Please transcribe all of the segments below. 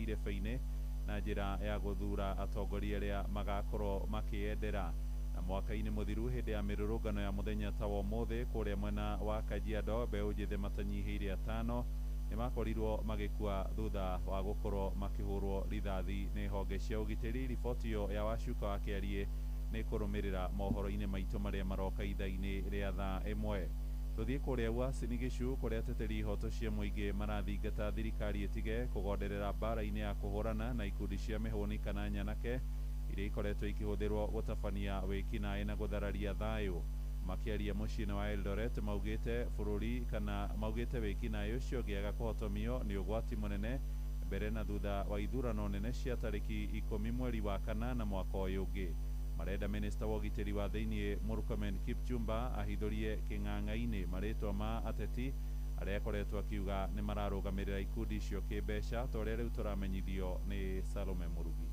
irebe-inĩ na njĩra ya gũthura atongoria arĩa magakorwo makĩyendera. Na mwaka-inĩ mũthiru hĩndĩ ya mĩrũrũngano ya mũthenya ta wa ũmũthĩ kũrĩa mwena wa Kajiado, mbeũ njĩthĩ matanyihĩire 5 nĩmakorirwo magĩkua thutha wa gũkorwo makĩhũrwo rithathi nĩ honge cia ũgitĩri. Riboti ĩyo ya Wacuka wa Kĩariĩ nĩ kũrũmĩrĩra mohoro-inĩ maitũ marĩa maroka ithaa-inĩ rĩa thaa 1. Tũthiĩ kũrĩa Uasin Gishu kũrĩa ateteri ihoto cia mũingĩ marathingata thirikari ĩtige kũgonderera mbara-inĩ ya kũhũrana na ikundi cia mĩhũni kana nyanake iria ikoretwo ikĩhũthĩrwo gũtabania wĩkinaĩ na gũthararia thayũ. Makĩaria mũciĩ-inĩ wa Eldoret maugĩte bũrũri kana maugĩte wĩkinaĩ ũcio ũngĩaga kũhotomio nĩ ũgwati mũnene mbere na thutha wa ithurano nene cia tarĩki 10 mweri wa 8 mwaka ũyũ ũngĩ. Marenda minista wa ũgitĩri wa thĩiniĩ Murkomen Kipchumba ahithũrie kĩng'ang'a-inĩ marĩtwa ma ateti arĩa akoretwo akiuga nĩ mararũgamĩrĩra ikundi icio kĩmbeca ta ũrĩa rĩu tũramenyithio nĩ Salome Mũrugi.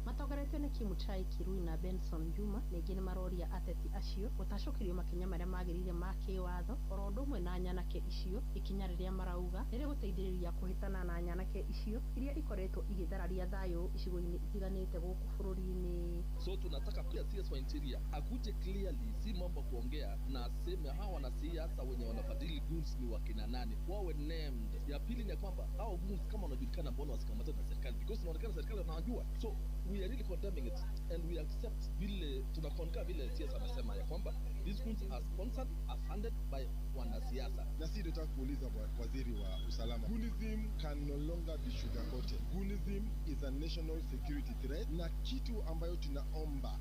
Matongoretio nĩ Kimutai Kirui na Benson Juma ningĩ nĩ maroria ateti acio gũtacũkĩrio makinya marĩa magĩrĩire ma kĩwatho oro ũndũ ũmwe na nyanake icio, ikinya rĩrĩa marauga nĩ rĩgũteithĩrĩria kũhĩtana na nyanake icio iria ikoretwo igĩthararia thayũ icigo-inĩ itiganĩte gũkũ bũrũri-inĩ. So tunataka pia CS wa Interior akuje clearly, si mambo kuongea na aseme hawa wanasiasa wenye wanafadhili goons ni wakina nani, wawe named. Ya pili ni kwamba hao goons kama wanajulikana, mbona wasikamatwe na serikali? Because inaonekana serikali wanajua. So we are really condemning it and we accept vile tunakonka vile CS amesema ya kwamba these goons are sponsored, are funded by wanasiasa. Na si tunataka kuuliza waziri wa usalama, Goonism can no longer be sugarcoated. Goonism is a national security threat, na kitu ambayo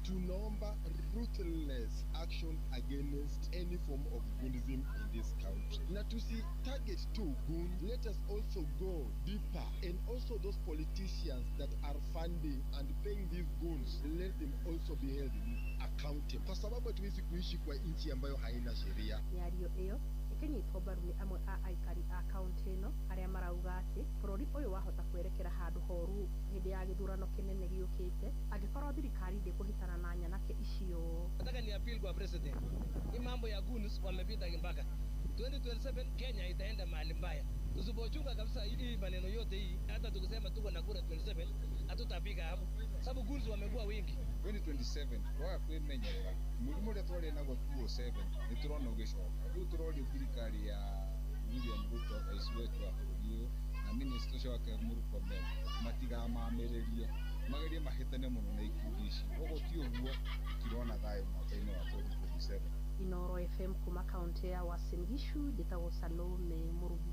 tunaomba ruthless action against any form of goonism in this country. Na tusi target tu goon, let us also go deeper, and also those politicians that are funding and paying these goons, let them also be held accountable, kwa sababu hatuwezi kuishi kwa nchi ambayo haina sheria. Mĩario ĩyo ĩkĩnyitwo mbaru nĩ amwe a aikari a kaunti ĩno arĩa marauga atĩ bũrũri ũyũ wahota kwerekera handũ horu hĩndĩ ya gĩthurano kĩnene gĩũkĩte angĩkorwo thirikari ndĩkũhĩtana na nyanake icio. Nataka ni appeal kwa president, hii mambo ya goons wamepita mpaka 2027 Kenya itaenda mahali mbaya. Tusipochunga kabisa hii maneno yote hii, hata tukisema tuko na kura 27 hatutafika hapo, sababu goons wamekuwa wengi. 2027 twaga kwimenyerera mũrimũ ũrĩa twarĩ naguo 2007 nĩ tũrona ũgĩcoka. Rĩu tũroria thirikari ya William Ruto, rais wetu wa bũrũri ũyũ, na minista ũcio wake Murkomen matigamamĩrĩrie, magerie mahĩtane mũno na ikundi ici. Ũguo ti ũguo tũtirona thayũ mwaka-inĩ wa 2027. Inoro FM kuma kaunti ya Uasin Gishu, njĩtagwo Salome Mũrugi.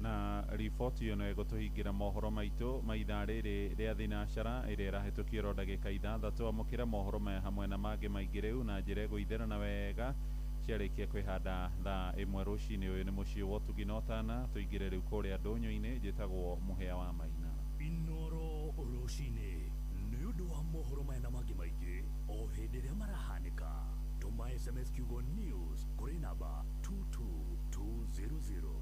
Na riboti ĩno ĩgũtũhingĩra mohoro maitũ ma ithaa rĩrĩ rĩa thinacara ĩrĩa ĩrahĩtũkio oro ndagĩka 6. Amũkĩra mohoro maya hamwe na mangĩ maingĩ rĩu na njĩra ĩgũitherana wega ciarĩkia kwĩhanda thaa 1 rũcinĩ. Ũyũ nĩ mũciĩ wa ũtugi na ũtana. Tũingĩre rĩu kũrĩa ndũnyũ-inĩ. Njĩtagwo Mũhĩa wa Maina. Inoro rũcinĩ nĩ ũndũ wa mohoro maya na mangĩ maingĩ o hĩndĩ ĩrĩa marahanĩka. Tũma SMS kiugo news kũrĩ namba 22200.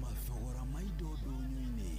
Mathogora ma indo ndũnyũ-inĩ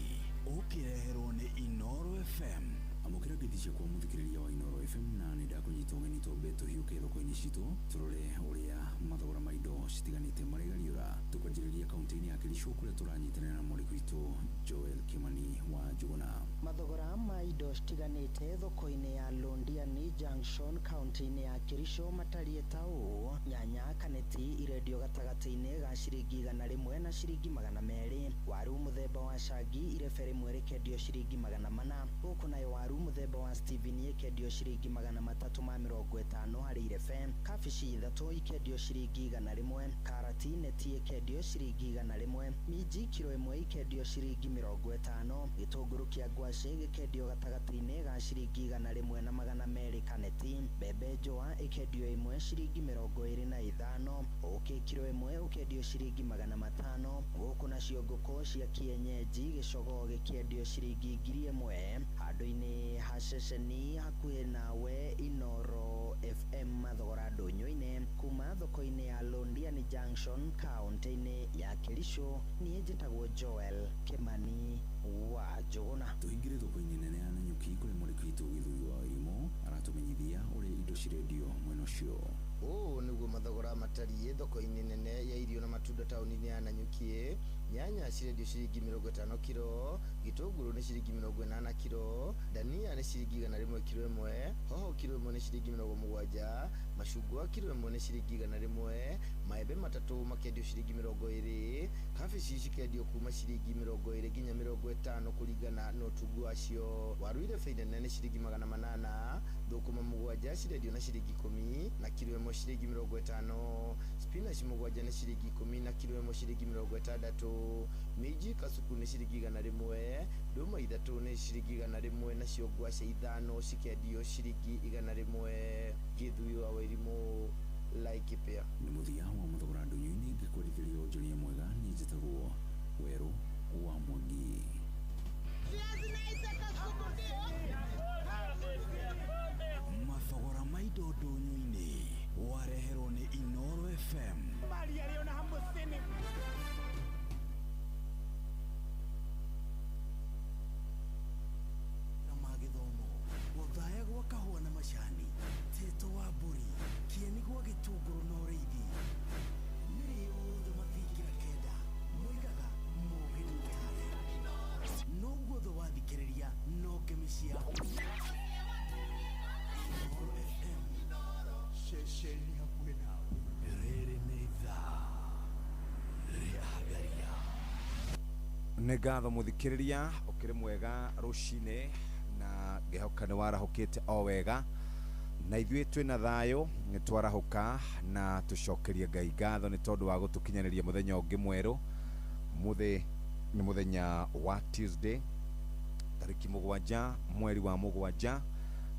ũkĩreherwo nĩ Inoro FM. Amũkĩra ngeithi ciakwa mũthikĩrĩria wa Inoro FM, na nĩ ndakũnyita ũgeni twambe tũhiũke thoko-inĩ citũ tũrore ũrĩa mathogora ma indo citiganĩte marĩgariũra. Tũkwanjĩrĩria kaunti-inĩ ya Kericho kũrĩa tũranyitanĩra na mwarĩ witũ Joel Kimani wa Njuguna. Mathogora ma indo citiganĩte thoko-inĩ ya Londiani Junction kaunti-inĩ ya Kericho matariĩ ta ũũ: nyanya kaneti irendio gatagatĩ-inĩ ga ciringi 100 na ciringi 200, waru mũthemba wa cangi irebe rĩmwe rĩkendio ciringi 400, gũkũ nayo waru mũthemba wa Steven ĩkendio ciringi 350 harĩ irebe, kabici 3 ikendio ciringi 100, karati neti ĩkendio ciringi 100, minji kiro 1 ikendio ciringi 50, gĩtũngũrũ kĩa ngwacĩ gĩkendio gatagatĩ-inĩ ga ciringi 100 na 200 kaneti, mbembe njũa ĩkendio 1 ciringi 25, ũkĩ kiro 1 ũkendio ciringi 500, gũkũ nacio ngũkũ cia kienyeji gĩcogoo gĩkĩendio ciringi 1000. Handũ-inĩ ha ceceni hakuhĩ nawe Inoro FM mathogora ndũnyũ-inĩ kuma thoko-inĩ ya Londiani Junction kaunti-inĩ ya Kericho. Niĩ njĩtagwo Joel Kimani. wa Njũgũna. Tũingĩre thoko-inĩ nene ya Nanyuki kũrĩa mwandĩki witũ Gĩthũi wa Irimũ aratumenyithia ũrĩa indo cirendio mwena ũcio. Ũũ nĩguo mathogora matariĩ thoko-inĩ nene ya irio na matunda taũni-inĩ ya Nanyuki. Nyanya cirendio ciringi 50 kiro, gĩtũngũrũ nĩ ciringi 80 kiro, dania nĩ ciringi 100 kiro ĩmwe, hoho kiro ĩmwe nĩ ciringi 70, macungwa kiro ĩmwe nĩ ciringi 100, maembe matatũ makendio ciringi 20, kabici cikendio kuma ciringi 20 nginya 50 kũringana na ũtungu wacio. Waru irebe inene nĩ ciringi 800, thũkũma 7 cirendio na ciringi 10 na kiro ĩmwe ciringi 50, spinach 7 nĩ ciringi 10 na kiro ĩmwe ciringi 60, minji kasuku nĩ ciringi 100, ndũma 3 nĩ ciringi 100 nacio ngwacĩ 5 cikendio ciringi 100. Gĩthui wa Wairimu, Laikipia. Nĩ mũthia wa mathogora ndũnyũ-inĩ ngĩkwarithĩria wonjoria mwega. Niĩ njĩtagwo Werũ wa Mwangi. Mathogora ma indo ndũnyũ-inĩ wareherwo nĩ Inoro FM. Na magĩthomo gũthaya gwa kahũa na macani, tĩto wa mbũri, kĩeni gwa gĩtũngũrũ na ũrĩithi. Mĩrĩ yothe mathingira kenda moigaga mũgĩ nĩ mũtare, no guothe wathikĩrĩria no ngemi cia Inoro FM. Ceceni hakuhĩ nawe. Rĩrĩ nĩ ithaa rĩa Hagaria. Nĩ ngatho mũthikĩrĩria, ũkĩrĩ mwega rũcinĩ na ngĩhoka nĩ warahũkĩte o wega, na ithuĩ twĩna thayũ nĩ twarahũka na tũcokerie Ngai ngatho nĩ tondũ wa gũtũkinyanĩria mũthenya ũngĩ mwerũ. Mũthĩ nĩ mũthenya wa Tuesday tarĩki 7 mweri wa 7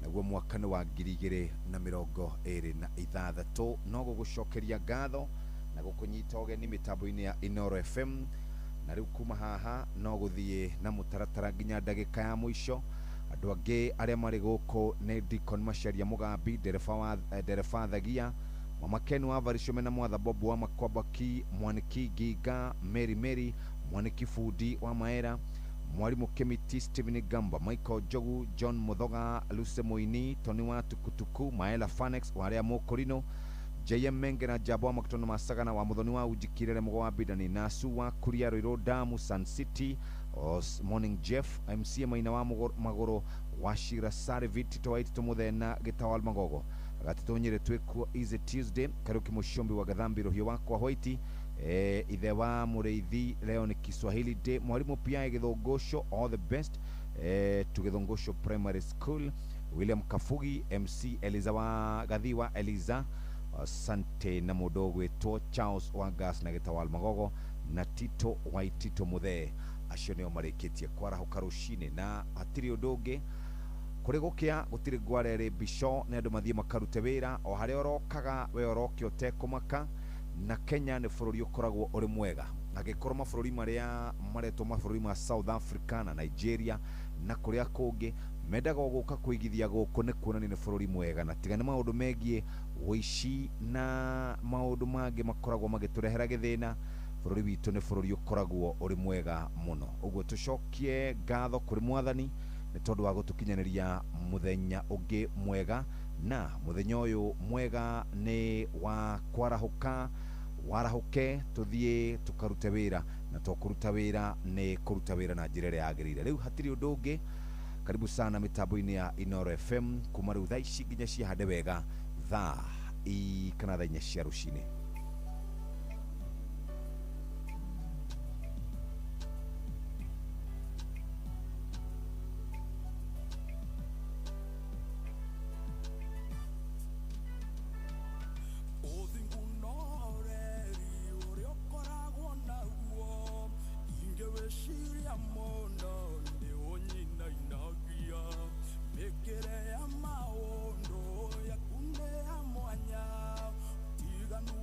naguo mwaka nĩ wa 2026. No gũgũcokeria ngatho na gũkũnyita ũgeni mĩtambo-inĩ ya Inoro FM, na rĩu kuma haha no gũthiĩ na mũtaratara nginya ndagĩka ya mũico. Andũ angĩ arĩa marĩ gũkũ nĩ Deacon Macharia Mũgambi, ndereba Thagia, Mama Ken wa Varicome na Mwatha Bob wa Makwambaki, Mwaniki Nginga, Mary Mary, Mwaniki Fundi wa Maera, Mwarimu Kemiti, Stephen Gamba, Michael Njogu, John Muthoga, Luce Moini, Tony wa Tukutuku, Maela Fanex wa arĩa Mũkũrinũ, JM Menge na Jabo wa Makutono Masagana wa Muthoni wa Ujikirere Mũgo wa Bidani, Nasu wa Kuria Ruiru Damu, Sun City, Os Morning Jeff, MC Maina wa Magũrũ wa Shira Sari, Tito wa Itito Muthena Gĩtawal Magogo, Gatito Nyĩrĩ twĩkuo Easy Tuesday, Kariũki Mũcombi wa Gathambi Rũhiũ wakwa White, ithe wa Mũrĩithi, leo ni Kiswahili Day, Mwalimu Pia Gĩthũngũco, all the best to Gĩthũngũco Primary School, William Kafugi, MC Eliza wa Gathi wa Eliza, asante na mũndũ ũgwĩtwo Charles wa Gas na Gĩtawal Magogo na Tito wa Itito Muthee. Acio nĩo marĩkĩtie kwarahũka rũcinĩ na hatirĩ ũndũ ũngĩ kũrĩ gũkĩa, gũtirĩ ngware rĩ mbico, nĩ andũ mathiĩ makarute wĩra o harĩa ũrokaga we ũroke ũtekũmaka. Na Kenya nĩ bũrũri ũkoragwo ũrĩ mwega, angĩkorwo mabũrũri marĩa maretwo mabũrũri ma South Africa na Nigeria na kũrĩa kũngĩ mendaga gũka kũigithia gũkũ nĩ kuonania nĩ bũrũri mwega, na tiga nĩ maũndũ megiĩ ũici na maũndũ mangĩ makoragwo magĩtũrehera gĩthĩna, bũrũri witũ nĩ bũrũri ũkoragwo ũrĩ mwega mũno. Ũguo tũcokie ngatho kũrĩ mwathani nĩ tondũ wa gũtũkinyanĩria mũthenya ũngĩ mwega, na mũthenya ũyũ mwega nĩ wa kwarahũka. Warahũke tũthiĩ tũkarute wĩra, na to kũruta wĩra nĩ kũruta wĩra na njĩra ĩrĩa yagĩrĩire. Rĩu hatirĩ ũndũ ũngĩ, karibu sana mĩtambo-inĩ ya Inoro FM kuma rĩu thaa ici nginya ciahande wega thaa kana thaa 4 cia rũcinĩ. Mwanya tiganu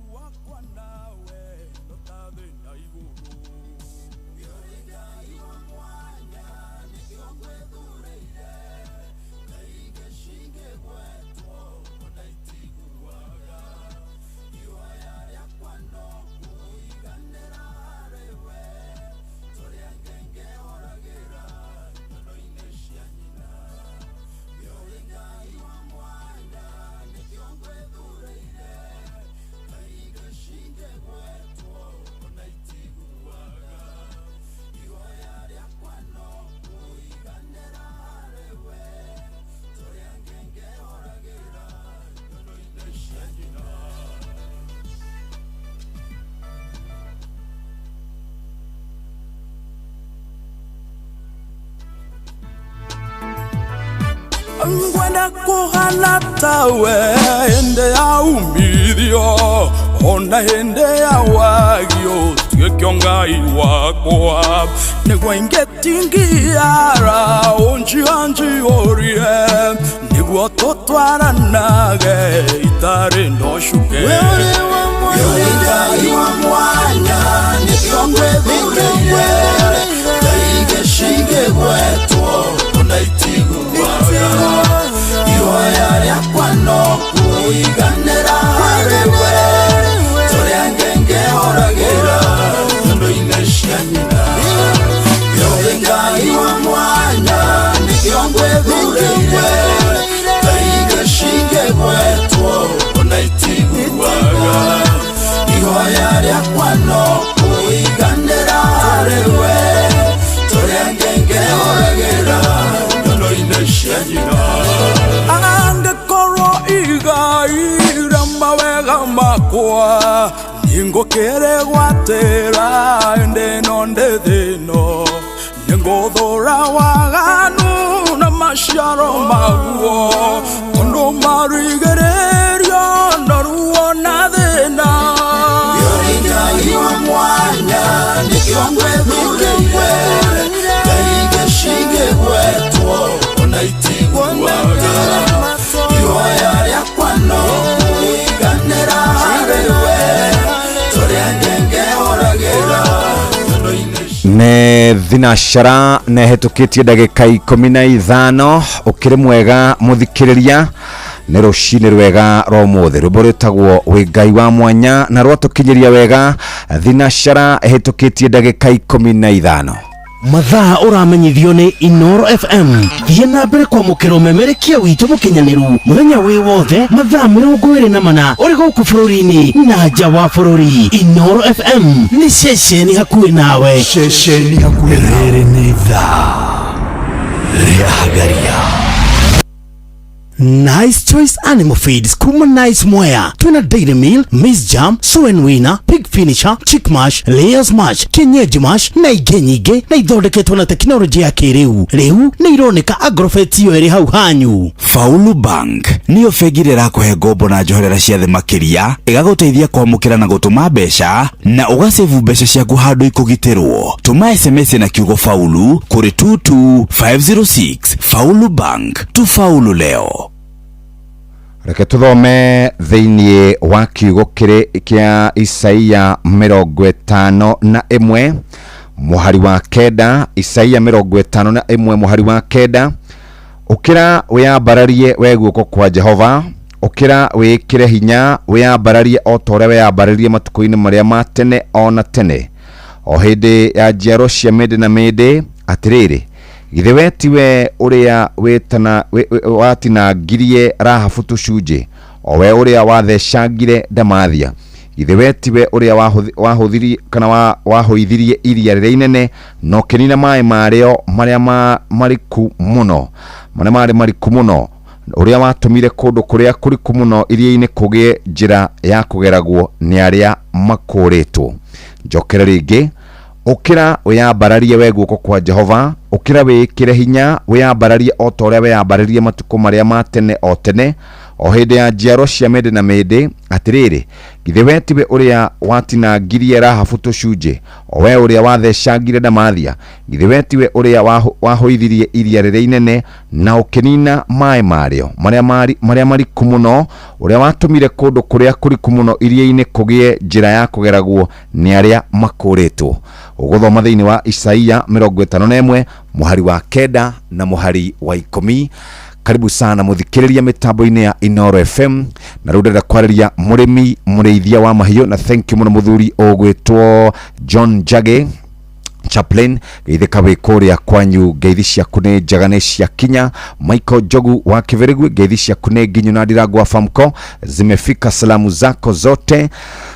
Ngwenda kũhana tawe hĩndĩ ya umithio ona hĩndĩ ya wagio tuĩke Ngai wakwa nĩguo ingĩtingiara ũnjianjiorie nĩguo tũtwaranage itarĩ na ũcuke. Wĩ Ngai wa mwanya nĩkĩo ngwĩthurĩire ndaigĩcingĩgwetwo ona itiguaga ihoya rĩakwa no kũiganĩra harĩwe tũrĩa ngengehoragĩra nyondo-inĩ cia nyina. Wĩ Ngai wa mwanya nĩkĩo ngwĩthurĩire ndaigĩcingĩgwetwo ona itiguaga ihoya rĩakwa no kũiganĩra harĩwe tũrĩa ngengehoragĩra nyondo-inĩ cia nyina. Angĩkorwo igai rĩa mawega makwa nĩngũkĩrĩgwatĩra ĩndĩ ĩno ndĩ thĩno nĩngũthũra waganu na maciaro maguo tondũ marigĩrĩrio na ruo na thĩna. Wĩ Ngai wa mwanya nĩkĩo ngwĩthurĩire ndaigĩcingĩgwetwo ona itiguaga ihoya rĩakwa no kũiganĩra harĩwe tũrĩa ngengehoragĩra nyondo-inĩ. Nĩ thinacara na ĩhĩtũkĩtie ndagĩka 15. Ũkĩrĩ mwega mũthikĩrĩria, nĩ rũcinĩ rwega rwa ũmũthĩ. Rwĩmbo rwĩtagwo wĩ Ngai wa mwanya na rwatũkinyĩria wega thinacara ĩhĩtũkĩtie ndagĩka 15. Mathaa ũramenyithio nĩ Inoro FM. Thiĩ na mbere kwamũkĩra ũmemerekia witũ mũkinyanĩru mũthenya wĩ wothe mathaa 24 ũrĩ gũkũ bũrũri-inĩ na nja wa bũrũri. Inoro FM nĩ ceceni hakuhĩ nawe. Ceceni hakuhĩ nawe. Rĩrĩ nĩ ithaa rĩa Hagaria. Nice Choice Animal Feeds kuma Nice Mwea. Twina Dairy Meal, Maize Jam, Soy Winner, Pig Finisher, Chick Mash, Layers Mash, Kienyeji Mash na ingĩ nyingĩ na ithondeketwo na tekinoronjĩ ya kĩrĩu. Rĩu nĩ ironeka Agrovet iyo ĩrĩ hau hanyu. Faulu Bank nĩyo bengi ĩrĩa ĩrakũhe ngombo na njoherera cia thĩ makĩria, ĩgagũteithia kwamũkĩra na gũtũma mbeca na ũgacebu mbeca ciaku handũ ikũgitĩrwo. Tũma SMS na kiugo faulu kũrĩ 22506. Faulu Bank, tufaulu leo. Reke tuthome thĩinĩ wa kiugo kĩrĩ kĩa Isaia 51 mũhari wa 9. Isaia 51 mũhari wa 9. Ũkĩra wĩyambararie we guoko kwa Jehova, ũkĩra wĩĩkĩre hinya wĩyambararie o ta ũrĩa weyambararie matukũ-inĩ marĩa ma tene o na tene, o hĩndĩ ya njiaro cia mĩndĩ na mĩndĩ. Atĩrĩrĩ, githĩ we tiwe ũrĩa watinangirie Rahabu tũcunjĩ, o we ũrĩa wathecangire Ndamathia? Githĩ we tiwe ũrĩa wahũthirie kana wahũithirie iria rĩrĩa inene na ũkĩnina maaĩ marĩo marĩa mariku mũno, marĩa marĩ mariku mũno, ũrĩa watũmire kũndũ kũrĩa kũriku mũno iria-inĩ kũgĩe njĩra ya kũgeragwo nĩ arĩa makũrĩtwo? Njokere rĩngĩ. Ũkĩra wĩyambararie we guoko kwa Jehova, ũkĩra wĩĩkĩre hinya wĩyambararie o ta ũrĩa weyambararie matukũ marĩa ma tene o tene, o hĩndĩ ya njiaro cia mĩndĩ na mĩndĩ. Atĩrĩrĩ, githĩ we tiwe ũrĩa watinangirie Rahabu tũcunjĩ, o we ũrĩa wathecangire Ndamathia? Githĩ we tiwe ũrĩa wahũithirie iria rĩrĩa inene na ũkĩnina maaĩ marĩo marĩa mariku mũno, ũrĩa watũmire kũndũ kũrĩa kũriku mũno iria-inĩ kũgĩe njĩra ya kũgeragwo nĩ arĩa makũrĩtwo? Ũgũthoma thĩinĩ wa Isaia 51 mũhari wa 9 na mũhari wa 10. Karibu sana mũthikĩrĩria mĩtambo-inĩ ya Inoro FM. Na rĩu ndĩrenda kwarĩria mũrĩmi mũrĩithia wa mahiũ, na thank you mũno mũthuri ũgwĩtwo John Jage Chaplain, geithĩka wĩ kũrĩa kwanyu, ngeithi ciaku nĩ njega nĩ ciakinya. Michael Njogu wa Kĩbĩrĩgwi, ngeithi ciaku nĩ nginyu na Ndirangwa Famco, zimefika salamu zako zote.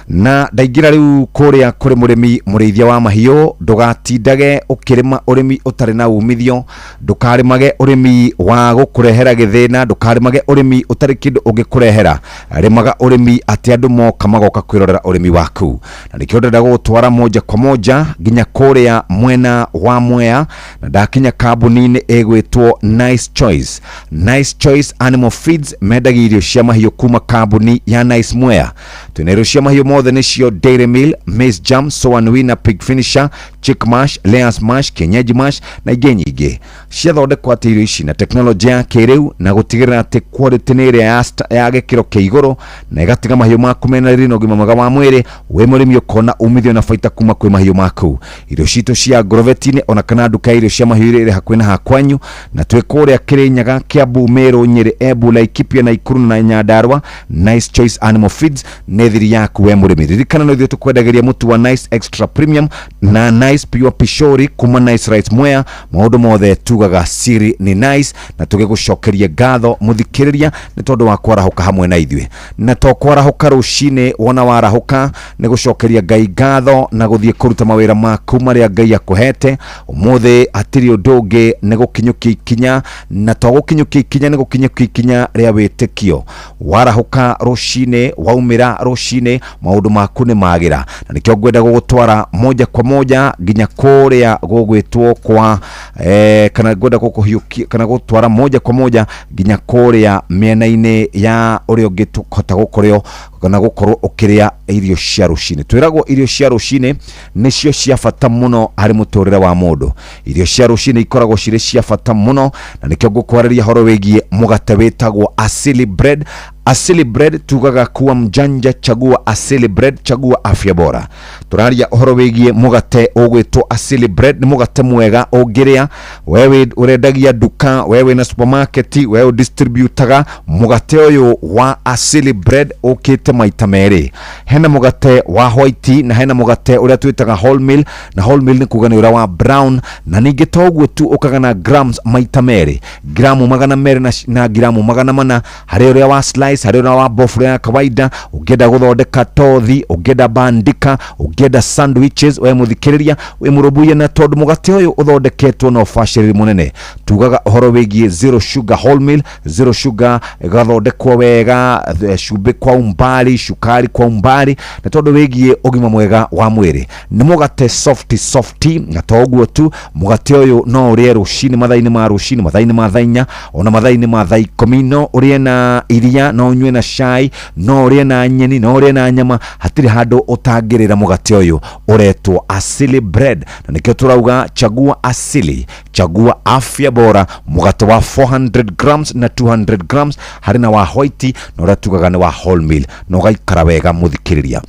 Na ndaingĩra rĩu kũrĩa kũrĩ mũrĩmi mũrĩithia wa mahiũ, ndũgatindage ũkĩrĩma ũrĩmi ũtarĩ na umithio, ndũkarĩmage ũrĩmi wa gũkũrehera gĩthĩna, ndũkarĩmage ũrĩmi ũtarĩ kĩndũ ũngĩkũrehera. Rĩmaga ũrĩmi atĩ andũ moka magoka kwĩrorera ũrĩmi waku. Na nĩkĩo ndĩrenda gũgũtwara moja kwa moja nginya kũrĩa mwena wa Mwea, na ndakinya kambuni-inĩ ĩgwĩtwo Nice Choice. Nice Choice Animal Feeds mendagia irio cia mahiũ kuma kambuni ya Nice Mwea. Twĩna irio cia mahiũ mothe nĩcio Dairy Meal, Maize Jam, Soan Winner, Pig Finisher, Chick Mash, Layers Mash, Kienyeji Mash na ingĩ nyingĩ. Ciathondekwo atĩ irio ici na tekinoronjĩ ya kĩrĩu na gũtigĩrĩra atĩ quality nĩ ĩrĩa ya gĩkĩro kĩa igũrũ, na ĩgatiga mahiũ maku mena riri na ũgima mwega wa mwĩrĩ. Wĩ mũrĩmi ũkona umithio na baita kuma kwĩ mahiũ maku. Irio citũ cia Agrovet-inĩ ona kana nduka ya irio cia mahiũ iria ĩrĩ hakuhĩ na hakwanyu, na twĩ kũrĩa Kĩrĩnyaga, Kiambu, Meru, Nyĩrĩ, Embu, Laikipia, Nakuru na Nyandarua. Nice Choice Animal Feeds nĩ thiri yaku we mũrĩmi. Ririkana no ithuĩ tũkwendagĩria mũtu wa Nice Extra Premium na Nice Pure Pishori kuma Nice Rice Mwea. Maũndũ mothe tugaga siri ni nice, na tũgĩgũcokeria ngatho mũthikĩrĩria nĩ tondũ wa kwarahũka hamwe na ithuĩ. Na to kwarahũka rũcinĩ, wona warahũka nĩ gũcokeria Ngai ngatho na gũthiĩ kũruta mawĩra maku marĩa Ngai akũhete. Ũmũthĩ hatirĩ ũndũ ũngĩ nĩ gũkinyũkia ikinya, na to gũkinyũkia ikinya, nĩ gũkinyũkia ikinya rĩa wĩtĩkio. Warahũka rũcinĩ, waumĩra rũcinĩ, maũndũ maku nĩ magĩra. Na nĩkĩo ngwenda gũgũtwara moja kwa moja nginya kũrĩa gũgwĩtwo kwa kana ngwenda gũkũhiũkia kana gũtwara moja kwa moja nginya kũrĩa mĩena-inĩ ya ũrĩa ũngĩhota gũkorwo kana gũkorwo ũkĩrĩa irio cia rũcinĩ. Twĩragwo irio cia rũcinĩ nĩcio cia bata mũno harĩ mũtũrĩre wa mũndũ. Irio cia rũcinĩ ikoragwo cirĩ cia bata mũno, na nĩkĩo ngũkwarĩria horo wĩgiĩ mũgate wĩtagwo Asili Bread. Asili Bread tugaga kuwa mjanja, chagua Asili Bread, chagua afya bora. Tũraria ũhoro wĩgiĩ mũgate ũgwĩtwo Asili Bread. Nĩ mũgate mwega ũngĩrĩa wewe ũrendagia nduka, wewe na supermarket, wewe ũdistributaga. Mũgate ũyũ wa Asili Bread ũkĩte maita merĩ. Hena mũgate wa white na hena mũgate ũrĩa twĩtaga wholemeal, na wholemeal nĩ kuga nĩ ũrĩa wa brown. Na ningĩ to ũguo tu, ũkaga na grams maita merĩ, gramu 200 na gramu 400, harĩ ũrĩa wa slice, harĩ ũrĩa wa bofre ya kawaida. Ũngĩenda gũthondeka tothi, ũngĩenda bandika, ũngĩenda sandwiches, we mũthikĩrĩria wĩ mũrũmbuye, na tondũ mũgate ũyũ ũthondeketwo na ũbacĩrĩri mũnene. Tugaga ũhoro wĩgiĩ zero sugar wholemeal, zero sugar ĩgathondekwo wega, cumbĩ kwa umbali, cukari kwa umbali, na tondũ wĩgiĩ ũgima mwega wa mwĩrĩ. Nĩ mũgate soft soft, na to ũguo tu, mũgate ũyũ no ũrĩe rũcinĩ, mathaa-inĩ ma rũcinĩ, mathaa-inĩ ma thaa 4, ona mathaa-inĩ ma thaa 10. No ũrĩe na iria, no ũnyue na cai, no ũrĩe na nyeni, no ũrĩe na nyama. Hatirĩ handũ ũtangĩrĩra mũgate ũyũ ũretwo Asili Bread. Na nĩkĩo tũrauga chagua Asili, chagua afya bora. Mũgate wa 400 grams na 200 grams, harĩ na wa white na ũrĩa tugaga nĩ wa wholemeal, na ũgaikara wega mũthikĩrĩria.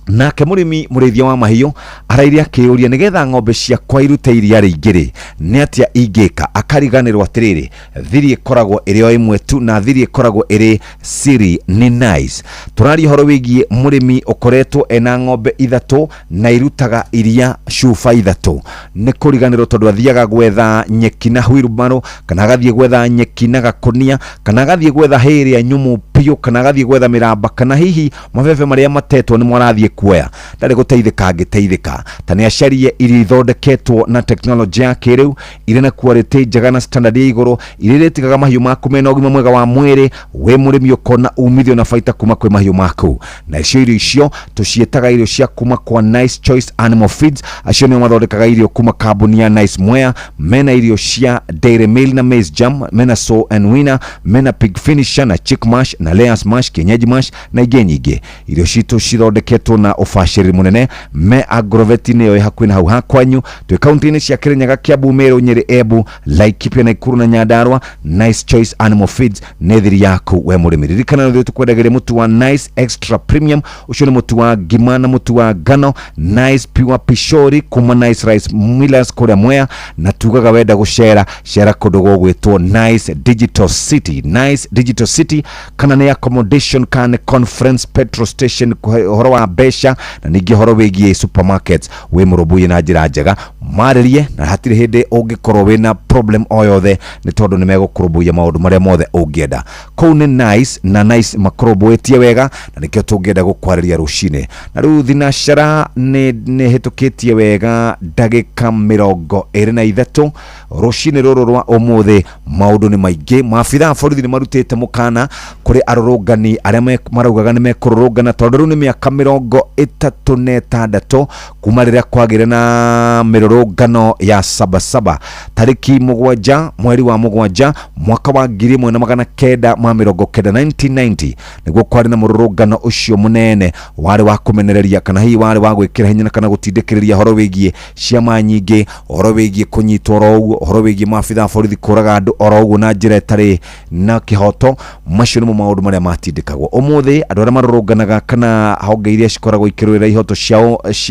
Nake mũrĩmi mũrĩithia wa mahiũ araire akĩũria, nĩgetha ng'ombe ciakwa irute iria rĩingĩ rĩ, nĩ atĩa ingĩka? Akariganĩrwo atĩrĩrĩ, thiri ĩkoragwo ĩrĩ o ĩmwe tu, na thiri ĩkoragwo ĩrĩ siri ni nice. Tũraria ũhoro wĩgiĩ mũrĩmi ũkoretwo ena ng'ombe 3 na irutaga iria cuba 3. Nĩ kũriganĩrwo tondũ athiaga gwetha nyeki na wheelbarrow, kana agathiĩ gwetha nyeki na gakũnia, kana agathiĩ gwetha hay ĩrĩa nyũmũ biũ, kana agathiĩ gwetha mĩramba, kana hihi mabebe marĩa matetwo nĩmo arathiĩ kuoya. Ndarĩ gũteithĩka angĩteithĩka ta nĩ acarie irio ithondeketwo na tekinoronjĩ ya kĩrĩu, irĩ na quality njega na standard ya igũrũ, iria irĩtigaga mahiũ maku mena ũgima mwega wa mwĩrĩ. Wĩ mũrĩmi ũkona umithio na baita kuma kwĩ mahiũ maku. Na icio irio icio tũciĩtaga irio cia kuma kwa Nice Choice Animal Feeds. Acio nĩo mathondekaga irio kuma kambuni ya Nice Mwea. Mena irio cia Dairy Meal na Maize Jam, mena Sow and Winner, mena Pig Finisher na Chick Mash na Layers Mash, Kienyeji Mash na ingĩ nyingĩ. Irio citũ cithondeketwo na ũbacĩrĩri mũnene. Me Agrovet nĩyo ĩ hakuhĩ na hau hakwanyu. Twĩ kaunti-inĩ cia Kĩrĩnyaga, Kiambu, Meru, Nyĩrĩ, Embu, Laikipia, Nakuru na Nyandarua. Nice Choice Animal Feeds nĩ thiri yaku we mũrĩmi. Ririkana nĩ tũkwendagĩria mũtu wa Nice Extra Premium, ũcio nĩ mũtu wa ngima na mũtu wa ngano. Nice Pure Pishori kuma Nice Rice Millers kũrĩa Mwea. Na tugaga wenda gũcera, cera kũndũ gũgwĩtwo Nice Digital City. Nice Digital City kana nĩ accommodation kana nĩ conference, petrol station, ũhoro wa mbeca na ningĩ ũhoro wĩgiĩ supermarkets, wĩ mũrũmbũiye na njĩra njega. Marĩrie na hatirĩ hĩndĩ ũngĩkorwo wĩna Problem o yothe nĩ tondũ nĩ megũkũrũmbũiya maũndũ marĩa mothe ũngĩenda. Kũu nĩ Nice na Nice makũrũmbũĩtie wega, na nĩkĩo tũngĩenda gũkwarĩria rũcinĩ. Na rĩu thinacara nĩ hĩtũkĩtie wega ndagĩka 23 rũcinĩ rũrũ rwa ũmũthĩ. Maũndũ nĩ maingĩ. Maabitha a borithi nĩ marutĩte mũkana kũrĩ arũrũngani arĩa maraugaga nĩ mekũrũrũngana, tondũ rĩu nĩ mĩaka 36 kuma rĩrĩa kwagĩire na mĩrũrũngano ya Sabasaba tarĩki 7 mweri wa 7 mwaka wa 1990, 1990, nĩguo kwarĩ na mũrũrũngano ũcio mũnene warĩ wa kũmenereria kana hihi warĩ wa gwĩkĩra hinya na kana gũtindĩkĩrĩria ũhoro wĩgiĩ ciama nyingĩ, ũhoro wĩgiĩ kũnyitwo oro ũguo, ũhoro wĩgiĩ maabitha a borithi kũraga andũ oro ũguo na njĩra ĩtarĩ na kĩhoto. Macio nĩmo maũndũ marĩa matindĩkagwo. Ũmũthĩ andũ arĩa marũrũnganaga kana honge iria cikoragwo ikĩrũĩra ihoto cia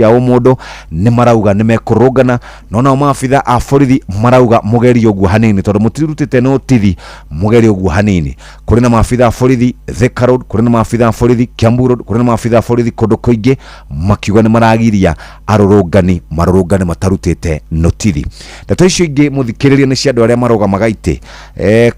ũmũndũ nĩ marauga nĩ mekũrũrũngana, no nao maabitha a borithi marauga mũgerie ũguo hanini, tondũ mũtirutĩte notithi, mũgerie ũguo hanini. Kũrĩ na maabitha a borithi Thika Road, kũrĩ na maabitha a borithi Kiambu Road, kũrĩ na maabitha a borithi kũndũ kũingĩ, makiuga nĩ maragiria arũrũngani marũrũngane matarutĩte notithi. Ndeto icio ingĩ mũthikĩrĩria nĩ cia andũ arĩa marũgamaga itĩ.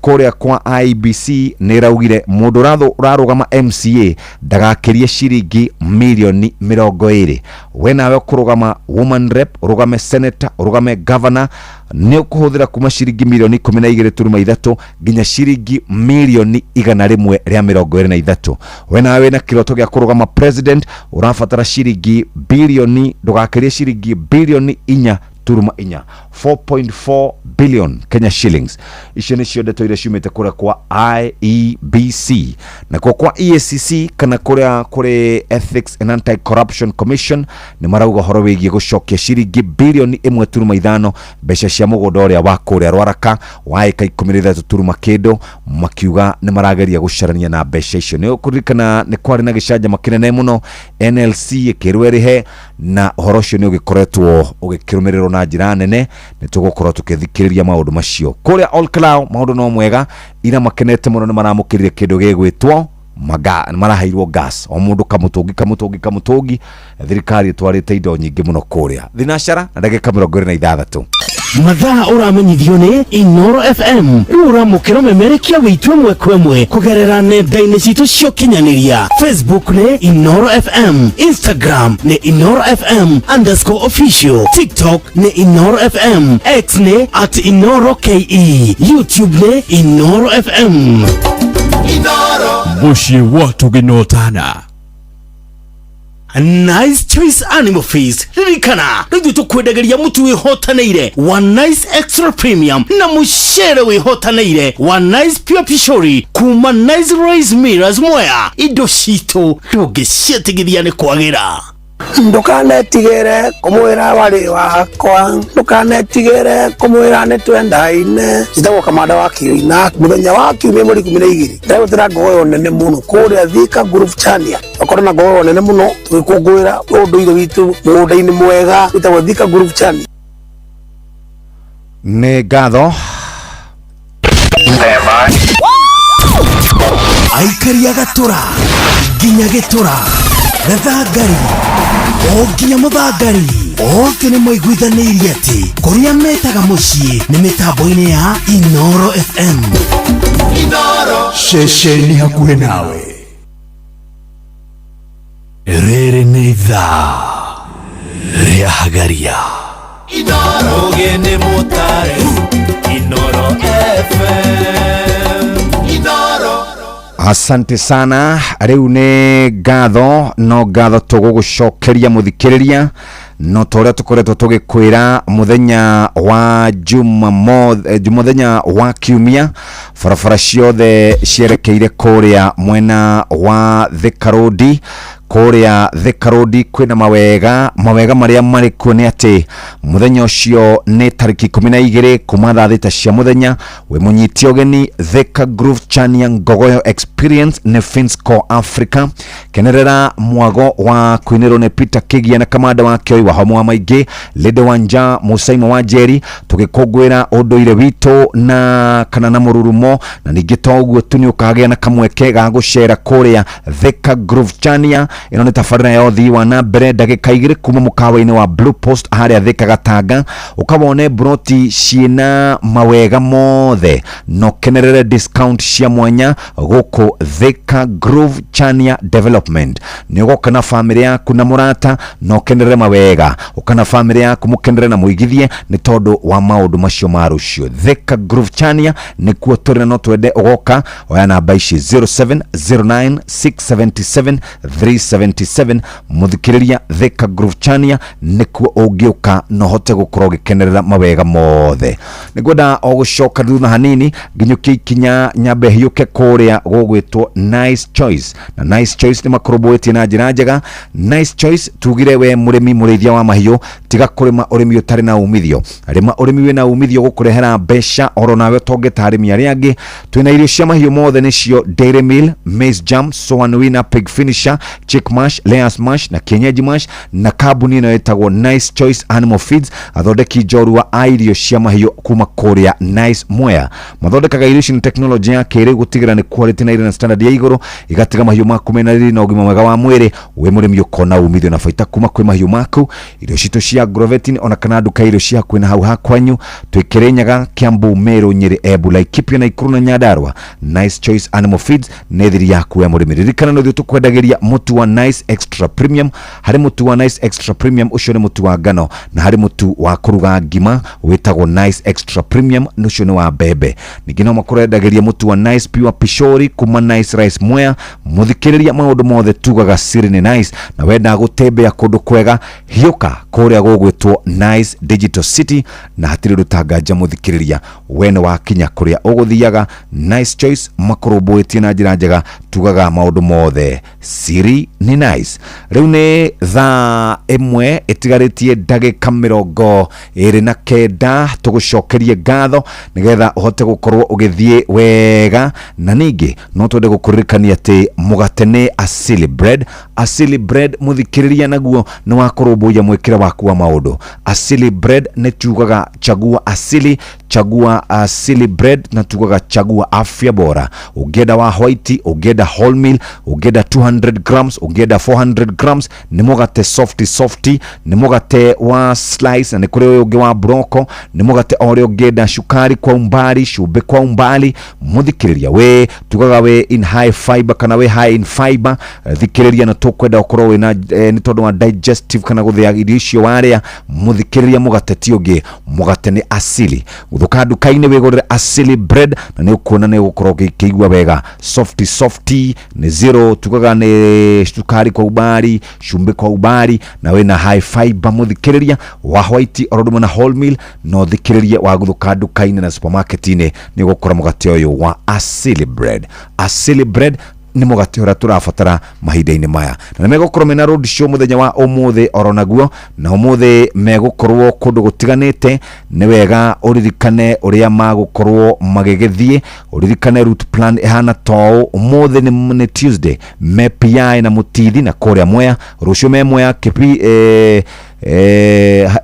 Kũrĩa kwa IEBC nĩ ĩraugire mũndũ ũrarũgama MCA ndagakĩrie ciringi mirioni 20. We nawe ũkũrũgama woman rep, ũrũgame senator, ũrũgame governor, nĩ ũkũhũthĩra kuma ciringi mirioni 12.3 nginya ciringi mirioni 123. We nawe wĩna kĩroto gĩa kũrũgama president, ũrabatara ciringi bilioni, ndũgakĩrie ciringi bilioni 4.4, 4.4 billion Kenya shillings. Icio nĩcio ndeto iria ciumĩte kũrĩa kwa IEBC. Nakuo kwa EACC kana kũrĩa kũrĩ Ethics and Anti-Corruption Commission nĩ marauga ũhoro wĩgiĩ gũcokia ciringi bilioni 1.5 mbeca cia mũgũnda ũrĩa wa kũrĩa Rwaraka wa ĩka 13 turuma kĩndũ, makiuga nĩ marageria gũcarania na mbeca icio. Nĩ ũkũririkana nĩ kwarĩ na gĩcanjama kĩnene mũno, NLC ĩkĩrwo ĩrĩhe, na ũhoro ũcio nĩ ũgĩkoretwo ũgĩkĩrũmĩrĩrwo na njĩra nene. Nĩ tũgũkorwo tũkĩthikĩrĩria maũndũ macio. Kũrĩa Olkalau maũndũ no mwega, ira makenete mũno nĩ maramũkĩrire kĩndũ gĩgwĩtwo maraheirwo gas, o mũndũ kamũtũngi kamũtũngi kamũtũngi. Thirikari ĩtwarĩte indo nyingĩ mũno kũrĩa. Thinacara na ndagĩka 26. Mathaa ũramenyithio nĩ Inoro FM. Rĩu ũramũkĩra memerekia witũ ĩmwe kwa ĩmwe kũgerera nenda-inĩ citũ cia ũkinyanĩria. Facebook nĩ Inoro FM, Instagram nĩ Inoro FM underscore official, TikTok nĩ Inoro FM, X nĩ at Inoro KE, YouTube nĩ Inoro FM. Mũciĩ wa tũgĩnotana. Nice Choice Animal Feast. Ririkana rĩu tũkwendagĩria mũtu wĩhotanĩire wa Nice Extra Premium na mũcere wĩhotanĩire wa Nice Pure Pishori kuma Nice Rice Millers Mwea. Indo citũ ndũngĩciĩtigithia nĩ kwagĩra. Ndukanetigĩre kũmwĩra warĩ wakwa, ndukanetigĩre kũmwĩra nĩ twendaine. Njĩtagwo Kamanda wa Kĩoina. Mũthenya wa kiumia mweri 12 ndĩragwĩtĩra ngogoyo nene mũno kũrĩa Thika Groove Chania. Tũkorwo na ngogoyo nene mũno tũgĩkũngũĩra ũndũire witũ mũgũnda-inĩ mwega wĩtagwo Thika Groove Chania. Nĩ ngatho. Aikaria gatũra nginya gĩtũra, gathangari o nginya mũthangari, othe nĩ maiguithanĩirie atĩ kũrĩa metaga mũciĩ nĩ mĩtambo-inĩ ya Inoro FM. Ceceni hakuhĩ nawe. Rĩrĩ nĩ ithaa rĩa Hagaria. Ũgĩ nĩ mũtare Inoro FM. Inoro. Asante sana. Rĩu nĩ ngatho, no ngatho tũgũgũcokeria mũthikĩrĩria, no ta ũrĩa tũkoretwo tũgĩkwĩra mũthenya wa Jumamothi, mũthenya wa kiumia, barabara ciothe cierekeire kũrĩa mwena wa Thika Road. Kũrĩa Thika Road kwĩna mawega, mawega marĩa marĩ kuo nĩ atĩ mũthenya ũcio nĩ tarĩki 12 kuma thaa 6 cia mũthenya. Wĩ mũnyiti ũgeni Thika Groove Chania Ngogoyo Experience nĩ Finsco Africa. Kenerera mwago wa kũinĩrwo nĩ Peter Kigia na kamanda wa Kĩoi wa Homo wa Maingĩ, Lady Wanja Musaimo wa Njeri, tũgĩkũngũĩra ũndũire witũ na kana na mũrurumo. Na ningĩ to ũguo tu, nĩ ũkagĩa na kamweke ga gũcera kũrĩa Thika Groove Chania. Ĩno nĩ tabarĩra ya ũthii wa na mbere, ndagĩka 2 kuma mũkawa-inĩ wa Blue Post harĩa Thika Gatanga, ũkawone broti ciĩna mawega mothe na ũkenerere discount cia mwanya gũkũ Thika Groove Chania Development. Nĩ ũgoka na famĩlĩ yaku na mũrata na ũkenerere mawega, ũka na famĩlĩ yaku mũkenerere na mũigithie nĩ tondũ wa maũndũ macio ma rũciũ. Thika Groove Chania nĩkuo tũrĩ na no twende ũgoka. Oya namba ici 0709 677 377. Mũthikĩrĩria, Thika Groove Chania nĩkuo ũngĩũka na ũhote gũkorwo ũgĩkenerera mawega mothe. Nĩngwenda o gũcoka thutha hanini nginyũkie ikinya nyambe hiũke kũrĩa gũgwĩtwo Nice Choice, na Nice Choice nĩ makũrũmbũĩtie na njĩra njega. Nice Choice tugire we mũrĩmi mũrĩithia wa mahiũ, tiga kũrĩma ũrĩmi ũtarĩ na umithio, rĩma ũrĩmi wĩna umithio gũkũrehera mbeca oro nawe ũtonge ta arĩmi arĩa angĩ. Twĩna irio cia mahiũ mothe, nĩcio dairy meal, maize jam, soan winner, pig finisher, chick mash, layers mash na kienyeji mash, na kambuni ĩno ĩtagwo Nice Choice Animal Feeds, athondeki njorua a irio cia mahiũ kuma kũrĩa Nice Mwea. Mathondekaga irio ici na tekinoronjĩ ya kĩrĩu gũtigĩrĩra nĩ quality na irĩ na standard ya igũrũ, igatiga mahiũ maku mena riri na ũgima mwega wa mwĩrĩ. Wĩ mũrĩmi ũkona umithio na baita kuma kwĩ mahiũ maku. Irio citũ cia Agrovetin ona kana nduka irio cia hakuhĩ na hau hakwanyu, twĩ Kĩrĩnyaga, Kiambu, Meru, Nyĩrĩ, Embu, Laikipia, Nakuru na Nyandarua. Nice Choice Animal Feeds nĩ thiri yaku we mũrĩmi. Ririkana nĩ ithuĩ tũkwendagĩria mũtu wa Nice Extra Premium. Harĩ mũtu wa Nice Extra Premium, ũcio nĩ mũtu wa ngano, na harĩ mũtu wa kũruga ngima wĩtagwo Nice Extra Premium, ũcio nĩ wa mbembe. Ningĩ no makũrendagĩria mũtu wa Nice Pure Pishori kuma Nice Rice Mwea. Mũthikĩrĩria, maũndũ mothe tugaga siri nĩ nice, na wenda gũtembea kũndũ kwega, hiũka kũrĩa gũgwĩtwo Nice Digital City, na hatirĩ ũndũ tanganja. Mũthikĩrĩria, we nĩ wakinya kũrĩa ũgũthiaga. Nice Choice makũrũmbũĩtie na njĩra njega, tugaga maũndũ mothe siri nĩ nice. Rĩu nĩ thaa 1 ĩtigarĩtie ndagĩka 29. Tũgũcokerie ngatho nĩgetha ũhote gũkorwo ũgĩthiĩ wega, na ningĩ no twende gũkũririkania atĩ mũgate nĩ Asili Bread. Asili Bread, mũthikĩrĩria, naguo nĩ wa kũrũmbũiya mwĩkĩre waku wa maũndũ. Asili Bread nĩ tugaga chagua asili, chagua Asili Bread, na tugaga chagua afya bora. Ũngĩenda wa white, ũngĩenda wholemeal, ũngĩenda 200 grams, ũngĩenda 400 grams, nĩ mũgate softy softy, nĩ mũgate wa slice, na nĩ kũrĩ ũyũ ũngĩ wa broko, nĩ mũgate o ũrĩa ũngĩenda, cukari kwa umbali, cumbĩ kwa umbali. Mũthikĩrĩria, we tugaga we in high fiber kana we high in fiber. Thikĩrĩria, na tũkwenda ũkorwo wĩna nĩ tondũ wa digestive kana gũthĩa irio icio warĩa. Mũthikĩrĩria, mũgate ti ũngĩ, mũgate nĩ Asili. Gũthũka nduka-inĩ wĩgũrĩre Asili Bread na nĩ ũkuona nĩ ũgũkorwo ũkĩigua wega. Softy softy nĩ zero, tugaga nĩ cukari kwa umbali, cumbĩ kwa umbali, na wĩna high fiber. Mũthikĩrĩria, wa white oro ũndũ ũmwe na wholemeal, no thikĩrĩrie, wagũthũka nduka-inĩ na supermarket-inĩ nĩ ũgũkora mũgate ũyũ wa Asili Bread. Asili Bread nĩ mũgate ũrĩa tũrabatara mahinda-inĩ maya, na nĩ megũkorwo mena road show mũthenya wa ũmũthĩ oro naguo, na ũmũthĩ megũkorwo kũndũ gũtiganĩte. Nĩ wega ũririkane ũrĩa magũkorwo magĩgĩthiĩ, ũririkane route plan ĩhana toũ. Ũmũthĩ nĩ Tuesday, me PI na Mũtithi na kũrĩa Mwea. Rũciũ me Mwea kĩbi,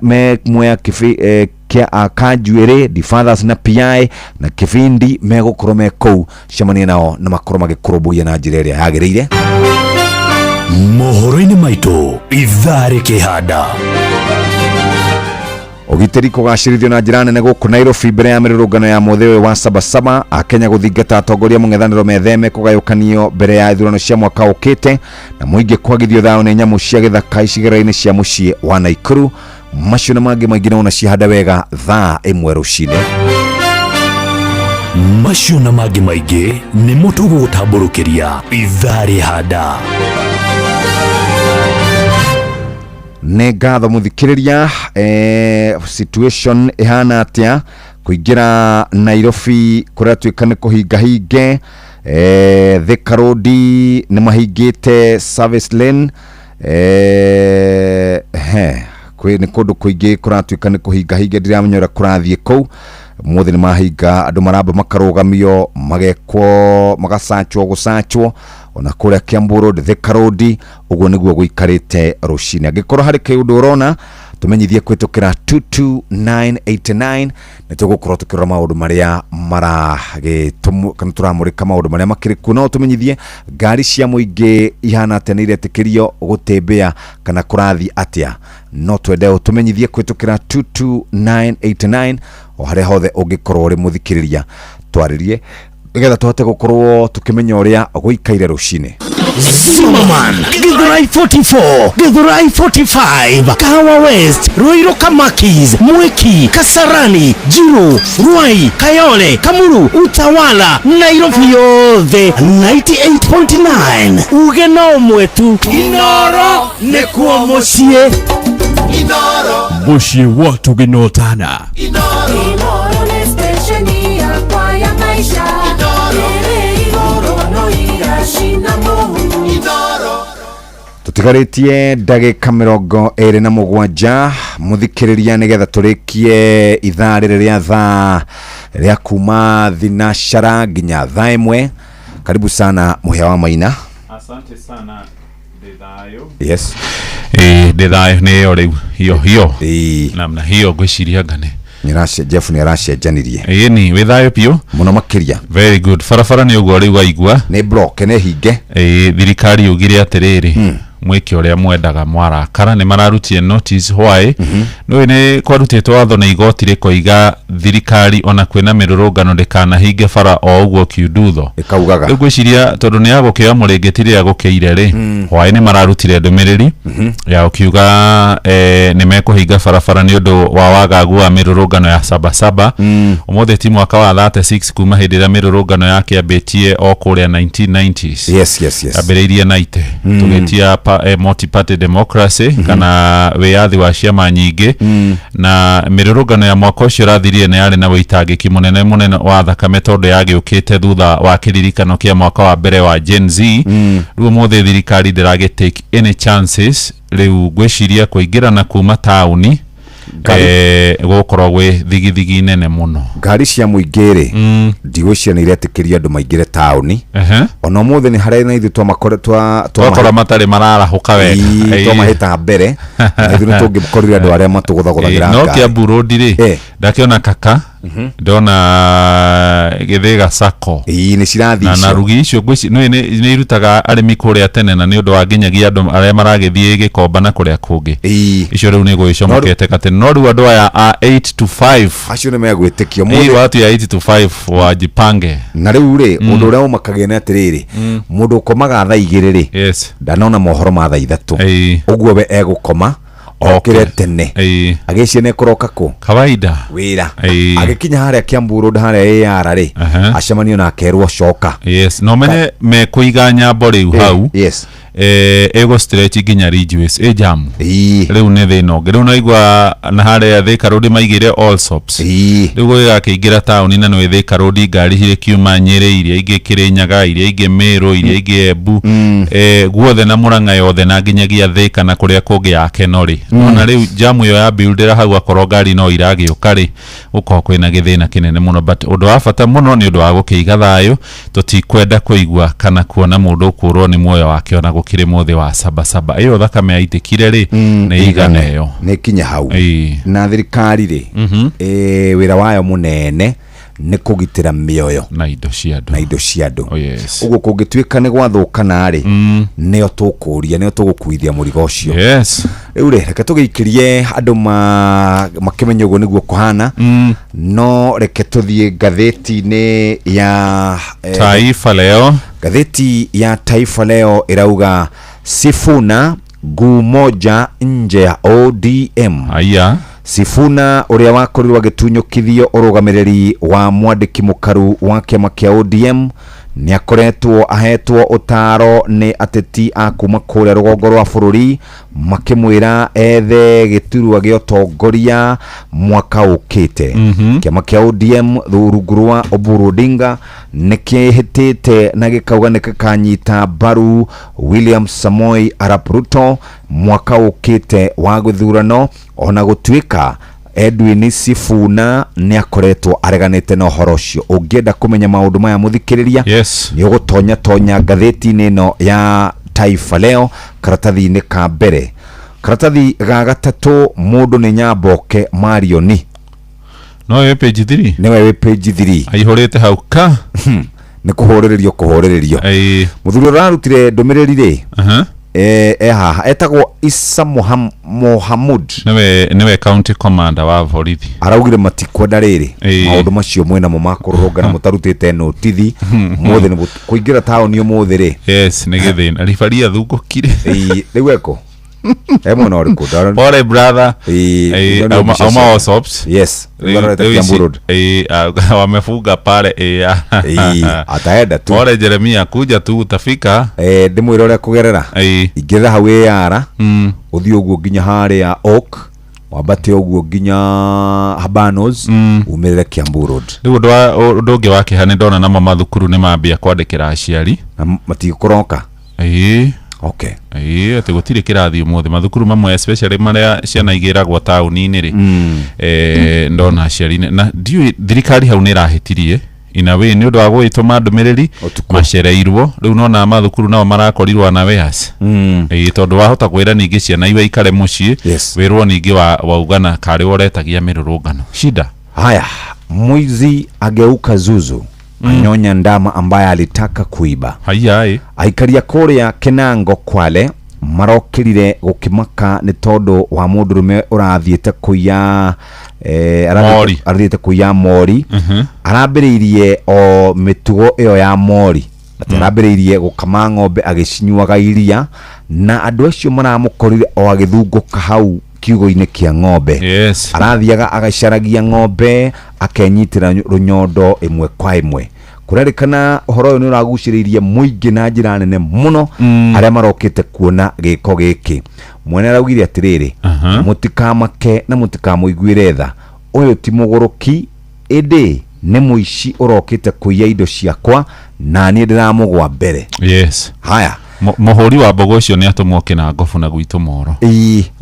me Mwea kĩbi, kia Kanjuĩrĩ the Fathers na PI na Kĩbindi megũkorwo me kũu. Cemania nao na makorwo magĩkũrũmbũiya na njĩra ĩrĩa yagĩrĩire. Mohoro-inĩ maitũ ithaa rĩkĩhanda. Ũgitĩri kũgacĩrithio na njĩra nene gũkũ Nairobi mbere ya mĩrũrũngano ya mũthĩ ũyũ wa Sabasaba. Akenya gũthingata atongoria mũng'ethanĩro metheme kũgayũkanio mbere ya ithurano cia mwaka ũkĩte, na mũingĩ kwagithio thayũ nĩ nyamũ cia gĩthaka icigĩrĩra-inĩ cia mũciĩ wa Naikuru. Macio na mangĩ maingĩ nĩwona cihanda wega thaa 1 rũcinĩ. Macio na mangĩ maingĩ nĩmo tũgũgũtambũrũkĩria ithaa rĩhanda. Nĩ ngatho mũthikĩrĩria. Situation ĩhana atĩa kũingĩra Nairobi? Kũratuĩka nĩ kũhingahinge. Thika Road nĩ mahingĩte service lane. He kwĩ nĩ kũndũ kũingĩ kũratuĩka nĩ kũhingahinge, ndiramenya ũrĩa kũrathiĩ kũu. Ũmũthĩ nĩ mahinga, andũ maramba makarũgamio, magekwo, magacachwo, gũcachwo ona kũrĩa Kiambu Road, Thika Road, ũguo nĩguo gũikarĩte rũcinĩ. Angĩkorwo harĩ kĩũndũ ũrona, Tũmenyithie kũhĩtũkĩra 22989. Nĩ tũgũkorwo tũkĩrora maũndũ marĩa maragĩtũmũ kana tũramũrĩka maũndũ marĩa makĩrĩ kuo. No tũmenyithie ngari cia mũingĩ ihana atĩa, nĩ iretĩkĩrio gũtembea kana kũrathiĩ atĩa. No twende ũtũmenyithie kũhĩtũkĩra 22989 o harĩa hothe ũngĩkorwo ũrĩ mũthikĩrĩria, twarĩrie nĩgetha tũhote gũkorwo tũkĩmenya ũrĩa gũikaire rũcinĩ. Zimmerman, Githurai 44, Githurai 45, Kahawa West, Ruiru Kamakis, Mwiki, Kasarani, Jiru, Ruai, Kayole, Kamuru, Utawala, Nairobi yothe 98.9. Uge no ũmwe tu. Inoro nĩkuo mũciĩ. Mũciĩ wa tũgĩnotana. Inoro nĩ stesheni yakwa ya maisha ĩrĩ igũrũ no iracina mũhu. Tũtigarĩtie ndagĩka 27, mũthikĩrĩria, nĩgetha tũrĩkie ithaa rĩrĩ rĩa thaa rĩa kuma thinashara nginya thaa 1. Karibu sana, Mũhĩa wa Maina. Asante sana, ndĩ thayũ. Yes. Ĩĩ, ndĩ thayũ. Nĩ ĩyo rĩu hiyo hiyo namna hiyo ngwĩciria ngane. Jeff nĩ aracenjanirie. Ĩni wĩ thayũ biũ. Mũno makĩria. Very good. Barabara nĩ ũguo rĩu waigua. Nĩ block, nĩ hinge. Ĩĩ, thirikari yugire atĩrĩrĩ, mwĩke ũrĩa mwendaga, mwarakara nĩ mararutie notice. Why? Nĩũĩ nĩ kwarutĩtwo watho nĩ igoti rĩkoiga thirikari ona kwĩna mĩrũrũngano ndĩkanahinge bara o ũguo kiundutho. Ĩkaugaga. Rĩu ngwĩciria tondũ nĩ yagũkĩoya mũrĩngĩti rĩrĩa gũkĩire rĩ, hwaĩ nĩ mararutire ndũmĩrĩri ya gũkiuga nĩ mekũhinga barabara nĩ ũndũ wa wagagu wa mĩrũrũngano ya Sabasaba. Ũmũthĩ ti mwaka wa 36 kuma hĩndĩ ĩrĩa mĩrũrũngano yakĩambĩtie o kũrĩa 1990s. Yes. Yambĩrĩirie naite tũgĩtia multi-party democracy kana wĩyathi wa ciama nyingĩ, na mĩrũrũngano ya mwaka ũcio ũrathirire nĩ yarĩ na wĩitangĩki mũnene mũnene wa thakame tondũ yagĩũkĩte thutha wa kĩririkano kĩa mwaka wa mbere wa Gen Z. Rĩu ũmũthĩ thirikari ndĩragĩ take any chances. Rĩu ngwĩciria kũingĩra na kuma taũni gũgũkorwo gwĩ thigithigi nene mũno. Ngari cia mũingĩ rĩ, ndigwĩciria nĩ iretĩkĩria andũ maingĩre taũni. Ona ũmũthĩ nĩ harĩa na ithuĩ twamakore Twakora matarĩ mararahũka wega. Twamahĩta mbere na ithuĩ nĩ tũngĩkorire andũ arĩa matũgũthagũthagĩra No ngari. Kiambu Road rĩ, ndakĩona kaka, ndona Gĩthĩga Sacco. Ĩĩ, nĩ cirathiĩ na icio. Na rugi icio nĩ nĩ irutaga arĩmi kũrĩa tene na nĩ ũndũ wa nginyagia andũ arĩa maragĩthiĩ Gĩkomba na kũrĩa kũngĩ. Icio rĩu nĩ gũgĩcomokete katene, no rĩu andũ aya a 8 to 5 acio nĩ megwĩtĩkio. Ĩĩ, watu ya 8 to 5 wajipange. Na rĩu rĩ, ũndũ ũrĩa ũmakagia nĩ atĩrĩrĩ, mũndũ ũkomaga thaa 2 rĩ, ndanona mohoro ma thaa 3, ũguo we egũkoma okĩre tene agĩciria nĩ ekũroka kũ kawaida wĩra. Agĩkinya harĩa Kiambu Road, harĩa AR rĩ, acemanio na akerwo coka. Yes, no menye mekũiga nyambo rĩu hau. Ĩgũ stretch nginya Ridgeways ĩ jam. Rĩu nĩ thĩna ũngĩ. Rĩu naigua na harĩa Thika Road maigire all stops. Rĩu gũgĩgakĩingĩra taũni na nĩ Thika Road ngari cirĩkiuma Nyĩrĩ, iria ingĩ Kĩrĩnyaga, iria ingĩ Mĩrũ, iria ingĩ Embu, guothe na Mũrang'a yothe na nginyagia Thika na kũrĩa kũngĩ ya Keno rĩ. Ona rĩu jamu ĩyo ya buildera hau, akorwo ngari no iragĩũka rĩ, gũkorwo kwĩna gĩthĩna kĩnene mũno. But ũndũ wa bata mũno nĩ ũndũ wa gũkĩiga thayũ, tũtikwenda kũigua kana kuona mũndũ ũkũrwo nĩ muoyo wake ona gũkĩrĩ mũthĩ wa Sabasaba. Ĩyo thakame yaitĩkire rĩ, nĩ igana ĩyo. Nĩ kinya hau. Na thirikari rĩ, wĩra wayo mũnene nĩ kũgitĩra mĩoyo na indo cia andũ. Na indo cia andũ. Oh, yes. Ũguo kũngĩtuĩka nĩ gwathũkana rĩ, nĩo tũkũria, nĩo tũgũkuithia mũrigo ũcio. Rĩu rĩ, reke tũgĩikĩrie andũ makĩmenye ũguo nĩguo kũhana. No reke tũthiĩ ngathĩti-inĩ ya Taifa Leo. Ngathĩti ya Taifa Leo ĩrauga Sifuna nguu moja nje ya ODM. Aya. Sifuna ũrĩa wakorirwo agĩtunyũkithio ũrũgamĩrĩri wa mwandĩki mũkaru wa kĩama kĩa ODM nĩ akoretwo ahetwo ũtaro nĩ ateti a kuma kũrĩa rũgongo rwa bũrũri, makĩmwĩra ethe gĩturwa gĩa ũtongoria mwaka ũkĩte. Kĩama kĩa ODM rungu rwa Oburu Odinga nĩ kĩhĩtĩte na gĩkauga nĩ gĩkanyita mbaru William Samoei Arap Ruto mwaka ũkĩte wa gĩthurano, ona gũtuĩka Edwin Sifuna nĩ akoretwo areganĩte na ũhoro ũcio. Ũngĩenda kũmenya maũndũ maya, mũthikĩrĩria, nĩ ũgũtonya tonya ngathĩti-inĩ ĩno ya Taifa Leo karatathi-inĩ ka mbere. Karatathi ga gatatũ mũndũ nĩ Nyamboke Marioni. No wĩ page 3. Nĩwe wĩ page 3. Aihũrĩte hau ka. Nĩ kũhũrĩrĩrio kũhũrĩrĩrio. Mũthuri ũrĩa ũrarutire ndũmĩrĩri rĩ, e haha etagwo Isa Mohamud. Nĩwe county commander wa borithi. Araugire matikwenda rĩrĩ maũndũ macio mwĩnamo ma kũrũrũngana mũtarutĩte notithi mũthĩ nĩ kũingĩra taũni ũmũthĩ rĩ. Yes, nĩ gĩthĩna. Ribari athungũkire. Rĩu eko e mwena ũrĩkũ? Pole brother. Auma Allsops. Yes. Kiambu Road. Wamefunga pale. Ataenda tu. Pole Jeremia, kuja tu utafika. Ndĩmwĩre ũrĩa kũgerera. Ingĩrĩra hau AR, ũthiĩ ũguo nginya harĩa Oak, wambate ũguo nginya Habanos, umĩrĩre Kiambu Road. Rĩu ũndũ ũngĩ wa kĩeha nĩ ndona namo mathukuru nĩ mambia kwandĩkĩra aciari. Na matigũkũroka. Okay. Atĩ gũtirĩ kĩrathi ũmũthĩ mathukuru mamwe especially marĩa ciana igĩragwo taũni-inĩ rĩ, ndona aciari na ndiũĩ thirikari hau nĩ ĩrahĩtirie in a way nĩ ũndũ wa gũgĩtũma ndũmĩrĩri macereirwo. Rĩu nona mathukuru nao marakorirwo unawares. Tondũ wahota kwĩra ningĩ ciana iwe ikare mũciĩ, wĩrwo ningĩ waugana karĩ ũretagia mĩrũrũngano. Shida. Haya, mwizi ageuka zuzu. Anyonya ndama ambaye alitaka kuiba. Haya. Aikaria kũrĩa Kenango Kwale marokĩrire gũkĩmaka nĩ tondũ wa mũndũrũme ũrathiĩte kũiya arathiĩte kũiya mori. Arambĩrĩirie o mĩtugo ĩyo ya mori. Atĩ arambĩrĩirie gũkama ng'ombe agĩcinyuaga iria, na andũ acio maramũkorire o agĩthungũka hau kiugo-inĩ kĩa ng'ombe. Yes. Arathiaga agacaragia ng'ombe akenyitĩra rũnyondo ĩmwe kwa ĩmwe. Kũrerĩkana ũhoro ũyũ nĩ ũragucĩrĩirie mũingĩ na njĩra nene mũno arĩa marokĩte kuona gĩko gĩkĩ. Mwene araugire atĩrĩrĩ, mũtikamake na mũtikamũiguĩre tha, ũyũ ti mũgũrũki ĩndĩ nĩ mũici ũrokĩte kũiya indo ciakwa na niĩ ndĩramũgwa mbere. Yes. Haya. Mũhũri wa mbogo ũcio nĩ atũmwo Kĩnangobu na gwitũ Moro.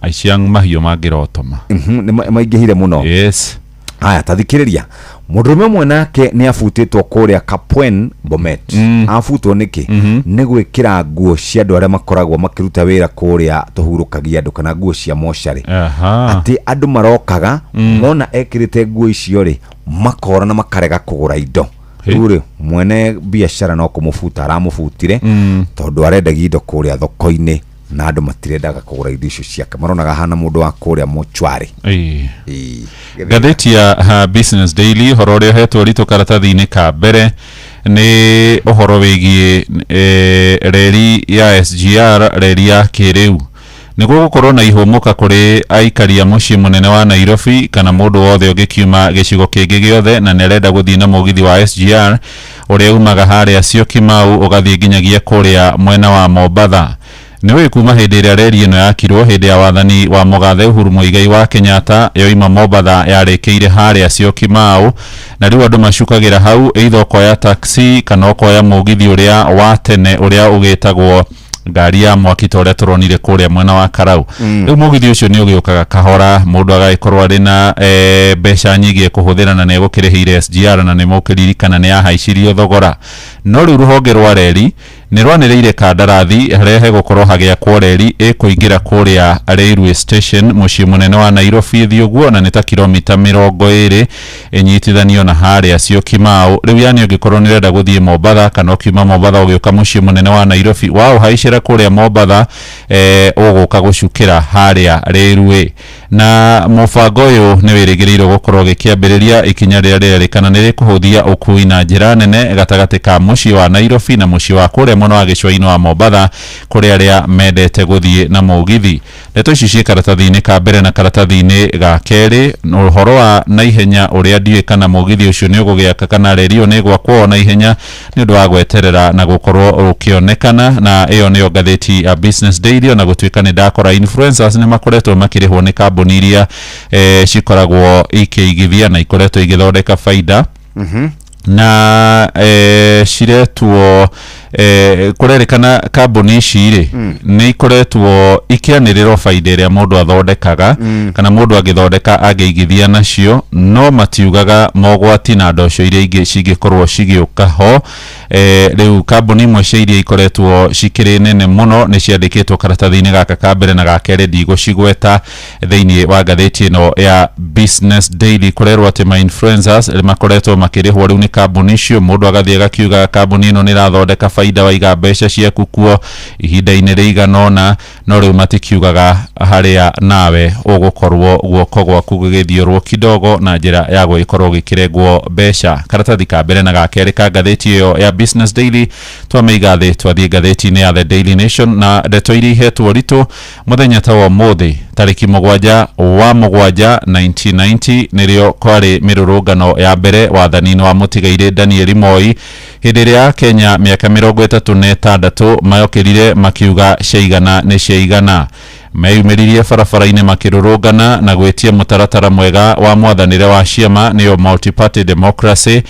Aici a mahiũ mangĩrotoma. Nĩ maingĩhire mũno. Yes. Haya, tathikĩrĩria. Mũndũrũme ũmwe nake nĩ abutĩtwo kũrĩa Kapwen Bomet. Abutwo nĩkĩ? Nĩ gwĩkĩra nguo cia andũ arĩa makoragwo makĩruta wĩra kũrĩa tũhurũkagia andũ, kana nguo cia mocarĩ. Atĩ andũ marokaga mona ekĩrĩte nguo icio rĩ, makora na makarega kũgũra indo. Rĩu rĩ, mwene biacara no kũmũbuta aramũbutire tondũ arendagia indo kũrĩa thoko-inĩ na andũ matirendaga kũgũra indo icio ciake, maronaga hana mũndũ wa kũrĩa mochwari. Ngathĩti ya Business Daily ũhoro ũrĩa ũhetwo ritũ karatathi-inĩ ka mbere nĩ ũhoro wĩgiĩ reri ya SGR, reri ya kĩrĩu. Nĩguo gũkorwo na ihũmũka kũrĩ aikari a mũciĩ mũnene wa Nairobi kana mũndũ wothe ũngĩkiuma gĩcigo kĩngĩ gĩothe na nĩarenda gũthiĩ na mũgithi wa SGR ũrĩa umaga harĩa Syokimau ũgathiĩ nginyagia kũrĩa mwena wa Mombatha. Nĩũĩ kuma hĩndĩ ĩrĩa reri ĩno yakirwo hĩndĩ ya wathani wa mũgathe Uhuru Muigai wa Kenyatta yoima Mombatha yarĩkĩire harĩa Syokimau, na rĩu andũ macukagĩra hau either ũkoya taxi kana ũkoya mũgithi ũrĩa wa tene ũrĩa ũgĩtagwo ngari ya mwaki ta ũrĩa tũronire kũrĩa mwena wa Karau. Rĩu mũgithi ũcio nĩ ũgĩũkaga kahora, mũndũ agagĩkorwo arĩ na mbeca nyingĩ ekũhũthĩra na nĩegũkĩrĩhĩire SGR na nĩmũkĩririkana nĩ yahaicirio thogora. No rĩu rũhonge rwa reri nĩ rwanĩrĩire kandarathi harĩa hegũkorwo hagĩakwo reri ĩkũingĩra kũrĩa Railway Station mũciĩ mũnene wa Nairobi ĩthiĩ ũguo, na nĩ ta kilomita 20 ĩnyitithanio na harĩa Syokimau. Rĩu yani ũngĩkorwo nĩ ũrenda gũthiĩ Mombatha kana ũkiuma Mombatha ũgĩũka mũciĩ mũnene wa Nairobi, waũhaicĩra kũrĩa Mombatha ũgũka gũcukĩra harĩa Railway. Na mũbango ũyũ nĩ wĩrĩgĩrĩirwo gũkorwo ũgĩkĩambĩrĩria ikinya rĩrĩa rĩrerĩkana nĩ rĩkũhũthia ũkui na njĩra nene gatagatĩ ka mũciĩ wa Nairobi na mũciĩ wa kũrĩa mwena wa gĩcũa-inĩ wa Mombatha kũrĩ arĩa mendete gũthiĩ na mũgithi. Ndeto ici ciĩ karatathi-inĩ ka mbere na karatathi-inĩ ga kerĩ. Ũhoro wa naihenya ũrĩa ndiũĩ kana mũgithi ũcio nĩ ũgũgĩaka kana reri ĩyo nĩ ĩgwakwo na ihenya nĩ ũndũ wa gweterera na gũkorwo ũkĩonekana, na ĩyo nĩyo ngathĩti ya Business Daily. Ona gũtuĩka nĩ ndakora influencers nĩ makoretwo makĩrĩhwo nĩ kambuni iria cikoragwo ikĩigithia na ikoretwo igĩthondeka baida. Na ciretwo kũrerĩkana kambuni ici rĩ nĩ ikoretwo ikĩanĩrĩrwo baida ĩrĩa mũndũ athondekaga kana mũndũ angĩthondeka angĩigithia nacio, no matiugaga mogwati na ndoco iria ingĩ cingĩkorwo cigĩũka ho. Rĩu kambuni imwe cia iria ikoretwo cikĩrĩ nene mũno nĩ ciandĩkĩtwo karatathi-inĩ gaka ka mbere na ga kerĩ, ndigũcigweta. Thĩinĩ wa ngathĩti ĩno ya Business Daily kũrerwo atĩ ma influencers makoretwo makĩrĩhwo rĩu nĩ kambuni icio. Mũndũ agathiĩ agakiuga kambuni ĩno nĩ ĩrathondeka baida, waiga mbeca ciaku kuo ihinda-inĩ rĩigana ũna, no rĩu matikiugaga harĩa nawe ũgũkorwo guoko gwaku gũgĩthiũrwo kidogo na njĩra ya gũgĩkorwo gĩkĩrengwo mbeca. Karatathi ka mbere na ga kerĩ ka ngathĩti ĩyo ya Business Daily twamĩiga thĩ, twathiĩ ngathĩti-inĩ ya The Daily Nation na ndeto iria ihetwo ũritũ mũthenya ta wa ũmũthĩ tarĩki 7 wa 7 1990 nĩrĩo kwarĩ mĩrũrũngano ya mbere wathani-inĩ wa mũtigairĩ Daniel Moi, hĩndĩ ĩrĩa Kenya mĩaka 36 mayokĩrire makiuga ciaigana nĩ ciaigana. Meyumĩririe barabara-inĩ makĩrũrũngana na gwĩtia mũtaratara mwega wa mwathanĩre wa ciama, nĩyo multi-party democracy,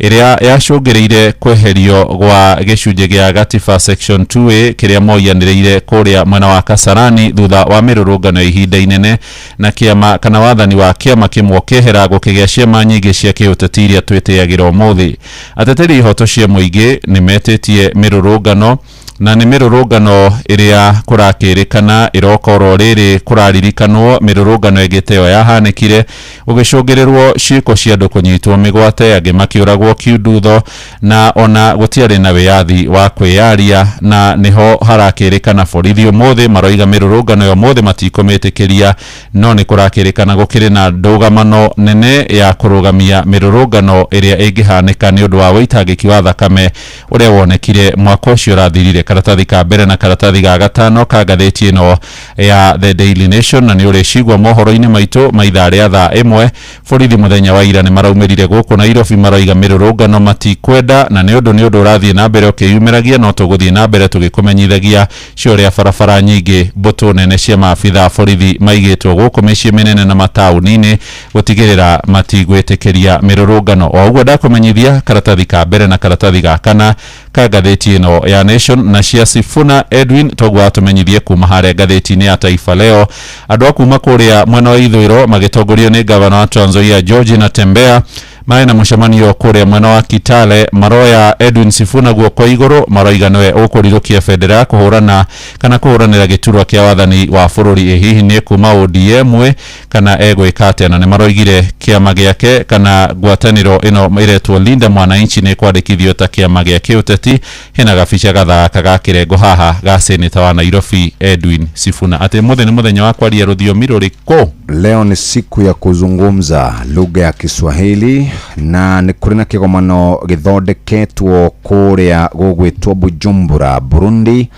ĩrĩa yacũngĩrĩire kweherio gwa gĩcunjĩ gĩa gatiba section 2A kĩrĩa Moi anĩrĩire kũrĩa mwena wa Kasarani thutha wa mĩrũrũngano ya ihinda inene, na kĩama kana wathani wa kĩama kĩmwe ũkĩehera gũkĩgĩa ciama nyingĩ cia kĩũteti iria twĩtĩagĩra ũmũthĩ. Ateteri ihoto cia mũingĩ nĩ metĩtie mĩrũrũngano, na nĩ mĩrũrũngano ĩrĩa kũrakĩrĩkana ĩroka oro rĩrĩ kũraririkanwo mĩrũrũngano ĩngĩ ta ĩyo yahanĩkire gũgĩcũngĩrĩrwo ciĩko cia andũ kũnyitwo mĩgwate, angĩ makĩũragwo kiundutho, na ona gũtiarĩ na wĩyathi wa kwĩyaria. Na nĩho harakĩrĩkana borithi ũmũthĩ maroiga mĩrũrũngano ya ũmũthĩ matikũmĩtĩkĩria, no nĩ kũrakĩrĩkana gũkĩrĩ na ndũgamano nene ya kũrũgamia mĩrũrũngano ĩrĩa ĩngĩhanĩka nĩ ũndũ wa wĩitangĩki wa thakame ũrĩa wonekire mwaka ũcio ũrathirire. Karatathi ka mbere na karatathi ga gatano ka ngathĩti ĩno ya The Daily Nation, na nĩ ũrĩcigua mohoro-inĩ maitũ ma ithaa rĩa thaa 1. Borithi mũthenya wa ira nĩ maraumĩrire gũkũ Nairobi maroiga mĩrũrũngano matikwenda, na nĩ ũndũ ũrathiĩ na mbere ũkĩyumĩragia, no tũgũthiĩ na mbere tũgĩkũmenyithagia cia ũrĩa barabara nyingĩ mbũtũ nene cia maabitha a borithi maigĩtwo gũkũ mĩciĩ mĩnene na mataũni-inĩ gũtigĩrĩra matigwĩtĩkĩria mĩrũrũngano. O ũguo ndakũmenyithia karatathi ka mbere na karatathi ga kana ka ngathĩti ĩno ya Nation na cia Sifuna Edwin toguo atũmenyithie kuma harĩa ngathĩti-inĩ ya Taifa Leo. Andũ a kuma kũrĩa mwena wa ithũĩro magĩtongorio nĩ gavana wa Trans Nzoia George Natembeya marĩ na mũcemanio kũrĩa mwena wa Kitale, maroya Edwin Sifuna guoko igũrũ, maroiga nĩwe ũkũrirũkia bendera ya kũhũrana kana kũhũranĩra gĩturwa kĩa wathani wa bũrũri. Ĩ hihi nĩ kuma ODM kana egwĩka atĩa? Na nĩ maroigire kĩama gĩake kana ngwatanĩro ĩno ĩretwo Linda Mwananchi nĩ kwandĩkithio ta kĩama gĩa kĩũteti. Hena gabica gathaka ga kĩrengo haha ga seneta wa Nairobi Edwin Sifuna. Atĩ mũthĩ nĩ mũthenya wa kwaria rũthiomi rũrĩkũ? Leo ni siku ya kuzungumza lugha ya Kiswahili, na nĩ kũrĩ na kĩgomano gĩthondeketwo kũrĩa gũgwĩtwo Bujumbura, Burundi,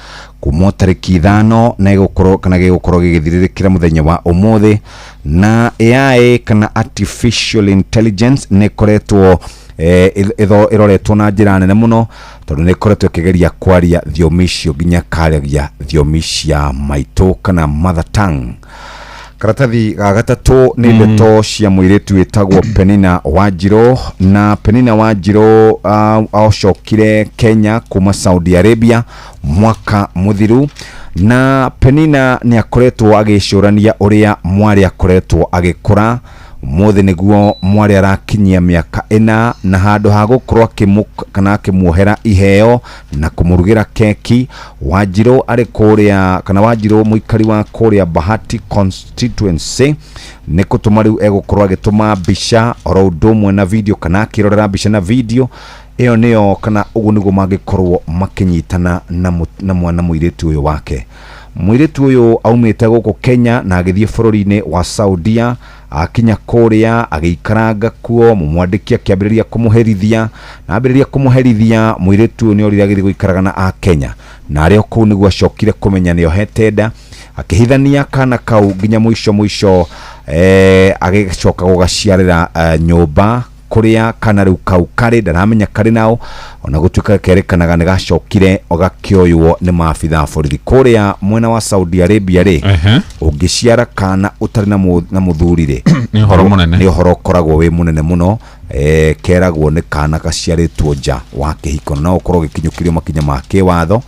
kuma tarĩki 5 na ĩgũkorwo kana gĩgũkorwo gĩgĩthirĩrĩkĩra mũthenya wa ũmũthĩ. Na AI kana artificial intelligence nĩ ĩkoretwo ĩroretwo na njĩra nene mũno, tondũ nĩ ĩkoretwo ĩkĩgeria kwaria thiomi icio nginya karagia thiomi cia maitũ kana mother tongue. Karatathi ga gatatũ nĩ ndeto cia mũirĩtu wĩtagwo Penina Wanjirũ, na Penina Wanjirũ acokire Kenya kuma Saudi Arabia mwaka mũthiru, na Penina nĩ akoretwo agĩcũrania ũrĩa mwarĩ akoretwo agĩkũra. Ũmũthĩ nĩguo mwarĩ arakinyia mĩaka 4, na handũ ha gũkorwo kana akĩmuohera iheo na kũmũrugĩra keki, Wanjirũ arĩ kũrĩa kana Wanjirũ mũikari wa kũrĩa Bahati constituency nĩ gũtũma rĩu egũkorwo agĩtũma mbica oro ũndũ ũmwe na video, kana akĩrorera mbica na video ĩyo nĩyo kana ũguo nĩguo mangĩkorwo makĩnyitana na mwana mũirĩtu ũyũ wake. Mũirĩtu ũyũ aumĩte gũkũ Kenya na agĩthiĩ bũrũri-inĩ wa Saudia, akinya kũrĩa agĩikaranga kuo, mũmwandĩki akĩambĩrĩria kũmũherithia, na ambĩrĩria kũmũherithia mũirĩtu ũyũ nĩ orire agĩthiĩ gũikaraga na a Kenya, na arĩ o kũu nĩguo acokire kũmenya nĩ ohete nda, akĩhithania kana kau nginya mũico mũico, agĩcoka gũgaciarĩra nyũmba kũrĩa kana rĩu kau karĩ, ndaramenya karĩ nao, ona gũtuĩka kerĩkanaga nĩ gacokire gakĩoywo nĩ maabitha a borithi kũrĩa mwena wa Saudi Arabia rĩ. Ũngĩciara kana ũtarĩ na mũthuri rĩ, Nĩ ũhoro mũnene. Nĩ ũhoro ũkoragwo wĩ mũnene mũno. Keragwo nĩ kana gaciarĩtwo nja wa kĩhiko, no ũkorwo ũgĩkinyũkĩrio makinya ma kĩwatho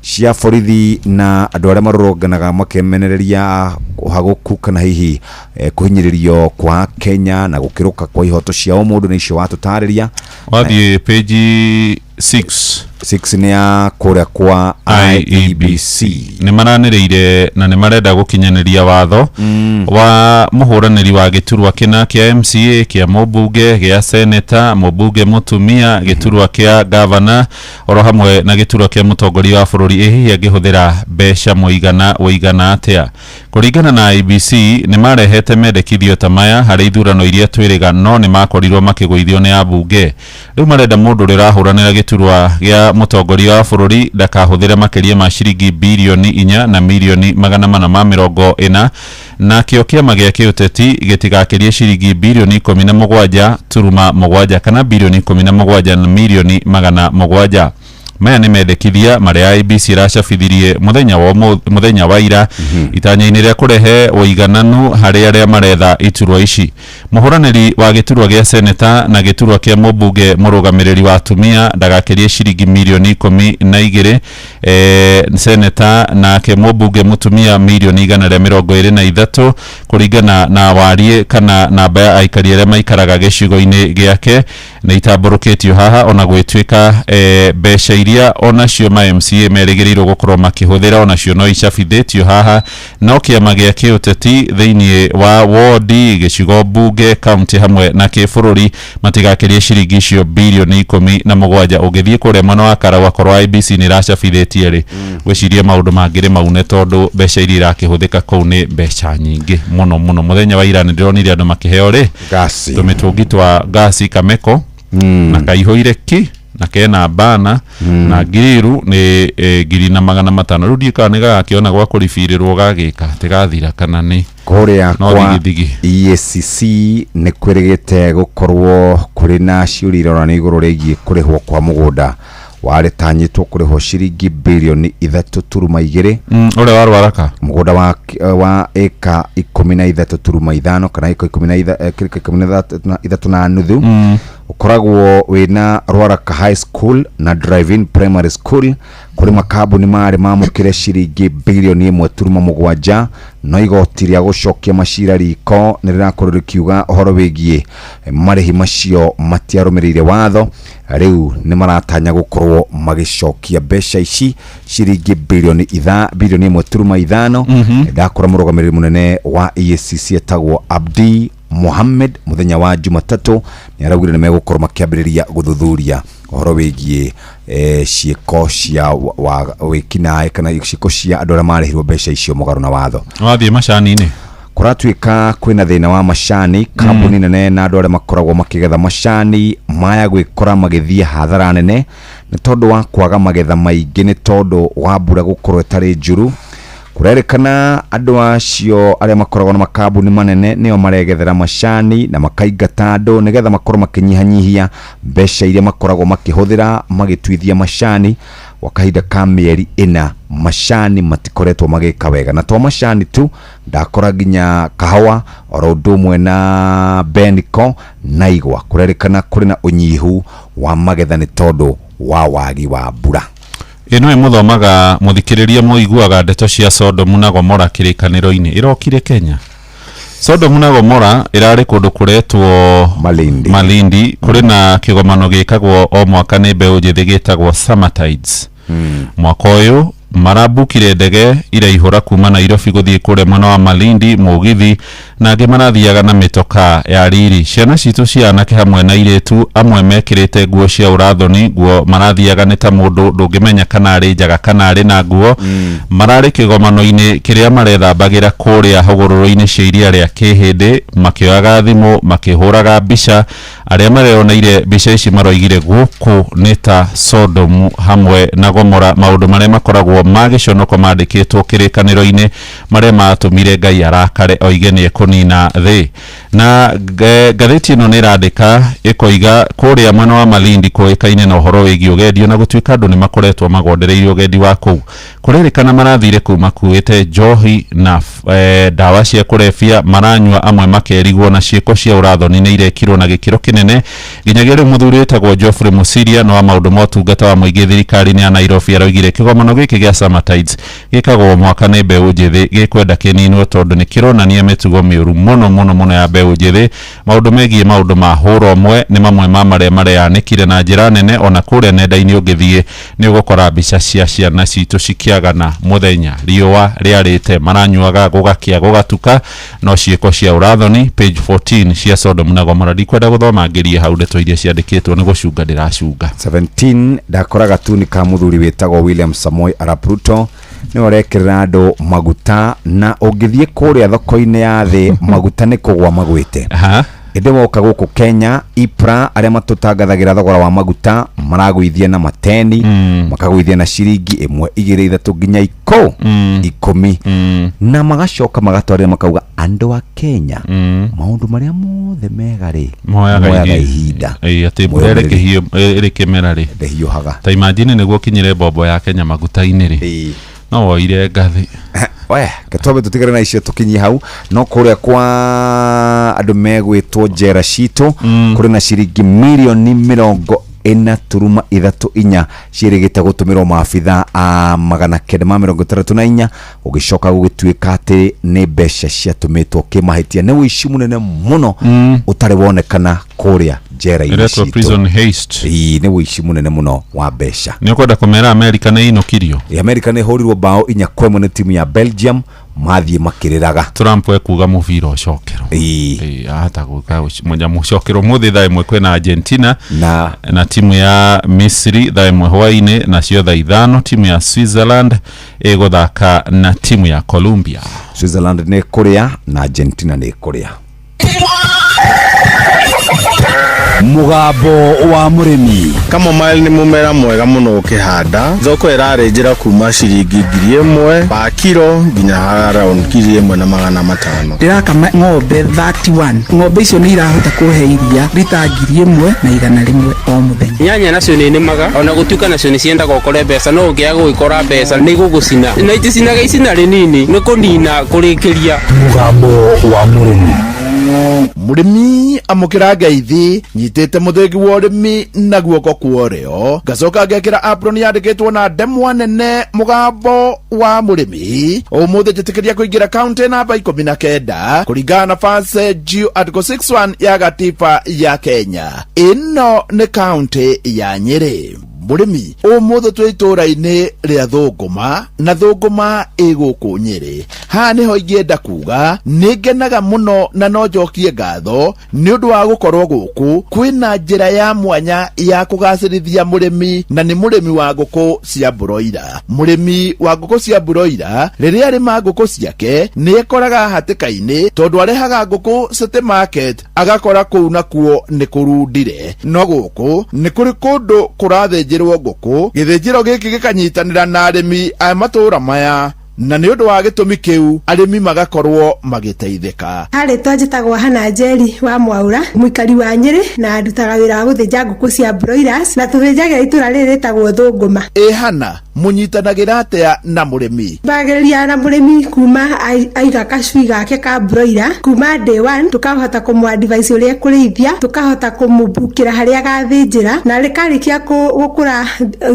cia borithi na andũ arĩa marũrũnganaga makĩmenereria ũhagũku kana hihi kũhinyĩrĩrio kwa Kenya na gũkĩrũka kwa ihoto cia ũmũndũ nĩ icio watũtarĩria. Wathiĩ page 6. 6 nĩ ya kũrĩa kwa IEBC. Nĩ maranĩrĩire na nĩ marenda gũkinyanĩria watho wa mũhũranĩri wa gĩturwa kĩna kĩa MCA, kĩa mũmbunge, gĩa seneta, mũmbunge mũtumia, gĩturwa kĩa gavana, oro hamwe na gĩturwa kĩa mũtongoria wa bũrũri, ĩ hihi angĩhũthĩra mbeca mũigana ũigana atĩa. Kũringana na IEBC, nĩ marehete mendekithio ta maya harĩ ithurano iria twĩrĩga, no nĩ makorirwo makĩgũithio nĩ ambunge. Rĩu marenda mũndũ ũrĩa ũrahũranĩra gĩturwa gĩa mũtongoria wa bũrũri ndakahũthĩre makĩria ma ciringi 4 na 440 million, nakĩo kĩama gĩa kĩũteti gĩtigakĩrie ciringi 17.7 bilioni kana 17.7 million. Maya nĩ mendekithia marĩa IEBC ĩracabithirie mũthenya wa mũthenya wa ira, itanya-inĩ rĩa kũrehe ũigananu harĩ arĩa maretha iturwa ici. Mũhũranĩri wa gĩturwa gĩa seneta na gĩturwa kĩa mũmbunge mũrũgamĩrĩri wa atumia ndagakĩrie ciringi 12 million, seneta, nake mũmbunge mũtumia 123 million, kũringana na wariĩ kana namba ya aikari arĩa maikaraga gĩcigo-inĩ gĩake. Nĩ itambũrũkĩtio haha, ona gwĩtuĩka mbeca iria onacio ma MCA merĩgĩrĩirwo gũkorwo makĩhũthĩra onacio no icabithĩtio haha, no kĩama gĩa kĩũteti thĩinĩ wa wodi, gĩcigo mbunge, kaunti hamwe na kĩbũrũri matigakĩrie ciringi icio 17 bilioni. Ũngĩthiĩ kũrĩa mwena wa Karau, akorwo IEBC nĩ ĩracabithĩtie rĩ, gwĩciria maũndũ mangĩrĩ maune, tondũ mbeca iria irakĩhũthĩka kũu nĩ mbeca nyingĩ mũno mũno. Mũthenya wa ira nĩ ndĩronire andũ makĩheo rĩ Gasi. Tũmĩtũngi twa gasi kameko na kaihũire ki na kena bana na ngiriru nĩ 1,500. Rĩu ndiũ kana nĩ gagakĩona gwa kũribirĩrwo gagĩka atĩ gathira kana nĩ Kũrĩa no kwa thigithigi. EACC nĩ kwĩrĩgĩte gũkorwo kũrĩ na ciũria iroranio igũrũ rĩgiĩ kũrĩhwo kwa mũgũnda warĩtanyĩtwo kũrĩhwo ciringi 3.2 bilioni. Ũrĩa wa Rwaraka. Mũgũnda wa ĩka 13.5 kana ĩka 13.5 ũkoragwo wĩna Rwaraka High School na Drive-In Primary School. Kũrĩ makambuni marĩ mamũkĩre ciringi 1.7 bilioni, no igoti rĩa gũcokia macira riko nĩ rĩrakorwo rĩkiuga ũhoro wĩgiĩ marĩhi macio matiarũmĩrĩire watho. Rĩu nĩ maratanya gũkorwo magĩcokia mbeca ici ciringi 1.5 bilioni. Ndakora mũrũgamĩrĩri mũnene wa EACC etagwo Abdi Mohammed mũthenya wa Jumatatũ nĩ araugire nĩ megũkorwo makĩambĩrĩria gũthuthuria ũhoro wĩgiĩ ciĩko cia wa wĩkinaĩ kana ciĩko cia andũ arĩa marĩhirwo mbeca icio mũgarũ na watho. Wathiĩ macani-inĩ. Kũratuĩka kwĩna thĩna wa macani. Kambuni nene na andũ arĩa makoragwo makĩgetha macani maya gwĩkora magĩthiĩ hathara nene nĩ tondũ wa kwaga magetha maingĩ, nĩ tondũ wa mbura gũkorwo ĩtarĩ njuru. Kũrerĩkana andũ acio arĩa makoragwo na makambuni manene nĩo maregethera macani na makaingata andũ nĩgetha makorwo makĩnyihanyihia mbeca iria makoragwo makĩhũthĩra magĩtuithia macani. Kwa kahinda ka mĩeri 4 macani matikoretwo magĩka wega, na to macani tu, ndakora nginya kahawa oro ũndũ ũmwe na beniko na igwa. Kũrerĩkana kũrĩ na ũnyihu wa magetha nĩ tondũ wa wagi wa mbura. Ĩno ĩmũthomaga mũthikĩrĩria, mũiguaga ndeto cia Sodomu na Gomora kĩrĩkanĩro-inĩ ĩrokire Kenya. Sodomu na Gomora ĩrarĩ kũndũ kũretwo Malindi. Malindi. Kũrĩ na kĩgomano gĩkagwo o mwaka nĩ mbeũ njĩthĩ gĩtagwo Summertides. Mwaka ũyũ marambukire ndege iraihũra kuma Nairobi gũthiĩ kũrĩa mwena wa Malindi, mũgithi, na angĩ marathiaga na mĩtoka ya riri. Ciana citũ cia anake hamwe na airĩtu amwe mekĩrĩte nguo cia ũrathoni, nguo marathiaga nĩ ta mũndũ ndũngĩmenya kana arĩ njaga kana arĩ na nguo. Mararĩ kĩgomano-inĩ kĩrĩa marethambagĩra kũrĩa hũgũrũrũ-inĩ cia iria rĩa Kĩhĩndĩ, makĩoyaga thimũ, makĩhũraga mbica. Arĩa mareoneire mbica ici maroigire gũkũ nĩ ta Sodomu hamwe na Gomora, maũndũ marĩa makoragwo ma gĩconoko mandĩkĩtwo kĩrĩkanĩro-inĩ marĩa matũmire Ngai arakare oige nĩ ekũnina thĩ. Na ngathĩti ĩno nĩ ĩrandĩka ĩkoiga kũrĩa mwena wa Malindi kũĩkaine na ũhoro wĩgiĩ ũgendi, ona gũtuĩka andũ nĩ makoretwo magondereire ũgendi wa kũu. Kũrerĩkana marathire kũu makuĩte njohi na ndawa cia kũrebia maranyua, amwe makerigwo na ciĩko cia ũrathoni nĩ irekirwo na gĩkĩro kĩnene. Nginyagia rĩu mũthuri wĩtagwo Geoffrey Musiria no wa maũndũ ma ũtungata wa mũingĩ thirikari-inĩ ya Nairobi aroigire kĩgomano gĩkĩ gĩa Summertides gĩkagwo mwaka nĩ mbeũ njĩthĩ gĩkwenda kĩninwo tondũ nĩ kĩronania mĩtugo mĩũru. mĩũru mũno mũno mũno ya mbeũ njĩthĩ. Maũndũ megiĩ maũndũ ma hũra ũmwe nĩ mamwe ma marĩa mareyanĩkire na njĩra nene. Ona kũrĩa nenda-inĩ ũngĩthiĩ nĩ ũgũkora mbica cia ciana citũ cikĩagana mũthenya riũa rĩarĩte, maranyuaga gũgakĩa gũgatuka, no ciĩko cia ũrathoni page 14 cia Sodom na Gomora. Ndikwenda gũthoma ngĩrie hau ndeto iria ciandĩkĩtwo nĩ gũcunga ndĩracunga. 17 ndakora gatuni ka muthuri wĩtagwo William Samoei Arap Ruto nĩwe ũrekĩrĩra andũ maguta, na ũngĩthiĩ kũrĩa thoko-inĩ ya thĩ maguta nĩ kũgwa magwĩte. Ĩndĩ woka gũkũ Kenya, IPRA arĩa matũtangathagĩra thogora wa maguta maragũithia na mateni, makagũithia na ciringi 1 2 3 nginya 10 na magacoka magatwarĩra makauga andũ a Kenya maũndũ marĩa mothe mega rĩ moyaga ihinda. Atĩ mbura ĩrĩ kĩmera rĩ ndĩhiũhaga. Ta imagine nĩguo kinyire mbombo ya Kenya maguta-inĩ rĩ, no woire ngathĩ. We ketwambe tutigane na icio tukinyie hau. No kũrĩa kwa andũ megwĩtwo njera citũ kũrĩ na ciringi mirioni 40.34 ciĩrĩgĩte gũtũmĩrwo maabitha a 964, gũgĩcoka gũgĩtuĩka atĩ nĩ mbeca ciatũmĩtwo kĩmahĩtia. Nĩ ũici mũnene mũno ũtarĩ wonekana kũrĩa njera-inĩ Ĩretwo citũ. prison haste. Ĩĩ, nĩ ũici mũnene mũno wa mbeca. Nĩ ũkwenda kũmera Amerika nĩ ĩinũkirio? Amerika nĩ ĩhũrirwo bao 4-1 nĩ timu ya Belgium, mathiĩ makĩrĩraga. Trump ekuga mũbira ũcokerwo. Ĩĩ, ahota gwĩka mũcokerwo mũthĩ thaa 1 kwĩna Argentina na timu ya Misri thaa 1 hwaĩ-inĩ, nacio thaa 5 timu ya Switzerland ĩgũthaka na timu ya Colombia. Switzerland nĩ kũrĩa na Argentina nĩ kũrĩa. Mũgambo wa mũrĩmi. Chamomile nĩ mũmera mwega mũno ũkĩhanda. Thoko ĩrarĩ njĩra kuma ciringi 1000 pa kiro nginya around 1500. Ndĩrakama ng'ombe 31. Ng'ombe icio nĩ irahota kũhe iria rita 1100 o mũthenya. Nyanya nacio nĩ nĩmaga ona gũtuĩka nacio nĩ ciendaga ũkore mbeca, no ũngĩaga gũgĩkora mbeca nĩ igũgũcina, na iticinaga icina rĩnini, nĩ kũnina kũrĩkĩria. Mũgambo wa mũrĩmi. Mũrĩmi amũkĩra ngeithi nyitĩte mũthĩgi wa ũrĩmi na guoko kwa ũrĩo, ngacoka ngekĩra apron yandĩkĩtwo na ndemwa nene mũgambo wa mũrĩmi. Ũmũthĩ njĩtĩkĩria kũingĩra kaunti namba 19 kũringana na Fase Geo Article 61 ya gatiba ya Kenya. Ĩno nĩ kaunti ya Nyĩrĩ. Mũrĩmi, ũmũthĩ twĩ itũũra-inĩ rĩa Thũngũma, na Thũngũma ĩ gũkũ Nyĩrĩ. Haha nĩho ingĩenda kuga nĩ ngenaga mũno na no njokie ngatho nĩ ũndũ wa gũkorwo gũkũ kwĩna njĩra ya mwanya ya kũgacĩrithia mũrĩmi, na nĩ mũrĩmi wa ngũkũ cia broiler. Mũrĩmi wa ngũkũ cia broiler rĩrĩa arĩma ngũkũ ciake nĩ ekoraga hatĩka-inĩ tondũ arehaga ngũkũ city market agakora kũu nakuo nĩ kũrundire. No gũkũ nĩ kũrĩ kũndũ kũrathĩnjĩrwo ngũkũ, gĩthĩnjĩro gĩkĩ gĩkanyitanĩra na arĩmi a matũũra maya, na nĩ ũndũ wa gĩtũmi kĩu arĩmi magakorwo magĩteithĩka. Harĩ twanjĩtagwo Hana Njeri wa Mwaura, mũikari wa Nyĩrĩ, na ndutaga wĩra wa gũthĩnja ngũkũ cia broilers, na tũthĩnjagĩra itũra rĩrĩ rĩtagwo Thũngũma. Ĩ Hana, mũnyitanagĩra atĩa na mũrĩmi? Mbagĩrĩria na mũrĩmi kuma aiga kacui gake ka broiler kuma day one, tũkahota kũmũ advise ũrĩa ekũrĩithia, tũkahota kũmũbukĩra harĩa agathĩnjĩra, na rĩkarĩkia gũkũra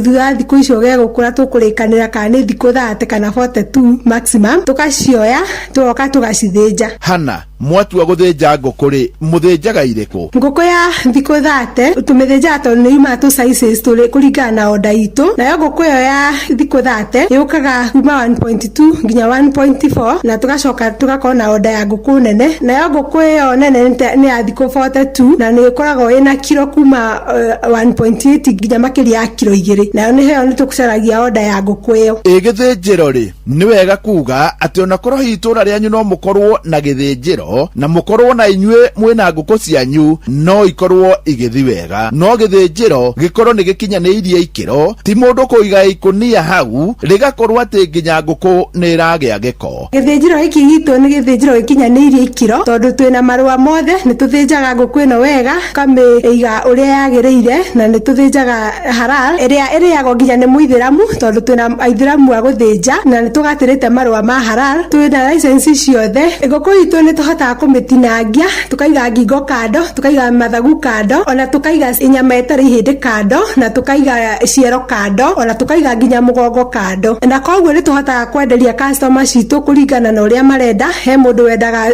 thutha wa thikũ icio gegũkũra tũkũrĩkanĩra kana nĩ thikũ 30 kana 42 maximum, tũkacioya tũgoka tũgacithĩnja. Hana, mwatua gũthĩnja ngũkũ rĩ, mũthĩnjaga irĩkũ? Ngũkũ ya thikũ 30 tũmĩthĩnjaga tondũ nĩ yumaga tũ sizes tũrĩ kũringana na order itũ, nayo ngũkũ ĩyo ya thikũ 30 yũkaga kuma 1.2 nginya 1.4, na tũgacoka tũgakorwo na order ya ngũkũ nene, nayo ngũkũ ĩyo nene nĩ ya thikũ 42 na nĩ ĩkoragwo ĩna kiro kuma 1.8 nginya makĩria ya kiro 2, nayo nĩ heo nĩ tũcaragia order ya ngũkũ ĩyo. Ĩ gĩthĩnjĩro rĩ, nĩ wega kuga atĩ ona korwo hihi itũũra rĩanyu no mũkorwo na gĩthĩnjĩro na mũkorwo na inyuĩ mwĩna ngũkũ cianyu no ikorwo igĩthi wega, no gĩthĩnjĩro gĩkorwo nĩ gĩkinyanĩirie ikĩro, ti mũndũ kũiga ikũnia hau rĩgakorwo atĩ nginya ngũkũ nĩ ĩragĩa gĩko. Gĩthĩnjĩro gĩkĩ gitũ nĩ gĩthĩnjĩro gĩkinyanĩirie ikĩro tondũ twĩna marũa mothe, nĩ tũthĩnjaga ngũkũ ĩno wega, tũkamĩiga ũrĩa yagĩrĩire, na nĩ tũthĩnjaga halal ĩrĩa ĩrĩagwo nginya nĩ mũithĩramu tondũ twĩna aithĩramu a gũthĩnja, na nĩ tũgatĩrĩte marũa ma halal, twĩna license ciothe. Ngũkũ itũ nĩ tũhotaga tũhotaga kũmĩtinangia, tũkaiga ngingo kando, tũkaiga mathagu kando, ona tũkaiga nyama ĩtarĩ ihĩndĩ kando, na tũkaiga ciero kando, ona tũkaiga nginya mũgongo kando. Na koguo nĩ tũhotaga kwenderia customer citũ kũringana na ũrĩa marenda. He mũndũ wendaga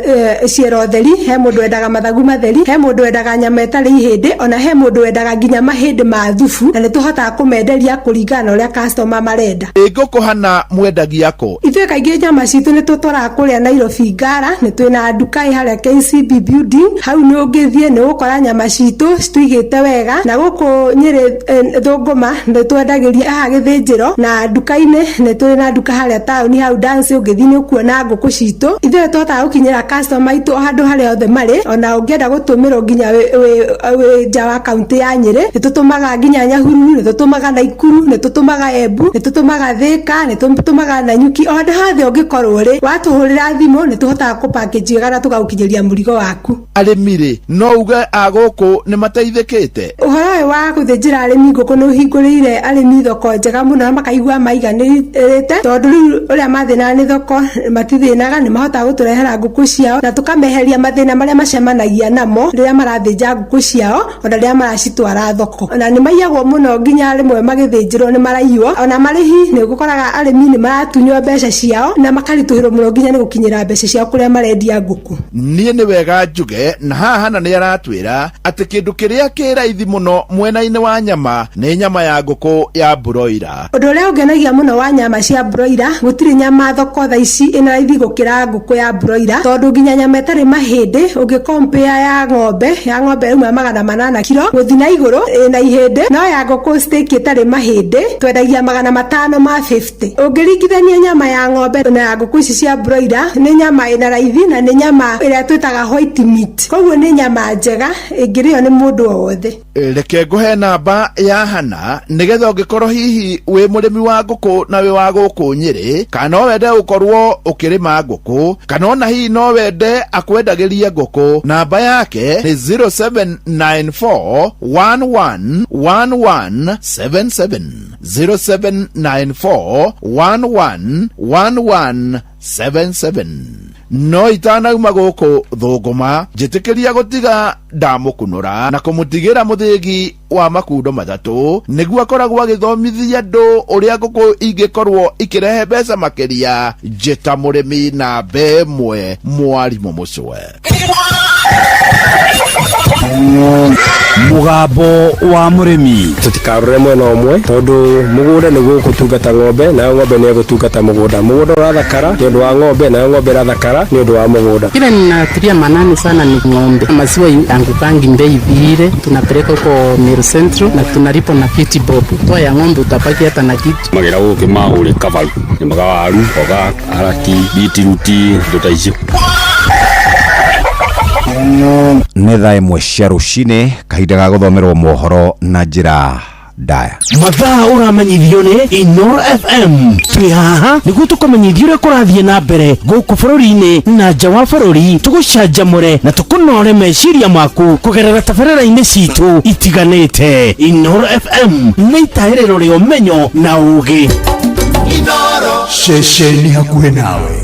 ciero theri, he mũndũ wendaga mathagu matheri, he mũndũ wendaga nyama ĩtarĩ ihĩndĩ, ona he mũndũ wendaga nginya mahĩndĩ ma thubu, na nĩ tũhotaga kũmenderia kũringana na ũrĩa customer marenda. Ĩ ngũkũ hana mwendagia kũ? Ithuĩ kaingĩ nyama citũ nĩ tũtwaraga kũrĩa Nairobi Ngara, nĩ twĩna nduka ĩ harĩa KCB building, hau nĩ ũngĩthiĩ nĩ ũgũkora nyama citũ citũigĩte wega. Na gũkũ Nyĩrĩ Thũngũma nĩ twendagĩria haha gĩthĩnjĩro, na nduka-inĩ nĩ tũrĩ na nduka harĩa taũni hau dance, ũngĩthiĩ nĩ ũkuona ngũkũ citũ. Ithuĩ nĩ tũhotaga gũkinyĩra customer aitũ o handũ harĩa hothe marĩ, ona ũngĩenda gũtũmĩrwo nginya wĩ nja wa kaunti ya Nyĩrĩ, nĩ tũtũmaga nginya Nyahururu, nĩ tũtũmaga Naikuru, nĩ tũtũmaga Embu, nĩ tũtũmaga Thĩka, nĩ tũtũmaga Nanyuki, o handũ hothe ũngĩkorwo rĩ, watũhũrĩra thimũ nĩ tũhotaga kũ package wega na tũgagũkinyĩria mũrigo waku. Arĩmi rĩ, no uge a gũkũ nĩ mateithĩkĩte? Ũhoro ũyũ wa gũthĩnjĩra arĩmi ngũkũ nĩ ũhingũrĩire arĩmi thoko njega mũno na makaigua maiganĩrĩte, tondũ rĩu ũrĩa mathĩnaga nĩ thoko matithĩnaga, nĩ mahotaga gũtũrehera ngũkũ ciao na tũkameheria mathĩna marĩa macemanagia namo rĩrĩa marathĩnja ngũkũ ciao, ona rĩrĩa maracitwara thoko. Ona nĩ maiyagwo mũno, nginya rĩmwe magĩthĩnjĩrwo nĩ maraiywo, ona marĩhi nĩ ũkoraga arĩmi nĩ maratunywo mbeca ciao na makaritũhĩrwo mũno nginya nĩ gũkinyĩra mbeca ciao kũrĩa marendia ngũkũ. Niĩ nĩ wega njuge na haha Hana nĩ aratwĩra atĩ kĩndũ kĩrĩa kĩ raithi mũno mwena-inĩ wa nyama nĩ nyama ya ngũkũ ya broiler. Ũndũ ũrĩa ũngenagia mũno wa nyama cia broiler, gũtirĩ nyama thoko thaa ici ĩna raithi gũkĩra ngũkũ ya broiler, tondũ nginya nyama ĩtarĩ mahĩndĩ ũngĩ compare ya ng'ombe, ya ng'ombe ĩrauma 800 kiro gũthiĩ na igũrũ ĩna ihĩndĩ, no ya ngũkũ steak ĩtarĩ mahĩndĩ twendagia 550. Ũngĩringithania nyama ya ng'ombe na ya ngũkũ ici cia broiler, nĩ nyama ĩna raithi na nĩ nyama ĩrĩa twĩtaga white meat, koguo nĩ nyama njega ĩngĩrĩo nĩ mũndũ o wothe. Reke ngũhe namba ya Hana nĩgetha ũngĩkorwo hihi wĩ mũrĩmi wa ngũkũ na wĩ wa gũkũ Nyĩrĩ, kana no wende gũkorwo ũkĩrĩma ngũkũ, kana ona hihi no wende akwendagĩrie ngũkũ, namba yake nĩ 0794111177, 0794111177. No itanauma gũkũ Thũngũma, njĩtĩkĩria gũtiga ndamũkunũra na kũmũtigĩra mũthĩgi wa makundo matatũ nĩguo akoragwo agĩthomithia andũ ũrĩa ngũkũ ingĩkorwo ikĩrehe mbeca makĩria. Njĩta mũrĩmi namba ĩmwe, mwarimũ mũcwe. Mũgambo wa mũrĩmi. Tũtikarore mwena ũmwe tondũ mũgũnda nĩguo ũgũtungata ng'ombe, nayo ng'ombe nĩ ĩgũtungata mũgũnda. Mũgũnda ũrathakara nĩ ũndũ wa ng'ombe, nayo ng'ombe ĩrathakara nĩ ũndũ wa mũgũnda. Kile ninatilia manani sana ni ng'ombe. Maziwa yangukangi bei vile, tunapeleka huko Meru Central na tunalipa na 50 bob. Toa ya ng'ombe utabaki hata na kitu. Magĩra gũkĩ mahũrĩ kabaru, nĩmaga waru, mboga, karati, bitiruti, indo ta icio. Nĩ thaa 1 cia rũcinĩ, kahinda ga gũthomerwo mohoro na njĩra ndaya. Mathaa ũramenyithio nĩ Inoro FM. Twĩ haha nĩguo tũkũmenyithie ũrĩa kũrathiĩ na mbere gũkũ bũrũri-inĩ na nja wa bũrũri, tũgũcanjamũre na tũkũnore meciria maku kũgerera tabarĩra-inĩ citũ itiganĩte. Inoro FM nĩ itahĩrĩro rĩa ũmenyo na ũũgĩ. Inoro. Ceceni hakuhĩ nawe.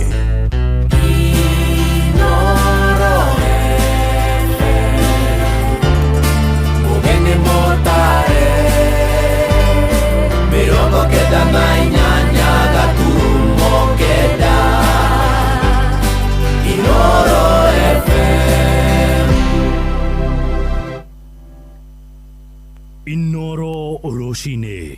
Inoro rũcinĩ.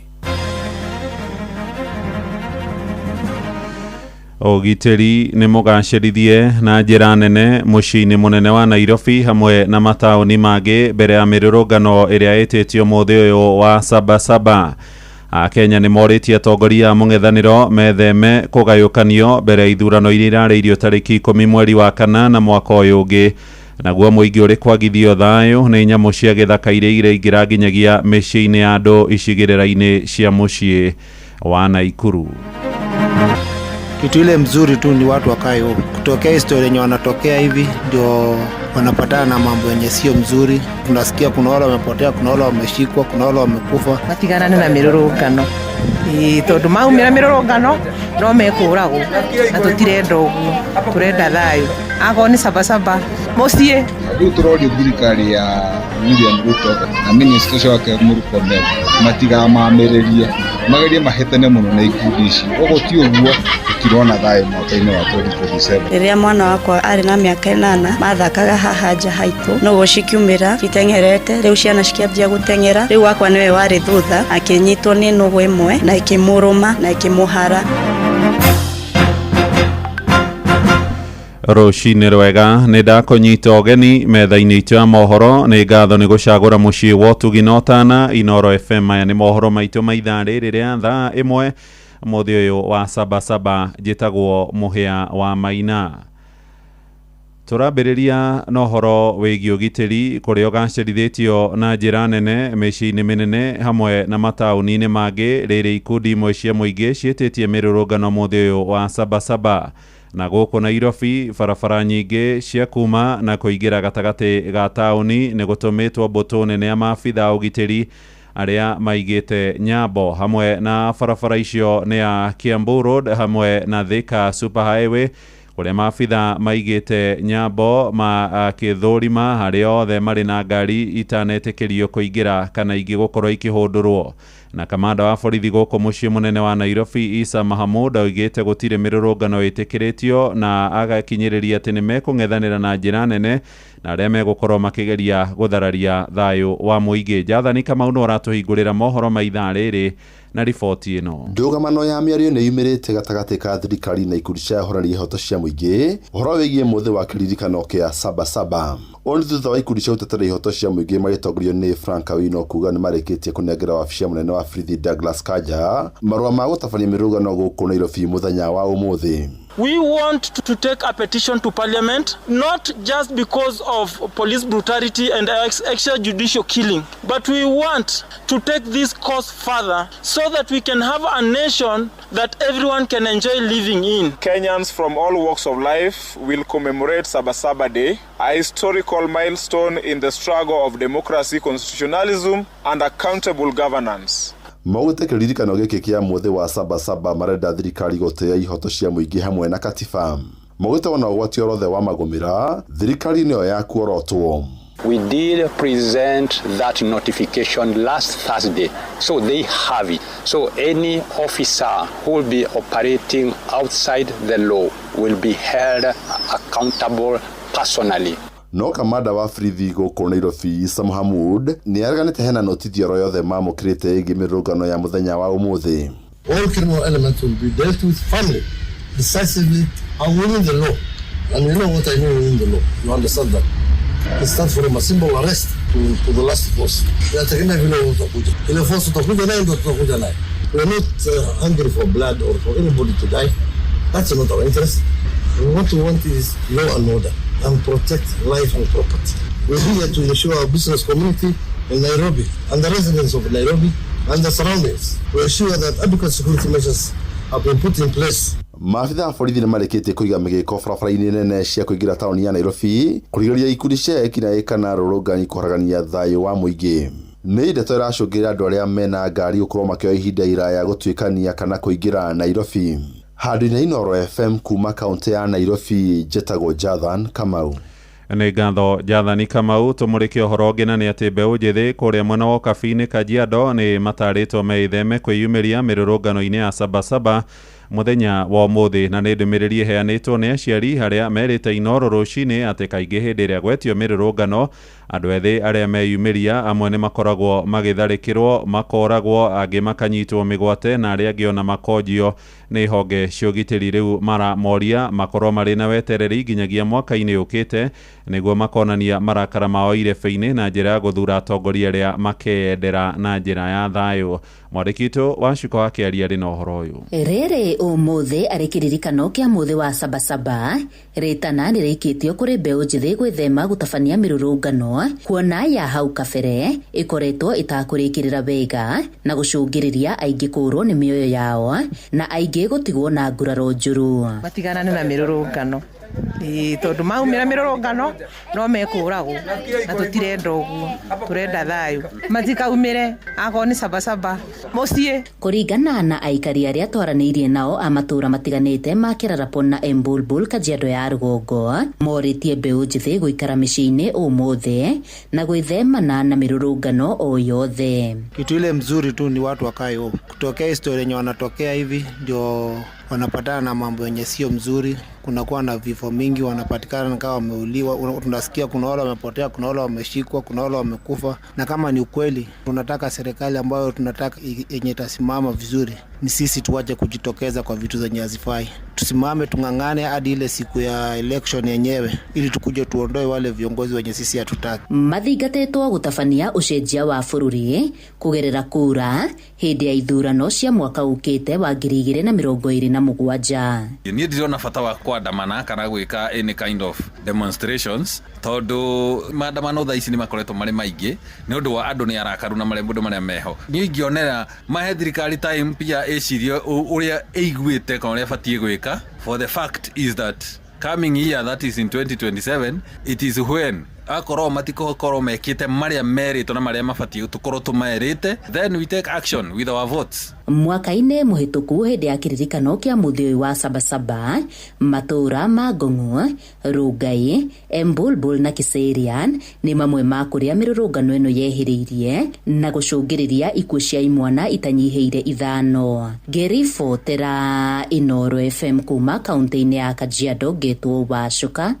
Ũgitĩri nĩ mũgacĩrithie na njĩra nene mũciĩ-inĩ mũnene wa Nairobi hamwe na mataũni mangĩ mbere ya mĩrũrũngano ĩrĩa ĩtĩtio mũthĩ ũyũ wa Sabasaba. Akenya nĩ morĩtie atongoria a mũng'ethanĩro metheme kũgayũkanio mbere ya ithurano iria irarĩirio tarĩki 10 mweri wa 4 na mwaka ũyũ ũngĩ. Naguo mũingĩ ũrĩ kwagithio thayũ nĩ nyamũ cia gĩthaka iria iraingĩra nginyagia mĩciĩ-inĩ ya andũ icigĩrĩra-inĩ cia mũciĩ wa Naikuru. Kitu ile mzuri tu ni watu wakae huko. Kutokea historia yenye wanatokea hivi ndio wanapatana na mambo yenye sio mzuri. Tunasikia kuna wale wamepotea, kuna wale wameshikwa, kuna wale wamekufa. Matiganane na mĩrũrũngano, ĩĩ, tondũ maumĩra mĩrũrũngano no mekũragwo, na tũtirenda ũguo, tũrenda thayũ. Akorwo nĩ Sabasaba mũciĩ. Rĩu tũrorio thirikari ya William Ruto na minista ũcio wake Murkomen matigamamĩrĩrie, magerie mahĩtane mũno na ikundi ici, ũguo ti ũguo tũtirona thayũ mwaka-inĩ wa 2027. Rĩrĩa mwana wakwa arĩ na mĩaka 8, mathakaga haha nja haitũ, nũgũ cikiumĩra citeng'erete, rĩu ciana cikĩambia gũteng'era, rĩu wakwa nĩwe warĩ thutha, akĩnyitwo nĩ nũgũ ĩmwe na ĩkĩmũrũma na ĩkĩmũhara. Rũcinĩ rwega, nĩ ndakũnyita ũgeni metha-inĩ itũ ya mohoro. Nĩ ngatho nĩ gũcagũra mũciĩ wa ũtugi na ũtana, Inoro FM. Maya nĩ mohoro maitũ ma ithaa rĩrĩ rĩa thaa 1 mũthĩ ũyũ wa Sabasaba. Njĩtagwo Mũhĩa wa Maina. Tũrambĩrĩria na ũhoro wĩgiĩ ũgitĩri, kũrĩa ũgacĩrithĩtio na njĩra nene mĩciĩ-inĩ mĩnene hamwe na mataũni-inĩ mangĩ, rĩrĩ ikundi imwe cia mũingĩ ciĩtĩtie mĩrũrũngano mũthĩ ũyũ wa Sabasaba. Na gũkũ Nairobi, barabara nyingĩ cia kuma na kũingĩra gatagatĩ ga taũni nĩ gũtũmĩtwo mbũtũ nene ya maabitha a ũgitĩri arĩa maigĩte nyambo. Hamwe na barabara icio nĩ ya Kiambu Road hamwe na Thika Super Highway, kũrĩa maabitha maigĩte nyambo makĩthũrima harĩa othe marĩ na ngari itanetĩkĩrio kũingĩra kana ingĩ gũkorwo ikĩhũndũrwo. Na kamanda wa borithi gũkũ mũciĩ mũnene wa Nairobi, Isa Mahamud, oigĩte gũtirĩ mĩrũrũngano ĩtĩkĩrĩtio, na agakinyĩrĩria atĩ nĩ mekũng'ethanĩra na njĩra nene na arĩa megũkorwo makĩgeria gũthararia thayũ wa mũingĩ. Jathani Kamau no aratũhingũrĩra mohoro ma ithaa rĩrĩ na riboti ĩno. Ndũgamano ya mĩario nĩ yumĩrĩte gatagatĩ ka thirikari na ikundi cia ahũrani ihoto cia mũingĩ ũhoro wĩgiĩ mũthĩ wa kĩririkano kĩa Sabasaba. Ũũ nĩ thutha wa ikundi cia gũtetera ihoto cia mũingĩ magĩtongorio nĩ Frank Awino kuga nĩ marĩkĩtie kũnengera wabici ya mũnene wa borithi Douglas Kanja marũa ma gũtabania mĩrũrũngano gũkũ Nairobi mũthenya wa ũmũthĩ. We want to take a petition to parliament, not just because of police brutality and extrajudicial killing, but we want to take this cause further so that we can have a nation that everyone can enjoy living in. Kenyans from all walks of life will commemorate Sabasaba Day, a historical milestone in the struggle of democracy, constitutionalism, and accountable governance. Maugĩte kĩririkano gĩkĩ kĩa mũthĩ wa Sabasaba marenda thirikari gũtĩĩa ihoto cia mũingĩ hamwe na katiba. Maugĩte ona ũgwati orothe wa magũmĩra, thirikari nĩyo ya kuorotwo. We did present that notification last Thursday, so they have it. So any officer who will be operating outside the law will be held accountable personally. No kamanda wa borithi gũkũ Nairobi, Isa Mohamud, nĩ areganĩte hena notithi oro yothe mamũkĩrĩte ĩgiĩ mĩrũrũngano ya mũthenya wa ũmũthĩ. All criminal elements will be dealt with firmly, decisively, and within the law. And you know what I mean within the law. You understand that? It starts from a simple arrest to the last force. Inategemea vile utakuja. Ile force utakuja nayo ndio tutakuja nayo. We are not hungry for blood or for anybody to die. That's not our interest. What we want is law and order and protect life and property. We're here to ensure our business community in Nairobi and the residents of Nairobi and the surroundings. We are sure that adequate security measures have been put in place. Maabitha a borithi nĩ marĩkĩtie kũiga mĩgĩko barabara-inĩ nene cia kũingĩra taũni ya Nairobi kũrigĩrĩria ikundi cia ekinaĩ kana arũrũngani kũharagania thayũ wa mũingĩ. Nĩ ndeto ĩracũngĩrĩria andũ arĩa mena ngari gũkorwo makĩoya ihinda iraya gũtuĩkania kana kũingĩra Nairobi. Handũ-inĩ Inooro FM kuma kaũntĩ ya Nairobi, njĩtagwo Jathan Kamau. Nĩ ngatho Jathani Kamau. Tũmũrĩke ũhoro ũngĩ, na nĩ atĩ mbeũ njĩthĩ kũrĩa mwena wa Ũkabi-inĩ Kajiado nĩ matarĩtwo meitheme kwĩyumĩria mĩrũrũngano-inĩ ya Sabasaba mũthenya wa ũmũthĩ, na nĩ ndũmĩrĩri ĩheanĩtwo nĩ aciari harĩa merĩte Inooro rũcinĩ atĩ kaingĩ hĩndĩ ĩrĩa gwetio mĩrũrũngano, andũ ethĩ arĩa meyumĩria amwe nĩ makoragwo magĩtharĩkĩrwo, makoragwo, angĩ makanyitwo mĩgwate, na arĩa angĩ ona makonjio nĩ honge cia ũgitĩri. Rĩu maramoria makorwo marĩ na wetereri nginyagia mwaka-inĩ ũkĩte nĩguo makonania marakara mao irebe-inĩ na njĩra ya gũthura atongoria arĩa makeyendera na njĩra ya thayũ. Mwandĩki witũ Wacuka wa Kĩaria arĩ na ũhoro ũyũ. Rĩrĩ Ũmũthĩ arĩ kĩririkano kĩa mũthĩ wa Sabasaba, rĩtana nĩrĩikĩtio kũrĩ mbeũ njĩthĩ gwĩthema gũtabania mĩrũrũngano kuona ya hau kabere ĩkoretwo ĩtakũrĩkĩrĩra wega na gũcũngĩrĩria aingĩ kũũrwo nĩ mĩoyo yao na aingĩ gũtigwo na nguraro njũru. Matiganane na mĩrũrũngano, tondu maumĩra mĩrũrũngano no mekũragwo na tũtirenda ũguo, tũrenda thayũ. Matikaumĩre akorwo nĩ Sabasaba mũciĩ. Kũringana na aikari arĩa twaranĩirie nao a matũũra matiganĩte ma Kerarapon na Embulbul Kajiado ya rũgongo, morĩtie mbeũ njĩthĩ gũikara mĩciĩ-inĩ ũmũthĩ na gwĩthemana na mĩrũrũngano o yothe. Kitu ile mzuri tu ni watu wakae huko. Kutokea historia yenye wanatokea hivi ndio wanapatana na mambo yenye sio mzuri, kunakuwa na vifo mingi, wanapatikana kama wameuliwa, tunasikia kuna wale wamepotea, kuna wale wameshikwa, kuna wale wamekufa. Na kama ni ukweli, tunataka serikali ambayo tunataka yenye itasimama vizuri, ni sisi tuache kujitokeza kwa vitu zenye hazifai. Tusimame tung'ang'ane hadi ile siku ya election yenyewe, ili tukuje tuondoe wale viongozi wenye sisi hatutaki. Mathingatĩtwo gũtabania ũcenjia wa bũrũri kũgerera kura hĩndĩ ya ithurano cia mwaka ũkĩte wa 2027. Niĩ ndirona bata wa kwandamana kana gwĩka any kind of demonstrations, tondu maandamano thaa ici nĩ makoretwo marĩ maingĩ nĩ ũndũ wa andũ nĩ arakaru na marĩa maũndũ marĩa meho. Niĩ ingĩonera mahe thirikari time pia ĩcirie ũrĩa ĩiguĩte kana ũrĩa ĩbatiĩ gwĩka, for the fact is that coming year, that is in 2027, it is when akorwo matikokorwo mekĩte marĩa merĩtwo na marĩa mabatiĩ tũkorwo tũmerĩte, then we take action with our votes. Mwaka-inĩ mũhĩtũku hĩndĩ ya kĩririkano kĩa mũthĩ ũyũ wa Sabasaba, matũũra ma Ngong'o, Rongai, Embulbul na Kiserian nĩ mamwe ma kũrĩa mĩrũrũngano ĩno yehĩrĩirie na gũcũngĩrĩria ikuũ cia imwana itanyihĩire 5. Ngĩribotera Inooro FM kuma kaũntĩ-inĩ ya Kajiado, ngetwo Wacuka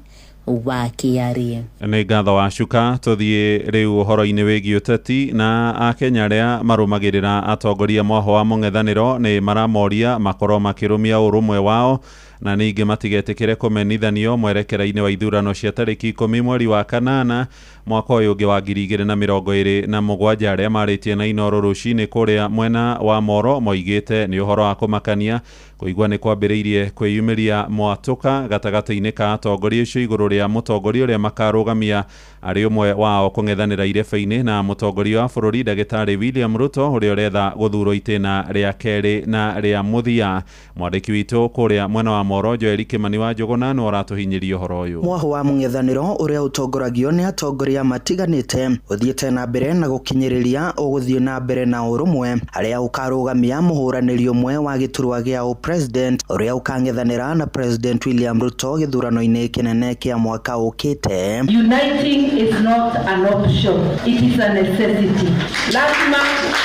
wa Kĩarĩ. Nĩ ngatho Wacuka. Tũthiĩ rĩu ũhoro-inĩ wĩgiĩ ũteti na Akenya arĩa marũmagĩrĩra atongoria mwaho wa mũng'ethanĩro nĩ maramoria makorwo makĩrũmia ũrũmwe wao na ningĩ matigetĩkĩre kũmenithanio mwerekera-inĩ wa ithurano cia tarĩki 10 mweri wa 8 mwaka ũyũ ũngĩ wa 2027. Arĩa marĩtie na Inooro rũcinĩ kũrĩa mwena wa Moro moigĩte nĩ ũhoro wa kũmakania kũigua nĩ kwambĩrĩirie kwĩyumĩria mwatũka gatagatĩ-inĩ ka atongoria acio igũrũ rĩa mũtongoria ũrĩa makarũgamia arĩ ũmwe wao kũng'ethanĩra irebe-inĩ na mũtongoria wa bũrũri ndagĩtarĩ William Ruto ũrĩa ũretha gũthurwo itĩna rĩa kerĩ na rĩa mũthia. Mwandĩki witũ kũrĩa mwena wa Moro Joel Kimani wa Njũgũna nĩ ũratũhinyĩria ũhoro ũyũ. Mwaho wa mũng'ethanĩro ũrĩa ũtongoragio nĩ atongoria matiganĩte ũthiĩte na mbere na gũkinyĩrĩria ũgũthiĩ na mbere na ũrũmwe harĩa ũkarũgamia mũhũranĩri ũmwe wa gĩturwa gĩa president ũrĩa ũkang'ethanĩra na President William Ruto gĩthurano-inĩ kĩnene kĩa mwaka ũkĩte. Uniting is not an option, it is a necessity. Lazima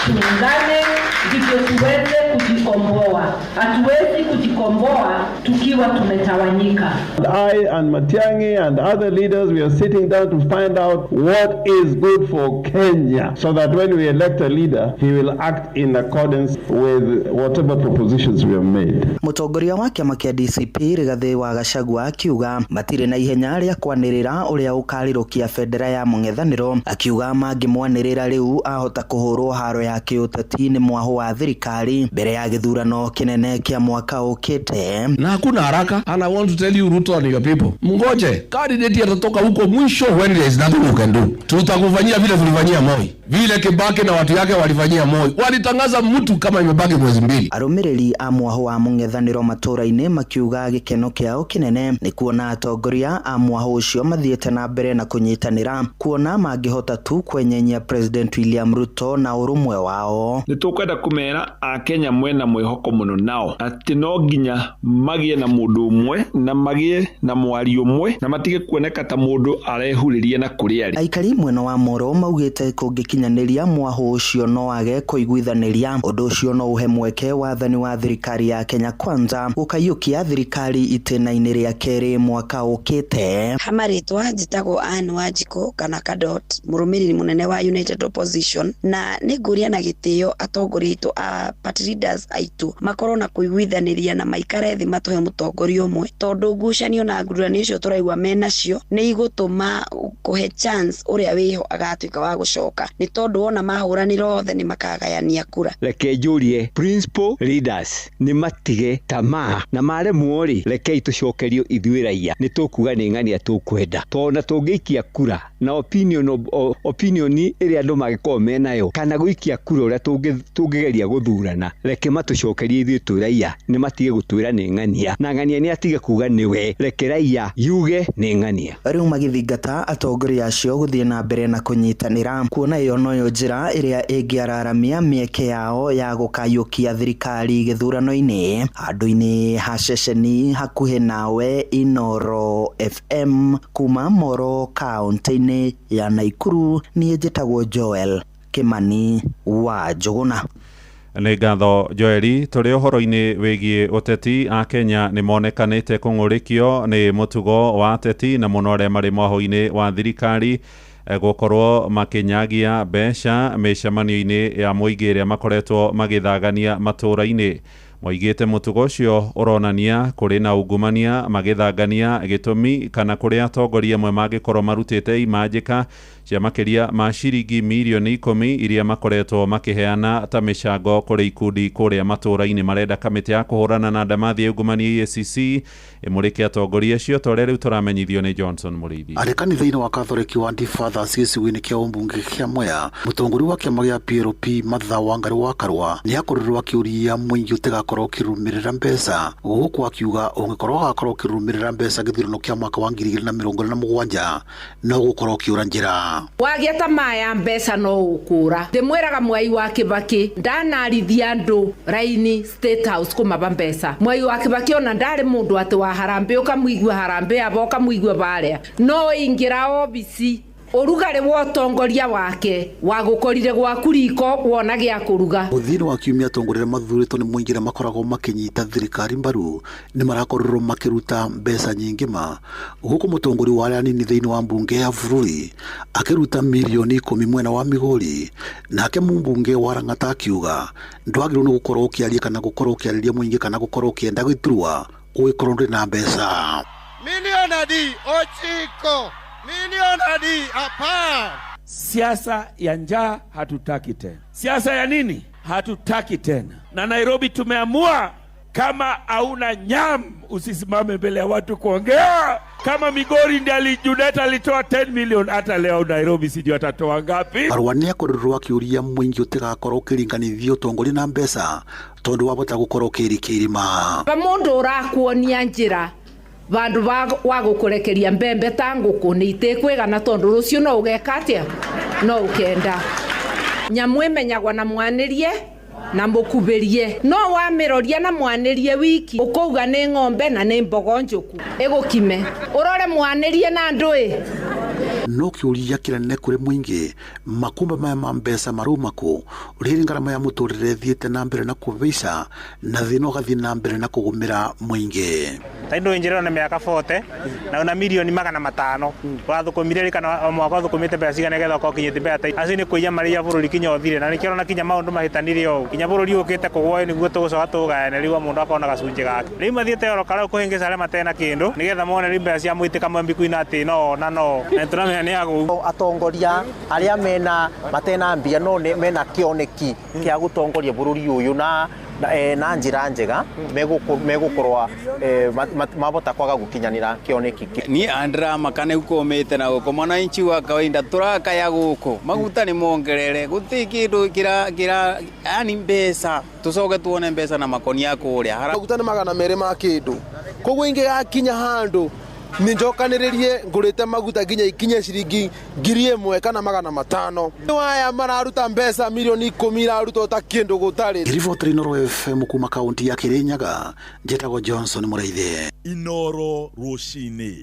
tuungane ndivyo tuweze kujikomboa. Hatuwezi kujikomboa tukiwa tumetawanyika. I and Matiang'i and other leaders, we are sitting down to find out what is good for Kenya so that when we elect a leader, he will act in accordance with whatever propositions we have made. Mũtongoria wa kĩama kĩa DCP Rigathĩ wa Gachagua akiuga matirĩ na ihenya rĩa kwanĩrĩra ũrĩa ũkarirũkia bendera ya mũng'ethanĩro, akiuga mangĩmwanĩrĩra rĩu ahota kũhũrwo haro ya kĩũteti nĩ mwaho wa thirikari mbere ya gĩthurano kĩnene kĩa mwaka ũkĩte. Na hakuna haraka, and I want to tell you Ruto and your people, mngoje candidate atatoka huko mwisho when there is nothing you can do. Tutakufanyia vile tulifanyia Moi, vile Kibaki na watu yake walifanyia Moi, walitangaza mtu kama imebaki mwezi 2. Arũmĩrĩri a mwaho wa mũng'ethanĩro matũũra-inĩ makiuga gĩkeno kĩao kĩnene nĩ kuona atongoria a mwaho ũcio mathiĩte na mbere na kũnyitanĩra, kuona mangĩhota tu kwenyenyia President William Ruto na ũrũmwe wao. Nĩ tũkwenda kũmera Akenya mwena mwĩhoko mũno nao atĩ no nginya magĩe na mũndũ ũmwe na magĩe na mwario ũmwe na matige kuoneka ta mũndũ arehurĩria na kũrĩa arĩ. Aikari mwena wa Moro maugĩte kũngĩkinyanĩria mwaho ũcio no age kũiguithanĩria, ũndũ ũcio no ũhe mweke wathani wa thirikari ya Kenya Kwanza gũkaiyũkia thirikari itĩna-inĩ rĩa kerĩ mwaka ũkĩte. Hamarĩtwa njĩtagwo Anne Wanjikũ kana Kadot, mũrũmĩrĩri mũnene wa United Opposition, na nĩ ngũria na gĩtĩo atongoria aitũ a party leaders aitũ makorwo na kũiguithanĩria na maikare thĩ matũhe mũtongoria ũmwe, tondũ ngucanio na nguranio icio tũraigua menacio nĩ igũtũma kũhe chance ũrĩa wĩho agatuĩka wa gũcoka. Nĩ Nĩ tondũ wona mahũranĩra othe nĩ makagayania kura. Reke njũrie principal leaders nĩ matige tamaa na maremwo rĩ, rekei tũcokerio ithuĩ raia, nĩ tũkuga nĩ ng'ania tũkwenda, tondũ na tũngĩikia kura na opinion ĩrĩa andũ mangĩkorwo menayo kana gũikia kura ũrĩa tũngĩgeria gũthurana, reke matũcokerie ithuĩ twĩ raia, nĩ matige gũtwĩra nĩ ng'ania na ng'ania nĩ atige kuga nĩwe, reke raia yuge nĩ ng'ania. Rĩu magĩthingata atongoria acio gũthiĩ na mbere na kũnyitanĩra, kuona ĩyo noyo njĩra ĩrĩa ĩngĩararamia mĩeke yao ya gũkayũkia thirikari gĩthurano-inĩ. Handũ-inĩ ha ceceni hakuhĩ nawe Inoro FM kuma Moro kaunti-inĩ ya Naikuru, niĩ njĩtagwo Joel Kimani wa Njũgũna. Nĩ ngatho Joeli. Tũrĩ ũhoro-inĩ wĩgiĩ ũteti, a Kenya nĩ monekanĩte kũng'ũrĩkio nĩ mũtugo wa ateti na mũno arĩa marĩ mwaho-inĩ wa thirikari gũkorwo makĩnyagia mbeca mĩcemanio-inĩ ya mũingĩ ĩrĩa makoretwo magĩthagania matũũra-inĩ. Moigĩte mũtugo ũcio ũronania kũrĩ na ungumania magĩthangania gĩtũmi kana kũrĩ atongoria amwe mangĩkorwo marutĩte imanjĩka cia makĩria ma ciringi mirioni 10 iria makoretwo makĩheana ta mĩcango kũrĩ ikundi kũrĩa matũũra-inĩ. Marenda kamĩtĩ ya kũhũrana na ndamathi ya ungumania EACC ĩmũrĩke atongoria acio ta ũrĩa rĩu tũramenyithio nĩ Johnson Mũrĩithi. Arĩ kanitha-inĩ wa Catholic wa Fathers gĩcigo-inĩ kĩa ũmbunge kĩa Mwea, mũtongoria wa kĩama gĩa PLP Martha Wangari wa Karua nĩ akorirwo akĩũria mũingĩ ũtigakorwo ũkĩrũmĩrĩra mbeca, gũkũ akiuga ũngĩkorwo ũgakorwo ũkĩrũmĩrĩra mbeca gĩthurano kĩa mwaka wa 2027 no gũkorwo ũkĩũra njĩra. Wagĩa tamaa ya mbeca no ũkũra. Ndĩmwĩraga Mwai wa Kibaki ndanarithia andũ raini State House kũmaba mbeca. Mwai wa Kibaki ona ndarĩ mũndũ atĩ wa harambĩ ũkamũigua harambĩ aba ũkamũigua barĩa, no ingĩra obici ũrugarĩ wa ũtongoria wake wagũkorire gwaku riko wona gĩa kũruga. Mũthia-inĩ wa kiumia atongoria arĩa mathurĩtwo nĩ mũingĩ arĩa makoragwo makĩnyita thirikari mbaru nĩ marakorirwo makĩruta mbeca nyingĩ ma, gũkũ mũtongoria wa arĩa anini thĩinĩ wa mbunge ya bũrũri akĩruta mirioni 10 mwena wa Migori, nake mũmbunge wa Lang'ata akiuga ndwagĩrĩirwo nĩ gũkorwo ũkĩaria kana gũkorwo ũkĩarĩria mũingĩ kana gũkorwo ũkĩenda gĩturwa ũgĩkorwo ndũrĩ na mbeca. Milioni 9 milioni hapa. Siasa ya njaa hatutaki tena. Siasa ya nini? Hatutaki tena. Na Nairobi tumeamua kama hauna nyam usisimame mbele ya watu kuongea. Kama Migori ndiye alijudeta alitoa 10 million, hata leo Nairobi sijui atatoa ngapi. Karua nĩ akorirwo akĩũria mũingĩ ũtigakorwo ũkĩringanithia ũtongoria na mbeca tondũ wabota gũkorwo ũkĩrikĩrima. Ba mũndũ ũrakuonia njĩra vandu wa gukurekeria mbembe ta nguku ni itikwigana tondu rucio no ugeka atia no ukenda. Nyamu imenyagwo na mwanirie na mukubirie, no wamiroria na mwanirie wiki ukauga ni ng'ombe na ni mbogo njuku igukime urore mwanirie na ndui. No kĩũria kĩnene kũrĩ mũingĩ, makumba maya ma mbeca marauma kũ rĩrĩ ngarama ya mũtũrĩre ĩthiĩte na mbere na kũhaica na thĩna ũgathiĩ na mbere na kũgũmĩra mũingĩ. Ta indo injirwo na mĩaka 40 na una milioni 500 wathũkũmire rĩ kana o mwaka ũthũkũmĩte mbeca cigana nĩgetha ũkorwo ũkinyĩte mbeca ta acio nĩ kũiya marĩia bũrũri kinya ũthire, na nĩkĩo ũrona kinya maũndũ mahĩtanire ũũ kinya bũrũri ũkĩte kũgwa nĩguo tũgũcoka tũgayane rĩu o mũndũ akona gacunjĩ gake. Rĩu mathiĩte oro karau kũhĩngĩca arĩa matena kĩndũ nĩgetha mone rĩu mbeca cia mũitĩka mwembikuinĩ atĩ no na no na tũramenya nĩ agũu. Atongoria arĩa mena matena mbia no mena kĩoneki kĩa gũtongoria bũrũri ũyũ na njĩra njega megũkorwo mabota kwaga gũkinyanĩra kĩoneki. Niĩ andĩramaka nĩ ũkũmĩte na gũkũ mwananchi wa kawaida tũrakaya gũkũ maguta nĩ mongerere gũtirĩ kĩndũ kĩra yani mbeca tũcoke tuone mbeca na makonia kũrĩa. Maguta nĩ 200 ma kĩndũ, koguo ingĩgakinya handũ ninjokanĩrĩrie ngũrĩte maguta nginya ikinye ciringi 1000 kana 500. Waya mararuta mbeca milioni 10 irarutwo ta kĩndũ gũtarĩ. Riboti Inoro FM kuma kaunti ya Kirinyaga, njĩtagwo Johnson Mũrĩithi. Inoro rũcinĩ.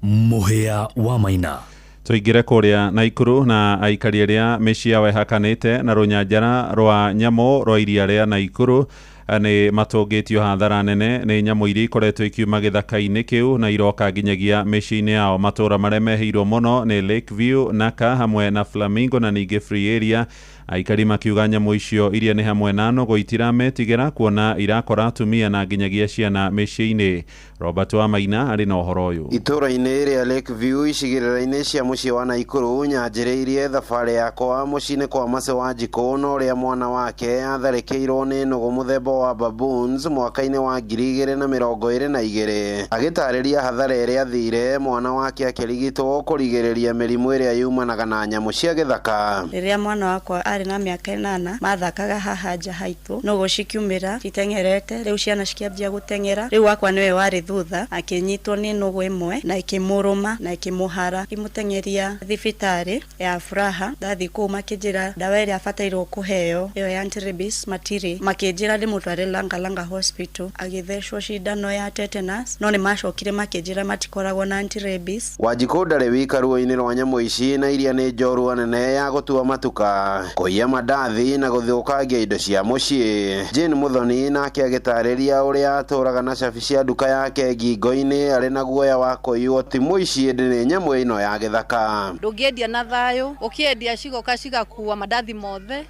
Mũhĩa wa Maina. Tũingĩre kũrĩa Naikuru na aikari arĩa mĩciĩ yao ĩhakanĩte na rũnyanjara rwa nyamũ rwa iria rĩa Naikuru nĩ matũngĩtio hathara nene nĩ nyamũ iria ikoretwo ikiuma gĩthaka-inĩ kĩu na iroka nginyagia mĩciĩ-inĩ yao. Matũũra marĩa mehĩirwo mũno nĩ Lakeview, Naka hamwe na Flamingo na ningĩ Free Area Aikari makiuga nyamũ icio iria nĩ hamwe na nũgũ itirametigĩra kuona irakora atumia na nginyagia ciana mĩciĩ-inĩ. Robert Wamaina arĩ na ũhoro ũyũ. Itũũra-inĩ rĩa Lakeview icigĩrĩra-inĩ cia mũciĩ wa Naikuru nyanjĩrĩirie thabarĩ yakwa mũciĩ-inĩ kwa Mercy Wanjikũ na ũrĩa mwana wake atharĩkĩirwo nĩ nũgũ mũthemba wa baboons mwaka-inĩ wa 2022 agĩtarĩria hathara ĩrĩa athire mwana wake akĩrigitwo kũrigĩrĩria mĩrimũ ĩrĩa yumanaga na nyamũ cia gĩthaka. Rĩrĩa mwana wakwa arĩ na mĩaka 8 mathakaga haha nja haitũ nũgũ cikiumĩra citeng'erete rĩu ciana cikĩambia gũteng'era rĩu wakwa nĩwe warĩ thutha akĩnyitwo nĩ nũgũ ĩmwe na ĩkĩmũrũma na ĩkĩmũhara ĩmũteng'eria thibitarĩ ya Furaha. Ndathiĩ kũu makĩnjĩra ndawa ĩrĩa abatairwo kũheo ĩyo ya anti-rabies matirĩ, makĩnjĩra ndĩmũtware Langalanga Hospital agĩthecwo cindano ya tetanus no nĩmacokire makĩnjĩra matikoragwo na anti-rabies. Wanjikũ ndarĩ wika ruo-inĩ rwa nyamũ ici na iria nĩ njorua nene ya gũtua matuka, kũiya mandathi na gũthũkangia indo cia mũciĩ. Jane Muthoni nake agĩtarĩria ũrĩa atũraga na cabi cia nduka yake ngingo-inĩ arĩ na guoya wa kũiywo ti mũici ĩndĩ nĩ nyamũ ĩno ya gĩthaka. Ndũngĩendia na thayũ, ũkĩendia cigoka cigakua mandathi mothe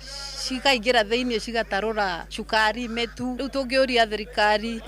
cikaingĩra thĩinĩ cigatarũra cukari mĩtu. Rĩu tũngĩũria thirikari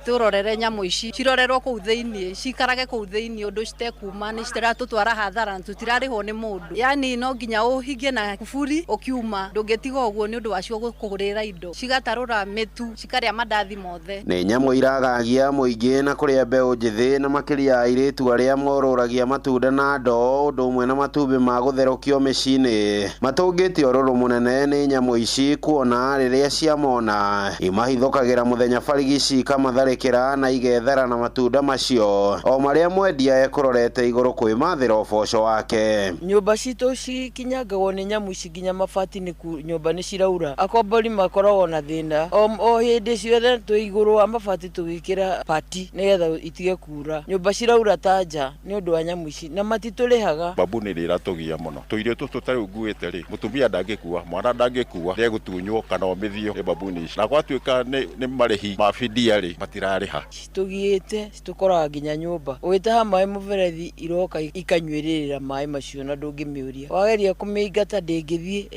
tũrorere nyamũ ici cirorerwo kũu thĩinĩ cikarage kũu thĩinĩ ũndũ citekuma nĩ citiratũtwara hathara tũtirarĩhwo nĩ mũndũ. Yani no nginya ũhingie na kuburi ũkiuma ndũngĩtiga ũguo nĩ ũndũ wacio gũkũgũrĩra indo cigatarũra mĩtu cikarĩa mandathi mothe. Nĩ nyamũ iragagia mũingĩ na kũrĩa mbeũ njĩthĩ na makĩria airĩtu arĩa morũragia matunda na ndoo ũndũ ũmwe na matumbĩ ma gũtherũkio mĩciĩ-inĩ. Matũngĩte ũrũrũ mũnene nĩ nyamũ ici kuona rĩrĩa ciamona imahithũkagĩra mũthenya barigici ikamatharĩkĩra na igethera na matunda macio o marĩa mwendia ekũrorete igũrũ kwĩmathĩra ũboco wake. Nyũmba citũ cikinyangagwo nĩ nyamũ ici nginya mabati nĩ nyũmba nĩ ciraura. Akombori makoragwo na thĩna o hĩndĩ ciothe twĩ igũrũ wa mabati tũgĩkĩra pati nĩgetha itige kura. Nyũmba ciraura ta nja nĩ ũndũ wa nyamũ ici na matitũrĩhaga. Babuni nĩ iratũgia mũno tũirio tũtũ tarĩu nguĩte rĩ mũtumia ndangĩkua mwana ndangĩkua nĩegũtunywo kana omithio nĩ babuni ici na gwatuĩka nĩ marĩhi ma bidia rĩ matirarĩha. Citũgiĩte citũkoraga nginya nyũmba ũgĩtaha maĩ mũberethi iroka ikanyuĩrĩra maĩ macio na ndũngĩmĩũria wageria kũmĩingata ndĩngĩthiĩ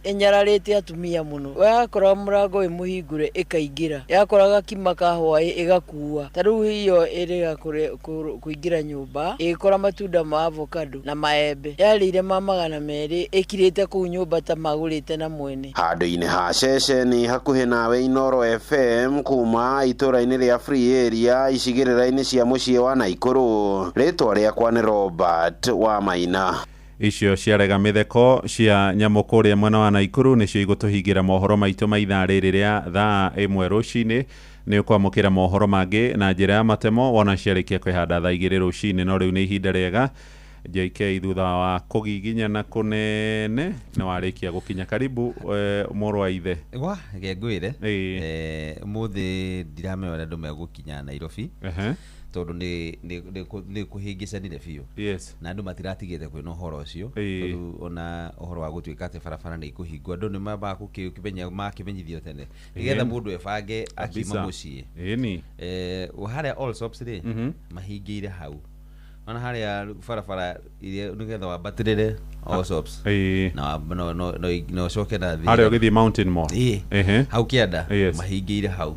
ĩnyararĩte atumia mũno. Wakora mũrango wĩ mũhingũre ĩkaingĩra yakora gakima ka hwaĩ ĩgakua ta rĩu iyo ĩrĩga kũingĩra nyũmba ĩgĩkora matunda ma avocado na maembe yarĩire ma 200 ĩkirĩte kũu nyũmba ta magũrĩte na mwene. Handũ-inĩ ha ceceni hakuhĩ nawe Inooro FM kuma itũũra-inĩ rĩa Free Area icigĩrĩra-inĩ cia mũciĩ wa Naikuru. Rĩtwa rĩakwa nĩ Robert Wamaina. Icio ciarega mĩtheko cia nyamũ kũrĩa mwena wa Naikuru nĩcio igũtũhingĩra mohoro maitũ ma ithaa rĩrĩ rĩa thaa 1 rũcinĩ. Nĩ ũkwamũkĩra mohoro mangĩ na njĩra ya matemo wona ciarĩkia kwĩhanda thaa 2 rũcinĩ. No rĩu nĩ ihinda rĩega JK thutha wa kũgiginyana kũnene nĩ warĩkia gũkinya. Karibu mũrũ wa ithe. Wa ngwĩre ũmũthĩ ndiramenya ũrĩa andũ megũkinya Nairobi tondũ nĩ kũhĩngĩcanire biũ. Yes. Na andũ matiratigĩte kwĩna ũhoro ũcio tondũ ona ũhoro wa gũtuĩka atĩ barabara nĩ ikũhingwo andũ nĩ mambaga gũkĩmenya makĩmenyithio tene nĩgetha mũndũ ebange akiuma mũciĩ. Ĩni. Harĩa Allsops rĩ mahingĩire hau ona harĩa barabara iria nĩgetha wambatĩrĩre Allsops na no ũcoke na thĩ harĩa ũgĩthiĩ Mountain Mall. Hau kĩanda mahingĩire hau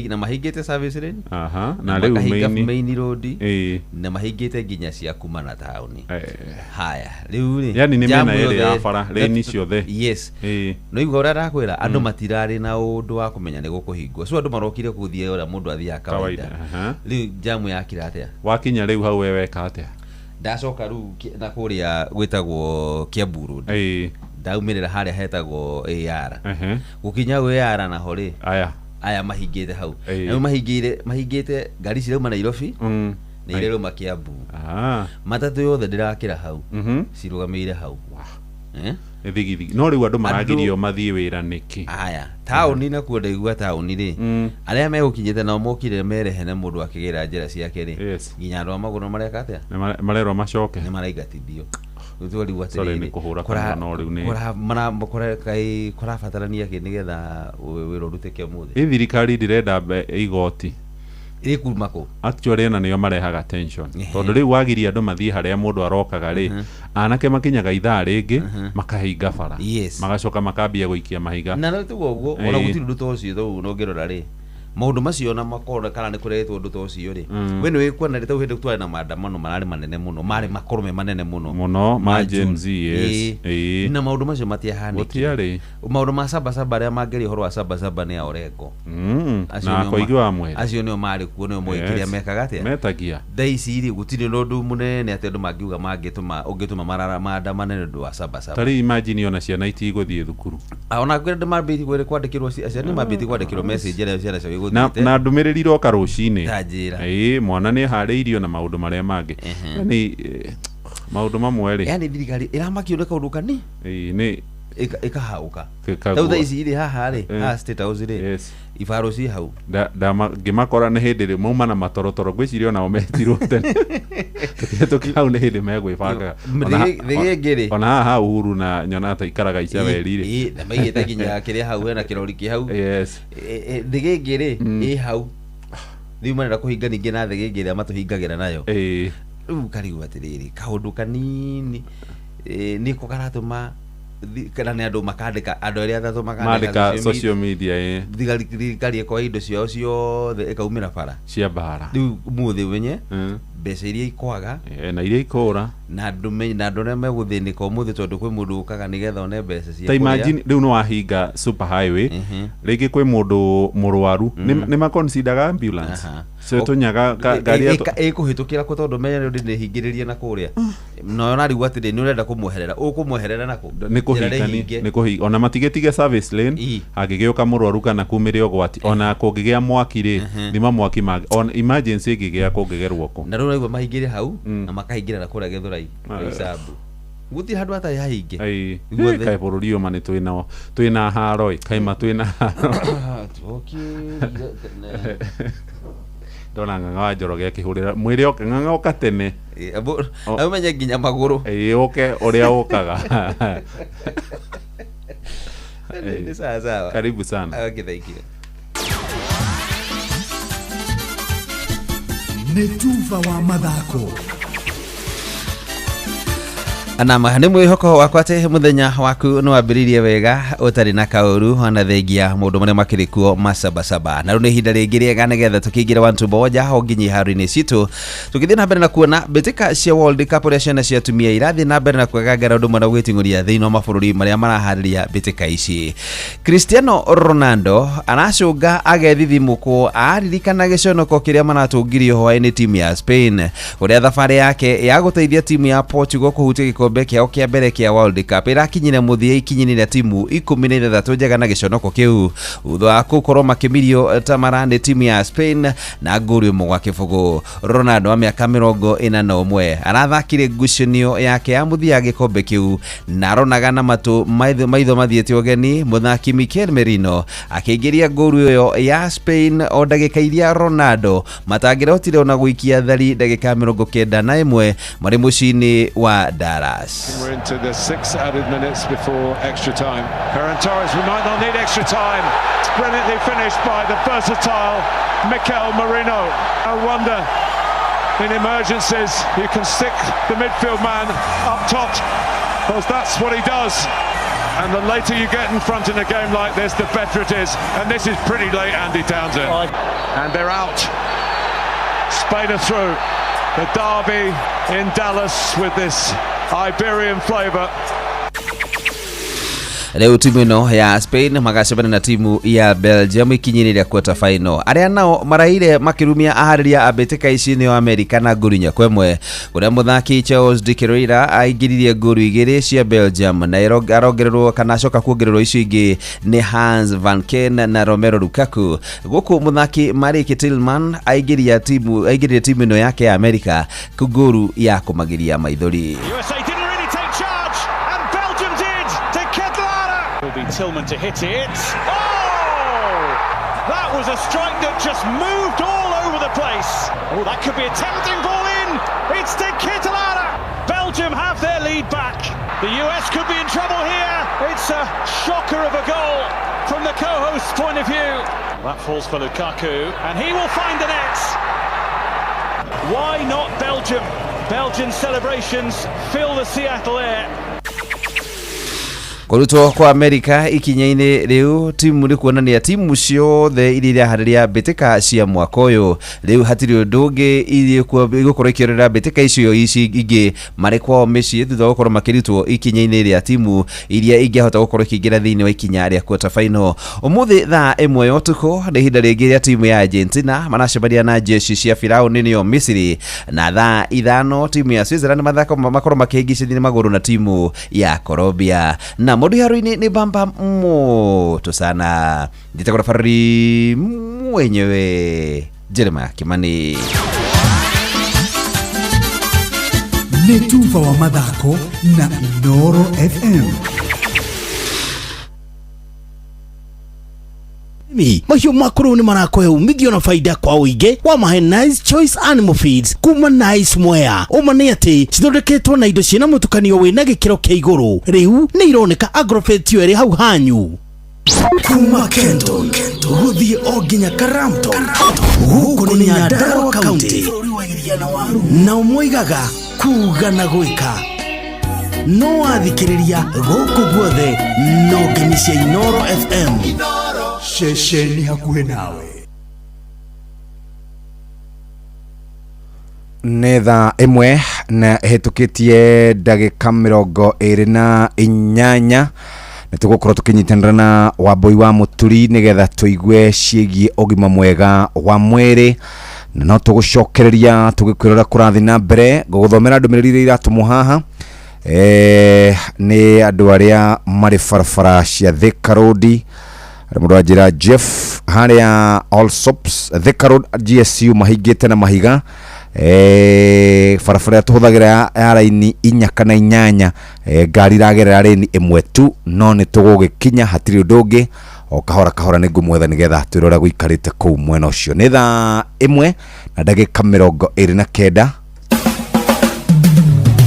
na mahingĩte service lane na rĩu main road na mahingĩte nginya cia kuma na taũni. Haya rĩu rĩ yani nĩ mĩena ĩrĩ ya bara lane ciothe. Yes. No igua ũrĩa ndakwĩra andũ matirarĩ na ũndũ wa kũmenya nĩ gũkũhingwo so andũ marokire gũthiĩ ũrĩa mũndũ athiaga kawaida. Rĩu jamu yakira atĩa wakinya rĩu hau we weka atĩa? Ndacoka rĩu na kũrĩa gwĩtagwo Kiambu Road ndaumĩrĩra harĩa hetagwo AR gũkinya AR naho rĩ aya mahingĩte hau rĩu mahingĩte ngari cirauma Nairobi na irauma Kiambu. Matatũ yothe ndĩrakĩra hau cirũgamĩire hau. Thigithigi no rĩu andũ maragirio mathiĩ wĩra nĩkĩ? Aya taũni nakuo ndaigua taũni rĩ arĩa megũkinyĩte nao mokire merehe na mũndũ akĩgĩra njĩra ciake rĩ nginya andũ a magũrũ mareka atĩa? Marerwo macoke nĩ maraingatithio. Kũrabatarania kĩ nĩgetha wĩra ũrutĩke ũmũthĩ? Ĩ thirikari ndĩrenda igoti Ĩkuma kũ? Actually ona nĩo marehaga tension, tondũ rĩu wagiria andũ mathiĩ harĩa mũndũ arokaga rĩ, anake makinyaga ithaa rĩngĩ makahinga bara, magacoka makambia gũikia mahiga. Na no tugo ũguo ona gũtirĩ ũndũ ta ũcio tondũ ũngĩrora rĩ, maũndũ macio ona makorwo kana nĩ kũrehetwo ũndũ ta ũcio rĩ, we nĩ wĩkuona rĩ, tau hĩndĩ twarĩ na maandamano mararĩ manene mũno, marĩ makorwo me manene mũno mũno ma Gen Z. Yes. Na maũndũ macio matiahanĩkire. Gũtiarĩ. Maũndũ ma sabasaba arĩa mangĩaria ũhoro wa sabasaba nĩ a Orengo. Na Koigi wa Mwere. Acio nĩo marĩ kuo, nĩo moĩ kĩrĩa mekaga atĩa, metagia. Thaa ici rĩ, gũtirĩ na ũndũ mũnene atĩ andũ mangiuga mangĩtũma ũngĩtũma maandamane nĩ ũndũ wa sabasaba. Ta rĩu imagine ona ciana itigũthiĩ thukuru. Ona kwĩ andũ mambĩtie kwandĩkĩrwo, ciana nĩ mambĩtie kwandĩkĩrwo message arĩa ciana ciao igũthiĩte. Na ndũmĩrĩri iroka rũcinĩ. Ta njĩra. Ĩĩ, mwana nĩ harĩirio na maũndũ marĩa mangĩ. Yaani maũndũ mamwe rĩ. Yaani thirikari ĩramakio nĩ kaũndũ kani. Ĩĩ, nĩ ĩkahauka. Tau thaa ici rĩ, haha rĩ, haha State House rĩ, ibaro ci hau. Ngĩmakora nĩ hĩndĩ rĩ mauma na matorotoro, ngwĩciria onao metirwo tene. Tũkĩhĩtũkia hau nĩ hĩndĩ megwĩbangaga. Thĩgĩngĩ rĩ. Ona haha Uhuru na nyona ta ikaraga Icabeli rĩ. Ĩĩ, na maigĩte nginya kĩrĩa hau hena kĩrori kĩ hau. Yes. Thĩgĩngĩ rĩ, ĩ hau. Rĩu marenda kũhinga ningĩ na thĩgĩngĩ ĩrĩa matũhingagĩra nayo. Ĩĩ. Rĩu ngarigwo atĩrĩrĩ, kaũndũ kanini nĩko karatũma kana nĩ andũ makandĩka, andũ arĩa atatũ makandĩka social media. Thirikari ĩkoya indo ciao ciothe ĩkaumĩra bara cia mbara. Rĩu ũmũthĩ ũmenye mbeca iria ikwaga na iria ikũra, na andũ arĩa megũthĩnĩka ũmũthĩ tondũ kwĩ mũndũ ũkaga nĩgetha one mbeca cia kũrĩa. Ta imagine rĩu nĩ wahinga super highway, rĩngĩ kwĩ mũndũ mũrwaru, nĩ maconsideraga ambulance. So tũnyaga ngari ya ĩkũhĩtũkĩra kũ tondũ menya nĩ ũndũ hingĩrĩrie na kũrĩa. Na ona rĩu atĩrĩ nĩ ũrenda kũmweherera, ũkũmweherera nakũ? Nĩ kũhinga, nĩ kũhinga. Ona matigĩtige service lane, angĩgĩũka mũrwaru kana kumĩre ũgwati, ona kũngĩgĩa mwaki rĩ, thima mwaki on emergency ĩngĩgĩa kũngĩgerwo kũ. Na rĩu ũraigua mahingĩre hau na makahingĩra na kũrĩa Gĩthũrai Isambu. Gũtirĩ handũ hatarĩ hahinge. Kaĩ bũrũri ũyũ ma nĩ twĩna haro ĩ, kaĩ ma twĩna haro. Ndona Ng'ang'a wa Njoroge akĩhũrĩra mwĩre oke, Ng'ang'a oka tene. Ũmenye nginya magũrũ. Ĩĩ, ũke ũrĩa ũkaga. Nĩ sawa sawa. Karibu sana. Okay, thank you. Nĩ tuva wa mathako. Anama nĩ mwĩhoko wakwa atĩ mũthenya waku nĩ wambĩrĩirie wega ũtarĩ na kaũru ona thengia maũndũ marĩa makĩrĩ kuo macabacaba. Na rĩu nĩ ihinda rĩngĩ rĩega nĩgetha tũkĩingĩre wantu moja o nginya iharo-inĩ citũ tũgĩthiĩ na mbere na kuona mbĩtĩka cia World Cup ũrĩa ciana cia atumia irathiĩ na mbere na kwegangara ũndũ ũmwe na gwĩting'ũria thĩinĩ wa mabũrũri marĩa maraharĩria mbĩtĩka ici. Cristiano Ronaldo aracũnga agethithimũkwo aririkana gĩconoko kĩrĩa maratũngirio hwaĩ-inĩ timu ya Spain, kũrĩa thabarĩ yake ya gũteithia timu ya Portugal kũhutia gĩkombe kĩao kĩa mbere kĩa World Cup ĩrakinyire mũthia ikinyinire timu 16 njega na gĩconoko kĩu thutha wa gũkorwo makĩmirio tamara nĩ timu ya Spain na ngũri 1-0. Ronaldo wa mĩaka 41 arathakire ngucanio yake ya mũthia ya gĩkombe kĩu na aronaga na matũ maitho mathiĩte ũgeni mũthaki Mikel Merino akĩingĩria ngũru ĩyo ya Spain o ndagĩka iria Ronaldo matangĩrahotire ona gũikia thari ndagĩka 91 marĩ mũciĩ-inĩ wa Dallas. We're into the 6 added minutes before extra time. Ferran Torres, we might not need extra time. It's brilliantly finished by the versatile Mikel Merino. No wonder in emergencies you can stick the midfield man up top, because that's what he does. And the later you get in front in a game like this, the better it is. And this is pretty late, Andy Townsend. And they're out. Spain are through. The derby in Dallas with this Iberian flavour. Rĩu timu ĩno ya Spain magacemania na timu ya Belgium ikinyĩrĩria quarter final. Arĩa nao maraire makĩrumia aharĩria a mbĩtĩka ici nĩo Amerika na ngũru 4-1 kũrĩa mũthaki Charles de Ketelaere aingĩririe ngũru 2 cia Belgium na arongererwo kana acoka kuongererwo icio ingĩ nĩ Hans van Ken na Romelu Lukaku. Gũkũ mũthaki Marek Tillman aingĩririe timu ĩno yake ya Amerika ngũru ya kũmagiria maithori. Tillman to hit it. Oh! That was a strike that just moved all over the place. Oh, that could be a tempting ball in. It's De Ketelaere. Belgium have their lead back. The US could be in trouble here. It's a shocker of a goal. from the co-host's point of view. That falls for Lukaku, and he will find the net. Why not Belgium? Belgian celebrations fill the Seattle air. Kũrutwo kwa Amerika ikinya-inĩ rĩu timu nĩ kuonania timu ciothe iria iraharĩria mbĩtĩka cia mwaka ũyũ rĩu hatirĩ ũndũ ũngĩ igũkorwo ikĩorera mbĩtĩka icio ici ingĩ marĩ kwao mĩciĩ thutha wa gũkorwo makĩrutwo ikinya-inĩ rĩa timu iria ingĩahota gũkorwo ikĩingĩra thĩinĩ wa ikinya rĩa quarter final. Ũmũthĩ thaa 1 ya ũtukũ nĩ ihinda rĩngĩ rĩa timu ya Argentina maracemania na jeshi cia Firauni nĩyo Misiri, na thaa 5 timu ya Switzerland mathako makorwo makĩhĩngĩcithia magũrũ na timu ya Colombia. Na mũndũ haro-inĩ nĩ bamba moto sana. Njĩtagwo referee mwenyewe Jeremiah Kimani. Nĩ tuba wa mathako na Inooro FM. Mahiũ maku rĩu nĩ marakũhe umithio na faida kwa ũingĩ wa mahe Nice Choice Animal Feeds kuma Nice Mwea. Ũma nĩ atĩ cithondeketwo na indo ciĩna mũtukanio wĩna gĩkĩro kĩa igũrũ. Rĩu nĩ ironeka Agrovet yo ĩrĩ hau hanyu. Kuma Kenton gũthiĩ o nginya Karamton, gũkũ nĩ Nyandarua County, nao moigaga kuga na gwĩka. No wathikĩrĩria gũkũ guothe no ngemi cia Inooro FM. Ceceni hakuhĩ nawe. Nĩ thaa 1 na ĩhĩtũkĩtie ndagĩka 28. Nĩ tũgũkorwo tũkĩnyitanĩra na Wambui wa Mũturi nĩgetha tũigue ciĩgiĩ ũgima mwega wa mwĩrĩ, na no tũgũcokereria tũgĩkwĩra ũrĩa kũrathiĩ na mbere. Ngũgũthomera ndũmĩrĩri iria iratũmwo haha nĩ andũ arĩa marĩ barabara cia Thika Road. Mũndũ anjĩra Jeff harĩa All Soaps Thika Road GSU mahingĩte na mahiga. Barabara ĩrĩa tũhũthagĩra ya raini 4 kana 8, ngari iragerera raini 1 tu, no nĩ tũgũgĩkinya hatirĩ ũndũ ũngĩ. O kahora kahora nĩ ngũmwetha nĩgetha twĩre ũrĩa gũikarĩte kũu mwena ũcio. Nĩ thaa 1 na ndagĩka 29.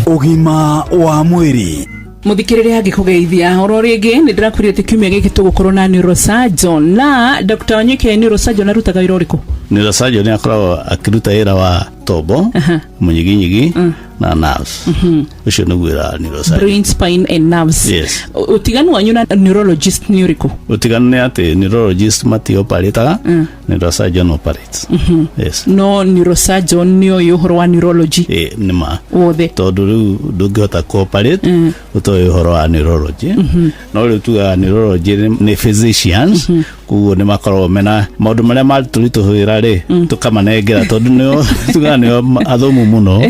Ũgima wa mwĩrĩ. Muthikiriria angikugeithia oro ringi ni ndirakwĩrire atĩ kiumia gĩkĩ tũgũkorwo na neurosurgeon na Dr. Wanyike. Neurosurgeon arutaga wĩra ũrĩkũ? Neurosurgeon nĩ akoragwo akĩruta wĩra wa tombo, mũnyiginyigi na nerves. Ũcio nĩguo wĩra wa neurosurgeon. Brain, spine and nerves. Yes. Ũtiganu wanyu na neurologist nĩ ũrĩkũ? Ũtiganu nĩ atĩ neurologist matioperataga, neurosurgeon operates. Yes. No neurosurgeon nĩ oĩ ũhoro wa neurology Nĩ ma wothe, tondũ rĩu ndũngĩhota kũoperate ũtoĩ ũhoro wa neurology. No rĩu tugaga neurology nĩ physicians, koguo nĩ makoragwo mena maũndũ marĩa matũritũhĩra rĩ, tũkamanengera tondũ nĩo tugaga nĩo athomu mũno,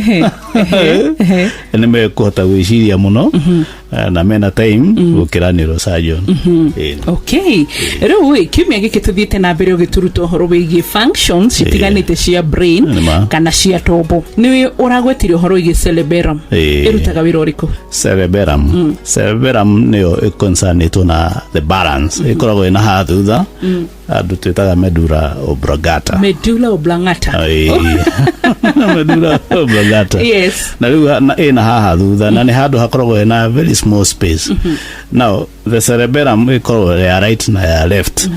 nĩ mekũhota gwĩciria mũno na mena time gũkĩra neurosurgeon. Okay, rĩu ĩ kiumia gĩkĩ tũthiĩte na mbere ũgĩtũruta ũhoro wĩgiĩ functions citiganĩte cia brain kana cia tombo. Nĩ ũragwetire ũhoro wĩgiĩ cerebellum, ĩrutaga wĩra ũrĩkũ? Cerebellum, cerebellum nĩyo ĩconcernĩtwo na the balance, ĩkoragwo ĩna haha thutha, andũ twĩtaga medulla oblongata. Medulla oblongata. Medulla oblongata. Yes. Na rĩu ĩna haha thutha na nĩ handũ hakoragwo hena very small space. Now the cerebellum ĩkoragwo ya right na ya left.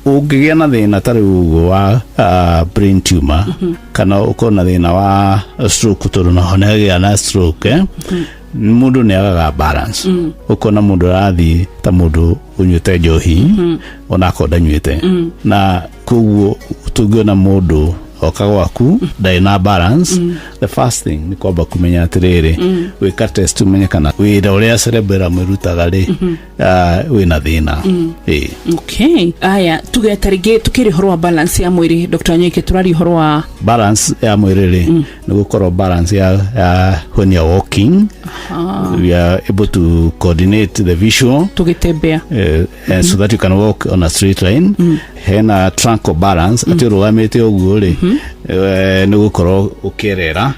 Ũngĩgĩa na thĩna ta rĩu ũguo wa brain tumor, kana ũkorwo na thĩna wa stroke, tondũ naho nĩhagĩa na stroke, mũndũ nĩ agaga balance. Ũkona mũndũ arathiĩ ta mũndũ ũnyuĩte njohi, onakorwo ndanyuĩte. Na koguo tũngĩona mũndũ oka gwaku ndarĩ na balance, the first thing nĩ kwamba kũmenya atĩrĩrĩ, gwĩka test ũmenye kana wĩra ũrĩa cerebellum ĩrutaga rĩ, wĩna thĩna. Okay, aya tuge ta rĩngĩ tukĩrĩ ũhoro wa balance ya mwĩrĩ, Dr. Wanyike, tũraria ũhoro wa balance ya mwĩrĩ rĩ, nĩ gũkorwo balance ya when you are walking, we are able to coordinate the visual tũgĩtembea, and so that you can walk on a straight line. Hena truncal balance, atĩ ũrũgamĩte ũguo rĩ, nĩ gũkorwo ũkĩerera.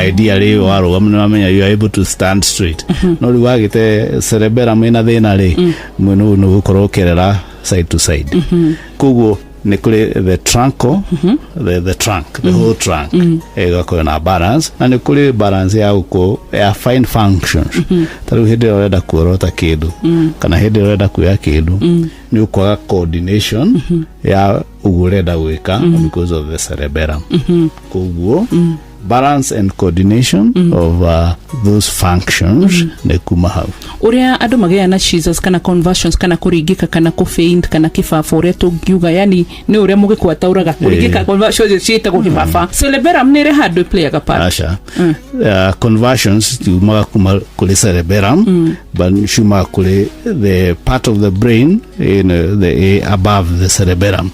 Ideally warũgama nĩ wamenya you are able to stand straight. No rĩu wagĩte cerebellum ĩna thĩna rĩ, mwena ũyũ nĩ gũkorwo ũkĩerera side to side. Koguo Nĩ kũrĩ the truncal, the trunk, the whole trunk ĩgakorwo na balance, na nĩ kũrĩ balance ya gũkũ ya fine functions. Ta rĩu hĩndĩ ĩrĩa ũrenda kuorota kĩndũ kana hĩndĩ ĩrĩa ũrenda kuoya kĩndũ, nĩ ũkwaga coordination ya ũguo ũrenda gwĩka because of the cerebellum. Koguo balance and coordination of those functions nĩ kuma hau. Ũrĩa andũ magĩaga na seizures kana convulsions kana kũringĩka kana kũfaint kana kĩbaba, ũrĩa tũngiuga, yani nĩ ũrĩa mũgĩkũ ataũraga kũringĩka, convulsions ciĩtagwo kĩbaba. Cerebellum nĩ ĩrĩ handũ ĩplayaga part? Aca. Convulsions ciumaga kuma kũrĩ cerebellum, but ciumaga kũrĩ the part of the brain in the above the cerebellum.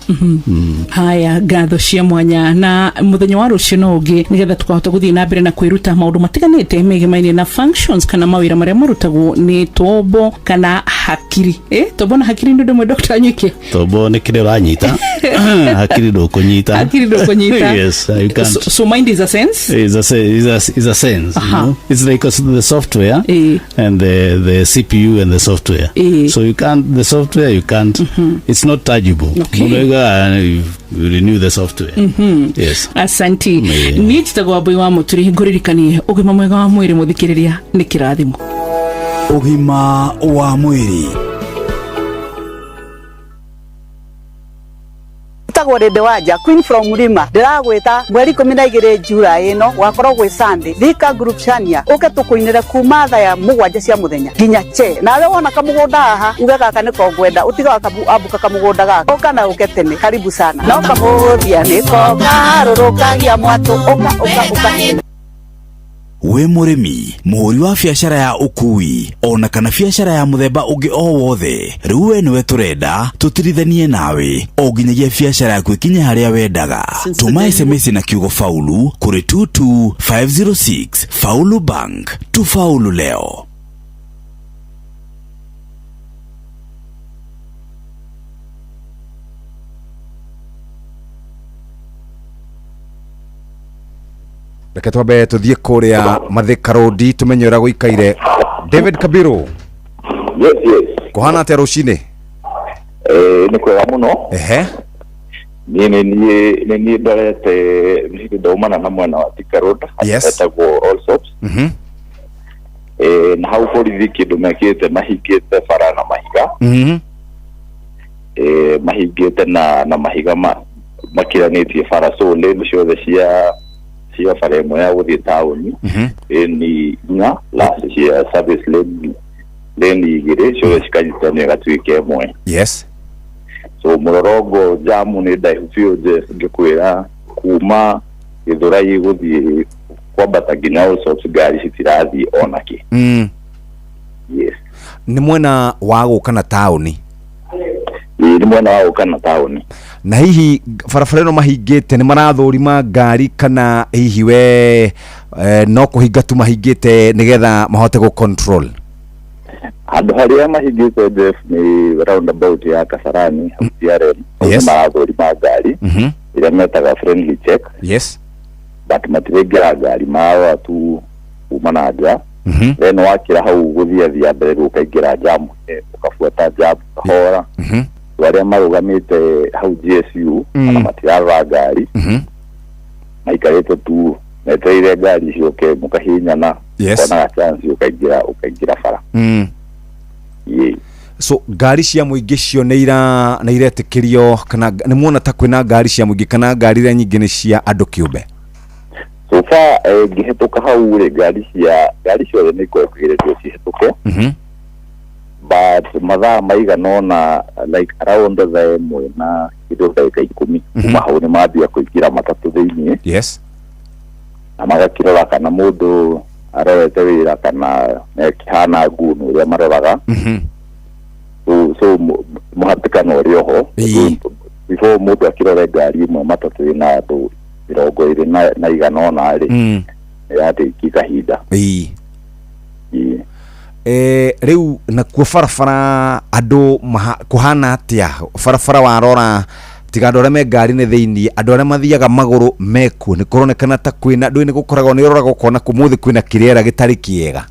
Haya, ngatho cia mwanya, na muthenya wa rũciũ no ũngĩ nĩgetha tũkahota gũthiĩ na mbere na kwĩruta maũndũ matiganĩte megemainie na functions kana mawĩra marĩa marutagwo nĩ tombo kana hakiri. Tombo na hakiri nĩ ũndũ ũmwe, Dr. Anyuike? Tombo nĩ kĩrĩa ũranyita, hakiri ndũkũnyita. Hakiri ndũkũnyita. Yes, you can't. So mind is a sense. Is a sense. You know? It's like the software and the CPU and the software. So you can't, the software you can't, it's not tangible. Mũndũ augaga, you renew the software. Yes. Asanti. Yeah. Niĩ njĩtagwo Wambui wa Mũturi, ngũririkanie ũgima mwega wa mwĩrĩ, mũthikĩrĩria, nĩ kĩrathimo. Ũgima wa mwĩrĩ. Tagwo Rĩndĩ Wanja, Queen from Mlima. Ndĩragwĩta mweri 12 July ĩno, gwakorwo gwĩ Sunday, Thika Group Shania, ũke tũkũinĩre kuma thaa ya 7 cia mũthenya nginya che. Nawe wona kamũgũnda haha uge gaka nĩko ngwenda, ũtige ambuka kamũgũnda gaka, ũka na ũke tene. Karibu sana. No kamũthia nĩko kaharũrũkagia mwatũ. Ũka, ũka, ũka. Wĩ mũrĩmi, mũhũri wa biacara ya ũkui ona kana biacara ya mũthemba ũngĩ o wothe, rĩu we nĩwe tũrenda tũtirithanie nawe o nginyagia biacara yaku ĩkinye harĩa wendaga. Tũma SMS na kiugo faulu kũrĩ 22506. Faulu Bank, tufaulu leo. Reke twambe tuthiĩ kũrĩa Mathika Road tũmenye ũrĩa gũikaire. David Kabiru. Yes. Kũhana atĩa rũcinĩ? Nĩ kwega mũno. Niĩ nĩ niĩ ndorete nĩ ndaumana na mwena wa Thika Road, etagwo Allsops. Na hau borithi kĩndũ mekĩte, mahingĩte bara na mahiga. Mahingĩte na mahiga makiranĩtie bara, so lane ciothe cia bara ĩmwe ya gũthiĩ taũni, lane inya plus cia service lane igĩrĩ, ciothe cikanyitanio igatuĩka ĩmwe. So mũrorongo jamu nĩ ndaihu biũ, Jeff, ngĩkwĩra kuma Gĩthũrai gũthiĩ kwambata nginya Allsops, ngari citirathiĩ onakĩ. Yes. Nĩ mwena wa gũka na taũni? Ĩĩ, nĩ mwena wa gũka na taũni. Na hihi barabara ĩno mahingĩte nĩ marathũrima ngari kana hihi we no kũhinga tu mahingĩte nĩgetha mahote gũ control? Handũ harĩa mahingĩte, Jeff, nĩ roundabout ya Kasarani hau CRM. Hau nĩ marathũrima ngari ĩrĩa metaga friendly check. But matiraingĩra ngari, mararora tu kuma na nja. Then wakĩra hau gũthiathia mbere, rĩu ũkaingĩra jamu, ũkabuata jamu kahora. Andũ arĩa marũgamĩte hau GSU ona matirarora ngari, maikarĩte tu metereire ngari ciũke, mũkahihinyana, ũkonaga chance ũkaingĩra bara. Ĩĩ. So ngari cia mũingĩ cio nĩ iretĩkĩrio kana nĩ muona ta kwĩna ngari cia mũingĩ kana ngari iria nyingĩ nĩ cia andũ kĩũmbe? So far ngĩhetũka hau rĩ, ngari ciothe nĩ ikoretwo igeretio cihetũke, but mathaa maigana ũna, like around thaa 1 na kĩndũ ndagĩka 10, kuma hau nĩ mambia kũingĩra matatũ thĩiniĩ na magakĩrora kana mũndũ arorete wĩra kana ekĩhana ngunu ũrĩa maroraga. So mũhatĩkano ũrĩ oho. Before mũndũ akĩrore ngari ĩmwe matatũ ĩna andũ 20 na igana ũna rĩ, ĩratĩki kahinda. Ĩĩ. Rĩu nakuo barabara andũ kũhana atĩa barabara? Warora, tiga andũ arĩa me ngari-inĩ thĩiniĩ, andũ arĩa mathiaga magũrũ mekuo, nĩ kũronekana ta kwĩna ndũĩ nĩ gũkoragwo nĩ ũroraga ũkona kũmũthĩ kwĩna kĩrĩera gĩtarĩ kĩega?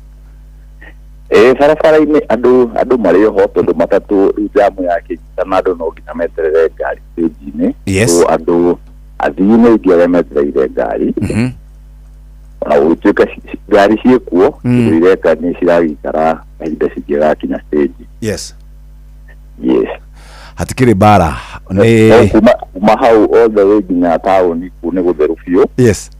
Ĩĩ, barabara-inĩ andũ marĩ oho, tondũ matatũ rĩu jamu yakĩnyitana, andũ no nginya meterere ngari stage. rũcinĩ. Yes. So andũ athii nĩ aingĩ arĩa metereire ngari. Ona gũgĩtuĩka ngari ciĩkuo, indo ireka nĩ ciragĩikara kahinda cingĩgakinya stage. Yes. Yes. Hatikĩrĩ mbara. No Nĩ kuma hau all the way nginya taũni kuu nĩ gũtheru biũ. Yes.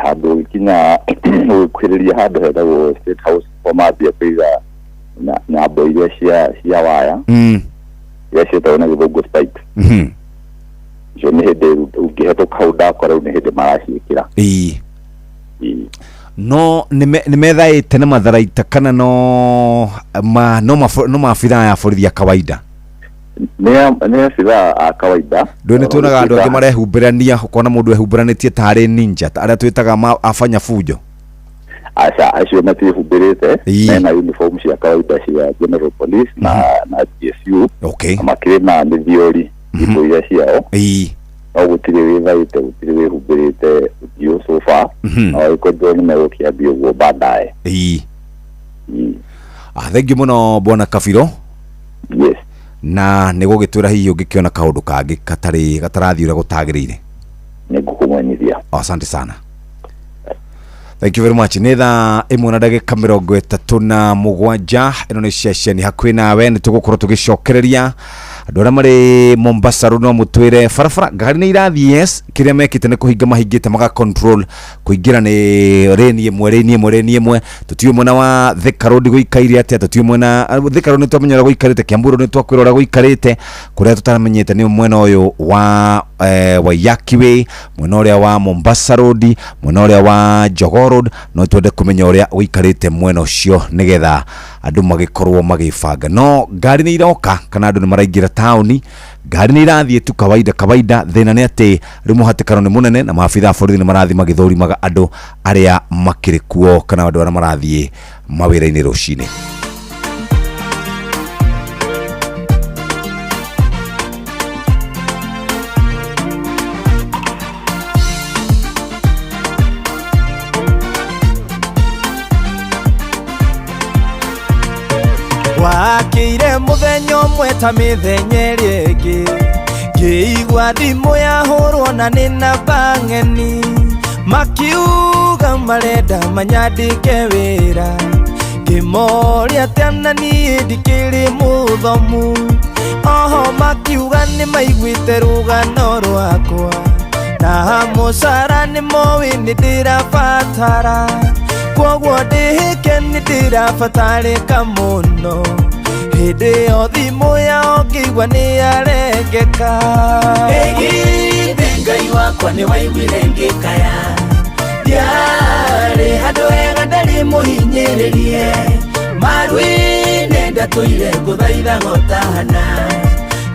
Handũ ũgĩkinya ũgĩkuhĩrĩria handũ hetagwo State House mambia kũiga nyambo iria cia waya iria ciĩtagwo na gĩthũngũ spikes. Icio nĩ hĩndĩ ũngĩhetũka hau ndakora rĩu nĩ hĩndĩ maraciĩkĩra. Ĩĩ. Ĩĩ. No nĩ methaĩte na matharaita kana no ma no no maabithaa ya borithi ya kawaida? Nĩ abithaa a kawaida. Ndũĩ nĩ tuonaga andũ angĩ marehumbĩrania, ũkona mũndũ ehumbĩranĩtie tarĩ ninja, ta arĩa twĩtaga afanya fujo. Aca, acio matiĩhumbĩrĩte, mena uniform cia kawaida cia General Police na GSU. Okay. Na makĩrĩ na mĩthiori indo iria ciao. Ĩĩ. No gũtirĩ wĩthaĩte, gũtirĩ wĩhumbĩrĩte ũthiũ so far. Na wagĩkorirwo nĩ megũkĩambia ũguo baadaye. Ĩĩ. Thengiũ mũno Bwana Kabiro. Yes. Na nĩ gũgĩtwĩra hihi ũngĩkĩona kaũndũ kangĩ gatarĩ gatarathiĩ ũrĩa gũtagĩrĩire. Nĩ ngũkũmenyithia. Asante sana. Thank you very much. Nĩ thaa 1 na ndagĩka 37. Ĩno nĩ ceceni hakuhĩ nawe, nĩ tũgũkorwo tũgĩcokereria andũ arĩa marĩ Mombasa Road. No mũtwĩre barabara ngari nĩ irathiĩ. Yes, kĩrĩa mekĩte nĩ kũhinga mahingĩte maga control kũingĩra nĩ reni ĩmwe reni ĩmwe reni ĩmwe. Tũtiũĩ mwena wa Thika Road gũikaire atĩa, tũtiũĩ mwena Thika Road nĩ twamenya ũrĩa gũikarĩte, Kiambu Road nĩ twakwĩra ũrĩa gũikarĩte. Kũrĩa tũtaramenyete nĩ mwena ũyũ wa Waiyaki Way, mwena ũrĩa wa Mombasa Road, mwena ũrĩa wa Jogoo Road. No twende kũmenya ũrĩa gũikarĩte mwena ũcio nĩgetha andũ magĩkorwo magĩbanga. No ngari nĩ iroka kana andũ nĩ maraingĩra taũni, ngari nĩ irathiĩ tu kawaida kawaida. Thĩna nĩ atĩ rĩu mũhatĩkano nĩ mũnene na maabithaa a borithi nĩ marathiĩ magĩthũrimaga andũ arĩa makĩrĩ kuo kana andũ arĩa marathiĩ mawĩra-inĩ rũcinĩ. Wakĩire mũthenya ũmwe ta mĩthenya ĩrĩa ĩngĩ, ngĩigua thimũ yahũrwo na nĩ namba ng'eni, makiuga marenda manyandĩke wĩra, ngĩmoria atĩa na niĩ ndikĩrĩ mũthomu, oho makiuga nĩ maiguĩte rũgano rwakwa, na mũcara nĩ moĩ nĩ ndĩrabatara, kwoguo ndĩhĩke nĩ ndĩrabatarĩka mũno, hĩndĩ ĩyo thimũ yao ngĩigua nĩ yarengeka. Ĩgithĩ Ngai wakwa nĩ waiguire ngĩkaya, ndiarĩ handũ hega ndarĩ mũhinyĩrĩrie, maru-inĩ ndatũire ngũthaitha gotana,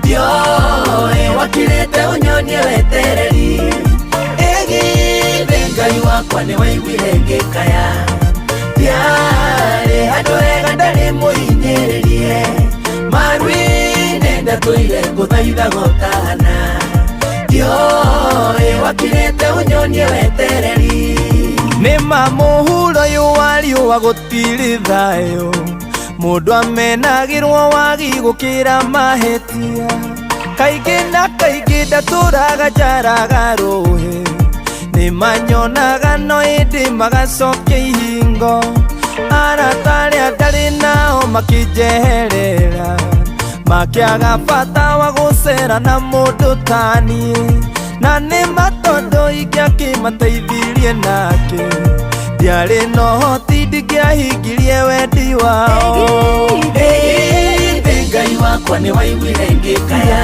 ndioĩ wakirĩte ũnyonie wetereri. Ĩgithĩ Ngai wakwa nĩ waiguire ngĩkaya, ndiarĩ handũ hega ndarĩ mũhinyĩrĩrie, maru-inĩ ndatũire ngũthaitha gotana, ndioĩ wakirĩte ũnyonie wetereri. Nĩ ma mũhuro ũyũ wa riũa gũtirĩ thayũ, mũndũ amenagĩrwo wagi gũkĩra mahĩtia, kaingĩ na kaingĩ ndatũraga njaraga rũhĩ, nĩ manyonaga no ĩndĩ magacokia ihingo, arata arĩa ndarĩ nao makĩnjeherera, makĩaga bata wa gũcera na mũndũ ta niĩ, na nĩ matondũ ingĩakĩmateithirie nake, ndiarĩ na ũhoti ndingĩahingirie wendi wao. Ĩgithĩ Ngai wakwa nĩ waiguire ngĩkaya,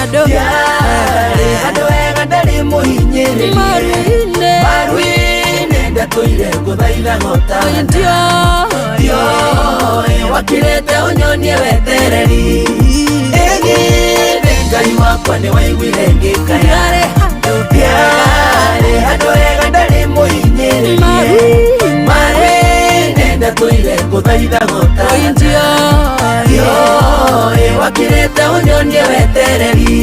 ndiarĩ handũ hega ndarĩ mũhinyĩrĩrie, maru-inĩ ndatũire ngũthaitha gotana, ndioĩ wakirĩte ũnyonie wetereri. Ĩgithĩ Ngai wakwa nĩ waiguire ngĩkaya, ndiarĩ handũ hega ndarĩ mũhinyĩrĩrie, maru-inĩ ndatũire ngũthaitha gotana, ndioĩ wakirĩte ũnyonie wetereri.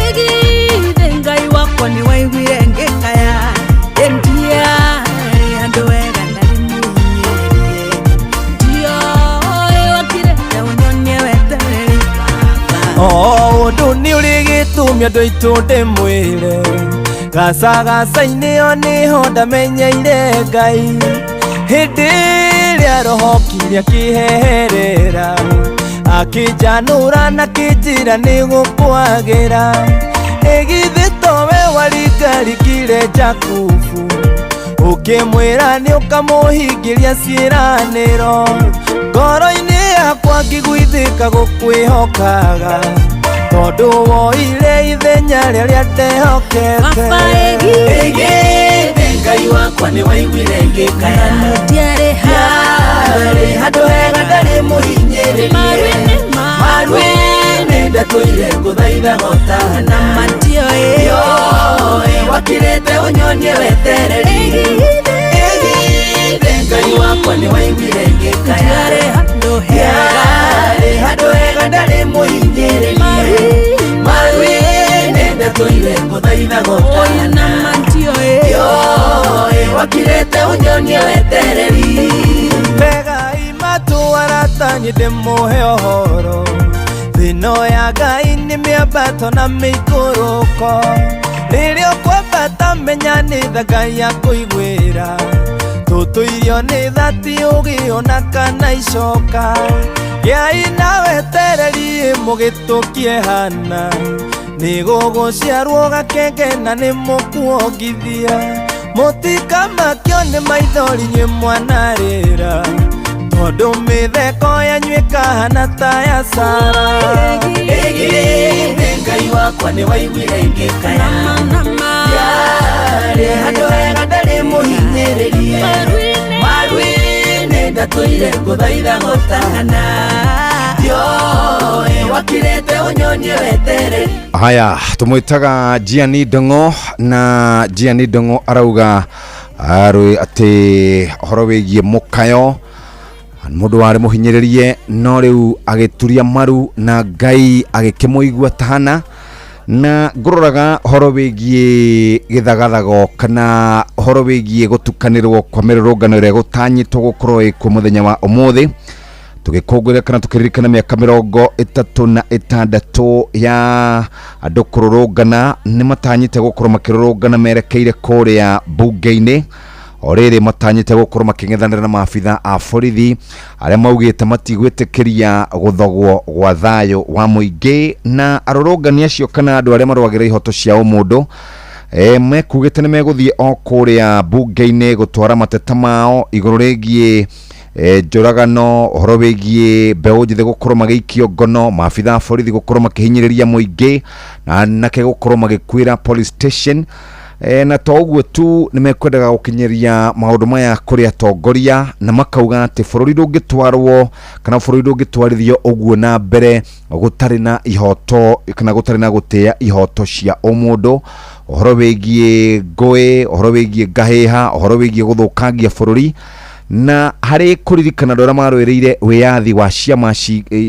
Ĩgithĩ Ngai wakwa nĩ waiguire ngĩkaya, ndiarĩ handũ hega ndarĩ mũhinyĩrĩrie, ndioĩ wakirĩte Gĩtũmi andũ aitũ ndĩmwĩre gacagaca-inĩ o nĩho ndamenyeire Ngai. Hĩndĩ ĩrĩa roho kire akĩheherera, akĩnjanũra na kĩnjĩra nĩ gũkwagĩra. Ĩgithĩ towe waringarikire Jakubu, ũkĩmwĩra nĩ ũkamũhingĩria ciĩranĩro. Ngoro-inĩ yakwa ngĩguithĩka gũkwĩhokaga, tondũ woire ithenya rĩrĩa ndehokete. Ĩgithĩ Ngai wakwa nĩ waiguire ngĩkaya, ndiarĩ handũ hega ndarĩ mũhinyĩrĩrie. Maru-inĩ ndatũire ngũthaitha gotana, ndioĩ wakirĩte ũnyonie wetereri. Ĩgithĩ Ngai wakwa nĩ waiguire ngĩkaya, ndiarĩ handũ hega ndarĩ mũhinyĩrĩrie. Maru-inĩ ndatũire ngũthaitha gotana, ndioĩ wakirĩte ũnyonie wetereri. Tegai matũ arata niĩ ndĩmũhe ũhoro, thĩno ya Ngai nĩ mĩambato na mĩikũrũko. Rĩrĩa ũkwambata menya nĩ tha Ngai akũiguĩra, tũtũirio nĩ thati ũgĩona kana icoka. Gĩai na wetereri mũgĩtũkie hana, nĩ gũgũciarwo gakenge na nĩ mũkuongithia. Mũtikamakio nĩ maithori inyuĩ mwanarĩra, tondũ mĩtheko yanyu ĩkahana ta ya Sara. Ĩgithĩ Ngai wakwa nĩ waiguire ngĩkaya, ndiarĩ handũ hega ndarĩ mũhinyĩrĩrie. Maru-inĩ ndatũire ngũthaitha gotana, ndioĩ wakirĩte ũnyonie wetereri. Haya, tumwitaga Gianni Ndong'o, na Gianni Ndong'o arauga arĩ atĩ ũhoro wĩgiĩ mũkayo mũndũ warĩ mũhinyĩrĩrie no rĩu agĩturia maru na Ngai agĩkĩmũigua tahana. Na ngũroraga ũhoro wĩgiĩ gĩthagathago kana ũhoro wĩgiĩ gũtukanĩrwo kwa mĩrũrũngano ĩrĩa gũtanyĩtwo gũkorwo ĩkuo mũthenya wa ũmũthĩ, tũgĩkũngũĩra kana tũkĩririkana mĩaka 36 ya andũ kũrũrũngana. Nĩ matanyĩte gũkorwo makĩrũrũngana merekeire kũrĩa mbunge-inĩ. O rĩrĩ matanyĩte gũkorwo makĩng'ethanĩra na maabitha a borithi arĩa maugĩte matigwĩtĩkĩria gũthogwo gwa thayũ wa mũingĩ. Na arũrũngani acio kana andũ arĩa marũagĩrĩra ihoto cia ũmũndũ mekugĩte nĩ megũthiĩ o kũrĩa mbunge-inĩ gũtwara mateta mao igũrũ rĩgiĩ njũragano, ũhoro wĩgiĩ mbeũ njĩthĩ gũkorwo magĩikio ngono, maabitha a borithi gũkorwo makĩhinyĩrĩria mũingĩ na anake gũkorwo magĩkuĩra police station. Na to ũguo tu, nĩ mekwendaga gũkinyĩria maũndũ maya kũrĩ atongoria, na makauga atĩ bũrũri ndũngĩtwarwo kana bũrũri ndũngĩtwarithio ũguo na mbere gũtarĩ na ihoto kana gũtarĩ na gũtĩa ihoto cia ũmũndũ. Ũhoro wĩgiĩ ngũĩ, ũhoro wĩgiĩ ngahĩha, ũhoro wĩgiĩ gũthũkangia bũrũri, na harĩ kũririkana andũ arĩa marũĩrĩire wĩyathi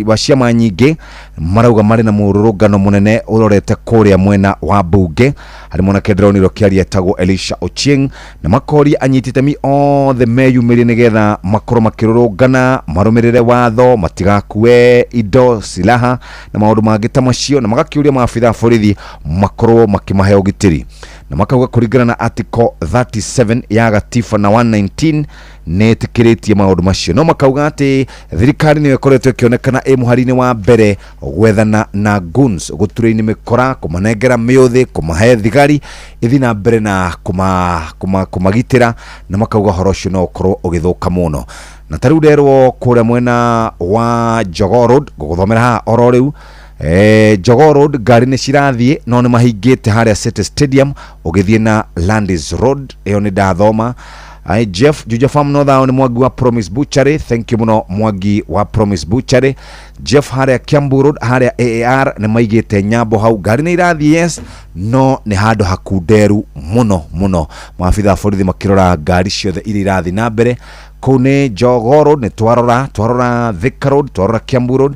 wa ciama nyingĩ, marauga marĩ na mũrũrũngano mũnene ũrorete kũrĩa mwena wa mbunge. Harĩ mwanake ndĩronire ũkĩaria etagwo Elisha Ochieng, na makoria anyiti itemi othe meyumĩrie nĩgetha makorwo makĩrũrũngana marũmĩrĩre watho, matigakue indo silaha na maũndũ mangĩ ta macio, na magakĩũria maabitha a borithi makorwo makĩmahe ũgitĩri. Na makauga kũringana na article 37 ya gatiba na 119 nĩ ĩtĩkĩrĩtie maũndũ macio. No makauga atĩ thirikari nĩyo ĩkoretwo ĩkĩonekana ĩ mũhari-inĩ wa mbere gwethana na goons, gũturĩinĩ mĩkora, kũmanengera mĩũthĩ, kũmahe thigari ĩthiĩ na mbere na kũmagitĩra, na makauga ũhoro ũcio no ũkorwo ũgĩthũka mũno. Na ta rĩu nderwo kũrĩa mwena wa Jogoo Road, ngũgũthomera haha oro rĩu, Jogoo Road ngari nĩ cirathiĩ no nĩ mahingĩte harĩa City Stadium ũgĩthiĩ na Landis Road, ĩyo nĩ ndathoma. Ai Jeff Juja Farm no thao nĩ Mwangi wa Promise Butchery, thank you mũno Mwangi wa Promise Butchery. Jeff harĩa Kiambu Road harĩa AAR nĩ maigĩte nyambo hau, ngari nĩ irathiĩ yes, no nĩ handũ hakunderu mũno mũno. Maabitha a borithi makĩrora ngari ciothe iria irathiĩ na mbere kũu nĩ Jogoo Road, nĩ twarora Thika Road, twarora Kiambu Road.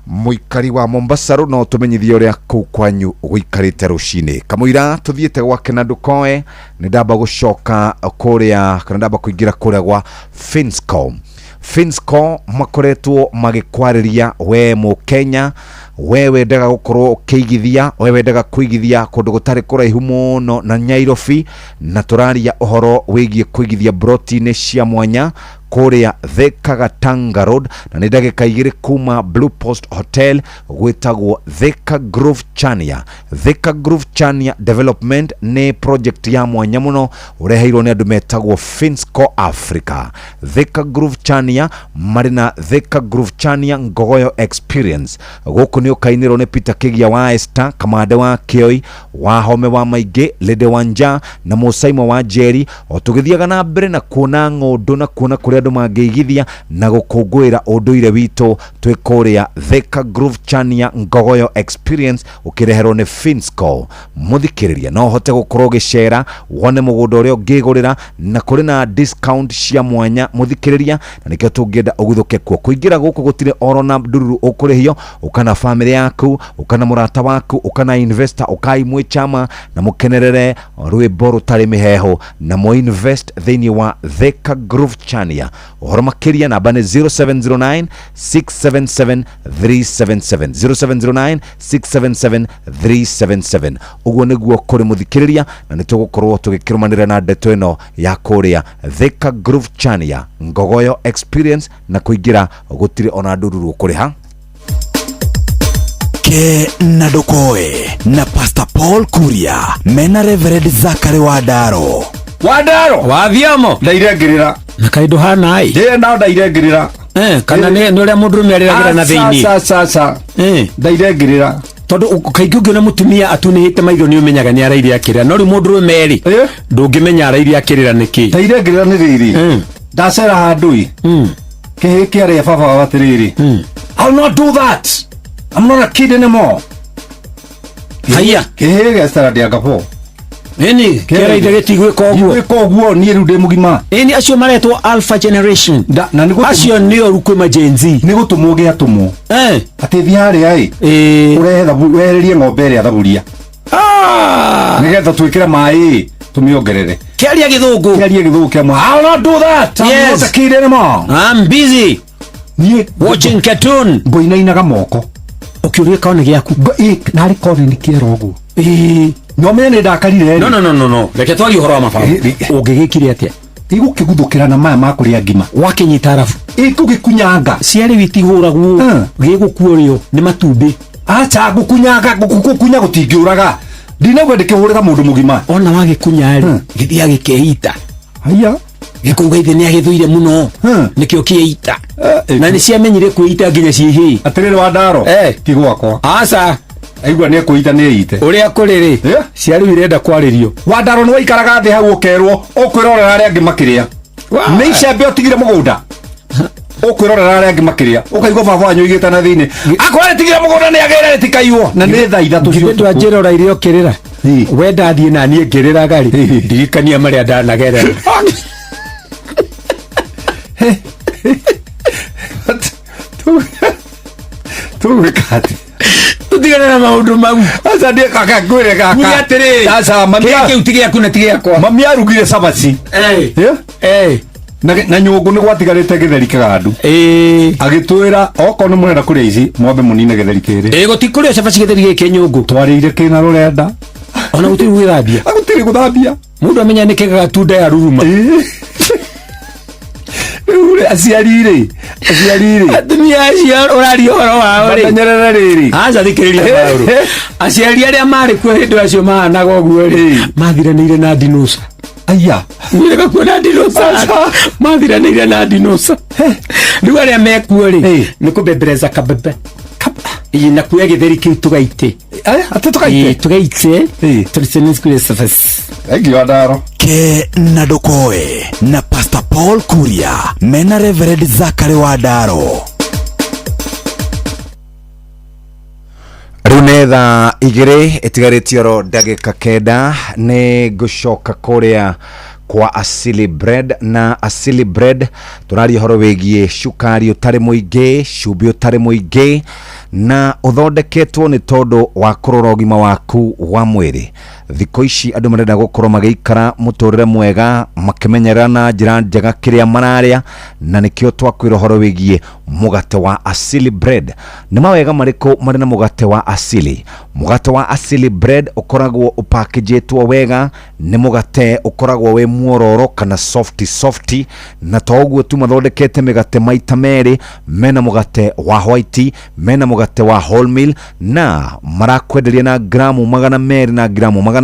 Mũikari wa Mombasa Road no tũmenyithie ũrĩa kũu kwanyu gũikarĩte rũcinĩ. Kamũira tũthiĩte gwake na ndũkoe, nĩ ndamba gũcoka kũrĩa kana ndamba kũingĩra kũrĩa gwa Finscom. Finsco makoretwo magĩkwarĩria we mũkenya, we wendaga gũkorwo ũkĩigithia, we wendaga kũigithia kũndũ gũtarĩ kũraihu mũno na Nyairobi, na tũraria ũhoro wĩgiĩ kũigithia broti-inĩ cia mwanya kũrĩa Thika Gatanga Road, na nĩ ndagĩka 2 kuma Blue Post Hotel, gwĩtagwo Thika Grove Chania. Thika Grove Chania Development nĩ project ya mwanya mũno ũreheirwo nĩ andũ metagwo Finsco Africa. Thika Grove Chania marĩ na Thika Grove Chania Ngogoyo Experience. Gũkũ nĩ ũkainĩrwo nĩ Peter Kigia wa Esther, Kamande wa Kĩoi, wa Home wa Maingĩ, Lady Wanja na Mũsaimo wa Njeri, o tũgĩthiaga na mbere na kuona ng'ũndũ na kuona kũrĩa andũ mangĩigithia na gũkũngũĩra ũndũire witũ twĩ kũrĩa Thika Grove Chania Ngogoyo Experience ũkĩreherwo nĩ Finsco. Mũthikĩrĩria no ũhote gũkorwo ũgĩcera wone mũgũnda ũrĩa ũngĩgũrĩra, na kũrĩ na discount cia mwanya mũthikĩrĩria, na nĩkĩo tũngĩenda ũguthũke kuo. Kũingĩra gũkũ gũtirĩ oro na ndururu ũkũrĩhio, ũkana famĩlĩ yaku, ũkana mũrata waku, ũkana investor, ũkai mwĩ chama na mũkenerere rwĩmbo rũtarĩ mĩheho na mũ invest thĩinĩ wa Thika Grove Chania. Ũhoro makĩria namba nĩ 0709 677 377, 0709 677 377. Ũguo nĩguo kũrĩ mũthikĩrĩria, na nĩ tũgũkorwo tũgĩkĩrũmanĩra na ndeto ĩno ya kũrĩa Thika Grove Chania Ngogoyo Experience, na kũingĩra gũtirĩ ona ndururu ũkũrĩha. Ke na ndũkoe na Pastor Paul Kuria mena Reverend Zachary Wandaro. Wandaro wathiamo ndaire ngĩrĩra na kaĩ ndũhana ĩ ndĩre nao ndaire ngĩrĩra. Kana nĩ ũrĩa mũndũrũme arĩragĩra na thĩinĩ. Aca aca, ndaire ngĩrĩra tondũ kaingĩ ũngĩona mũtumia atunĩhĩte maitho nĩ ũmenyaga nĩ araire akĩrĩra, no rĩu mũndũrũme rĩ ndũngĩmenya araire akĩrĩra nĩkĩ. Ndaire ngĩrĩra nĩ rĩrĩ, ndacera handũ ĩ kĩhĩ kĩarĩa baba wao atĩrĩrĩ, I'll not do that, I'm not a kid anymore. Haiya. Kĩhĩ gĩa standard ya Ngabo ĩni kĩaraire gĩtigwĩka ũguo. Gwĩka ũguo niĩ rĩu ndĩ mũgima. Ĩni acio maretwo alpha generation. Na nĩ acio nĩ oru kwĩ Gen Z. Nĩ gũtũmwo gĩatũmwo atĩ thiĩ harĩa ĩ ũrehe wehererie ng'ombe ĩrĩa thaburia nĩgetha twĩkĩre maĩ tũmĩongerere. Kĩaria gĩthũngũ. Kĩaria gĩthũngũ kĩa I'll not do that. I'm Yes. not a kid anymore. I'm busy niĩ watching cartoon. Ngũinainaga moko. Ũkĩũria kone gĩaku. Narĩ kone nĩ kĩera ũguo. No menye nĩ ndakarire. No no no no no. Reke twarie ũhoro wa mabaũ. Ũngĩgĩkire atĩa? Igũkĩguthũkĩra na maya ma kũrĩa ngima. Wakĩnyita arabu. Ĩkũgĩkunyanga. Ciarĩ itihũragwo. Gĩgũkuo rĩo nĩ matumbĩ. Aca ngũkunyanga, gũkunya gũtingĩũraga. Ndinauga ndĩkĩhũrĩra mũndũ mũgima. Ona wagĩkunya rĩ, gĩthiaga gĩkeita. Haiya. Gĩkauga ithe nĩ agĩthũire mũno. Nĩkĩo kĩeita. Na nĩ ciamenyire kwĩita nginya ciĩhĩ. Atĩrĩrĩ Wandaro. Ti gwakwa. Aca. Aigua nĩ ekũita nĩ eite. Ũrĩa kũrĩ rĩ, ciarĩu irenda kwarĩrio. Wandaro nĩ waikaraga thĩ hau ũkerwo ũkwĩrorera arĩa angĩ makĩrĩa. Nĩ icembe ũtigire mũgũnda. Ũkwĩrorera arĩa angĩ makĩrĩa. Ũkaigua baba wanyu oigĩte na thĩinĩ. Akorwo tigire mũgũnda nĩ agĩre rĩtikaiywo. Na nĩ thaa 3 cia Githĩ ndwanjĩra ũraire ũkĩrĩra. We ndathiĩ na niĩ ngĩrĩraga rĩ, ndirikania marĩa ndanagerera. Tũgwĩka atĩa? Tũtigane na maũndũ mau. Aca ndiĩ kaka ngwĩre kaka. Uge atĩrĩrĩ, Aca mami. Kĩrĩa kĩu ti gĩaku na ti gĩakwa. Mami arugire cabaci. Na nyũngũ nĩ gwatigarĩte gĩtheri kĩgandu. Agĩtwĩra okorwo nĩ mũrenda kũrĩa ici mwambe mũnine gĩtheri kĩrĩ. Gũtikũrĩo cabaci gĩtheri gĩkĩ nyũngũ. Twarĩire kĩna rũrenda. Ona gũtirĩ gwĩthambia. Gũtirĩ gũthambia. Mũndũ amenya nĩ kĩgaga gatunda ya ruruma. Rĩu rĩ, aciari rĩ, aciari rĩ. Atumia acio ũraria ũhoro wao rĩ. Mamenyerere rĩrĩ. Aca thikĩrĩria Paũlũ. Aciari arĩa marĩ kuo hĩndĩ acio mahanaga ũguo rĩ, mathiranĩire na dinosaur. Aya. Nĩrega kuona dinosaur. Mathiranĩire na dinosaur. Rĩu arĩa mekuo rĩ, nĩ kũbembereza kabebe. Ĩĩ, na kuoya gĩtheri kĩu tũgaite. Atĩ tũgaite? Ĩĩ, tũgaite. Tũricene kũrĩa cabaci. Thank you, Wandaro. Ke na ndũkoe na Pastor Paul Kuria mena Reverend Zachary Wandaro. Rĩu nĩ thaa 2 ĩtigarĩtie oro ndagĩka 9 nĩ ngũcoka kũrĩa kwa Asili Bread. Na Asili Bread tũraria ũhoro wĩgiĩ cukari ũtarĩ mũingĩ, cumbĩ ũtarĩ mũingĩ, Na ũthondeketwo nĩ tondũ wa kũrora ũgima waku wa mwĩrĩ. Thikũ ici andũ marenda gũkorwo magĩikara mũtũrĩre mwega, makĩmenyerera na njĩra njega kĩrĩa mararĩa, na nĩkĩo twakwĩra ũhoro wĩgiĩ mũgate wa Asili Bread. Nĩ mawega marĩkũ marĩ na mũgate wa Asili? Mũgate wa Asili Bread ũkoragwo ũpakĩjĩtwo wega, nĩ mũgate ũkoragwo wĩ muororo kana softy softy, na to ũguo tu mathondekete mĩgate maita merĩ, mena mũgate wa white, mena mũgate wa wholemeal, na marakwenderia na gramu 200 na gramu 400.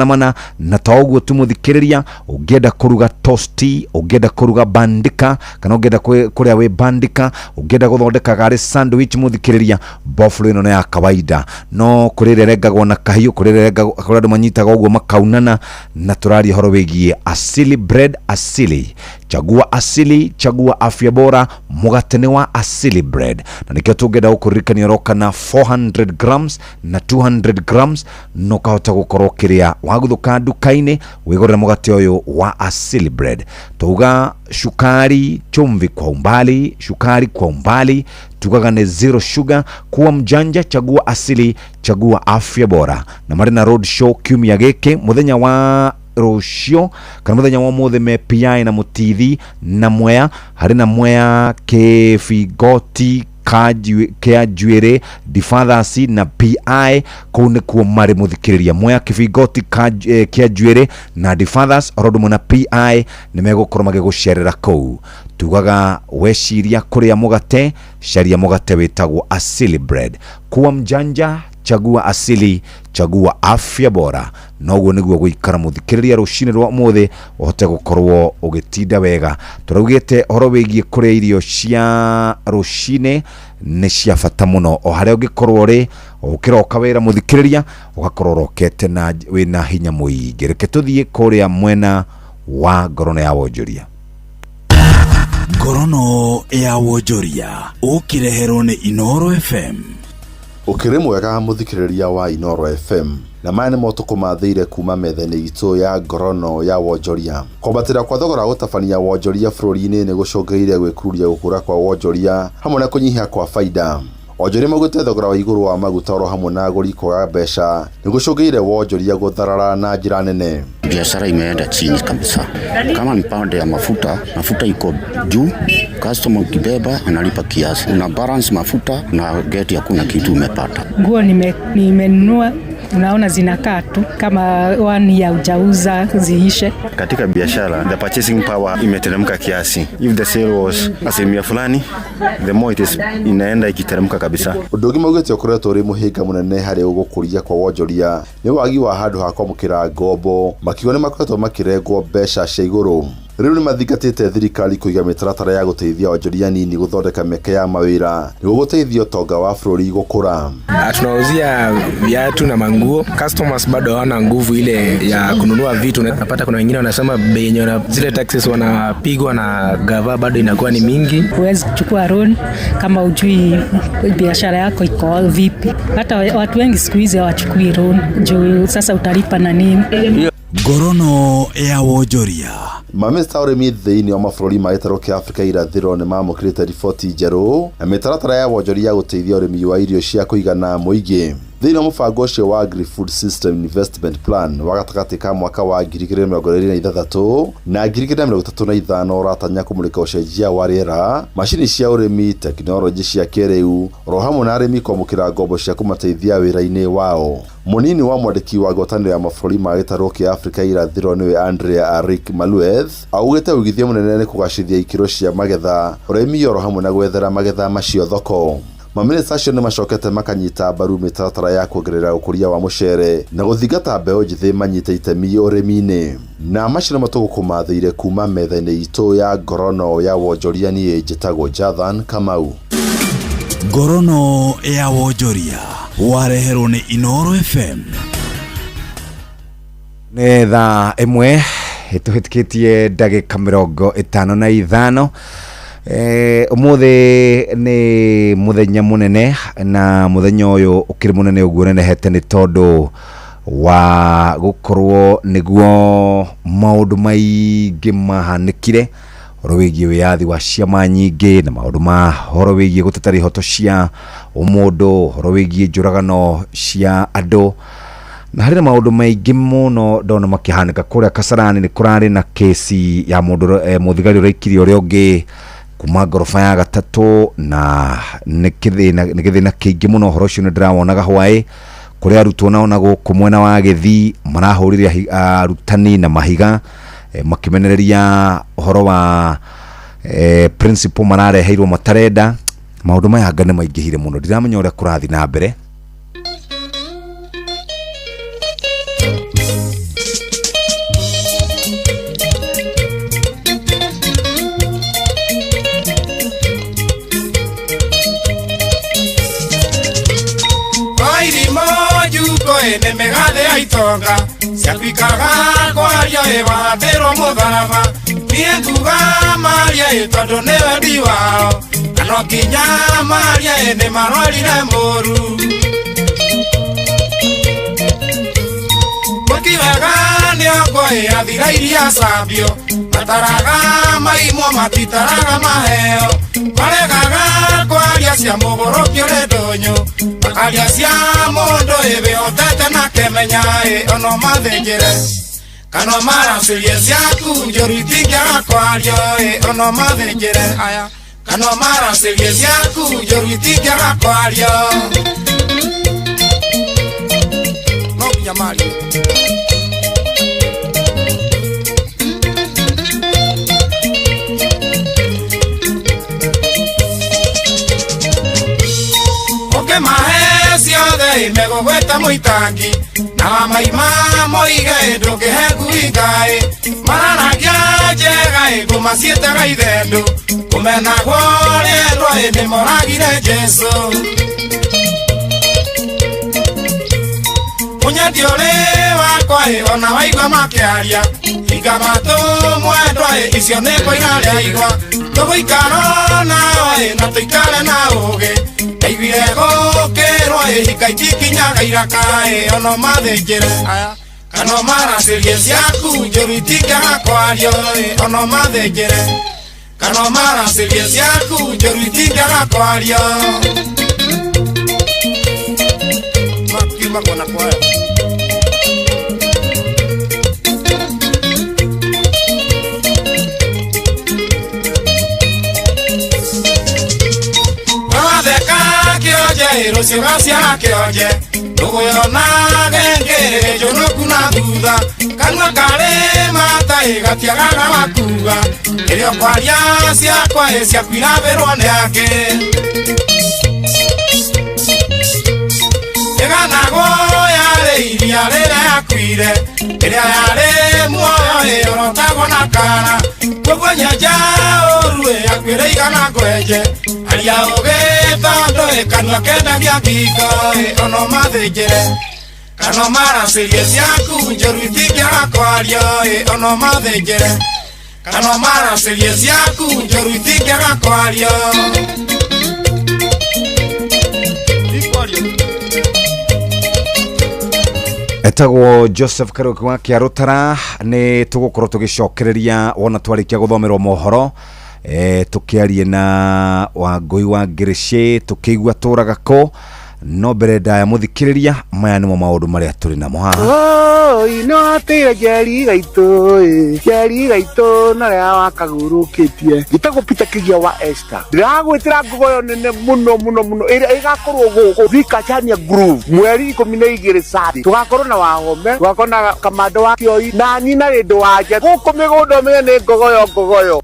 Na to ũguo tu mũthikĩrĩria, ũngĩenda kũruga tosti, ũngĩenda kũruga bandika, kana ũngĩenda kũrĩa wĩ bandika, ũngĩenda gũthondeka garĩ sandwich, mũthikĩrĩria, boflo ĩno nĩ ya kawaida, no kũrĩ ĩrĩa ĩrengagwo na kahiũ, kũrĩ ĩrĩa ĩrengagwo, kũrĩ andũ manyitaga ũguo makaunana. Na tũraria ũhoro wĩgiĩ Asili Bread. Asili, chagua Asili, chagua afya bora. Mũgate nĩ wa Asili Bread, na nĩkĩo tũngĩenda gũkũririkania ũroka na 400 grams na 200 grams, na ũkahota gũkorwo ũkĩrĩa waguthũka nduka-inĩ wĩgũrĩre mũgate ũyũ wa Asili Bread. Tuga shukari chumvi kwa umbali, shukari kwa umbali, tugaga nĩ zero sugar. Kuwa mjanja, chagua Asili, chagua afya bora. Na marĩ na road show kiumia gĩkĩ, mũthenya wa rũciũ kana mũthenya wa ũmũthĩ, me PI na Mũtithi na Mwea, harĩ na Mwea Kĩbingoti kĩa Njuĩrĩ Difathasi na PI, kũu nĩkuo marĩ mũthikĩrĩria. Mwea Kĩbingoti kĩa Njuĩrĩ na Difathas oro ũndũ ũmwe na PI nĩ megũkorwo magĩgũcerera kũu. Tugaga weciria kũrĩa mũgate, caria mũgate wĩtagwo Asili Bread. Kuwa mjanja, chagua Asili, chagua afya bora. Noguo nĩguo gũikara mũthikĩrĩria rũcinĩ rwa ũmũthĩ ũhote gũkorwo ũgĩtinda wega. Tũraugĩte ũhoro wĩgiĩ kũrĩa irio cia rũcinĩ nĩ cia bata mũno, o harĩa ũngĩkorwo ũrĩ, ũkĩroka wĩra mũthikĩrĩria, ũgakorwo ũrokete na wĩna hinya mũingĩ. Reke tũthiĩ kũrĩa mwena wa Ngorono ya Wonjoria. Ngorono ya Wonjoria ũkĩreherwo nĩ Inooro FM. Ũkĩrĩ mwega mũthikĩrĩria wa Inooro FM, na maya nĩmo tũkũmathĩire kuma metha-inĩ itũ ya Ngorono ya Wonjoria. Kwambatĩra kwa thogora wa gũtabania wonjoria bũrũri-inĩ nĩ gũcũngĩrĩirie gwĩkururia gũkũra kwa wonjoria hamwe na kũnyihia kwa baida. Onjoria maugĩte thogora wa igũrũ wa maguta oro hamwe na agũri kwaga mbeca nĩ gũcũngĩrĩirie wonjoria gũtharara na njĩra nene. Biashara imeenda chini kabisa. Kama ni pande ya mafuta, mafuta iko juu, customer ukibeba analipa kiasi. Una balance mafuta na geti, hakuna kitu umepata. Nguo nimenunua, unaona zinakaa tu kama one ya hujauza ziishe. Katika biashara the purchasing power imeteremka kiasi. If the sale was asilimia fulani, the more it is inaenda ikiteremka kabisa. Ũndũ ũngĩ maugĩte ũkoretwo ũrĩ mũhĩnga mũnene harĩ gũkũria kwa wonjoria nĩ wagi wa handũ ha kwamũkĩra ngombo, makiuga nĩ makoretwo makĩrengwo mbeca cia igũrũ. Rĩu nĩ mathingatĩte thirikari kũiga mĩtaratara ya gũteithia onjoria nini gũthondeka mĩeke ya mawĩra nĩguo gũteithia ũtonga wa bũrũri gũkũra. Tunauzia viatu na manguo, customers bado hawana nguvu ile ya kununua vitu. Napata kuna wengine wanasema bei yenye zile taxes wanapigwa na gava bado inakuwa ni mingi. Huwezi kuchukua loan kama ujui biashara yako iko vipi. Hata watu wengi siku hizi hawachukui loan juu sasa utalipa na nini? Ngorono ya Wonjoria. Mamĩnĩsta a ũrĩmi thĩinĩ wa mabũrũri ma gĩtarũ kĩa Afrika irathĩro nĩ mamũkĩrĩte riboti njerũ na mĩtaratara ya wonjoria ya gũteithia ũrĩmi wa irio cia kũigana mũingĩ. Thĩinĩ wa mũbango ũcio wa Agri-Food System Investment Plan wa gatagatĩ ka mwaka wa 2026 na 2035 ũratanya kũmũrĩka ũcenjia wa rĩera, macini cia ũrĩmi, tekinoronjĩ cia kĩrĩu, oro hamwe na arĩmi kwamũkĩra ngombo cia kũmateithia wĩra-inĩ wao. Mũnini wa mwandĩki wa ngwatanĩro ya mabũrũri ma gĩtarũ kĩa Afrika irathĩro nĩwe Andrea Arik Malueth augĩte ũigithia mũnene nĩ kũgacĩrithia ikĩro cia magetha, ũrĩmi oro hamwe na gwethera magetha macio thoko. Mamĩnĩsta acio nĩ macokete makanyita mbaru mĩtaratara ya kuongerera ũkũria wa mũcere na gũthingata mbeũ njĩthĩ manyite itemi ũrĩmi-inĩ. Na macio nĩmo tũgũkũmathĩire kuma metha-inĩ itũ ya Ngorono ya Wonjoria. Niĩ njĩtagwo Jathan Kamau. Ngorono ya Wonjoria wareherwo nĩ Inooro FM. Nĩ thaa 1 ĩtũhĩtũkĩtie ndagĩka 55. Ũmũthĩ nĩ mũthenya mũnene, na mũthenya ũyũ ũkĩrĩ mũnene ũguo ũnenehete nĩ tondũ wa gũkorwo nĩguo maũndũ maingĩ mahanĩkire. Ũhoro wĩgiĩ wĩyathi wa ciama nyingĩ na maũndũ ma ũhoro wĩgiĩ gũtetera ihoto cia ũmũndũ, ũhoro wĩgiĩ njũragano cia andũ, na harĩ na maũndũ maingĩ mũno ndona makĩhanĩka kũrĩa Kasarani. Nĩ kũrarĩ na kesi ya mũndũ mũthigari ũraikirie ũrĩa ũngĩ kuma ngoroba ya gatatũ, na nĩ gĩthĩna kĩingĩ mũno. Ũhoro ũcio nĩ ndĩrawonaga hwaĩ kũrĩa arutwo nao na gũkũ mwena wa Gĩthii marahũrire arutani na mahiga, makĩmenereria ũhoro wa principal marareheirwo matarenda. Maũndũ maya anga nĩ maingĩhire mũno, ndiramenya ũrĩa kũrathiĩ na mbere. Nĩ mĩgathe ya itonga ciatuĩkaga kwaria ĩ wahatĩrwo mũtharaba, niĩ nguga maria ĩ tondũ nĩ wendi wao, na no kinya maria ĩ nĩ marwarire mũru. Mũkiwega nĩ ongo ĩ athira iria cambio, mataraga maimwo matitaraga maheo, maregaga kwaria cia mũgũrũki ũrĩ ndũnyũ, makaria cia mũndũ ĩ wĩhotete na kemenya ĩ ono mathĩnjĩre kana maracĩrie ciaku njũru itingĩaga kwario ĩ ono mathĩnjĩre aya kana maracĩrie ciaku njũru itingĩaga kwario no nginya marie. Mahe ciothe imegũgwĩta mũitangi na wamaima moige ndũngĩhe ngui ngaĩ, maranagia njega ĩ ngũma ciĩtaga ithendũ, kũmenagwo rĩendwa ĩ nĩmoragire Jesũ. Mũnyendi ũrĩ wakwa ĩ ona waigua makĩaria, hinga matũ mwendwa ĩ icio nĩ kũiga rĩa igwa, tũgũikara nawe ĩ na tũikare na ũũgĩ, ndaiguire gũkĩrwo ĩ hika itikinyaga iraka ĩ ono mathĩnjĩre aya kana maracĩrie ciaku njũru itingĩaga kwario ĩ ono mathĩnjĩre kana maracĩrie ciaku njũru itingĩaga kwario makiumagwo na kwayo. Rũciũ gaciara kĩonje ndũgũyonaga ngĩrĩ njũnũku na thutha, kanua karĩ mata ĩ gatiagaga wakuga, ĩrĩa ũkwaria ciakwa ĩ ciaku irabĩrwo nĩ angĩ. Ĩganagwo yarĩ iria rĩrĩa yakuire, ĩrĩa yarĩ muoyo ĩ ũrotagwo na kara, koguo nyenja ũru ĩ yakuĩre igana ngwenje, aria ũgĩ tondũ ĩ kanua kendagia ngingo ĩ ono mathĩnjĩre kana maracĩrie ciaku njũru itingĩaga kwario ĩ ono mathĩnjĩre kana maracĩrie ciaku njũru itingĩaga kwario. Etagwo Joseph Kariuki wa Kĩarũtara. Nĩ tũgũkorwo tũgĩcokereria wona twarĩkia gũthomerwo mohoro, tũkĩarie na Wangũi wa Ngĩrĩcĩ tũkĩigua tũraga kũ, no mbere ndaya mũthikĩrĩria maya nĩmo maũndũ marĩa tũrĩ namo haha. Oi no atĩire njeri gaitũ njeri gaitũ na rĩa wakagũrũkĩtie. Njĩtagwo Peter Kĩgia wa Esther, ndĩragwĩtĩra ngogoyo nene mũno mũno mũno ĩrĩa ĩgakorwo gũkũ Thika Chania Groove mweri 12 Saturday. Tũgakorwo na Wahome, tũgakorwo na Kamando wa Kĩoi na nyina Rĩndũ wanja gũkũ mĩgũnda ũmenye nĩ ngogoyo ngogoyo.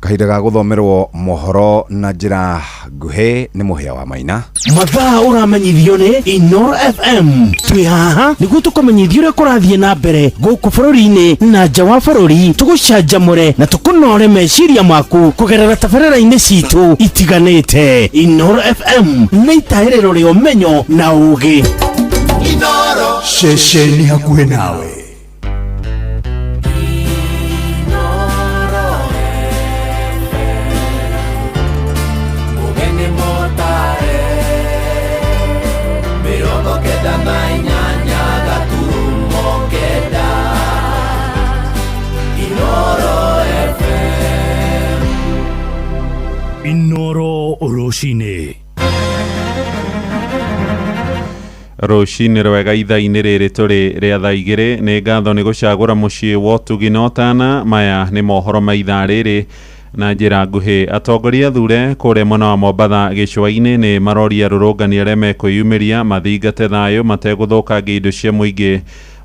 Kahinda ga gũthomerwo mohoro na njĩra nguhĩ nĩ Mũhĩa wa Maina. Mathaa ũramenyithio nĩ Inoro FM. Twĩ haha nĩguo tũkũmenyithie ũrĩa kũrathiĩ na mbere gũkũ bũrũri-inĩ na nja wa bũrũri, tũgũcanjamũre na tũkũnore meciria maku kũgerera tabarĩra-inĩ citũ itiganĩte. Inoro FM nĩ itahĩrĩro rĩa ũmenyo na ũũgĩ. Inoro ceceni hakuhĩ nawe. Inoro. Inoro rũcinĩ. Rũcinĩ rwega ithaa-inĩ rĩrĩ tũrĩ rĩa thaa igĩrĩ. Nĩ ngatho nĩ gũcagũra mũciĩ wa ũtugi na ũtana. Maya nĩ mohoro ma ithaa rĩrĩ na njĩra nguhĩ. Atongoria athure kũrĩa mwena wa Mombatha gĩcũa-inĩ nĩ maroria arũrũngani arĩa mekwĩyumĩria mathingate thayũ mategũthũkangia indo cia mũingĩ.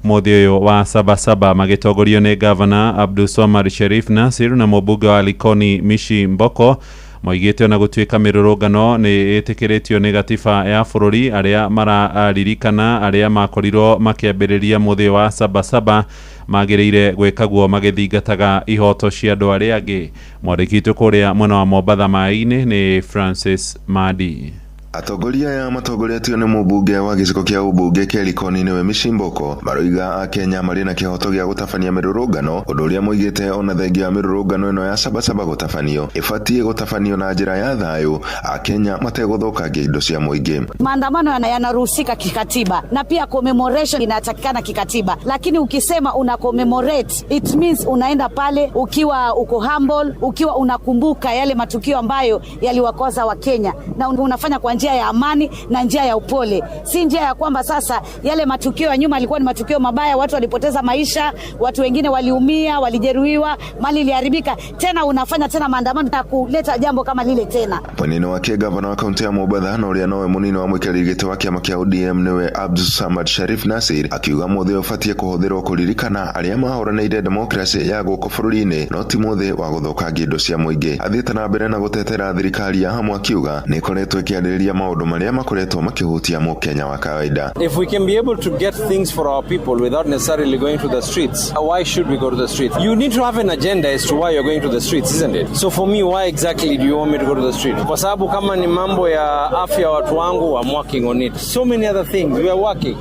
Mũthĩ ũyũ wa Sabasaba magĩtongorio nĩ Gavana Abdulswamad Sharif Nasir na mũmbunge wa Likoni Mishi Mboko moigĩte ona gũtuĩka mĩrũrũngano nĩ ĩtĩkĩrĩtio nĩ gatiba ya bũrũri, arĩa mararirikana arĩa makorirwo makĩambĩrĩria mũthĩ wa Sabasaba magĩrĩire gwĩka guo magĩthingataga ihoto cia andũ arĩa angĩ. Mwandĩki witũ kũrĩa mwena wa Mombatha maĩ-inĩ nĩ Francis Madi. Atongoria aya matongoretio nĩ mũmbunge wa gĩcigo kĩa ũmbunge kĩa Likoni nĩwe Mishi Mboko maroiga Akenya marĩ na kĩhoto gĩa gũtabania mĩrũrũngano, ũndũ ũrĩa moigĩte ona thengia wa mĩrũrũngano ĩno ya Sabasaba gũtabanio ĩbatiĩ gũtabanio na njĩra ya thayũ, Akenya mategũthũkangia indo cia mũingĩ. Maandamano yanaruhusika kikatiba na pia commemoration inatakikana kikatiba, lakini ukisema una commemorate it means unaenda pale ukiwa uko humble, ukiwa unakumbuka yale matukio ambayo yaliwakosa Wakenya, na unafanya kwa njia ya amani na njia ya upole, si njia ya kwamba sasa yale matukio ya nyuma yalikuwa ni matukio mabaya, watu walipoteza maisha, watu wengine waliumia, walijeruhiwa, mali iliharibika, tena unafanya tena maandamano ya kuleta jambo kama lile tena. Mwena-inĩ wake gavana wa kaunti ya Mombatha na ũrĩa nowe mũnini wa mũikarĩri gĩtĩ wa kĩama kĩa ODM nĩwe Abdulsamad Sharif Nasir akiuga mũthĩ ũbatiĩ kũhũthĩrwo kũririkana arĩa mahũranĩire demokrasi ya gũkũ bũrũri-inĩ, no ti mũthĩ wa gũthũkangia indo cia mũingĩ. Athiĩte na mbere na gũtetera thirikari ya hamwe akiuga nĩ ĩkoretwo ĩkĩarĩrĩria maũndũ marĩa makoretwo makĩhutia mũkenya wa kawaida. If we can be able to get things for our people without necessarily going to the streets, why should we go to the streets? You need to have an agenda as to why you're going to the streets, isn't it? So for me, why exactly do you want me to go to the street? Kwa sababu kama ni mambo ya afya watu wangu, I'm working on it. So many other things, we are working.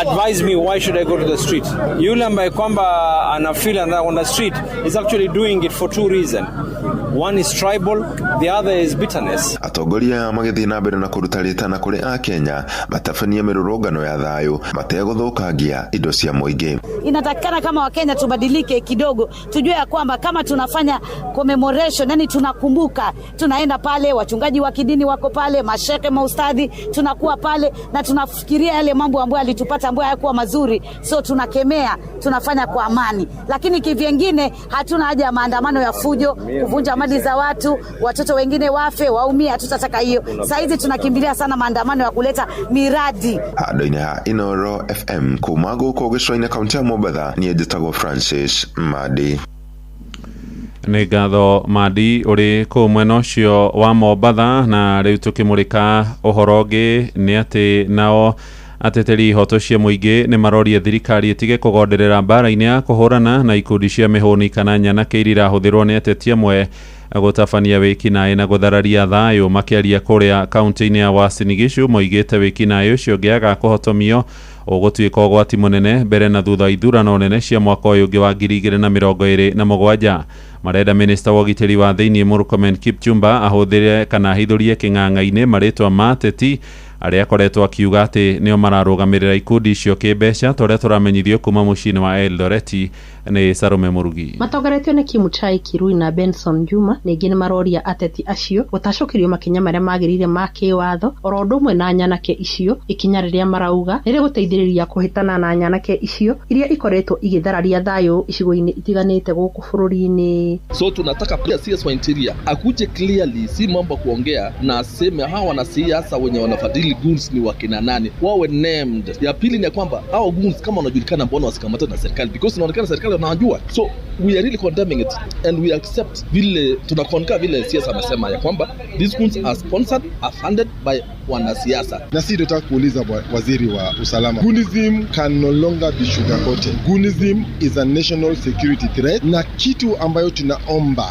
Advise me, why should I go to the street? Yule ambaye kwamba ana feel on the street is actually doing it for two reasons. One is tribal, the other is bitterness. Atongoria aya magĩthiĩ na mbere na kũruta rĩtana kũrĩ Akenya matabanie mĩrũrũngano ya thayũ mategũthũkangia indo cia mũingĩ. Inatakikana kama Wakenya tubadilike kidogo, tujue ya kwamba kama tunafanya commemoration, yani tunakumbuka, tunaenda pale, wachungaji wa kidini wako pale, mashehe, maustadhi, tunakuwa pale na tunafikiria yale mambo ambayo yalitupata ambayo hayakuwa mazuri, so tunakemea, tunafanya kwa amani. Lakini kivyengine hatuna haja ya maandamano ya fujo, kuvunja mali za watu, watoto wengine wafe, waumie, hatutataka hiyo. Saa hizi tunakimbilia sana maandamano ya kuleta miradi. Handũ-inĩ ha Inoro FM kuma gũkũ gĩcũa-inĩ kaunti ya Mombatha, niĩ njĩtagwo Francis Madi. Nĩ ngatho Madi ũrĩ kũu mwena ũcio wa Mombatha. Na rĩu tũkĩmũrĩka ũhoro ũngĩ nĩ atĩ nao ateteri ihoto cia mũingĩ nĩ maroria thirikari ĩtige kũgonderera mbara-inĩ ya kũhũrana na ikundi cia mĩhũni kana nyanake iria irahũthĩrwo nĩ ateti amwe gũtabania wĩkinaĩ na gũthararia thayũ. Makĩaria kũrĩa kaunti-inĩ ya Uasin Gishu moigĩte wĩkinaĩ ũcio ũngĩaga kũhotomio ũgũtuĩka ũgwati mũnene mbere na thutha wa ithurano nene cia mwaka ũyũ ũngĩ wa 2027. Marenda minista wa ũgitĩri wa thĩinĩ Murkomen Kipchumba ahũthĩre kana ahithũrie kĩng'ang'a-inĩ marĩtwa ma ateti arĩa akoretwo akiuga atĩ nĩo mararũgamĩrĩra ikundi icio kĩmbeca, ta ũrĩa tũramenyithio kuma mũciĩ-inĩ wa Eldoret nĩ Salome Mũrugi. Matongoretio nĩ Kimutai Kirui na Benson Juma ningĩ nĩ maroria ateti acio gũtacũkĩrio makinya marĩa magĩrĩire ma kĩwatho oro ũndũ ũmwe na nyanake icio, ikinya rĩrĩa marauga nĩ rĩgũteithĩrĩria kũhĩtana na nyanake icio iria ikoretwo igĩthararia thayũ icigo-inĩ itiganĩte gũkũ bũrũri-inĩ. So tunataka pia CS wa Interior akuje clearly, si mambo kuongea na aseme hawa wanasiasa wenye wanafadhili goons ni wakina nani, wawe named. Ya pili ni ya kwamba hao goons kama wanajulikana, mbona wasikamatwe na serikali? Because inaonekana serikali wanajua. So we are really condemning it and we accept vile tunakonka vile CS amesema ya kwamba these goons are sponsored, are funded by wanasiasa. Na si tunataka kuuliza waziri wa usalama, Goonism can no longer be sugarcoated. Goonism is a national security threat, na kitu ambayo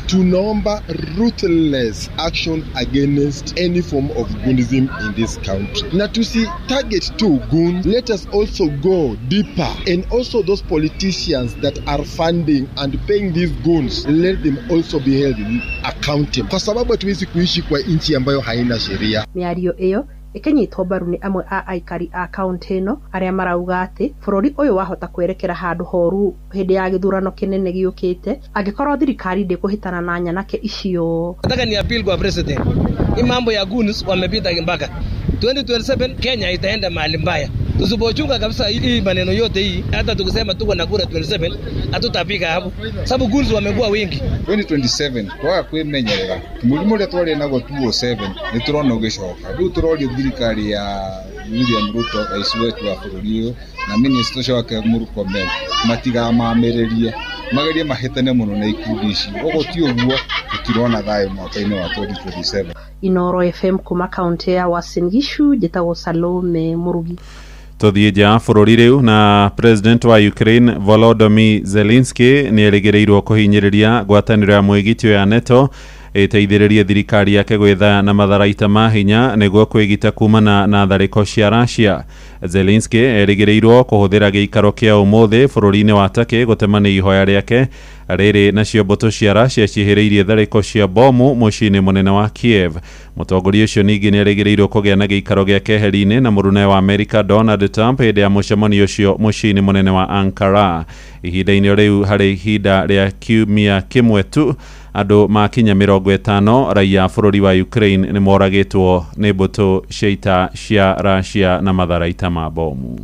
tunaomba ruthless action against any form of goonism in this country. Na tusi target to goons, let us also go deeper, and also those politicians that are funding and paying these goons, let them also be held accountable, kwa sababu hatuwezi kuishi kwa nchi ambayo haina sheria. Mĩario ĩyo Ĩkĩnyitwo mbaru nĩ amwe a aikari a kaunti ĩno arĩa marauga atĩ bũrũri ũyũ wahota kwerekera handũ horu hĩndĩ ya gĩthurano kĩnene gĩũkĩte angĩkorwo thirikari ndĩkũhĩtana na nyanake icio. Nataka ni appeal kwa president. Hii mambo ya goons wamepita mpaka 2027 Kenya itaenda mahali mbaya. Tusipochunga kabisa hii maneno yote hii, hata tukisema tuko na kura 27 hatutafika hapo, sababu goons wamekuwa wengi. 2027 twaga kwimenyerera mũrimũ ũrĩa twarĩ naguo 2007 nĩ tũrona ũgĩcoka. Rĩu tũroria thirikari ya William Ruto, rais wetu wa bũrũri ũyũ, na minister ũcio wake Murkomen matigamamĩrĩrie, magerie mahĩtane mũno na ikundi ici. Ũguo ti ũguo tũtirona thayũ mwaka-inĩ wa 2027. Inoro FM kuma kaunti ya Uasin Gishu, njĩtagwo Salome Murugi. Tuthiĩ nja ya bũrũri rĩu na president wa Ukraine Volodymyr Zelensky nĩ erĩgĩrĩirwo kũhinyĩrĩria ngwatanĩro ya mwĩgitio ya NATO ĩteithĩrĩrie thirikari yake gwetha na matharaita ma hinya nĩguo kwĩgita kumana na tharĩko cia Russia. Zelensky erĩgĩrĩirwo kũhũthĩra gĩikaro kĩa ũmũthĩ bũrũri-inĩ wa Turkey gũtemania ihoya rĩake rĩrĩ nacio mbũtũ cia Russia ciĩhĩrĩirie tharĩko cia bomu mũciĩ-inĩ mũnene wa Kiev. Mũtongoria ũcio ningĩ nĩ erĩgĩrĩirwo kũgĩa na gĩikaro gĩa keheri-inĩ na mũrune wa Amerika Donald Trump hĩndĩ ya mũcemanio ũcio mũciĩ-inĩ mũnene wa Ankara. Ihinda-inĩ rĩu harĩ ihinda rĩa kiumia kĩmwe tu andũ makinya 50 raia a bũrũri wa Ukraine nĩ moragĩtwo nĩ mbũtũ cia ita cia Russia na matharaita ma bomu.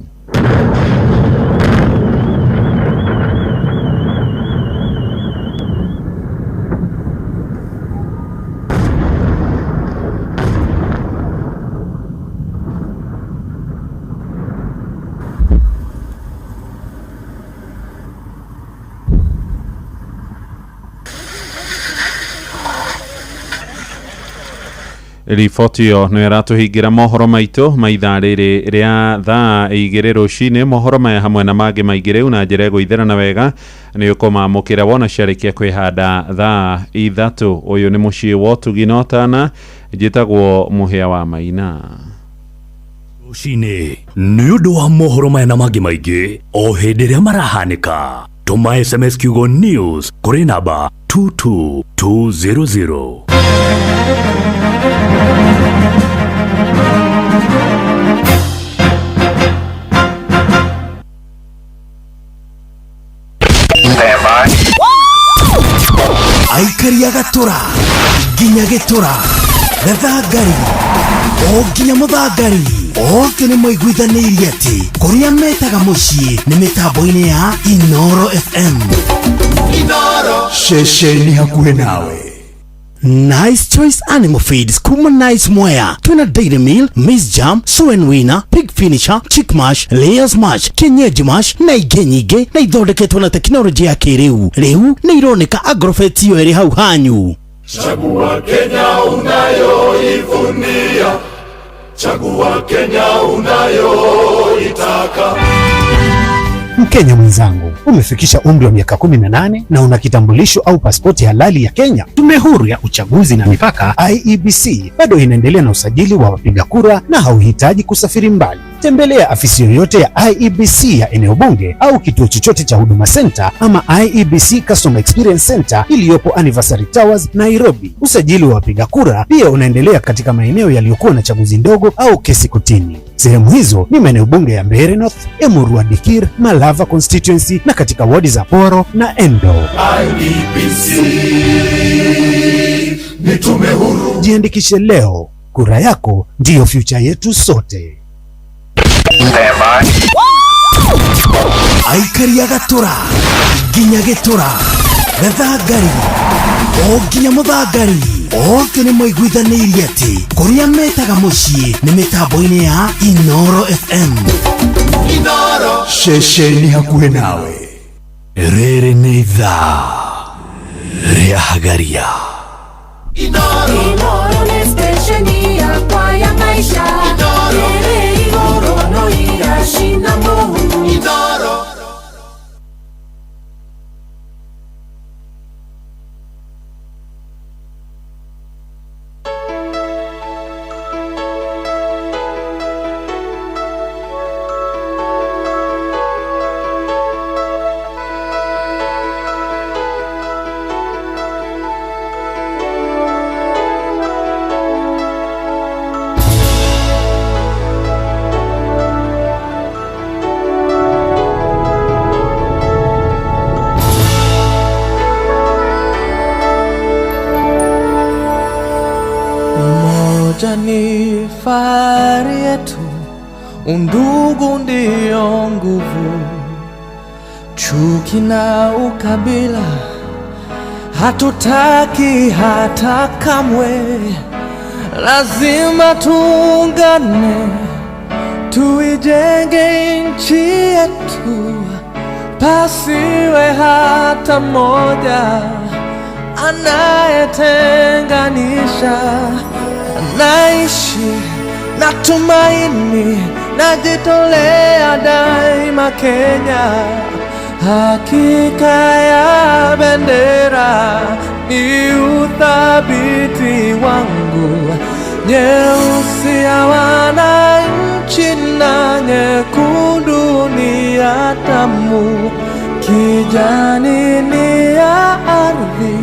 Riboti ĩyo nĩ ĩratũhingĩra mohoro maitũ ma ithaa rĩrĩ rĩa thaa 2 rũcinĩ. Mohoro maya hamwe na mangĩ maingĩ rĩu na njĩra ĩgũitherana wega nĩ ũkũmamũkĩra wona ciarĩkia kwĩhanda thaa 3. Ũyũ nĩ mũciĩ wa ũtugi na ũtana, njĩtagwo Mũhĩa wa Maina. Rũcinĩ nĩ ũndũ wa mohoro maya na mangĩ maingĩ o hĩndĩ ĩrĩa marahanĩka, tũma SMS kiugo news kũrĩ namba 22200. Aikari a Gatura nginya Gĩtũra, Gathangari o nginya Mũthangari, othe nĩ maiguithanĩirie atĩ kũrĩa metaga mũciĩ nĩ mĩtambo-inĩ ya Inoro FM. Inoro ceceni hakuhĩ nawe. Nice Choice Animal Feeds kuma Nice Mwea twina Dairy Meal, Miss Jam, Soen Winner, Pig Finisher, Chick Mash, Layers Mash, Kienyeji Mash na ingĩ nyingĩ, na ithondeketwo na tekinoronjĩ ya kĩrĩu. Rĩu nĩ ironeka Agrofet iyo ĩrĩ hau hanyu. Chagua Kenya unayoivunia, chagua Kenya unayoitaka. Mkenya mwenzangu, umefikisha umri wa miaka 18 na una kitambulisho au pasipoti halali ya Kenya. Tume Huru ya Uchaguzi na Mipaka IEBC bado inaendelea na usajili wa wapiga kura na hauhitaji kusafiri mbali. Tembelea afisi yoyote ya IEBC ya eneo bunge au kituo chochote cha Huduma Center ama IEBC Customer Experience Center iliyopo Anniversary Towers, Nairobi. Usajili wa wapiga kura pia unaendelea katika maeneo yaliyokuwa na chaguzi ndogo au kesi kotini. Sehemu hizo ni maeneo bunge ya Mbeere North, Emurua Dikir, Malava Constituency na katika wadi za Poro na Endo. IEBC ni tume huru. Jiandikishe leo, kura yako ndiyo future yetu sote. Aikari a Gatura nginya Gĩtũra, Gathangari o nginya Mũthangari, othe nĩ maiguithanĩirie atĩ kũrĩa metaga mũciĩ nĩ mĩtambo-inĩ ya Inoro FM. Inoro ceceni hakuhĩ nawe. Rĩrĩ nĩ ithaa rĩa Hagaria. Inoro. Inoro nĩ stesheni yakwa ya maisha. Inoro. Ĩrĩ igũrũ no iracina mũhu. Inoro. Umoja ni fahari yetu, undugu ndio nguvu. Chuki na ukabila hatutaki hata kamwe. Lazima tuungane, tuijenge nchi yetu, pasiwe hata mmoja anayetenganisha. Naishi na tumaini, najitolea daima Kenya. Hakika ya bendera ni uthabiti wangu, nyeusi ya wananchi na nyekundu ni ya damu, kijani ni ya ardhi,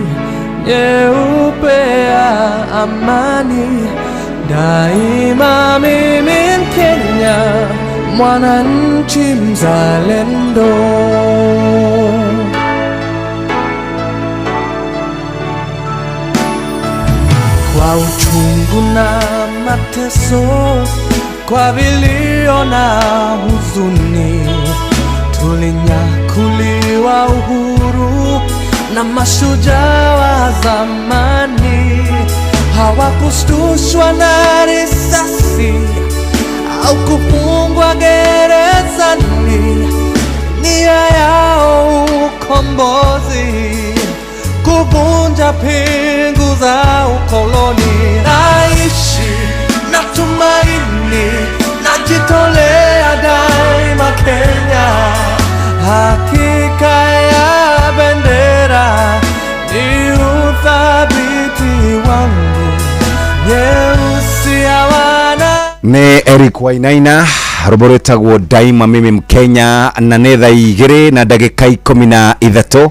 nyeupe ya amani. Daima mimi Mkenya, mwananchi mzalendo. Kwa uchungu na mateso, kwa vilio na huzuni, tulinyakuliwa uhuru na mashujaa wa zamani. Hawakushtushwa na risasi au kufungwa gerezani, nia yao ukombozi, kuvunja pingu za ukoloni. Naishi na tumaini, najitolea daima Kenya. Hakika ya bendera ni uthabiti wangu, nyeusi ya wana Nĩ Eric Wainaina, rwĩmbo rwĩtagwo Daima Mimi Mkenya, na nĩ thaa 2:13.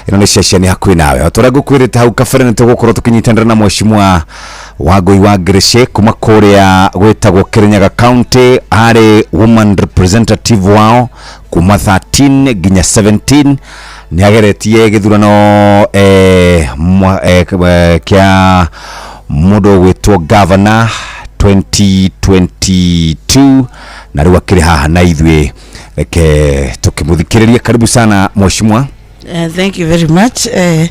Ĩno nĩ ceceni hakuhĩ nawe. O ta ũrĩa ngũkwĩrĩte hau kabere, nĩ tũgũkorwo tũkĩnyitanĩra na mheshimiwa Wangũi wa Ngĩrĩcĩ kuma kũrĩa gwĩtagwo Kirinyaga County, arĩ woman representative wao kuma 13 nginya 17. Nĩ ageretie gĩthurano kĩa mũndũ ũgwĩtwo governor 2022, na rĩu akĩrĩ haha na ithuĩ, reke tũkĩmũthikĩrĩria. Karibu sana mheshimiwa. Thank you very much. Nĩ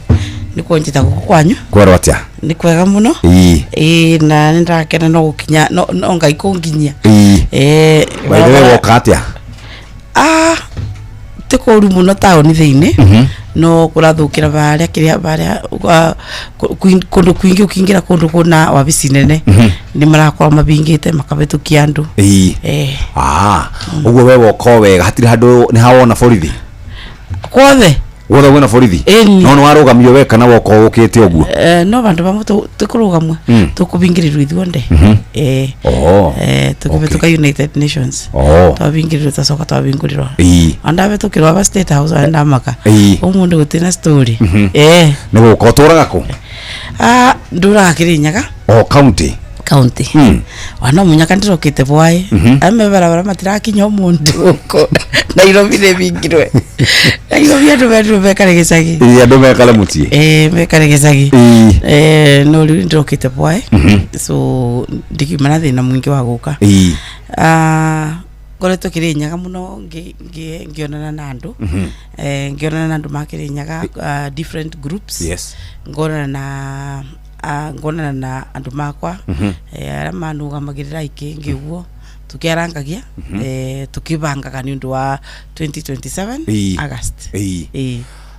kũnjĩta gũkũ kwanyu. Kwerwo atĩa? Nĩ kwega mũno. Ĩĩ, na nĩ ndakena no gũkinya no Ngai kũnginyia. By the way, woka atĩa? Ah, ti kũru mũno taũni thĩinĩ, no kũrathũkĩra barĩa kĩrĩa barĩa kũndũ kwingĩ, ũkĩingĩra kũndũ kũna wabici nene nĩ marakorwo mabingĩte makabĩtũkia andũ. Ah, ũguo we woka o wega, hatirĩ handũ nĩ hawona borithi? Kwothe. Guothe kwĩna borithi? No nĩ warũgamio we kana woka ũkĩte ũguo? No bandũ bamwe tũkũrũgamwe, tũkũbingĩrĩrwo ithuothe. Tũkĩbĩtũka United Nations, twabingĩrĩrwo, twacoka twabingũrĩrwo. Andabĩtũkĩrwo aba State House andamaka ũmũndũ gũtirĩ story. Nĩ gũka ũtũraga kũ? Ah, ndũraga Kĩrĩnyaga. O county? County. Wana munyaka ndirokite bwae, ame barabara matirakinya omundu huko Nairobi nĩ bingirwe. Nairobi andũ merirwo mekare gĩcagi. Ĩĩ, andũ mekare mũciĩ. Ĩĩ, mekare gĩcagi. No rĩu ndirokite bwae, so ndikiuma na thĩna mũingĩ wa gũka. Ah, ngoretwo Kĩrĩnyaga mũno ngĩonana na andũ, ngĩonana na andũ ma Kĩrĩnyaga, different groups. Ngonana na ngonana na andũ makwa, arĩa manũgamagĩrĩra aingĩ ngĩguo tũkĩarangagia, tũkĩbangaga nĩ ũndũ wa 2027 August.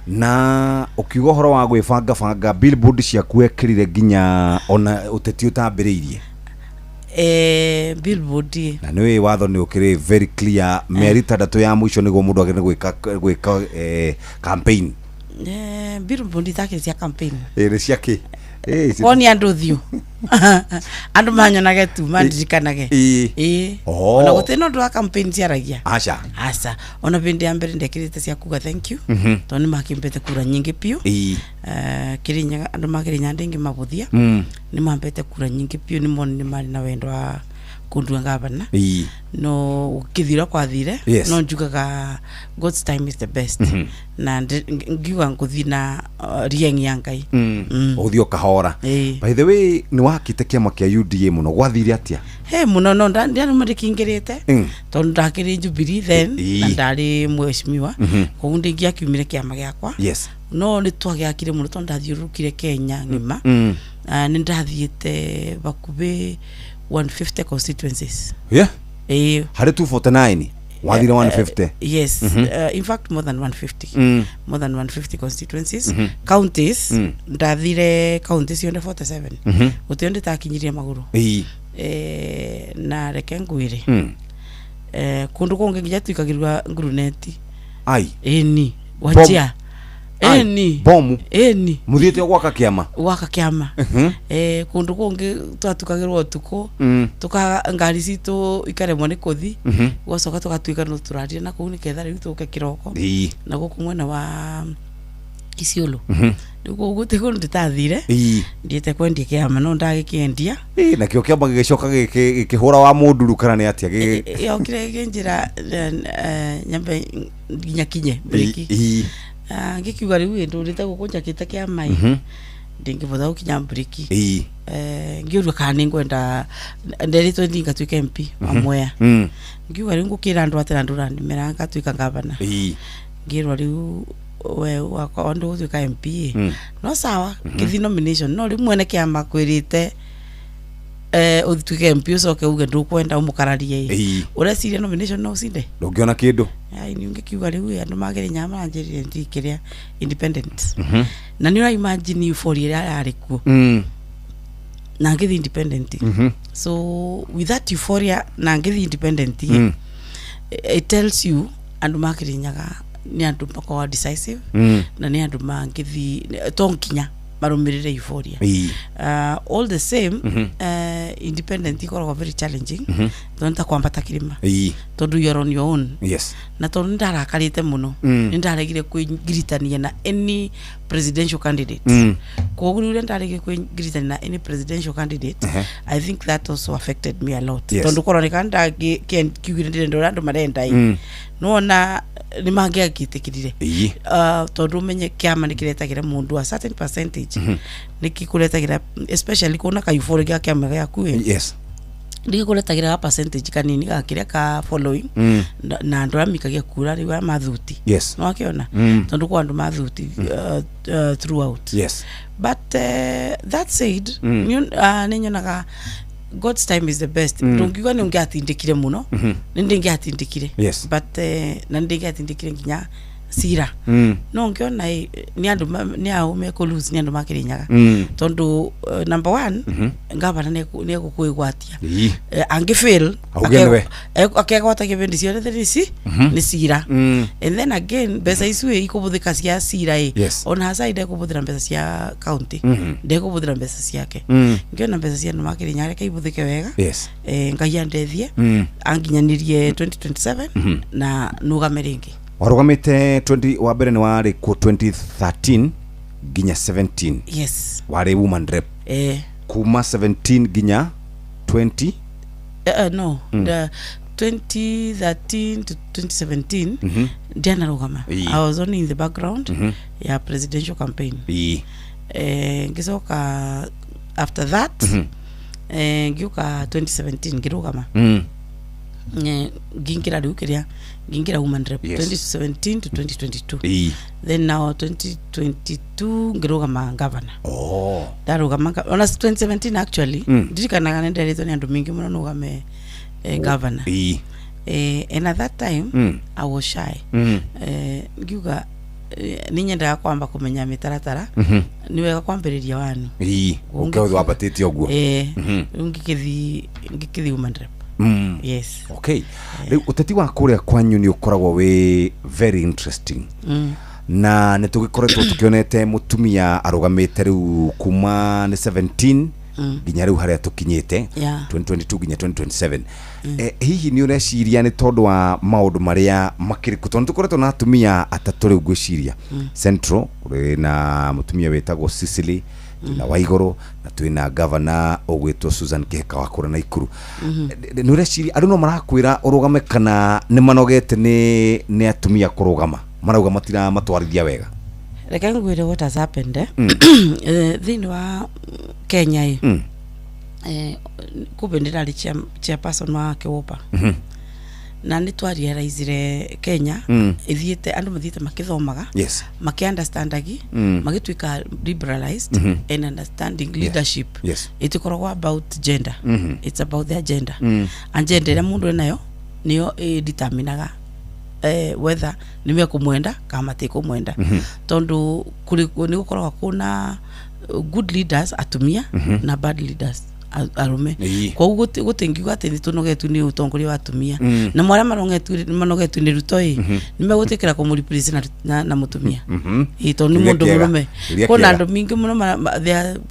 Na ũkiuga ũhoro wa gwĩbanga banga, billboard ciaku wekĩrire nginya ona ũteti ũtambĩrĩirie? Billboard. Na nĩ watho nĩ ũkĩrĩ very clear, mĩeri 6 ya mũico nĩguo mũndũ agĩrĩire gwĩka campaign. Billboard itakĩrĩ cia campaign. Nĩ cia kĩ? Wonia andũ ũthiũ, andũ manyonage tu mandirikanage. Ĩĩ. Ona gũtirĩ na ũndũ wa campaign ciaragia. Aca. Aca, ona bĩndĩ ya mbere ndekĩrĩte cia kuga thank you, tondũ nĩ makĩmbete kura nyingĩ biũ. Kĩrĩnyaga, andũ ma Kĩrĩnyaga ndĩngĩmabũthia, nĩ mambete kura nyingĩ biũ, nĩ monire marĩ na wendo wa Kundua ngavana. Ii. No gukithira kwathire. Yes. No njugaga God's time is the best. Na ngiuga nguthi na rieng ya Ngai. Ũgũthiĩ o kahora. Ĩĩ. By the way, nĩ wakĩte kĩama kĩa UDA mũno, gwathire atĩa? He muno no ndiaruma ndikingirite, tondu ndakiri Jubilee then na ndari mheshimiwa, koguo ndingiakiumire kiama giakwa. No nĩ twagĩakire mũno tondũ ndathiũrũrũkire Kenya ng'ima. Ah, nĩ ndathiĩte bakuhĩ 150 constituencies. Ĩĩ. Harĩ 249 wathire 150? Yes. In fact, more than 150. More than 150 constituencies. Counties, ndathire counties ciothe 47. Gũtirĩ ndĩtakinyirie magũrũ. Na reke ngwĩre, kũndũ kũngĩ nginya twikagĩrwa nguruneti. Ai. Ĩni wajia. Ai, Ĩni. Bomu. Ĩni. Mũthiĩte o gwaka kĩama. Gwaka kĩama. Kũndũ kũngĩ twatukagĩrwo ũtukũ, tuka ngari citũ ikaremwo nĩ kũthi. Gwacoka tũgatuĩka no tũrarire na kũu nĩgetha rĩu tũke kĩroko. Na gũkũ mwena wa Isiolo, rĩu kũu gũtirĩ kũndũ ndĩtathire. Ndiĩte kwendia kĩama no ndagĩkĩendia. Ĩĩ, nakĩo kĩama gĩgĩcoka gĩkĩhũra wa mũnduru kana nĩ atĩa? Yokire ĩkĩnjĩra nyambe nginya kinye breki. Ah, ngĩkiuga rĩu ĩ ndũrĩte gũkũ njakĩte kĩama ĩ, ndingĩbota gũkinya breki. Ngĩũria kana nĩ ngwenda, nderitwe ndi ngatuĩka MP wa Mwea. Ngiuga rĩu ngũkĩra andũ atĩ na ndũrandimĩra ngatuĩka ngavana. Ngĩrwo rĩu we wakwa andũ gũtuĩka MP ĩ. No sawa, ngĩthiĩ nomination, no rĩu mwene kĩama kwĩrĩte ũtuĩke MP ũcoke uge ndũkwenda ũmũkararie ĩ. Ũreciria nomination no ũcinde? Ndũngĩona kĩndũ. Ai, ni ngĩkiuga rĩu ĩ, andũ magĩrĩ nyama maranjĩrire ndikĩrĩa independent. Na nĩ ũra imagine euphoria ĩrĩa yarĩ kuo na ngĩthiĩ independent. So with that euphoria na ngĩthiĩ independent, it tells you andũ makĩrĩnyaga nĩ andũ makoragwo decisive, na nĩ andũ mangĩthiĩ to nginya marũmĩrĩre euphoria. All the same, independent ikoragwo very challenging, tondũ nĩ ta kwambata kĩrĩma, tondũ you are on your own. Na tondũ nĩ ndarakarĩte mũno, nĩ ndaregire kwĩgiritania na any presidential candidate. Koguo rĩrĩa ndaregire kwĩgiritania na any presidential candidate, I think that also affected me a lot, tondũ koroneka ndakiugire ndĩrenda ũrĩa andũ marenda ĩ, nona nĩ mangĩangĩtĩkĩrire. Tondũ ũmenye kĩama nĩ kĩretagĩra mũndũ a certain percentage, nĩ kĩkũretagĩra, especially kuona ka euphoria gĩa kĩama gĩaku ĩ, nĩ gĩkũretagĩra ga percentage kanini ga kĩrĩa ka following, na andũ arĩa maikagia kura rĩu aya mathuti. No akĩona, tondũ kwa andũ mathuti throughout. But that said, nĩ nyonaga God's time is the best. Ndũngiuga nĩ ũngĩatindĩkire mũno, nĩ ndĩngĩatindĩkire, but na nĩ ndĩngĩatindĩkire nginya cira. No ngĩona ĩ, nĩ andũ nĩ ao mekũ lose nĩ andũ makĩrĩnyaga, tondũ number one, ngavana nĩ egũkwĩgwatia. Angĩ fail, Auge nĩwe. Akegwatagia bendi ciothe nĩ ci nĩ cira. And then again, mbeca icu ĩ ikũbũthĩka cia cira ĩ, ona hacai ndekũbũthĩra mbeca cia county, ndekũbũthĩra mbeca ciake. Ngĩona mbeca cia andũ makĩrĩnyaga reke ibũthĩke wega. Ngai andethie, anginyanĩrie 2027 na nũgame rĩngĩ. Warũgamĩte 20 wa mbere nĩ warĩ kuo 2013 nginya 17? Yes. Warĩ woman rep? Eh. Kuma 17 nginya 20? No. The 2013 to 2017, ndianarũgama. I was only in the background ya presidential campaign. Ngĩcoka after that, ngĩũka 2017 ngĩrũgama. Ngĩingĩra rĩu kĩrĩa ngĩingĩra woman rep, 2017 to 2022. Then now 2022 ngĩrũgama governor. Ndarũgama ona 2017 actually, ndirikanaga nĩ nderitwo nĩ andũ maingĩ mũno nũgame governor. And at that time, I was shy. Ngiuga nĩ nyendaga kwamba kũmenya mĩtaratara. Nĩ wega kwambĩrĩria wanu. Ĩ, ũke wambatĩte ũguo. Rĩu ngĩkĩthi woman rep. Yes. Okay, rĩu ũteti wa kũrĩa kwanyu nĩ ũkoragwo wĩ very interesting, na nĩ tũgĩkoretwo tũkĩonete mũtumia arũgamĩte rĩu kuma nĩ 17 nginya rĩu harĩa tũkinyĩte, 2022 nginya 2027. Hihi nĩ ũreciria nĩ tondũ wa maũndũ marĩa makĩrĩkũ, tondũ nĩ tũkoretwo na atumia atatũ rĩu ngwĩciria? Central kũrĩ na mũtumia wĩtagwo Cecily Twĩna Waigũrũ na twĩna gavana ũgwĩtwo Susan Kĩhĩka wa kũrĩa Naikuru. Nĩ ũreciria andũ no marakwĩra ũrũgame kana nĩ manogete nĩ atumia kũrũgama, marauga matiramatwarithia wega? Reke ngwĩre what has happened, eh? Thĩinĩ wa Kenya ĩ, kumbe ndĩrarĩ chairperson wa KEWOPA na nĩ twarealizire Kenya ĩthiĩte, andũ mathiĩte makĩthomaga, makĩ-understandagi, magĩtuĩka liberalized and understanding leadership. Ĩtikoragwo about gender, it's about the agenda. Agenda ĩrĩa mũndũ enayo nĩyo ĩdeterminaga whether nĩ mekũmwenda kana matikũmwenda, tondũ kũrĩ nĩ gũkoragwo kwĩna good leaders atumia na bad leaders arũme. Koguo gũtingiuga atĩ nĩ tũnogetio nĩ ũtongoria wa atumia. Na mwarĩa manogetio nĩ Ruto ĩ, nĩ megũtĩkĩra kũmũ-replace na mũtumia? Ĩ, tondũ nĩ Kĩũria mũndũ kĩega. mũrũme. Kĩũria Kwĩna kĩega. andũ mingĩ mũno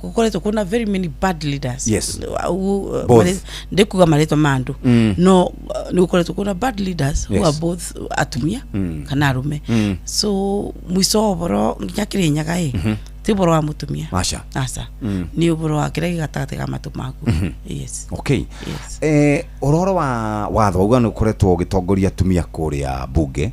gũkoretwo kwĩna very many bad leaders. Both. Ndikuga marĩtwa ma andũ, no nĩ gũkoretwo kwĩna bad leaders who are both atumia kana arũme. So mũico wa ũhoro nginya Kĩrĩnyaga ĩ, ti ũhoro wa mũtumia. Aca. Aca, nĩ ũhoro wa kĩrĩa gĩ gatagatĩ ga matũ maku, yes. Okay. Yes. Ũhoro wa watho wauga nĩ ũkoretwo ũgĩtongoria atumia kũrĩa bunge,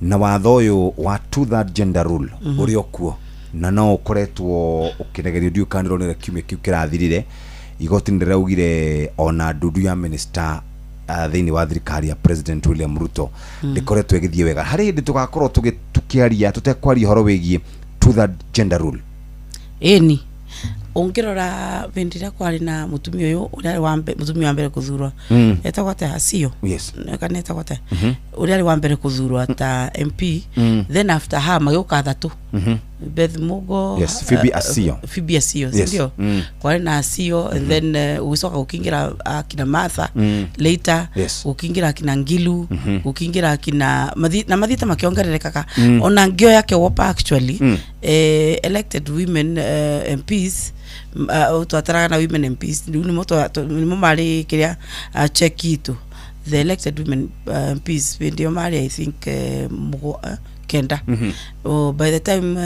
na watho ũyũ wa two third gender rule ũrĩ o kuo na no ũkoretwo ũkĩnegerio. Ndiũĩ kana nĩũronire kiumia kĩu kĩrathirire igoti nĩ rĩraugire ona ndundu ya minister thĩinĩ wa thirikari ya President William Ruto ndĩkoretwo ĩgĩthiĩ wega. Harĩ hĩndĩ tũgakorwo tũkĩaria tũtekwaria ũhoro wĩgiĩ two third gender rule? Ĩni, ũngĩrora hĩndĩ ĩrĩa kwarĩ na mũtumia ũyũ ũrĩa arĩ wa mũtumia wa mbere kũthurwo, etagwo atĩa, Acio? Kana etagwo atĩa, ũrĩa arĩ wa mbere kũthurwo ta MP? Then after her magĩũka athatũ, Beth Mugo. Yes, Phoebe Asio. Phoebe Asio. Sindio? Kwarĩ na Asio and then ũgĩcoka gũkĩingĩra akina Martha later, gũkĩingĩra akina Ngilu, gũkĩingĩra akina na mathiĩte makĩongererekaga. Ona ngĩo ya KEWOPA actually, elected women MPs, twataraga na women MPs rĩu nĩmo nĩmo marĩ kĩrĩa check itũ. The elected women MPs hĩndĩ ĩyo marĩ, I think, 9. Oh, by the time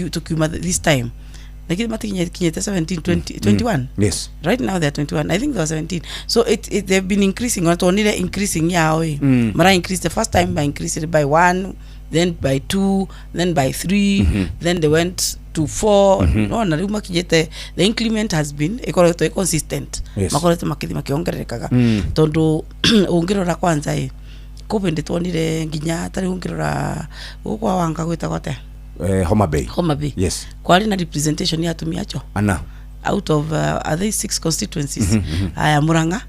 tukiuma this time lakini matikinyĩte 17, 20, 21. Right now they are 21. I think they were 17. So it they've been increasing. Ona tuonire increasing yao ĩ, mara increase the first time by increased it by one, then by two, then by 3, then they went to four. No na rĩu makinyĩte, the increment has been ĩkoretwo ĩ consistent. Makoretwo makĩthiĩ makĩongererekaga, tondũ ũngĩrora kwanza ĩ, kũbĩndĩ tuonire nginya tarĩu ũngĩrora gũkũ kwa Wanga gwĩtagwo atĩa? Homa Bay. Homa Bay. Kwarĩ na representation ya atumia acho ana. Out of are they six constituencies? Aya, Murang'a,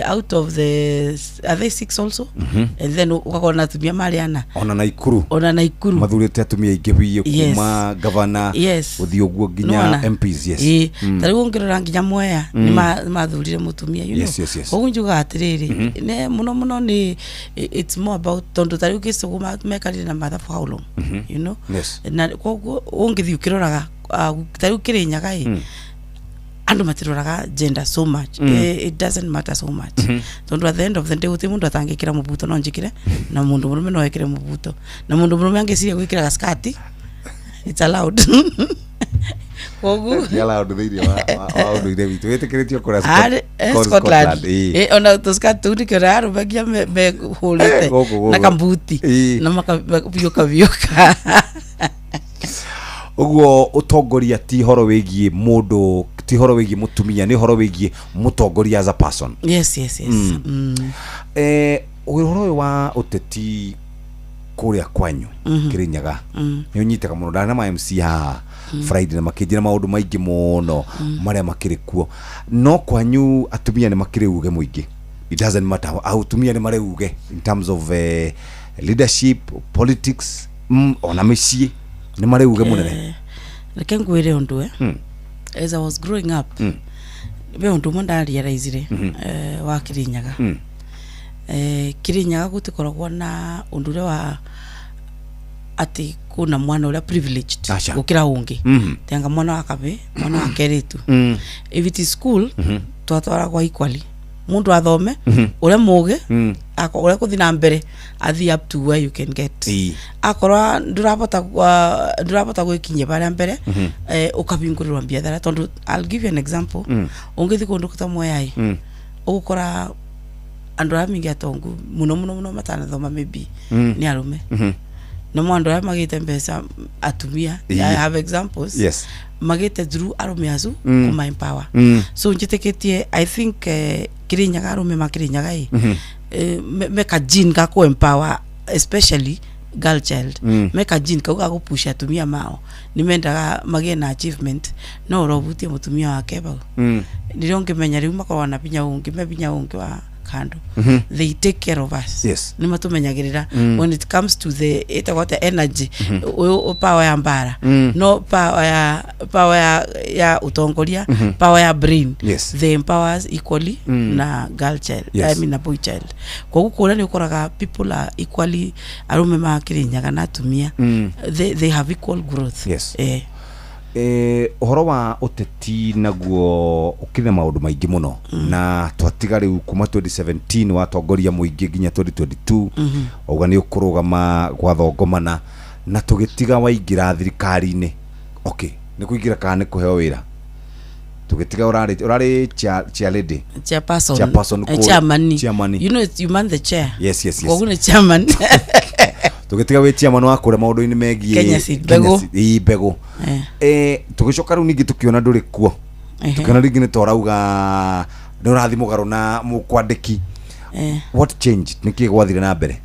out of the, are they six also? And then ugakorwo na atumia marĩ ana. Ona Naikuru. Ona Naikuru. Mathurĩte atumia aingĩ biũ kuma gavana gũthiĩ ũguo nginya Nĩwona? MPs, yes. Ĩĩ. Ta rĩu ũngĩrora nginya Mwea, nĩ mathurire mũtumia. Koguo njugaga atĩrĩrĩ, ne mũno mũno nĩ it's more about, tondũ ta rĩu Gĩcũgũ mekarire na Martha for how long? Na koguo ũngĩthiĩ ũkĩroraga, ta rĩu Kĩrĩnyaga ĩ, andũ matiroraga gender so much. It doesn't matter so much, tondũ at the end of the day gũtirĩ mũndũ atangĩkĩra mũbuto. No njĩkĩre, na mũndũ mũrũme no ekĩre mũbuto, na mũndũ mũrũme angĩciria gwĩkĩra gaskati, it's allowed. Koguo Ti allowed thĩinĩ wa ũndũire witũ, wĩtĩkĩrĩtio kũrĩa Arĩ Scotland. Ĩĩ. Ona tũskati tũu nĩkĩo na arũme nginya mehũrĩte Gũkũ, gũkũ. na kambuti na makabiũka biũka. Ũguo ũtongoria ti horo wĩgiĩ mũndũ, ti horo wĩgiĩ mũtumia, nĩ horo wĩgiĩ mũtongoria as a person. Yes. Ũhoro ũyũ wa ũteti kũrĩa kwanyu Kĩrĩnyaga nĩ ũnyitaga mũno. Ndarĩ na ma MC haha Friday na makĩnjĩra maũndũ maingĩ mũno marĩa makĩrĩ kuo, no kwanyu atumia nĩ makĩrĩ uge mũingĩ. It doesn't matter, atumia nĩ marĩ uge in terms of leadership, politics, ona mĩciĩ nĩ marĩ uge mũnene. Reke ngwĩre ũndũ, as I was growing up, be ũndũ ũmwe ndarealizire wa Kĩrĩnyaga. Kĩrĩnyaga gũtikoragwo na ũndũ ũrĩa wa atĩ kuna mwana ũrĩa privileged Aca. gũkĩra ũngĩ, tenga mwana wa kabe, mwana wa keretu. If it is school, twatwaragwo equally. Mundu athome uria mugi uria kuthi na mbere athi up to where you can get. Akorwa ndurabota gwikinyia baria mbere, ukabingurirwa biathara, tondu I'll give you an example. Ungithi kundu ta Mwea, ugukora andu aria mingi atongu muno muno muno matanathoma maybe ni arume, no andu aria magite mbeca atumia. I have examples. Magite through arume acu kuma empower. So njitikitie, I think Kirinyaga, arume ma Kirinyaga i meka gene ga ku empower, especially girl child. Meka gene kau ga gupusha atumia mao ni mendaga magie na achievement, no urobutie mutumia wake bau. Nirio ngimenya riu makorwa na binya ungi me binya ungi wa kando. They take care of us. Ni matumenyagirira when it comes to the etagwo atĩa, energy, power ya mbara, no power ya utongoria, power ya brain. They empower us equally na girl child, I mean na boy child. Koguo kuria ni ukoraga people are equally, arume ma Kirinyaga na atumia, they have equal growth. Uhoro wa uteti naguo ukire maundu maingi muno, na twatiga riu kuma 2017 watongoria muingi nginya 2022, auga ni ukurugama gwathongomana na tugitiga waingira thirikari-ini. Okay, ni kuingira kana ni kuheo wira? Tugitiga urari chair lady, chairperson, chairperson, chairman. Chairman. You know, you man the chair. Yes. Koguo ni chairman. Tugitiga wi chairman wa kuria maundu-ini megie Kenya Seed Mbegu. Ii, mbegu. Tugicoka riu ningi tukiona nduri kuo, tukiona ringi ni torauga ni urathi mugaru na mukwandiki. What changed? Niki gwathire na mbere?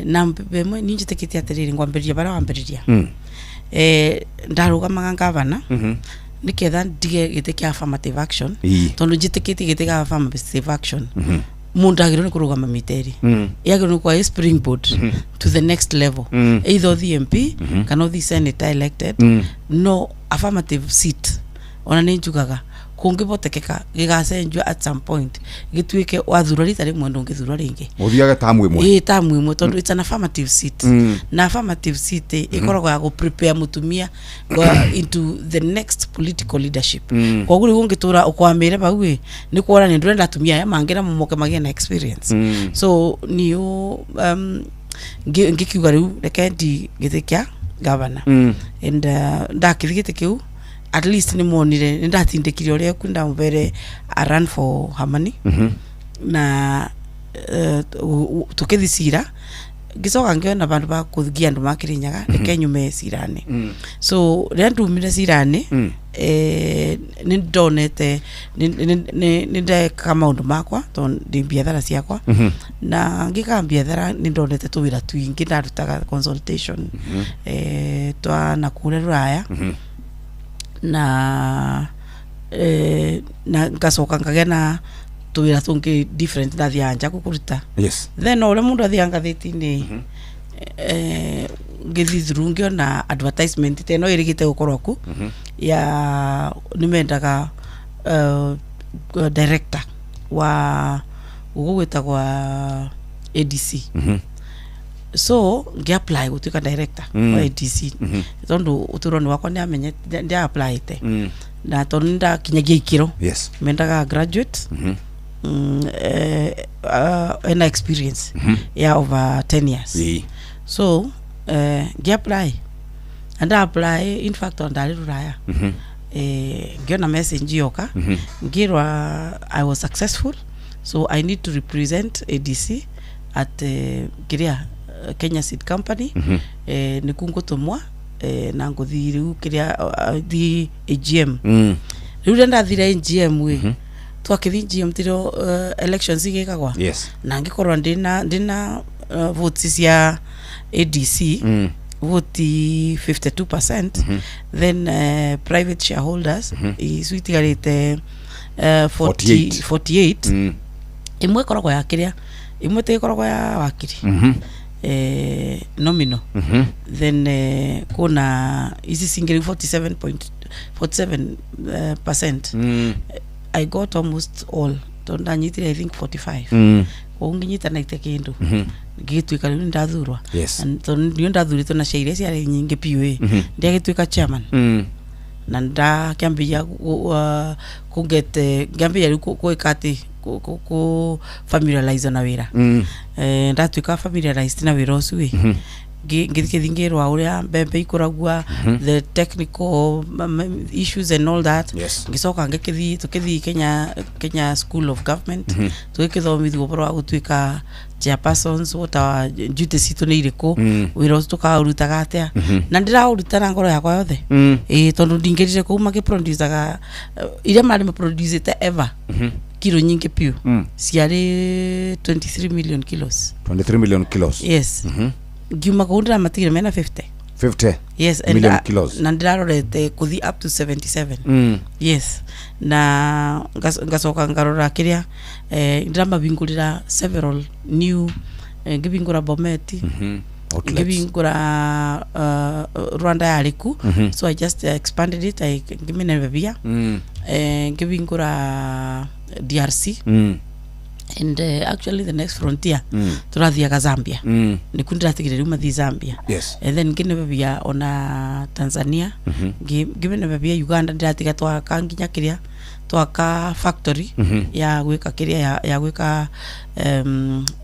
Na mbemwe ni njitikitie atiriri, ngwambiriria baria wambiriria. Ndarugamaga ngavana niketha ndige giti kia affirmative action, tondu njitikitie giti kia affirmative action, mundu agirwo ni kurugama miteri, yagirwo ni kwa springboard to the next level, either the MP kana the senator elected. No affirmative seat ona ni njugaga kungibotekeka gigacenjio at some point, gituike wathurwa rita rimwe ndungithurwa ringi. Uthiaga tamu imwe. Ii, tamu imwe, tondu it's an affirmative seat, na affirmative seat ikoragwo ya guprepare mutumia into the next political leadership. Koguo riu ungitura ukwamire bau i ni kuona ni ndurenda atumia aya mangi na moke magie na experience. So niyo ngikiuga riu reke ndi giti kia governor, and ndakithi giti kiu, at least ni monire ni ndatindikire uria kwenda mbere a run for Harmony, na tukithi cira, ngicoka ngiona bandu ba kuthigia andu ma Kirinyaga, reke nyume cirani. So riria ndumire cirani, ni ndonete ni ndeka maundu makwa tondu ndi biathara ciakwa, na ngika biathara ni ndonete tuwira twingi ndarutaga consultation twa na kuria ruraya, na ngacoka ngagĩa na tuwira tungi different ndathiaga nja kuruta. Then uria mundu athiaga ngathĩti-inĩ, ngĩthiĩ through ngĩona advertisement ta ĩno ĩrĩgĩte gũkorwo ku ya nĩ mendaga director wa gũkũ gwĩtagwa ADC. So ngi-apply gutuika director wa ADC, tondu uturo ni wakwa ni ndia-applyte, na tondu ndakinyagia ikiro mendaga graduate ena experience ya over 10 years. So ngi-apply and apply, in fact ndari ruraya, ngiona message yoka, ngirwa I was successful, so I need to represent ADC at kiria Kenya Seed Company. Nikungutumwa na nguthi riu kiria thi AGM. Riu rĩrĩa ndathire AGM wi twakithi AGM tiro elections igikagwa, na ngikorwo ndina votes cia ADC, vote 52%, then private shareholders icu itigarite 40 48. Imwe ikoragwo ya kiria, imwe ti ikoragwo ya wakiri, nominal. Then kuna ici cingĩ 47.47%. I got almost all, tondu ndanyitire I think 45. Koguo nginyita naite kindu ngigituika riu ndathurwa. Tondu niyo ndathuritwo na cia iria ciarĩ nyingĩ piũ ĩ, ndiagĩtuĩka chairman, na ndakiambia kũgete ngiambia riu gwĩka atĩ ku familiarize na wira. Ndatuika familiarized na wira ucio ĩ, ngĩthiĩ ngĩrwa ũrĩa mbembe ikũragua, the technical issues and all that. Ngĩcoka ngĩkĩthiĩ, tũkĩthiĩ Kenya School of Government, tũgĩkĩthomithio ũhoro wa gũtuĩka chairpersons, what our duties citũ nĩ irĩkũ, wĩra ũcio tũkaũrutaga atĩa. Na ndĩraũruta na ngoro yakwa yothe. Ĩĩ, tondũ ndingĩrire kũu makĩproducaga iria marĩ maproducĩte ever, kilo nyingĩ piũ, ciarĩ 23 million kilos. 23 million kilos. Yes. Ngiuma kũu ndĩramatigire mena 50. 50 Yes, and million kilos. Na ndĩrarorete kũthi up to 77. Yes, na ngacoka ngarora kĩrĩa, ndĩramahingũrĩra several new, ngĩhingũra Bometi, Outlets. Ngĩhingũra Rwanda yarĩ ku. So I just expanded it, ngĩmĩnenevia. Ngĩhingũra DRC and actually the next frontier tũrathiaga Zambia. Nĩku ndĩratigire rĩu mathiĩ Zambia. And then ngĩnebebia ona Tanzania, ngĩnebebia Uganda, ndĩratiga twaka nginya kĩrĩa twaka factory ya gwĩka kĩrĩa ya gwĩka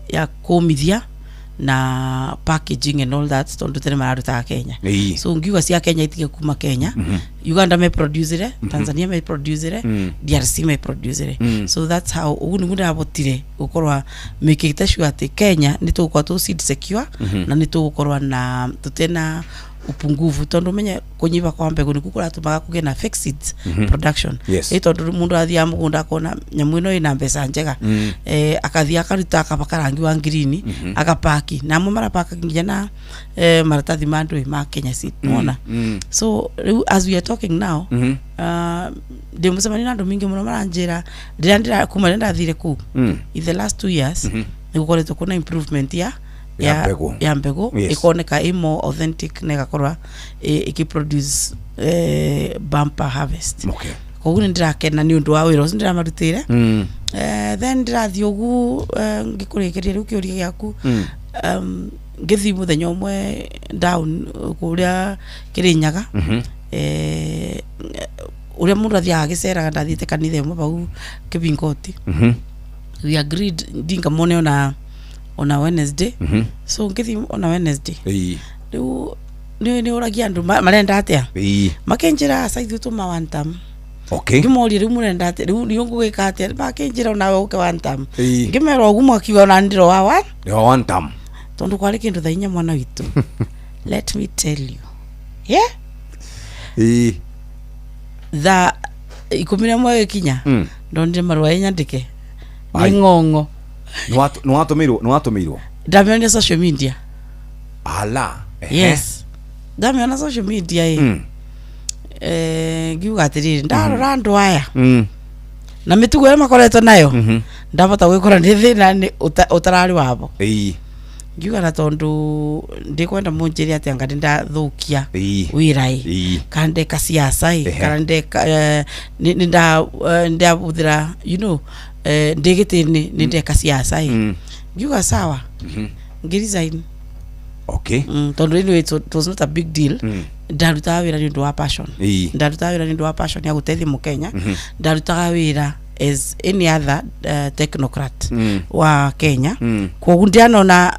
ya kũmithia na packaging and all that, tondũ tene mararutaga Kenya. So ngiuga cia Kenya itige kuma Kenya. Uganda meproducire, Tanzania meproducire, DRC meproducire. So that's how ũguo nĩguo ndĩrabotire gũkorwa mĩkĩte sure atĩ Kenya nĩ tũgũkorwo tũ seed secure, na nĩ tũgũkorwa na tũtena upungufu, tondu menye kunyiva kwa mbegu niku kuratumaga kugie na fake seeds production. Ĩ tondu mundu athiaga mugunda akona nyamu ĩno ĩna mbeca njega, akathiĩ akaruta akabaka rangi wa ngirini, agapaki, na amwe marapaka nginya na maratathi ma ndũĩ ma Kenya Seed, nĩwona? So rĩu as we are talking now, ndĩ mũcemanio na andũ mingĩ mũno maranjĩra rĩrĩa ndĩra kuma rĩrĩa ndathire kũu, in the last 2 years nĩ gũkoretwo kwĩna improvement ya Ya mbegũ. Ya mbegũ, ĩkoneka ĩ more authentic na ĩgakorwa ĩkĩproduce bumper harvest. Koguo nĩ ndĩrakena nĩ ũndũ wa wĩra ũcio ndĩramarutĩire. Then ndĩrathiĩ ũguo, ngĩkũrĩkĩria rĩu kĩũria gĩaku, ngĩthiĩ mũthenya ũmwe down kũrĩa Kĩrĩnyaga, ũrĩa mũndũ athiaga agĩceraga, ndathiĩte kanitha ĩmwe bau Kĩbingoti. We agreed ndingamone ona Wednesday. So ngĩthiĩ ona Wednesday. Rĩu nĩ ũragia andũ marenda atĩa, makenjĩra aca ithuĩ tũma one term. Ngĩmoria rĩu mũrenda atĩa, rĩu nĩ ũgũgĩka atĩa? Makenjĩra onawe ũke one term. Ngĩmera ũguo mwakiuga ona ndĩro wa one. Ya one term. Tondũ kwarĩ kĩndũ thaa 4, mwana witũ, let me tell you, yeah. Thaa 11 gĩkinya, ndonire marũa ĩnyandĩke nĩ Ai. ng'ong'o. Nĩ watũmĩirwo? Ndamĩonire social media. Ala. Ehe. Yes, ndamĩona social media ĩ. Ngiuga atĩrĩrĩ, ndarora andũ aya na mĩtugo ĩrĩa makoretwo nayo, ndabota gwĩkora nĩ thĩna nĩ ũtararĩ wabo. Ngiuga na tondũ ndikwenda mũnjĩre atĩ anga nĩ ndathũkia wĩra ĩ, kana ndeka siasa ĩ, kana ndeka nĩ ndahũthĩra ndĩ gĩtĩ-inĩ nĩ ndeka siasa ĩ. Ngiuga sawa, ngĩresign. Tondũ anyway it was not a big deal. Ndarutaga wĩra nĩ ũndũ wa passion. Ndarutaga wĩra nĩ ũndũ wa passion ya gũteithia mũkenya. Ndarutaga wĩra as any other technocrat wa Kenya. Koguo ndianona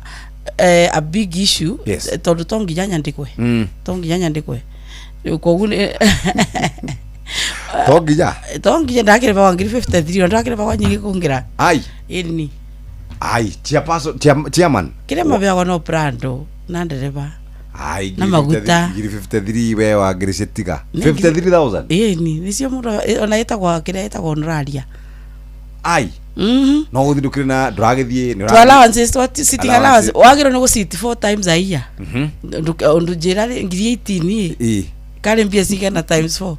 a big issue, tondũ to nginya nyandĩkwe, to nginya nyandĩkwe. Rĩu koguo To nginya. To nginya ndakĩrĩba 53,000, ona ndakĩrĩba nyingĩ kũngĩra. Ai. Ĩni. Ai, chairperson, chairman. Kĩrĩa mabeagwo no prando na ndereba Ai, na maguta. 53,000 we wangĩrĩcitiga. Nĩ 53,000. Ĩni, nĩcio mũndũ ona ĩtagwo kĩrĩa ĩtagwo honoraria. Ai. No gũthiĩ ndũkĩrĩ na ndũragĩthiĩ nĩ To allowances, to sitting allowance, Allowance. wagĩrĩirwo nĩ gũsit four times a year. Ũndũ njĩra rĩ, 18,000 ĩ, karĩ mbia cigana times four?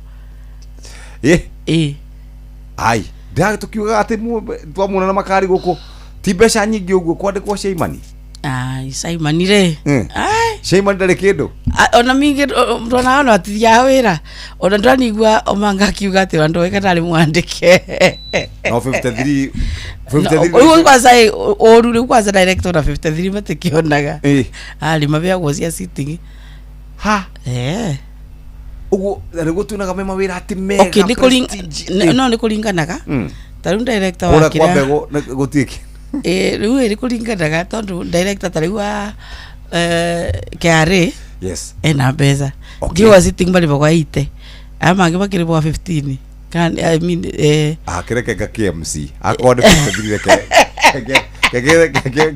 Ĩ. Ai, ndĩragĩ tũkiugaga atĩ twamuona na makari gũkũ ti mbeca nyingĩ ũguo kwandĩkwo Sheimani. Ai, Simon rĩ. Ai. Sheimani ndarĩ kĩndũ. Ona mingĩ ndona ona atithiaga wĩra, ona ndĩranigua omanga akiuga atĩ andũ eka ndarĩ mwandĩke. No 53, 53. Rĩu kwanza ĩ, ũru rĩu kwanza direct ona 53 matikĩonaga. Arĩ mabeagwo cia sitting. Ha. Ũguo na nĩguo tuonaga me mawĩra atĩ mega Okay, nĩ prestige. no nĩ kũringanaga. Ta rĩu director wa Kũrĩa kwa kĩrĩa mbegũ gũtirĩ Ĩ, rĩu ĩrĩ kũringanaga tondũ director ta rĩu wa KRA Yes. ena mbeca. Okay. Ndiũa sitting marĩbagwa 80, aya mangĩ makĩrĩbwa 15 kana I mean Ah, kĩreke nga KMC akorwo nĩ 53, reke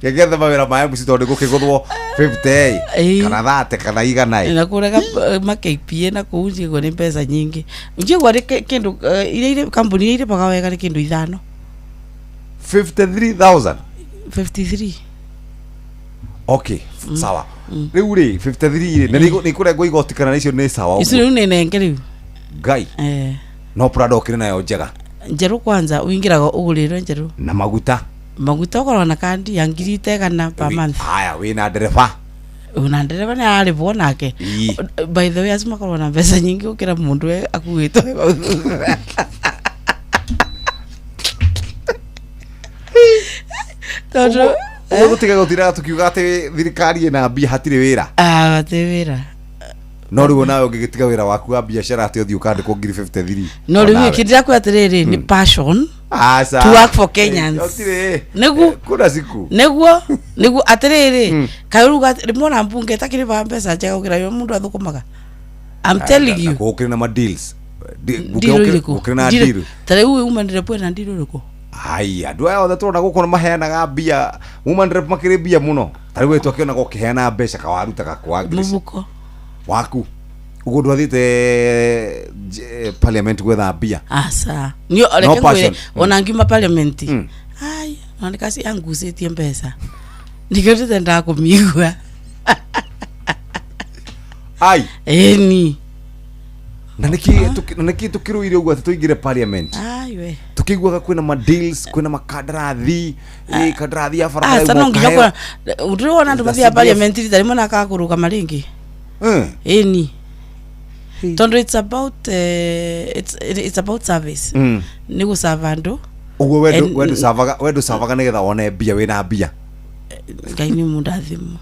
kegethe mawĩra ma MC tondũ gũkĩgũthwo 50 Ĩĩ. kana 30 kana igana na kũrega ma KPA na kũu njigua nĩ mbeca nyingĩ, njigua nĩ kĩndũ iria irĩ kambuni iria irĩbaga wega nĩ kĩndũ ithano. 53,000? 53. Okay, sawa. Rĩu rĩ, 53 rĩ, na nĩ ikũrengwo igoti kana icio nĩ sawa Icio ũguo? rĩu nĩ nenge rĩu. Ngai. Eh. No Prado ũkĩrĩ nayo njega? Njerũ kwanza, ũingĩraga ũgũrĩrwo njerũ. Na maguta? Maguta ũkorwo na kandi ya ngiri itegana per month. Haya, wĩna ndereba? Ona ndereba nĩ ararĩbwo nake. Ii. By the way, acio makorwo na mbeca nyingĩ gũkĩra mũndũ we akuĩtwo hau thutha, tondũ Ũguo gũtiga gũtiraga tũkiuga atĩ thirikari ĩna mbia, hatirĩ wĩra. Ah, hatirĩ wĩra. No rĩu onawe ũngĩgĩtiga wĩra waku wa biacara atĩ ũthiĩ ũkandĩkwo ngiri 53? No rĩu Onawe. kĩndĩ ndĩrakwĩra atĩrĩrĩ, nĩ passion Aca. to work for Kenyans. Gũtirĩ. Nĩguo. Kuna siku. Nĩguo atĩrĩrĩ, kaĩ rĩu rĩmwe ona mbunge ĩtakĩrĩbaga mbeca njega gũkĩra yo mũndũ athũkũmaga, I'm telling you. Gũkĩrĩ na ma deals. Deal ĩrĩkũ? Gũkĩrĩ na Deal- deal. Ta rĩu umanire bwena deal ĩrĩkũ? Ai, andũ aya othe tũrona gũkũ nĩ maheanaga mbia, woman rep makĩrĩ mbia mũno. Ta rĩu we twakĩonaga ũkĩheana mbeca kawarutaga kwa Grace. Mũbuko. Waku ũguo ndwathiĩte parliament gwetha mbia? Aca, niĩ No reke ngwĩre, passion. ona ngiuma parliament, ai, ona nĩkaci angucĩtie mbeca, nĩkĩo ndĩtendaga kũmigua. Ai. Ĩni. Na nĩkĩ na nĩkĩ tũkĩrũire ũguo atĩ tũingĩre parliament? Ai we. Tukĩiguaga kwĩna ma deals, kwĩna makandarathi, kandarathi ya barabara Aca, ĩmwe no nginya ũkaheo. kũra ndĩrona andũ The mathiaga CDF. parliament rita rĩmwe na akaga kũrũgama rĩngĩ. Ĩni, tondũ it's about it's about service. Nĩ gũcava andũ. Ũguo we ndũcavaga nĩgetha wone mbia, wĩna mbia? Ngai nĩ mũndathimo.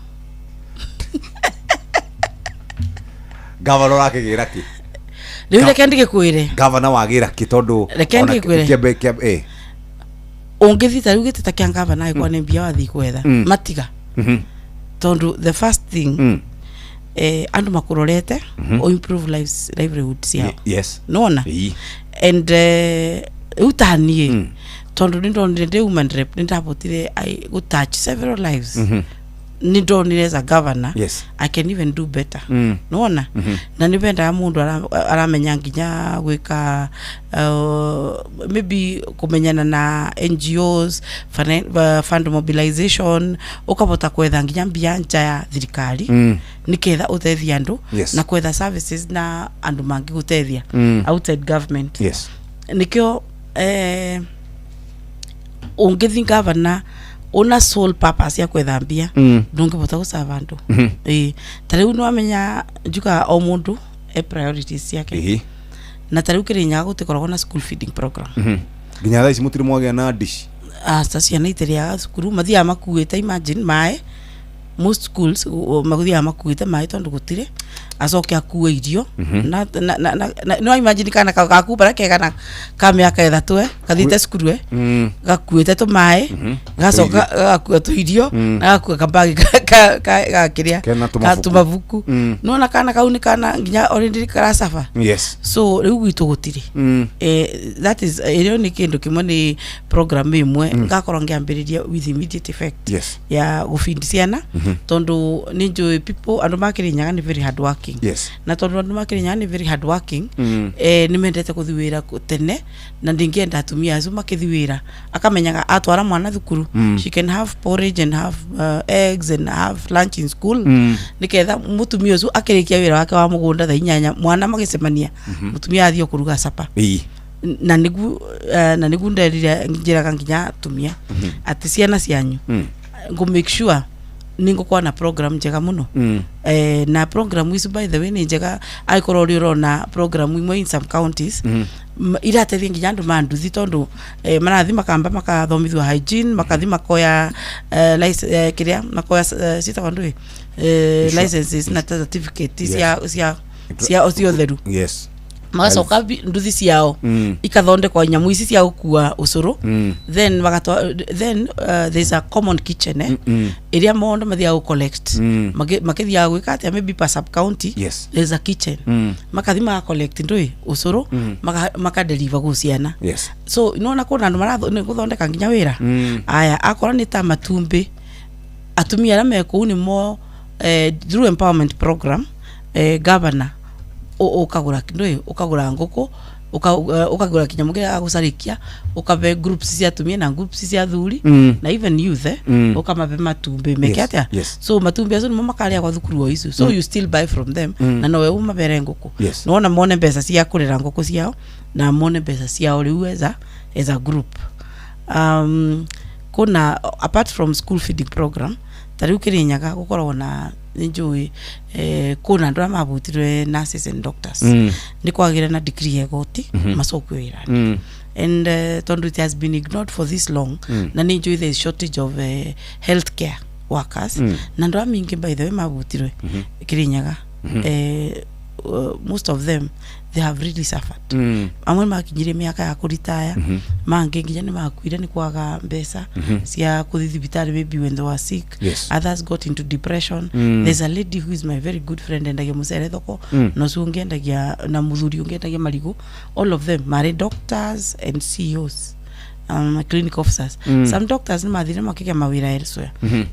Gavana ũrakĩgĩra kĩ? Rĩu reke ndigĩkwĩre. Gavana wagĩra kĩ tondũ Reke ona ndigĩkwĩre. kĩambe. Ũngĩthiĩ ta rĩu gĩtĩ ta kĩa ngavana, angĩkorwo nĩ mbia wathiĩ gwetha, matiga, tondũ the first thing, andũ makũrorete o improve lives, livelihood ciao. Nona and rĩu ta niĩ, tondũ nĩ ndonire ndĩ woman rep nĩ ndabotire gũ touch several lives, nĩ ndonire as a governor I can even do better. Nona na nĩ bendaga mũndũ aramenya nginya gwĩka maybe kũmenyana na NGOs, fund mobilization, ũkabota kwetha nginya mbia nja ya thirikari nĩgetha ũteithie andũ na kwetha services na andũ mangĩgũteithia outside government. Nĩkĩo ũngĩthi gavana una sole purpose ya kwetha mbia, ndũngĩbota gũcava andũ. Ĩĩ, ta rĩu nĩwamenya njugaga o mũndũ e priorities ciake. Na ta rĩu Kĩrĩnyaga gũtikoragwo na school feeding program. Nginya thaa ici mũtirĩ mwagĩa na dish? Aca, ciana itirĩaga cukuru, mathiaga makuĩte, imagine, maĩ. Most schools mathiaga makuĩte maĩ tondũ gũtirĩ, acoke akue irio. Na no imagine kana gaku bara kegana ka mĩaka 3 kathiĩte cukuru gakuĩte tũmaĩ, gacoka gagakua tũirio, na gakua kambagi gakĩrĩa Kena ka tũmabuku. Tũmabuku. Nona kana kau nĩ kana nginya already karacaba. So rĩu gwitũ gũtirĩ. That is ĩrĩo nĩ kĩndũ kĩmwe, nĩ program ĩmwe ngakorwo ngĩambĩrĩria with immediate effect ya gũbindi ciana, tondũ nĩ njũĩ people, andũ ma Kĩrĩnyaga nĩ very hard working. Na tondũ andũ ma Kĩrĩnyaga nĩ very hard working, nĩ mendete gũthiĩ wĩra tene, na ndingĩenda atumia acio makĩthiĩ wĩra akamenyaga atwara mwana thukuru, she can have porridge and have eggs and have lunch in school, nĩgetha mũtumia ũcio akĩrĩkia wĩra wake wa mũgũnda thaa 8, mwana magĩcemania, mũtumia athiĩ kũruga capa. Na nĩguo nderire, njĩraga nginya atumia atĩ ciana cianyu ngũ make sure nĩ ngũkorwo na program njega mũno. Na program ici, by the way, nĩ njega, angĩkorwo ũrĩ ũrona program imwe in some counties, irateithia nginya andũ ma nduthi, tondũ marathi makamba makathomithio hygiene, makathi makoya kĩrĩa makoya, ciĩtagwo ndũĩ, licenses na certificate cia ũtheru. Magacoka nduthi ciao ikathondekwa nyamu ici cia gũkua ũcũrũ. Then magatwa, then there's a common kitchen, eh, ĩrĩa mondo mathiaga gũ collect. Makĩthiaga gwĩka atĩa? Maybe per sub county there's a kitchen. Makathi maka collect ndũĩ ũcũrũ, maka deliver gũ ciana. So nona kũna andũ nĩ gũthondeka nginya wĩra. Aya, akorwo nĩ ta matumbĩ, atumia arĩa me kũu nĩmo, through empowerment program, governor ũkagũra ndũĩ, ũkagũra ngũkũ, ũkagũra kĩnyamũ kĩrĩa gagũcarĩkia, ũkabe groups cia atumia na groups cia athuri na even youth, eh, ũkamabe matumbĩ meke atĩa. So matumbĩ acio nĩmo makarĩagwo thukuru o icio, so you still buy from them na nowe ũmabere ngũkũ. Nĩwona mone mbeca cia kũrera ngũkũ ciao na mone mbeca ciao rĩu as a group. Kuna apart from school feeding program, ta rĩu Kĩrĩnyaga gũkoragwo na nĩnjũĩ, kwĩna andũ arĩa mabutirwe, nurses and doctors, nĩ kwagĩra na degree ya igoti, macokio wĩra-inĩ. And tondu it has been ignored for this long, na nĩ njũĩ there is shortage of healthcare workers, na andũ a mingĩ, by the way, mabutirwe Kĩrĩnyaga, most of them, they have really suffered. Amwe makinyirie mĩaka ya kũritaya, mangĩ nginya nĩ makuire nĩ kwaga mbeca cia kũthi thibitarĩ, maybe when they were sick. Others got into depression. There's a lady who is my very good friend, endagia mũcere thoko, na ũcio ũngĩ endagia, na mũthuri ũngĩ endagia marigũ. All of them marĩ doctors and CEOs, clinic officers. Some doctors nĩ mathire makĩgĩa mawĩra elsewhere.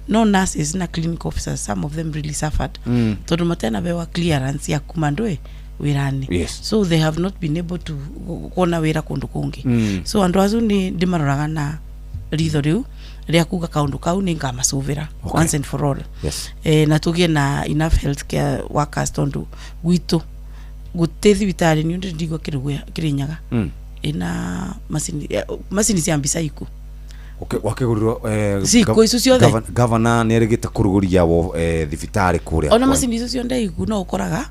No nurses na clinic officers, some of them really suffered tondũ matenabewa clearance ya kuma ndũĩ wĩra-inĩ. So they have not been able to kuona wĩra kũndũ kũngĩ. So andũ acio nĩ ndĩmaroraga na ritho rĩu rĩa kuga kaũndũ kau nĩ ngamacũvĩra once and for all. Na tũgĩe na enough healthcare workers, tondũ gwitũ gũtĩ thibitarĩ nĩ ũndũ ndigua Kĩrĩnyaga ĩna macini, macini cia mbica iku. Wakĩgũrirwo Ciko icio ciothe. Gavana nĩ erĩgĩte kũrugũria thibitarĩ kũrĩa ona macini icio ciothe iku, no ũkoraga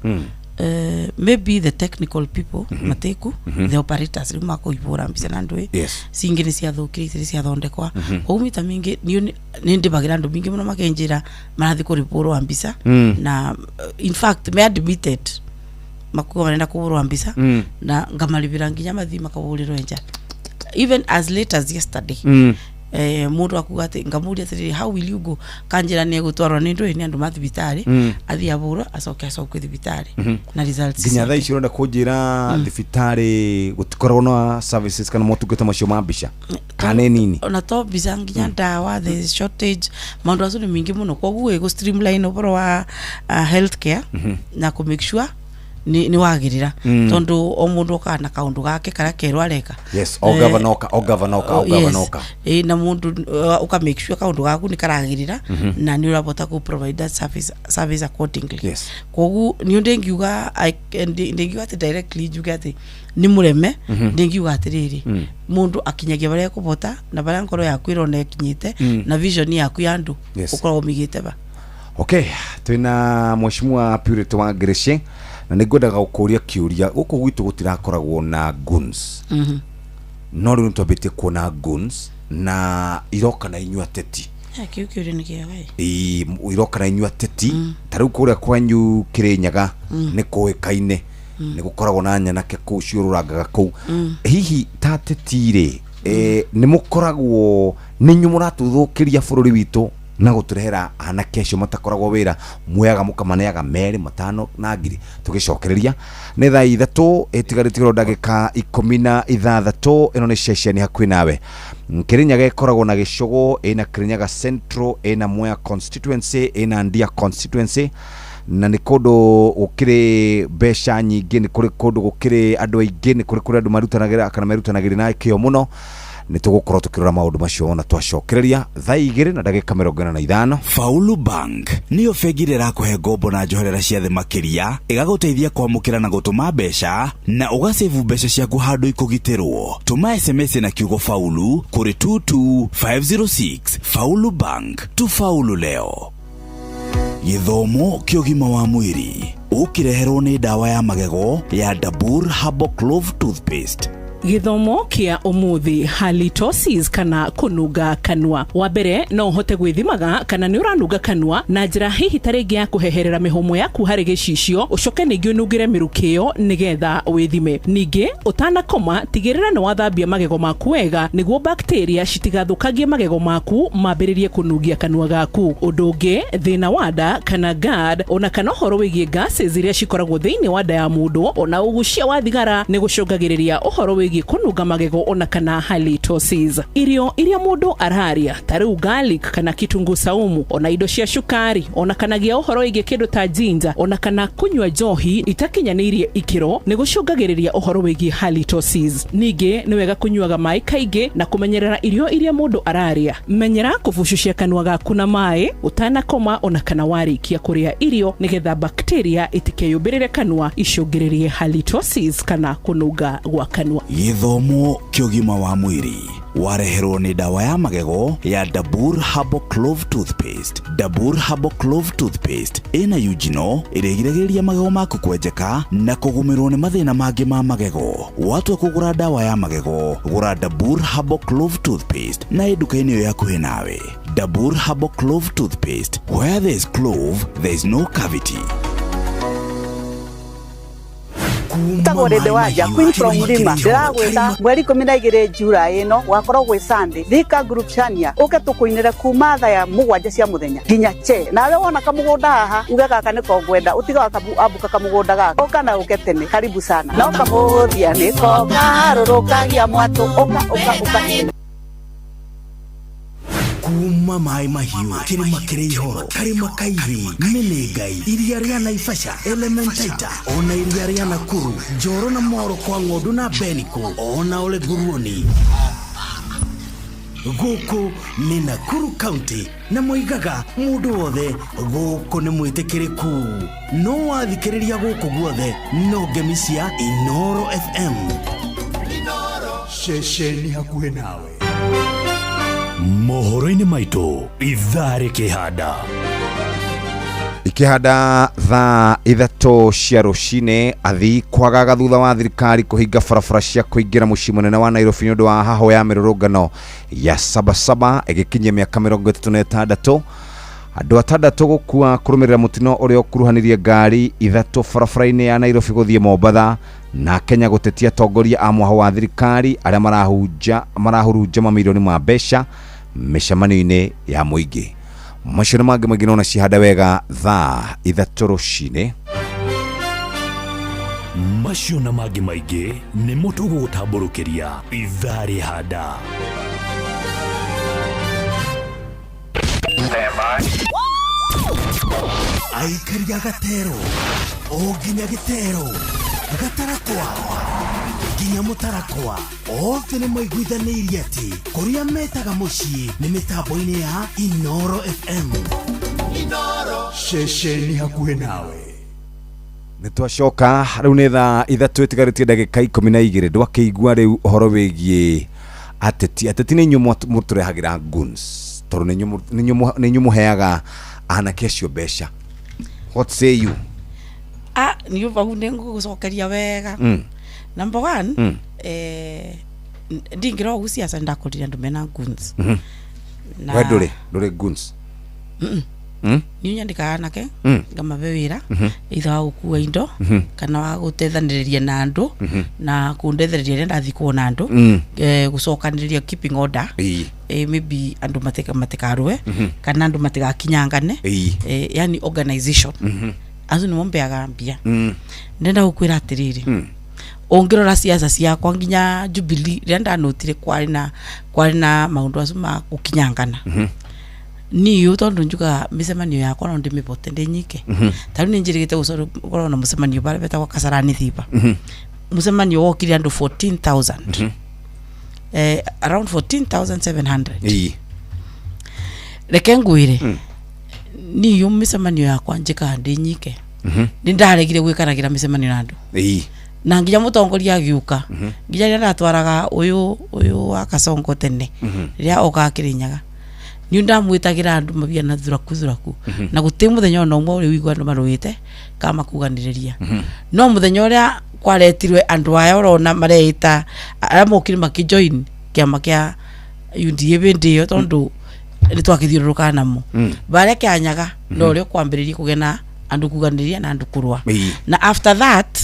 maybe the technical people matiku, the operators rĩu makũibũra mbica na ndũĩ, cingĩ nĩ ciathũkire, itirĩ ciathondekwa. Koguo mita mingĩ nĩ ndĩbagĩra andũ mingĩ mũno makenjĩra marathiĩ kũribũrwa mbica, na in fact me admitted makuga marenda kũbũrwa mbica, na ngamaribĩra nginya mathi makabũrĩrwo nja, even as late as yesterday. Mundu akuga ati, ngamuria atiriri, "How will you go?" Kanjira ni egutwarwo ni ndui ni andu ma thibitari, athi abũrwo, acoke acokio thibitari na results Nginya thaa ciake. ici ũrenda kũnjĩra thibitarĩ gũtikoragwo na services kana motungata macio ma mbica kana nĩ nini? Ona to mbica, nginya ndawa there is shortage. Maundu acio nĩ mingĩ mũno, koguo ĩgũ streamline ũhoro wa healthcare na kũ make sure nĩ wagĩrĩra, tondu o mũndũ okaga na kaũndũ gake karĩa kerwo areka. Yes, o governor oka, o governor oka, o governor oka. Na mũndũ ũka make sure kaũndũ gaku nĩ karagĩrĩra na nĩ ũrabota kũ provide that service accordingly. Koguo nĩ ndĩngiuga ndĩngiuga atĩ directly njuge atĩ nĩ mũreme. Ndĩngiuga atĩrĩrĩ, mũndũ akinyagia barĩa ekũbota na barĩa ngoro yaku ĩrona ĩkinyĩte na vision yaku ya andũ ũkoragwo ũmĩigĩte ba. Okay, twina mheshimiwa Purity wa Ngirici, na nĩ ngwendaga gũkũria kĩũria. Gũkũ gwitũ gũtirakoragwo na guns, no rĩu nĩtwambĩtie kuona guns na iroka na inyuĩ ateti. Kĩu kĩũria nĩ kĩega ĩ. Ĩĩ, iroka na inyuĩ ateti. Ta rĩu kũrĩa kwanyu Kĩrĩnyaga nĩ kũĩkaine nĩ gũkoragwo na nyanake kũu ciũrũrangaga kũu. Hihi ta ateti rĩ, nĩ mũkoragwo nĩ inyuĩ mũratũthũkĩria bũrũri witũ na gũtũrehera anake acio matakoragwo wĩra, muoyaga mũkamaneaga merĩ matano na ngiri? Tũgĩcokereria nĩ thaa 3 ĩtigarĩtie ndagĩka 16. Ĩno nĩ ceceni hakuhĩ nawe. Kĩrĩnyaga ĩkoragwo na Gĩcũgũ, ĩna Kĩrĩnyaga Central, ĩna Mwea constituency, ĩna Ndia constituency, na nĩ kũndũ gũkĩrĩ mbeca nyingĩ, nĩ kũrĩ kũndũ gũkĩrĩ andũ aingĩ, nĩ kũrĩ kũrĩa andũ marutanagĩra kana merutanagĩria na kĩo mũno. Nĩ tũgũkorwo tũkĩrora maũndũ macio ona twacokereria thaa 2 na ndagĩka 45. Faulu Bank nĩyo bengi ĩrĩa ĩrakũhe ngombo na njoherera cia thĩ makĩria, ĩgagũteithia kwamũkĩra na gũtũma mbeca na ũgacebu mbeca ciaku handũ ikũgitĩrwo. Tũma SMS na kiugo faulu kũrĩ 22506. Faulu Bank, tufaulu leo. Gĩthomo kĩa ũgima wa mwĩrĩ ũkĩreherwo nĩ ndawa ya magego ya Dabur Herbal Clove Toothpaste. Gĩthomo kĩa ũmũthĩ, halitosis kana kũnunga kanua. Wa mbere, no ũhote gwĩthimaga kana nĩ ũranunga kanua na njĩra hihi ta rĩngĩ ya kũheherera mĩhũmũ yaku harĩ gĩcicio, ũcoke ningĩ ũnungĩre mĩrukĩ ĩyo nĩgetha wĩthime. Ningĩ ũtanakoma, tigĩrĩra nĩ wathambia magego maku wega nĩguo bacteria citigathũkangie magego maku mambĩrĩrie kũnungia kanua gaku. Ũndũ ũngĩ, thĩna wa nda kana GERD, ona kana ũhoro wĩgiĩ gases iria cikoragwo thĩinĩ wa nda ya mũndũ, ona ũgucia wa thigara nĩ gũcũngagĩrĩria ũhoro wĩgiĩ kũnunga magego ona kana halitosis. Irio iria mũndũ araria ta rĩu garlic kana kitunguu saumu, ona indo cia cukari, ona kana gĩa ũhoro wĩgiĩ kĩndũ ta ginger, ona kana kũnyua njohi itakinyanĩirie ikĩro nĩ gũcũngagĩrĩria ũhoro wĩgiĩ halitosis. Ningĩ nĩ wega kũnyuaga maĩ kaingĩ na kũmenyerera irio iria mũndũ araria. Menyera kũbucucia kanua gaku na maĩ ũtanakoma ona kana warĩkia kũrĩa irio nĩgetha bacteria itikeyũmbĩrĩre kanua icũngĩrĩrie halitosis kana kũnunga gwa kanua. Gĩthomo kĩa ũgima wa mwĩrĩ wareherwo nĩ ndawa ya magego ya Dabur Herbal Clove Toothpaste. Dabur Herbal Clove Toothpaste ĩna eugenol ĩrĩa ĩgiragĩrĩria magego maku kwenjeka na kũgũmĩrwo nĩ mathĩna mangĩ ma magego. Watua kũgũra ndawa ya magego, gũra Dabur Herbal Clove Toothpaste na ĩ nduka-inĩ ĩyo yakuhĩ nawe. Dabur Herbal Clove Toothpaste, where there is clove, there is no cavity. Tagwo Rĩndĩ Wanja, Queen from Mlima. Ndĩragwĩta mweri 12 July ĩno, gwakorwo gwĩ Sunday, Thika Group Chania, ũke tũkũinĩre kuma thaa ya 7 cia mũthenya nginya che. Nawe wona kamũgũnda haha uge gaka nĩko ngwenda, ũtige ambuka kamũgũnda gaka, ũka na ũke tene. Karibu sana. No kamũthia nĩko kaharũrũkagia mwatũ, ũka ũka ũka. Kuma maĩ mahiũ, kĩrĩma kĩrĩ ihoro, karĩma kairĩ, mĩnĩngai, iria rĩa Naivasha, Elementaita, ona iria rĩa Nakuru, Njoro na Moro kwa ng'ondu na Beniko, ona Ole Nguruoni. Gũkũ nĩ Nakuru County na moigaga mũndũ wothe gũkũ nĩ mwĩtĩkĩrĩku. No wathikĩrĩria gũkũ guothe no ngemi cia Inoro FM. Ceceni hakuhĩ nawe. Mohoro-inĩ maitũ ithaa rĩkĩhanda. Ikĩhanda thaa 3 cia rũcinĩ, athii kwagaga thutha wa thirikari kũhinga barabara cia kũingĩra mũciĩ mũnene wa Nairobi nĩ ũndũ wa hahũ ya mĩrũrũngano ya Sabasaba ĩgĩkinyia mĩaka 36. Andũ 6 gũkua kũrũmĩrĩra mũtino ũrĩa ũkuruhanirie ngari 3 barabara-inĩ ya Nairobi gũthiĩ Mombatha, na Kenya gũtetia atongoria a mwaho wa thirikari arĩa marahurunja mamirioni ma mbeca mĩcemanio-inĩ ya mũingĩ. Macio nĩ mangĩ maingĩ nona cihanda wega thaa 3 rũcinĩ. Macio na mangĩ maingĩ nĩmo tũgũgũtambũrũkĩria ithaa rĩhanda. Aikaria gatero o nginya gĩtero, gatarakwa nginya mũtarakwa, othe nĩ maiguithanĩirie atĩ kũrĩa metaga mũciĩ nĩ mĩtambo-inĩ ya Inoro FM. Inoro ceceni hakuhĩ nawe. Nĩ twacoka rĩu nĩ thaa 3 ĩtigarĩtie ndagĩka 12. Ndwakĩigua rĩu ũhoro wĩgiĩ ateti. Ateti nĩ inyuĩ mũtũrehagĩra goons, tondũ nĩ inyuĩ mũheaga anake acio mbeca. What say you? Niĩ bau nĩ ngũgũcokeria wega. Number 1, ndingĩra ũguo siasa ndakũrire andũ mena goons. We ndũrĩ goons? Niĩ nyandĩkaga anake ngamabe wĩra, either wa gũkua indo kana wa gũteithanĩrĩria na andũ na kũndethereria rĩrĩa ndathiĩ kuona andũ, gũcokanĩrĩria, keeping order, maybe andũ matikarũe kana andũ matigakinyangane, yani organization. Acio nĩmo mbeaga mbia. Ndenda gũkwĩra atĩrĩrĩ, ũngĩrora siasa ciakwa nginya Jubilee rĩrĩa ndanotire kwarĩ na maũndũ acio ma gũkinyangana. Niĩ tondũ njugaga mĩcemanio yakwa no ndĩmĩbote ndĩ nyike. Ta rĩu nĩ njĩrĩgĩte gũkorwo na mũcemanio barĩa betagwo Kasarani Thiba. Mũcemanio wokire andũ 14,000. Around 14,700. Reke ngwĩre, niĩ mĩcemanio yakwa njĩkaga ndĩ nyike. Nĩ ndaregire gwĩkanagĩra mĩcemanio na andũ. Na nginya mũtongoria agĩũka, nginya rĩrĩa ndatwaraga ũyũ wa Kasongo tene, rĩrĩa okaga Kĩrĩnyaga, niĩ ndamwĩtagĩra andũ mabia na thuraku thuraku. Na gũtirĩ mũthenya ona ũmwe ũrĩ ũigua andũ marũĩte kana makuganĩrĩria. No mũthenya ũrĩa Kwaretirwe andũ aya ũrona mareita arĩa mokire makĩjoin kĩama kĩa UDA hĩndĩ ĩyo, tondũ nĩ twakĩthiũrũrũkaga namo barĩa Kĩanyaga, no rĩo kwambĩrĩria kũgĩa na andũ kuganĩria na andũ kũrũa. Na after that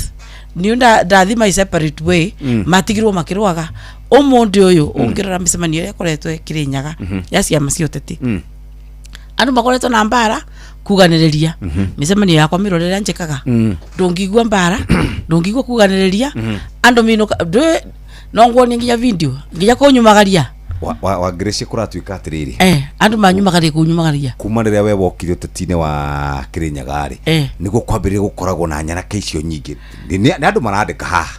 niĩ ndathi my separate way. Matigirwo makĩrũaga. Ũmũthĩ ũyũ ũngĩrora mĩcemanio ĩrĩa ĩkoretwo Kĩrĩnyaga ya ciama cia ũteti, andũ makoretwo na mbara kuganĩrĩria. Mĩcemanio yakwa mĩrore ĩrĩa njĩkaga, ndũngĩigua mbara, ndũngĩigua kuganĩrĩria. Andũ minũka no nguonie nginya video nginya kũnyumagaria. Wa Grace, kũratuĩka atĩrĩrĩ, andũ manyumagaria kũnyumagaria. Kuma rĩrĩa we wokire ũteti-inĩ wa Kĩrĩnyaga rĩ, nĩguo kwambĩrĩria gũkoragwo na nyanake icio nyingĩ. Nĩ andũ marandĩka haha,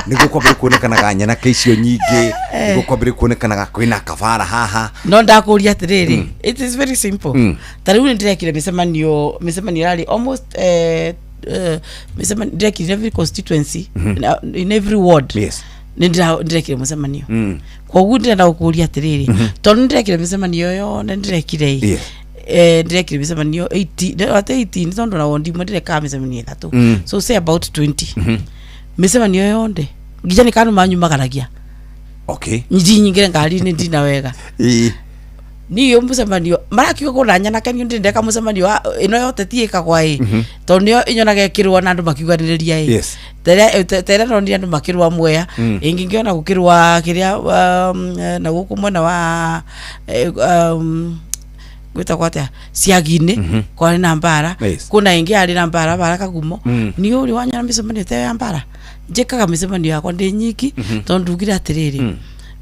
nĩguo kwambĩrĩria kuonekanaga nyanake icio nyingĩ, nĩguo kwambĩrĩria kuonekanaga kwĩna kabara haha. No ndakũria atĩrĩrĩ, it is very simple. Ta rĩu nĩ ndĩrekire mĩcemanio yarĩ almost mĩcemanio ndĩrekire in every constituency, in every ward. Nĩ ndĩrekire mũcemanio. Koguo ndĩrenda gũkũria atĩrĩrĩ, tondũ nĩ ndĩrekire mĩcemanio yothe ndĩrekire ĩ, ndĩrekire mĩcemanio 80, ate 18, tondũ na wondi imwe ndĩrekaga mĩcemanio ĩtatũ. So say about 20 mĩcemanio yothe, nginya nĩ kanũ manyumagaragia. Njinyingĩre ngari-inĩ ndina wega. Niĩ mũcemanio marakiuga kũna nyanake, niĩ ndĩndeka mũcemanio wa ĩno yote ti ĩkagwa ĩ, tondũ nĩyo inyonaga ĩkĩrũa na andũ makiuganĩrĩria ĩ. Terĩa ndonire andũ makĩrũa Mwea, ĩngĩ ngĩona gũkĩrũa kĩrĩa na gũkũ mwena wa gwĩtagwo atĩa, Ciagi-inĩ, kwarĩ na mbara. Kwĩna ĩngĩ yarĩ na mbara bara Kagumo. Niĩ ũrĩ wanyona mĩcemanio ta ĩyo ya mbara? Njĩkaga mĩcemanio yakwa ndĩ nyiki, tondũ ndugire atĩrĩrĩ,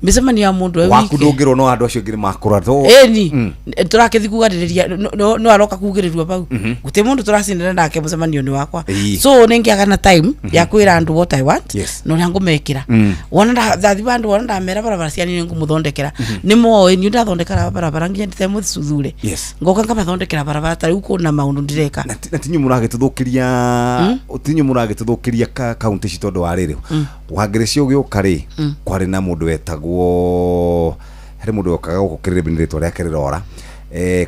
mĩcemanio ya mũndũ e waku wike ndũngĩrwo no andũ acio angĩ nĩ makũra ĩni. Tũrakĩthi kuganĩrĩria, no aroka kugĩrĩrua bau, gũtirĩ mũndũ tũracindana nake mũcemanio-inĩ wakwa. So nĩ ngĩaga na time ya kwĩra andũ what I want na ũrĩa ngũmekĩra. Wona ndathi bandũ, wona ndamera barabara cianyu nĩ ngũmũthondekera, nĩ moĩ niĩ ndathondekera barabara nginya nditemũthuure. Ngoka ngamathondekera barabara. Ta rĩu kwĩna maũndũ ndĩreka. Na tinyu mũragĩtũthũkĩria, tinyu mũragĩtũthũkĩria kaunti ici, tondũ wa rĩrĩ, Wangĩrĩcio ũgĩũka rĩ, kwarĩ na mũndũ wetagwo, harĩ mũndũ wokaga gũkũ Kĩrĩrĩmbĩ, nĩ rĩtwa rĩake rĩrora,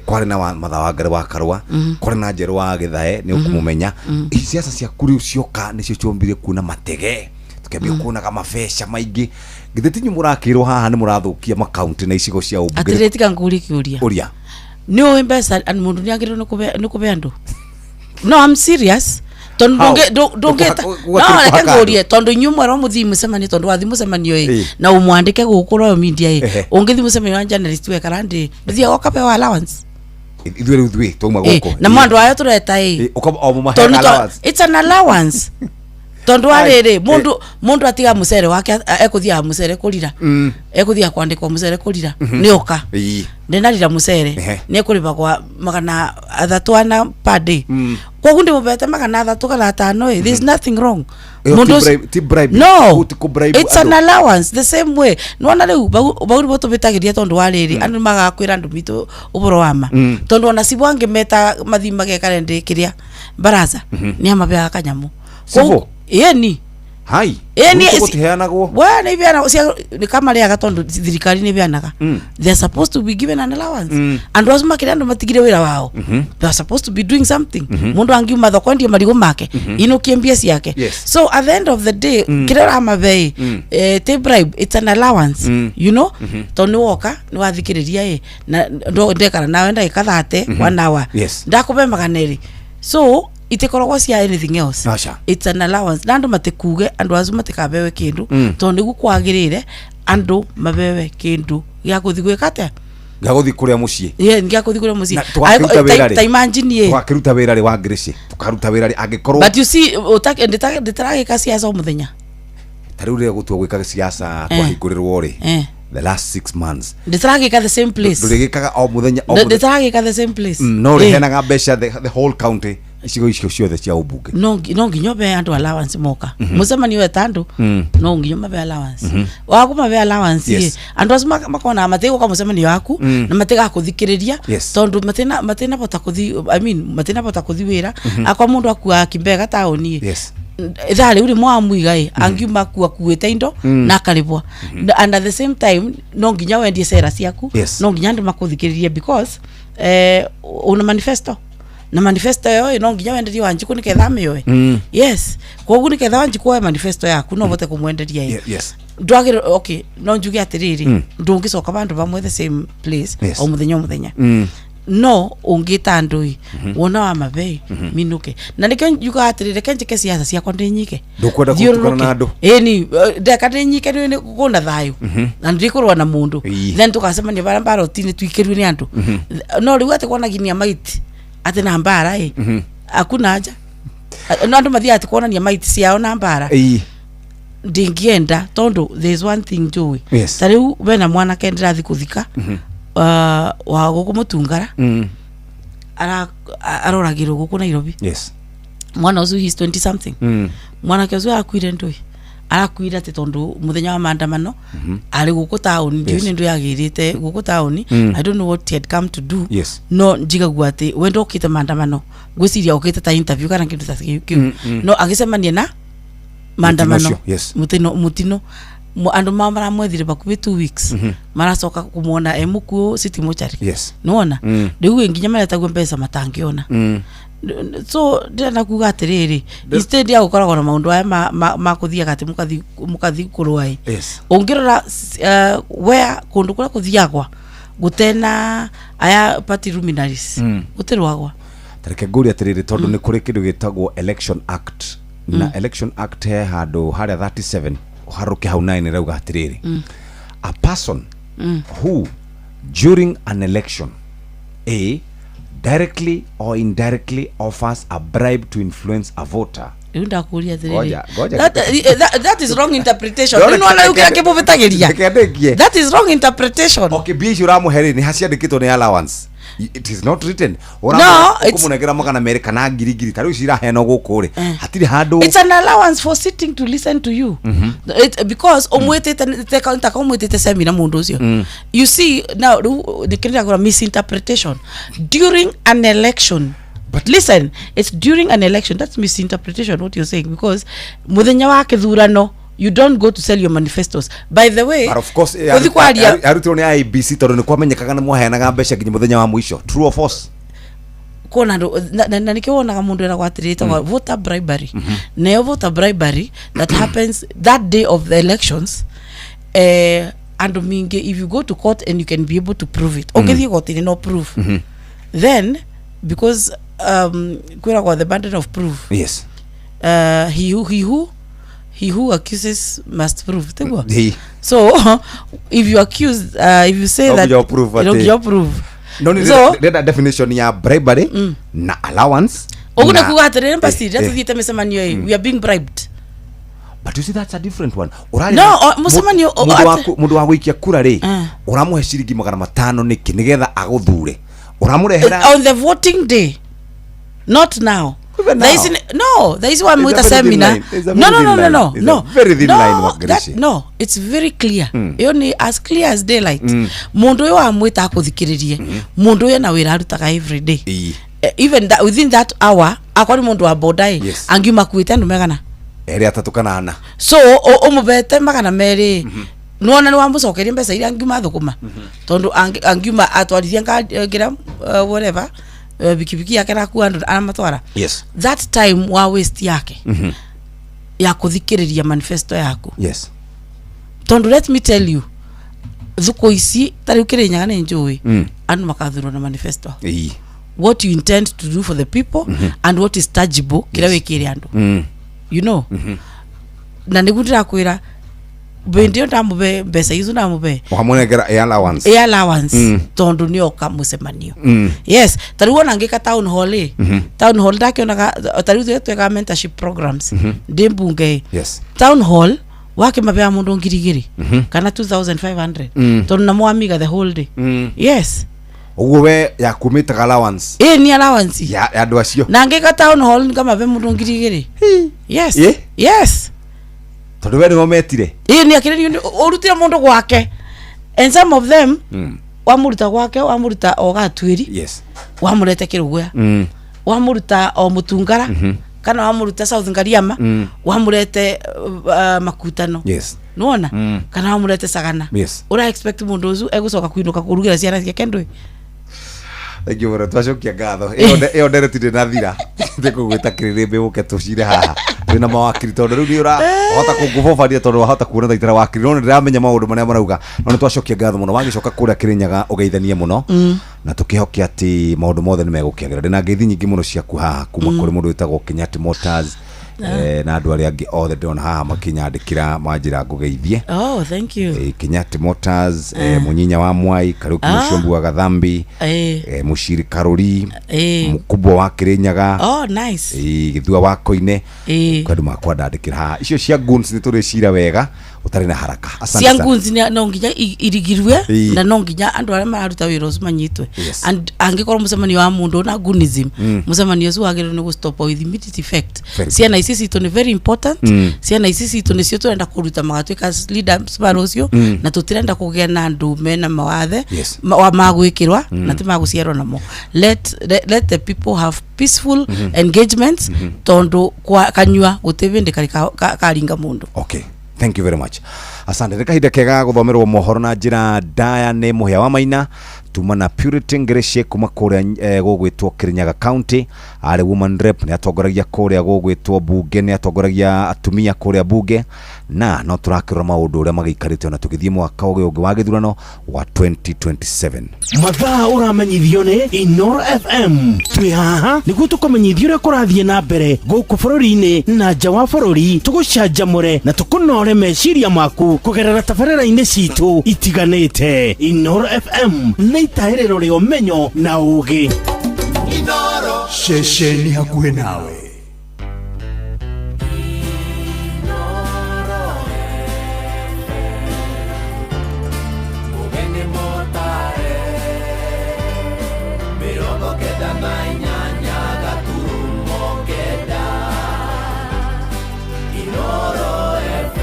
kwarĩ na Matha Wangari wa Karũa, kwarĩ na Njerũ wa Gĩthae, nĩ ũkũmũmenya. Ici ciaca ciaku rĩu cioka nĩcio ciombire kuona matege, tukĩambia kuonaga mabeca maingĩ. Githĩ tinyu mũrakĩrwo haha nĩ mũrathũkia makaunti na icigo cia ũmbunge? Atĩrĩ, tiga ngũrie kĩũria. Ũria. Nĩ ũĩ mbeca mũndũ nĩ agĩrĩirwo nĩ kũbe andũ? No, I'm serious, tondũ How? ndũngĩta Gũgakĩrĩ no reke kũhaka ngũrie, tondũ inyuĩ mwerwo mũthii mũcemanio, tondũ wathi mũcemanio ĩ, na ũmwandĩke gũkũ Royal Media ĩ, ũngĩthi mũcemanio wa journalist wekara ndĩ ndũthiaga ũkabewa allowance? Ithuĩ rĩu ithuĩ twauma gũkũ na mwandũ ayo tũreta ĩ, o mũmaheaga tondũ allowance. It's an allowance, tondũ Ai, warĩrĩ mũndũ atiga mũcere wake, ekũthiaga mũcere kũrira, ekũthiaga kwandĩkwo mũcere kũrira nĩ oka ndĩnarira mũcere, nĩ ekũrĩba kwa 300 ana per day. Koguo ndĩmũbete 300 kana 500 ĩ, there's nothing wrong. Ĩyo Mũndũ ti ti bribe. No. Kũu ti kũ-bribe It's an andũ. allowance, the same way nĩwona rĩu bau nĩbo tũbĩtagĩria, tondũ wa rĩrĩ, andũ nĩmagaga kwĩra andũ mitũ ũboro wa ma, tondũ ona cibũ angĩ meta mathi magekare ndĩ kĩrĩa baraza, nĩ amabeaga kanyamũ. Cibũ? Ĩni. Hai. Ĩni. Gwitũ gũtiheanagwo. We nĩ ibeanaga cia nĩ kamarĩaga, tondũ thirikari nĩ ibeanaga. They are supposed to be given an allowance. Andũ acio makĩrĩa andũ matigire wĩra wao, they are supposed to be doing something. Mũndũ angiuma thoko endie marigũ make, inũkie mbia ciake. So at the end of the day, kĩrĩa ũramabe ĩ, ti bribe, it's an allowance, tondũ nĩ woka nĩ wathikĩrĩria ĩ, na ndekara nawe ndagĩka 30, one hour, ndakũbe 200, so itikoragwo cia anything else. Aca. It's an allowance, na andũ matikuge andũ acio matikabewe kĩndũ, tondũ nĩguo kwagĩrĩire andũ mabewe kĩndũ gĩa gũthiĩ gwĩka atĩa? Gĩa gũthiĩ kũrĩa mũciĩ. Yeah, gĩa gũthiĩ kũrĩa mũciĩ. Na tũgakĩruta wĩra rĩ? Ta imagine ĩ. Tũgakĩruta wĩra rĩ, wa Grace? Tũkaruta wĩra rĩ angĩkorwo But you see, ndĩtaragĩka ciaca o mũthenya. Ta rĩu rĩrĩa gũtua gwĩka siasa twahingũrĩrwo rĩ, the last 6 months Ndĩtaragĩka the same place. Ndũrĩgĩkaga o mũthenya o mũthenya. Ndĩtaragĩka the same place. No ũrĩheanaga mbeca the whole county, icigo icio ciothe cia ũmbunge? No nginya ũbe andũ allowance moka mũcemanio weta andũ. No nginya mabe allowance waku, mabe allowance ĩ, andũ acio makona matigũka mũcemanio waku na matigakũthikĩrĩria, tondũ matinabota kũthi, I mean, matinabota kũthi wĩra. Akwa mũndũ akuaga kimbega taũni ĩ, ithaa rĩu rĩmwe wamũiga ĩ, angiuma akuĩte indo na akarĩbwa. And at the same time no nginya wendie cera ciaku. No nginya andũ makũthikĩrĩrie because una manifesto. Na manifesto ĩyo ĩ, no nginya wenderie Wanjikũ nĩketha amĩoe. Yes, koguo nĩketha Wanjikũ oe manifesto yaku, no ũhote kũmwenderia ĩ. Ndwagĩrĩirwo, okay, no njuge atĩrĩrĩ, ndũngĩcoka vandũ vamwe, the same place, o mũthenya o mũthenya. No ũngĩta andũ ĩ, wona wa mabei, minũke, na nĩkĩo njugaga atĩrĩrĩ, reke njĩke ciaca ciakwa ndĩ nyike. Ndũkwenda gũtukana na andũ. Ĩni, ndeka ndĩ nyike nĩ kũna thayũ na ndikũrũa na mũndũ. Then tũgacemania bara mbaroti-inĩ, tuikĩrue nĩ andũ. No rĩu atĩ kuonaginia maiti atĩ na mbara ĩ, hakuna haja. No andũ mathiaga atĩ kuonania maiti ciao na mbara. Ndingĩenda, tondũ there is one thing njũĩ. Ta rĩu wena mwanake ndĩrathi kũthika, wa gũkũ Mũtungara, aroragĩrwo gũkũ Nairobi. Mwana ũcio, he is 20 something. Mwanake ũcio arakuire, ndũĩ arakuire atĩ tondũ mũthenya wa maandamano arĩ gũkũ taũni, ndiũĩ nĩ ndũ yagĩrĩte gũkũ taũni. I don't know what he had come to do. No njigagua atĩ we ndokĩte maandamano, ngwĩciria okĩte ta interview kana kĩndũ ta kĩu. No agĩcemania na maandamano. Mũtino ũcio, yes. Mũtino andũ mao maramwethire bakuhĩ 2 weeks, maracoka kũmuona e mũkuũ city mochari. Nĩwona? Rĩu ĩ, nginya maretagwo mbeca matangĩona. So ndĩrenda kuga atĩrĩrĩ, instead ya gũkoragwo na maũndũ aya ma kũthiaga atĩ mũkathi kũrũa ĩ, ũngĩrora where kũndũ kũrĩa kũthiagwa gũtena aya party luminaries, gũtirwagwa. Tareke ngũrie atĩrĩrĩ, tondũ nĩ kũrĩ kĩndũ gĩtagwo Election Act, na Election Act he handũ harĩa 37 ũharũke hau 9 ĩrauga atĩrĩrĩ, a person who during an election a directly or indirectly offers a bribe to influence a voter. Rĩu ndakũria atĩrĩrĩ. Ngoja, ngoja. That is wrong interpretation. Rĩu nĩwona rĩu kĩrĩa kĩmũbĩtagĩria. Reke ndĩkie. That is wrong interpretation. Okay, mbia icio ũramũhe rĩ, nĩ haciandĩkĩtwo nĩ allowance? It is not written. No, it's- Ũkũmũnengera 200 kana ngiri ngiri ta rĩu ciraheanwo gũkũ rĩ, hatirĩ handũ. It's an allowance for sitting to listen to you. Because umwitite taka umwitite seminar mundu ucio. You see now, riu nikirira misinterpretation during an election. But listen, it's during an election. That's misinterpretation, what you're saying, because muthenya wa kithurano you don't go to sell your manifestos, by the way. But of course, Uthi kwaria arutirwo nĩ IEBC tondũ nĩ kwamenyekaga nĩ mwaheanaga mbeca nginya mũthenya wa mũico. True or false? Kuona andu na nikio wonaga mundu eragwo atĩrĩ, ĩtagwo voter bribery. Nayo voter bribery that happens that day of the elections, andu mingi, if you go to court and you can be able to prove it, ũngĩthiĩ goti-inĩ no prove, then because kwĩragwo the burden of proof, he who accuses must prove, tiguo? So if you accuse, if you say No that nginya ũprove atĩ- no nginya ũprove. No nĩ So- ndĩrenda definition ya bribery na allowance. Ũguo nĩ kuga atĩrĩrĩ, mbasi rĩrĩa tũthiĩte mĩcemanio ĩ, we are being bribed. But you see, that's a different one. Ũrarĩ No, mũcemanio- mũndũ mũndũ wa gũikia kura rĩ, ũramũhe ciringi 500 nĩkĩ? Nĩgetha agũthure? Ũramũrehera On the voting day, not now. Even There now. is no, there is one It's with a a very thin seminar. line. It's a No, very no, thin no, no, line. no, It's no. a very thin No, line, Wangarici. that, no, it's very clear. Iyo ni as clear as daylight. Mundu uyu wamwita akuthikiririe, mundu uyu na wira arutaga every day. Even that, within that hour, akorwo ni mundu wa boda ĩ, angiuma kuite andu megana 2, 3 kana 4. So umubete 200, nĩwona nĩ wamũcokeria mbeca iria angiuma thũkũma, tondũ angiuma atwarithia ngira whatever, bikibiki yake nakua andũ aramatwara. That time wa waste yake ya kũthikĩrĩria manifesto yaku. Tondũ let me tell you, thukũ ici ta rĩu Kĩrĩnyaga nĩ njũĩ, andũ makathurwo na manifesto, what you intend to do for the people and what is tangible, kĩrĩa wĩkĩre andũ. Na nĩguo ndĩrakwĩra, bĩndĩ ĩyo ndamũbe mbeca icio ndamũbe Wamunengera ĩ allowance. Ĩ allowance, tondũ nĩoka mũcemanio. Yes, ta rĩu ona ngĩka town hall ĩ, town hall ndakĩonaga ta rĩu twekaga mentorship programs ndĩ mbunge ĩ, town hall wakĩmabea mũndũ 2000 kana 2500, tondũ namo wamiga the whole day. Yes. Ũguo we yakumĩtaga allowance. Ĩ, ni allowance ya andũ acio. Na ngĩka town hall ngamabe mũndũ 2000. Yes. Ĩ? Yes. Tondũ we nĩwe metire. Ĩ, nĩ akĩrĩ ũrutire mũndũ gwake, and some of them wamuruta gwake, wamuruta o gatuĩri, wamũrete kĩrũgũya, wamuruta o mũtungara, kana wamuruta South Ngariama, wamũrete makutano. Nĩwona? Kana wamũrete Sagana. Ũra expect mũndũ ũcio egũcoka kũinũka kũrugĩra ciana ciake ndũĩ? Thank you mũno, twacokia ngatho. Ĩyo ndereti ndĩnathira, ndĩkũgwĩta kĩrĩrĩmbĩ ũke tũcire haha twĩna mawakiri, tondũ rĩu nĩ ũrahota kũngũbobania, tondũ wahota kuona ta itara wakiri, no nĩ ndĩramenya maũndũ marĩa marauga. No nĩ twacokia ngatho mũno, wagĩcoka kũrĩa Kĩrĩnyaga ũgeithanie mũno, na tũkĩhoke atĩ maũndũ mothe nĩ megũkĩagĩra. Ndĩna ngeithi nyingĩ mũno ciaku haha kuma kũrĩ mũndũ wĩtagwo Kenyatta Motors, na andũ arĩa angĩ othe ndĩrona haha makĩnyandĩkĩra manjĩra ngũgeithie. Oh, thank you. Kenyatta Motors, Munyinya wa Mwai, Kariuki, Mũciombu wa Gathambi, Mũciri Karũri, Mkubwa wa Kĩrĩnyaga. Oh, nice. Gĩthua wa Koine. Kwa andũ makwa ndandĩkĩra haha icio cia goons nĩ tũrĩcira wega ũtarĩ na haraka. Asante Cia sana. ngunzi no nginya irigirwe na no nginya andũ arĩa mararuta wĩra ũcio manyitwe. And angĩkorwo mũcemanio wa mũndũ na gunism, mũcemanio ũcio wagĩrĩirwo nĩ gũstop with immediate effect. Very. Ciana ici citũ nĩ very important. Ciana ici citũ nĩcio tũrenda kũruta magatuĩka leaders ma rũciũ, na tũtirenda kũgĩa na andũ mena mawathe magwĩkĩrwa na ti magũciarwo namo. Let the people have peaceful engagements, tondũ kwa kanyua gũtĩ bĩndĩ karĩ karinga mũndũ. Okay, thank you very much, asante. Nĩ kahinda kega gũthomerwo mohoro na njĩra ndaya nĩ Mũhĩa wa Maina tuma na Purity Ngĩrĩcie kuma kũrĩa gũgwĩtwo Kĩrĩnyaga County. Arĩ woman rep, nĩ atongoragia kũrĩa gũgwĩtwo bunge, nĩ atongoragia atumia kũrĩa bunge, na no tũrakĩrora maũndũ ũrĩa magĩikarĩte ona tũgĩthiĩ mwaka ũyũ ũngĩ wa gĩthurano wa 2027. Mathaa ũramenyithio nĩ Inoro FM. Twĩ haha nĩguo tũkũmenyithia ũrĩa kũrathiĩ na mbere gũkũ bũrũri-inĩ na nja wa bũrũri, tũgũcanjamũre na tũkũnore meciria maku kũgerera tabarĩra-inĩ citũ itiganĩte. Inoro FM nĩ itahĩrĩro rĩa ũmenyo na ũũgĩ. Ceceni hakuhĩ nawe. Mugeni motare 98.9 Inoro FM.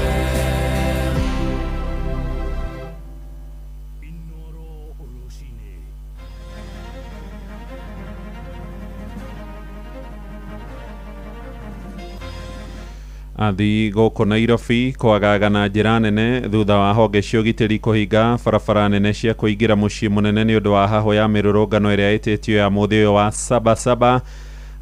Athii gũkũ Nairobi kwagaga na njĩra nene thutha wa honge cia ũgitĩri kũhinga barabara nene cia kũingĩra mũciĩ mũnene nĩ ũndũ wa hahũ ya mĩrũrũngano ĩrĩa ĩtĩtio ya mũthĩ ũyũ wa Sabasaba.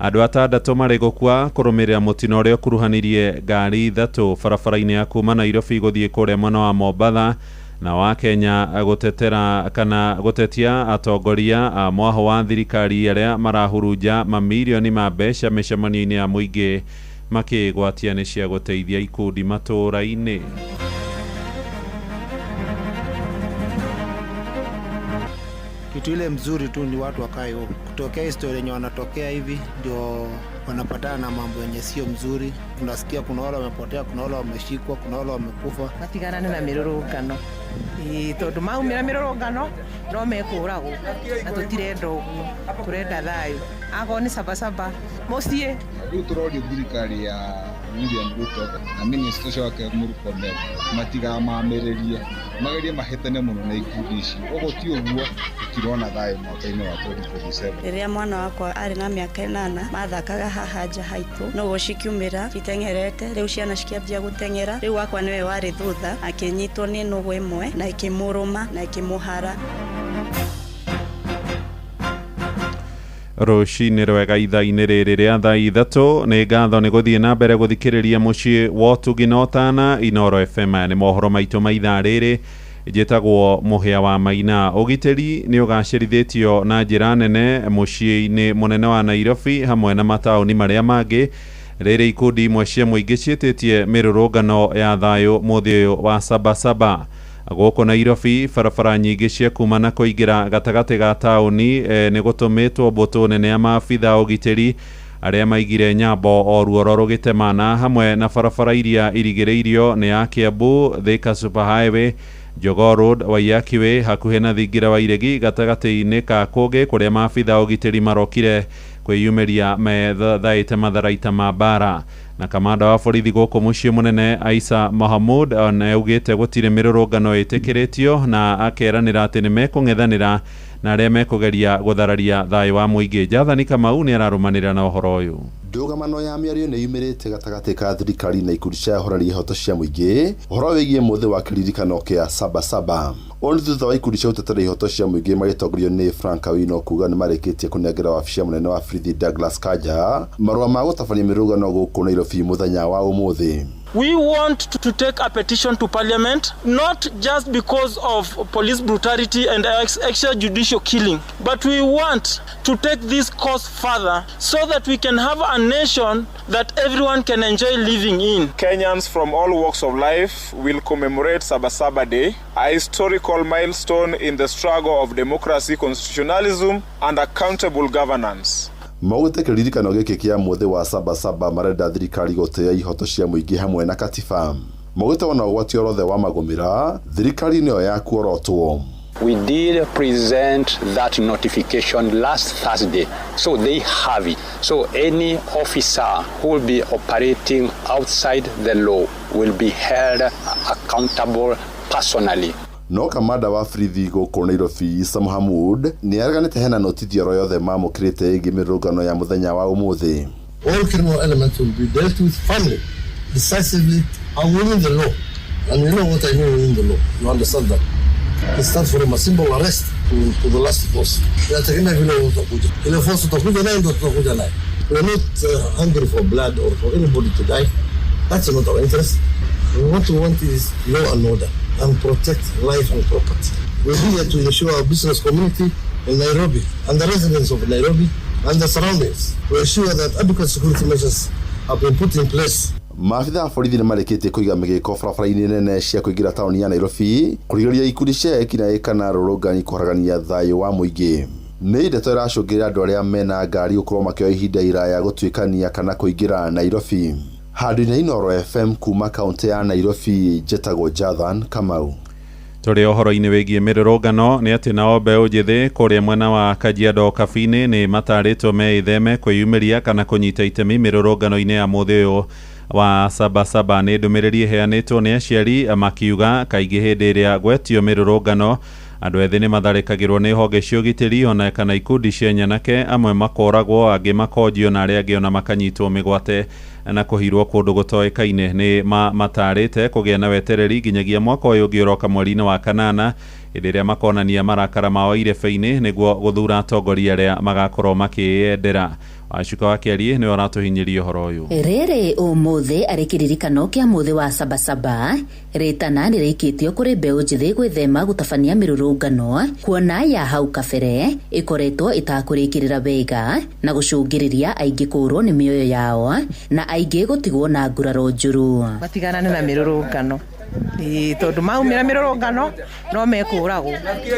Andũ atandatũ marĩ gũkua kũrũmĩrĩra mũtino ũrĩa ũkuruhanirie ngari ithatũ barabara-inĩ ya kuma Nairobi gũthiĩ kũrĩa mwena wa Mombatha, na wa Kenya gũtetera kana gũtetia atongoria a mwaho wa thirikari arĩa marahurunja mamirioni ma mbeca mĩcemanio-inĩ ya mũingĩ makĩgwatia nĩ cia gũteithia ikundi matũũra-inĩ. Kitu ile mzuri tu ni watu wakae huko. Kutokea historia yenye wanatokea hivi ndio wanapatana na mambo yenye sio mzuri. Unasikia kuna wale wamepotea, kuna wale wameshikwa, kuna wale wamekufa. Matiganane na mĩrũrũngano. Ĩĩ, tondũ maumĩra mĩrũrũngano no mekũragwo, na tũtirenda ũguo, tũrenda thayũ. Akorwo nĩ Sabasaba mũciĩ. Rĩu tũroria thirikari ya William Ruto na minista ũcio wake Murkomen matigamamĩrĩrie, magerie mahĩtane mũno na ikundi ici. Ũguo ti ũguo tũtirona thayũ mwaka-inĩ wa 2027. Rĩrĩa mwana wakwa arĩ na mĩaka 8 mathakaga haha nja haitũ, noguo cikiumĩra citeng'erete, rĩu ciana cikĩambia gũteng'era, rĩu wakwa nĩwe warĩ thutha akĩnyitwo nĩ nũgũ ĩmwe na ĩkĩmũrũma na ĩkĩmũhara. Rũcinĩ rwega ithaa-inĩ rĩrĩ rĩa thaa 3, nĩ ngatho nĩ gũthiĩ na mbere gũthikĩrĩria mũciĩ wa ũtugi na ũtana Inoro FM. Aya nĩ mohoro maitũ ma ithaa rĩrĩ. Njĩtagwo Mũhĩa wa Maina. Ũgitĩri nĩ ũgacĩrithĩtio na njĩra nene mũciĩ-inĩ mũnene wa Nairobi hamwe na mataũni marĩa mangĩ, rĩrĩ ikundi imwe cia mũingĩ ciĩtĩtie mĩrũrũngano ya thayũ mũthĩ ũyũ wa Sabasaba. Gũkũ Nairobi barabara nyingĩ cia kuma na kũingĩra gatagatĩ ga taũni nĩ gũtũmĩtwo mbũtũ nene ya maabitha a ũgitĩri arĩa maigire nyambo o ruoro rũgĩtemana, hamwe na barabara iria irigĩrĩirio nĩ ya Kiambu, Thika Super Highway, Jogoo Road, Waiyaki Way, hakuhĩ na thingira wa Iregi gatagatĩ-inĩ ka kũngĩ kũrĩa maabitha a ũgitĩri marokire kwĩyumĩria methaĩte matharaita ma mbara. Na kamanda wa borithi gũkũ mũciĩ mũnene Aisa Mahamud nĩaugĩte gũtirĩ mĩrũrũngano ĩtĩkĩrĩtio, na akeranĩra atĩ nĩ mekũng'ethanĩra Na arĩa mekũgeria gũthararia thayũ wa mũingĩ. Jathani Kamau nĩ ararũmanĩrĩra na ũhoro ũyũ. Ndũgamano ya mĩario nĩ yumĩrĩte gatagatĩ ka thirikari na ikundi cia ahũrani ihoto cia mũingĩ ũhoro wĩgiĩ mũthĩ wa kĩririkano kĩa Sabasaba. Ũũ nĩ thutha wa ikundi cia gũtetera ihoto cia mũingĩ magĩtongorio nĩ Frank Awino kuga nĩ marĩkĩtie kũnengera wabici ya mũnene wa borithi Douglas Kanja marũa ma gũtabania mĩrũrũngano gũkũ Nairobi mũthenya wa ũmũthĩ. We want to take a petition to parliament, not just because of police brutality and extrajudicial killing, but we want to take this cause further so that we can have a nation that everyone can enjoy living in. Kenyans from all walks of life will commemorate Sabasaba Day, a historical milestone in the struggle of democracy, constitutionalism, and accountable governance. Maugĩte kĩririkano gĩkĩ kĩa mũthĩ wa Sabasaba marenda thirikari gũtĩĩa ihoto cia mũingĩ hamwe na katiba. Maugĩte ona ũgwati orothe wa magũmĩra thirikari nĩyo ya kuorotwo. We did present that notification last Thursday, so they have it. So any officer who will be operating outside the law will be held accountable personally. No kamanda wa borithi gũkũ Nairobi Isa Mohamud nĩ areganĩte hena notithi oro yothe mamũkĩrĩte ĩgiĩ mĩrũrũngano ya mũthenya wa ũmũthĩ. All criminal elements will be dealt with firmly, decisively, and within the law. And you know what I mean within the law. You understand that? It starts from a simple arrest to the last force. Inategemea vile utakuja. Ile force utakuja nayo ndio tutakuja nayo. We are not hungry for blood or for anybody to die. That's not our interest. What we want is law and order and protect life and property. We're here to ensure our business community in Nairobi and the residents of Nairobi and the surroundings. We ensure that adequate security measures have been put in place. Maabitha a borithi nĩ marĩkĩtie kũiga mĩgĩko barabara-inĩ nene cia kũingĩra taũni ya Nairobi kũrigĩrĩria ikundi cia ekinaĩ kana arũrũngani kũharagania thayũ wa mũingĩ. Nĩ ndeto ĩracũngĩrĩria andũ arĩa mena ngari gũkorwo makĩoya ihinda iraya gũtuĩkania kana kũingĩra Nairobi. Handũ-inĩ Inooro FM kuma kaũntĩ ya Nairobi njetagwo Jathan Kamau. Tũrĩ ũhoro-inĩ wĩgiĩ mĩrũrũngano nĩ atĩ nao mbeũ njĩthĩ kũrĩa mwena wa Kajiado Kabi-inĩ nĩ matarĩtwo meĩtheme kwĩyumĩria kana kũnyita itemi mĩrũrũngano-inĩ ya mũthĩ ũyũ wa Sabasaba. Nĩ ndũmĩrĩri ĩheanĩtwo nĩ aciari makiuga kaingĩ hĩndĩ ĩrĩa gwetio mĩrũrũngano andũ ethĩ nĩ matharĩkagĩrwo nĩ honge cia ũgitĩri ona kana ikundi cia nyanake, amwe makoragwo, angĩ makonjio na arĩa angĩ ona makanyitwo mĩgwate na kũhirwo kũndũ gũtoĩkaine. Nĩ matarĩte kũgĩa na wetereri nginyagia mwaka ũyũ ũngĩ ũroka mweri-inĩ wa kanana hĩndĩ ĩrĩa makonania marakara mao irebe-inĩ nĩguo gũthura atongoria arĩa magakorwo makĩyendera. Wacuka wa Kĩarie nĩwe ũratũhinyĩria ũhoro ũyũ. Rĩrĩ ũmũthĩ arĩ kĩririkano kĩa mũthĩ wa Sabasaba, rĩtana nĩrĩikĩtio kũrĩ mbeũ njĩthĩ gwĩthema gũtabania mĩrũrũngano kuona ya hau kabere ĩkoretwo ĩtakũrĩkĩrĩra wega na gũcũngĩrĩria aingĩ kũũrwo nĩ mĩoyo yao na aingĩ gũtigwo na nguraro njũru. Matiganane na mĩrũrũngano tondũ maumĩra mĩrũrũngano no mekũragwo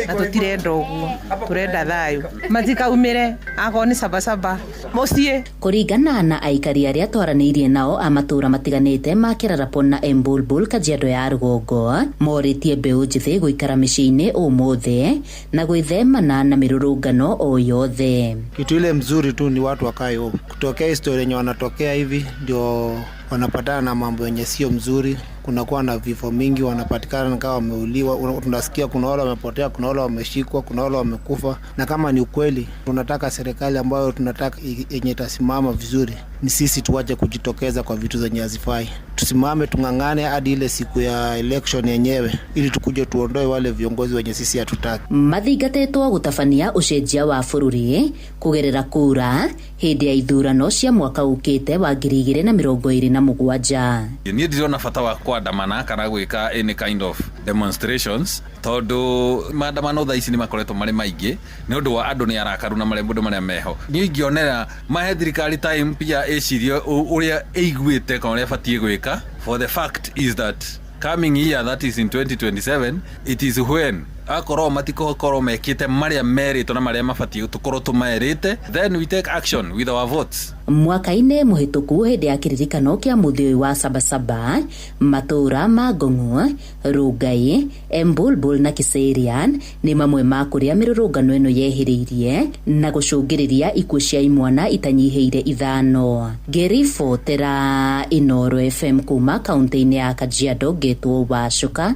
na tũtirenda ũguo, tũrenda thayũ. Matikaumĩre akorwo nĩ Sabasaba mũciĩ. Kũringana na aikari arĩa twaranĩirie nao a matũũra matiganĩte ma Kĩrarapon na Embulbul Kajiado ya rũgongo, morĩtie mbeũ njĩthĩ gũikara mĩciĩ-inĩ ũmũthĩ na gwĩthemana na mĩrũrũngano o yothe. Kitu ile mzuri tu ni watu wakae home. Kutokea historia yenye wanatokea hivi ndio wanapatana na mambo yenye sio mzuri. Kunakuwa na vifo mingi, wanapatikana kama wameuliwa, tunasikia kuna wale wamepotea, kuna wale wameshikwa, kuna wale wamekufa. Na kama ni ukweli, tunataka serikali ambayo tunataka yenye itasimama vizuri. Ni sisi tuache kujitokeza kwa vitu zenye hazifai. Tusimame tung'ang'ane hadi ile siku ya election yenyewe ili tukuje tuondoe wale viongozi wenye sisi hatutaki. Mathingatĩtwo gũtabania ũcenjia wa bũrũri kũgerera kura hĩndĩ ya ithurano cia mwaka ũkĩte wa 2027. Niĩ ndirona bata wa kwandamana kana gwĩka any kind of demonstrations tondu maandamano thaa ici nĩ makoretwo marĩ maingĩ nĩ ũndũ wa andũ nĩ arakaru na marĩa maũndũ marĩa meho. Niĩ ingĩonera mahe thirikari time pia ĩcirie ũrĩa ĩiguĩte kana ũrĩa ĩbatiĩ gwĩka. For the fact is that coming year, that is in 2027, it is when akorwo matikokorwo mekĩte marĩa merĩtwo na marĩa mabatiĩ tũkorwo tũmerĩte, then we take action with our votes. Mwaka-inĩ mũhĩtũku hĩndĩ ya kĩririkano kĩa mũthĩ ũyũ wa Sabasaba, matũũra ma Ngong'o, Rongai, Embulbul na Kiserian nĩ mamwe ma kũrĩa mĩrũrũngano ĩno yehĩrĩirie na gũcũngĩrĩria ikuũ cia imwana itanyihĩire 5. Ngĩribotera Inooro FM kuma kaũntĩ-inĩ ya Kajiado, ngetwo Wacuka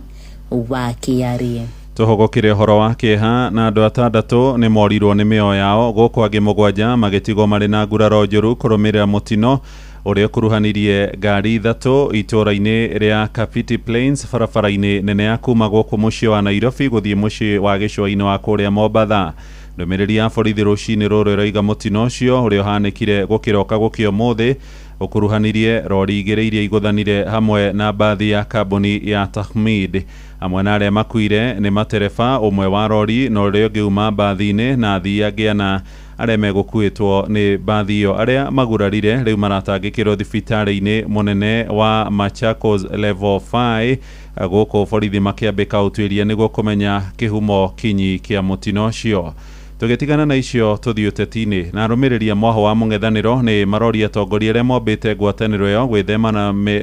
wa Kĩarĩ. Tũhũgũkĩre ũhoro wa kĩeha na andũ atandatũ nĩ morirwo nĩ mĩoyo yao gũkũ angĩ 7 magĩtigwo marĩ na nguraro njũru kũrũmĩrĩra mũtino ũrĩa ũkuruhanirie ngari 3 itũũra-inĩ rĩa Kapiti Plains barabara-inĩ nene ya kuma gũkũ mũciĩ wa Nairobi gũthiĩ mũciĩ wa gĩcũa-inĩ wa kũrĩa Mombatha. Ndũmĩrĩri ya borithi rũcinĩ rũrũ ĩroiga mũtino ũcio ũrĩa ũhanĩkire gũkĩroka gũkĩa ũmũthĩ ũkuruhanirie rori 2 iria igũthanire hamwe na mbathi ya kambuni ya Tahmid. Amwe na arĩa makuire nĩ matereba ũmwe wa rori na ũrĩa ũngĩ uma mbathi-inĩ na athii angĩ 4 arĩa megũkuĩtwo nĩ mbathi ĩyo. Arĩa magurarire rĩu maratangĩkĩrwo thibitarĩ-inĩ mũnene wa Machakos Level 5 gũkũ borithi makĩambĩka ũtuĩria nĩguo kũmenya kĩhumo kinyi kĩa mũtino ũcio. Tũgĩtigana na icio tũthiĩ ũteti-inĩ na arũmĩrĩri a mwaho wa mũng'ethanĩro nĩ maroria atongoria arĩa mombĩte ngwatanĩro ĩyo gwĩthema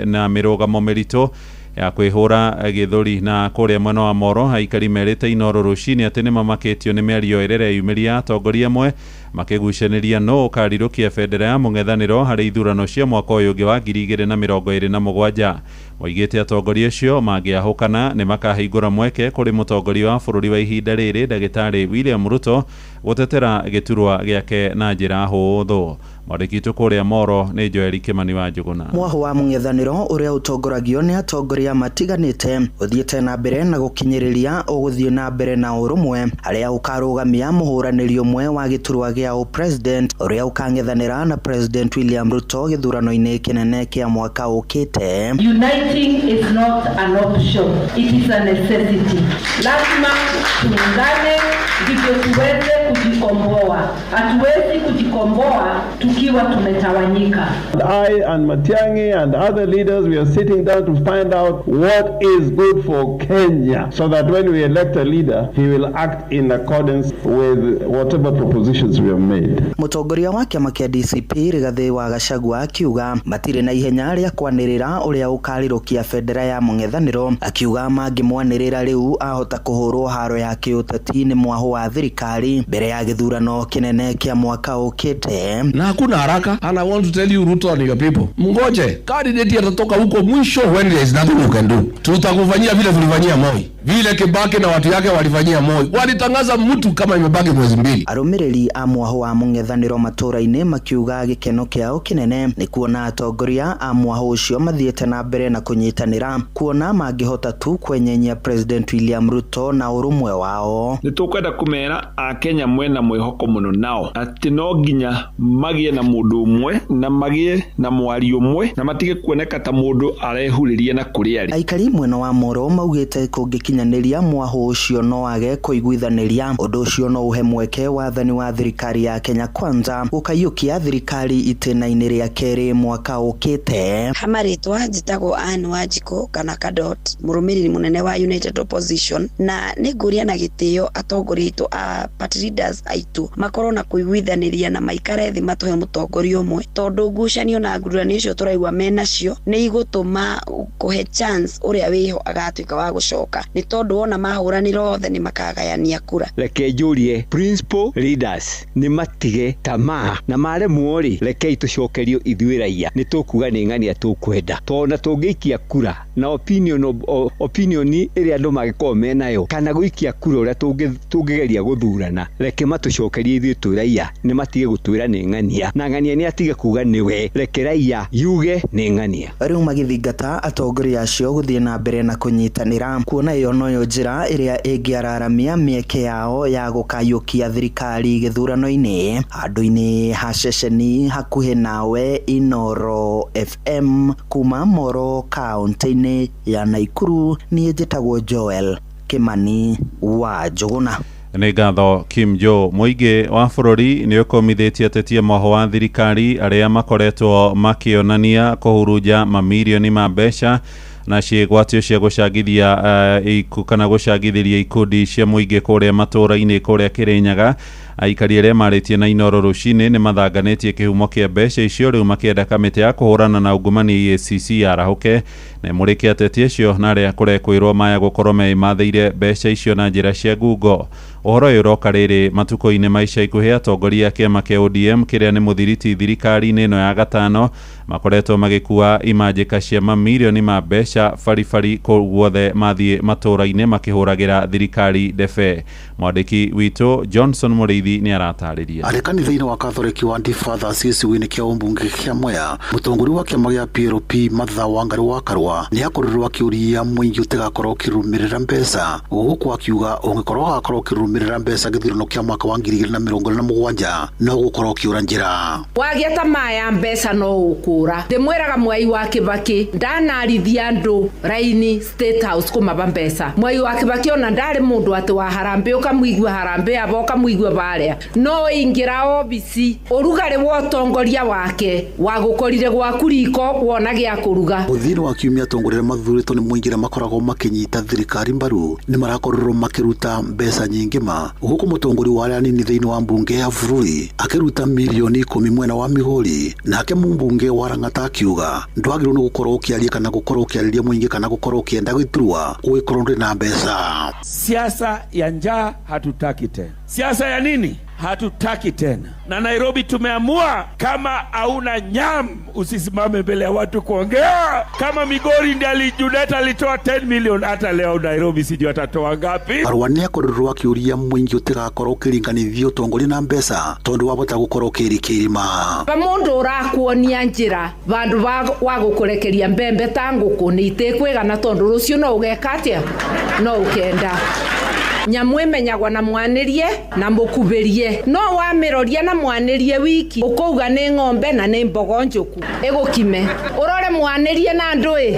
na mĩrũgamo mĩritũ ya kwĩhũra gĩthũri. Na kũrĩa mwena wa Moro aikari merĩte Inooro rũcinĩ atĩ nĩmamakĩtio nĩ mĩario ĩrĩa ĩreyumĩria atongoria amwe makĩgucanĩria nũ ũkarirũkia bendera ya mũng'ethanĩro harĩ ithurano cia mwaka ũyũ ũngĩ wa 2027. Moigĩte atongoria acio mangĩahũkana nĩ makahingũra mweke kũrĩ mũtongoria wa bũrũri wa ihinda rĩrĩ ndagĩtarĩ William Ruto gũtetera gĩturwa gĩake na njĩra hũthũ. Mwandĩki witũ kũrĩa Moro nĩ Joel Kimani wa Njũgũna. Mwaho wa mũng'ethanĩro ũrĩa ũtongoragio nĩ atongoria matiganĩte ũthiĩte na mbere na gũkinyĩrĩria ũgũthiĩ na mbere na ũrũmwe harĩa ũkarũgamia mũhũranĩri ũmwe wa gĩturwa gĩa president ũrĩa ũkang'ethanĩra na President William Ruto gĩthurano-inĩ kĩnene kĩa mwaka ũkĩte. Uniting is not an option, it is a necessity. Lazima tuungane ndivyo tuweze kujikomboa. Hatuwezi kujikomboa tukiwa tumetawanyika. I and Matiang'i and other leaders, we are sitting down to find out what is good for Kenya so that when we elect a leader, he will act in accordance with whatever propositions we have made. Mũtongoria wa kĩama kĩa DCP Rigathĩ wa Gachagua akiuga matirĩ na ihenya rĩa kwanĩrĩra ũrĩa ũkarirũkia bendera ya mũng'ethanĩro, akiuga mangĩmwanĩrĩra rĩu ahota kũhũrwo haro ya kĩũteti nĩ mwaho wa thirikari mbere ya gĩthurano kĩnene kĩa mwaka ũkĩte. Na hakuna haraka, and I want to tell you Ruto and your people, mngoje candidate atatoka huko mwisho when there is nothing you can do. Tutakufanyia vile tulifanyia Moi, vile Kibaki na watu yake walifanyia Moi, walitangaza mtu kama imebaki mwezi 2. Arũmĩrĩri a mwaho wa mũng'ethanĩro matũũra-inĩ makiuga gĩkeno kĩao kĩnene nĩ kuona atongoria a mwaho ũcio mathiĩte na mbere na kũnyitanĩra, kuona mangĩhota tu kwenyenyia President William Ruto na ũrũmwe wao. Nĩ tũkwenda kũmera Akenya mwena mwĩhoko mũno nao atĩ no nginya magĩe na mũndũ ũmwe na magĩe na mwario ũmwe na matige kuoneka ta mũndũ arehurĩria na kũrĩa arĩ. Aikari mwena wa Moro maugĩte kũngĩkinyanĩria mwaho ũcio no age kũiguithanĩria, ũndũ ũcio no ũhe mweke wathani wa thirikari ya Kenya Kwanza gũkaiyũkia thirikari itĩna-inĩ rĩa kerĩ mwaka ũkĩte. Hamarĩtwa njĩtagwo Anne Wanjikũ kana Kadot, mũrũmĩrĩri mũnene wa United Opposition, na nĩngũria na gĩtĩo atongoria aitũ a party leaders aitũ makorwo na kũiguithanĩria na maikare thĩ matũhe mũtongoria ũmwe, tondũ ngucanio na ngururanio icio tũraigua menacio nĩ igũtũma kũhe chance ũrĩa wĩho agatuĩka wa gũcoka, nĩ tondũ wona mahũranĩra othe nĩ makagayania kura. Reke njũrie principal leaders nĩ matige tamaa na maremwo rĩ, rekei tũcokerio ithuĩ raia, nĩ tũkuga nĩ ng'ania tũkwenda, tondũ na tũngĩikia kura na opinion ĩrĩa andũ mangĩkorwo menayo kana gũikia kura ũrĩa tũngĩgeria gũthurana, reke matũcokerie ithuĩ twĩ raia, nĩ matige gũtwĩra nĩ ng'ania na ng'ania nĩ atige kuga nĩwe, reke raia yuge nĩ ng'ania. Rĩu magĩthingata atongoria acio gũthiĩ na mbere na kũnyitanĩra, kuona ĩyo noyo njĩra ĩrĩa ĩngĩararamia mĩeke yao ya gũkayũkia thirikari gĩthurano-inĩ. Handũ-inĩ ha ceceni hakuhĩ nawe Inooro FM kuma Moro kaunti-inĩ ya Naikuru, niĩ njĩtagwo Joel Kimani wa Njũgũna. Nĩ ngatho Kim Jo. Mũingĩ wa bũrũri nĩ ũkũmithĩtie atetia mwaho wa thirikari arĩa makoretwo makĩonania kũhurunja mamirioni ma mbeca na ciĩgwatio cia gũcangithia kana gũcangithĩria ikundi cia mũingĩ kũrĩa matũũra-inĩ kũrĩa Kĩrĩnyaga. Aikari arĩa marĩtie na Inooro rũcinĩ nĩ mathanganĩtie kĩhumo kĩa mbeca icio rĩu makĩenda kamĩtĩ ya kũhũrana na ungumania EACC yarahũke na ĩmũrĩke ateti acio na arĩa kũrekwĩrwo maya gũkorwo meĩmathĩire mbeca icio na njĩra cia ngungo. Ũhoro ũyũ ũroka rĩrĩ matukũ-inĩ ma ica ikuhĩ atongoria a kĩama kĩa ODM kĩrĩa nĩ mũthiriti thirikari-inĩ ĩno ya gatano makoretwo magĩkua imanjĩka cia mamirioni ma mbeca baribari kũu guothe mathiĩ matũũra-inĩ makĩhũragĩra thirikari ndebe. Mwandĩki witũ Johnson Mũrĩithi nĩ aratarĩria. Arĩ kanitha-inĩ wa Katholeki wa Anti-Fathers gĩcigo-inĩ kĩa ũmbunge kĩa Mwea, mũtongoria wa kĩama gĩa PLP Martha Wangari wa Karua nĩ akorirwo akĩũria mũingĩ ũtigakorwo ũkĩrũmĩrĩra mbeca, gũkũ akiuga ũngĩkorwo ũgakorwo ũkĩrũmĩrĩra mbeca gĩthurano kĩa mwaka wa 2027 no gũkorwo ũkĩũra njĩra. Wagĩa tamaa ya mbeca no ũkũra. Ndĩmwĩraga Mwai wa Kibaki ndanarithia andũ raini State House kũmaba mbeca. Mwai wa Kibaki ona ndarĩ mũndũ atĩ wa harambĩ ũkamũigua harambĩ aba ũkamũigua barĩa, no ingĩra obici ũrugarĩ wa ũtongoria wake wagũkorire gwaku riko wona gĩa kũruga. Mũthia-inĩ wa kiumia atongoria arĩa mathurĩtwo nĩ mũingĩ arĩa makoragwo makĩnyita thirikari mbaru nĩ marakorirwo makĩruta mbeca nyingĩ ma, gũkũ mũtongoria wa arĩa anini thĩinĩ wa mbunge ya bũrũri akĩruta mirioni 10 mwena wa Migori, nake mũmbunge wa Lang'ata akiuga ndwagĩrĩirwo nĩ gũkorwo ũkĩaria kana gũkorwo ũkĩarĩria mũingĩ kana gũkorwo ũkĩenda gĩturwa ũgĩkorwo ndũrĩ na mbeca. Siasa ya njaa hatutaki tena. Siasa ya nini? Hatutaki tena. Na Nairobi tumeamua kama hauna nyam usisimame mbele ya watu kuongea. Kama Migori ndiye alijuleta alitoa 10 million, hata leo Nairobi sijui atatoa ngapi. Karua nĩ akorirwo akĩũria mũingĩ ũtigakorwo ũkĩringanithia ũtongoria na mbeca tondũ wabota gũkorwo ũkĩrikia irima. Ba mũndũ ũrakuonia njĩra vandũ wa gũkũrekeria mbembe ta ngũkũ nĩ itikwĩgana tondũ rũciũ no ũgeka atĩa? No ũkenda. Nyamũ ĩmenyagwo na mwanĩrie na mũkubĩrie, no wamĩroria na mwanĩrie wiki ũkauga nĩ ng'ombe na nĩ mbogo njũku ĩgũkime. Ũrore mwanĩrie na ndũĩ.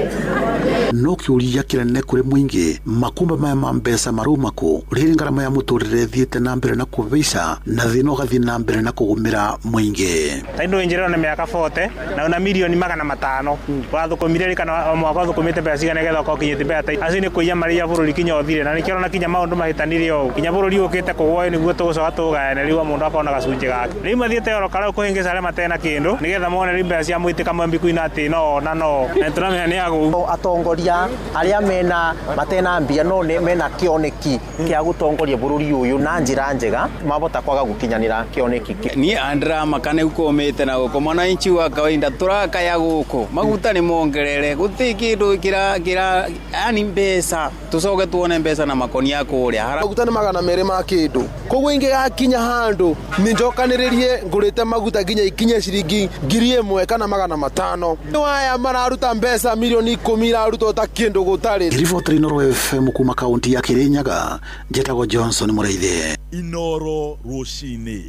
No kĩũria kĩnene kũrĩ mũingĩ, makumba maya ma mbeca marauma kũ rĩrĩ ngarama ya mũtũrĩre ĩthiĩte na mbere na kũhaica na thĩna ũgathiĩ na mbere na kũgũmĩra mũingĩ. Ta indo njĩrĩro nĩ mĩaka 40 na una mirioni 500 wathũkũmire rĩ kana o mwaka ũthũkũmĩte mbeca cigana nĩgetha ũkorwo ũkinyĩtie mbeca ta acio nĩ kũiya marĩia bũrũri kinya ũthire, na nĩkĩo ũrona kinya maũndũ mahĩtanire ũũ kinya bũrũri ũkĩte kũgwa nĩguo tũgũcoka tũgayane rĩu o mũndũ akona gacunjĩ gake. Rĩu mathiĩte oro karau kũhĩngĩca arĩa matena kĩndũ nĩgetha mone rĩu mbeca cia mũitĩka mwembikuina atĩ no na no na tũramenya nĩ agũu. Atongoria arĩa mena matena mbia no mena kĩoneki kĩa gũtongoria bũrũri ũyũ na njĩra njega mabota kwaga gũkinyanĩra kĩoneki kĩu. Niĩ andĩramaka nĩ ũkũmĩte na gũkũ mwananchi wa kawaida tũrakaya gũkũ maguta nĩ mongerere gũtirĩ kĩndũ kĩra yani mbeca tũcoke tuone mbeca na makonia kũrĩa. Maguta nĩ 200 ma kĩndũ, koguo ingĩgakinya handũ nĩ njokanĩrĩrie ngũrĩte maguta nginya ikinye ciringi 1000 kana 500. Waya mararuta mbeca mirioni 10 irarutwo ta kĩndũ gũtarĩ. Riboti Inooro FM kuma kaunti ya Kirinyaga, njĩtagwo Johnson Mũrĩithi. Inooro rũcinĩ.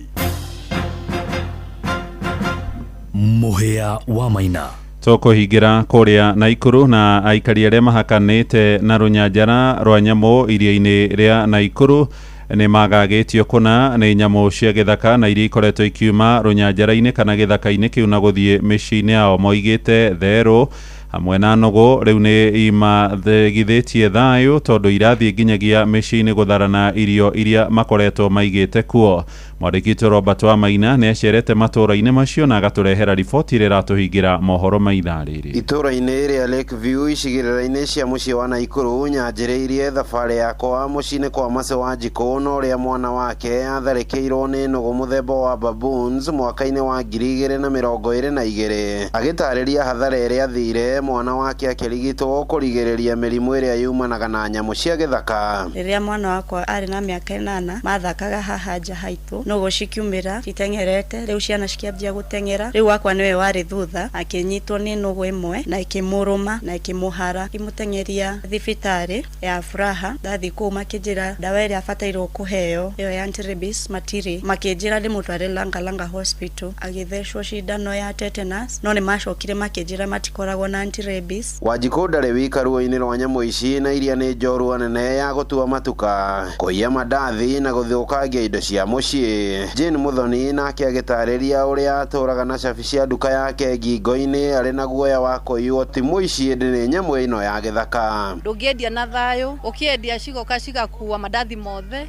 Mũhĩa wa Maina. Tũkũhingĩra kũrĩa Naikuru na aikari arĩa mahakanĩte na rũnyanjara rwa nyamũ iria-inĩ rĩa Naikuru nĩ magagĩtio kũna nĩ nyamũ cia gĩthaka na iria ikoretwo ikiuma rũnyanjara-inĩ kana gĩthaka-inĩ kĩu na gũthiĩ mĩciĩ-inĩ yao. Moigĩte therũ hamwe na nũgũ rĩu nĩ imathegithĩtie thayũ tondũ irathiĩ nginyagia mĩciĩ-inĩ gũtharana irio iria makoretwo maigĩte kuo. Mwandĩki witũ Robert Wamaina nĩ acerete matũũra-inĩ macio na agatũrehera riboti ĩrĩa ĩratũhingĩra mohoro ma ithaa rĩrĩ. Itũũra-inĩ rĩa Lakeview icigĩrĩra-inĩ cia mũciĩ wa Naikuru nyanjĩrĩirie thabarĩ yakwa mũciĩ-inĩ kwa Mercy Wanjikũ na ũrĩa mwana wake atharĩkĩirwo nĩ nũgũ mũthemba wa baboons mwaka-inĩ wa 2022. Agĩtarĩria hathara ĩrĩa athire mwana wake akĩrigitwo kũrigĩrĩria mĩrimũ ĩrĩa yumanaga na nyamũ cia gĩthaka. Rĩrĩa mwana wakwa arĩ na mĩaka 8 mathakaga haha nja haitũ nũgũ cikiumĩra citeng'erete, rĩu ciana cikĩambia gũteng'era, rĩu wakwa nĩwe warĩ thutha akĩnyitwo nĩ nũgũ ĩmwe na ĩkĩmũrũma na ĩkĩmũhara, ĩkĩmũteng'eria thibitarĩ ya Furaha. Ndathiĩ kũu makĩnjĩra ndawa ĩrĩa abatairwo kũheo ĩyo ya anti-rabies matirĩ, makĩnjĩra ndĩmũtware Langalanga Hospital agĩthecwo cindano ya tetanus, no nĩmacokire makĩnjĩra matikoragwo na anti-rabies. Wanjikũ ndarĩ wika ruo-inĩ rwa nyamũ ici na iria nĩ njorua nene ya gũtua matuka, kũiya mandathi na gũthũkangia indo cia mũciĩ. Jane Muthoni nake agĩtarĩria ũrĩa atũraga na cabi cia nduka yake ngingo-inĩ arĩ na guoya wa kũiywo ti mũici ĩndĩ nĩ nyamũ ĩno ya gĩthaka. Ndũngĩendia na thayũ, ũkĩendia cigoka cigakua mandathi mothe,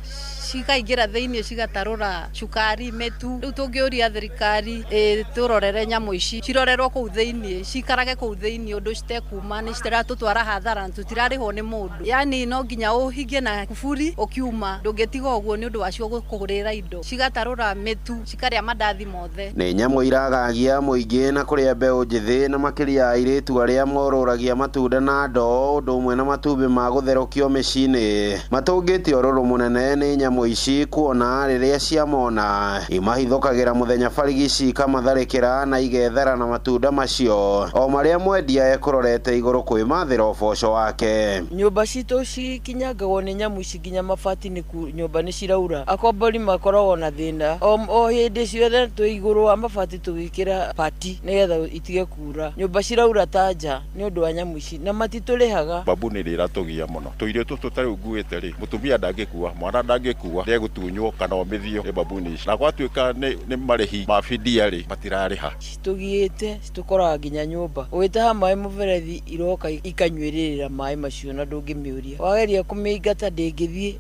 Cikaingĩra thĩinĩ cigatarũra cukari, mĩtu. Rĩu tũngĩũria thirikari ĩtũrorere nyamũ ici, cirorerwo kũu thĩinĩ, cikarage kũu thĩinĩ ũndũ citekuma, nĩ citiratũtwara hathara na tũtirarĩhwo nĩ mũndũ. Yani no nginya ũhingie na kuburi ũkiuma, ndũngĩtiga ũguo nĩ ũndũ wacio gũkũgũrĩra indo. Cigatarũra mĩtu, cikarĩa mandathi mothe. Nĩ nyamũ iragagia mũingĩ na kũrĩa mbeũ njĩthĩ na makĩria airĩtu arĩa morũragia matunda na ndoo ũndũ ũmwe na matumbĩ ma gũtherũkio mĩciĩ-inĩ. Matũngĩte ũrũrũ mũnene nĩ nyamũ ici kuona rĩrĩa ciamona imahithũkagĩra mũthenya barigici ikamatharĩkĩra na igethera na matunda macio o marĩa mwendia ekũrorete igũrũ kwĩmathĩra ũboco wake. Nyũmba citũ cikinyangagwo nĩ nyamũ ici nginya mabati nĩ nyũmba nĩ ciraura. Akombori makoragwo na thĩna o hĩndĩ ciothe, twĩ igũrũ wa mabati tũgĩkĩra pati nĩgetha itige kura. Nyũmba ciraura ta nja nĩ ũndũ wa nyamũ ici na matitũrĩhaga. Babu nĩ rĩratũgia mũno, tũirio tũtũ tarĩu nguĩte rĩ, mũtumia ndangĩkua, mwana ndangĩkua, ndegũtunywo kana omithio nĩ babuni ici, na gwatuĩka nĩ marĩhi ma bidia rĩ, matirarĩha. Citũgiĩte, citũkoraga nginya nyũmba. Ũgĩtaha maĩ mũberethi iroka ikanyuĩrĩra maĩ macio na ndũngĩmĩũria. Wageria kũmĩingata ndĩngĩthiĩ,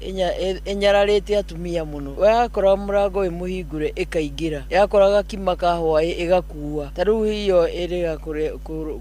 ĩnyararĩte atumia mũno. Yakora mũrango wĩ mũhingũre ĩkaingĩra, yakora gakima ka hwaĩ ĩgakua. Ta rĩu iyo ĩrĩga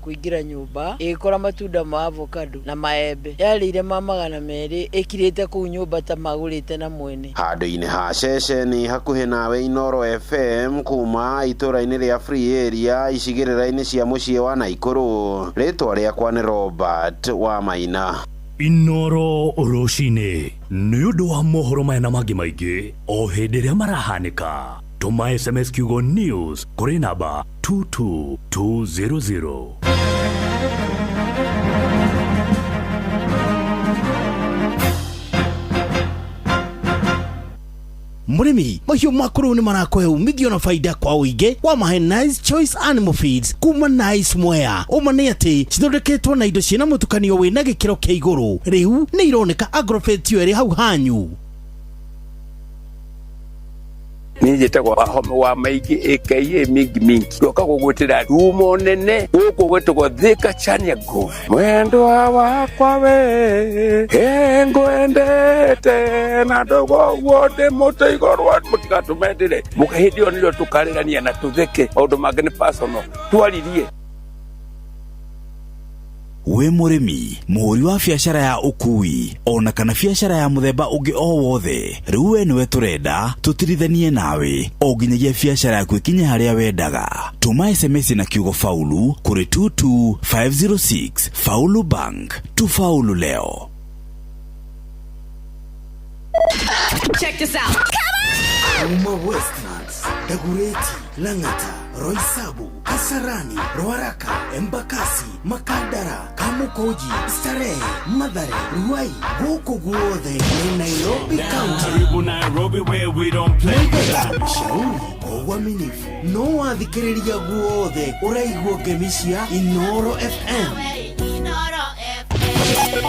kũingĩra nyũmba ĩgĩkora matunda ma avocado na maembe, yarĩire ma 200 ĩkirĩte kũu nyũmba ta magũrĩte na mwene. Handũ-inĩ ha ceceni hakuhĩ nawe Inooro FM kuma itũũra-inĩ rĩa Free Area icigĩrĩra-inĩ cia mũciĩ wa Naikuru. Rĩtwa rĩakwa nĩ Robert wa Maina. Inooro rũcinĩ nĩ ũndũ wa mohoro maya na mangĩ maingĩ o hĩndĩ ĩrĩa marahanĩka. Tũma SMS kiugo news kũrĩ namba 22200. Mũrĩmi, mahiũ maku rĩu nĩ marakũhe umithio na faida kwa ũingĩ wa mahe Nice Choice Animal Feeds kuma Nice Mwea. Ũma nĩ atĩ cithondeketwo na indo ciĩna mũtukanio wĩna gĩkĩro kĩa igũrũ. Rĩu nĩ ironeka Agrovet yo ĩrĩ hau hanyu. Niĩ njĩtagwo Wahome wa Maingĩ aka Mingi Mingi. Ndoka gũgwĩtĩra rumo nene gũkũ gwĩtagwo Thika Chania Grove. Mwendwa wakwa we ngwendete na ndũgoguo ndĩ mũtĩ igũrũ, mũtigatũmendere. Mũkahĩndĩ ĩyo nĩrĩo tũkarĩrania na tũtheke, maũndũ mangĩ nĩ personal, twaririe. Wĩ mũrĩmi, mũhũri wa biacara ya ũkui ona kana biacara ya mũthemba ũngĩ o wothe, rĩu we nĩwe tũrenda tũtirithanie nawe o nginyagia biacara yaku ĩkinye harĩa wendaga. Tũma SMS na kiugo faulu kũrĩ 22506. Faulu Bank, tufaulu leo. Check this out. Kuma Westlands, Dagoretti, Lang'ata, Roysambu, Kasarani, Ruaraka, Embakasi, Makadara, Kamukunji, Starehe, Mathare, Ruai, gũkũ guothe nĩ Nairobi County. Karibu Nairobi where we don't play. Shauri kwa uaminifu no wathikĩrĩria guothe ũraigua ngemi cia Inooro FM. Inooro FM.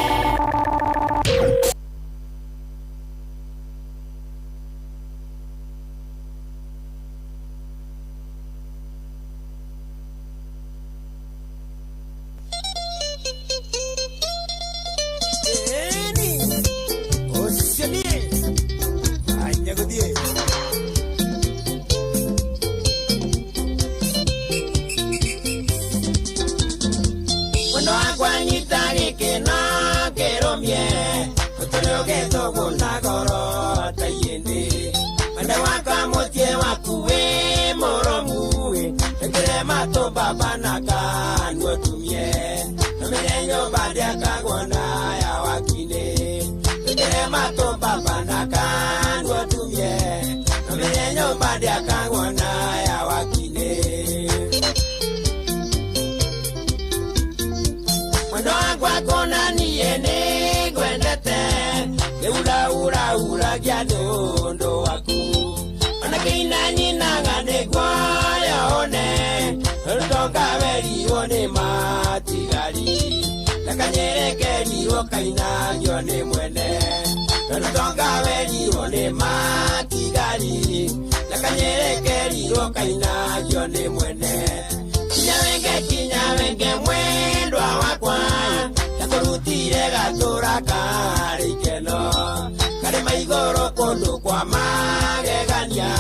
kũndũ kwa magegania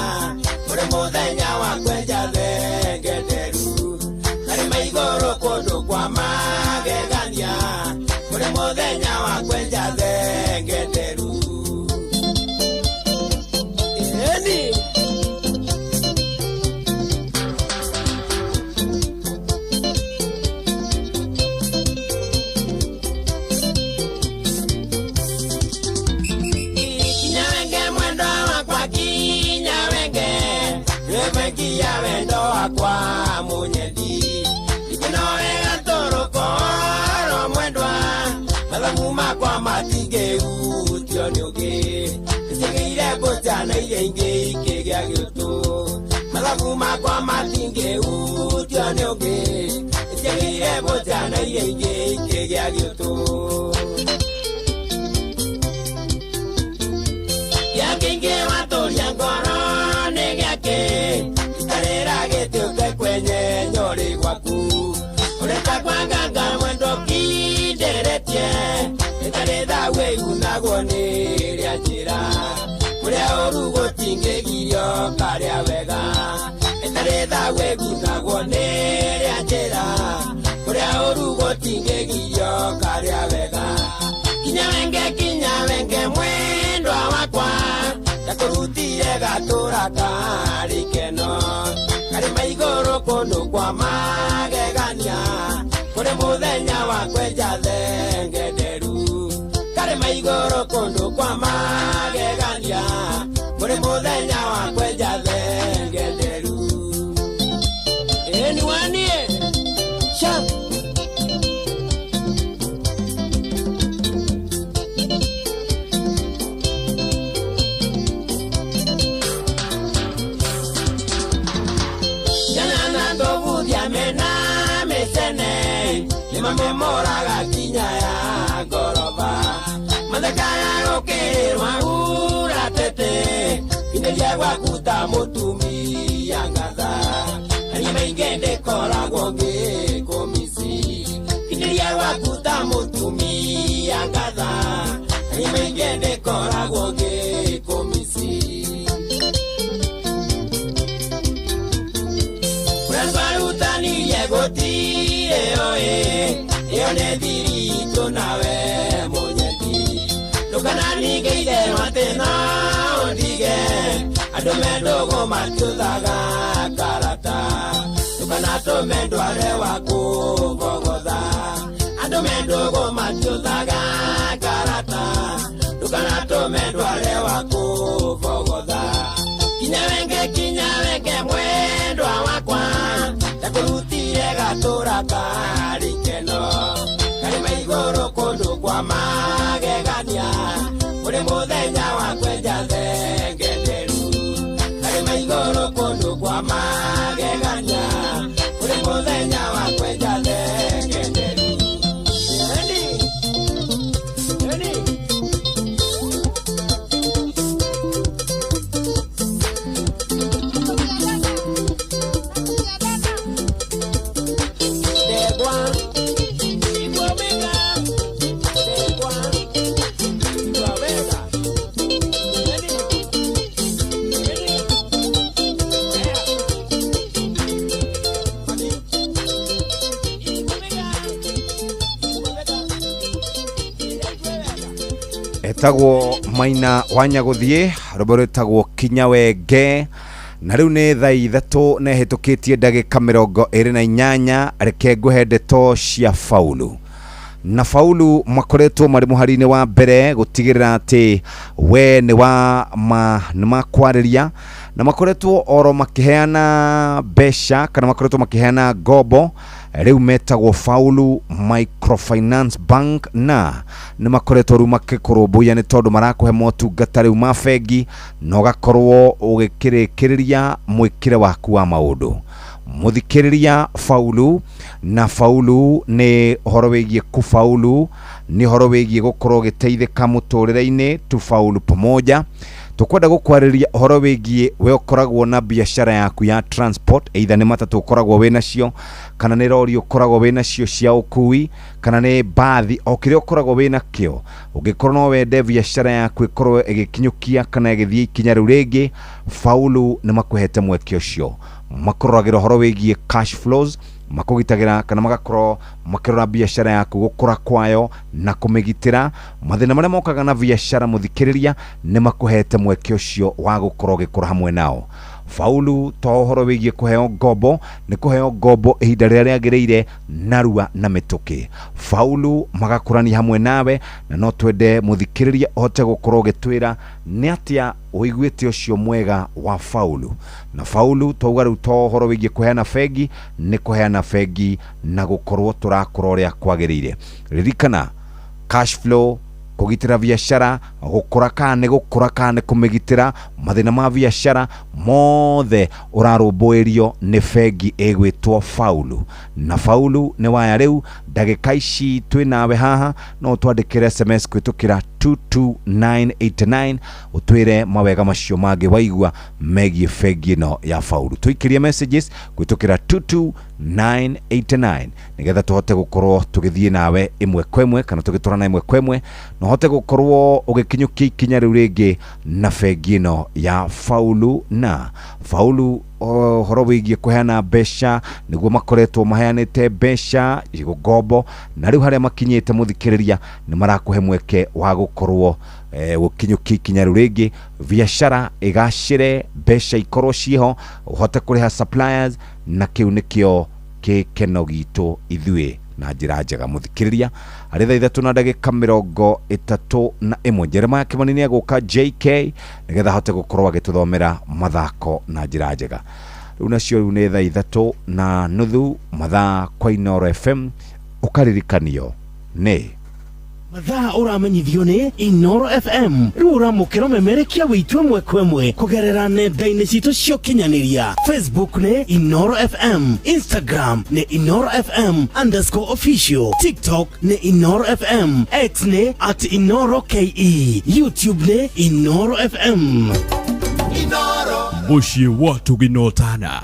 kũrĩ mũthenya wa kwenja thenge nderu karĩma igũrũ kũndũ kwa magegania kũrĩ mũthenya wa kwenja thenge nderu. Ĩni kinya wenge mwendo wakwa kinya wenge rwemengia wendo wakwa munyendi ikinowega tũrũkoro mwendwa mathagu makwa matingĩhutio nĩ ũngĩ icigĩire mbũca na iria ingĩ ikĩgĩa gĩũtũ mathagu makwa matingĩhutio nĩ ũngĩ icigĩire mbũca na iria ingĩ ikĩgĩa gĩũtũ. Gĩakĩingĩ watũria ngoro nĩ gĩake itarĩra gĩtĩũke kwenye nyorĩ gwaku ũreta kwanganga mwendo kinderetie ĩtarĩ thau ĩgunagwo nĩ rĩa njĩra kũrĩa ũru gũtingĩgirio karĩa wega ĩtarĩ thau ĩgunagwo nĩ rĩa njĩra kũrĩa ũru gũtingĩgirio karĩa wega. Kinya wenge mwendwa wakwa ndakũrutire gatũra karĩ keno karĩma igũrũ kũndũ kwa magegania kũrĩ mũthenya wa kwenja thenge nderu karĩma igũrũ kũndũ kwa magegania kũrĩ mũthenya wa kwenja thenge nderu. Ĩni wanie sha. Mamemoraga kinya ya ngoroba mathekaga gũkĩrĩrwa hura tete kinĩria gwaku ta mũtumia ngatha na niĩ maingĩ ndĩkoragwo ngĩkũmici kinĩria gwaku ta mũtumia ngatha na niĩ maingĩ ndĩkoragwo ngĩkũmici. Kũrĩa twarutanirie gũtirĩ oĩ ĩyo nĩ thiritũ nawe mũnyendi ndũkananingĩire atĩ no ũndige andũ me ndũgũ matiũthaga karata ndũkanatũme ndware wa kũbogotha andũ me ndũgũ matiũthaga karata ndũkanatũme ndware wa kũbogotha. Kinya wenge mwendwa wakwa ndakũrutire gatũra karĩ keno karĩma igũrũ kũndũ kwa magegania kũrĩ mũthenya wa kwenja thenge nderu karĩma igũrũ kũndũ kwa magegania kũrĩ mũthenya wa kwenja thenge nderu. Eni eni. Etagwo Maina wa Nyagũthiĩ rwĩmbo rwĩtagwo Kinya Wenge na rĩu nĩ thaa 3 na ĩhĩtũkĩtie ndagĩka 28. Reke ngũhe ndeto cia faulu na faulu makoretwo marĩ mũhari-inĩ wa mbere gũtigĩrĩra atĩ we nĩ wa ma nĩ makwarĩria na makoretwo oro makĩheana mbeca kana makoretwo makĩheana ngombo rĩu metagwo Faulu Microfinance Bank na nĩ makoretwo rĩu makĩkũrũmbũiya nĩ tondũ marakũhe motungata rĩu ma bengi na ũgakorwo ũgĩkĩrĩkĩrĩria mwĩkĩre waku wa maũndũ. Mũthikĩrĩria Faulu na Faulu nĩ ũhoro wĩgiĩ kufaulu, nĩ ũhoro wĩgiĩ gũkorwo ũgĩteithĩka mũtũrĩre-inĩ, tufaulu pamoja. Tũkwenda gũkwarĩria ũhoro wĩgiĩ we ũkoragwo na biacara yaku ya transport, either nĩ matatũ ũkoragwo wĩ nacio, kana nĩ rori ũkoragwo wĩ nacio cia ũkui, kana nĩ mbathi, o kĩrĩa ũkoragwo wĩ nakĩo. Ũngĩkorwo no wende biacara yaku ĩkorwo ĩgĩkinyũkia kana ĩgĩthiĩ ikinya rĩu rĩngĩ, Faulu nĩ makũhete mweke ũcio. Makũroragĩra ũhoro wĩgiĩ cash flows, makũgitagĩra kana magakorwo makĩrora biacara yaku gũkũra kwayo na kũmĩgitĩra. Mathĩna marĩa mokaga na biacara mũthikĩrĩria nĩ makũhete mweke ũcio wa gũkorwo ũgĩkũra hamwe nao. Faulu to ũhoro wĩgiĩ kũheo ngombo, nĩ kũheo ngombo ihinda rĩrĩa rĩagĩrĩire narua na mĩtũkĩ. Faulu magakũrania hamwe nawe, na no twende mũthikĩrĩria ũhote gũkorwo ũgĩtwĩra nĩ atĩa ũiguĩte ũcio mwega wa Faulu. Na Faulu twauga rĩu to ũhoro wĩgiĩ kũheana bengi, nĩ kũheana bengi na gũkorwo tũrakũra ũrĩa kwagĩrĩire. Ririkana cash flow, kũgitĩra biacara, gũkũra kana nĩ gũkũra kana nĩ kũmĩgitĩra, mathĩna ma biacara mothe ũrarũmbũĩrio nĩ bengi ĩgwĩtwo Faulu. Na Faulu nĩ waya rĩu ndagĩka ici twĩ nawe haha, no ũtwandĩkĩre SMS kũhĩtũkĩra 22989 ũtwĩre mawega macio mangĩ waigua megiĩ bengi ĩno ya Faulu. Tũikĩrie messages kũhĩtũkĩra 22989 nĩgetha tũhote gũkorwo tũgĩthiĩ nawe ĩmwe kwa ĩmwe kana tũgĩtwarana ĩmwe kwa ĩmwe, na ũhote gũkorwo ũgĩkinyũkia ikinya rĩu rĩngĩ na bengi ĩno ya Faulu. Na Faulu ũhoro wĩgiĩ kũheana mbeca nĩguo makoretwo maheanĩte mbeca ngombo, na rĩu harĩa makinyĩte mũthikĩrĩria nĩ marakũhe mweke wa gũkorwo gũkinyũkia ikinya rĩu rĩngĩ, biacara ĩgacĩre, mbeca ikorwo ciĩho, ũhote kũrĩha suppliers, na kĩu nĩkĩo gĩkeno gitũ ithuĩ na njĩra njega. Mũthikĩrĩria harĩ 3:31 Jeremiah Kimani nĩ egũka JK nĩgetha ahote gũkorwo agĩtũthomera mathako na njĩra njega. Rĩu nacio rĩu nĩ 3:30 mathaa kwa Inooro FM, ũkaririkanio nĩ mathaa ũramenyithio nĩ Inooro FM. Rĩu ũramũkĩra ũmemerekia witũ ĩmwe kwa ĩmwe kũgerera nenda-inĩ citũ cia ũkinyanĩria. Facebook nĩ Inooro FM, Instagram nĩ Inooro FM underscore official, TikTok nĩ Inooro FM, X nĩ at Inooro KE, YouTube nĩ Inooro FM. Mũciĩ wa Tũginotana.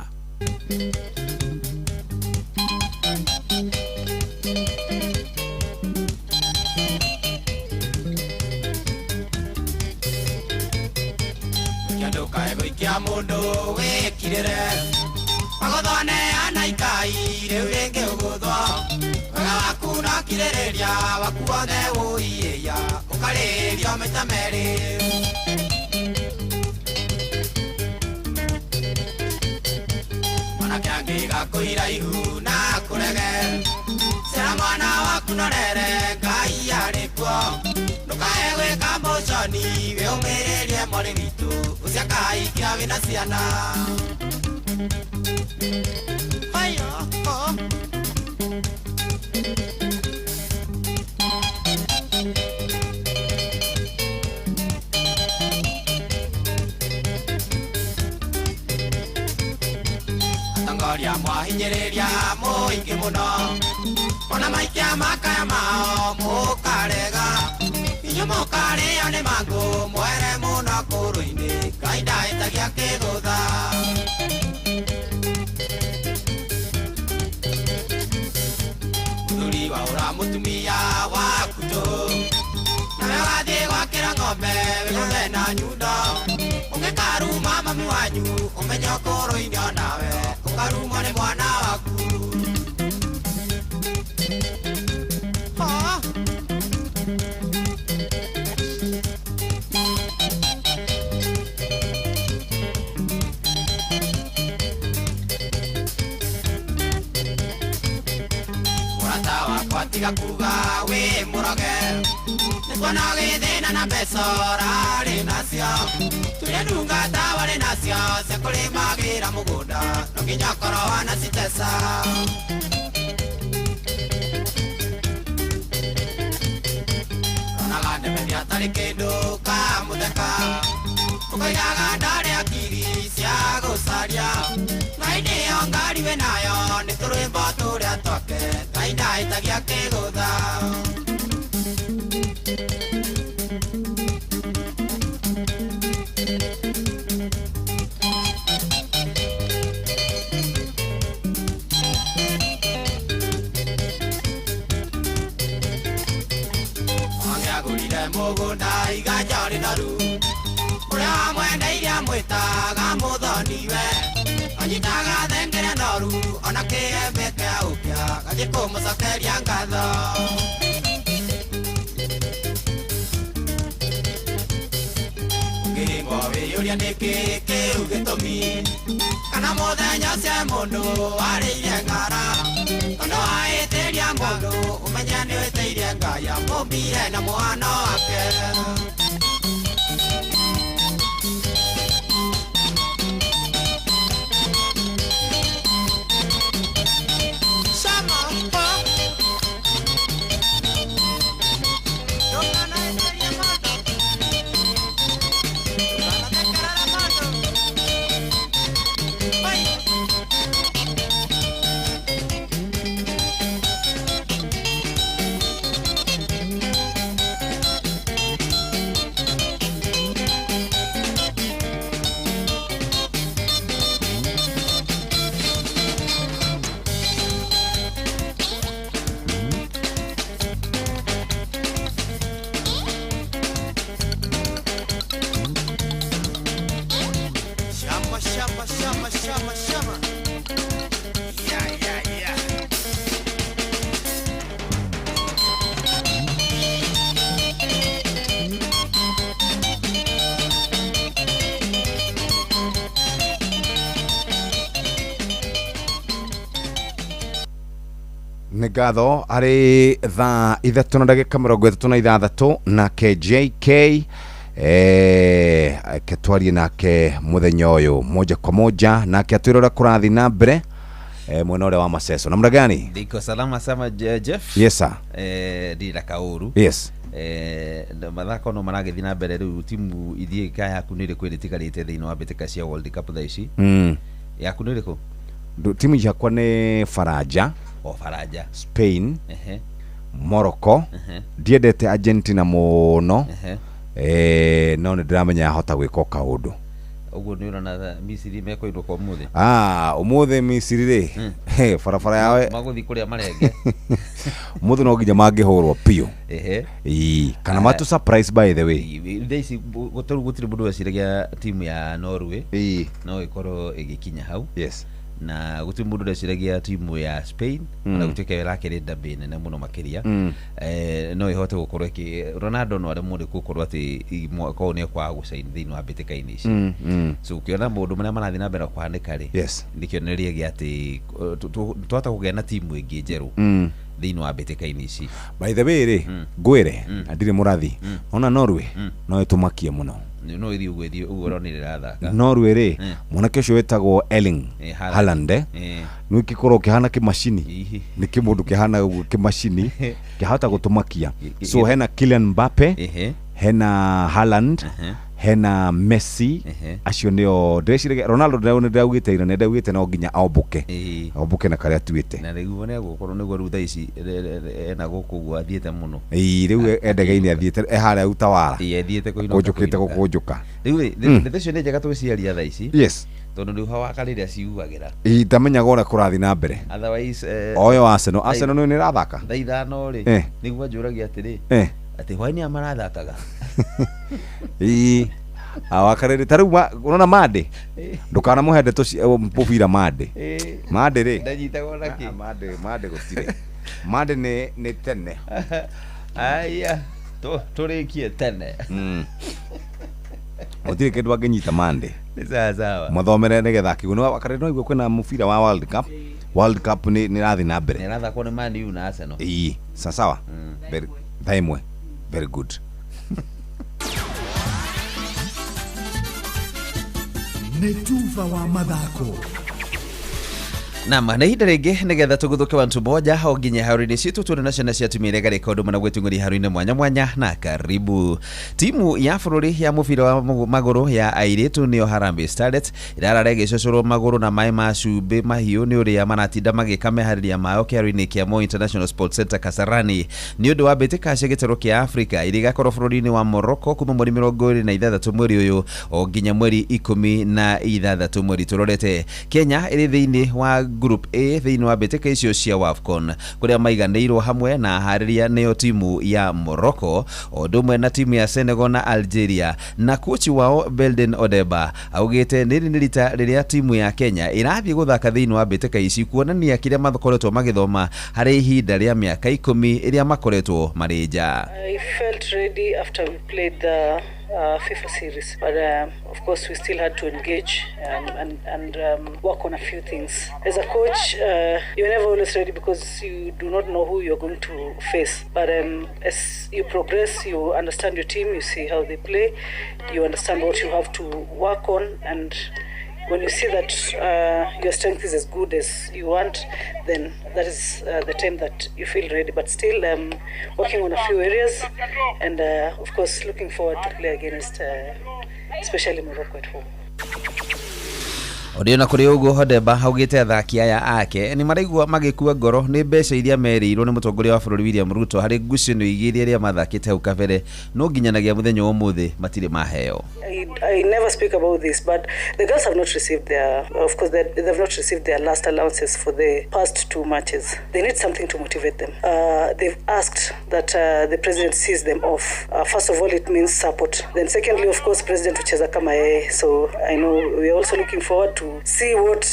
Kĩandũkae gũikia mũndũ wĩkirĩre magothone ikai rĩu rĩngĩ ũgũthwo wega waku na kirĩrĩria waku wothe wũiĩia ũkarĩrio maita merĩ. Mwanake angĩgakũira ihu na kũrege cera mwana waku norere Ngai arĩ kuo ndũkae gwĩka mũconi wĩũmĩrĩrie mwarĩ witũ ũciakaikia wĩna ciana. Ayo, oh. Atongoria mwahinyĩrĩria mũingĩ mũno ona maikia makaya mao mũkarega inyuĩ mũkarĩo nĩ mangũ mwere mũno kũrũ-inĩ Ngai ndahĩtagia kĩgũtha. Mũthuri waũra mũtumia waku tũhũ nawe ũgathiĩ gwakĩra ng'ombe wĩgũthe na nyundo ũngĩkaruma mami wanyu ũmenye ũkũrũ-inĩ onawe ũkarumwo nĩ mwana waku. Oh. Mũrata wakwa tiga kuga wĩ mũroge nĩkuona ũgĩthĩna na mbeca ũrarĩ nacio turia ndungata warĩ nacio cia kũrĩmagĩra mũgũnda no nginya ũkorwo wanacitesa. Onaga ndemethi atarĩ kĩndũ kamũtheka ũkoigaga ndarĩ akiri cia gũcaria na hĩndĩ ĩyo ngari wĩ nayo nĩ tũrwĩmbo tũrĩa twake Ngai ndahĩtagia kĩgũtha. Iganja rĩnoru ũrĩa wamwendeirie amwĩtaga mũthoniwe anyitaga thengere noru ona kĩembe kĩa ũkĩa gathiĩ kũmũcokeria ngatho. Ũngĩhĩngwo wĩyũria nĩkĩ kĩu gĩtũmi kana mũthenya ũcio mũndũ warĩire ng'ara tondũ wahĩtĩria mũndũ ũmenye nĩwĩtĩirie Ngai amũmbire na mũhano wake. Shama, shama, shama, shama, shama. Yeah, yeah, yeah. Nĩ ngatho arĩ thaa 3 na ndagĩka 36 nake JK ke twarie nake mũthenya ũyũ moja kwa moja nake atwĩre ũrĩa kũrathiĩ na mbere mwena ũrĩa wa Maseso. Namna gani? Niko salama sama Jeff. Yes sir. Ndirĩ na kaũru. Yes. Mathako no maragĩthiĩ na mbere rĩu timu ithiĩ ka yaku nĩ ĩrĩkũ ĩrĩa ĩtigarĩte thĩinĩ wa mbĩtĩka cia World Cup thaa ici? Yaku nĩ ĩrĩkũ? Timu yakwa nĩ Faranja. O Faranja. Spain. Morocco. Ndiendete Argentina mũno. No nĩ ndĩramenya yahota gwĩka o kaũndũ. Ũguo nĩ ũrona Misiri mekũinũka ũmũthĩ? Ũmũthĩ Misiri rĩ, barabara yao magũthiĩ kũrĩa marenge. Ũmũthĩ no nginya mangĩhũrwo biũ. Ĩĩ, kana matu surprise by the way. Thaa ici gũtirĩ mũndũ weciragia timu ya Norway no ĩkorwo ĩgĩkinya hau. Yes. Na gũtirĩ mũndũ ũreciragia timu ya Spain ona gũtuĩka ĩrakĩrĩ ndambĩ nene mũno makĩria. No ĩhote gũkorwo ĩkĩ Ronaldo no aremwo nĩ gũkorwo atĩ mwaka ũyũ nĩekwaga gũcaini thĩinĩ wa mbĩtĩka-inĩ ici. So ũkĩona maũndũ marĩa marathiĩ na mbere kũhanĩka rĩ, nĩ kĩonereria gĩa atĩ twahota kũgĩa na timu ĩngĩ njerũ thĩinĩ wa mbĩtĩka-inĩ ici. By the way rĩ, ngwĩre na ndirĩ mũrathi, ona Norway no ĩtũmakie mũno. No ĩthiĩ ũguo ĩthiĩ ũguo ũrona ĩrathaka. Norway rĩ, mwanake ũcio wĩtagwo Erling Haaland nĩ kĩkorwo kĩhana kĩmacini, nĩ kĩmũndũ kĩhana ũguo kĩmacini kĩhota gũtũmakia. So hena Kylian Mbappe, hena Haaland, hena Messi, acio nĩo ndĩreciragia. Ronaldo nĩ ndĩraugĩte ira, nĩ ndaugĩte no nginya ombũke ombũke na karĩa atuĩte. Na rĩu nĩ egũkorwo nĩguo rĩu thaa ici ena gũkũ ũguo athiĩte mũno. Ĩĩ, rĩu endege-inĩ athiĩte e harĩa Utawala. Ĩĩ, athiĩte kũinũka kũnjũkĩte kũinũka. Gũkũnjũka. Rĩu rĩ, ndeto icio nĩ njega tũgĩciaria thaa ici. Yes. Tondũ rĩu hawaka rĩrĩa ciugagĩra. Ĩĩ, ndamenyaga ũrĩa kũrathiĩ na mbere. Otherwise Oyo Arsenal, Arsenal nĩ ĩrathaka. Thaa 5 rĩ, nĩguo anjũragia atĩrĩ, atĩ hwaĩ-inĩ aya marathakaga. Ĩĩ, awakarĩrĩ ta rĩu ũrona Mande, ndũkanamũhe ndeto cia mũbira Mande. Mande rĩ, ndanyitagwo na kĩ? Mande, Mande gũtirĩ. Mande nĩ tene. Aya, tũrĩkie tene. Gũtirĩ kĩndũ angĩnyita Mande. Nĩ sawa sawa. Mathomere nĩgetha akĩigua. Nĩ wakarĩrĩ no igua kwĩna mũbira wa World Cup. World Cup nĩ ĩrathiĩ na mbere. Nĩ ĩrathakwo nĩ Man U na Arsenal. Ĩĩ, sawa sawa. Very, thaa 1. Very good. Nĩ tuba wa mathako. Naam, na ihinda rĩngĩ nĩgetha tũgũthũke wantu moja o nginya haro-inĩ citũ tuone na ciana cia atumia iria ngarĩka ũndũ mana gwĩtungũria haro-inĩ mwanya mwanya na karibu. Timu ya bũrũri ya mũbira wa magũrũ ya airĩtu nĩyo Harambee Starlets ĩrarara ĩgĩcocorwo magũrũ na maĩ ma cumbĩ mahiũ nĩ ũrĩa maratinda magĩka meharĩria mao kĩharo-inĩ kĩa Moi International Sports Center Kasarani nĩ ũndũ wa mbĩtĩka cia gĩtarũ kĩa Africa iria igakorwo bũrũri-inĩ wa Morocco kuma mweri 26 mweri ũyũ o nginya mweri 16 mweri tũrorete. Kenya ĩrĩ thĩinĩ wa Group A thĩinĩ wa mbĩtĩka icio cia WAFCON, kũrĩa maiganĩirwo hamwe na aharĩria nĩo timu ya Morocco o ũndũ ũmwe na timu ya Senegal na Algeria. Na kochi wao Belden Odeba augĩte rĩrĩ nĩ rita rĩrĩa timu ya Kenya ĩrathiĩ gũthaka thĩinĩ wa mbĩtĩka ici, kuonania kĩrĩa makoretwo magĩthoma harĩ ihinda rĩa mĩaka 10 ĩrĩa makoretwo marĩ nja. I felt ready after we played the FIFA series, but of course we still had to engage and work on a few things. As a coach, you're never always ready because you do not know who you're going to face. But as you progress, you understand your team, you see how they play, you understand what you have to work on, and when you see that your strength is as good as you want, then that is the time that you feel ready. But still working on a few areas, and of course looking forward to play against especially Morocco at home. Ũrĩ na kũrĩ ũguo, Hodeba augĩte athaki aya ake nĩ maraigua magĩkua ngoro nĩ mbeca iria merĩirwo nĩ mũtongoria wa bũrũri William Ruto harĩ ngucanio igĩrĩ arĩa mathakĩte hau kabere, no nginyanagia mũthenya wa ũmũthĩ matirĩ maheo. I never speak about this, but the girls have not received their, of course, they have not received their last allowances for the past two matches. They need something to motivate them. They've asked that the president sees them off. First of all, it means support. Then secondly, of course, President hucheza kama yeye. So I know we are also looking forward to see what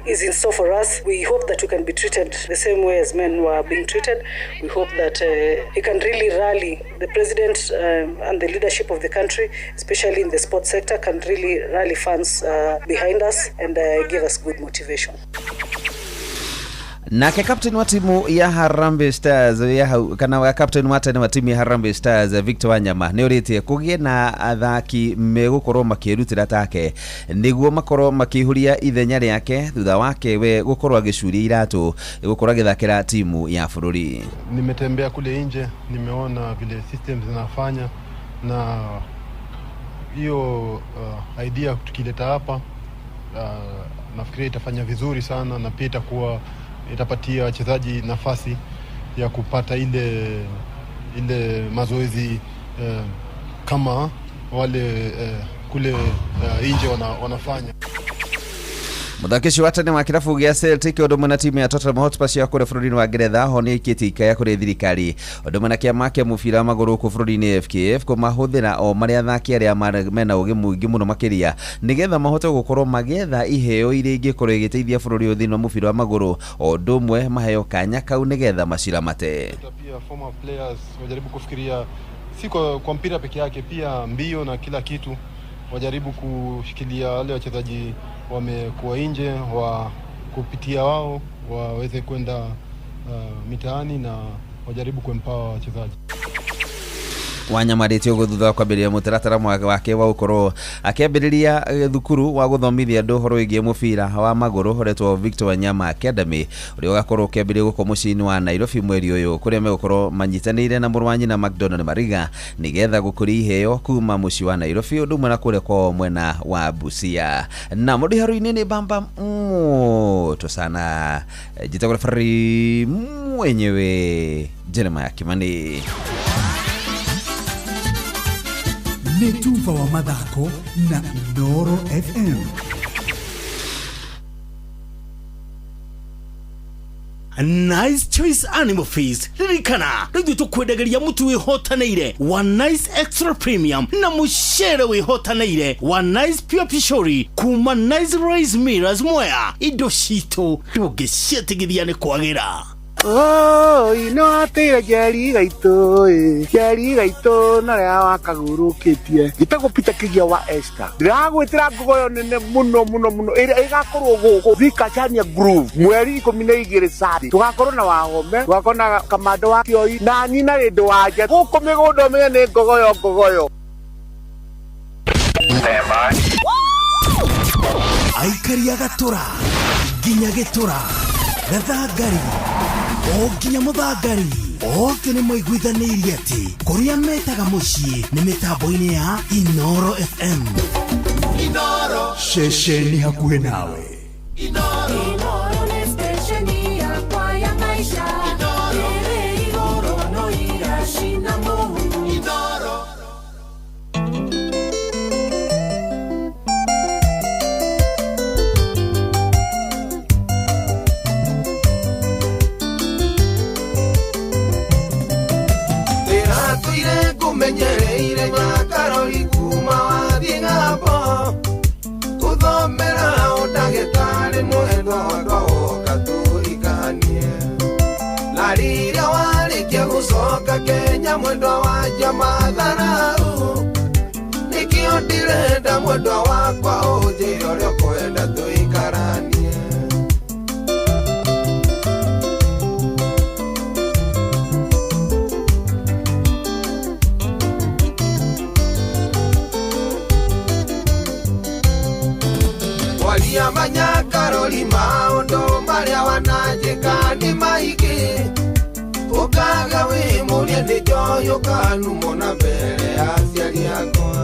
is in store for us. We hope that we can be treated the same way as men were being treated. We hope that he can really rally the president and the leadership of the country, especially in the sports sector, can really rally funds behind us and give us good motivation. Nake captain wa timu ya Harambee Stars ya hau, kana wa captain wa tene wa timu ya Harambee Stars Victor Wanyama nĩ ũrĩtie kũgĩe na athaki megũkorwo makĩrutĩra take nĩguo makorwo makĩihũria ithenya rĩake thutha wake we gũkorwo agĩcuria iratũ gũkorwo agĩthakĩra timu ya bũrũri. Nimetembea kule nje, nimeona vile system zinafanya, na hiyo idea tukileta hapa, nafikiria itafanya vizuri sana, na pia itakuwa itapatia wachezaji nafasi ya kupata ile mazoezi kama wale kule nje wanafanya. Mũthaki ũcio wa tene wa kĩrabu gĩa Celtic ũndũ ũmwe na timu ya Tottenham Hotspur cia kũrĩa bũrũri-inĩ wa Ngeretha ho nĩ aikĩtie ikaya kũrĩ thirikari ũndũ ũmwe na kĩama kĩa mũbira wa magũrũ gũkũ bũrũri-inĩ FKF kũmahũthĩra o marĩa athaki arĩa mena ũgĩ mũingĩ mũno makĩria nĩgetha mahote gũkorwo magĩetha iheo iria ingĩkorwo igĩteithia bũrũri ũyũ thĩinĩ wa mũbira wa magũrũ, o ũndũ ũmwe maheo kanya kau nĩgetha maciramate. Pia former players wajaribu kufikiria si kwa mpira peke yake, pia mbio na kila kitu, wajaribu kushikilia wale wachezaji wamekuwa nje, wa kupitia wao waweze kwenda mitaani na wajaribu kuempower wachezaji. Wanyama arĩtie ũguo thutha wa kwambĩrĩria mũtaratara mwega wake wa gũkorwo akĩambĩrĩria thukuru wa gũthomithia andũ ũhoro wĩgiĩ mũbira wa magũrũ ũretwo Victor Wanyama Academy, ũrĩa ũgakorwo ũkĩambĩrĩria gũkũ mũciĩ-inĩ wa Nairobi mweri ũyũ, kũrĩa megũkorwo manyitanĩire na mũrũ wa nyina McDonald Mariga nĩgetha gũkũria iheo kuma mũciĩ wa Nairobi ũndũ ũmwe na kũrĩa kwao mwena wa Busia. Na mũndũ haru-inĩ nĩ bamba moto sana. Njĩtagwo referee mwenyewe Jeremiah Kimani. Nĩ tuba wa mathako na Inooro FM. Nice Choice Animal Feeds, ririkana rĩu ithuĩ tũkwendagĩria mũtu wĩhotanĩire wa Nice Extra Premium na mũcere wĩhotanĩire wa Nice Pure Pishori kuma Nice Rice Millers Mwea. Indo citũ ndũngĩciĩtigithia nĩ kwagĩra. Oi, no atĩra njeri gaitũ ĩ, njeri gaitũ na rĩa wakagũrũkĩtie. Njĩtagwo Peter Kĩgia wa Esther. Ndĩragwĩtĩra ngogoyo nene mũno mũno mũno ĩrĩa ĩgakorwo gũkũ Thika Chania Groove mweri 12 Saturday. Tũgakorwo na Wahome, tũgakorwo na Kamando wa Kĩoi na Nina Rĩndũ wa Nja. Gũkũ mĩgũnda ũmenye nĩ ngogoyo ngogoyo. Aikari a Gatũra nginya Gĩtũra, Gathangari o nginya Mũthangari, othe nĩ maiguithanĩirie atĩ kũrĩa metaga mũciĩ nĩ mĩtambo-inĩ ya Inooro FM. Inooro. Ceceni hakuhĩ nawe. Inooro nĩ stesheni yakwa ya maisha. Ĩrĩ igũrũ no iracina mũhu. Inooro. Ndirenda mwendwa wa jamatharau Nikio ndirenda mwendwa wakwa Ũnjĩre ũrĩa ũkwenda tũikaranie Waria manyakarori maũndũ marĩa wananjĩka nĩ maingĩ Ũkaga wĩ mũrĩa nĩ njohi ũkanumwo na mbere ya aciari akwa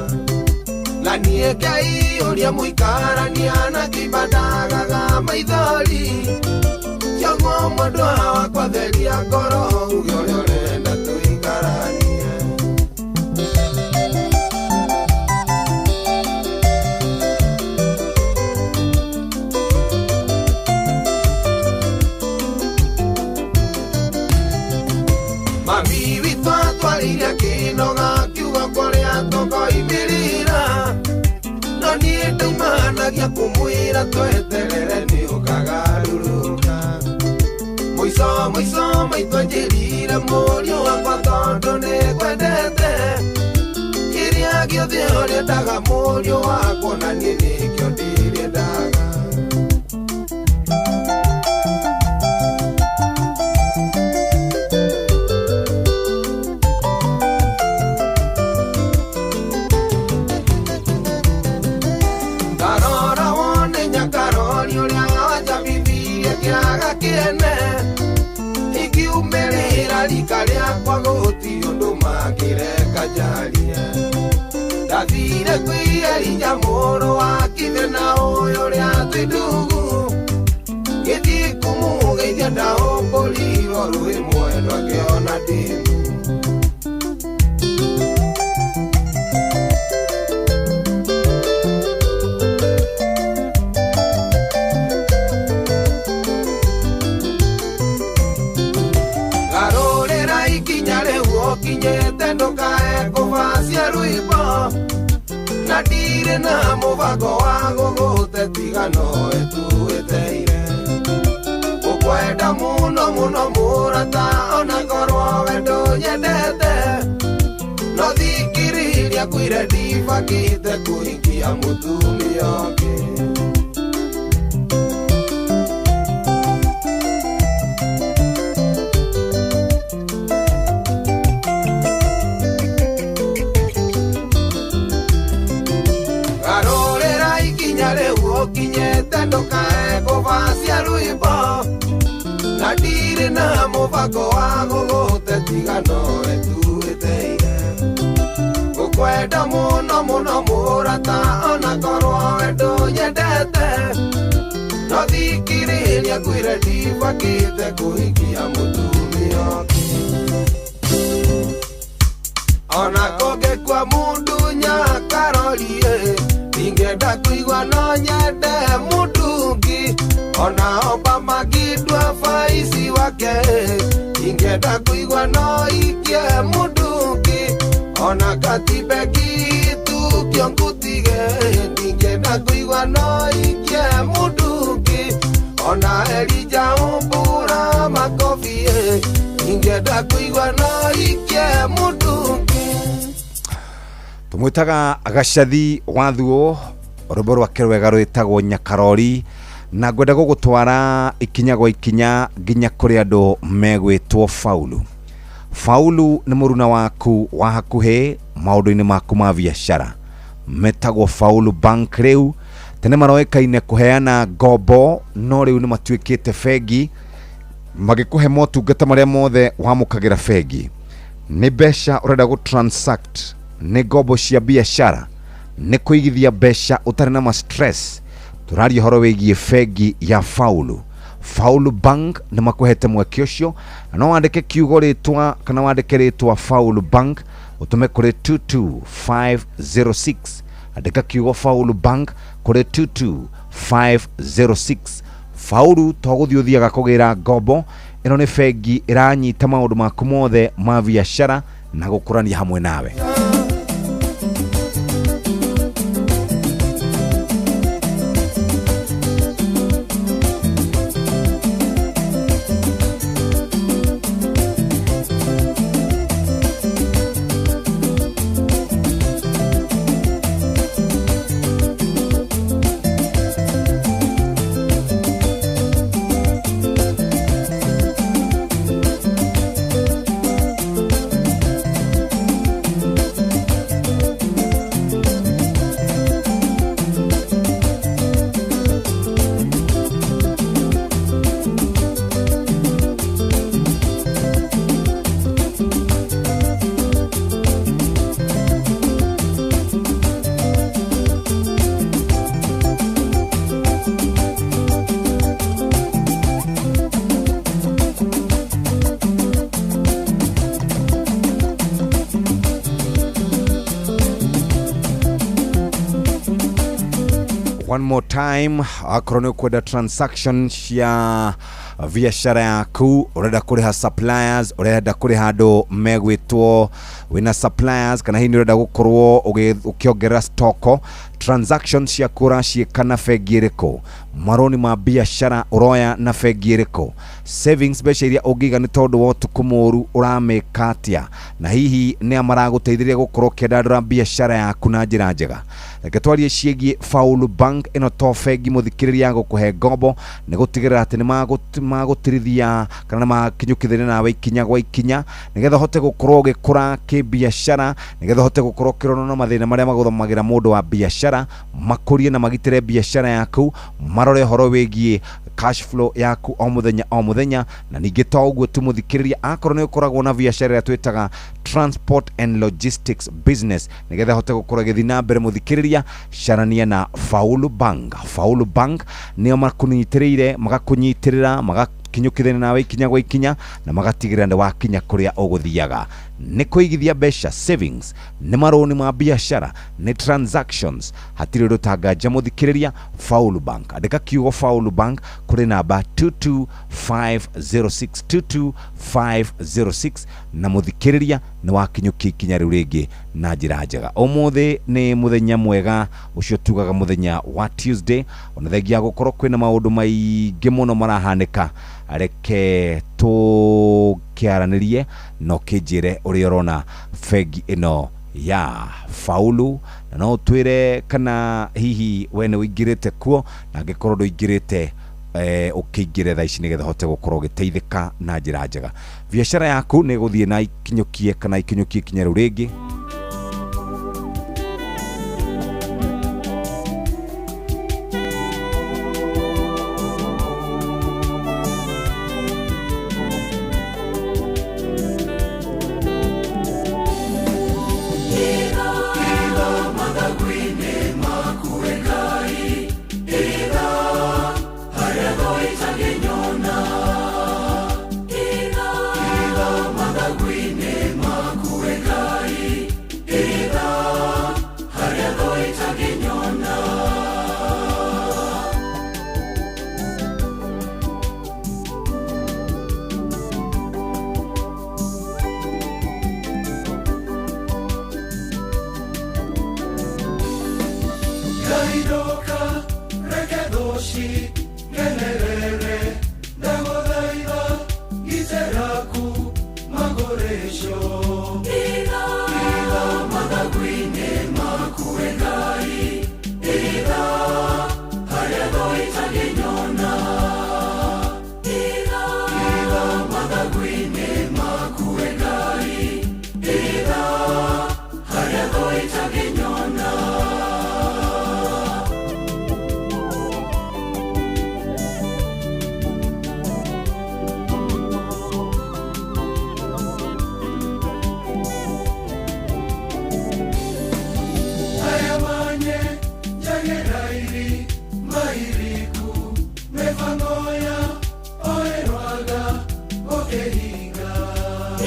Na niĩ Ngai ũrĩa mũikarania na kĩimba ndagaga maithori Kĩoguo mwendwa wakwa theria ngoro uge ũrĩa ũrenda tũikaranie Mami witũ atwarire kĩnoga kiugo kũrĩa tũkoimĩrĩra No niĩ ndaimanagia kũmwĩra tweterere nĩ ũkagarũrũka Mũico mũico maitũ anjĩrire mũriũ wakwa tondũ nĩngwendete Kĩrĩa gĩothe ũrĩendaga mũriũ wakwa na niĩ nĩkĩo ndĩrĩendaga Ndarora wone nyakarori ũrĩa wanjabithirie kĩaga kĩene Ingiumĩrĩra rika rĩakwa gũtirĩ ũndũ mangĩreka njarie Ndathire kwĩ Elija mũrũ wa Kithe na ũyũ ũrĩa twĩ ndungu Ngĩthiĩ kũmũgeithia ndaũmbũrirwo rũĩ mwendwa ngĩona ndĩmu Garũrĩra ikinya rĩu ũkinyĩte ndũkae kũbacia rwĩmbo Na ndirĩ na mũbango wa gũgũte tiga nowe tu wĩteire Ngũkwenda mũno mũno mũrata ona korwo we ndũnyendete No thikĩrĩria kwĩre ndibangĩte kũhikia mũtumia ũngĩ Garũrĩra ikinya rĩu ũkinyĩte ndũkae kũbacia rwĩmbo Na ndirĩ na mũbango wa gũgũte tiga nowe tu wĩteire Ngũkwenda mũno mũno mũrata ona korwo we ndũnyendete No thikĩrĩria ngwĩre ndibangĩte kũhikia mũtumia ũngĩ Ona kũngĩkua mũndũ nyakarori Ndingĩenda kũigua no nyende mũndũ ũngĩ Ona Obama ngĩndua baici wake Ndingĩenda kũigua no ikie mũndũ ũngĩ Ona Katiba gĩtukio ngũtige Ndingĩenda kũigua no ikie mũndũ ũngĩ Ona Elija ũmbũra makobi Ndingĩenda kũigua no ikie mũndũ ũngĩ Tumwitaga Gacathi wa Thuo rwĩmbo rwake rwega rwĩtagwo Nyakarori na ngwenda gũgũtwara ikinya gwa ikinya nginya kũrĩ andũ megwĩtwo Faulu. Faulu nĩ mũruna waku wa hakuhĩ maũndũ-inĩ maku ma biacara. Metagwo Faulu Bank rĩu tene maroĩkaine kũheana ngombo no rĩu nĩ matuĩkĩte bengi magĩkũhe motungata marĩa mothe wamũkagĩra bengi. Nĩ mbeca ũrenda gũ transact, nĩ ngombo cia biacara, nĩ kũigithia mbeca ũtarĩ na ma stress. Tũraria ũhoro wĩgiĩ bengi ya Faulu. Faulu Bank nĩ makũhete mweke ũcio na no wandĩke kiugo rĩtwa kana wandĩke rĩtwa Faulu Bank ũtũme kũrĩ 22506. Andĩka kiugo Faulu Bank kũrĩ 22506. Faulu to gũthiĩ ũthiaga kũgĩra ngombo ĩno nĩ bengi ĩranyita maũndũ maku mothe ma biacara na gũkũrania hamwe nawe. One more time, akorwo nĩ ũkwenda transaction cia biacara yaku, ũrenda kũrĩha suppliers, ũrenda kũrĩha andũ megwĩtwo wĩna suppliers, kana hihi nĩ ũrenda gũkorwo ũkĩongerera stoko, transaction ciaku ũraciĩka na bengi ĩrĩkũ, marũni ma biacara ũroya na bengi ĩrĩkũ, savings mbeca iria ũngĩiga nĩ tondũ wa ũtukũ mũru ũramĩka atĩa, na hihi nĩa maragũteithĩrĩria gũkorwo ũkĩandandũra biacara yaku na njĩra njega. Reke twarie ciĩgiĩ Faulu Bank. Ĩno to bengi mũthikĩrĩria ya gũkũhe ngombo, nĩ gũtigĩrĩra atĩ nĩ magũtirithia kana nĩ makinyũkithĩria nawe ikinya gwa ikinya nĩgetha ũhote gũkorwo ũgĩkũra kĩbiacara, nĩgetha ũhote gũkorwo ũkĩrorwo na mathĩna marĩa magũthomagĩra mũndũ wa biacara, makũrie na magitĩre biacara yaku, marore ũhoro wĩgiĩ cash flow yaku o mũthenya o mũthenya. Na ningĩ to ũguo tu mũthikĩrĩria, akorwo nĩ ũkoragwo na biacara ĩrĩa twĩtaga transport and logistics business, nĩgetha hote gũkorwo ĩgĩthiĩ na mbere mũthikĩrĩria, carania na Faulu Bank. Faulu Bank nĩo makũnyitĩrĩire, magakũnyitĩrĩra, magakinyũkithania nawe ikinya gwa ikinya, na magatigĩrĩra nĩ wakinya kũrĩa ũgũthiaga. Nĩ kũigithia mbeca, savings, nĩ marũni ma biacara, nĩ transactions, hatirĩ ũndũ tanganja mũthikĩrĩria. Faulu Bank, andĩka kiugo Faulu Bank kũrĩ namba 22506, 22506, na mũthikĩrĩria nĩ wakinyũkia ikinya rĩu rĩngĩ na njĩra njega. Ũmũthĩ nĩ mũthenya mwega ũcio tugaga mũthenya wa Tuesday, ona thengia gũkorwo kwĩna maũndũ maingĩ mũno marahanĩka, reke tũkĩaranĩrie na ũkĩnjĩre ũrĩa ũrona bengi ĩno ya Faulu, na no ũtwĩre kana hihi we nĩ ũingĩrĩte kuo, na angĩkorwo ndũingĩrĩte ũkĩingĩre thaa ici nĩgetha ũhote gũkorwo ũgĩteithĩka na njĩra njega. Biacara yaku nĩ ĩgũthiĩ na ikinyũkie kana ikinyũkie ikinya rĩu rĩngĩ. Ngaidoka reke thũci ngenerere, ndagũthaitha gitĩraku magũrĩcio. Iga mathagu-inĩ maku we Ngai, iga harĩa thũ itangĩnyona. Iga mathagu-inĩ maku we Ngai, iga harĩa thũ itangĩnyona. Ayamanye jagerairi mairiku mefangoya oerwaga okehinga.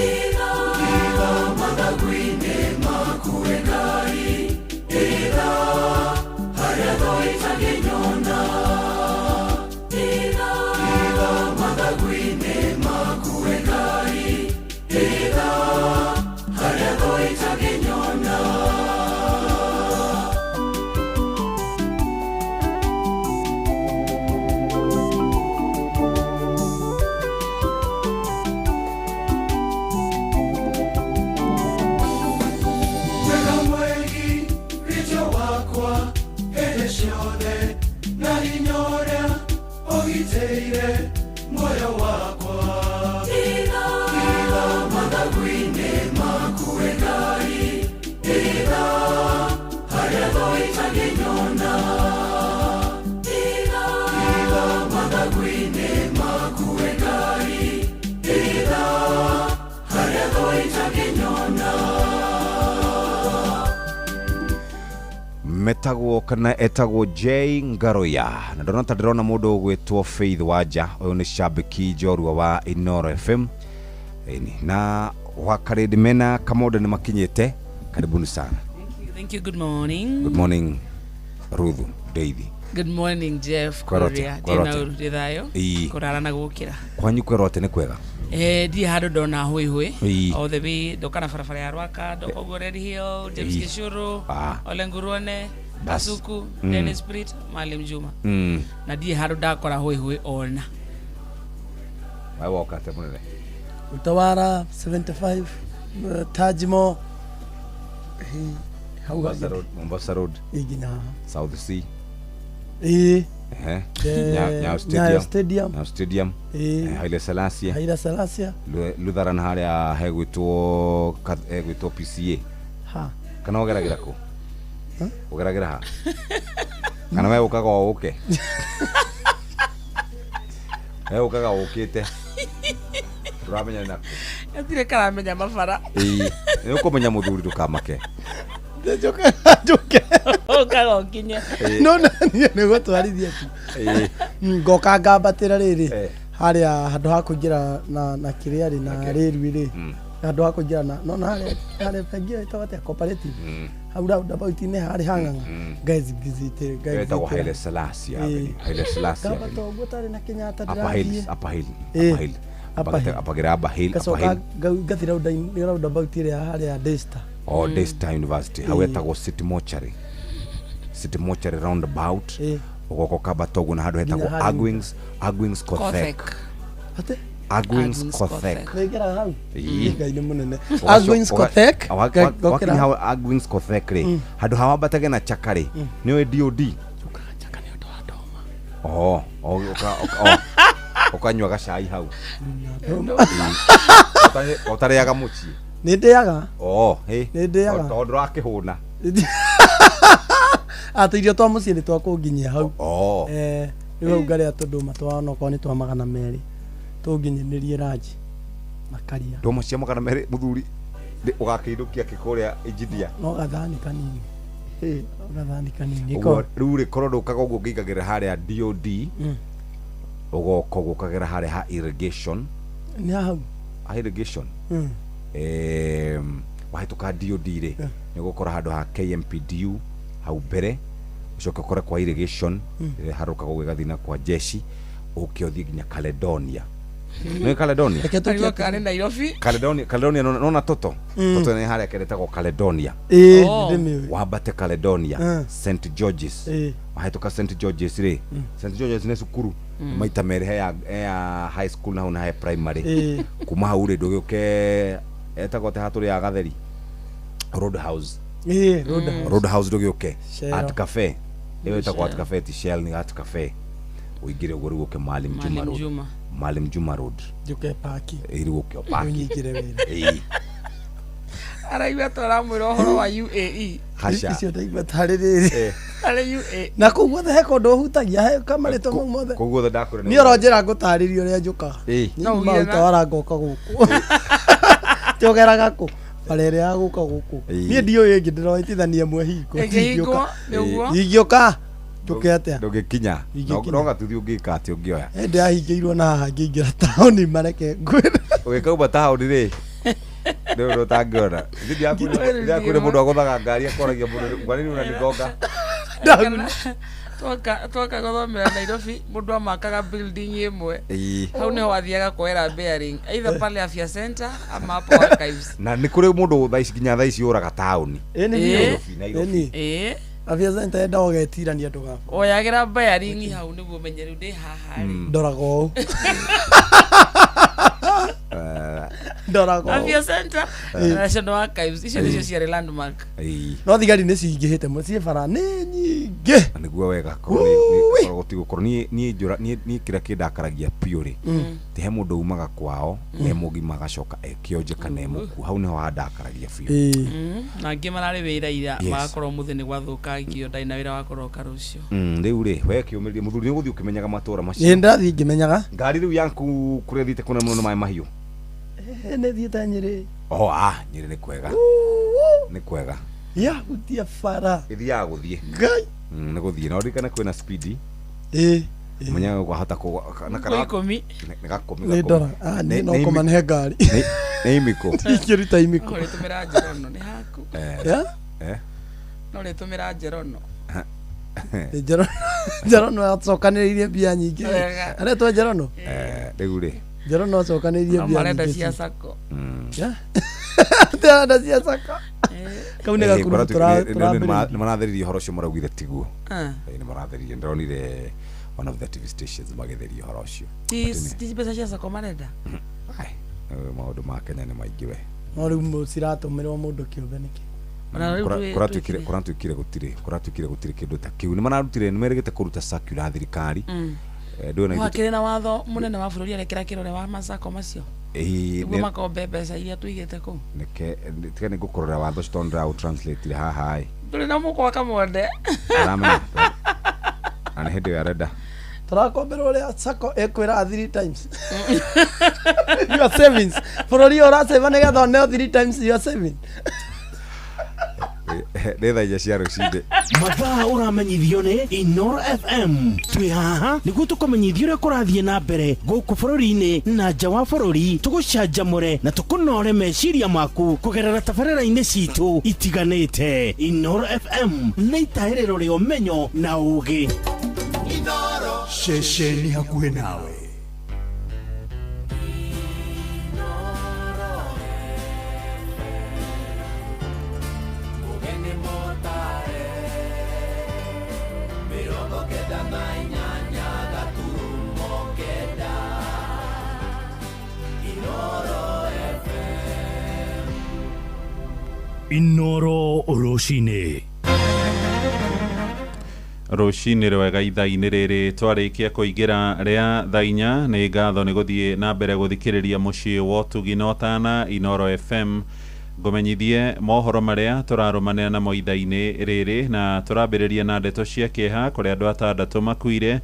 Iga mathagu-inĩ maku we Ngai, iga harĩa thũ itangĩnyona. Iga mathagu-inĩ maku we Ngai, iga harĩa thũ itangĩnyona. Wega mwegi richo wakwa hĩndĩ ciothe, na hinya ũrĩa ũgitĩire muoyo wakwa. Iga mathagu-inĩ maku we Ngai, iga harĩa thũ itangĩnyona. Iga mathagu-inĩ maku we Ngai, iga harĩa thũ itangĩnyona. Metagwo kana etagwo J Ngaroya, na ndona ta ndĩrona mũndũ ũgwĩtwo Faith Wanja, ũyũ nĩ shabiki njorua wa Inoro FM. Ĩni, na wakarĩndi mena kamonde nĩ makinyĩte, karibuni sana. Thank you. Good morning. Good morning Ruthu Deithi. Good morning Jeff. Kwerote, Kuria ndina uru thayo. Ii. Kurara na gukira. Kwanyu kwerote nĩ kwega? Ndi handu ndona hwi hwi. Ii. All the way ndoka na barabara ya Rwaka, ndoka ũguo Red Hill, James Ii. Gishuru, Ole Ngurone, Bas. Kasuku, Dennis Spirit, Maalim Juma. Na ndiĩ handũ ndakora hwi hwi ona. Wae woka atĩa mũnene? Utawala 75 Tajimo hau Mombasa Road, Mombasa Road. Nginya haha. South C. Ĩĩ. Ehe. Nyayo Nyayo Stadium. Stadium. Nyayo Stadium. Ĩĩ. Haile Selassie. Haile Selassie. Lutheran harĩa hegwĩtwo hegwĩtwo PCA. Ha. Kana ũgeragĩra kũ? Ũgeragĩra ha? Kana we ũkaga o ũke? We ũkaga ũkĩte. Ndũramenya nĩ nakũ. Gatirĩ karamenya mabara. Ĩĩ. Nĩ ũkũmenya mũthuri ndũkamake. Njoke njoke. Ũkaga ũkinye. No na niĩ nĩ gũtwarithia tu. Ĩĩ. Ngoka ngambatĩra rĩrĩ harĩa handũ ha kũingĩra na kĩrĩa rĩ na rĩrui rĩ handũ ha kũingĩra na no na harĩa harĩa bengi ĩyo ĩtagwo atĩa cooperative hau roundabout-inĩ harĩ hang'ang'a ngaizigizite Ĩtagwo Haile Selassie Avenue. Haile Selassie ngambata Avenue. ũguo tarĩ na Kenyatta Upper Hill, ndĩrathiĩ Upper Hill, Ĩĩ. Upper Hill. Upper Hill. Apagira Upper Hill, Upper ngacoka Hill. ngathi roundabout ĩrĩa harĩa Daystar. O Daystar University. Hau ĩtagwo City Mortuary. City Mortuary roundabout. Ũgoka ũkambata ũguo na handũ hetagwo Nginya harĩa. Agwings Kothek. Atĩ? Agwings Kothek. Nĩngeraga hau? Ĩĩ. Ngai nĩ mũnene. Agwings Kothek. Ngokĩra Wakinya hau Agwings Kothek rĩ, handũ ha wambatage na Chaka rĩ, nĩ ũĩ DOD? Oh, ũkanyua gacai hau. Ũtarĩaga mũciĩ? Nĩ ndĩaga. Oh, hĩ. Nĩ ndĩaga. Tondũ ndũrakĩhũna. Atĩ irio twa mũciĩ nĩ twakũnginyia hau. Oh. Rĩu hau ngarĩa tũndũma twa onokorwo nĩ twa 200 tũnginyanĩrie ranji na karia. Ndũma cia 200 mũthuri ũgakĩinũkia kĩ kũrĩa injinia? No gathani kanini. No gathani kanini. Ũguo rĩu rĩ korwo ndũkaga ũguo ngĩingagĩra harĩa DOD ũgoka ũguo ũkagera harĩa ha irrigation. Nĩ hau. Ha irrigation. Wahĩtũka DOD rĩ nĩ ũgũkora handũ ha KMPDU hau mbere ũcoke ũkore kwa irrigation ĩrĩa harũkaga ũguo ĩgathiĩ na kwa jeshi ũke ũthiĩ nginya Caledonia. Nĩ Caledonia? Arigwo kana nĩ Nairobi. Caledonia, Caledonia nona Toto. Toto nĩ harĩa keretagwo Caledonia. Ĩĩ, nĩndĩmĩũĩ. Wambate Caledonia, St George's. Wahĩtũka St George's rĩ, St George's nĩ cukuru maita merĩ he ya high school na hau na he primary. Kuma hau rĩ ndũgĩũke etagwo atĩa haha tũrĩaga gatheri? Roadhouse. Ĩĩ, Roadhouse. Roadhouse ndũgĩũke. Shell. Art Cafe. Ĩyo ĩtagwo Art Cafe ti Shell nĩ Art Cafe. Ũingĩre ũguo rĩu ũke Maalim Juma Road. Maalim Juma Road. Njũke paki. Ĩĩ rĩu ũke ũpaki. Ũnyingĩre wĩra. Ĩĩ. Araigua ta ũramwĩra ũhoro wa UAE. Haca. Icio ndaigua tarĩ rĩrĩ. Tarĩ UAE. Na kũu guothe he kũndũ ũhutagia he kamarĩtwa mau mothe. Kũu guothe ndakwĩra. Niĩ ũronjĩra ngũtarĩrie ũrĩa njũkaga. Ĩĩ. No Utawala ngoka gũkũ. Tũgeraga kũ? Bara ĩrĩa ya gũka gũkũ. Niĩ ndiũĩ ĩngĩ ndĩroĩtithania ĩmwe hingo. Ĩngĩhingwo, nĩguo. Ingĩũka njũke atĩa? Ndũngĩkinya. No gatuthi ũngĩka atĩa ũngĩoya? Hĩndĩ yahingĩirwo na haha ngĩingĩra taũni mareke ngwĩre. Ũgĩkauma taũni rĩ, nĩ ũndũ ũtangĩona. Ndĩrakwĩra mũndũ agũthaga ngari akoragia mũndũ kwa nini unanigonga? Twoka gũthomera Nairobi mũndũ amakaga building ĩmwe. Ĩĩ. Hau nĩho wathiaga kuoera bearing either pale Afya Center ama hapo Archives. Na nĩ kũrĩ mũndũ thaa ici nginya thaa ici ũraga taũni. Ĩĩ nĩ Nairobi, Nairobi. Ĩĩ. Afya Center yendaga ũgetirania ndũgabu. Oyagĩra bearing hau nĩguo ũmenye rĩu ndĩ haha rĩ. Ndoraga ũũ. Ndoraga ũũ. Afya Center na National Archives icio nĩcio ciarĩ landmark. No thigari nĩ cingĩhĩte mũno ciĩ bara nĩ nyingĩ. Na nĩguo wega korwo gũtigũkorwo niĩ njũra niĩ kĩrĩa kĩndakaragia biũ rĩ ti he mũndũ umaga kwao e mũgima agacoka e kĩonje kana e mũkuo hau nĩho handakaragia biũ. Na angĩ mararĩ wĩra ira magakorwo mũthĩ nĩ gwathũkangio ndarĩ na wĩra wa kũroka rũciũ. Rĩu rĩ we kĩũmĩrĩrie mũthuri nĩ ũgũthiĩ ũkĩmenyaga matũra macio. Nĩ ndathiĩ ngĩmenyaga. Ngari rĩu yaku kũrĩa thiĩte kũnene mũno nĩ maĩ mahiũ. Nĩ thiĩte Nyĩrĩ. Oh, Nyĩrĩ nĩ kwega. Nĩ kwega. Ya gũthiĩ bara. Ĩthiaga gũthiĩ. Ngai. Nĩ gũthiĩ na ũririkane kwĩna speed. Ĩĩ. Menyaga kwahota kũ na kana ikũmi. Nĩ gakũmi. Nĩ ndora. Niĩ no kũmanehe ngari. Nĩ imĩkũ. Ndingĩruta imĩkũ. No ũrĩtũmĩra njerono nĩ haku. Eh. No ũrĩtũmĩra njerono. Nĩ Njerono. Njerono acokanĩrĩirie mbia nyingĩ. Wega. Aretwo Njerono. Rĩu rĩ Njerono acokanĩrĩirie No mbia marenda nyingĩ. cia sako. Yeah. Arenda cia sako. Kau nĩ gakurubu tũrambĩrĩria. nĩ maratheririe ũhoro ũcio maraugire tiguo. Ah. Nĩ maratheririe, ndĩronire one of the TV stations magĩtheria ũhoro ũcio. Ti mbeca cia sako marenda. Maũndũ ma Kenya nĩ maingĩ we. No rĩu ciratũmĩrwo mũndũ kĩũmbe nĩkĩ? Ona rĩu Kũratuĩkire gũtirĩ kĩndũ ta kĩu. Nĩ mararutire, nĩ merĩgĩte kũruta circular thirikari. Ndũĩ na ithuĩ- Gwakĩrĩ na watho mũnene wa bũrũri arekĩra kĩrore wa masako macio. Ĩĩ, Nĩguo makombe mbeca iria tũigĩte kũu. Nĩke tiga nĩ ngũkũrora watho ũcio tondũ ndĩraũ translate haha ĩ. Ndũrĩ na mũkwa kamwende. Aramenya. Na nĩ hĩndĩ ĩyo arenda. Tũrakomberwo ũrĩa sako ĩkwĩraga three times your savings. Bũrũri ũyũ ũrasave nĩgetha ũneo three times your saving. Nĩ thaa 4 cia rũcinĩ. Mathaa ũramenyithio nĩ Inoro FM. Twĩ haha nĩguo tũkũmenyithia ũrĩa kũrathiĩ na mbere gũkũ bũrũri-inĩ na nja wa bũrũri, tũgũcanjamũre na tũkũnore meciria maku kũgerera tabarĩra-inĩ citũ itiganĩte. Inoro FM nĩ itahĩrĩro rĩa ũmenyo na ũgĩ. Ceceni hakuhĩ nawe. Ũgeni mũtare 98 gaturumo 9 Inoro FM. Inoro rũcinĩ. Rũcinĩ rwega ithaa-inĩ rĩrĩ twarĩkia kũingĩra rĩa thaa 4. Nĩ ngatho nĩ gũthiĩ na mbere gũthikĩrĩria mũciĩ wa ũtugi na ũtana Inoro FM. Ngũmenyithie mohoro marĩa tũrarũmanĩra namo ithaa-inĩ rĩrĩ, na tũrambĩrĩria na ndeto cia kĩeha kũrĩa andũ 6 makuire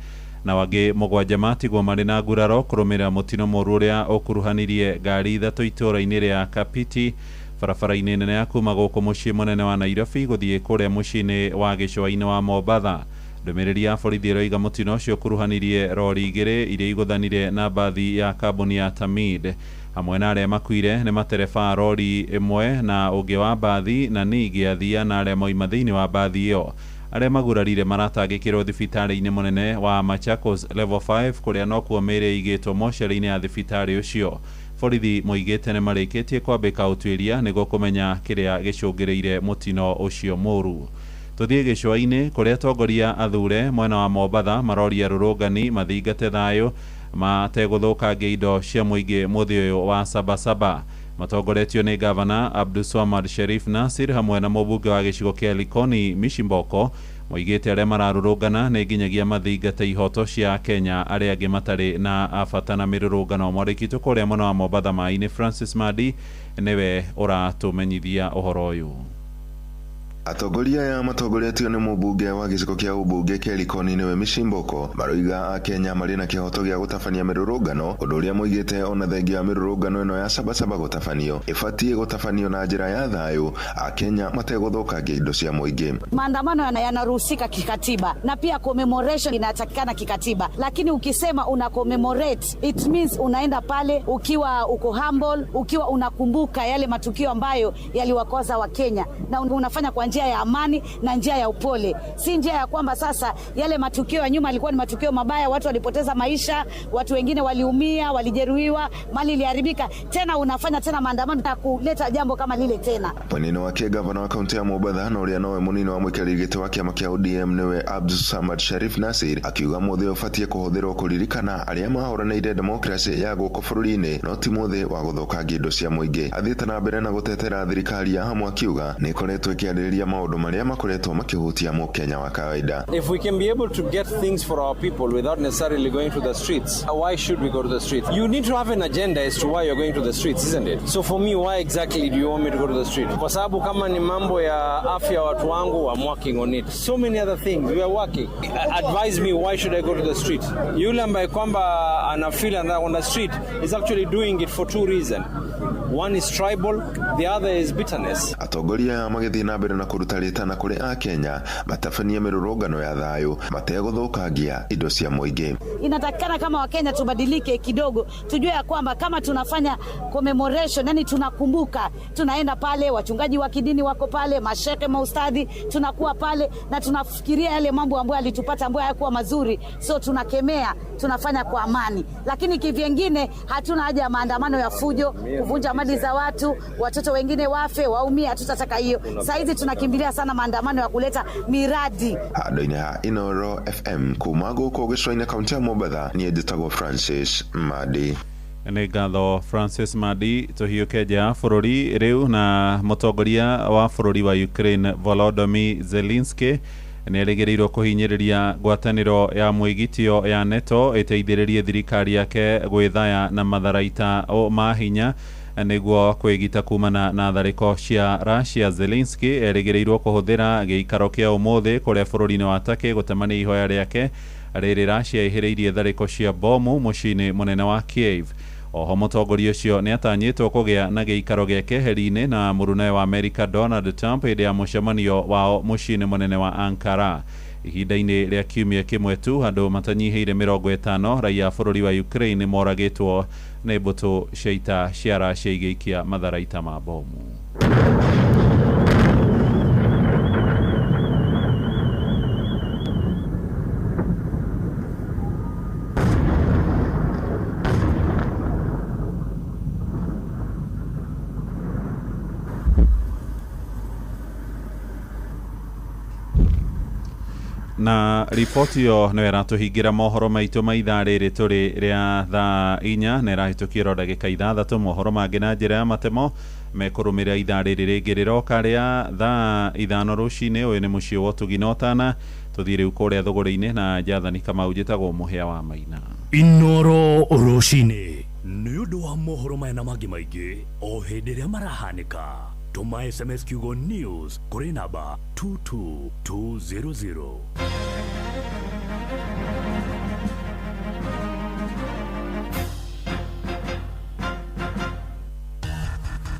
na wangĩ 7 matigwo marĩ na nguraro kũrũmĩrĩra mũtino mũru ũrĩa ũkuruhanirie ngari 3 itũũra-inĩ rĩa Kapiti barabara-inĩ nene ya kuma gũkũ mũciĩ mũnene wa Nairobi gũthiĩ kũrĩa mũciĩ-inĩ wa gĩcũa-inĩ wa Mombatha. Ndũmĩrĩri ya borithi ĩroiga mũtino ũcio ũkuruhanirie rori 2 iria igũthanire na mbathi ya kambuni ya Tamid. Hamwe na arĩa makuire nĩ matereba a rori 1 na ũngĩ wa mbathi, na ningĩ athia na arĩa moima thĩinĩ wa mbathi ĩyo. Arĩa magurarire maratangĩkĩrwo thibitarĩ-inĩ mũnene wa Machakos Level 5 kũrĩa nokuo mĩĩrĩ ĩigĩtwo mocarĩ-inĩ ya thibitarĩ ũcio. Borithi moigĩte nĩ marĩkĩtie kwambĩka ũtuĩria nĩguo kũmenya kĩrĩa gĩcũngĩrĩire mũtino ũcio mũru. Tũthiĩ gĩcũa-inĩ kũrĩa atongoria athure mwena wa Mombatha maroria rũrũngani mathingate thayũ mategũthũkangia indo cia mũingĩ mũthĩ ũyũ wa Sabasaba. Matongoretio nĩ gavana Abdulswamad Sharif Nasir hamwe na mũmbunge wa gĩcigo kĩa Likoni Mishimboko. Moigĩte arĩa mararũrũngana nĩ nginyagia mathingate ihoto cia Kenya arĩa angĩ matarĩ na bata na mĩrũrũngano. Mwandĩki witũ kũrĩa mwena wa Mombatha maĩ-inĩ Francis Madi nĩwe ũratũmenyithia ũhoro ũyũ. Atongoria aya matongoretio nĩ mũmbunge wa gĩcigo kĩa ũmbunge kĩa Likoni nĩwe Mishimboko maroiga Akenya marĩ na kĩhoto gĩa gũtabania mĩrũrũngano, ũndũ ũrĩa moigĩte ona thengia wa mĩrũrũngano ĩno ya Sabasaba gũtabanio ĩbatiĩ gũtabanio na njĩra ya thayũ, Akenya mategũthũkangia indo cia mũingĩ. Maandamano yanaruhusika kikatiba na pia commemoration inatakikana kikatiba, lakini ukisema una commemorate it means unaenda pale ukiwa uko humble, ukiwa unakumbuka yale matukio ambayo yaliwakoza Wakenya, na unafanya kwa njia ya amani na njia ya upole, si njia ya kwamba sasa yale matukio ya nyuma yalikuwa ni matukio mabaya, watu walipoteza maisha, watu wengine waliumia, walijeruhiwa, mali iliharibika, tena unafanya tena maandamano na kuleta jambo kama lile tena. Mwena-inĩ wake gavana wa kaunti ya Mombatha na ũrĩa nowe mũnini wa mũikarĩri gĩtĩ wa kĩama kĩa ODM nĩwe Abdulsamad Sharif Nasir akiuga mũthĩ ũbatiĩ kũhũthĩrwo kũririkana arĩa mahũranĩire demokrasi ya gũkũ bũrũri-inĩ, no ti mũthĩ wa gũthũkangia indo cia mũingĩ. Athiĩte na mbere na gũtetera thirikari ya hamwe akiuga nĩ ĩkoretwo ĩkĩarĩrĩria maũndũ marĩa makoretwo makĩhutia mũkenya wa kawaida. If we can be able to get things for our people without necessarily going to the streets, why should we go to the streets? You need to have an agenda as to why you're going to the streets, isn't it? So for me, why exactly do you want me to go to the street? Kwa sababu kama ni mambo ya afya watu wangu, I'm working on it. So many other things, we are working. Advise me, why should I go to the street? Yule ambaye kwamba ana feel on the street is actually doing it for two reasons. One is tribal, The other is bitterness. Atongoria aya magĩthiĩ na mbere na kũruta rĩtana kũrĩ akenya matabanie mĩrũrũngano ya thayũ mategũthũkangia indo cia mũingĩ. Inatakikana kama Wakenya tubadilike kidogo, tujue ya kwamba kama tunafanya commemoration, yani tunakumbuka, tunaenda pale, wachungaji wa kidini wako pale, mashehe, maustadhi, tunakuwa pale na tunafikiria yale mambo ambayo yalitupata ambayo hayakuwa mazuri, so tunakemea, tunafanya kwa amani. Lakini kivyengine hatuna haja ya maandamano ya fujo, kuvunja mali za watu, watoto wengine wafe, waumie, hatutataka hiyo. Saizi tunakimbilia sana maandamano ya kuleta miradi. Handũ-inĩ ha Inoro FM kuma gũkũ gĩcũa-inĩ kaũntĩ ya Mombatha, niĩ njĩtagwo Francis Madi. Nĩ ngatho Francis Madi. Tũhiũke nja ya bũrũri rĩu, na mũtongoria wa bũrũri wa Ukraine Volodymyr Zelensky nĩ erĩgĩrĩirwo kũhinyĩrĩria ngwatanĩro ya mwĩgitio ya NATO ĩteithĩrĩrie thirikari yake gwĩthaya na matharaita ma hinya nĩguo kwĩgita kumana na tharĩko cia Russia. Zelensky erĩgĩrĩirwo kũhũthĩra gĩikaro kĩa ũmũthĩ kũrĩa bũrũri-inĩ wa Turkey gũtemania ihoya rĩake rĩrĩ Russia ĩhĩrĩirie tharĩko cia bomu mũciĩ-inĩ mũnene wa Kiev. Oho mũtongoria ũcio nĩ atanyĩtwo kũgĩa na gĩikaro gĩa keheri-inĩ na mũrunawe wa Amerika Donald Trump hĩndĩ ya mũcemanio wao mũciĩ-inĩ mũnene wa Ankara. Ihinda-inĩ rĩa kiumia kĩmwe tu, andũ matanyihĩire 50 raia a bũrũri wa Ukraine moragĩtwo nĩ mbũtũ cia ita cia Russia igĩikia matharaita ma bomu. Na riboti ĩyo nĩyo ĩratũhingĩra mohoro maitũ ma ithaa rĩrĩ tũrĩ rĩa thaa 4 na ĩrahĩtũkio ndagĩka 6. Mohoro mangĩ na njĩra ya matemo mekũrũmĩrĩra ithaa rĩrĩ rĩngĩ rĩroka rĩa thaa 5 rũcinĩ. Ũyũ nĩ mũciĩ wa ũtugi na ũtana. Tũthiĩ rĩu kũrĩa thũgũrĩ-inĩ na Jathani Kamau, njĩtagwo Mũhĩa wa Maina. Inoro rũcinĩ nĩ ũndũ wa mohoro maya na mangĩ maingĩ o hĩndĩ ĩrĩa marahanĩka, tũma SMS kiugo news kũrĩ namba 22200.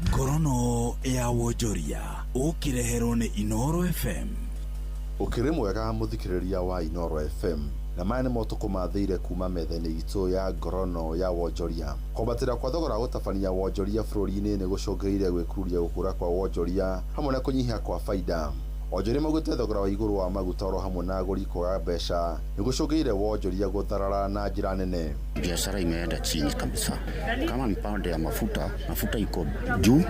Ngorono ya wonjoria ũkĩreherwo nĩ Inoro FM. Ũkĩrĩ mwega mũthikĩrĩria wa Inoro FM, na maya nĩmo tũkũmathĩire kuma metha-inĩ itũ ya ngorono ya wonjoria. Kwambatĩra kwa thogora wa gũtabania wonjoria bũrũri-inĩ nĩ gũcũngĩrĩirie gwĩkururia gũkũra kwa wonjoria hamwe na kũnyihia kwa baida. Wonjoria maugĩte thogora wa igũrũ wa maguta oro hamwe na agũri kwaga mbeca nĩ gũcũngĩrĩire wonjoria gũtharara na njĩra nene. Biashara imeenda chini kabisa. Kama ni pande ya mafuta, mafuta iko juu,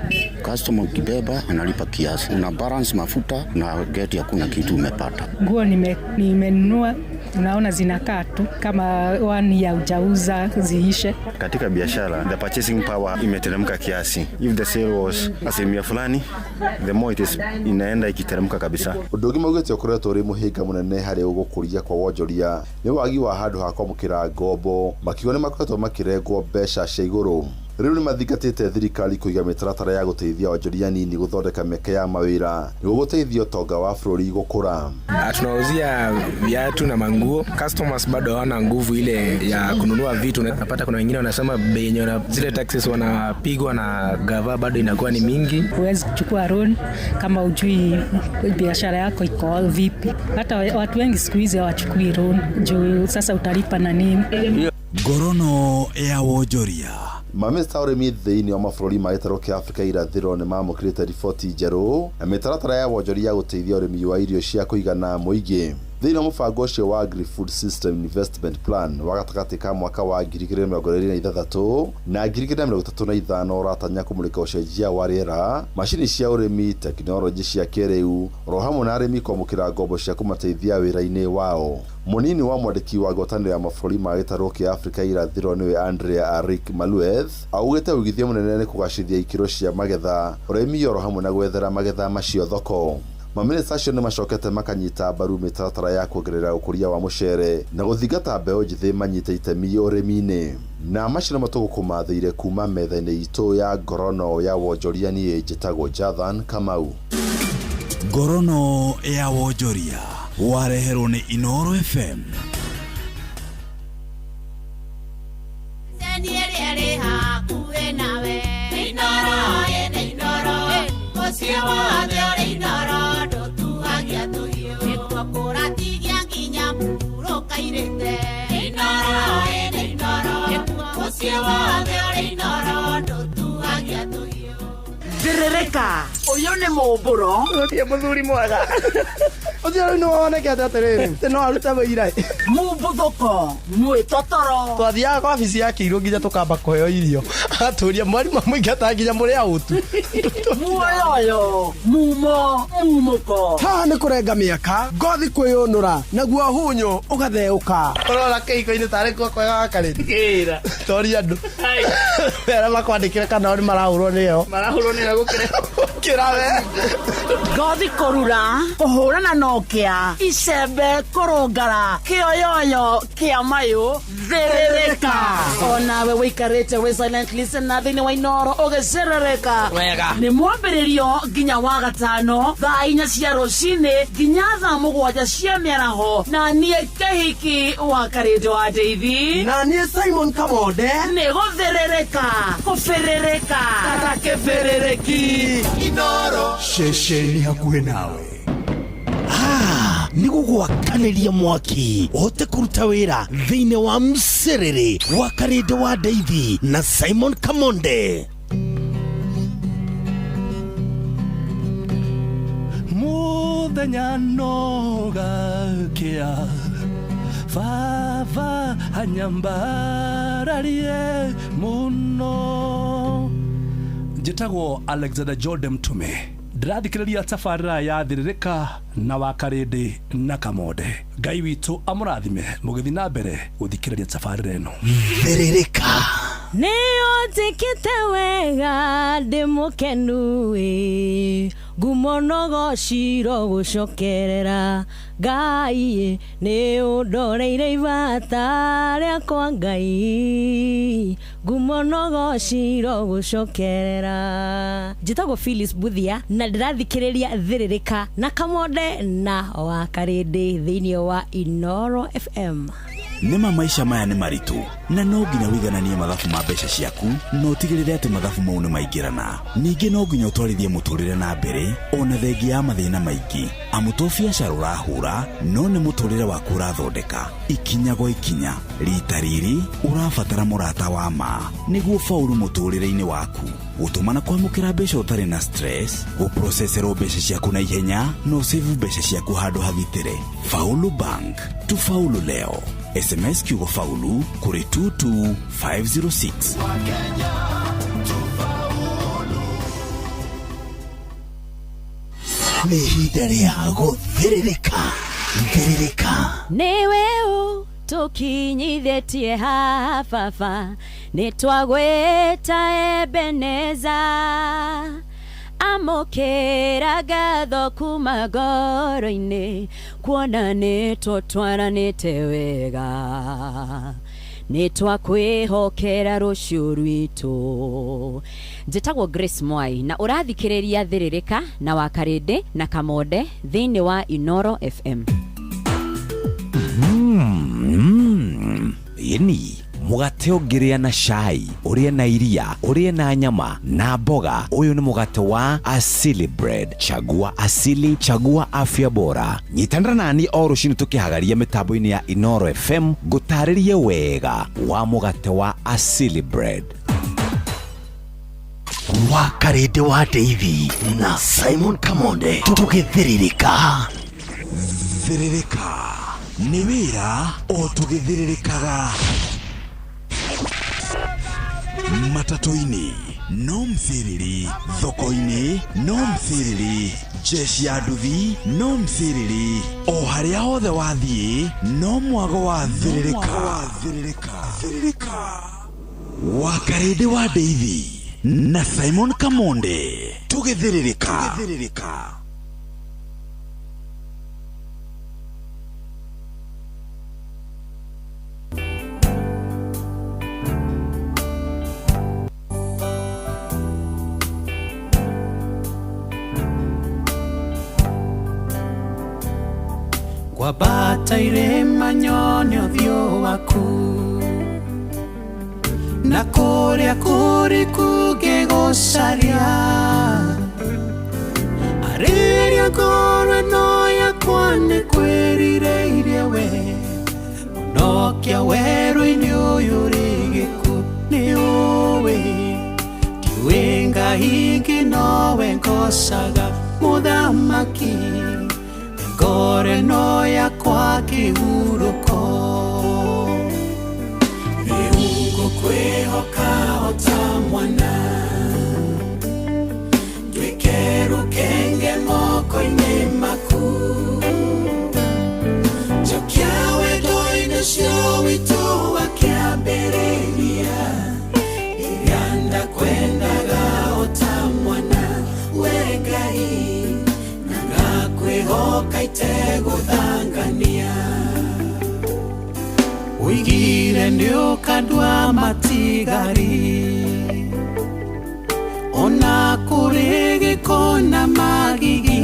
customer ukibeba analipa kiasi. Una balance mafuta na geti, hakuna kitu umepata. Nguo nimenunua, unaona zinakaa tu kama wani ya ujauza ziishe. Katika biashara, the purchasing power imeteremka kiasi. If the sale was asilimia fulani, the more it is inaenda ikiteremka kabisa. Ũndũ ũngĩ maugĩte ũkoretwo ũrĩ mũhĩnga mũnene harĩ gũkũria kwa wonjoria nĩ wagi wa handũ ha kwamũkĩra ngombo, makiuga nĩ makoretwo makĩrengwo mbeca cia igũrũ. Rĩu nĩ mathingatĩte thirikari kũiga mĩtaratara ya gũteithia wonjoria nini gũthondeka mĩeke ya mawĩra nĩguo gũteithia ũtonga wa bũrũri gũkũra. Tunauzia viatu na manguo, customers bado hawana nguvu ile ya kununua vitu. Unapata kuna wengine wanasema bei yenye zile taxes wanapigwa na gava bado inakuwa ni mingi. Huwezi kuchukua loan kama ujui biashara yako iko vipi. Hata watu wengi siku hizi hawachukui loan juu sasa utalipa na nini? Ngorono ya wonjoria. Mamĩnĩsta a ũrĩmi thĩinĩ wa mabũrũri ma gĩtarũ kĩa Afrika irathĩro nĩ mamũkĩrĩte riboti njerũ na mĩtaratara ya wonjoria ya gũteithia ũrĩmi wa irio cia kũigana mũingĩ. Thĩinĩ wa mũbango ũcio wa Agri-Food System Investment Plan wa gatagatĩ ka mwaka wa 2026 na 2035 ũratanya kũmũrĩka ũcenjia wa rĩera, macini cia ũrĩmi, tekinoronjĩ cia kĩrĩu, oro hamwe na arĩmi kwamũkĩra ngombo cia kũmateithia wĩra-inĩ wao. Mũnini wa mwandĩki wa ngwatanĩro ya mabũrũri ma gĩtarũ kĩa Afrika irathĩro nĩwe Andrea Arik Malueth augĩte ũigithia mũnene nĩ kũgacĩrithia ikĩro cia magetha, ũrĩmi oro hamwe na gwethera magetha macio thoko. Mamĩnĩsta acio nĩ macokete makanyita mbaru mĩtaratara ya kuongerera ũkũria wa mũcere na gũthingata mbeũ njĩthĩ manyite itemi ũrĩmi-inĩ. Na macio nĩmo tũgũkũmathĩire kuma metha-inĩ itũ ya ngorono ya wonjoria. Niĩ njĩtagwo Jathan Kamau. Ngorono ya wonjoria wareherwo nĩ Inoro FM. Ĩrĩ hakuhĩ nawe. Inoro, Inoro. ũikairĩte. Inooro ĩnĩ Inooro, mũciĩ wothe ũrĩ Inooro ndũtuagia tũhiũ. Thĩrĩrĩka ũyũ nĩ mũmbũro ũtie mũthuri mwega ũcio rĩu nĩ wonekete atĩrĩrĩ atĩ no arute wĩira. Mumbuthũko mwĩtotoro. Twathiaga kwa wabici ya kĩirũ nginya tũkamba kũheo irio, agatũria mwarimũ amũingata nginya mũrĩ autu. Muoyoyo mumo mumũko. Haha nĩ kũrenga mĩaka ngothi kwĩyũnũra naguo hunyũ ũgatheũka ũrona kĩhiko-inĩ tarĩ kuo kwega wakarĩti toria andũ arĩa makwandĩkĩre kana o nĩ marahũrwo nĩyo. Marahũrwo nĩyo gũkĩra. Gũkĩra we. Ngothi kũrura kũhũrana na ũkĩa icembe kũrũngara kĩoyoyo kĩa mayũ. Thĩrĩrĩka onawe wĩikarĩte wĩ silent listener thĩinĩ wa Inooro ũgĩcerereka. Wega. Nĩ mwambĩrĩrio nginya wa gatano thaa 4 cia rũcinĩ nginya thaa 7 cia mĩaraho, na niĩ Kĩhiki wa Karĩndũ wa Ndeithi na niĩ Simon Kamonde. Nĩ gũthĩrĩrĩka kũbĩrĩrĩka ta kĩbĩrĩrĩki. Inooro. Ceceni hakuhĩ nawe nĩ gũgwakanĩria mwaki ũhote kũruta wĩra thĩinĩ wa mcerere wa Karĩndĩ wa Ndeithi na Simon Kamonde. Mũthenya no gakĩa baba anyambararie mũno. Njĩtagwo Alexander Jordan Mtume, ndĩrathikĩrĩria tabarĩra ya Thĩrĩrĩka na wa Karĩndĩ na Kamonde. Ngai witũ amũrathime mũgĩthiĩ na mbere gũthikĩrĩria tabarĩra ĩno. Thĩrĩrĩka. Nĩ ũnjĩkĩte wega ndĩ mũkenu ĩ, ngumo no gociro gũcokerera Ngai, nĩ ũndoreire ibata rĩakwa Ngai, ngumo no gociro gũcokerera. Njĩtagwo Phyllis Buthia na ndĩrathikĩrĩria Thĩrĩrĩka na Kamonde na wa Karĩndĩ thĩinĩ wa Inooro FM. Nĩma maisha maya nĩ maritũ na no nginya wĩigananie mathabu ma mbeca ciaku na ũtigĩrĩre atĩ mathabu mau nĩ maingĩrana. Ningĩ no nginya ũtwarithie mũtũrĩre na mbere ona thengia ya mathĩna maingĩ, amu to biacara ũrahũra no nĩ mũtũrĩre waku ũrathondeka ikinya gwa ikinya. Rita rĩrĩ ũrabatara mũrata wa ma nĩguo faulu mũtũrĩre-inĩ waku, gũtũma na kwamũkĩra mbeca ũtarĩ na stress, gũproceserwo mbeca ciaku na ihenya na ũsave mbeca ciaku handũ hagitĩre. Faulu Bank, tufaulu leo. SMS kiugo faulu kũrĩ 22506. Nĩ ihinda rĩa gũthĩrĩrĩka thĩrĩrĩka. Nĩwe ũtũkinyithĩtie haha baba, nĩ twagwĩta Ebeneza, amũkĩra ngatho kuma ngoro-inĩ, kuona nĩ tũtwaranĩte wega, nĩ twakwĩhokera rũciũ rwitũ. Njĩtagwo Grace Mwai na ũrathikĩrĩria Thĩrĩrĩka na wa Karĩndĩ na Kamonde thĩinĩ wa Inooro FM. Yeni mũgate ũngĩrĩa na cai, ũrĩe na iria, ũrĩe na nyama na mboga. Ũyũ nĩ mũgate wa Asili Bread. Chagua Asili, chagua afya bora. Nyitanĩra nani o rũcinĩ tũkĩhagaria mĩtambo-inĩ ya Inooro FM ngũtarĩrie wega wa mũgate wa Asili Bread. Wa Karĩndĩ wa Ndeithi na Simon Kamonde tũgĩthĩrĩrĩka. Thĩrĩrĩka nĩ wĩra o tũgĩthĩrĩrĩkaga. Matatũ-inĩ no mciriri, thoko-inĩ no mciriri, jeshi ya nduthi no mciriri, o harĩa hothe wathiĩ no mwago wa thĩrĩrĩka. Wa Karĩndĩ wa Ndeithi na Simon Kamonde tũgĩthĩrĩrĩka. Ngwambata irĩma nyone ũthiũ waku, na kũrĩa kũriku ngĩgũcaria, arĩria ngoro ĩno yakwa nĩ kwĩrirĩirie we, Mũhonokia werũ-inĩ ũyũ rĩ gĩkuũ nĩ ũĩ Ndiũĩ Ngai ingĩ nowe ngocaga mũthamaki Ngoro ĩno yakwa kĩhurũko Rĩu ngũkwĩhoka o ta mwana Nduĩke rũkenge moko-inĩ maku Njokia wendo-inĩ ũcio witũ wa kĩambĩrĩria Rĩrĩa ndakwendaga o ta mwana we Ngai na ngakwĩhoka itegũthangania Ũigire nĩũkandua matigari Ona kũrĩ gĩko na magigi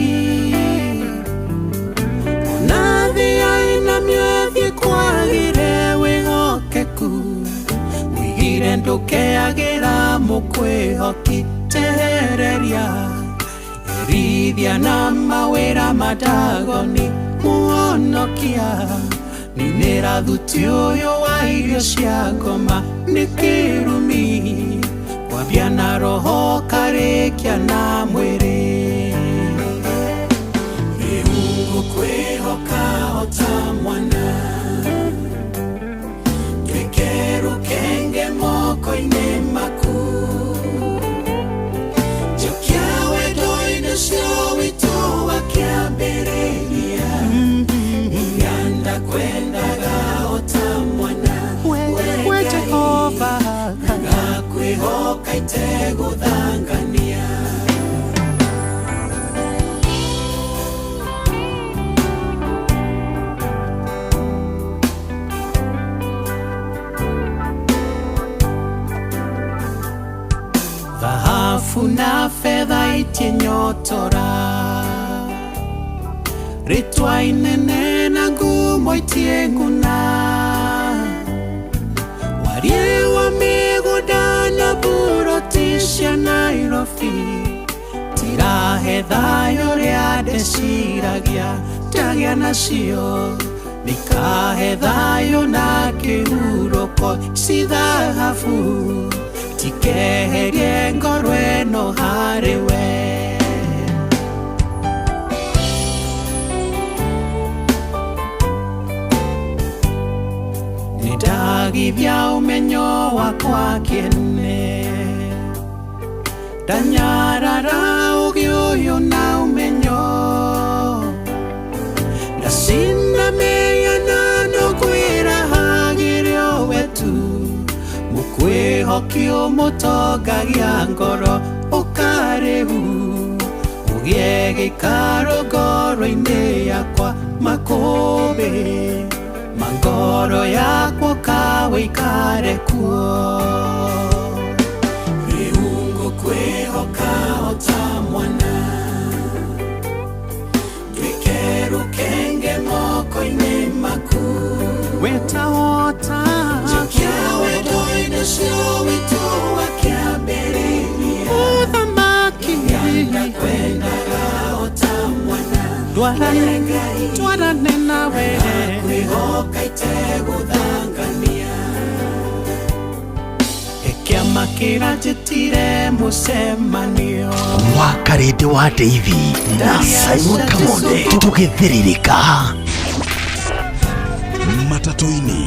Ona thĩ yainamio ĩthiĩ kwagĩre wĩhokeku Ũigire ndũkeagĩra mũkwĩhoki tehereria Erithia na mawĩra ma Dagoni mũhonokia Ninĩra thuti ũyũ wa irio cia ngoma nĩ kĩrumi Kwambia na roho karĩkia na mwĩrĩ Rĩu ngũkwĩhoka o ta mwana Nduĩke rũkenge moko-inĩ maku Njokia wendo-inĩ ũcio witũ wa kĩambĩrĩria Rĩrĩa ndakwendaga o ta mwana We Jehova na ngakwĩhoka itegũthangania Thahabu na fedha itienyotora Rĩtwa inene na ngumo itieng'una Warie wa mĩgũnda na buroti cia Nairobi Tirahe thayũ ũrĩa ndeciragia ndagĩa nacio Nĩikahe thayũ na kĩhurũko ci thahabu Tikeherie ngoro ĩno harĩ we Nĩndagithia ũmenyo wakwa kĩene Ndanyarara ũgĩ ũyũ na ũmenyo Ndacinda mĩhianano kwĩrahagĩrio we tu Mũkwĩhoki ũmũtongagia ngoro ũkarĩhu Ũgĩe gĩikaro ngoro-inĩ yakwa makũmbĩ Mangoro yakwa ũkawĩikare kuo Rĩu ngũkwĩhoka o ta mwana Nduĩke rũkenge moko-inĩ maku Wetawota Njokia wendo-inĩ ũcio witũ wa kĩambĩrĩria Mũthamaki Rĩrĩa ndakwendaga o ta mwana Twarane twarane nawe Kwĩhoka itegũthangania Kĩama kĩranjĩtire mũcemanio Wakarĩndĩ wa Ndeithi na Simon Kamonde tũgĩthĩrĩrĩka Matatũ-inĩ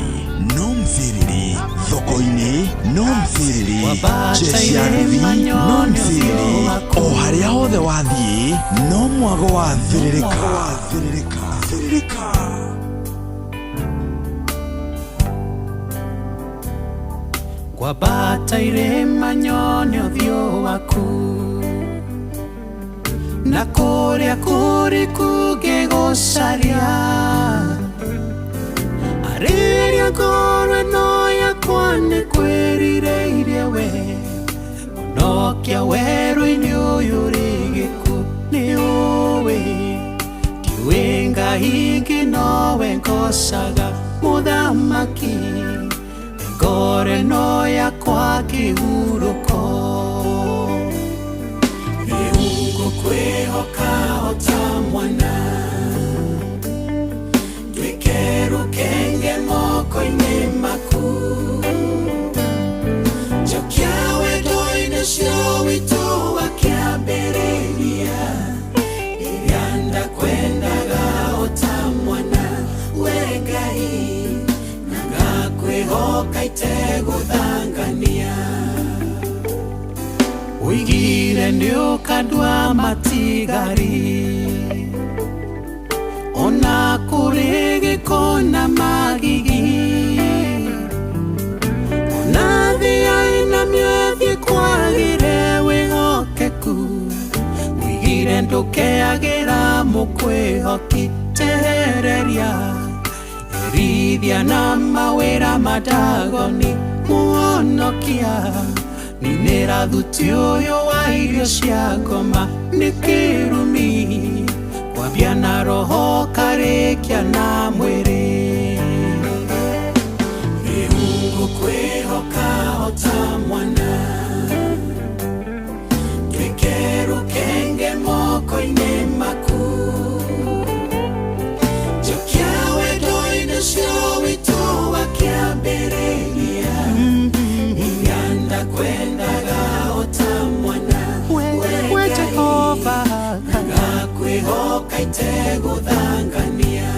no mthiriri, thoko-inĩ no mthiriri, jeshi ya nduthi no mthiriri, o harĩa hothe wathiĩ no mwago wa thĩrĩrĩka. Thĩrĩrĩka. Kwambata irĩma nyone ũthiũ waku Na kũrĩa kũriku ngĩgũcaria Arĩria ngoro ĩno yakwa nĩkwĩrirĩirie we Mũhonokia werũ-inĩ ũyũ rĩ gĩkuũ nĩ ũĩ Ndiũĩ Ngai ingĩ nowe ngocaga mũthamaki Ngoro ĩno yakwa kĩhurũko Rĩu ngũkwĩhoka o ta mwana Nduĩke rũkenge moko-inĩ Ngakwĩhoka itegũthangania Wigire nĩũkandua matigari Ona kũrĩ gĩko na magigi Ona thĩa ĩna mĩethiĩ kwagĩre wĩhokeku Wigire ndũkeagĩra mũkwĩhoki tehereria Erithia na mawĩra madagoni mũhonokia Ninĩra thuti ũyũ wa irio cia ngoma nĩ kĩrumi Kwambia na roho karĩkia na mwĩrĩ Rĩu ngũkwĩhoka o ta mwana Nduĩke rũkenge moko-inĩ maku Njokia wendo-inĩ ũcio witũ wa kĩambĩrĩria Inganda kwendaga o ta mwana We Jehova Ngakwĩhoka itegũthangania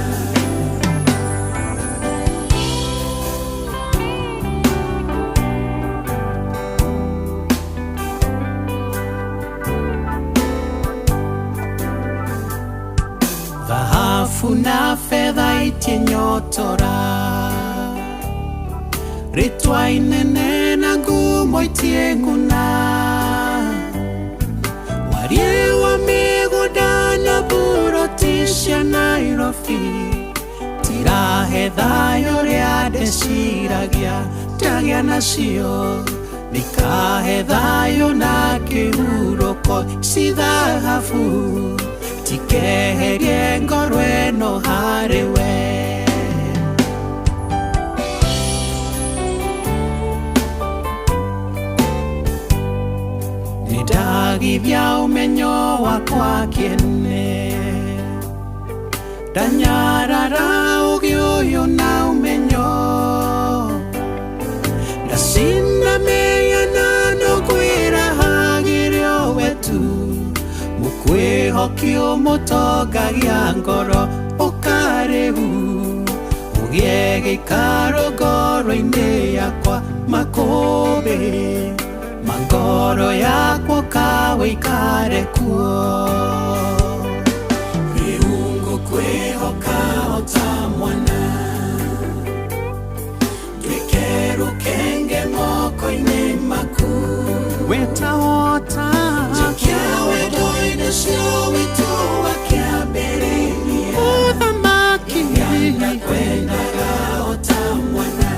Thahabu na fedha itienyotora Rĩtwa inene na ngumo itieng'una Warie wa mĩgũnda na buroti cia Nairobi Tirahe thayũ ũrĩa ndeciragia ndagĩa nacio Nikahe thayũ na kĩhurũko ci thahabu Tikeherie ngoro ĩno harĩ we Nĩndagithia ũmenyo wakwa kĩene Ndanyarara ũgĩ ũyũ na ũmenyo Ndacinda mĩhianano kwĩrahagĩrio we tu Mũkwĩhoki ũmũtongagia ngoro ũkarĩhu Ũgĩe gĩikaro ngoro-inĩ yakwa makũmbĩ Mangoro yakwa ũkawĩikare kuo Rĩu ngũkwĩhoka o ta mwana Nduĩke rũkenge moko-inĩ maku Wetawota Njokia wendo-inĩ ũcio witũ wa kĩambĩrĩria Ũthamaki Inganda kwendaga o ta mwana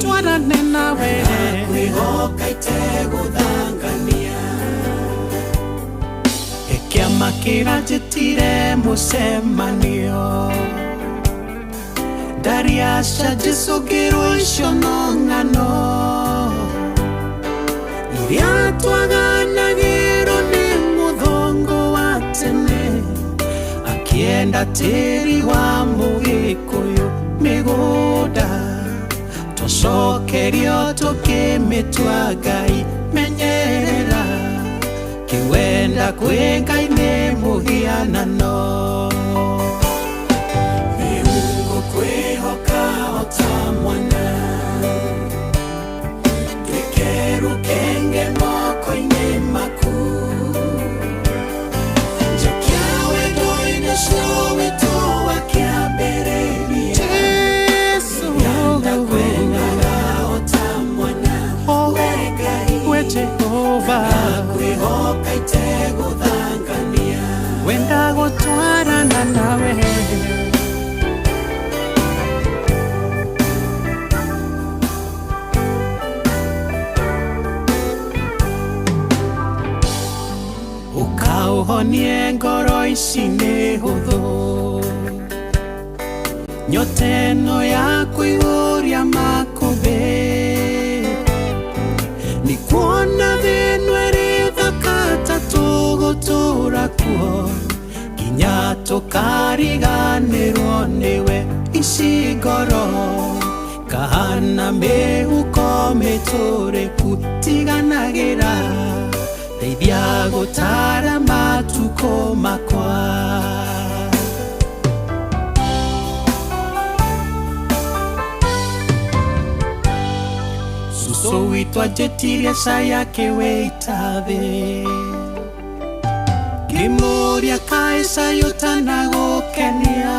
Twarane nawe Ngakwĩhoka itegũthangania Kĩama kĩranjĩtire mũcemanio Ndariaca Jesũ ngĩrwo icio no ng'ano Iria twaganagĩrwo nĩ mũthongo wa tene Akĩenda tĩri wa mũgĩkũyũ mĩgũnda Twacokerio tũkĩmĩtua Ngai menyerera Kĩwenda kwĩ Ngai nĩ mũhianano Rĩu ngũkwĩhoka o ta mwana Nduĩke rũkenge moko-inĩ maku Njokia wendo-inĩ ũcio witũ wa kĩambĩrĩria Jesu Inganda kwendaga o ta mwana We Ngai We Jehova Ngakwĩhoka itegũthangania Wenda gũtwarana nawe Ũkaũhonie ngoro ici nĩ hũthũ Nyote ĩno ya kũihũria makũmbĩ Nĩ kuona thĩ ĩno ĩrĩ thaka ta tũgũtũũra kuo Nginya tũkariganĩrwo nĩwe ici ngoro Kahana mĩhuko mĩtũrĩku tiganagĩra Ndeithia gũtara matukũ makwa Cũcũ witũ anjĩtirie cai akĩwĩita thĩ. Ngĩmũũria kaĩ cai ũtanagũkenia.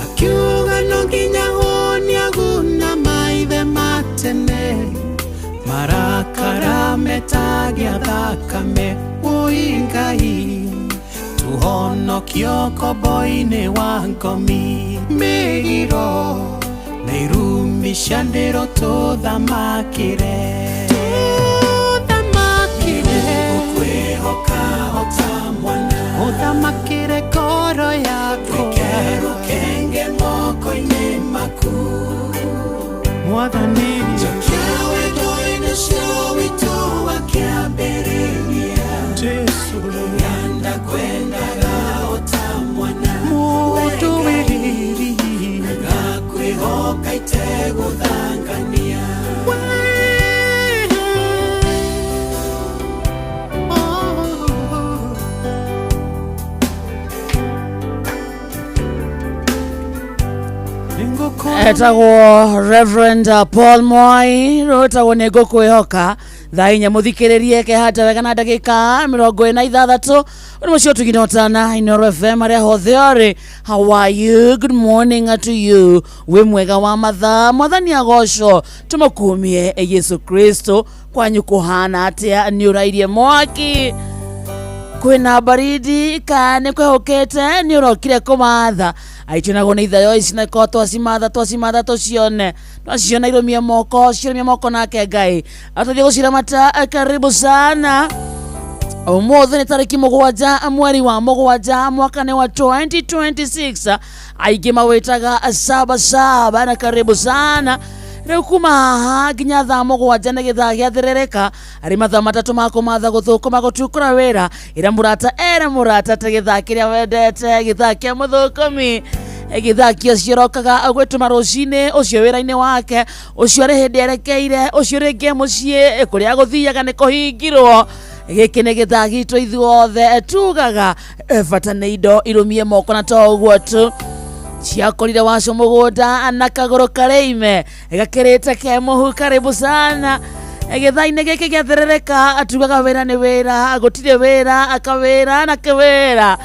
Akiuga no nginya hũnie aguna maithe ma tene. Marakara metagia thakame wũi Ngai. Tuhonokio kombo-inĩ wa ngomi mĩgiro na irumi cia ndĩro tũthamakĩre. Tũthamakĩre. Ngũkwĩhoka o ta mwana. Ũthamakĩre ngoro yakwa. Reke rũkenge moko-inĩ maku. Mwathani. Njokia wendo-inĩ ũcio witũ wa kĩambĩrĩria. Jesũ. Ndakwendaga o ta mwana. Mũndũ wĩ riri. Ngakwĩhoka itegũthangania. Etagwo Reverend Paul Mwai rwĩtagwo nĩ ngũkwĩhoka. Thaa inya mũthikĩrĩrie kehata wega na ndagĩka 46. Ũndũ mũcio tugine ũtana Inooro FM arĩa hothe ũrĩ. How are you? Good morning to you. Wĩ mwega wa mathaa. Mwathani agocwo tũmũkumie Yesu Kristo. Kwanyu kũhana atĩa? Nĩ ũrairie mwaki? Kwĩna baridi ka nĩ kwĩhũkĩte? Nĩ ũrokire kũmatha? Aitũ naguo nĩ ithayo ici na korwo twacimatha twacimatha tũcione twaciona irũmie moko cirũmie moko nake Ngai atũthiĩ gũciramata. Karibu sana. Ũmũthĩ nĩ tarĩki 7 mweri wa 7 mwaka nĩ wa 2026. Aingĩ mawĩtaga saba saba na karibu sana. Rĩu kuma haha nginya thaa 7 nĩ gĩthaa gĩa thĩrĩrĩka. Arĩ mathaa 3 ma kũmatha gũthũkũma gũtukũra wĩra. Ĩra mũrata ere mũrata ta gĩthaa kĩrĩa wendete, gĩthaa kĩa mũthũkũmi. Gĩthaa kĩa ũcio ũrokaga gwĩtũma rũcinĩ, ũcio wĩra-inĩ wake, ũcio arĩ hĩndĩ erekeire, ũcio rĩngĩ mũciĩ kũrĩa gũthiaga nĩ kũhingirwo. Gĩkĩ nĩ gĩthaa gitũ ithuothe tugaga bata nĩ indo irũmie moko na to ũguo tu. Ciakorire waco mũgũnda na kagũrũ karĩime gakĩrĩte ke mũhu. Karibu sana. Gĩthaa-inĩ gĩkĩ gĩathĩrĩrĩka atugaga wĩra nĩ wĩra, gũtirĩ wĩra akawĩra na kĩwĩra.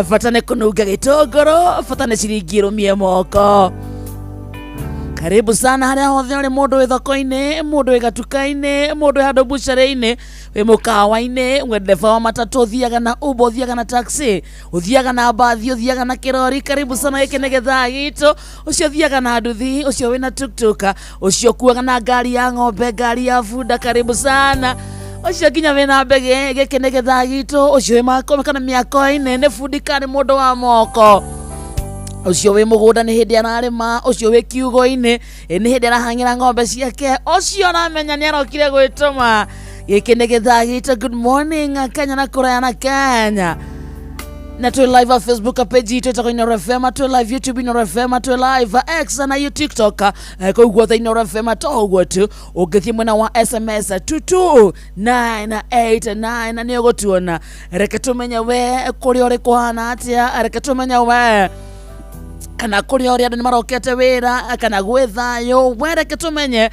Bata nĩ kũnunga gĩtũngũrũ, bata nĩ ciringi irũmie moko. Karibu sana harĩa hothe ũrĩ, mũndũ wĩ thoko-inĩ, mũndũ wĩ gatuka-inĩ, mũndũ wĩ handũ bucarĩ-inĩ, wĩ mũkawa-inĩ, wĩ ndereba wa matatũ, ũthiaga na Uber, ũthiaga na taxi, ũthiaga na mbathi, ũthiaga na kĩrori. Karibu sana, gĩkĩ nĩ gĩthaa gitũ. Ũcio ũthiaga na nduthi, ũcio wĩna tuktuk, ũcio ũkuaga na ngari ya ng'ombe, ngari ya bunda. Karibu sana. Ũcio nginya wĩna mbegĩ, gĩkĩ nĩ gĩthaa gitũ. Ũcio wĩ mako kana mĩako-inĩ, nĩ bundi kana nĩ mũndũ wa moko. Ũcio wĩ mũgũnda nĩ hĩndĩ ararĩma, ũcio wĩ kiugo-inĩ nĩ hĩndĩ arahang'ĩra ng'ombe ciake, ũcio aramenya nĩ arokire gwĩtũma. Gĩkĩ nĩ gĩthaa gitũ. Good morning Kenya na kũraya na Kenya. Na twĩ live a Facebook page itũ ĩtagwo Inooro FM, twĩ live YouTube Inooro FM, twĩ live X na you TikTok kũu guothe Inooro FM. To ũguo tu, ũngĩthiĩ mwena wa SMS 22989 nĩ ũgũtuona. Reke tũmenye we kũrĩa ũrĩ kũhana atĩa, reke tũmenye we kana kũrĩa ũrĩ andũ nĩ marokete wĩra kana gwĩ thayũ. We reke tũmenye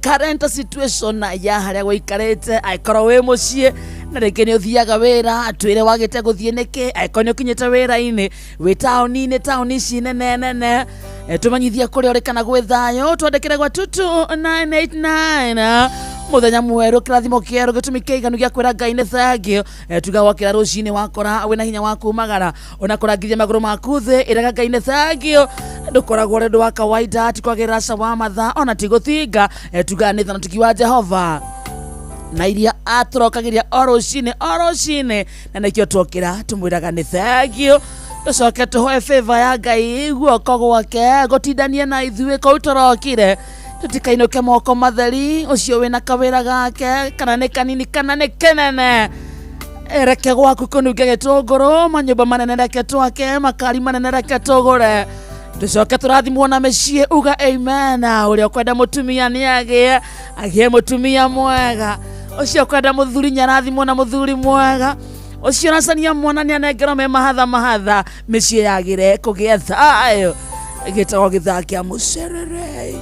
current situation ya harĩa gũikarĩte. Angĩkorwo wĩ mũciĩ na rĩngĩ nĩ ũthiaga wĩra, twĩre wagĩte gũthiĩ nĩkĩ. Angĩkorwo nĩ ũkinyĩte wĩra-inĩ, wĩ taũni-inĩ, taũni ici nene nene, tũmenyithie kũrĩa ũrĩ kana gwĩ thayũ. Twandĩkĩre gwa 22989. Mũthenya mwerũ, kĩrathimo kĩerũ, gĩtũmi kĩiganu gĩa kwĩra Ngai nĩ thank you. Tuga wakĩra rũcinĩ wakora wĩna hinya wa kumagara ona kũrangithia magũrũ maku thĩ, ĩraga Ngai nĩ thank you. Ndũkoragwo ũrĩ ũndũ wa kawaida, ti kwagĩrĩra ca wa mathaa ona ti gũthinga. Tuga nĩ thana tuki wa Jehova na iria atũrokagĩria o rũcinĩ o rũcinĩ, na nĩkĩo twokĩra tũmwĩraga nĩ thank you. Tũcoke tũhoe favor ya Ngai, guoko gwake gũtindanie na ithuĩ kũu tũrokire, tũtikainũke moko matheri. Ũcio wĩna kawĩra gake kana nĩ kanini kana nĩ kenene, reke gwaku kũnunge gĩtũngũrũ, manyũmba manene reke twake, makari manene reke tũgũre, tũcoke tũrathimwo na mĩciĩ. Uga amen. Ũrĩa ũkwenda mũtumia nĩ agĩe agĩe mũtumia mwega, ũcio ũkwenda mũthuri nĩ arathimwo na mũthuri mwega, ũcio ũracania mwana nĩ anengerwo me mahatha mahatha, mĩciĩ yagĩre kũgĩa thayũ. Gĩtagwo gĩthaa kĩa mũcerere.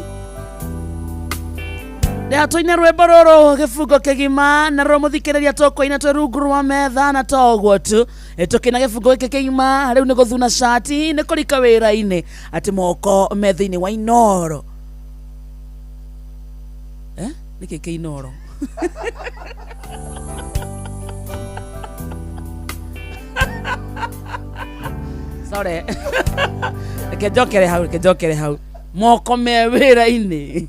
Ndĩratũine rwĩmbo rũrũ gĩbungo kĩgima na rũrũ mũthikĩrĩria tũkũina twĩ rungu rwa metha na to ũguo tu. Tũkĩina gĩbungo gĩkĩ kĩgima rĩu nĩ gũthuna cati nĩ kũrika wĩra-inĩ atĩ moko me thĩinĩ wa Inoro. Nĩkĩ kĩ Inoro? Sorry. Reke njokere hau, reke njokere hau. Moko me wĩra-inĩ.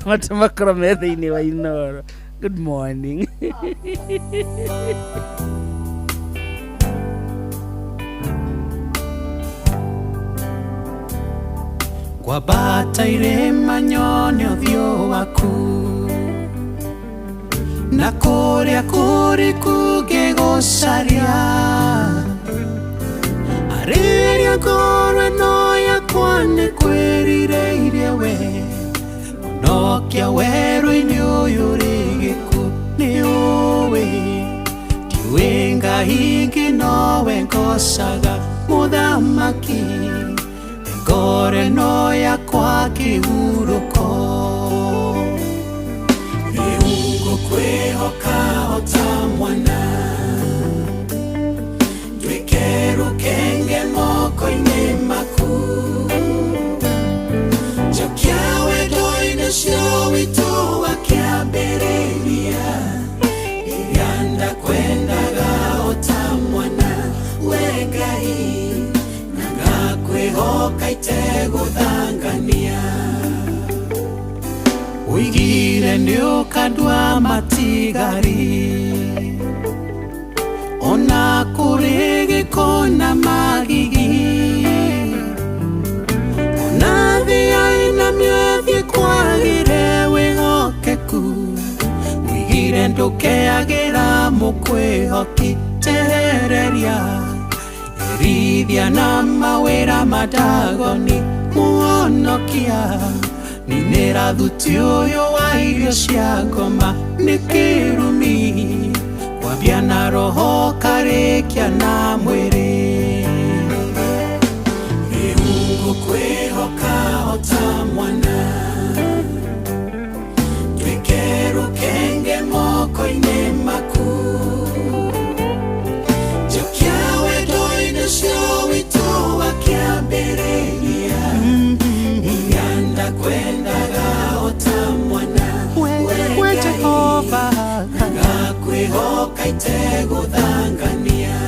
Matũ makorwo me thĩinĩ wa Inoro. Good morning. Ngwambata irĩma nyone ũthiũ waku na kũrĩa kũriku ngĩgũcaria arĩria ngoro ĩno yakwa nĩ kwĩrirĩirie we mũnokia werũ-inĩ ũyũ rĩ gĩkuũ nĩ ũĩ ndiũĩ Ngai ingĩ nowe ngocaga mũthamaki ngoro ĩno yakwa kĩhurũko rĩu ngũkwĩhoka o ta mwana nduĩke rũkenge moko-inĩ maku njokia wendo-inĩ ũcio witũ wa kĩambĩrĩria rĩrĩa ndakwendaga o ta mwana we Ngai na ngakwĩhoka itegũthangania ũigire nĩ ũkandua matigari ona kũrĩ gĩko na magigi ona thĩ yainamio ĩthiĩ kwagĩre wĩhokeku ũigire ndũkeagĩra mũkwĩhoki tehereria erithia na mawĩra madagoni mũhonokia ninĩra thuti ũyũ wa irio cia ngoma nĩ kĩrumi kwambia na roho karĩkia na mwĩrĩ rĩu ngũkwĩhoka o ta mwana nduĩke rũkenge moko-inĩ maku njokia wendo-inĩ ũcio witũ wa kĩambĩrĩria rĩrĩa ndakwendaga o ta mwana we Jehova ngakwĩhoka itegũthangania.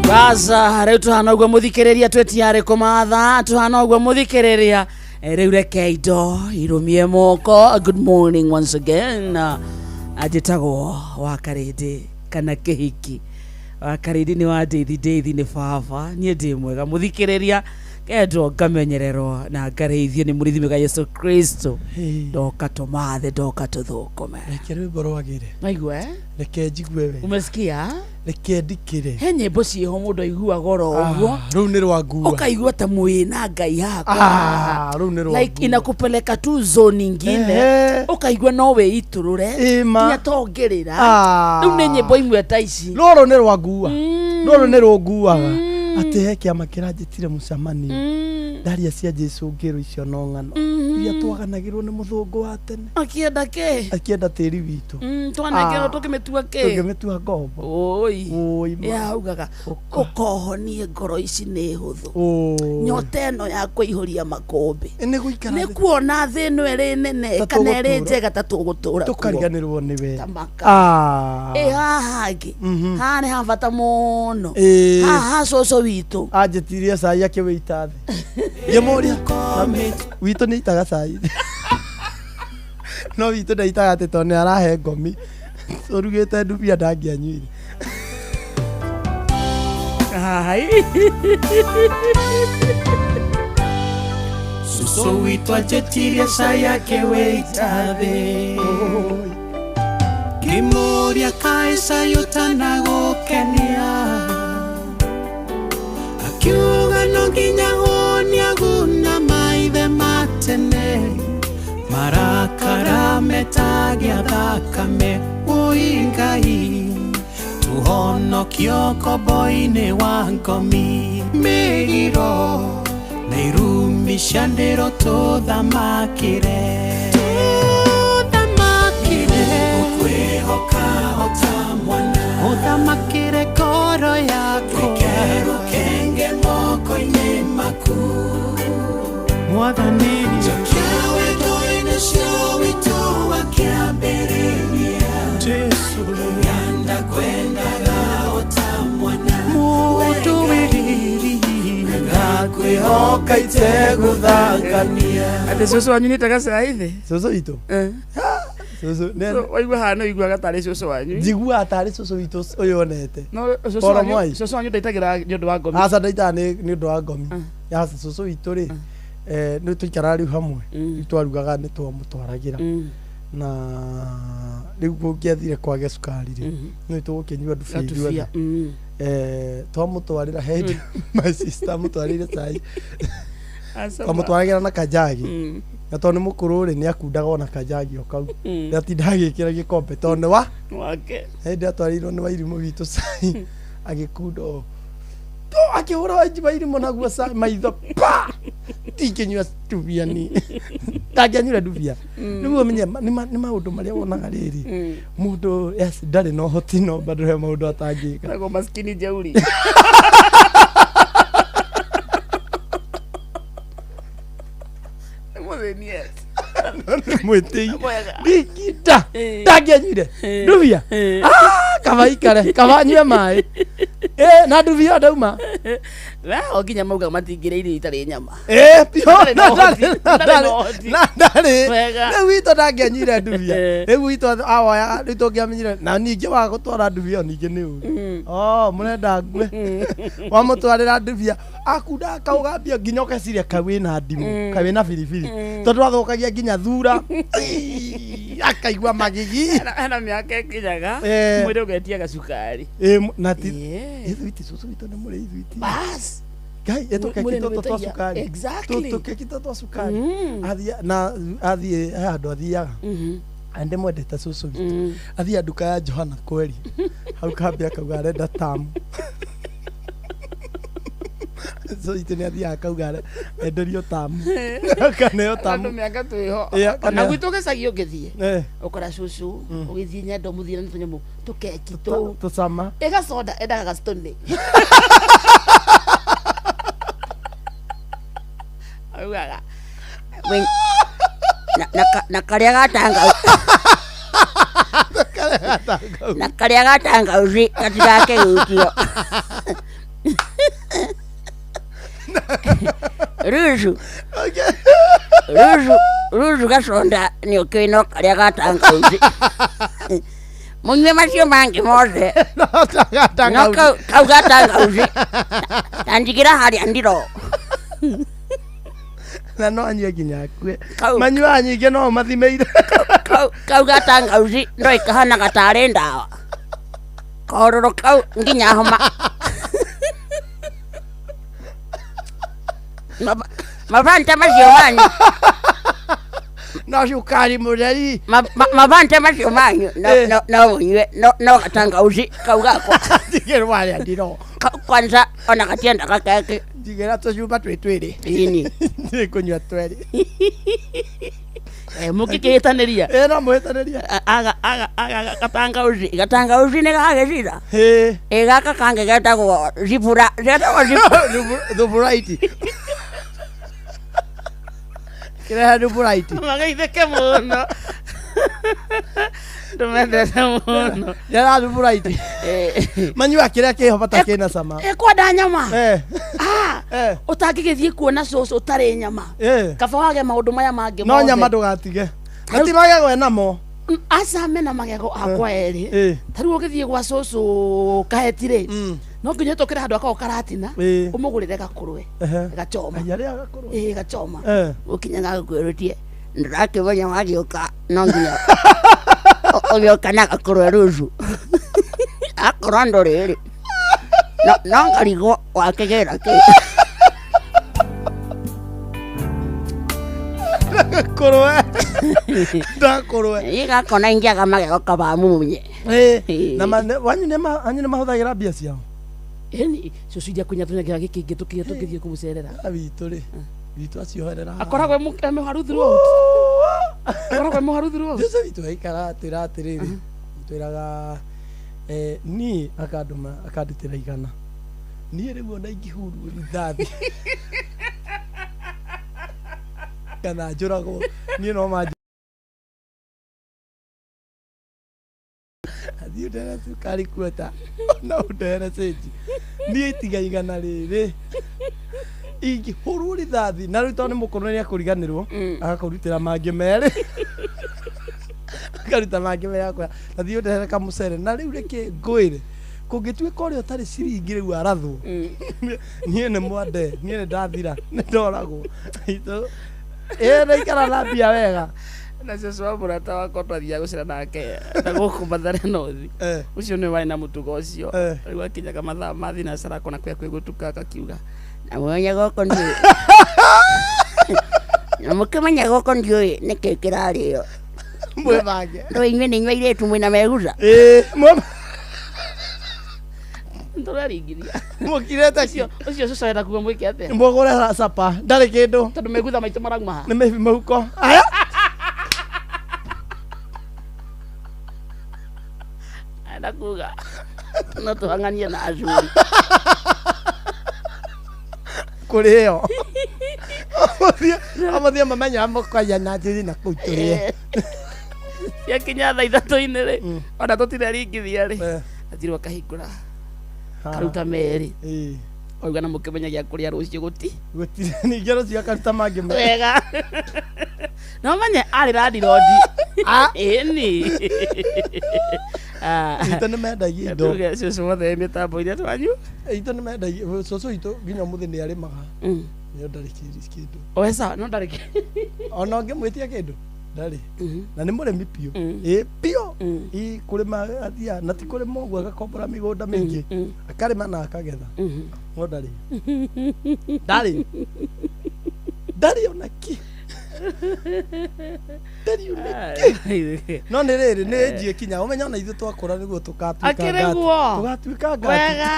Baza rĩu tũhana ũguo mũthikĩrĩria twĩtiarĩ kũmatha tũhana ũguo mũthikĩrĩria rĩu reke indo irũmie moko. Good morning once again. Anjĩtagwo wa Karĩndĩ kana Kĩhiki. Wa Karĩndĩ nĩ wa Ndeithi, Ndeithi nĩ baba. Niĩ ndĩ mwega mũthikĩrĩria kendwo ngamenyererwo na ngarĩithio nĩ mũrĩithi mwega Yesu Kristo. Ndoka tũmathe, ndoka tũthũkũme. Reke rwĩmbo rwagĩre. Waigua, eh? Reke njigue we. Umesikia? Reke ndikĩre. He nyĩmbo ciĩho mũndũ aiguaga oro ũguo. Rũu nĩ rwangua. Ũkaigua ta mwĩna Ngai hakwa. Rũu nĩ rwangua. Like inakupeleka tu zone ingine. Ũkaigua no wĩitũrũre. Nginya to ũngĩrĩra. Rĩu nĩ nyĩmbo imwe ta ici. Rũrũ nĩ rwangua. Rũrũ nĩ rũnguaga. Atĩ he kĩama kĩranjĩtire mũcemanio. Ndaria cia Jesũ ngĩrwo icio no ng'ano. Iria twaganagĩrwo nĩ mũthũngũ wa tene. Akĩenda kĩ? Akĩenda tĩri witũ. Twanengerwo tũkĩmĩtua kĩ? Tũkĩmĩtua ngombo. Oi. Oi ma. Yaugaga ũkohonie ngoro ici nĩ hũthũ. Nyota ĩno ya kũihũria makũmbĩ. Nĩ gũikara Nĩ kuona thĩ ĩno ĩrĩ nene Ta kana ĩrĩ tũgũtũra. njega ta tũgũtũra kuo. Tũkariganĩrwo nĩwe. Tamaka. Ĩ haha hangĩ. Haha nĩ ha bata mũno. Haha ha cũcũ witũ. Anjĩtirie cai akĩwĩita thĩ. Ngĩmũria witũ nĩ itaga cai. No witũ ndaitaga atĩ tondũ nĩ arahe ngomi. Tũrugĩte ndubia ndangĩanyuire. Hai. Cũcũ witũ anjĩtirie cai akĩwĩita thĩ ngĩmũria kaĩ cai ũtanagũkenia akiuga no nginya hũnie aguna maithe ma tene marakara metagia thakame woi Ngai tuho Honokio kombo-inĩ wa ngomi mĩgiro na irumi cia ndĩro tũthamakĩre tũthamakĩre Tũkwĩhoka o ta mwana ũthamakĩre ngoro yakwa Reke rũkenge moko-inĩ maku Mwathani Njokia wendo-inĩ ũcio witũ wa kĩambĩrĩria Jesu Nganda kwendaga o ta mwana Mũndũ wĩ riri Ngakwĩhoka itegũthangania Atĩ cũcũ wanyu nĩtaga cai thĩ Cũcũ witũ Cũcũ So, waigua hana ũiguaga tarĩ cũcũ wanyu njiguaga tarĩ cũcũ witũ ũyũ onete no cũcũ Paul wanyu Mwai. cũcũ wanyu ndaitagĩra nĩ ũndũ wa ngomi aca ndaitaga nĩ nĩ ũndũ wa ngomi aca cũcũ witũ rĩ nĩ tũikaraga rĩu hamwe rĩu twarugaga nĩ twamũtwaragĩra na rĩu kũngĩathire kwage cukari rĩ nĩ tũgũkĩnyua ndubia Ndubia, ithuothe twamũtwarĩra he hĩndĩ my sister amũtwarĩire cai Aca twamũtwaragĩra na kanjagi na tondũ nĩ mũkũrũ rĩ nĩ akundaga ona kanjagi o kau Mm. nĩatindaga agĩkĩra gĩkombe tondũ nĩ wa wake hĩndĩ atwarĩirwo nĩ wairimũ witũ cai agĩkunda ũũ to akĩhũra wanji wairimũ naguo cai maitho pa ndingĩnyua ndubia ni ndangĩanyuire ndubia nĩguo ũmenye nĩ maũndũ marĩa wonaga rĩrĩ mũndũ yes, ndarĩ na ũhoti no bado he maũndũ atangĩka Tagwo maskini jeuri Nĩ mũthĩni yes. Mwĩtĩi Mwega. ndingĩnda ndangĩanyuire ndubia Ah, kaba ikare kaba anyue maĩ na ndubia ndauma We, o nginya maugaga matingĩrĩa irio itarĩ nyama Eh, biũ, Ndarĩ na na ũhoti, ndarĩ- na ndarĩ na ndarĩ- ũhoti. na ndarĩ Wega. rĩu witũ ndangĩanyuire ndubia rĩu witũ awoyaga rĩu tũngĩamenyire na ningĩ wa gũtwara ndubia ningĩ nĩ ũru oh mũrenda ngue wamũtwarĩra ndubia akunda akaũgambia nginya ũgeciria kaĩ wĩna ndimũ kaĩ wĩna biribiri tondũ athũkagia nginya thura Ii, akaigua magigi Hena mĩaka ĩkinyaga mwĩrĩ ũgetia gacukari na ti ithwiti cũcũ witũ nĩ mũrĩ ithwiti Bas. Ngai ĩtũkeki Mwĩrĩ tũtũ twa nĩwĩtagia. cukari Exactly. tũkeki tũtũ twa cukari athiĩ na athiĩ he handũ athiaga na ndĩmwendete cũcũ witũ athiaga nduka ya Johana kweri hau kambĩ akauga arenda tamu cũcũ witũ nĩ athiaga akauga enderio tamu akaneo tamu Andũ mĩaka twĩho Ĩ, ona akaneo- gwitũ gĩcagi ũngĩthiĩ Eh. ũkora cũcũ ũgĩthiĩ nyendo mũthiĩ na tũnyamũ tũkeki tũu tũcama ĩgacoda endaga gacitũnĩ augaga Na karĩa gatanga na karĩa gatangauci gatigakĩgutio rucu rucu rucu gaconda nĩ ũkĩũĩ no karĩa gatangauci mũnyue macio mangĩ mothe no kau gatangauci ta njigĩra harĩa ndiro na no anyue nginya akue manyuaga nyingĩ no mathimĩire kau gatangauci no ĩkahanaga tarĩ ndawa kororo kau nginya homa mabanta macio manyu no cukari mũtheri mabanta macio manyu no mũnyue no gatangauci kau gakwa njigĩrwo harĩa ndiro kwanza ona gatiendaga keki njigĩra tũcumba twĩ twĩrĩ ini nĩkũnyua twerĩ mũngĩkĩhĩtanĩria no mũhĩtanĩria gatangauci gatangauci nĩ gagĩcira ĩ gaka kangĩ getagwo zibura getagwo thuburaiti kĩrehe thuburaiti mageithĩke mũno ndũmendete mũno rera thuburaiti manyua kĩrĩa kĩho bata kĩna cama ĩkwenda nyama ũtangĩgĩthiĩ kuona cũcũ ũtarĩ nyama kaba wage maũndũ maya mangĩ no nyama ndũgatige na ti magego enamo aca mena magego akwa erĩ ta rĩu ũgĩthiĩ gwa cũcũ kaheti rĩ no nginya ũtũkĩre handũ akorwo karatina ũmũgũrĩre gakũrwe gachoma ĩ gachoma ũkinya gagũkwĩrũtie ndĩrakĩmenya wagĩũka no nginya ũgĩũka na gakũrwe rũciũ akorwo ndũrĩ rĩ no ngarigwo wakĩgĩra kĩ Ndakũrwe ndakũrwe ĩ gakona ingĩaga magego kaba mumunye Ĩĩ, na wanyu nĩ anyu nĩ mahũthagĩra mbia ciao? Ĩni cũcũ iria kũnyatũnyagira gĩkĩngĩ tũkĩrĩa tũngĩthiĩ kũmũcerera. Witũ rĩ, witũ acioherera haha. Akoragwo e mũharu throughout. Akoragwo e mũharu throughout. Jesu witũ aikara atwĩra atĩrĩrĩ, twĩraga niĩ akandũma akandutĩra 100, niĩ rĩu ona ingĩhurwo rithathi kana njũragwo, niĩ no manjũ athiĩ ũndehere cukari kuota ona ũndehere cĩnji, niĩ itiga 100 rĩrĩ ingĩhũrwo rithathi. Na rĩu tondũ nĩ mũkũrũ nĩ akũriganĩrwo, agakũrutĩra mangĩ merĩ, akaruta mangĩ merĩ akwĩra athiĩ ũndehere kamũcere. Na rĩu rĩkĩ ngwĩre, kũngĩtuĩka ũrĩa ũtarĩ ciringi rĩu arathwo, niĩ nĩ mwande, niĩ nĩ ndathira, nĩ ndoragwo. Ĩĩ ndaikara na mbia wega. Na cũcũ wa mũrata wakwa twathiaga gũcera nake na gũkũ Mathare North, ũcio nĩwe warĩ na mũtugo ũcio. Rĩu akinyaga mathaa ma thinacara akona kũrĩa kwĩ gũtuka, akakiuga na mũmenye gũkũ ndiũĩ, na mũkĩmenya gũkũ ndiũĩ nĩkĩ kĩrarĩo. Mwĩbange. Ndũĩ inyuĩ nĩ inyuĩ airĩtu mwĩna meguca. Tũraringithia. Mũkirĩte. Ũcio cũcũ arenda kuga mwĩke atĩa? Mũgũre capa ndarĩ kĩndũ. Tondũ megutha maitũ marauma haha. Nĩ mĩbi mũhuko. Aya. Arenda kuga no tũhang'anie na acuri. Kũrĩ ĩyo amũthiĩ mamenya mũkaya na njĩri na kũu tũrĩe. Ciakinya thaa ithatũ-inĩ rĩ, ona tũtiraringithia rĩ, athirwo akahingũra karuta merĩ, auga na mũkĩmenya gĩa kũrĩa rũciũ gũti. Gũtirĩ. Ningĩ rũciũ akaruta mangĩ merĩ. Wega no menye arĩ randirondi. Ĩni. Itũ nĩ mendagia indo. Tuge cũcũ wothe wĩ mĩtambo-inĩ twanyu. Itũ nĩ mendagia. Cũcũ witũ nginya ũmũthĩ nĩ arĩmaga. Nĩo ndarĩ kĩndũ. Oe sawa, no ndarĩ ona ũngĩmwĩtia kĩndũ ndarĩ. Na nĩ mũrĩmi biũ. Ĩ biũ. Ĩ kũrĩma athiaga na ti kũrĩma ũguo, agakombora mĩgũnda mĩingĩ, akarĩma na akagetha, no ndarĩ ndarĩ ndarĩ ona kĩ, ndarĩ ona kĩ. No nĩ rĩrĩ nĩ njiĩ kinya ũmenye ona ithuĩ twakũra nĩguo tũgatuĩka Akĩrĩ ngati. guo. Tũgatuĩka ngati. Wega.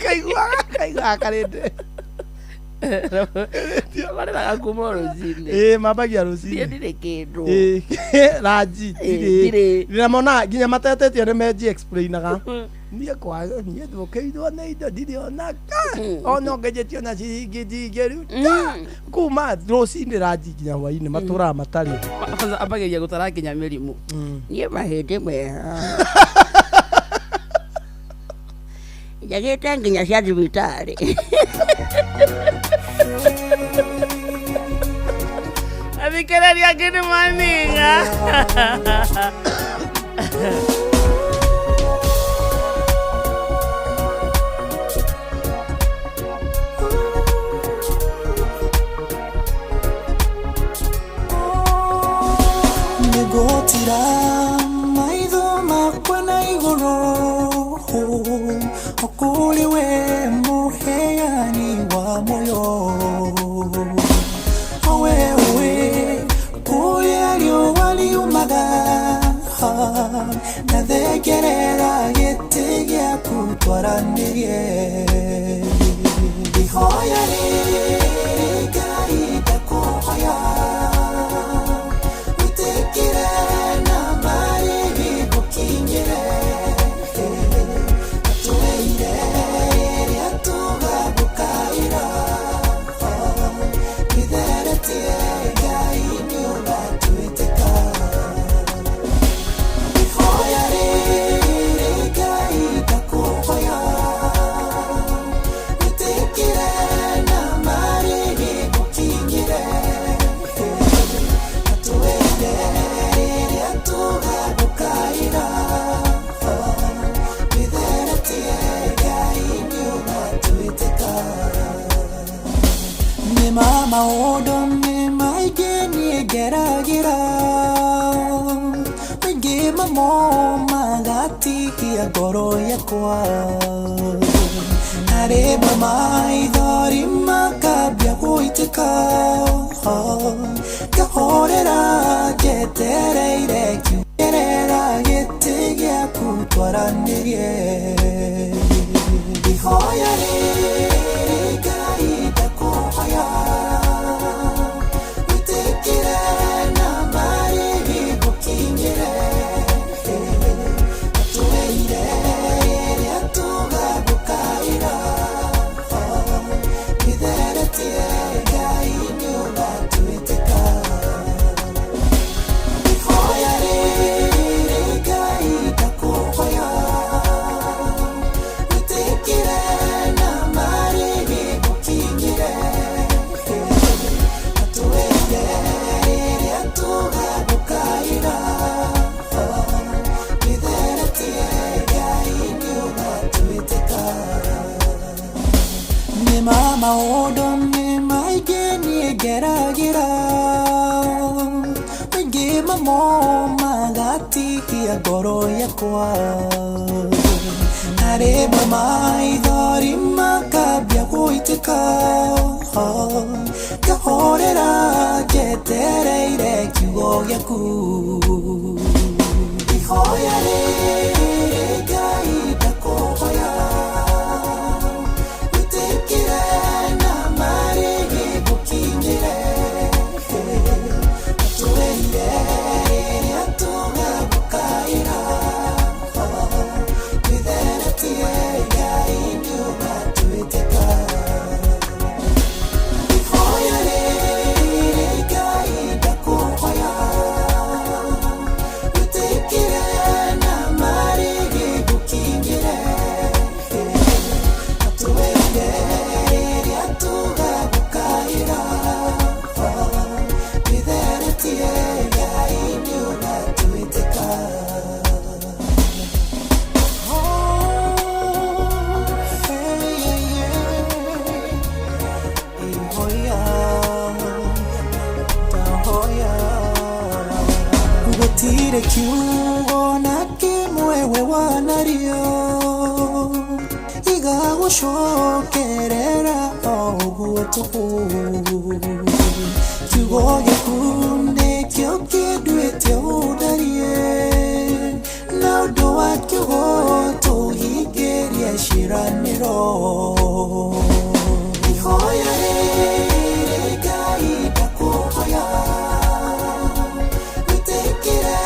Kaiguaga karĩndĩ. Marĩraga kuma rũcinĩ. Ĩ mambagia rũcinĩ. Niĩ ndirĩ kĩndũ. Ĩ ranji. Ĩ, ndirĩ na mona nginya matetetio nĩ menji explainaga niĩ kwa niĩ thũkĩirwo nĩ indo ndirĩ ona ka ona ũngĩnjĩtio na ciringi ndingĩruta kuma rũcinĩ ranji nginya hwainĩ matũraga matarĩ. Kwanza ambagĩria gũtara nginya mĩrimũ. Niĩ mahĩndĩ meha njagĩte nginya cia thibitarĩ. Athikĩrĩria, good morning. Nĩngũtira maitho makwa na igũrũ o kũrĩ we mũheani wa muoyo, o we ũĩ kũrĩa riũa riumaga, na thengerera gĩtĩ gĩaku twaranĩrie. Ihoya rĩrĩ Ngai ndakũhoya, wĩtĩkĩre na marĩhi gũkinyĩre, atũheire rĩrĩa tũgagũkaĩra, twĩtheretie Ngai nĩ ũgatwĩtĩka. Ihoya rĩrĩ Ngai ndakũhoya, wĩtĩkĩre na marĩhi gũkinyĩre, atũheire rĩrĩa tũgagũkaĩra, twĩtheretie Ngai nĩ ũgatwĩtĩka. Nĩ ma maũndũ nĩ maingĩ niĩ ngeragĩra, maingĩ mamo magatihia ngoro yakwa, na rĩmwe maithori makambia gũitĩka, ngahorera njetereire kiumĩrĩra gĩtĩ gĩa Twaranĩrie ihoya rĩrĩ Ngai ndakũhoya wĩtĩkĩre na marĩhi gũkinyĩre atũweire rĩrĩa tũgagũkaĩra itheretie Ngai nĩũgatwĩtĩka ihoya rĩrĩ Ngai ndakũhoya wĩtĩkĩre na marĩhi gũkinyĩre atũweire rĩrĩa tũgagũkaĩra itheretie Ngai nĩũgatwĩtĩka nĩ ma maũndũ nĩ maingĩ niĩ ngeragĩra maingĩ mamo magatihia ngoro yakwa na rĩmwe maithori makambia gũitĩka ngahorera njetereire kiugo gĩaku ihoya rĩrĩ Ngai ndakũhoya wĩtĩkĩre na marĩhi gũkinyĩre atũweire rĩrĩa tũgagũkaĩra itheretie Ngai nĩũgatwĩtĩka ihoya rĩrĩ Ngai ndakũhoya wĩtĩkĩre na marĩhi gũkinyĩre atũweire rĩrĩa tũgagũkaĩra itheretie Ngai nĩũgatwĩtĩka gũtirĩ kiugo na kĩmwe we wanario igagũcokerera o ũguo tũhũ kiugo gĩaku nĩkĩo kĩnduĩte ũndarie na ũndũ wa kiugo tũhingĩrie ciĩranĩro ihoya rĩrĩ Ngai ndakũhoya wĩtĩkĩre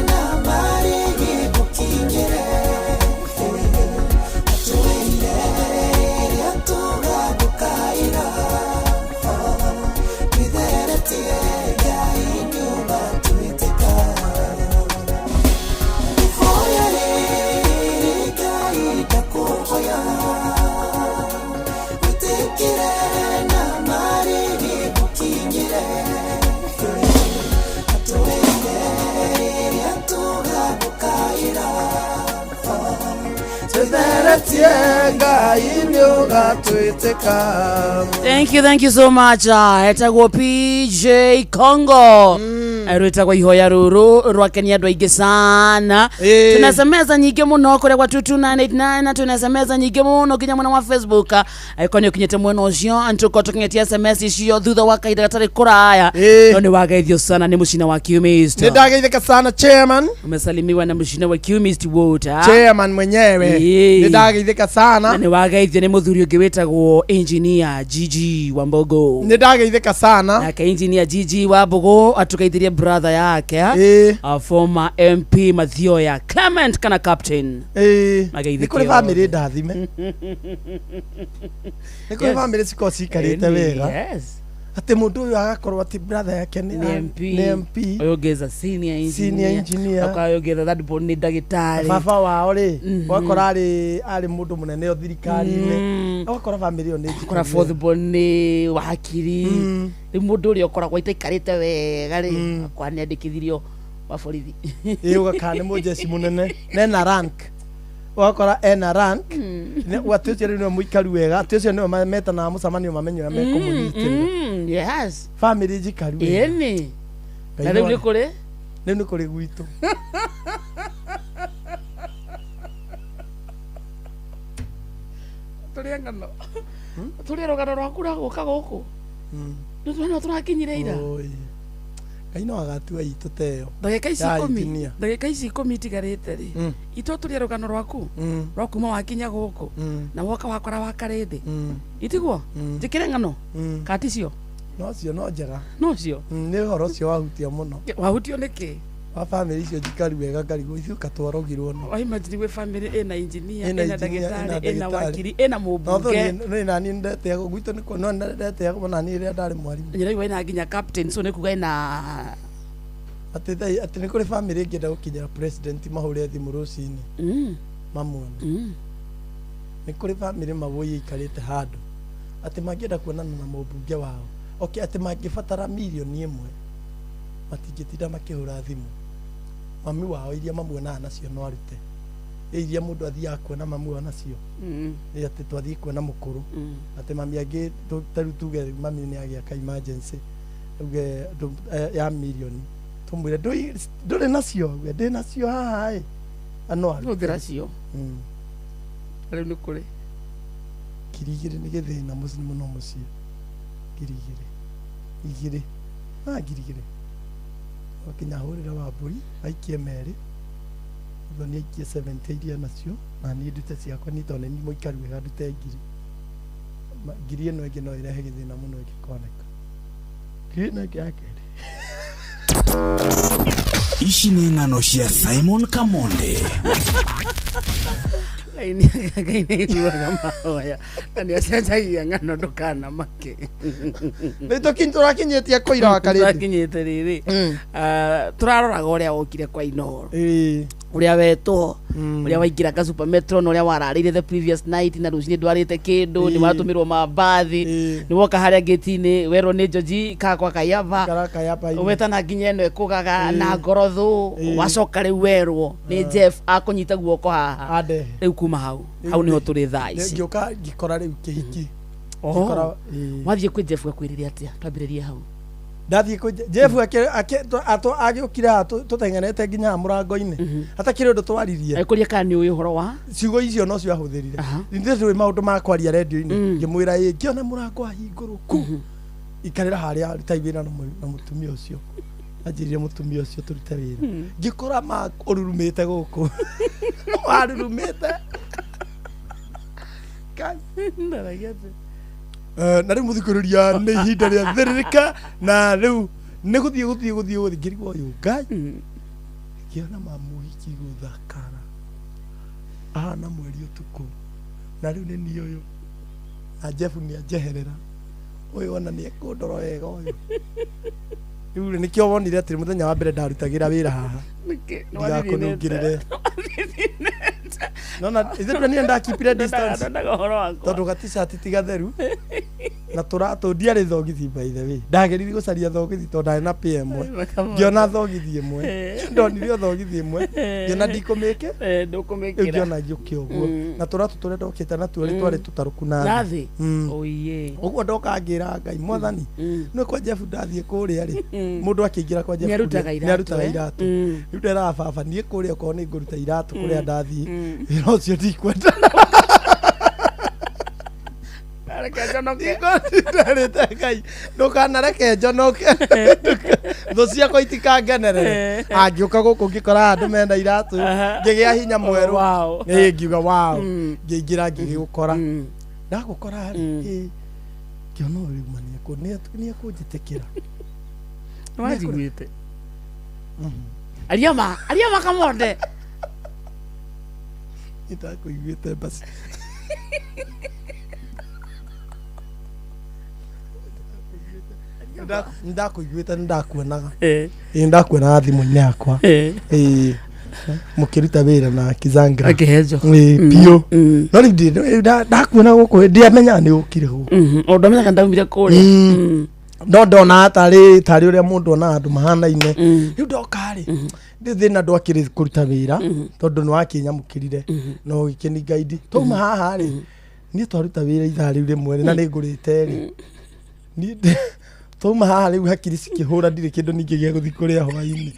na marĩhi gũkinyĩre atũweire rĩrĩa tũgagũkaĩra itheretie Ngai nĩũgatwĩtĩka ihoya rĩrĩ Ngai ndakũhoya wĩtĩkĩre na marĩhi gũkinyĩre atũweire rĩrĩa tũgagũkaĩra Itheretie Ngai nĩũgatwĩtĩka Thank you so much. Etagwo PJ Congo. Rwĩtagwo ihoya rũrũ rwakenia andũ aingĩ sana. Tunasemeza nyingĩ mũno kũrĩa gwa 22989 na tunasemeza nyingĩ mũno nginya mwena wa Facebook. Angĩkorwo nĩ ũkinyĩte mwena ũcio tũkorwo tũkinyĩtie SMS icio thutha wa kahinda gatarĩ kũraya. No nĩ wageithio sana nĩ mũcina wa Qmist. Nĩ ndageithĩka sana chairman. Umesalimiwa na mũcina wa Qmist Water. Chairman mwenyewe. Nĩ ndageithĩka sana. Na nĩ wageithio nĩ mũthuri ũngĩ wĩtagwo engineer Gigi Wambogo. Nĩ ndageithĩka sana. Nake engineer Gigi Wambogo atugeithirie brother yake former MP Mathioya Clement kana captain. Nĩ kũrĩ bamĩrĩ ndathime. Nĩ kũrĩ bamĩrĩ cikoragwo ciikarĩte wega. Yes. Atĩ mũndũ ũyũ agakorwo atĩ brother yake nĩ MP. Nĩ MP. Ũyũ ũngĩ is a senior engineer. Senior engineer. Ũyũ ũngĩ the third born nĩ ndagĩtarĩ. Baba wao rĩ ũgakora arĩ mũndũ mũnene o thirikari-inĩ. Ũgakora bamĩrĩ ĩyo nĩ njikũ. Ũgakora fourth born nĩ wakiri. Rĩu mũndũ ũrĩa ũkoragwo itaikarĩte wega rĩ akwa nĩ andĩkithirio wa borithi. Ĩ ũgakora nĩ mũjeshi mũnene na ena rank. Ũgakora ena rank. Atĩ ũcio rĩu nĩwe mũikaru wega atĩ ũcio nĩwe metanaga mũcemanio mamenye ũrĩa mekũmũnyitĩrĩra. Yes. Bamĩrĩ njikaru wega. Ĩni. Na rĩu nĩ kũrĩ? Rĩu nĩ kũrĩ gwitũ. Tũrĩe ng'ano. Tũrĩe rũgano rwaku rwa gũka gũkũ. Nĩ tũrakinyire ira. Ngai no agatua itũ ta ĩyo Ndagĩka ici ya ikũmi, engineer. ndagĩka ici ikũmi itigarĩte rĩ, itũtũrie rũgano rwaku rwa kuma wakinya gũkũ na woka wakora wakarĩndĩ, itiguo njĩkĩre ng'ano kana ticio? No cio no njega. No cio. Nĩ ũhoro ũcio wahutia mũno. Wahutio nĩkĩ? Wa bamĩrĩ icio njikaru wega ngarigwo ithuĩ katwarogirwo no. Wa imagine gwĩ bamĩrĩ ĩna engineer, Ĩna ĩna engineer, ndagĩtarĩ, ĩna ĩna ndagĩtarĩ. wakiri, ĩna No thũ mũmbunge. nĩ nani ndeteagwo gwitũ nĩkuo no ndeteagwo nani rĩrĩa ndarĩ mwarimũ. Nyĩraigua ĩna nginya captain, so nĩ kuga ĩna Atĩ thaa atĩ nĩ kũrĩ bamĩrĩ ĩngĩenda gũkinyĩra president mahũre thimũ rũcinĩ mamuone. Nĩ kũrĩ bamĩrĩ mawũi ĩikarĩte handũ atĩ mangĩenda kuonana na mũmbunge wao, okay, atĩ mangĩbatara mirioni ĩmwe matingĩtinda makĩhũra thimũ, mami wao iria mamuonaga nacio no arute. Ĩ iria mũndũ athiaga kuona mami wao nacio, nĩ atĩ twathiĩ kuona mũkũrũ, atĩ mami angĩ ta rĩu tuge mami nĩ agĩa ka emergency uge ya mirioni, tũmwĩre ndũrĩ nacio, uge ndĩ nacio haha ĩ, no arute. Hũthĩra cio. Rĩu nĩ kũrĩ 2000 nĩ gĩthĩna mũciĩ mũno mũciĩ, 2000 igĩrĩ na 2000 wakinya hũrĩre wa mbũri aikie merĩ, Muthoni aikie 70 iria nacio na niĩ ndute ciakwa, niĩ tondũ nĩ niĩ mũikaru wega ndute ngiri. Ngiri ĩno ĩngĩ no ĩrehe gĩthĩna mũno ĩngĩkoneka. Ngiri ĩno ĩngĩ ya kerĩ. Ici nĩ ng'ano cia Simon Kamonde. Ngai nĩ aiguaga mahoya na nĩ acenjagia ng'ano, ndũkanamake. Nĩ tũrakinyĩtie kũira wa karĩndĩ. Tũrakinyĩte rĩrĩ, tũraroraga ũrĩa wokire kwa Inooro, ũrĩa wetwo, ũrĩa waingĩra ka Super Metro na ũrĩa wararĩire the previous night na rũcinĩ ndwarĩte kĩndũ, nĩ watũmĩrwo mambathi, nĩ woka harĩa gate-inĩ werwo nĩ Njoji kakwa kayaba, Ikara kayaba-inĩ. wetana nginya ĩno ĩkũgaga na ngorotho, wacoka rĩu werwo nĩ Jeff akũnyita guoko haha. Andehe. Rĩu kuma hau hau nĩho tũrĩ thaa ici. Ngĩũka ngĩkora rĩu kĩhiki. Oho. Ngĩkora, ĩĩ. Wathiĩ kwĩ Jeff gakwĩrire atĩa? Twambĩrĩrie hau. Ndathiĩ kwĩ Jeff agĩũkire haha tũteng'erete nginya haha mũrango-inĩ, hatakĩrĩ ũndũ twaririe. Agĩkũria kana nĩ ũĩ ũhoro wa ciugo icio nocio ahũthĩrire. Ithuĩ tũĩ maũndũ ma kwaria redio-inĩ. Ngĩmwĩra ĩ, ngĩona mũrango wahingũrwo ku ikarĩra harĩa rutai wĩra na mũtumia ũcio. Anjĩrire mũtumia ũcio tũrute wĩra. Ngĩkora ma ũrurumĩte gũkũ, warurumĩte. Ngai. Ndaragia atĩ. Na rĩu mũthikĩrĩria nĩ ihinda rĩa thĩrĩrĩka na rĩu nĩ gũthiĩ gũthiĩ gũthiĩ gũthiĩ ngĩrigwo ũyũ Ngai, ngĩona mamuhiki gũthakara ahana mweri ũtukũ, na rĩu nĩ niĩ ũyũ na Jeff nĩ anjeherera ũyũ, ona nĩ ekũndora wega ũyũ. Rĩu rĩ, nĩkĩo wonire atĩ mũthenya wa mbere ndarutagĩra wĩra haha Nĩkĩ? ndigakũnungĩrĩre. Nona ithuĩ niĩ ndakipire distance. Ndendaga ũhoro wakwa. Tondũ gatishati ti gatheru na tũratũ ndiarĩ thogithi, by the way ndageririe gũcaria thogithi tondũ ndarĩ na pĩa ĩmwe, ngĩona thogithi ĩmwe, ndonire o thogithi ĩmwe ngĩona ndikũmĩke. Rĩu Ndũkũmĩkĩra. Ngĩona ngĩũke ũguo na tũratũ tũrĩa ndokĩte natuo rĩ twarĩ tũtarũku na Na thĩ. Oiye. Ũguo ndoka ngĩra Ngai, Mwathani, nĩ kwa Jeff ndathiĩ kũrĩa rĩ, mũndũ akĩingĩra kwa Jeff Nĩarutaga kũrĩa, iratũ, nĩarutaga eh? iratũ. Rĩu nderaga baba niĩ kũrĩa okorwo nĩ ngũruta iratũ kũrĩa ndathiĩ, wĩra ũcio ndikwenda. Reke njonoke. Ndarĩte Ngai ndũkanareke njonoke, thũ ciakwa itikangenerere. Angĩũka gũkũ ngĩkora andũ mena iratũ, ngĩgĩa hinya mwerũ. Wow. Ĩ, ngiuga wow, ngĩingĩra ngĩgĩgũkora, ndagũkora rĩ, ĩ, ngĩona ũyũ rĩu ma nĩekũnjĩtĩkĩra. Nĩwanjiguĩte. Aria ma, aria ma Kamonde. Nĩndakũiguĩte basi. Nĩndakũiguĩte, nĩndakuonaga, ĩ, nĩndakuonaga thimũ-inĩ yakwa. Ĩ, mũkĩruta wĩra na Kizangra. Akĩhenjo. Ĩ, biũ. No rĩu ndakuona gũkũ ndiamenyaga nĩ ũkire gũkũ. O ndamenyaga ndaumire kũrĩa. No ndona tarĩ tarĩ ũrĩa mũndũ onaga andũ mahanaine. Rĩu ndoka rĩ, ndĩ thĩna ndwakĩrĩ kũruta wĩra tondũ nĩ wakĩnyamũkĩrire na ũgĩkĩningaindi. Twauma haha rĩ, niĩ twaruta wĩra ithaa rĩu rĩmwe rĩ, na nĩ ngũrĩte rĩ, niĩ twauma haha rĩu hakiri cikĩhũra, ndirĩ kĩndũ ningĩ gĩa gũthiĩ kũrĩa hwainĩ.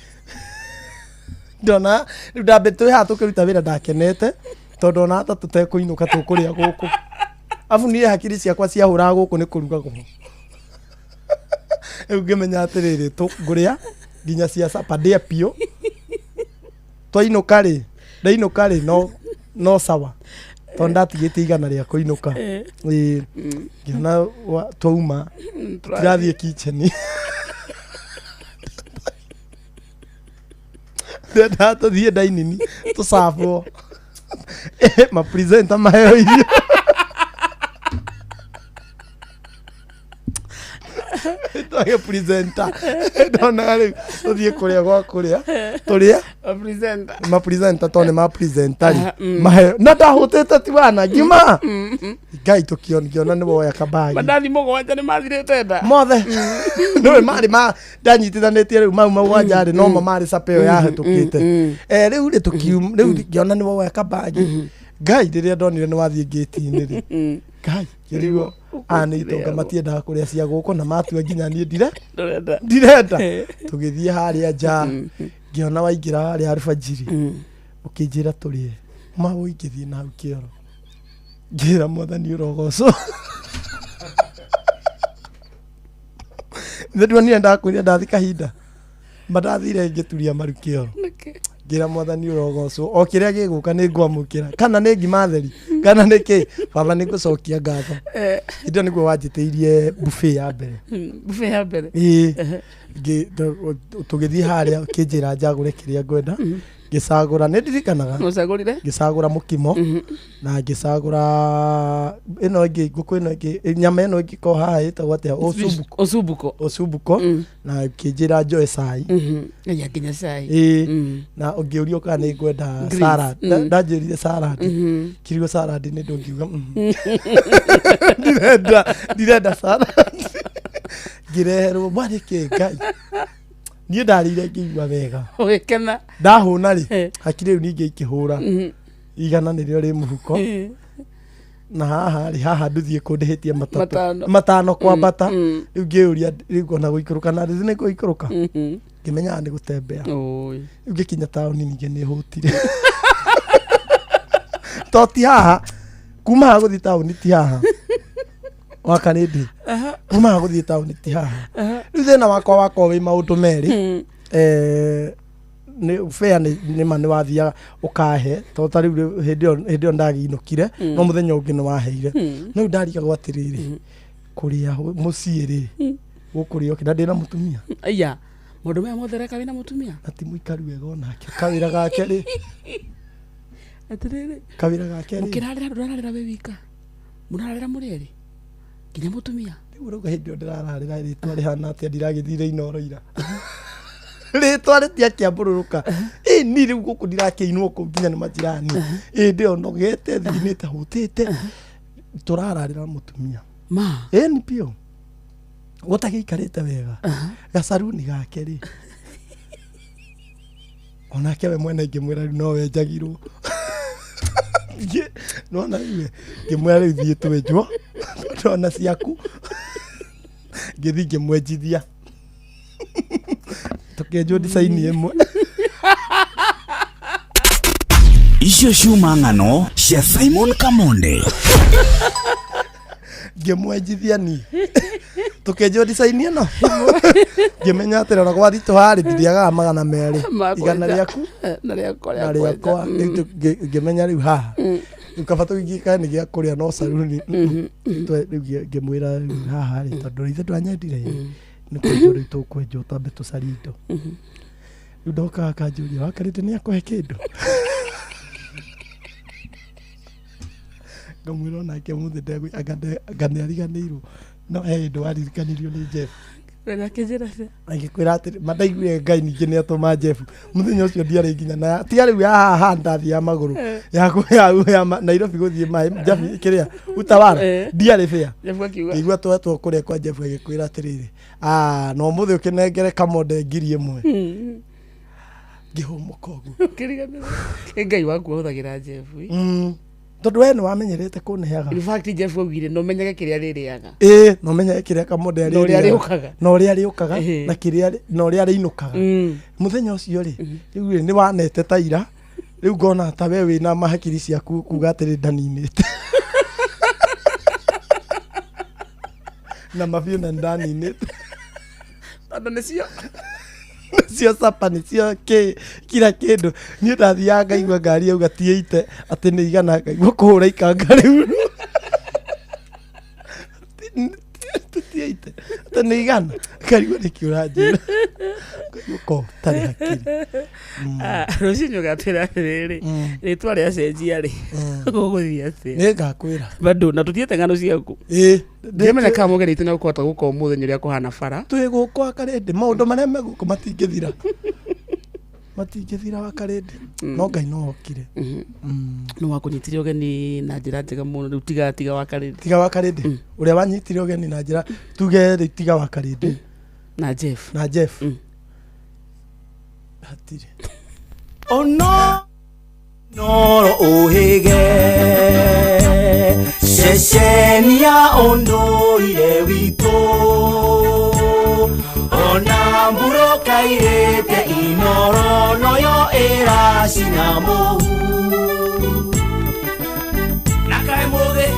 Ndona rĩu ndambe twĩ haha tũkĩruta wĩra ndakenete tondũ ona hata tũtekũinũka tũkũrĩa gũkũ, abu niĩ hakiri ciakwa ciahũraga gũkũ nĩ kũrugagwo. Rĩu ngĩmenya atĩrĩrĩ, ngũrĩa Nginya cia sapa ndĩe piũ. Twainũka rĩ, ndainũka rĩ no sawa. Tondũ ndatigĩte 100 rĩa kũinũka. Ĩĩ. Ngĩona twauma tũrathiĩ kitchen. Ndendaga tũthiĩ dining tũcabwo. Ma presenter maheo irio. Twage presenter. Ndonaga rĩu tũthiĩ kũrĩa gwa kũrĩa. Tũrĩa. Ma presenter tondũ nĩ ma presenter rĩ. Maheo. Na ndahũtĩte ti wana ngima. Ngai tũkĩona nĩ woya kabagi. Mandathi 7 nĩ mathirĩte nda. Mothe. Nĩwe marĩ ma ndanyitithanĩtie rĩu mau 7 rĩ no mo marĩ capa ĩyo yahĩtũkĩte. Rĩu rĩ tũkiuma rĩu ngĩona nĩ woya kabagi. Ngai rĩrĩa ndonire nĩ wathiĩ ngĩti-inĩ rĩ. Ngai ngĩrigwo aya nĩ itonga matiendaga kũrĩa cia gũkũ na matua nginya niĩ ndirenda. Tũgĩthiĩ harĩa nja ngĩona waingĩra harĩa alfajiri ũkĩnjĩra tũrĩe. Ma ũingĩthiĩ na hau kĩoro. Ngĩra mwathani ũrogocwo. Nĩ ndionire ndakwĩrire ndathi kahinda. Mandathire ngĩturia maru kĩoro. Ngĩra mwathani ũrogocwo o kĩrĩa gĩgũka nĩ ngwamũkĩra kana nĩ ngima theri kana nĩ kĩ baba nĩ ngũcokia ngatho. Hĩndĩ ĩyo nĩguo wanjĩtĩirie buffet ya mbere. Buffet ya mbere. Ĩĩ. Tũgĩthiĩ harĩa ũkĩnjĩra njagũre kĩrĩa ngwenda. Ngĩcagũra nĩ ndirikanaga. Ũcagũrire? Ngĩcagũra mũkimo na ngĩcagũra ĩno ĩngĩ ngũkũ ĩno ĩngĩ nyama ĩno ĩngĩ ko haha ĩtagwo atĩa? Osumbuko. Osumbuko. Osumbuko na ngĩnjĩra njoe cai. Ya nginya cai. Ĩĩ. Na ũngĩũrio kana nĩ ngwenda salad. Ndanjĩrire salad. Kiugo salad nĩ ndũngiuga. Ndirenda salad. Ngĩreherwo mwarĩ kĩ Ngai. Niĩ ndarĩire ngĩigua wega. Ũgĩkena. Ndahũna rĩ, hakiri rĩu ningĩ ikĩhũra. 100 nĩrĩo rĩ mũhuko. Na haha rĩ, haha ndũthiĩ kũndĩhĩtie matatũ. Matano kwambata. Rĩu ngĩũria rĩu ona gũikũrũka na rĩu nĩ gũikũrũka. Ngĩmenyaga nĩ gũtembea. Rĩu ngĩkinya taũni ningĩ nĩ hũtire. To ti haha. Kuma haha gũthiĩ taũni ti haha. Wakarĩndĩ. Kuma haha gũthiĩ taũni ti haha. Rĩu thĩna wakwa wĩ maũndũ merĩ. Nĩ fair nĩ ma nĩ wathiaga ũkahe tondũ ta rĩu hĩndĩ ĩyo ndagĩinũkire no mũthenya ũngĩ nĩ waheire. No rĩu ndarigagwo atĩrĩrĩ kũrĩa mũciĩ rĩ gũkũrĩa ũkĩ na ndĩna mũtumia. Aya maũndũ maya mothe reka wĩna mũtumia. Na ti mũikaru wega onake kawĩra gake rĩ. Atĩrĩrĩ kawĩra gake rĩ. Mũkĩrarĩra ndũrararĩra wĩ wika. Mũrararĩra mũrĩ erĩ nginya mũtumia. Rĩu ũrauga hĩndĩ ĩyo ndĩrararĩra rĩtwa rĩhana atĩa ndiragĩthire Inooro ira. Rĩtwa rĩtiakĩambũrũrũka. Ĩ ni rĩu gũkũ ndirakĩinwo kũu nginya nĩ majirani. Ĩ ndĩ o nogete thinĩte hũtĩte. Tũrararĩra mũtumia. Ma. Ĩ ni piũ. Gũtagĩikarĩte wega. Gacaruni gake rĩ. Onake we mwene ngĩmwĩra rĩu no wenjagirwo. Nona rĩu ngĩmwĩra rĩu thiĩ twenjwo. Ndona ciaku. Ngĩthiĩ ngĩmwenjithia. Tũkĩenjwo design ĩmwe. Icio ciuma ng'ano cia Simon Kamonde. Ngĩmwenjithia niĩ. Tũkĩenjwo design ĩno. Ngĩmenya atĩ rora gwa thitũ harĩ ndiriagaga 200. 100 rĩaku na rĩakwa na rĩakwa. Ngĩmenya rĩu haha. Rĩu kaba tũgĩkae nĩ gĩa kũrĩa no saruni. Rĩu ngĩmwĩra rĩu haha rĩ tondũ ithe ndwanyendire. Nĩ kwenjwo rĩu tũkwenjwo twambe tũcarie indo. Rĩu ndokaga akanjũria wakarĩte nĩ akũhe kĩndũ. Ngamwĩra onake ũmũthĩ anga nĩariganĩirwo no he hĩndĩ waririkanirio nĩ Jeff. Agĩkwĩra atĩrĩ mandaiguire Ngai ningĩ nĩatũma Jeff. Mũthenya ũcio ndiarĩ nginya na tiga rĩu ya haha ndathiĩ ya magũrũ ya Nairobi gũthiĩ maĩ Jabi kĩrĩa Utawala ndiarĩ bĩa. Ngĩigua twetwo kũrĩa kwa Jeff agĩkwĩra atĩrĩrĩ no ũmũthĩ ũkĩnengere Kamonde 1000. Ngĩhũmũka ũguo. Ũkĩriganĩrwo. Ĩ Ngai waku ahũthagĩra Jeff. Tondũ we nĩ wamenyerete kũneaga. In fact Jeff augire no menyage kĩrĩa rĩrĩaga. Ĩĩ no menyage kĩrĩa Kamonde arĩrĩaga. Na ũrĩa rĩũkaga. Na ũrĩa rĩũkaga na kĩrĩa na ũrĩa rĩinũkaga. Mũthenya ũcio rĩ rĩu rĩ nĩ wanete ta ira rĩu ngona ta we wĩna mahakiri ciaku kuga atĩrĩ ndaninĩte. Na mabiũ na ndaninĩte. Tondũ nĩcio. Nĩcio sapa, nĩcio kĩ, kila kĩndũ. Niĩ ndathiaga ngaigua ngari yauga ti 80, atĩ nĩ 100, ngaigua kũhũra ikanga rĩu. Ti 80, atĩ nĩ 100, ngarigwo nĩkĩ ũranjĩra. Ngaigua ko tarĩ hakiri. Rũcinĩ ũgatwĩra atĩrĩrĩ, rĩtwa rĩacenjia rĩ, gũgũthiĩ atĩa? Nĩ ngakwĩra. Bado na tũthiĩte ng'ano ciaku. Ĩĩ. Ndĩmenya kana mũgeni witũ nĩegũkũhota gũka ũmũthĩ nĩ ũrĩa kũhana bara. Twĩ gũkũ Wakarĩndĩ, maũndũ marĩa me gũkũ matingĩthira. Matingĩthira Wakarĩndĩ. No Ngai no okire. Nĩ wakũnyitire ũgeni na njĩra njega mũno, rĩu tiga tiga Wakarĩndĩ. Tiga Wakarĩndĩ. Ũrĩa wanyitire ũgeni na njĩra, tuge rĩu tiga Wakarĩndĩ. Na Jeff. Na Jeff. Hatirĩ. Ono noro uhige ceceni ya ũndũire witũ ona mbura kairĩte Inoro noyo ĩracina mũhu na kaĩ mũthĩ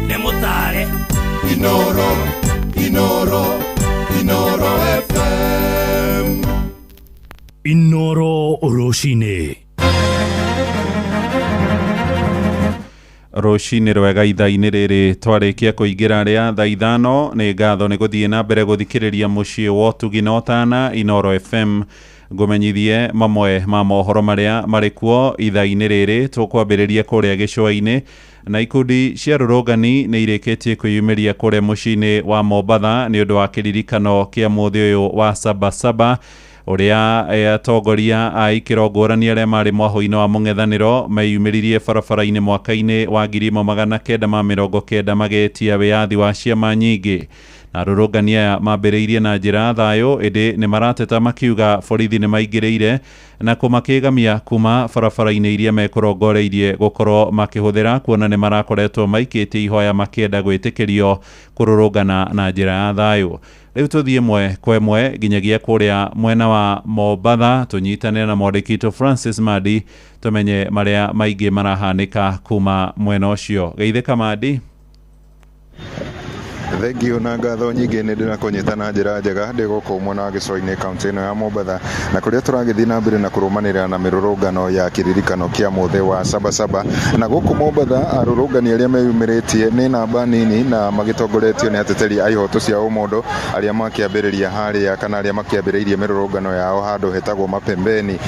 nĩ mũtare. Inoro, Inoro, Inoro FM. Inoro rũcinĩ. Rũcinĩ rwega ithaa-inĩ rĩrĩ twarĩkia kũingĩra rĩa thaa 5. Nĩ ngatho nĩ gũthiĩ na mbere gũthikĩrĩria mũciĩ wa ũtugi na ũtana Inoro FM. Ngũmenyithie mamwe ma mohoro marĩa marĩ kuo ithaa-inĩ rĩrĩ. Tũkwambĩrĩria kũrĩa gĩcũa-inĩ, na ikundi cia rũrũngani nĩ irĩkĩtie kwĩyumĩria kũrĩa mũciĩ-inĩ wa Mombatha nĩ ũndũ wa kĩririkano kĩa mũthĩ ũyũ wa Sabasaba, ũrĩa atongoria a ikĩro ngũrani arĩa marĩ mwahũ-inĩ wa mũng'ethanĩro meyumĩririe barabara-inĩ mwaka-inĩ wa 1990 magetia wĩyathi wa ciama nyingĩ. Na arũrũngani aya mambĩrĩirie na njĩra ya thayũ, ĩndĩ nĩ marateta makiuga borithi nĩ maingĩrĩire na kũmakĩgamia kuma barabara-inĩ iria mekũrongoreirie gũkorwo makĩhũthĩra, kuona nĩ marakoretwo maikĩtie ihoya makĩenda gwĩtĩkĩrio kũrũrũngana na njĩra ya thayũ. Rĩu tũthiĩ ĩmwe kwa ĩmwe nginyagia kũrĩa mwena wa Mombatha, tũnyitane na mwandĩki witũ Francis Madi tũmenye marĩa maingĩ marahanĩka kuma mwena ũcio. Geithĩka Madi. Thengiũ na ngatho nyingĩ, nĩ ndĩrakũnyita na njĩra njega ndĩ gũkũ mwena wa gĩcũa-inĩ kaunti ĩno ya Mombatha, na kũrĩa tũragĩthiĩ na mbere na kũrũmanĩrĩra na mĩrũrũngano ya kĩririkano kĩa mũthĩ wa Sabasaba. Na gũkũ Mombatha arũrũngani arĩa meyumĩrĩtie nĩ namba nini na magĩtongoretio nĩ ateteri a ihoto cia ũmũndũ arĩa makĩambĩrĩria harĩa kana arĩa makĩambĩrĩirie mĩrũrũngano yao handũ hetagwo Mapembeni,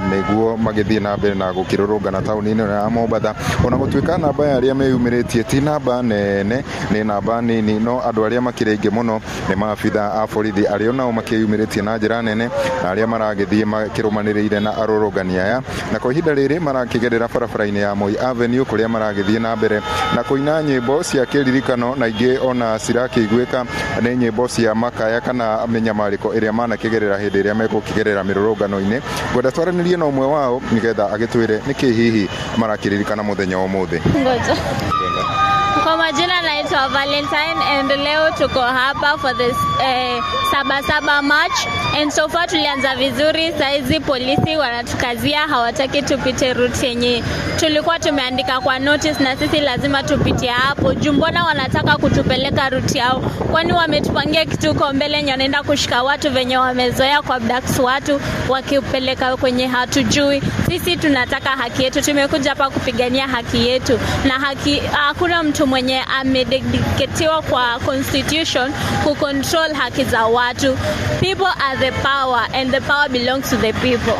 nĩguo magĩthiĩ na mbere na gũkĩrũrũngana taũni-inĩ ĩno ya Mombatha. Ona gũtuĩka namba ya arĩa meyumĩrĩtie ti namba nene, nĩ namba nini, no andũ arĩa makĩrĩ aingĩ mũno nĩ maabitha a borithi arĩa onao makĩyumĩrĩtie na njĩra nene, na arĩa maragĩthiĩ makĩrũmanĩrĩire na arũrũngani aya. Na kwa ihinda rĩrĩ marakĩgerera barabara-inĩ ya Moi Avenue kũrĩa maragĩthiĩ na mbere na kũina nyĩmbo cia kĩririkano, na ingĩ ona cirakĩiguĩka nĩ nyĩmbo cia makaya kana mĩnyamarĩko ĩrĩa manakĩgerera hĩndĩ ĩrĩa megũkĩgerera mĩrũrũngano-inĩ. Ngwenda twaranĩrie na ũmwe wao nĩgetha agĩtwĩre nĩkĩ hihi marakĩririkana mũthenya wa ũmũthĩ. Ngoja. Kwa majina naitwa Valentine and leo tuko hapa for this Sabasaba march and so far tulianza vizuri. Saizi polisi wanatukazia, hawataki tupite route yenye tulikuwa tumeandika kwa notice, na sisi lazima tupitie hapo. Juu mbona wanataka kutupeleka route yao? Kwani wametupangia kitu huko mbele yenye wanaenda kushika watu venye wamezoea kwa abduct watu wakipeleka kwenye hatujui. Sisi tunataka haki yetu, tumekuja hapa kupigania haki yetu, na haki hakuna mtu mwenye amededicatiwa kwa constitution kucontrol haki za watu. People are the power and the power belongs to the people.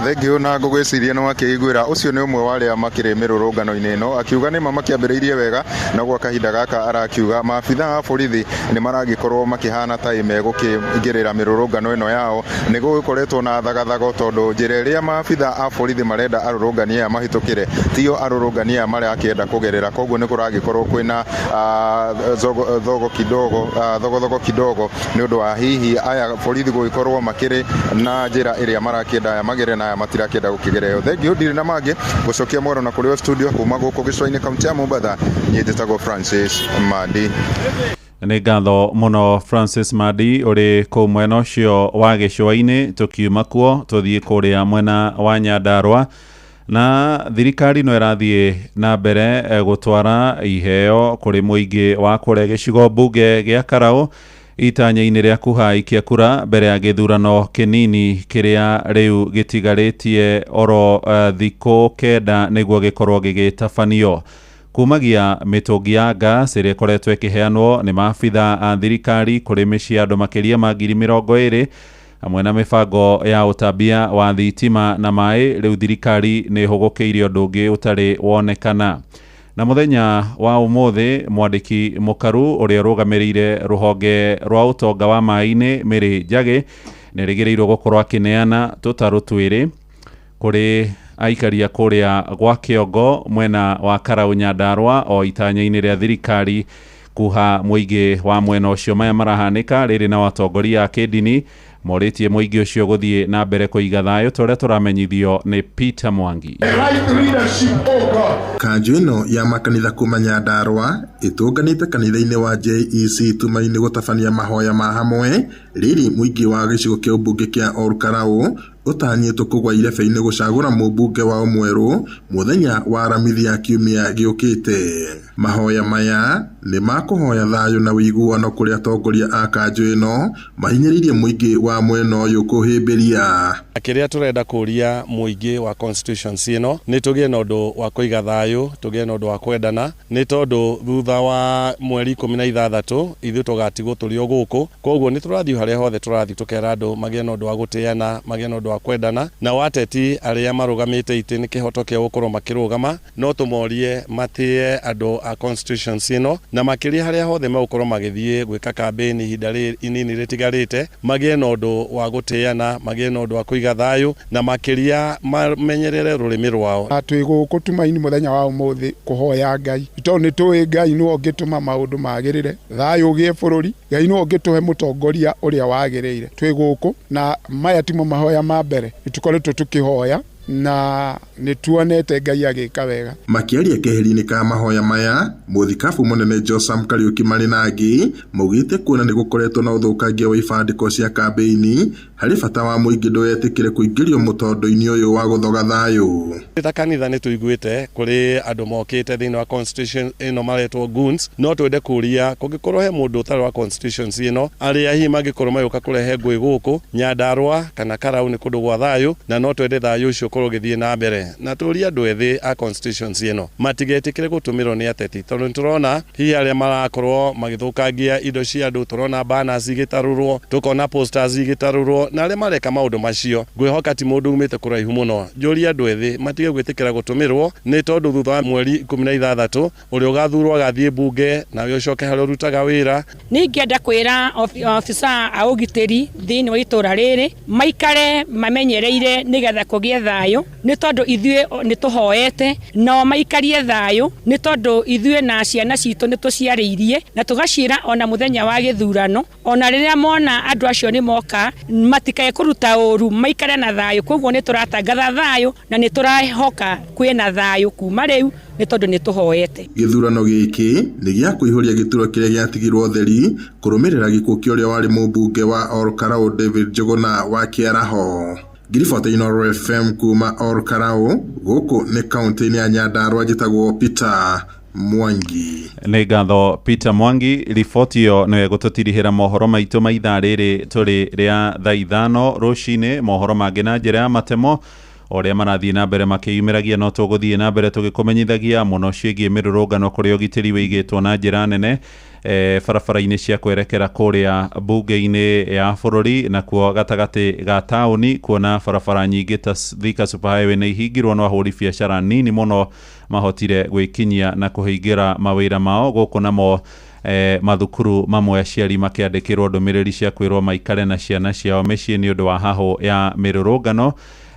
Thengiũ, na ngũgwĩciria nĩ wakĩiguĩra ũcio nĩ ũmwe wa arĩa makĩrĩ mĩrũrũngano-inĩ ĩno, akiuga nĩ ma makĩambĩrĩirie wega, no gwa kahinda gaka arakiuga maabitha a borithi nĩ maragĩkorwo makĩhana ta megũkĩingĩrĩra mĩrũrũngano ĩno yao. Nĩ gũgĩkoretwo na thagathago tondũ njĩra ĩrĩa maabitha a borithi marenda arũrũngani aya mahĩtũkĩre tiyo arũrũngani aya marakĩenda kũgerera, koguo nĩ kũragĩkorwo kwĩna thogo kidogo, thogothogo kidogo nĩ ũndũ wa hihi aya borithi gũgĩkorwo makĩrĩ na njĩra ĩrĩa marakĩenda aya magere na aya matirakĩenda gũkĩgerera. Thengiũ, ndirĩ na mangĩ, gũcokia mwero na kũrĩ o studio kuma gũkũ gĩcũa-inĩ kaunti ya Mombatha. Niĩ njĩtagwo Francis Mandi. Nĩ ngatho mũno Francis Madi ũrĩ kũu mwena ũcio wa gĩcũa-inĩ. Tũkiuma kuo tũthiĩ kũrĩa mwena wa Nyandarũa, na thirikari no ĩrathiĩ na mbere gũtwara iheo kũrĩ mũingĩ wa kũrĩa gĩcigo mbunge gĩa Karaũ. Itanya-inĩ rĩa kũhaikia kura mbere ya gĩthurano kĩnini kĩrĩa rĩu gĩtigarĩtie oro thikũ 9 nĩguo gĩkorwo gĩgĩtabanio. Kumagia mĩtũngi ya gas ĩrĩa ĩkoretwo ĩkĩheanwo nĩ maabitha a thirikari kũrĩ mĩciĩ ya andũ makĩria ma 20,000 hamwe na mĩbango ya ũtambia wa thitima na maĩ, rĩu thirikari nĩ ĩhũgũkĩire ũndũ ũngĩ ũtarĩ wonekana. Na mũthenya wa ũmũthĩ mwandĩki mũkaru ũrĩa ũrũgamĩrĩire rũhonge rwa ũtonga wa maĩ-inĩ Mary Njagĩ nĩerĩgĩrĩirwo gũkorwo akĩneana tũtarũ twĩrĩ kũrĩ aikaria kũrĩa gwa Kĩongo mwena wa Karau Nyandarua o itanya-inĩ rĩa thirikari kuha mũingĩ wa mwena ũcio. Maya marahanĩka rĩrĩ na atongoria a kĩndini morĩtie mũingĩ ũcio gũthiĩ na mbere kũiga thayũ ta ũrĩa tũramenyithio nĩ Peter Mwangi. Kanjũ ĩno ya makanitha kuma Nyandarua ĩtũnganĩte kanitha-inĩ wa JEC Tumaini gũtabania mahoya ma hamwe rĩrĩ mũingĩ wa gĩcigo kĩa ũmbunge kĩa Olkarau ũtanyĩtwo kũgwa irebe-inĩ gũcagũra mũmbunge wao mwerũ mũthenya wa Aramithi ya kiumia gĩũkĩte. Mahoya maya nĩ makũhoya thayũ na ũiguano kũrĩ atongoria a kanjũ ĩno mahinyĩrĩirie mũingĩ wa mwena ũyũ kũhĩmbĩria. Kĩrĩa tũrenda kũria mũingĩ wa constituency ĩno nĩ tũgĩe na ũndũ wa kũiga thayũ, tũgĩe na ũndũ wa kwendana, nĩ tondũ thutha wa mweri 16 ithuĩ tũgatigwo tũrĩ o gũkũ. Koguo nĩ tũrathiĩ harĩa hothe tũrathiĩ tũkera andũ magĩe na ũndũ wa gũtĩana, magĩe na ũndũ wa kwendana, na wateti arĩa marũgamĩte itĩ nĩ kĩhoto kĩao gũkorwo makĩrũgama, no tũmorie matĩe andũ a constituency ĩno, na makĩria harĩa hothe megũkorwo magĩthiĩ gwĩka campaign ihinda inini rĩtigarĩte, magĩe na ũndũ wa gũtĩana, magĩe na ũndũ wa kũiga thayũ, na makĩria mamenyerere rũrĩmĩ rwao. Twĩ gũkũ Tumaini mũthenya wa ũmũthĩ kũhoya Ngai, tondũ nĩ tũĩ Ngai nĩwe ũngĩtũma maũndũ magĩrĩre, thayũ ũgĩe bũrũri, Ngai nĩwe ũngĩtũhe mũtongoria ũrĩa wagĩrĩire. Twĩ gũkũ na maya timo mahoya ma mbere nĩtũkoretwo tũkĩhoya na nĩtuonete Ngai agĩka wega. Makĩaria keheri-inĩ ka mahoya maya, mũthikabu mũnene Josam Kariuki marĩ na angĩ maugĩte kuona nĩ gũkoretwo na ũthũkangia wa ibandĩko cia kambĩini harĩ bata wa mũingĩ ndũgetĩkĩre kũingĩrio mũtondo-inĩ ũyũ wa gũthoga thayũ. Ta kanitha nĩ tũiguĩte kũrĩ andũ mokĩte thĩinĩ wa constitution ĩno maretwo goons, no twende kũria kũngĩkorwo he mũndũ ũtarĩ wa constituency ĩno arĩa hihi mangĩkorwo magĩũka kũrehe ngũĩ gũkũ Nyandarua kana Karau nĩ kũndũ gwa thayũ, na no twende thayũ ũcio ũkorwo ũgĩthiĩ na mbere, na tũrie andũ ethĩ a constituency ĩno matigetĩkĩre gũtũmĩrwo nĩ ateti, tondũ nĩtũrona hihi arĩa marakorwo magĩthũkangia indo cia andũ, tũrona banners igĩtarũrwo, tũkona posters igĩtarũrwo, na arĩa mareka maũndũ macio ngwĩhoka ti mũndũ umĩte kũraihu mũno. Njũrie andũ ethĩ matige gwĩtĩkĩra gũtũmĩrwo, nĩ tondũ thutha wa mweri 16 ũrĩa ũgathurwo agathiĩ mbunge nawe ũcoke harĩa ũrutaga wĩra. Nĩ ingĩenda kwĩra obisa a ũgitĩri thĩinĩ wa itũra rĩrĩ maikare mamenyereire nĩgetha kũgĩe thayũ, nĩ tondũ ithuĩ nĩ tũhoete nao maikarie thayũ, nĩ tondũ ithuĩ na ciana citũ nĩ tũciarĩirie na tũgaciĩra ona mũthenya wa gĩthurano, ona rĩrĩa mona andũ acio nĩ moka matikae kũruta ũru, maikare na thayũ. Koguo nĩ tũratangatha thayũ na nĩ tũrahoka kwĩna thayũ kuma rĩu, nĩ tondũ nĩ tũhoete. Gĩthurano gĩkĩ nĩ gĩa kũihũria gĩturwa kĩrĩa gĩatigirwo theri kũrũmĩrĩra gĩkuũ kĩa ũrĩa warĩ mũmbunge wa Olkarau David Njuguna wa Kĩaraho. Ngiribota Inooro FM kuma Olkarau gũkũ nĩ kaũntĩ-inĩ ya Nyandarua, njĩtagwo Peter Mwangi. Nĩ ngatho Peter Mwangi. Riboti ĩyo nĩyo ĩgũtũtirihĩra mohoro maitũ ma ithaa rĩrĩ tũrĩ rĩa thaa 5 rũcinĩ. Mohoro mangĩ na njĩra ya matemo ũrĩa marathiĩ na mbere makĩyumĩragia, no tũgũthiĩ na mbere tũgĩkũmenyithagia mũno ciĩgiĩ mĩrũrũngano kũrĩa ũgitĩri wĩigĩtwo na njĩra nene barabara-inĩ cia kwerekera kũrĩa mbunge-inĩ ya bũrũri, nakuo gatagatĩ ga taũni kuona barabara nyingĩ ta Thika Superhighway nĩ ihingirwo, no ahũri biacara nini mũno mahotire gwĩkinyia na kũhingĩra mawĩra mao gũkũ, namo mathukuru mamwe aciari makĩandĩkĩrwo ndũmĩrĩri cia kwĩrwo maikare na ciana ciao mĩciĩ nĩ ũndũ wa hahũ ya mĩrũrũngano.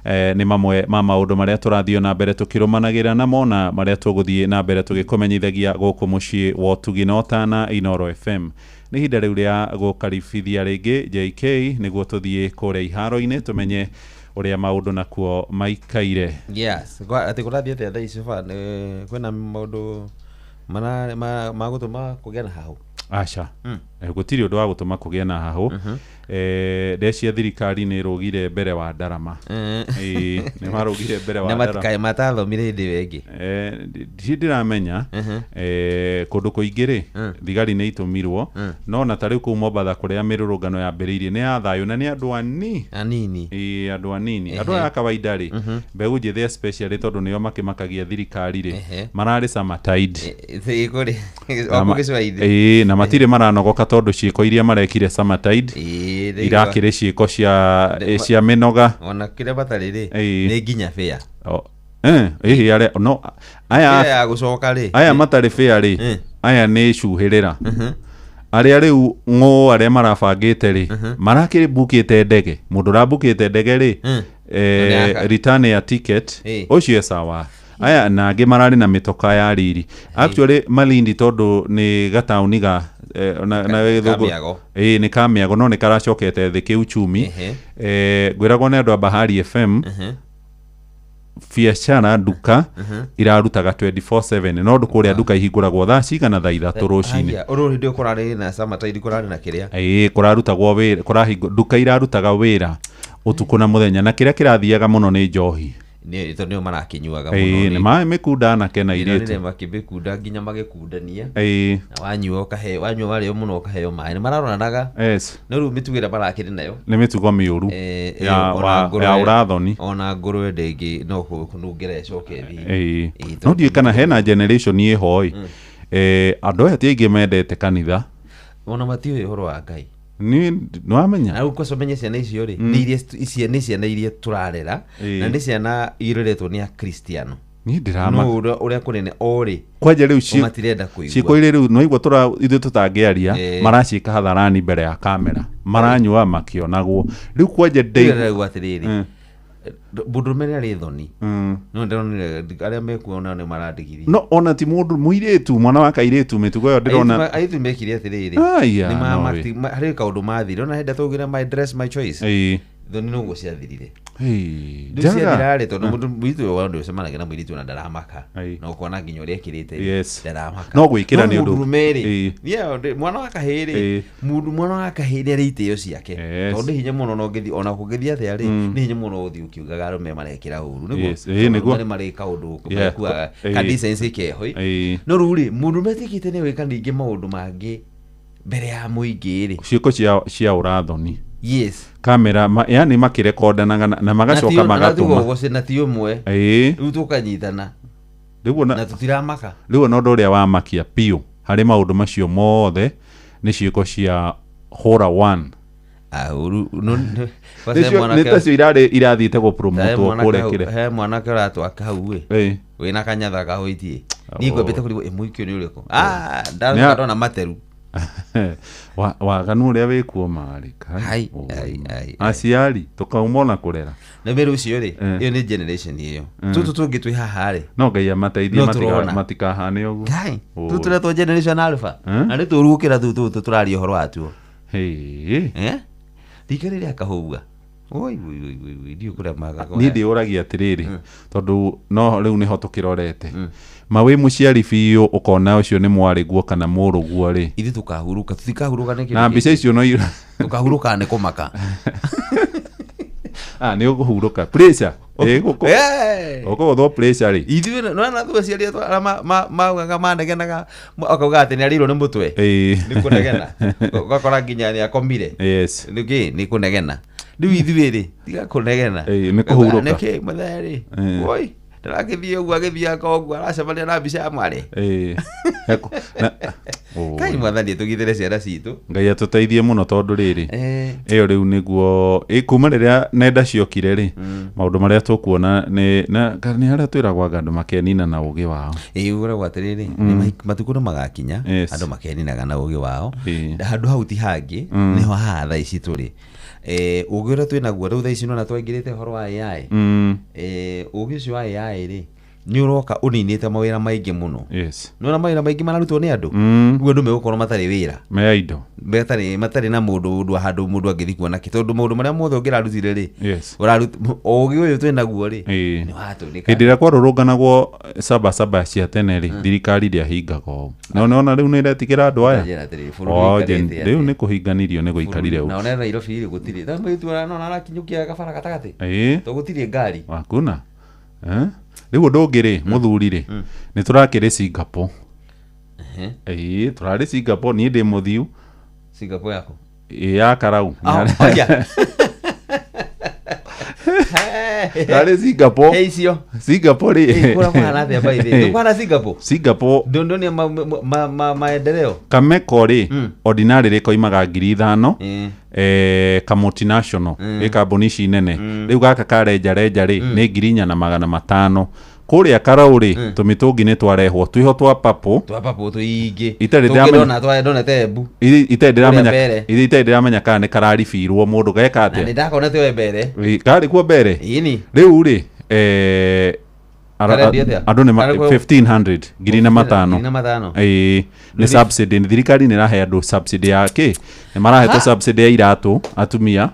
Nĩ mamwe ma maũndũ marĩa tũrathiĩ na mbere tũkĩrũmanagĩra namo na marĩa tũgũthiĩ na mbere tũgĩkũmenyithagia gũkũ mũciĩ wa ũtugi na ũtana Inooro FM. Nĩ ihinda rĩu rĩa gũkaribithia rĩngĩ JK nĩguo tũthiĩ kũrĩa iharo-inĩ tũmenye ũrĩa maũndũ nakuo maikaire. Yes, atĩ kũrathiĩ atĩa thaa ici ba kwĩna maũndũ magũtũma kũgĩa na hahũ? Aca. Gũtirĩ ũndũ wa gũtũma kũgĩe na hahũ. Ndecia cia thirikari nĩ ĩrũgire mbere wa ndarama. Ĩĩ, nĩ marũgire mbere wa na ndarama. matikae matathomire hĩndĩ ĩyo ĩngĩ. Ndirĩ ndĩramenya. Kũndũ kũingĩ rĩ, thigari nĩ itũmirwo, no na ta rĩu kũu Mombatha kũrĩa mĩrũrũngano yambĩrĩirie nĩ ya thayũ na nĩ andũ ani anini. Ĩĩ, andũ anini, andũ aya a kawaida rĩ, mbeũ njĩthĩ especially, tondũ nĩo makĩmakagia thirikari rĩ, mararĩ Summertide. Kũrĩ Na o gĩcũa-inĩ. Ĩĩ, na matirĩ maranogoka tondũ ciĩko iria marekire Summertide irakĩrĩ ciĩko cia mĩnoga. Ona kĩrĩa matarĩ rĩ, Ĩĩ. nĩ nginya bĩa. Ĩhĩ, arĩa no aya Bĩa ya gũcoka rĩ. Aya matarĩ bĩa rĩ, aya nĩ cuhĩrĩra arĩa rĩu ng'ũ arĩa marabangĩte rĩ, marakĩmbukĩte ndege, mũndũ ũrambukĩte ndege rĩ, return ya ticket ũcio e sawa. Aya na angĩ mararĩ na mĩtoka ya riri actually Malindi, tondũ nĩ gataũni ga na gĩthũngũ- Mĩago. Ĩĩ, nĩ ka mĩago, no nĩ karacokete thĩ kĩuchumi. Ngwĩragwo nĩ andũ a Bahari FM, biacara nduka irarutaga 24/7, no ndũ kũrĩa nduka ihingũragwo thaa cigana? Thaa 3 rũcinĩ. Aya, ũrũ hĩndĩ ĩyo kũrarĩ na Summertide, kũrarĩ na kĩrĩa. Ĩĩ, kũrarutagwo wĩra, kũrahingo nduka irarutaga wĩra ũtukũ na mũthenya, na kĩrĩa kĩrathiaga mũno nĩ njohi. Nĩ tondũ nĩo marakĩnyuaga. Ĩĩ, nĩ maĩ mĩkunda anake na Ndĩronire airĩtu. makĩmĩkunda nginya magĩkundania. Na wanyua ũkaheo, wanyua warĩo mũno ũkaheo maĩ, nĩ mararoranaga. No rĩu mĩtugo ĩrĩa marakĩrĩ nayo Nĩ mĩtugo mĩũru ya ya ũrathoni. Ona ngũrwe ndĩngĩ no kũnungĩra ĩcoke ĩthiĩ. Ĩĩ, no ndiũĩ kana hena generation ĩho ĩ. Andũ aya ti aingĩ mendete kanitha. Ona matiũĩ ũhoro wa Ngai. Nĩ nĩwamenya. Na rĩu kwaca ũmenye ciana icio rĩ, nĩ iria nĩ ciana iria tũrarera, na nĩ ciana ireretwo nĩ akristiano. Niĩ ndĩrama- No ũrĩa kũnene o rĩ, Kwanja rĩu matirenda kũigua. Ciĩko iria rĩu nĩwaigua tũra ithuĩ tũtangĩaria, maraciĩka hadharani mbere ya kamera, maranyua makĩonagwo rĩu kwanja Ndĩrauga atĩrĩrĩ, mũndũrũme nĩ arĩ thoni. No ndĩronire arĩa mekuona nĩ marandigiria. No ona ti mũndũ mũirĩtu, mwana wa kairĩtu, mĩtugo ĩyo ndĩrona. Airĩtu mekire atĩrĩrĩ, Aya, nĩ ma- no harĩ kaũndũ mathire ona hĩndĩ twaugire my dress my choice. Ĩĩ. Thoni noguo ciathirire. Ĩĩ, Rĩu njaga. ciathira rĩ, tondũ mũndũ mũirĩtu ũyũ wa ũcemanagia na mũirĩtu ona ndaramaka, na ũkona nginya ũrĩa ekĩrĩte rĩ, ndaramaka. No gwĩkĩra No nĩ ũndũ- mũndũrũme rĩ, Ĩĩ. mwana wa kahĩĩ rĩ, mũndũ mwana wa kahĩĩ nĩ arĩ itĩo ciake, tondũ nĩ hinya mũno, ona ona kũngĩthiĩ atĩa rĩ, nĩ hinya mũno ũthiĩ ũkiugaga arũme marekĩra ũru nĩguo. Yes, ĩĩ, nĩguo. Arũme nĩ marĩ kaũndũ mekuaga ka decency keho. No rĩu rĩ, mũndũrũme atiĩkĩte nĩ gwĩka ningĩ maũndũ mangĩ mbere ya mũingĩ rĩ. Ciĩko cia ũrathoni. Kamera yani makĩrekondanaga na magacoka magatũma. Na ti ũmwe. Rĩu tũkanyitana Rĩu ona na tũtiramaka. Rĩu ona ũndũ ũrĩa wamakia biũ harĩ maũndũ macio mothe nĩ ciĩko cia hũra one. Nĩ tacio irarĩ irathiĩte gũpromotwo kũrĩa kĩrĩa. He mwanake ũratwaka hau ĩ, wĩna kanyatha kahũitie, niĩ ngwambĩte kũrigwo ĩ mũikio nĩ ũrĩkũ. Ah, ndacoka ndona materu. Waganu ũrĩa wĩkuo marĩ aciari tũkauma ona kũrera. Na mbere ũcio rĩ, ĩyo nĩ generation ĩyo. Tũtũ tũngĩ twĩ haha rĩ, No Ngai amateithie no tũrona. matikahane ũguo. Ngai, Oi. tũtũ tũretwo generation alpha, na nĩ tũru gũkĩra tũtũ tũtũ tũraria ũhoro watuo. Rika rĩrĩa kahũa, oi oi oi oi oi, ndiũĩ kũrĩa magakorwo. Niĩ ndĩũragia atĩrĩrĩ, tondũ no rĩu nĩho tũkĩrorete ma wĩ mũciari biũ, ũkona ũcio nĩ mwarĩguo kana mũrũguo rĩ. Ithuĩ tũkahurũka, tũtikahurũka nĩ kĩndũ Na mbica kĩngĩ. icio no Tũkahurũka nĩ kũmaka. Ah, nĩ ũkũhurũka pressure. Ĩ, ũkũgũthwo pressure rĩ. Ithuĩ nona tu aciari atũ arĩa maugaga manegenaga, akauga atĩ nĩ arĩirwo nĩ mũtwe. Nĩ kũnegena, ũgakora nginya nĩ akomire. Nĩkĩ nĩ kũnegena. Rĩu ithuĩ rĩ, tiga kũnegena. Ĩĩ, nĩ kũhurũka. Nĩkĩ mũthee rĩ, oi ndarakĩthiĩ ũguo, agĩthiĩ ũguo aracemania na mbica ya mwarĩ. Ĩĩ. Kai, mwathani tũgitĩre ciana citũ. Ngai atũteithie mũno, tondũ rĩrĩ, ĩyo rĩu nĩguo kuma rĩrĩa nenda ciokire rĩ, maũndũ marĩa tũkuona nĩ na nĩ harĩa twĩragwo anga andũ makenina na ũgĩ wao. Ĩĩ, ũragwo atĩrĩrĩ, nĩ matukũ nĩ magakinya andũ makeninaga na ũgĩ wao. Handũ hau ti hangĩ, nĩho haha thaa ici tũrĩ. Ũgĩ ũrĩa twĩ naguo rĩu thaa ici, nĩwona twaingĩrĩte ũhoro wa AI. Ũgĩ ũcio wa AI rĩ, Nĩ ũroka ũninĩte mawĩra maingĩ mũno. Yes. Nĩwona mawĩra maingĩ mararutwo nĩ andũ. Rĩu andũ megũkorwo matarĩ wĩra. Me indo. Matarĩ matarĩ na mũndũ ũndũ handũ mũndũ angĩthiĩ kuona kĩ tondũ maũndũ marĩa mothe ũngĩrarutire rĩ. Yes. Ũgĩ ũyũ twĩ naguo rĩ. Ĩĩ. Nĩ watũrĩka. Hĩndĩ ĩrĩa kwarũrũnganagwo saba saba cia tene rĩ, thirikari ndĩahingaga ũũ. No nĩwona rĩu nĩ ĩretigĩra andũ aya. Njĩra atĩrĩrĩ, bũrũri Oh, ũikarĩte Jen, atĩa? rĩu nĩ kũhinganirio nĩ gũikarire Na ũũ. ona Nairobi rĩ gũtirĩ. Na mũirĩtu ũrĩa nona arakinyũkia gabara gatagatĩ. Ĩĩ. To gũtirĩ ngari. Hakuna. Eh? Rĩu ũndũ ũngĩ rĩ, mũthuri rĩ, nĩ tũrakĩrĩ Singapore. Ĩĩ, tũrarĩ Singapore, niĩ ndĩ mũthiu. Singapore yaku? Ĩĩ, ya Karau. Ah, oh, yeah. Tũrarĩ Singapore. Hey, icio. Singapore rĩ. Ĩ, kũrĩa kũhana atĩa by the way? Kũhana Singapore? Singapore. Ndondonia maendeleo. Kameko rĩ, ordinary rĩ koimaga 5,000. Eh, ka multinational ĩ kambuni ici nene. Rĩu gaka ka renjarenja rĩ nĩ 4,500. Kũrĩa Karau rĩ, tũmĩtũngi nĩ twarehwo twĩho twa papo. Twa papo tũingĩ. Itarĩ Tũngĩ ndĩramenya- ndona twa ndonete Embu. Itarĩ ndĩramenya Kũrĩa mbere. itarĩ ndĩramenya kana nĩ kararibirwo mũndũ geka Na nĩ atĩa. ndakonete we mbere. Ĩ, karĩ kuo mbere. Ĩni. Rĩu rĩ, eh, Karendio atĩa? andũ nĩ Karĩ kuo- 1500 5,000. 5,000. Ĩĩ, nĩ subsidy thirikari nĩ ĩrahe andũ subsidy ya kĩ nĩ marahetwo Ha? subsidy ya iratũ atumia.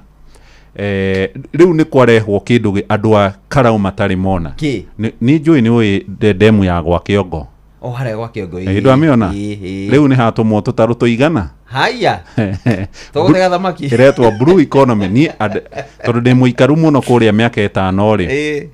Eh, rĩu nĩ kwarehwo kĩndũ andũ a Karau matarĩ mona. Kĩ? Nĩ njũĩ nĩ ũĩ ndemu ya gwa Kĩongo. O harĩa gwa Kĩongo. Ĩ, ndwamĩona? Ĩ, ĩ. Rĩu nĩ hatũmwo tũtarũ tũigana. Haya. Tũgũtega thamaki. Ĩretwo blue economy. Niĩ tondũ ndĩ mũikaru mũno kũrĩa mĩaka 5 rĩ. Ĩ.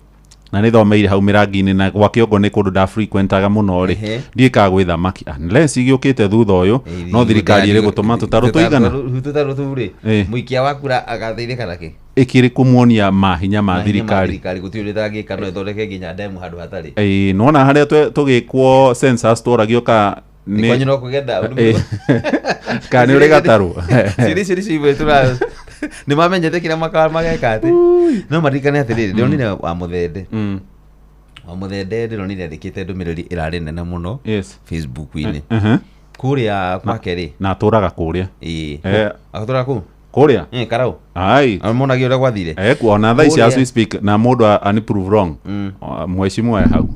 Na nĩ thomeire hau mĩrangi-inĩ na gwa Kĩongo nĩ kũndũ nda frequentaga mũno rĩ. Ehe. Ndiũĩ kana gwĩ thamaki unless igĩũkĩte thutha ũyũ, no thirikari ĩrĩ gũtũma tũtarũ tũigana. Tũtarũ tũu rĩ. Ĩ. Mũikia wa kura agateithĩka nakĩ? Ĩkĩrĩ kũmuonia mahinya ma Mahinya ma thirikari. thirikari gũtirĩ ũndũ ĩtangĩka no ĩthondeke nginya ndemu handũ hatarĩ. Ĩĩ, nĩwona harĩa tũgĩkwo census tworagio ka Nĩ kwanyu no kũgenda. Ĩ. Kana nĩ ũrĩ gatarũ. Ciũria icio nĩcio imwe tũra nĩ mamenyete kĩrĩa mageka atĩ no maririkane atĩrĩrĩ ndĩronire wa mũthende wa mũthende ndĩronire andĩkĩte ndũmĩrĩri ĩrarĩ nene mũno Yes. Facebook-inĩ Mhm. kũrĩa kwake rĩ na atũraga kũrĩa. Ĩĩ. Eh. Atũraga kũ? Kũrĩa? Ĩ, Karau. Ai. Monagia ũrĩa gwathire. Eh, kuona thaa ici as Kũrĩa- we speak na mũndũ ani prove wrong. Mheshimiwa e hau.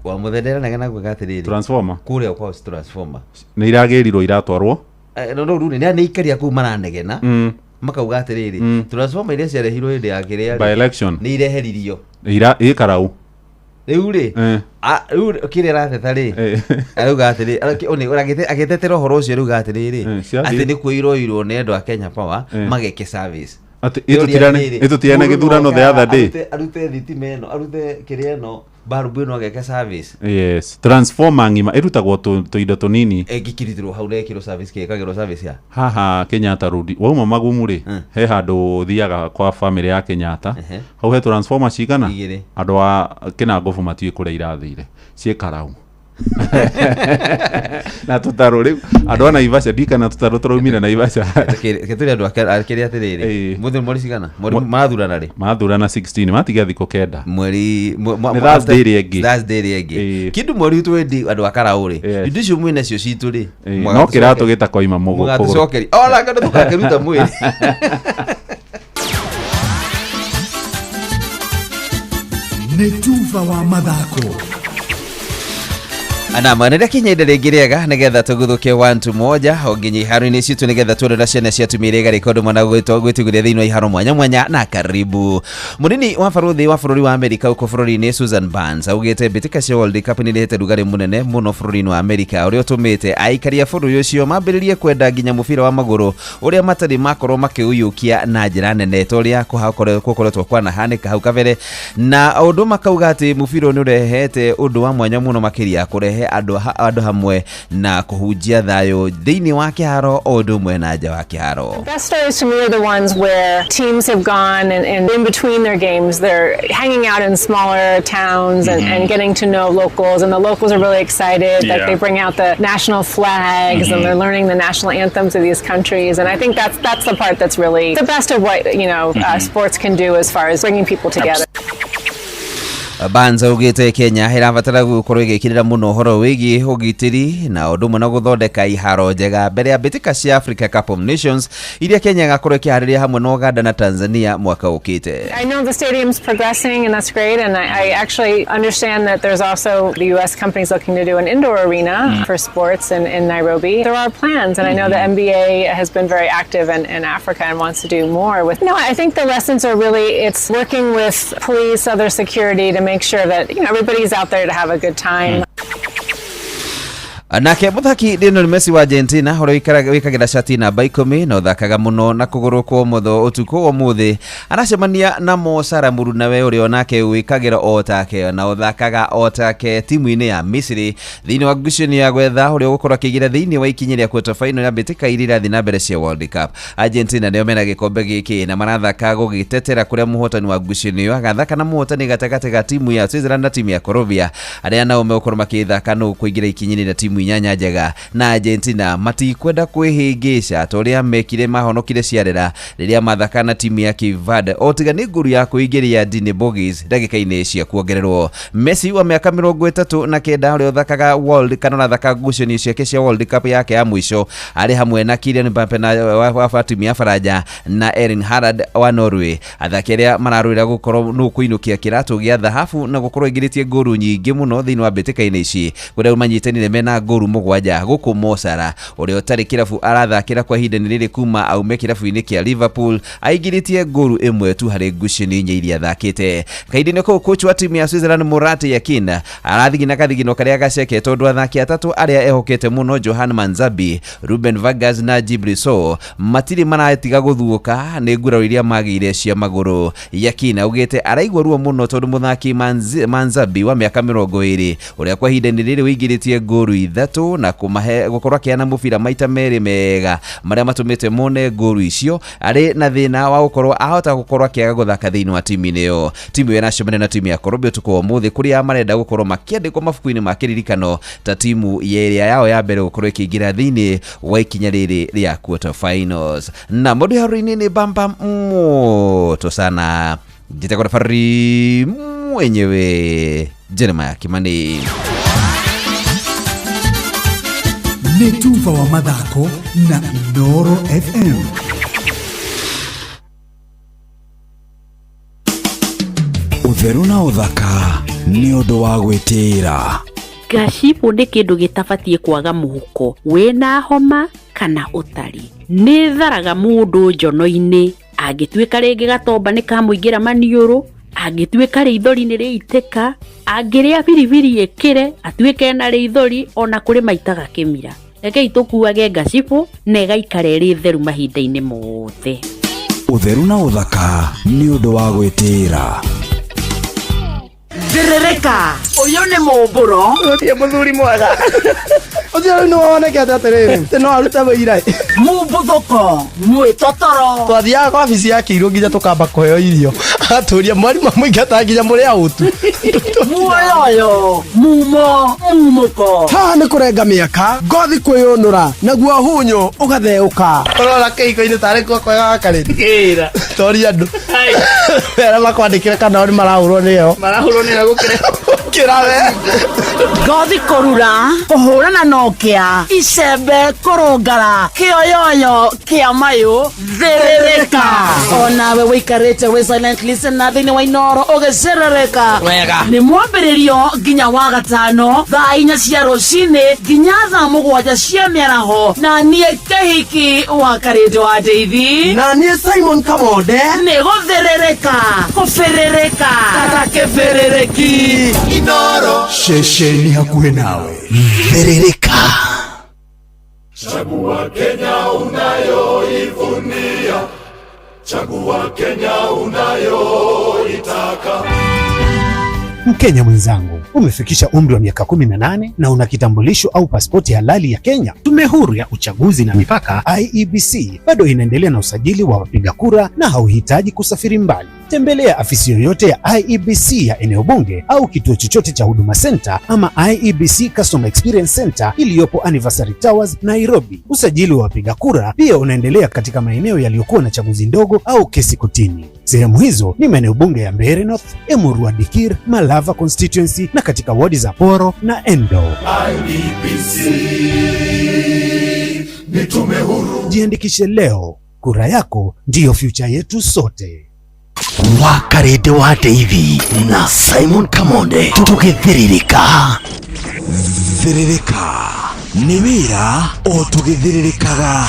Wa mũthende aranegena kuga atĩrĩrĩ Transformer. Kũrĩa kwao ci transformer. Nĩ iragĩrirwo iratwarwo. Eh, no rĩu rĩ nĩ aikaria kũu maranegena makauga atĩrĩrĩ transformer iria ciarehirwo hĩndĩ ya kĩrĩa rĩ, By election. nĩ ireheririo Ira ĩ Karau. Rĩu rĩ Eh. rĩu kĩrĩa arateta rĩ arauga atĩrĩ agĩtetera ũhoro ũcio arauga atĩrĩrĩ ciathiĩ. atĩ nĩ kũiroirwo nĩ andũ a Kenya Power Eh. mageke service. Atĩ Rĩu atĩrĩrĩ, ĩtũtirane mũndũ gĩthurano no the other day. arute thitima ĩno arute kĩrĩa ĩno barubu ĩno ageke service. Yes, transformer ng'ima ĩrutagwo tũindo tũnini. Ĩngĩkĩrutĩrwo hau na ĩkĩrwo service kĩ ĩkagĩrwo service ya Haha Kenyatta Road wauma Magumu rĩ, he handũ ũthiaga kwa family ya Kenyatta. Hau he transformer cigana? Igĩrĩ. Andũ a Kĩnangobu matiũĩ kũrĩa irathire ciĩ Karau na tũtarũ rĩu andũ a Naivasha ndikana tũtarũ tũraumire Naivasha. Reke tũrĩ andũ a kĩrĩa atĩrĩrĩ mũthĩ mweri cigana mweri marathurana rĩ? Mathurana 16 matigia thikũ 9. Mweri Nĩ Thursday ĩrĩa ĩngĩ. Thursday ĩrĩa ĩngĩ kĩndũ mweri twendi andũ a Karau rĩ indo icio mwĩ nacio citũ rĩ No kĩratũ gĩtakoima mũgũ kũgũrũ. mũgatũcokeria ona kandũ tũgakĩruta mwĩrĩ. Nĩ tuba wa mathako. Nama nä ndakinya ihinda rĩngĩ rĩega nĩgetha tũguthũke wantu moja o nginya iharo-inĩ citũ nĩgetha tuone ũrĩa ciana cia atumia iria igarĩka ũndũ mwana gwĩtugĩria thĩinĩ wa iharo mwanya mwanya na karibu mũnini wa barũthi wa bũrũri wa Amerika gũkũ bũrũri-inĩ Susan Burns augĩte mbĩtĩka cia World Cup nĩ irehete rugarĩ mũnene mũno bũrũri-inĩ wa Amerika ũrĩa ũtũmĩte aikari a bũrũri ũcio mambĩrĩrie kwenda nginya mũbira wa magũrũ ũrĩa matarĩ makorwo makĩũiyũkia na njĩra nene ta ũrĩa gũkoretwo kwanahanĩka hau kabere na ũndũ makauga atĩ mũbira ũyũ nĩ ũrehete ũndũ wa mwanya mũno makĩria kũrehe andũ hamwe na kũhunjia thayũ thĩinĩ wa kĩharo o ũndũ ũmwe na nja wa kĩharo. The best stories to me are the ones where teams have gone and in between their games, they're hanging out in smaller towns and getting to know locals, and the locals are really excited. Like they bring out the national flags and they're learning the national anthems of these countries. And I think that's the part that's really the best of what sports can do as far as bringing people together. Barnes augĩte Kenya ĩrabatara gũkorwo ĩgĩkĩrĩra mũno ũhoro wĩgiĩ ũgitĩri na ũndũ ũmwe na gũthondeka iharo njega mbere ya mbĩtĩka cia Africa Cup of Nations iria Kenya ĩgakorwo ĩkĩharĩria hamwe na Uganda na Tanzania mwaka ũkĩte. I know the stadium's progressing, and that's great. And I actually understand that there's also the U.S. companies looking to do an indoor arena for sports in Nairobi. There are plans, and I know the NBA has been very active in Africa and wants to do more with. No, I think the lessons are really it's working with police, other security to make sure that everybody's out there to have a good time. Nake mũthaki Lionel Messi wa Argentina ũrĩa wĩkagĩra cati namba 10 na ũthakaga mũno na kũgũrũ kwa ũmotho ũtukũ wa ũmũthĩ aracemania na Mo Salah mũrunawe ũrĩa onake wĩkagĩra o take na ũthakaga o take timu-inĩ ya Misiri thĩinĩ wa ngucanio ya gwetha ũrĩa ũgũkorwo akĩingĩra thĩinĩ wa ikinya rĩa quarter final ya mbĩtĩka iria irathiĩ na mbere cia World Cup. Argentina nĩo mena gĩkombe gĩkĩ na marathaka gũgĩtetera kũrĩa mũhotani wa ngucanio ĩyo agathaka na mũhotani gatagatĩ ga timu ya Switzerland na timu ya Colombia arĩa nao megũkorwo makĩthaka nũ kũingĩra ikinya-inĩ rĩa timu inyanya njega na Argentina matikwenda kwĩhĩngĩca ta ũrĩa mekire mahonokire ciarera rĩrĩa mathaka na timu ya Cape Verde o tiga nĩ nguru ya kũingĩria Dini Borges ndagĩka-inĩ cia kuongererwo. Messi wa mĩaka 39 ũrĩa ũthakaga World kana ũrathaka ngucanio ciake cia World Cup yake ya mũico arĩ hamwe na Kylian Mbappe na wa timu ya Faranja na Erling Haaland wa Norway athaki arĩa mararũĩra gũkorwo nũ kũinũkia kĩratũ gĩa thahabu na gũkorwo aingĩrĩtie ngũru nyingĩ mũno thĩinĩ wa mbĩtĩka-inĩ ici kũrĩa manyitanire mena ngũru 7 gũkũ Mo Salah ũrĩa ũtarĩ kĩrabu arathakĩra kwa ihinda rĩrĩ kuma aume kĩrabu-inĩ kĩa Liverpool aingĩrĩtie ngũru 1 tu harĩ ngucanio inya iria athakĩte. Kahinda-inĩ kau coach wa timu ya Switzerland Murat Yakin arathigina kathigino karĩa gaceke tondũ athaki atatũ arĩa ehokete mũno Johan Manzabi, Ruben Vargas na Djibril Sow matirĩ maratiga gũthuũka nĩ nguraro iria magĩire cia magũrũ. Yakin augĩte araigua ruo mũno tondũ mũthaki Manzabi wa mĩaka 20 ũrĩa kwa ihinda-inĩ rĩrĩ ũingĩrĩtie ngũru 3 na kũmahe gũkorwo akĩheana mũbira maita 2 mega marĩa matũmĩte mone ngũru icio arĩ na thĩna wa gũkorwo ahota gũkorwo akĩaga gũthaka thĩinĩ wa timu-inĩ ĩyo. Timu ĩyo ĩracemania na timu ya Colombia ũtukũ wa ũmũthĩ kũrĩa marenda gũkorwo makĩandĩkwo mabuku-inĩ ma kĩririkano ta timu ĩrĩa yao ya mbere gũkorwo ĩkĩingĩra thĩinĩ wa ikinya rĩrĩ rĩa quarter finals. Na mũndũ haro-inĩ nĩ bamba moto sana njĩtagwo referee mwenyewe Jeremiah Kimani. Nĩ tuba wa mathako na Inooro FM. Ũtheru na ũthaka nĩ ũndũ wa gwĩtĩĩra. Ngacibũ nĩ kĩndũ gĩtabatiĩ kwaga mũhuko wĩna homa kana ũtarĩ. Nĩ tharaga mũndũ njono-inĩ angĩtuĩka rĩngĩ gatomba nĩ kamũingĩra maniũrũ, angĩtuĩka rĩithori nĩ rĩitĩka, angĩrĩa biribiri ĩkĩre atuĩke na rĩithori ona kũrĩ maitaga kĩmira. Rekei tũkuage ngacibũ na ĩgaikara ĩrĩ theru mahinda-inĩ mothe. Ũtheru na ũthaka nĩ ũndũ wa gwĩtĩĩra. Thĩrĩrĩka ũyũ nĩ mũmbũro ũtie mũthuri mwega ũcio rĩu nĩwonekete atĩrĩrĩ atĩ no arute wĩira mumbuthũko mwĩtotoro twathiaga kwa wabici ya kĩirũ nginya tũkamba kũheo irio atũria mwarimũ amũingata nginya mũrĩ aũtu muoyoyo mumo mumũko haha nĩ kũrenga mĩaka ngothi kwĩyũnũra naguo hunyũ ũgatheũka ũrona kĩhiko-inĩ tarĩ kuo kwega gakarĩ toria andũ arĩa makwandĩkĩre kana o nĩ marahũrwo nĩyo marahũrwo nĩyo gũkĩra kĩra we ngothi kũrura kũhũrana nokia icembe kũrũngara kĩoyoyo kĩa mayũ thĩrĩrĩka onawe wĩikarĩte wĩ silent listener thĩinĩ wa Inooro ũgĩcerereka Wega. nĩ mwambĩrĩrio nginya wa gatano thaa 4 cia rũcinĩ nginya thaa 7 cia mĩaraho na niĩ Kĩhiki wa Karĩndũ wa Ndeithi na niĩ Simon Kamonde nĩ gũthĩrĩrĩka kũbĩrĩrĩka kata kĩbĩrĩrĩki Inooro ceceni hakuhĩ nawe thĩrĩrĩka. Chagua Kenya unayoivunia, chagua Kenya unayoitaka. Mkenya mwenzangu, umefikisha umri wa miaka 18 na una kitambulisho au pasipoti halali ya Kenya. Tume Huru ya Uchaguzi na Mipaka IEBC bado inaendelea na usajili wa wapiga kura na hauhitaji kusafiri mbali. Tembelea afisi yoyote ya IEBC ya eneo bunge au kituo chochote cha Huduma Center ama IEBC Customer Experience Center iliyopo Anniversary Towers, Nairobi. Usajili wa wapiga kura pia unaendelea katika maeneo yaliyokuwa na chaguzi ndogo au kesi kotini. Sehemu hizo ni maeneo bunge ya Mbeere North, Emurua Dikirr, Malava constituency na katika wadi za Poro na Endo. IEBC ni tume huru. Jiandikishe leo, kura yako ndiyo future yetu sote. Wakarĩndĩ wa Ndeithi na Simon Kamonde tũgĩthĩrĩrĩka. Thĩrĩrĩka nĩ wĩra o tũgĩthĩrĩrĩkaga.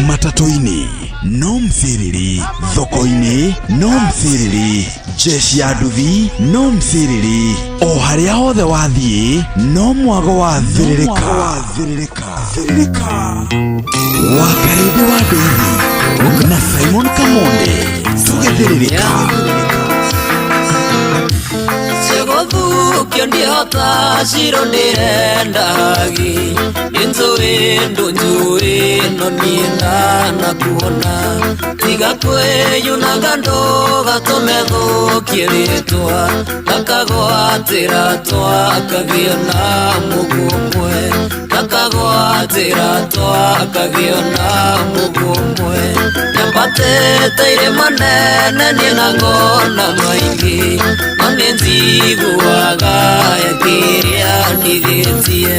Matatũ-inĩ no mthĩrĩri, thoko-inĩ no mthĩrĩri, jeshi ya nduthi no mthĩrĩri, o harĩa hothe wathiĩ no mwago wa thĩrĩrĩka. Thĩrĩrĩka. Wakarĩndĩ wa Ndeithi na Simon Kamonde tũgĩthĩrĩrĩka. Cigũthukio ndihota ciro ndĩrendagi nĩ njũĩ ndũnjũĩ no niĩ ndanakuona tiga kwĩyunaga ndũgatũme thũkie rĩtwa ndakagwatĩra twakagĩa na mũguo ũmwe ndakagwatĩra twakagĩa na mũguo ũmwe nyambatĩte irĩma nene niĩ na ngona maingĩ no nĩ njiguaga kĩrĩa ndigĩtie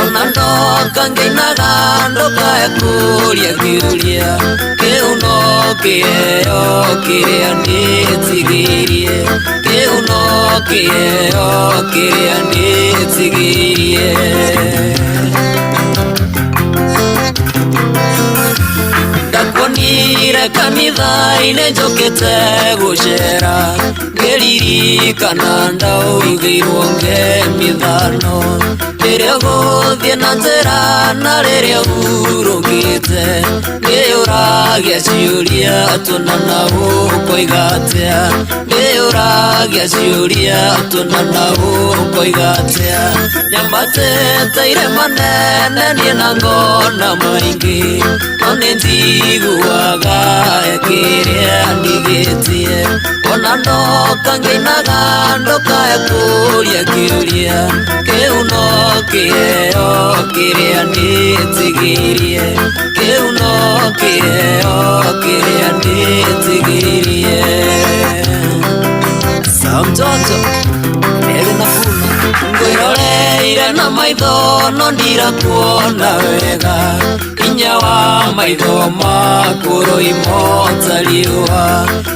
ona ndoka ngĩinaga ndũkae kũria kĩũria kĩu no kĩheo kĩrĩa ndĩtigĩirie kĩu no kĩheo kĩrĩa ndĩtigĩirie. Ndakuonire kanitha-inĩ njũkĩte gũcera ngĩririkana ndaugĩirwo ngemi ithano rĩrĩa ũgũthiĩ na njĩra na rĩrĩa ũhurũkĩte nĩũragia ciũria tũnana ũkoiga atĩa nĩũragia ciũria tũnana ũkoiga atĩa nyambatĩte irĩma nene niĩ na ngona maingĩ no nĩ njiguaga kĩrĩa ndigĩtie ona ndoka ngĩinaga ndũkae kũria kĩũria kĩu no kĩheo kĩrĩa ndĩtigĩirie kĩu no kĩheo kĩrĩa ndĩtigĩirie. Sawa mtoto mbele na funa ngwiroreire na maitho no ndirakuona wega hinya wa maitho maku rũimota riũa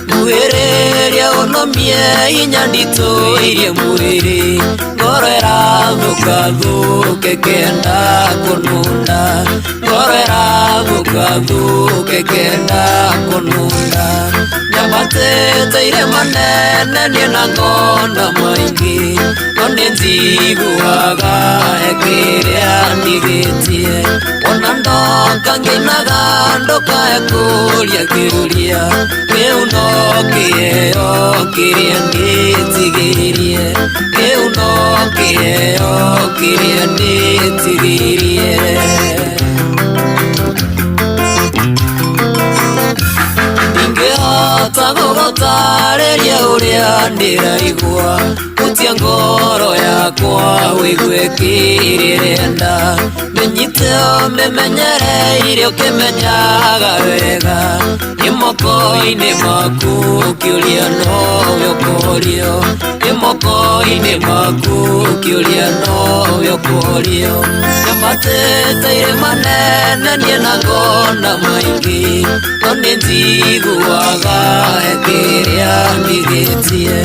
nguhĩrĩria ũnomie hinya nditũirie mwĩrĩ ngoro ĩrathũkathũke kenda kũnunda ngoro ĩrathũkathũke kenda kũnunda nyambatĩte irĩma nene niĩ na ngona maingĩ no nĩ njiguaga kĩrĩa ndigĩtie ona ndoka ngĩinaga ndũkae kũria kĩũria kĩu no kĩheo kĩrĩa ndĩtigĩirie kĩu no kĩheo kĩrĩa ndĩtigĩirie. Ndingĩhota gũgũtarĩria ũrĩa ndĩraigua hutia ngoro yakwa wĩigue kĩrĩa ĩrenda mĩnyite ũmĩmenyereire ũkĩmenyaga wega nĩ moko-inĩ maku kĩũria nowe ũkorio nĩ moko-inĩ maku kĩũria nowe ũkorio nyambatĩte irĩma nene niĩ na ngona maingĩ no nĩ njiguaga kĩrĩa ndigĩtie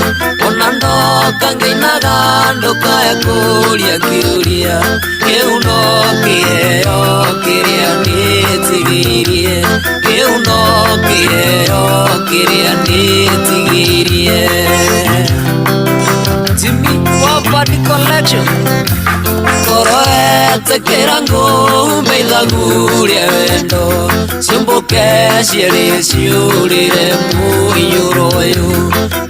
ona ndoka ngĩinaga ndũkae kũria kĩũria kĩu no kĩheo kĩrĩa ndĩtigĩirie kĩu no kĩheo kĩrĩa ndĩtigĩirie. Jimmy Wapadi Collection ngoro etĩkĩra ngũmbe ithagu rĩa wendo ciũmbũke cierĩ ciũrĩre mũiyũro ũyũ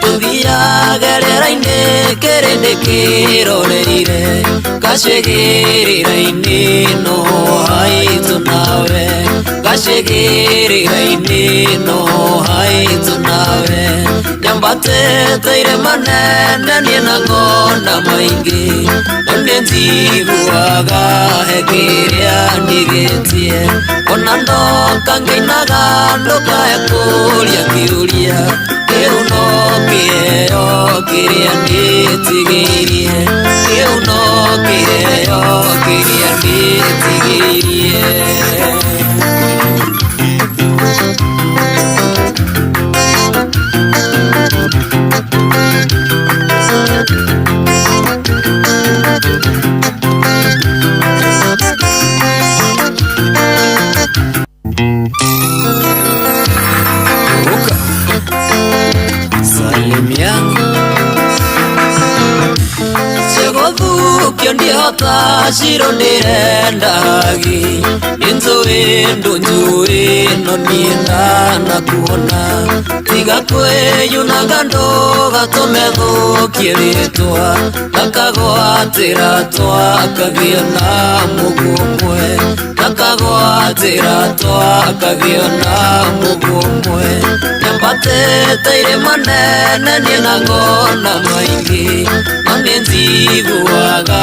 tũthiage rĩera-inĩ kĩrĩndĩ kĩroreire gacĩgĩrĩra-inĩ no haitũ nawe gacĩgĩrĩra-inĩ no haitũ nawe nyambatĩte irĩma nene niĩ na ngona maingĩ no nĩ njiguaga kĩrĩa ndigĩtie ona Ona ndoka ngĩinaga ndũkae kũũria kĩũria kĩu no kĩheo kĩrĩa ndĩtigĩirie kĩu no kĩheo kĩrĩa ndĩtigĩirie. Ruka Salimia Cegũthukio ndihota ciro ndĩrendagi Nĩnjũĩ ndũnjũĩ no niĩ ndanakuona Tiga kwĩyunanga ndũgatũme thũkie rĩtwa Gakagwatĩra twakagĩa na mũguo ũmwe Gakagwatĩra twakagĩa na mũguo ũmwe Nyambatĩte irĩma nene niĩ na ngona maingĩ No nĩ njiguaga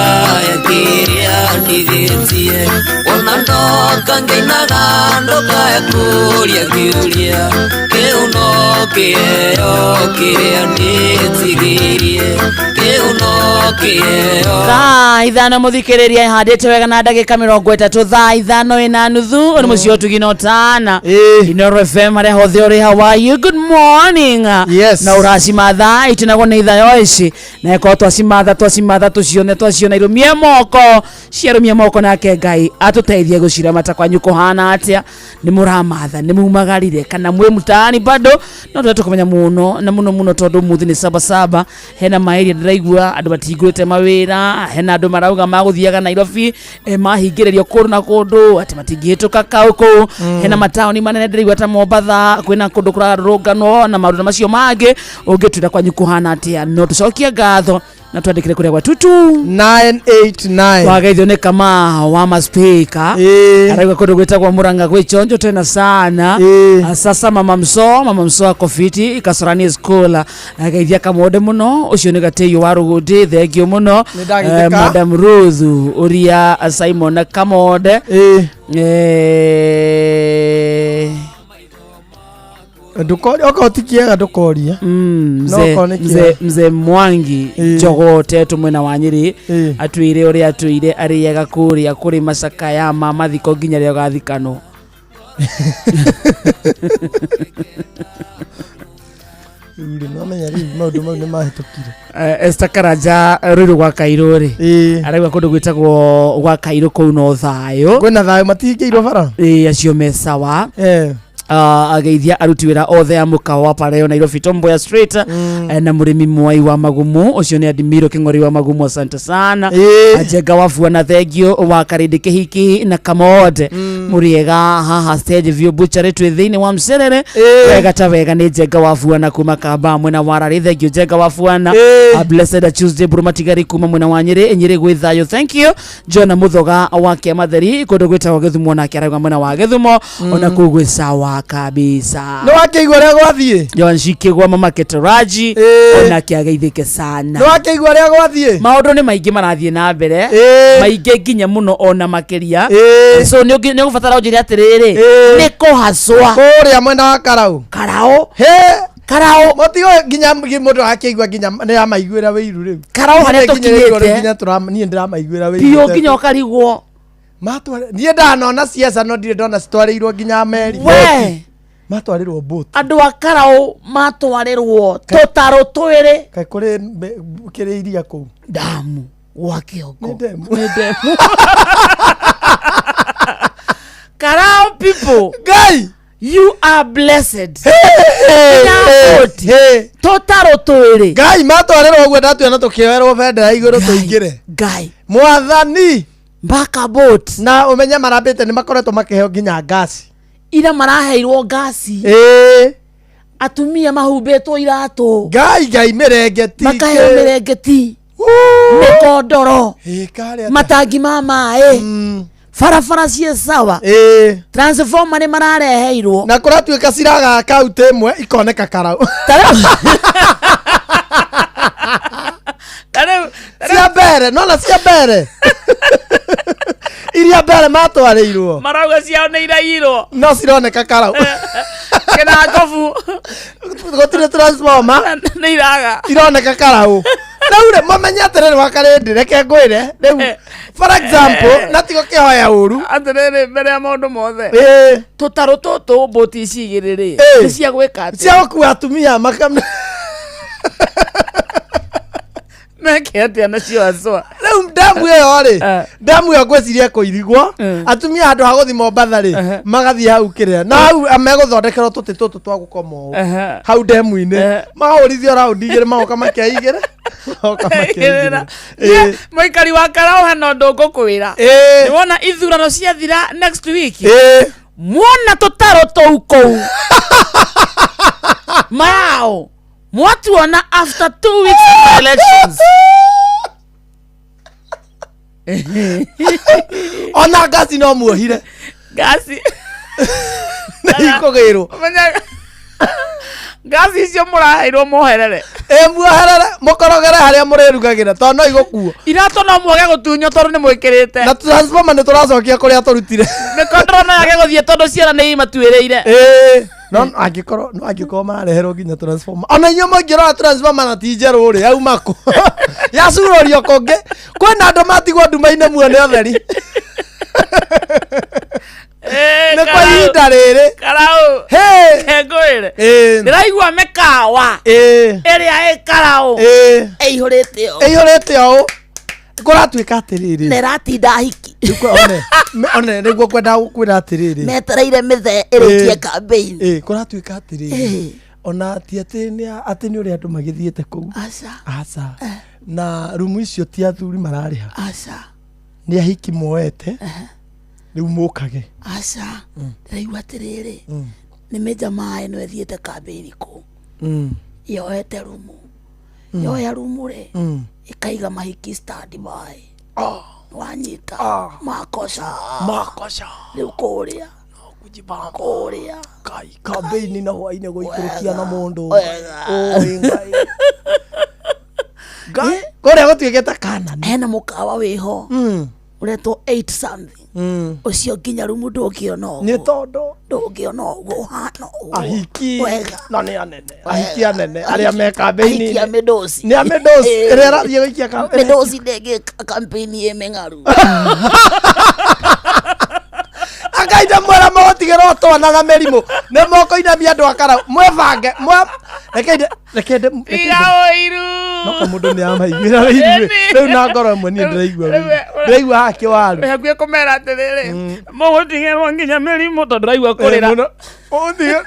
ya kĩrĩa ndigĩtie Wona ndoka ngĩinaga ndũkae kũũria kĩũria kĩu no kĩheo kĩrĩa ndĩtigĩirie kĩu no kĩheo. Thaa 5 mũthikĩrĩria ĩhandĩte wega na ndagĩka 30 thaa 5:30 nĩ mũciĩ ũtugi na ũtana Inoro FM harĩa hothe ũrĩ. How are you? Good morning. Yes. Na ũracimatha itinagwo nĩ ithayo ici na ĩkorwo twacimatha tũcione twaciona irũmie moko ciarũmie moko nake Ngai atũteithie gũciramata. Kwanyu kũhana atĩa? Nĩ mũramatha nĩ mumagarire kana mwĩ mtaani bado? No twende tũkũmenya mũno na mũno mũno tondũ ũmũthĩ nĩ sabasaba. Hena maĩria ndĩraigua andũ matingũrĩte mawĩra, hena andũ marauga magũthiaga Nairobi mahingĩrĩrio kũndũ na kũndũ atĩ matingĩhĩtũka kau kũu. Hena mataũni manene ndĩraigua ta Mombatha kwĩna kũndũ kũrarũrũnganwo na maũndũ macio mangĩ. Ũngĩtwĩra kwanyu kũhana atĩa? No tũcokie ngatho na twandĩkĩre kũrĩa gwa tutu 989. Wageithio nĩ kama wa maspika arauga kũndũ gwĩtagwo Murang'a gwĩ chonjo tena sana. Sasa mama mso ako fiti Kasarani school ageithia Kamonde mũno ũcio nĩ gatĩio wa Rũgũndĩ thengio mũno. Nĩ ndagĩthĩka. Madam Ruth ũria Simon Kamonde Ndũkorie okorwo ti kĩega ndũkorie. No okorwo nĩ kĩega. Mzee Mwangi Njogotetwo mwena wa Nyĩrĩ atwĩre ũrĩa atwĩire arĩaga kũrĩa kũrĩ macakaya ma mathiko nginya rĩrĩa ũgathikanwo. Rĩu rĩ, nĩwamenya rĩu maũndũ mau nĩ mahĩtũkire. Esther Karanja rũirũ gwa Kairũ rĩ arauga kũndũ gwĩtagwo gwa Kairũ kũu no thayũ. Kwĩna thayũ matihingĩirwo bara? Ĩĩ acio me sawa. Ageithia aruti wĩra othe a mũkawa wa Pareo Nairobi Tom Mboya Street na mũrĩmi Mwai wa Magumu ũcio nĩ Adimiro Kĩng'ori wa Magumu asante sana. Njenga wa Fuana thengio wa Karĩndĩ Kĩhiki na Kamonde mũrĩega haha stage view butchery twĩ thĩinĩ wa Mcerere wega ta wega nĩ Njenga wa Fuana kuma Kamba mwena wa Rarĩ thengio Njenga wa Fuana. Blessed Tuesday Buru Matigari kuma mwena wa Nyĩrĩ Nyĩrĩ gwĩ thayũ thank you. Jona Muthoga wa Kĩamatheri kũndũ gwĩtagwo Gĩthumo nake arauga mwena wa Gĩthumo ona kũu gwĩ sawa kabisa. Nĩ wakĩigua ũrĩa gwathiĩ? John Shikigwa mama Keteraji onake ageithĩke sana. Nĩ wakĩigua ũrĩa gwathiĩ? Maũndũ nĩ maingĩ marathiĩ na mbere maingĩ nginya mũno ona makĩria. So nĩ ũgũbatara ũnjĩre atĩrĩrĩ nĩ kũhacwa kũrĩa mwena wa Karau. Karau? He Karau mũtigo nginya mũndũ akĩigua nginya nĩ amaiguĩra wĩiru rĩu. Karau harĩa tũkinyĩte. Nginya niĩ ndĩramaiguĩra wĩiru. Biũ nginya ũkarigwo. Niĩ ndanona ciaca no ndirĩ ndona citwarĩirwo nginya meri. We matwarĩrwo boat. Andũ a Karau matwarĩrwo tũtarũ twĩrĩ. Kaĩ kũrĩ kĩrĩ iria kũu? Damu gwa Kĩongo. Nĩ ndemu. Nĩ ndemu. Karau people. Ngai. You are blessed. Tũtarũ twĩrĩ. Ngai matwarĩrwo ũguo ndatuona tũkĩoerwo bendera igũrũ tũingĩre. Ngai. Mwathani. Mpaka boat. Na ũmenye marambĩte nĩ makoretwo makĩheo nginya ngasi. Ira maraheirwo ngasi. Atumia mahumbĩtwo iratũ. Ngai Ngai mĩrengeti. Makaheo mĩrengeti. Mĩkondoro. Matangi ma maĩ. Barabara ciĩ sawa. Transformer nĩ marareheirwo. Na kũratuĩka ciraga kaunti ĩmwe ikoneka Karau. Cia mbere, nona cia mbere. Iria mbere matwarĩirwo. Marauga ciao nĩ iraiyirwo. No cironeka karau. Kĩna ngobu. Gũtirĩ transformer. Nĩ iraga. Ironeka karau. Rĩu rĩ mũmenye atĩrĩrĩ wakarĩndĩ reke ngwĩre rĩu for example na tigo kĩhoya ũru. Atĩrĩrĩ mbere ya maũndũ mothe. Ĩĩ. Tũtarũ tũtũ mbũti ici igĩrĩ rĩ. Ĩĩ. Nĩ cia gwĩka atĩa? Cia gũkua atumia maka Meke atĩa nacio acwa? Rĩu ndemu ĩyo rĩ ndemu ĩyo ngwĩciria kũirigwo atumia handũ ha gũthiĩ Mombatha rĩ magathiĩ hau kĩrĩa na hau megũthondekerwo tũtĩ tũtũ twa gũkoma ũũ hau ndemu-inĩ makahũrithio raundi igĩrĩ magoka makia igĩrĩ magoka makia igĩrĩ. Ĩĩ. Mũikari wa Karau hena ũndũ ngũkwĩra. Ĩĩ. Nĩwona ithurano ciathira next week. Ĩĩ. Muona tũtarũ tũu kũu. Marao. Mwatuona after 2 weeks of elections. Ona ngasi no muohire. Ngasi. Nĩ ikũgĩrwo. Ũmenyaga ngasi icio mũraheirwo muoherere. Ĩ muoherere mũkorogere harĩa mũrĩrugagĩra tondũ no igũkuo. Iratũ no mwage gũtunywo tondũ nĩ mwĩkĩrĩte. Na transformer nĩ tũracokia kũrĩa tũrutire. Mĩkondoro no yage gũthiĩ tondũ ciana nĩ imatuĩrĩire. Ĩĩ. No angĩkorwo no angĩkorwo marareherwo nginya transformer. Ona inyuĩ mũngĩrora transformer na ti njerũ rĩ yauma kũ? Yacurũrio kũngĩ. Kwĩna andũ matigwo nduma-inĩ muone ũtheri. Nĩ kwa ihinda rĩrĩ. Karau. Hey. Kengũĩre. Ĩĩ. Ndĩraigua mĩkawa. Ĩĩ. Ĩrĩa ĩ Karau. Ĩĩ. Ĩihũrĩte ũũ. Ĩihũrĩte ũũ. Kũratuĩka atĩrĩrĩ. Na ĩratinda hiki. One, one nĩguo ngwendaga gũkwĩra atĩrĩrĩ. Metereire mĩthee ĩrĩkie campaign. Ĩĩ, kũratuĩka atĩrĩrĩ. Ona ti atĩ nĩ atĩ nĩ ũrĩa andũ magĩthiĩte kũu. Aca. Aca. Na rumu icio ti athuri mararĩha. Aca. Nĩ ahiki moete. Rĩu mũkage. Aca. Ndĩraigua atĩrĩrĩ. Nĩ mĩjamaa ĩno ĩthiĩte campaign kũu. Yoete rumu. Yoya rumu rĩ. Ĩkaiga mahiki stand by. Wanyita. Makosa. Makosa. Rĩu kũrĩa. Kũrĩa. Kai campaign na hwainĩ gũikũrũkia na mũndũ. Wega. Ũĩ Ngai. Ngai. Kũrĩa gũtuĩkĩte kana. Hena mũkawa wĩho. Ũretwo 8 something. Ũcio nginya rumu ndũngĩona ũguo. Nĩ tondũ. Ndũngĩona ũguo ũhana ũguo. Ahiki. Wega. Na nĩ anene. Ahiki anene arĩa me campaign-inĩ. Ahiki a mĩndũci. Nĩ a mĩndũci. Ĩrĩa ĩrathiĩ gũikia campaign. Mĩndũci ndĩngĩka campaign ĩ mĩng'aru. Akaita mwera mũgũtigĩrwo twana na mĩrimũ. Nĩ mũkũinamia andũ a Karau. Mwĩbange. Reke ndĩ- reke ndĩ- Tiga ũiru. No kamũndũ nĩ amaiguĩra ũiru. Rĩu na ngoro ĩmwe niĩ ndĩraigua ũiru. Ndĩraigua haha kĩwaru. Wĩ hakuhĩ kũmera atĩrĩrĩ mũgũtigĩrwo nginya mĩrimũ tondũ ndĩraigua kũrĩra. Mũno. Ũtige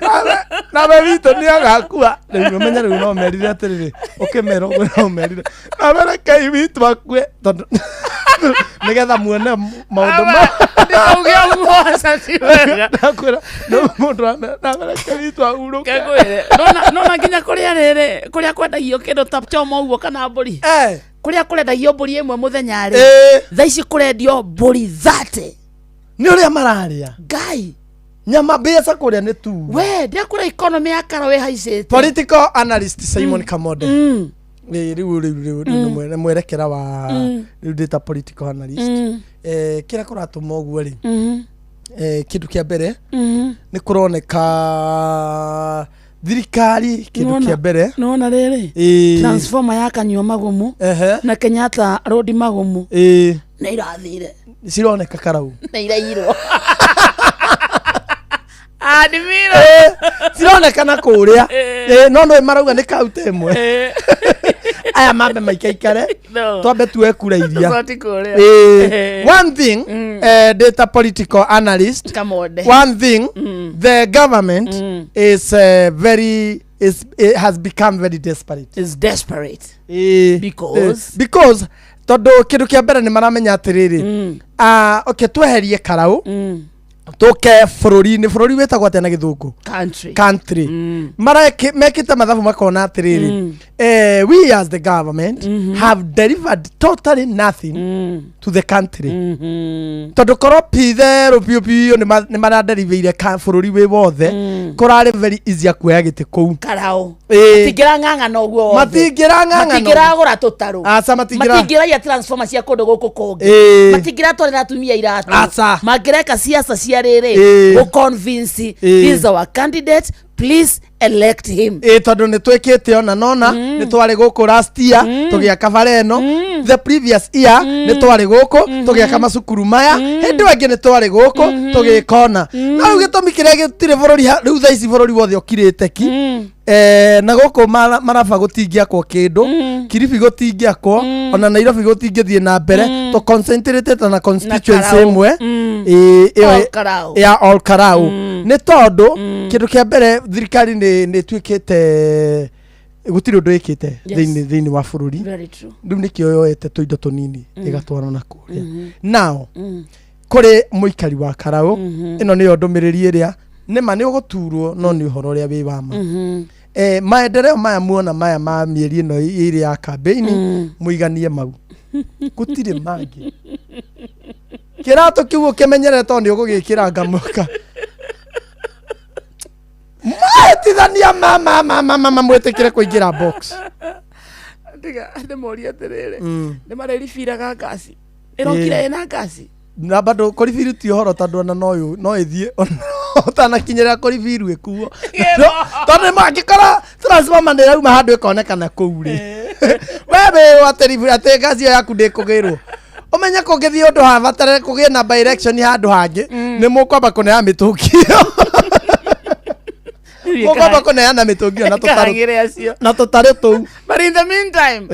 nawe witũ nĩ agakua. Rĩu ũmenye rĩu no merire atĩrĩrĩ ũkĩmera ũguo no merire nawe rekei witũ akue tondũ nĩgetha muone maũndũ ma Ndĩkauge ũguo aca ti wega. Ndakwĩra no mũndũ amera nawe reke witũ ahurũke. Ngwĩre nona nginya kũrĩa rĩrĩ kũrĩa kwendagio kĩndũ ta choma ũguo kana mbũri. Kũrĩa kũrendagio mbũri ĩmwe mũthenya rĩ. Thaa ici kũrendio mbũri 30. Nĩ ũrĩa mararĩa. Ngai. Nyama mbeca kũrĩa nĩ tu. We ndĩakũra economy ya Karau ĩhaicĩte. Political analyst Simon Kamode. Rĩu rĩu rĩu rĩu nĩ mwerekera wa rĩu ndĩ ta political analyst. Kĩrĩa kũratũma ũguo rĩ. Kĩndũ kĩa mbere nĩ kũroneka thirikari kĩndũ kĩa mbere. Nĩwona rĩrĩ. Ĩĩ. Transformer ya Kanyua Magumu na Kenyatta Road Magumu. Ĩĩ. Nĩ irathire. Cironeka Karau. Nĩ iraiyirwo. Admiro. Cironeka na kũrĩa. No nĩ marauga nĩ kaunti ĩmwe. Aya mambe maikaikare. No. Twambe tuoe kura iria. Tũcoti kũrĩa. One thing, data political analyst. Kamode. One thing, the government is very is it has become very desperate. Is desperate. Because? Because tondũ kĩndũ kĩa mbere nĩ maramenya atĩrĩrĩ. Okay, tweherie Karau. Tũke bũrũri-inĩ, bũrũri wĩtagwo atĩa na gĩthũngũ? Country. Country. Mekĩte mathabu makona atĩrĩrĩ, we as the government have delivered totally nothing to the country, tondũ korwo pitherũ biũ biũ nĩ maraderiveire bũrũri wĩ wothe, kũrarĩ very easy kuoya gĩtĩ kũu. Karao. Ĩĩ. Matingĩrang'ang'ana ũguo wothe. Matingĩrang'ang'ana. Matingĩragũra tũtarũ. Aca, matingĩra- Matingĩraiya transformer cia kũndũ gũkũ kũngĩ. Matingĩratwarĩra atumia iratũ. Aca. Mangĩreka siasa cia rĩrĩ, gũ convince, this is our candidate, please elect him. Ĩ, tondũ nĩ twĩkĩte ona nona nĩ twarĩ gũkũ last year tũgĩaka bara ĩno, the previous year nĩ twarĩ gũkũ tũgĩaka macukuru maya, hĩndĩ ĩyo ĩngĩ nĩ twarĩ gũkũ tũgĩka ona. No rĩu gĩtũmi kĩrĩa gĩtirĩ bũrũri rĩu thaa ici bũrũri wothe ũkirĩte ki, na gũkũ Maraba gũtingĩakwo kĩndũ, Kilifi gũtingĩakwo, ona Nairobi gũtingĩthiĩ na mbere, tũ concentrated na constituency Karau. ĩmwe. Ĩ, ĩyo Ol Karau. ya Ol Karau, nĩ tondũ kĩndũ kĩa mbere thirikari nĩ ĩtuĩkĩte gũtirĩ ũndũ ĩkĩte thĩinĩ wa bũrũri. Very true. Rĩu nĩkĩo yoete tũindo tũnini ĩgatwara na kũrĩa. Now kũrĩ mũikari wa Karau, ĩno nĩyo ndũmĩrĩri ĩrĩa nĩma nĩ ũgũturwo, no nĩ ũhoro ũrĩa wĩ wa ma. Maendeleo maya muona maya ma mĩeri ĩno ĩrĩ ya kambĩini, mũiganie mau, gũtirĩ mangĩ. Kĩratũ kĩu ũkĩmenyerere tondũ nĩ ũgũgĩkĩra ngamuka mahĩtithania ma ma ma ma ma ma mwĩtĩkĩre kũingĩra box. Tiga ndĩmorie atĩrĩrĩ, nĩ marĩribiraga ngasi ĩrokire ĩna ngasi? Na bado kũribiru ti ũhoro, tondũ ona no no ĩthiĩ ũtanakinyĩra kũribiru ĩkuo, tondũ mangĩkora transformer nĩ ĩrauma handũ ĩkonekana kũu rĩ, we wĩrwo atĩ atĩ ngasi ĩyo yaku ndĩkũgĩrwo. Ũmenye kũngĩthiĩ ũndũ habatare kũgĩe na by election handũ hangĩ, nĩ mũkwamba kũneana mĩtũngi ĩyo, mũkwamba kũneana mĩtũngi ĩyo na tũtarũ Ĩkahagĩre acio. Na tũtarũ tũu. But in the meantime,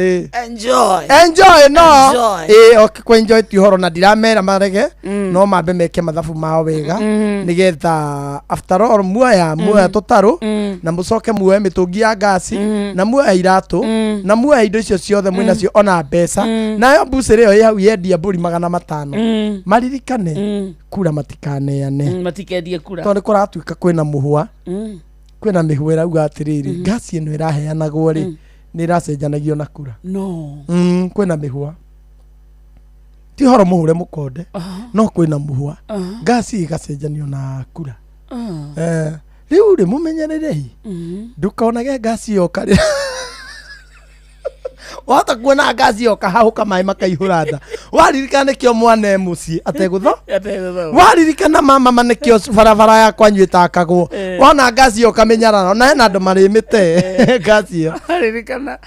enjoy. Enjoy, no. Enjoy. Ĩ, okay, kũ enjoy ti ũhoro na ndiramera marege, no mambe meke mathabu mao wega, nigetha after all muoya tũtarũ na mũcoke muoe mĩtũngi ya ngasi na muoe iratũ na muoe indo icio ciothe mwĩnacio, ona mbeca nayo mbucĩrĩ ĩyo ĩ hau yendia mbũri 500, maririkane kura matikaneane. Matikendie kura. Tondũ nĩ kũratuĩka kwĩna mũhwa, kwĩna mĩhwa ĩrauga atĩrĩrĩ, ngasi ĩno ĩraheanagwo rĩ, nĩ ĩracenjanagio na kura. No. Kwĩna mĩhwa, ti ũhoro mũhũre mũkonde, no kwĩna mũhwa, ngasi ĩgacenjanio na kura. Rĩu rĩ, mũmenyererei ndũkonage ngasi yoka rĩ, wahota kuona ngasi yoka hahũka maĩ makaihũra nda, waririkana nĩkĩo mwana e mũciĩ ategũtho, waririkana mama ma nĩkĩo barabara ya kwanyu ĩtakagwo. Wona ngasi yoka mĩnyararo na hena andũ marĩmĩte ngasi ĩyo. Ririkana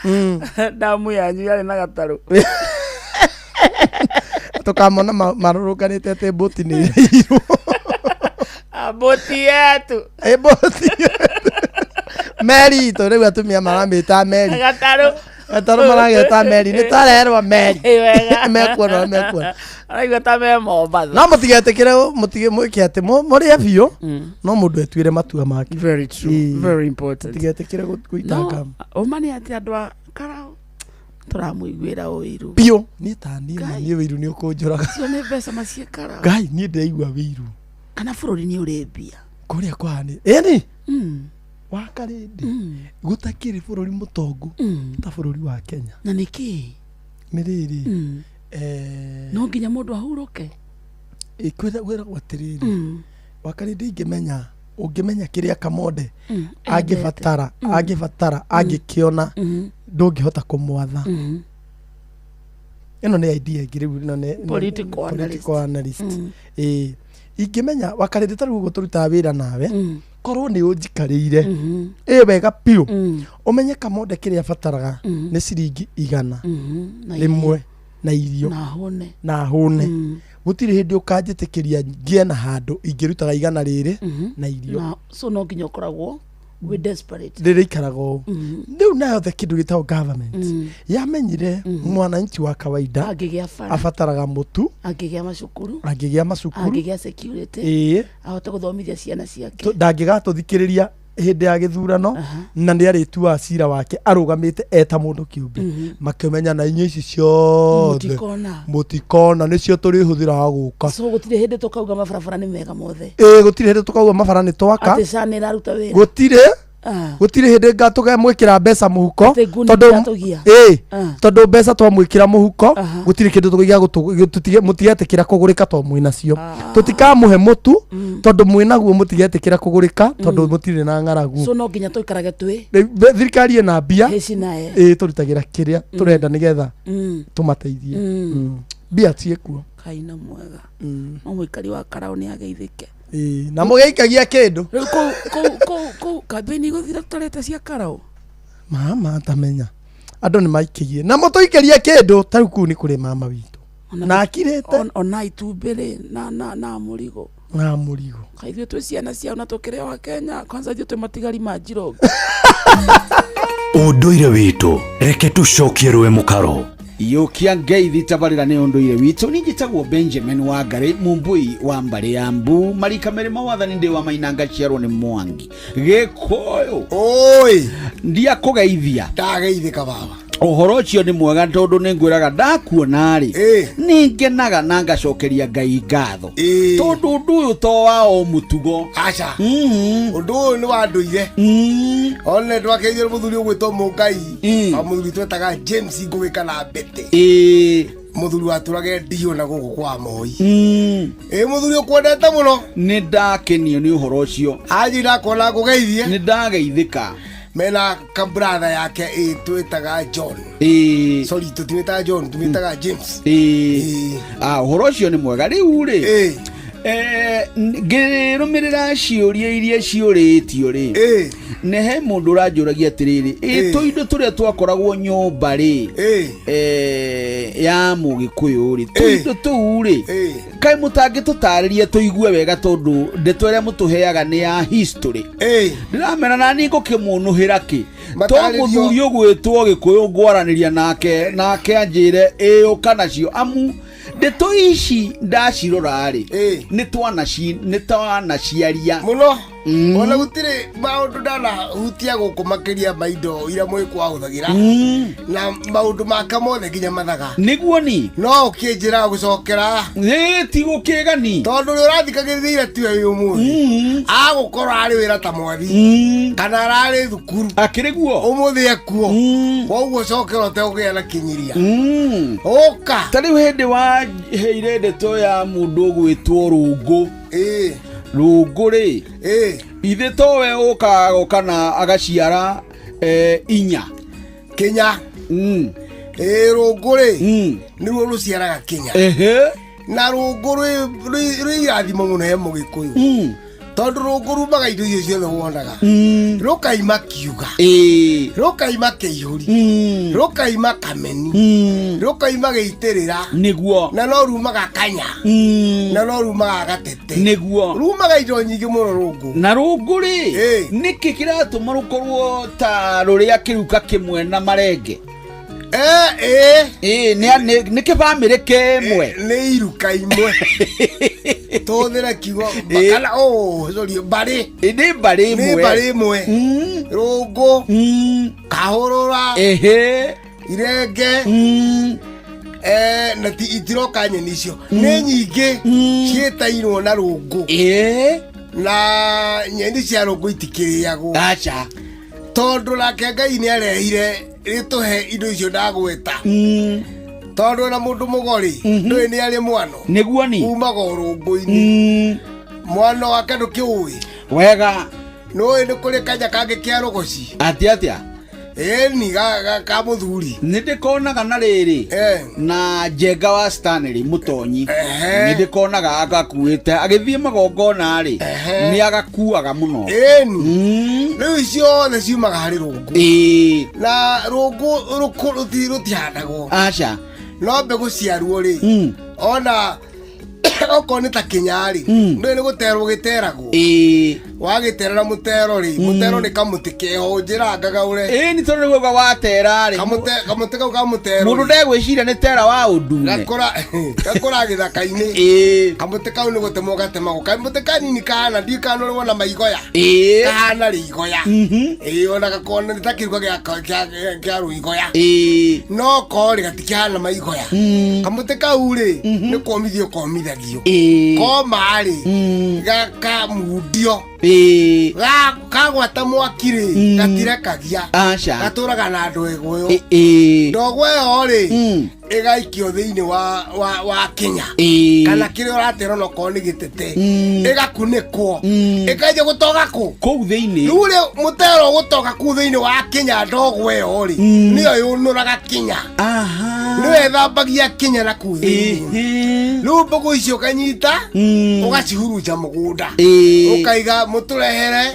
damu yanyu yarĩ na gatarũ. Tũkamona marũrũnganĩte atĩ mbũti nĩ ĩrĩirwo. Mbũti yetu. Ĩ, mbũti meri itũ, rĩu atumia maramĩta meri. Gatarũ. Gatarũ marageta meri, nĩ tarerwo meri. Ĩ, wega. Mekuona ũrĩa mekuona. Araigua ta me Mombatha. No mũtigetĩkĩre mũtige mwĩke atĩ mũrĩe biũ, no mũndũ etuĩre matua make. Very true. Ĩ. Very important. Mũtigetĩkĩre gũitanga. No ũma nĩ atĩ andũ a Karau tũramũiguĩra ũiru. Biũ, niĩ ta niĩ ma, niĩ wĩiru nĩ ũkũnjũraga. Icio nĩ mbeca maciĩkara. Ngai, niĩ ndĩraigua wĩiru. Kana bũrũri nĩ ũrĩ mbia? Kũrĩa kũhani ĩni wakarĩndĩ, gũtakĩrĩ bũrũri mũtongu ta bũrũri wa Kenya. Na nĩkĩ? Nĩ rĩrĩ, No nginya mũndũ ahurũke. Ĩ, kwĩragwo atĩrĩrĩ, wakarĩndĩ, ingĩmenya ũngĩmenya kĩrĩa Kamonde angĩbatara, angĩbatara angĩkĩona, ndũngĩhota kũmwatha. Ĩno nĩ idea ĩngĩ rĩu, ĩno nĩ Political analyst. Political analyst. Ĩ, ingĩmenya wakarĩndĩ ta rĩu ũguo tũrutaga wĩra nawe, korwo nĩ ũnjikarĩire ĩ wega biũ, ũmenye Kamonde kĩrĩa abataraga nĩ ciringi 100 Na rĩmwe na irio na hũne. Na hũne, gũtirĩ hĩndĩ ũkanjĩtĩkĩria ngĩe na handũ ingĩrutaga 100 rĩrĩ na irio. Na so no nginya ũkoragwo wĩ desperate. Rĩrĩikaraga ũũ rĩu, nayo the kĩndũ gĩtagwo government yamenyire mwananchi wa kawaida Angĩgĩa bara, abataraga mũtu, angĩgĩa macukuru, angĩgĩa macukuru, angĩgĩa security, ĩĩ, ahote gũthomithia ciana ciake. Ndangĩgatũthikĩrĩria. Hĩndĩ ya gĩthurano na nĩ arĩtuaga cira wake arũgamĩte eta mũndũ kĩũmbe. Makĩmenya na inyuĩ ici ciothe Mũtikona. Mũtikona, nĩcio tũrĩhũthĩraga gũka. So gũtirĩ hĩndĩ tũkauga mabarabara nĩ mega mothe? Ĩĩ, gũtirĩ hĩndĩ tũkauga mabara nĩ twaka. Atĩ SHA nĩ ĩraruta wĩra? Gũtirĩ. Gũtirĩ hĩndĩ ngatũgemwĩkĩra mbeca mũhuko. Atĩ nguni Tondũ iratũgia. Ĩĩ, tondũ mbeca twamwĩkĩra mũhuko gũtirĩ kĩndũ tũgĩa mũtigetĩkĩra kũgũrĩka to mwĩnacio. Tũtikamũhe mũtu tondũ mwĩnaguo, mũtigetĩkĩra kũgũrĩka tondũ mũtirĩ na ng'aragu. So no nginya tũikarage twĩ Rĩu thirikari ĩna mbia. Hĩci naye. Ĩĩ, tũrutagĩra kĩrĩa tũrenda nĩgetha tũmateithie. Mbia ciĩkuo. Kaina mwega no mũikari wa Karau nĩ ageithĩke. Ĩĩ, na mũgĩikagia kĩndũ. Rĩu kũu kambĩini igũthira tũtarĩte cia Karau. Mama tamenya andũ nĩ maikĩgie na mũtũikĩrie kĩndũ ta rĩu kũu nĩ kũrĩ mama witũ na akirĩte. Ona itumbĩ rĩ na mũrigo. Na mũrigo. Kaĩ ithuĩ twĩ ciana ciao na tũkĩrĩ o Kenya kwanza, ithuĩ twĩ matigari ma Njirũngi. Ũndũire witũ, reke tũcokie rũe mũkaro. Yũkia ngeithi tabarĩra nĩ ũndũire witũ. Niĩ njĩtagwo Benjamin Wangarĩ, mũmbui wa mbarĩ ya mbu marika merĩ ma wathani, ndĩ wa mainanga ciarwo nĩ Mwangi Gĩkũyũ. Oi. Ndiakũgeithia. Ndageithĩka, baba. Ũhoro ũcio nĩ mwega tondũ nĩ ngwĩraga ndakuona rĩ, nĩ ngenaga na ngacokeria Ngai ngatho tondũ ũndũ ũyũ to wa o mũtugo. Aca, ũndũ ũyũ nĩ wa ndũire. One ndwakeithio mũthuri ũgwĩtwo Mũngai wa mũthuri twetaga James Ngũgĩ kana Mbete, mũthuri watũrage ndio na gũkũ kwa Moi. Ĩ mũthuri ũkwendete mũno. Nĩ ndakenio nĩ ũhoro ũcio. Anji ndakuona ngũgeithie. Nĩ ndageithĩka. Mena kabratha yake ĩ twĩtaga John. Sorry, tũtimĩtaga John, tũmĩtaga James. Ĩĩ. Ah, ũhoro ũcio nĩ mwega. Rĩu rĩ, ngĩrũmĩrĩra ciũria iria ciũrĩtio rĩ, nĩ he mũndũ ũranjũragia atĩrĩrĩ, ĩ tũindo tũrĩa twakoragwo nyũmba rĩ, ya Mũgĩkũyũ rĩ, tũindo tũu rĩ, kaĩ mũtangĩtũtarĩria tũigue wega, tondũ ndeto ĩrĩa mũtũheaga nĩ ya history. Ndĩramera na niĩ ngũkĩmũnũhĩra kĩ to Matarĩrio. Mũthuri ũgwĩtwo Gĩkũyũ ngwaranĩria nake, nake anjĩre ĩĩ ũka nacio, amu ndeto ici ndacirora rĩ, nĩ twanaciaria mũno. Ona gũtirĩ maũndũ ndanahutia gũkũ makĩria ma indo iria mũgĩkũ ahũthagĩra na maũndũ maka mothe nginya mathaga. Nĩguo ni. No ũkĩnjĩra gũcokera. Ĩ ti gũkĩgani. Tondũ ũrĩa ũrathikagĩrĩria ira tiwe wĩ ũmũthĩ, agũkorwo arĩ wĩra ta mwathi kana ararĩ thukuru. Akĩrĩ guo. Ũmũthĩ ekuo, koguo cokera ũtegũgĩa na kĩnyiria ũka. Ta rĩu hĩndĩ waheire ndeto ya mũndũ ũgwĩtwo Rũngũ. Rũngũ rĩ, ithe towe ũkaga goka na agaciara inya. Kinya. Ĩ rũngũ rĩ, nĩruo rũciaraga kinya. Na rũngũ rwĩ irathimo mũno he Mũgĩkũyũ, tondũ rũngũ rumaga indo icio ciothe wonaga. Rũkaima kiuga, rũkaima kĩihũri, rũkaima kameni, rũkaima gĩitĩrĩra. Nĩguo. Na no rumaga kanya, na no rumaga gatete. Nĩguo. Rumaga indo nyingĩ mũno rũngũ. Na rũngũ rĩ, nĩkĩ kĩratũma rũkorwo ta rũrĩa kĩruka kĩmwe na marenge? Ĩ nĩ kĩbamĩrĩ kĩmwe. Nĩ iruka imwe, tũhũthĩre kiugo kana, oh sorry, mbarĩ. Nĩ mbarĩ Nĩ ĩmwe. Mbarĩ ĩmwe. Rũngũ, kahũrũra, irenge, na itiroka nyeni icio nĩ nyingĩ ciĩtairwo na rũngũ. Na nyeni cia rũngũ itikĩrĩagwo. Aca. Tondũ nake Ngai nĩ arehire rĩtũhe indo icio ndagweta, tondũ ona mũndũ mũgorĩ ndũĩ nĩ arĩ mwano. Nĩguo ni. Umaga o rũngũ-inĩ. Mwano wake ndũkĩũĩ wega. Nũĩ nĩ kũrĩ kanya kangĩ kĩa rũgoci. Atĩ atĩa? Ĩni ka mũthuri. Nĩ ndĩkonaga na rĩrĩ na Njenga wa Stanley Mũtonyi, nĩ ndĩkonaga agakuĩte agĩthiĩ magongona rĩ, nĩ agakuaga mũno. Ĩni rĩu ciothe ciumaga harĩ rũngũ. Na rũngũ rũtihandagwo. Aca. No mbegũ ciaruo rĩ, ona okorwo nĩ ta kinya rĩ, ndũĩ nĩ gũterwo gĩteragwo. Wagĩterera mũtero rĩ, mũtero nĩ kamũtĩ keho njĩra ngagaũre. Ĩĩ nĩ tondũ nĩguo watera rĩ. Kamũtĩ kau ka mũtero. Mũndũ ndegwĩciria nĩ tera wa ũndune. Gakũra gakũra gĩthaka-inĩ. Ĩĩ. Kamũtĩ kau nĩ gũtemwo gatemagwo. Kamũtĩ kanini kahana ndiũĩ kana ũrĩ wona maigoya. Ĩĩ. Kahana rĩigoya. Ĩĩ ona gakona nĩ ta kĩruka kĩa rũigoya. Ĩĩ. No korĩ gatikĩhana maigoya. Kamũtĩ kau rĩ nĩ kũmithio komithagio. Ĩĩ. Koma rĩ gakamundio. Ĩĩ. Kagwata mwaki rĩ gatirekagia. Aca. Gatũraga na ndwego ĩyo. Ĩĩ. Ndogo ĩyo rĩ ĩgaikio thĩinĩ wa Kenya. Ĩĩ. Kana kĩrĩa ũratera onokorwo nĩ gĩtete. Ĩgakunĩkwo. Ĩkanjia gũtoga kũ? Kũu thĩinĩ. Rĩu rĩ mũtero ũgũtoga kũu thĩinĩ wa Kenya ndogo ĩyo rĩ nĩyo yũnũraga Kenya. Nĩyo ĩthambagia Kenya na kũu thĩinĩ. Rĩu mbũkũ icio ũkanyita ũgacihurunja mũgũnda. Ũkaiga mũtũrehere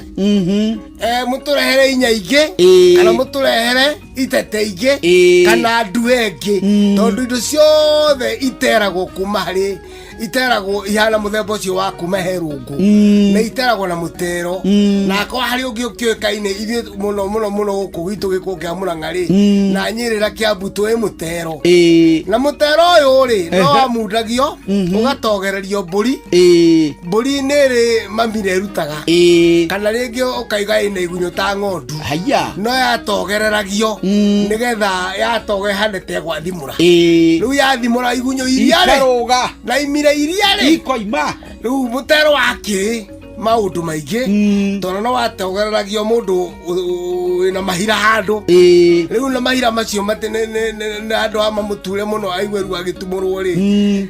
mũtũrehere inya ingĩ kana mũtũrehere itete ingĩ kana ndue ĩngĩ tondũ indo ciothe iteragwo kuma harĩ iteragwo ihana mũthemba ũcio wa kuma he rũngũ na iteragwo na mũtero na akorwo harĩ ũngĩ ũkĩũĩkaine ithuĩ mũno mũno mũno gũkũ gwitũ gĩkũ kĩa Mũrang'a rĩ na Nyĩrĩ na Kĩambu twĩ mũtero na mũtero ũyũ rĩ no wamundagio ũgatogererio mbũri mbũri nĩ ĩrĩ mamira ĩrutaga kana rĩngĩ ũkaiga ĩna igunyũ ta ng'ondu no yatogereragio nĩgetha yatoge hane ta ĩgwathimũra rĩu yathimũra igunyũ iria rĩ na imira iria rĩ ikoima rĩu mũtero wakĩrĩ maũndũ maingĩ tondũ no watogereragio mũndũ wĩna mahira handũ rĩu na mahira macio nĩ andũ a mamũture mũno aigue ruo agĩtumũrwo rĩ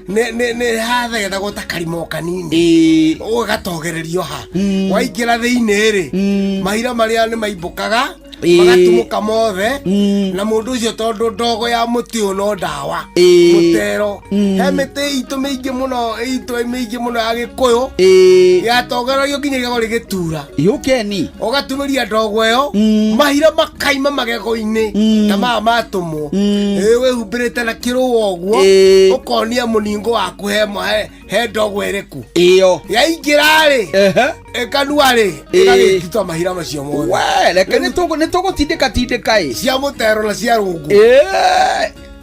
nĩ hathegethagwo ta karima o kanini ũgatogererio ha waingĩra thĩinĩ rĩ mahira marĩa nĩ maimbũkaga magatumũka mothe na mũndũ ũcio tondũ ndogo ya mũtĩ ũyũ no ndawa mũtero he mĩtĩ itũ mĩingĩ mũno itũ mĩingĩ mũno ya Gĩkũyũ yatogeragio nginya igego rĩgĩtura yũkeni ũgatumĩria ndogo ĩyo mahira makaima magego-inĩ ta maya matũmwo wĩhumbĩrĩte na kĩrũa ũguo ũkonia mũningo waku he ndogo ĩrĩkũ ĩyo yaingĩra rĩ ĩkanua rĩ ĩgagĩtuta mahira macio mothe we reke nĩ tũgũtindĩka tindĩka ĩ cia mũtero na cia rũngũ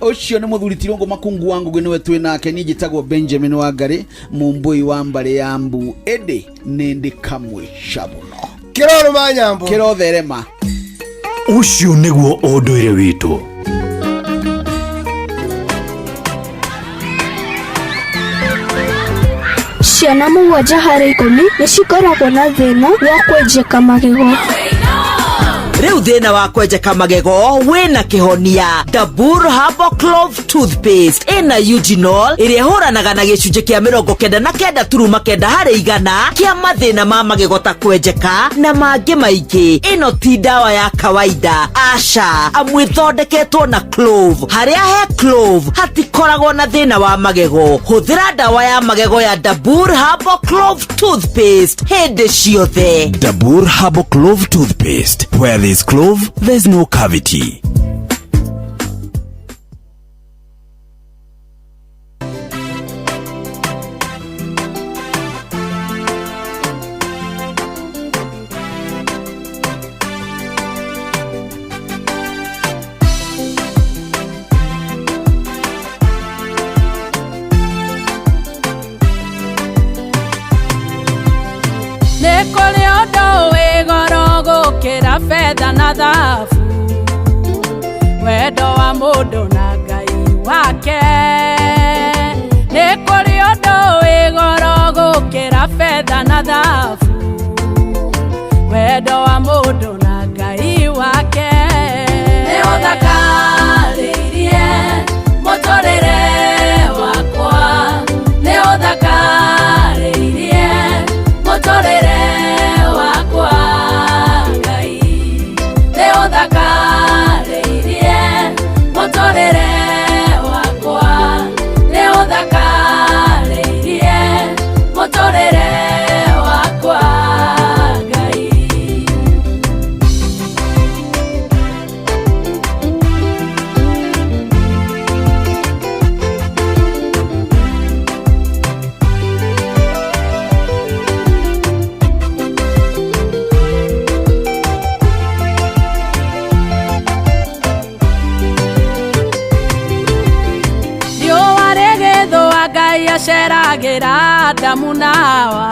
ũcio nĩ mũthuri ti Rũngũ Makungu wa Ngũgĩ nĩwe twĩ nake niĩ njĩtagwo Benjamin Wangari mũmbũi wa mbarĩ ya mbu ĩndĩ nĩ ndĩ kamwe mũno kĩrorũma nyambo kĩrotherema ũcio nĩguo ũndũire witũ. Ciana 7 harĩ 10 nĩ cikoragwo na thĩna wa kwenjeka magego. Rĩu thĩna wa kwenjeka magego wĩna kĩhonia Dabur Herbal Clove Toothpaste ĩna eugenol ĩrĩa ĩhũranaga na gĩcunjĩ kĩa 99.9 harĩ igana kĩa mathĩna ma magego ta kwenjeka na mangĩ maingĩ. Ĩno ti ndawa ya kawaida, aca, amu ĩthondeketwo na clove. Harĩa he clove hatikoragwo na thĩna wa magego. Hũthĩra ndawa ya magego ya Dabur Herbal Clove Toothpaste hĩndĩ ciothe. Dabur Herbal Clove Toothpaste. Where there's clove, there's no cavity. Fedha na thahabu wendo wa mũndũ na Ngai wake nĩ kũrĩ ũndũ wĩ goro gũkĩra fedha na thahabu wendo wa mũndũ na Ngai wake nĩ ũthakarĩirie mũtũrĩre wakwa nĩ ũthakarĩirie mũtũrĩre wakwa ũthakarĩirie mũtũrĩre wakwa nĩ ũthakarĩirie mũtũrĩre wakwa Ngai. aceragĩra Adamu na Hawa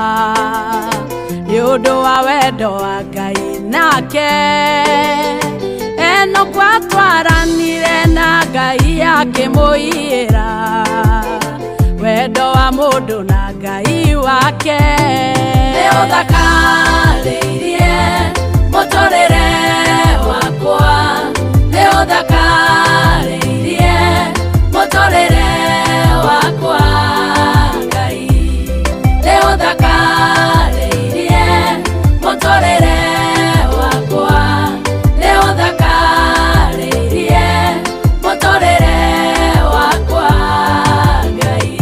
nĩ ũndũ wa wendo wa Ngai nake Enoku atwaranire na Ngai akĩmũiyĩra wendo wa mũndũ na Ngai wake nĩ ũthakarĩirie mũtũrĩre wakwa nĩ ũthakarĩirie mũtũrĩre wakwa Ngai nĩ ũthakarĩirie mũtũrĩre wakwa nĩ ũthakarĩirie mũtũrĩre wakwa Ngai.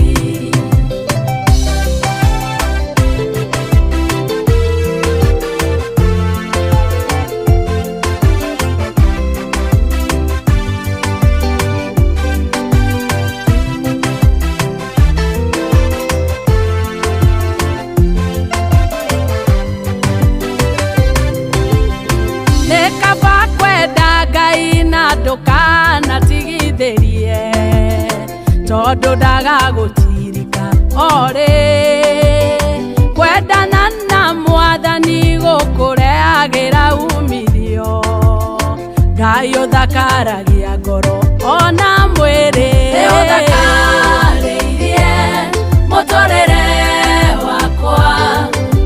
Nĩ kaba kwenda Ngai na ndũkanatigithĩrie tondũ ndagagũtirika orĩ kwendana na mwathani gũkũrehagĩra umithio Ngai ũthakaragia ngoro ona mwĩrĩ nĩ ũthakarĩirie mũtũrĩre wakwa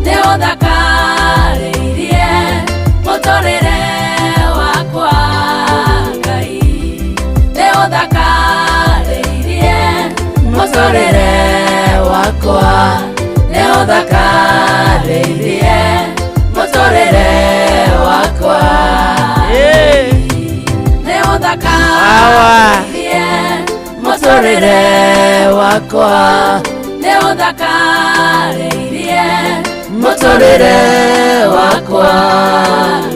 nĩ ũthakarĩirie mũtũrĩre wakwa Ngai nĩ ũthakarĩirie mũtũrĩre wakwa nĩ ũthakarĩirie mũtũrĩre wakwa nĩ ũthakarĩirie mũtũrĩre wakwa nĩ ũthakarĩirie mũtũrĩre wakwa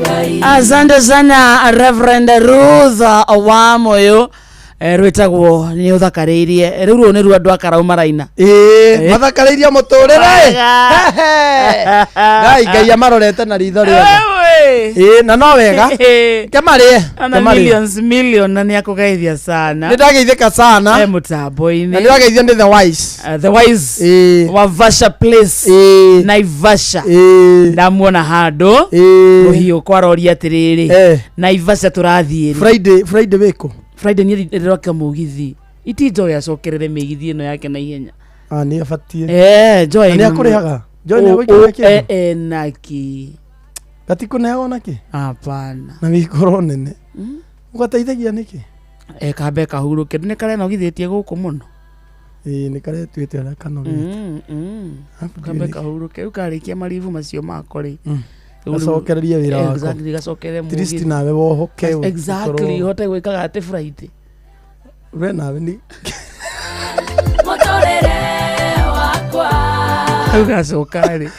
Ngai. Asante sana Reverend Ruth Wamoyo rwĩtagwo nĩ ũthakarĩirie rĩu rũũ nĩ ruo andũ a karau maraina. Ĩĩ mathakarĩirie mũtũrĩre. Ngai Ngai amarorete na ritho rĩothe. Ĩĩ na no wega kemarĩe. Ana millions million na nĩ akũgeithia sana. Nĩ ndageithĩka sana mũtambo-inĩ. Na ndĩrageithio nĩ the wise. The wise wa Vasha Place Naivasha ndamuona handũ mũhiũ kwaroria atĩrĩrĩ Naivasha tũrathiĩ rĩ? Friday Friday wĩkũ? Friday niĩ ndĩroka mũgithi iti Joy acokerere mĩgithi ĩno yake na ihenya. Ah nĩ abatiĩ. Joy Na nĩ akũrĩhaga? Joy nĩ agũikaragia kĩndũ? Enaki gatikũneagwo nakĩ? Hapana. Na wĩkorwo nene ũgateithagia nĩkĩ? Kambe kahurũke nĩ karenogithĩtie gũkũ mũno. Ĩĩ nĩ karetuĩte ũrĩa kanogete. Kambe kahurũke rĩu karĩkia maribu macio mako rĩ Gacokererie wĩra wako. Exactly, gacokerere At least mũgithi. nawe wohoke Exactly, hote gwĩkaga atĩ Friday. We nawe nĩ mũtũrĩre wakwa Rĩu gacoka rĩ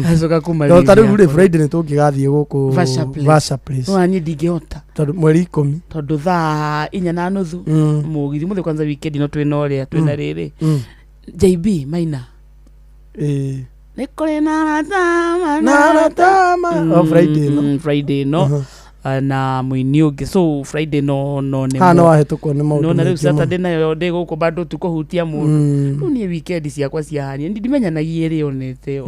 gacoka kuma No, ta rĩu rĩ Friday nĩ tũngĩgathiĩ gũkũ Vasha Place. Vasha Place. No niĩ ndingĩhota Tondũ mweri ikũmi. Tondũ thaa 4:30 mũgithi mũthĩ kwanza weekend no twĩna ũrĩa twĩna rĩrĩ JB Maina. Ĩĩ. Nĩ kũrĩ na arata Na arata ma- Oh, Friday ĩno. Friday ĩno na mũini ũngĩ so Friday no no nĩ Haha no wahĩtũkwo nĩ maũndũ no na rĩu maingĩ mũno. Saturday nayo ndĩ gũkũ bado tukũhutia mũndũ rĩu niĩ weekend ciakwa ciahania ndimenyanagia ĩrĩa onete ĩyo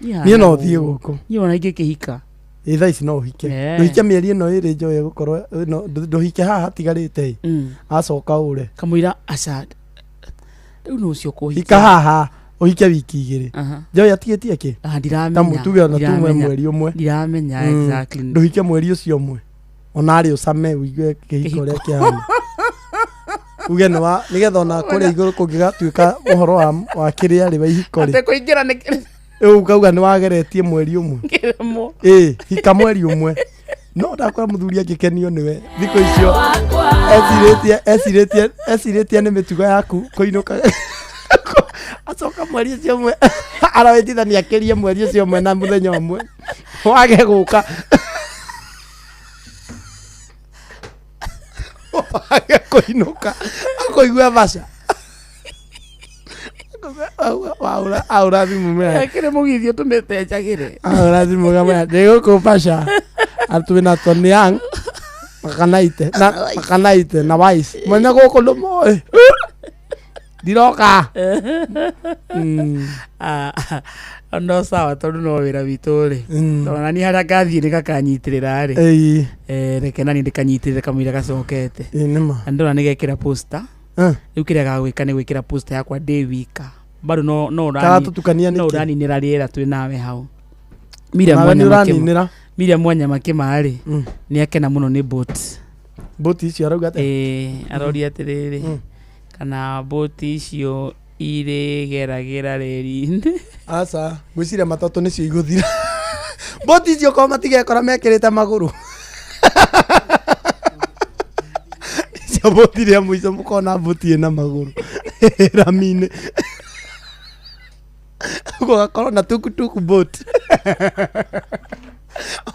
Niĩ no thiĩ gũkũ. Niĩ ona ingĩkĩhika. Ĩ thaa ici no ũhike. Ndũhike mĩeri ĩno ĩrĩ njoe gũkorwo ĩno ndũhike haha hatigarĩte ĩ. Acoka ũre. Kamũira aca rĩu nũ ũcio kũhika. Hika haha ũhike wiki igĩrĩ. Njoe atigĩtie kĩ? Ndiramenya. Ta tuge ona tumwe mweri ũmwe. Ndiramenya exactly. Ndũhike mweri ũcio ũmwe. Ona arĩ ũcame ũigue kĩhiko ũrĩa kĩhana. Uge nĩ wa nĩgetha ona kũrĩa igũrũ kũngĩgatuĩka ũhoro wa kĩrĩa rĩ wa ihiko rĩ. Ate kũingĩra nĩ Rĩu ũkauga nĩ wageretie mweri ũmwe. kĩremwo. Ĩĩ hika mweri ũmwe. No ndakora mũthuri angĩkenio nĩwe thikũ icio ecirĩtie ecirĩtie ecirĩtie nĩ mĩtugo yaku kũinũka acoka mweri ũcio ũmwe arawĩtithania akĩrie mweri ũcio ũmwe na mũthenya ũmwe wage gũka wage kũinũka akũigua baca ahũra thimũ mea Kĩrĩ mũgithi ũtũmĩte njagĩre. ahũra thimũ kamwĩra ndĩ gũkũ baca atwĩna Tony Makanaite na Makanaite na Wise mwene gũkũ ndũmoĩ. Ndiroka. Ah, no sawa tondũ no wĩra witũ rĩ, tondũ nani harĩa ngathiĩ nĩ gakanyitĩrĩra rĩ. Ĩĩ. Reke nani ndĩkanyitĩrĩre kamũira gacokete. Ĩĩ nĩma. Na ndĩrona nĩ gekĩra poster. Rĩu kĩrĩa gagwĩka nĩ gwĩkĩra poster yakwa ndĩ wika bado no Karatũtukania no nĩkĩ? ũraninĩra rĩera twĩ nawe hau. Miriam Nawe nĩ Wanyama Kĩma- ũraninĩra. Miriam Wanyama Kĩma rĩ, nĩ akena mũno nĩ boat. Boti icio arauga atĩa? Ĩĩ, aroria atĩrĩrĩ, kana boti icio irĩgeragĩra reri-inĩ? Aca, ngwĩciria matatũ nĩcio igũthira. Boti icio korwo matigekora mekĩrĩte magũrũ. Icio boti rĩa mũico mũkona boti ĩna magũrũ rami-inĩ. Gũgakorwo na tukutuku boat.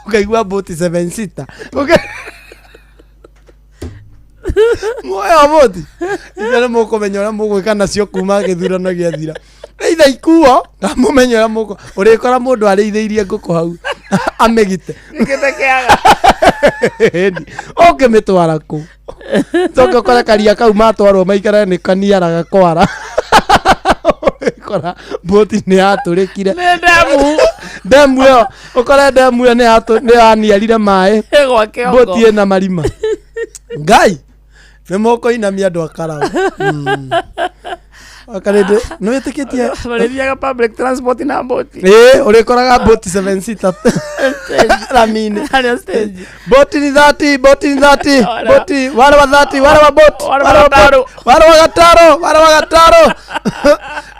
Ũkaigua boti seven seater. Muoyo boti icio nĩ mũkũmenya ũrĩa mũgwĩka nacio kuma gĩthurano gĩathira. Either ikuo na mũmenye ũrĩa mũkũ ũrĩkora mũndũ arĩithĩirie ngũkũ hau amĩgite. Ĩni, ũngĩmĩtwara kũ? Coke ũkore karia kau matwarwo maikare nĩ kaniaraga kwara. Ũgĩkora boti nĩ yatũrĩkire. Nĩ ndemu. Ndemu ĩyo, ũkore ndemu ĩyo nĩ yaniarire maĩ. Ĩgwa kĩongo. Boti ĩna marima. Ngai nĩ mũkũinamia andũ a Karau. Akarĩndĩ nĩ wĩtĩkĩtie Marĩthiaga public transport na boti. Ĩĩ, ũrĩkoraga boti seven seater rami-inĩ. Harĩa stage. Boti ni 30, boti ni 30, boti wale wa 30, wale wa boti, Wale wale wa wa boti, wale wa gataro, wale wa gataro.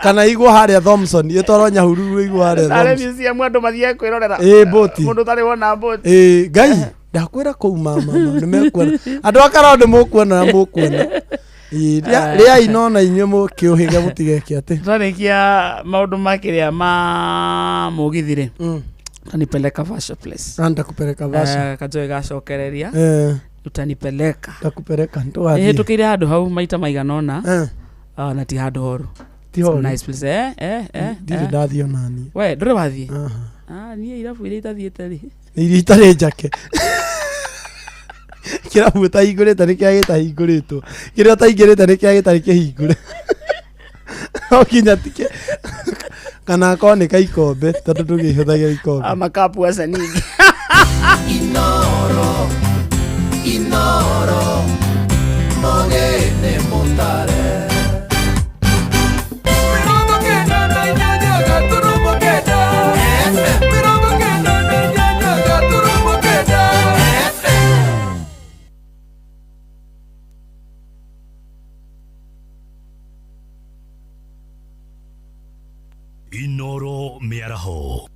Kana igwo harĩa Thompson, ĩtwarwo Nyahururu igwo harĩa Tarĩ Thompson. museum andũ mathiage kwĩrorera. Ĩĩ, boti. Mũndũ ũtarĩ wona boti. Ĩĩ, Ngai, ndakwĩra kũu mama, ma, nĩ mekuona. Andũ a Karau nĩ mũkuona na mũkuona. Ĩĩ, rĩai no na inyuĩ mũkĩũhĩge mũtigeke atĩ. Twarĩkia maũndũ ma kĩrĩa ma mũgithi rĩ, utanipeleka Vasha place. Ah, nitakupeleka Vasha. Kajoe gacokereria. Utanipeleka. Nitakupeleka, nĩtũgathiĩ. Nĩhĩtũkĩire handũ hau maita maigana ũna. Ah, na ti handũ horu. Ti It's a horu. nice place. Ndirĩ ndathiĩ ona niĩ. We ndũrĩ wathiĩ? Ah, niĩ irabu iria itathiĩte rĩ. Nĩ iria itarĩ njake. Kĩrabu ũtahingũrĩte nĩ kĩrĩa gĩtahingũrĩtwo. Kĩrĩa ũtaingĩrĩte nĩ kĩrĩa gĩtarĩ kĩhingũre. No nginya tike kana akorwo nĩ kaikombe tondũ ndũgĩhũthagĩra ikombe. Ah, makapu aca ningĩ. Inoro, Inoro, mogene mutare. 98.8 FM. 98.9 FM. Inoro mĩaraho.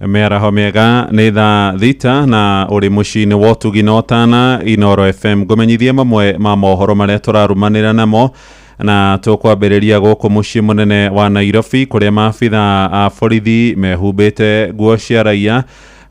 Mĩaraho mĩega, nĩ thaa 6 na ũrĩ mũciĩ-inĩ wa ũtugi na ũtana Inoro FM. Ngũmenyithie mamwe ma mohoro marĩa tũrarumanĩra namo, na tũkwambĩrĩria gũkũ mũciĩ mũnene wa Nairobi kũrĩa maabitha a borithi mehumbĩte nguo cia raia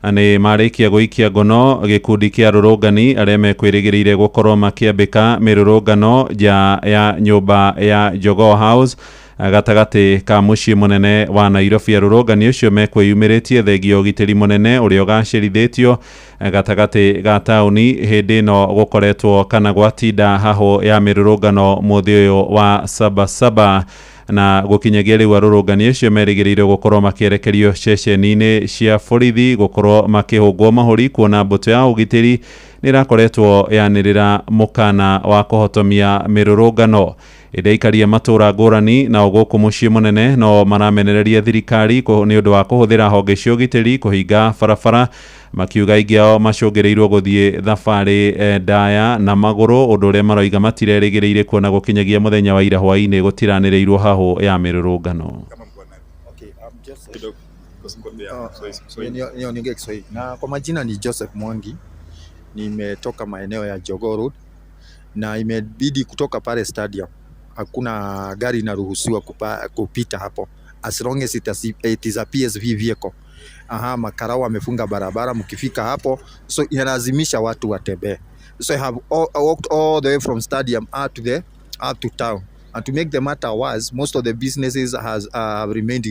nĩ marĩkia gũikia ngono gĩkundi kĩa arũrũngani arĩa mekwĩrĩgĩrĩire gũkorwo makĩambĩka mĩrũrũngano nja ya nyũmba ya Jogoo House gatagatĩ ka mũciĩ mũnene wa Nairobi. Arũrũngani ũcio mekwĩyumĩrĩtie thengia ũgitĩri mũnene ũrĩa ũgacĩrithĩtio gatagatĩ ga taũni hĩndĩ ĩno gũkoretwo kana gwatinda hahũ ya mĩrũrũngano mũthĩ ũyũ wa Sabasaba, na gũkinyagia rĩu arũrũngani acio merĩgĩrĩirwo gũkorwo makĩerekerio ceceni-inĩ cia borithi gũkorwo makĩhũngwo mahũri, kuona mbũtũ ya ũgitĩri nĩ ĩrakoretwo yanĩrĩra mũkana wa kũhotomia mĩrũrũngano. Ĩndĩ aikaria matũra ngũrani nao gũkũ mũciĩ mũnene no maramenereria thirikari nĩ ũndũ wa kũhũthĩra honge cia ũgitĩri kũhinga barabara, makiuga aingĩ ao macũngĩrĩirwo gũthiĩ thabarĩ ndaya na magũrũ, ũndũ ũrĩa maroiga matirerĩgĩrĩire kuona gũkinyagia mũthenya wa ira hwaĩ-inĩ gũtiranĩrĩirwo hahũ ya mĩrũrũngano. Niongee Kiswahili. Na kwa majina ni Joseph Mwangi, nimetoka maeneo ya Jogoo Road na imebidi kutoka pale stadium. Hakuna gari inaruhusiwa kupita hapo as long as it is a PSV vehicle. Aha, makarao wamefunga barabara mkifika hapo, so inalazimisha watu watembee. So I have I walked all the way from stadium up to town. And to make the matter worse, most of the businesses has remained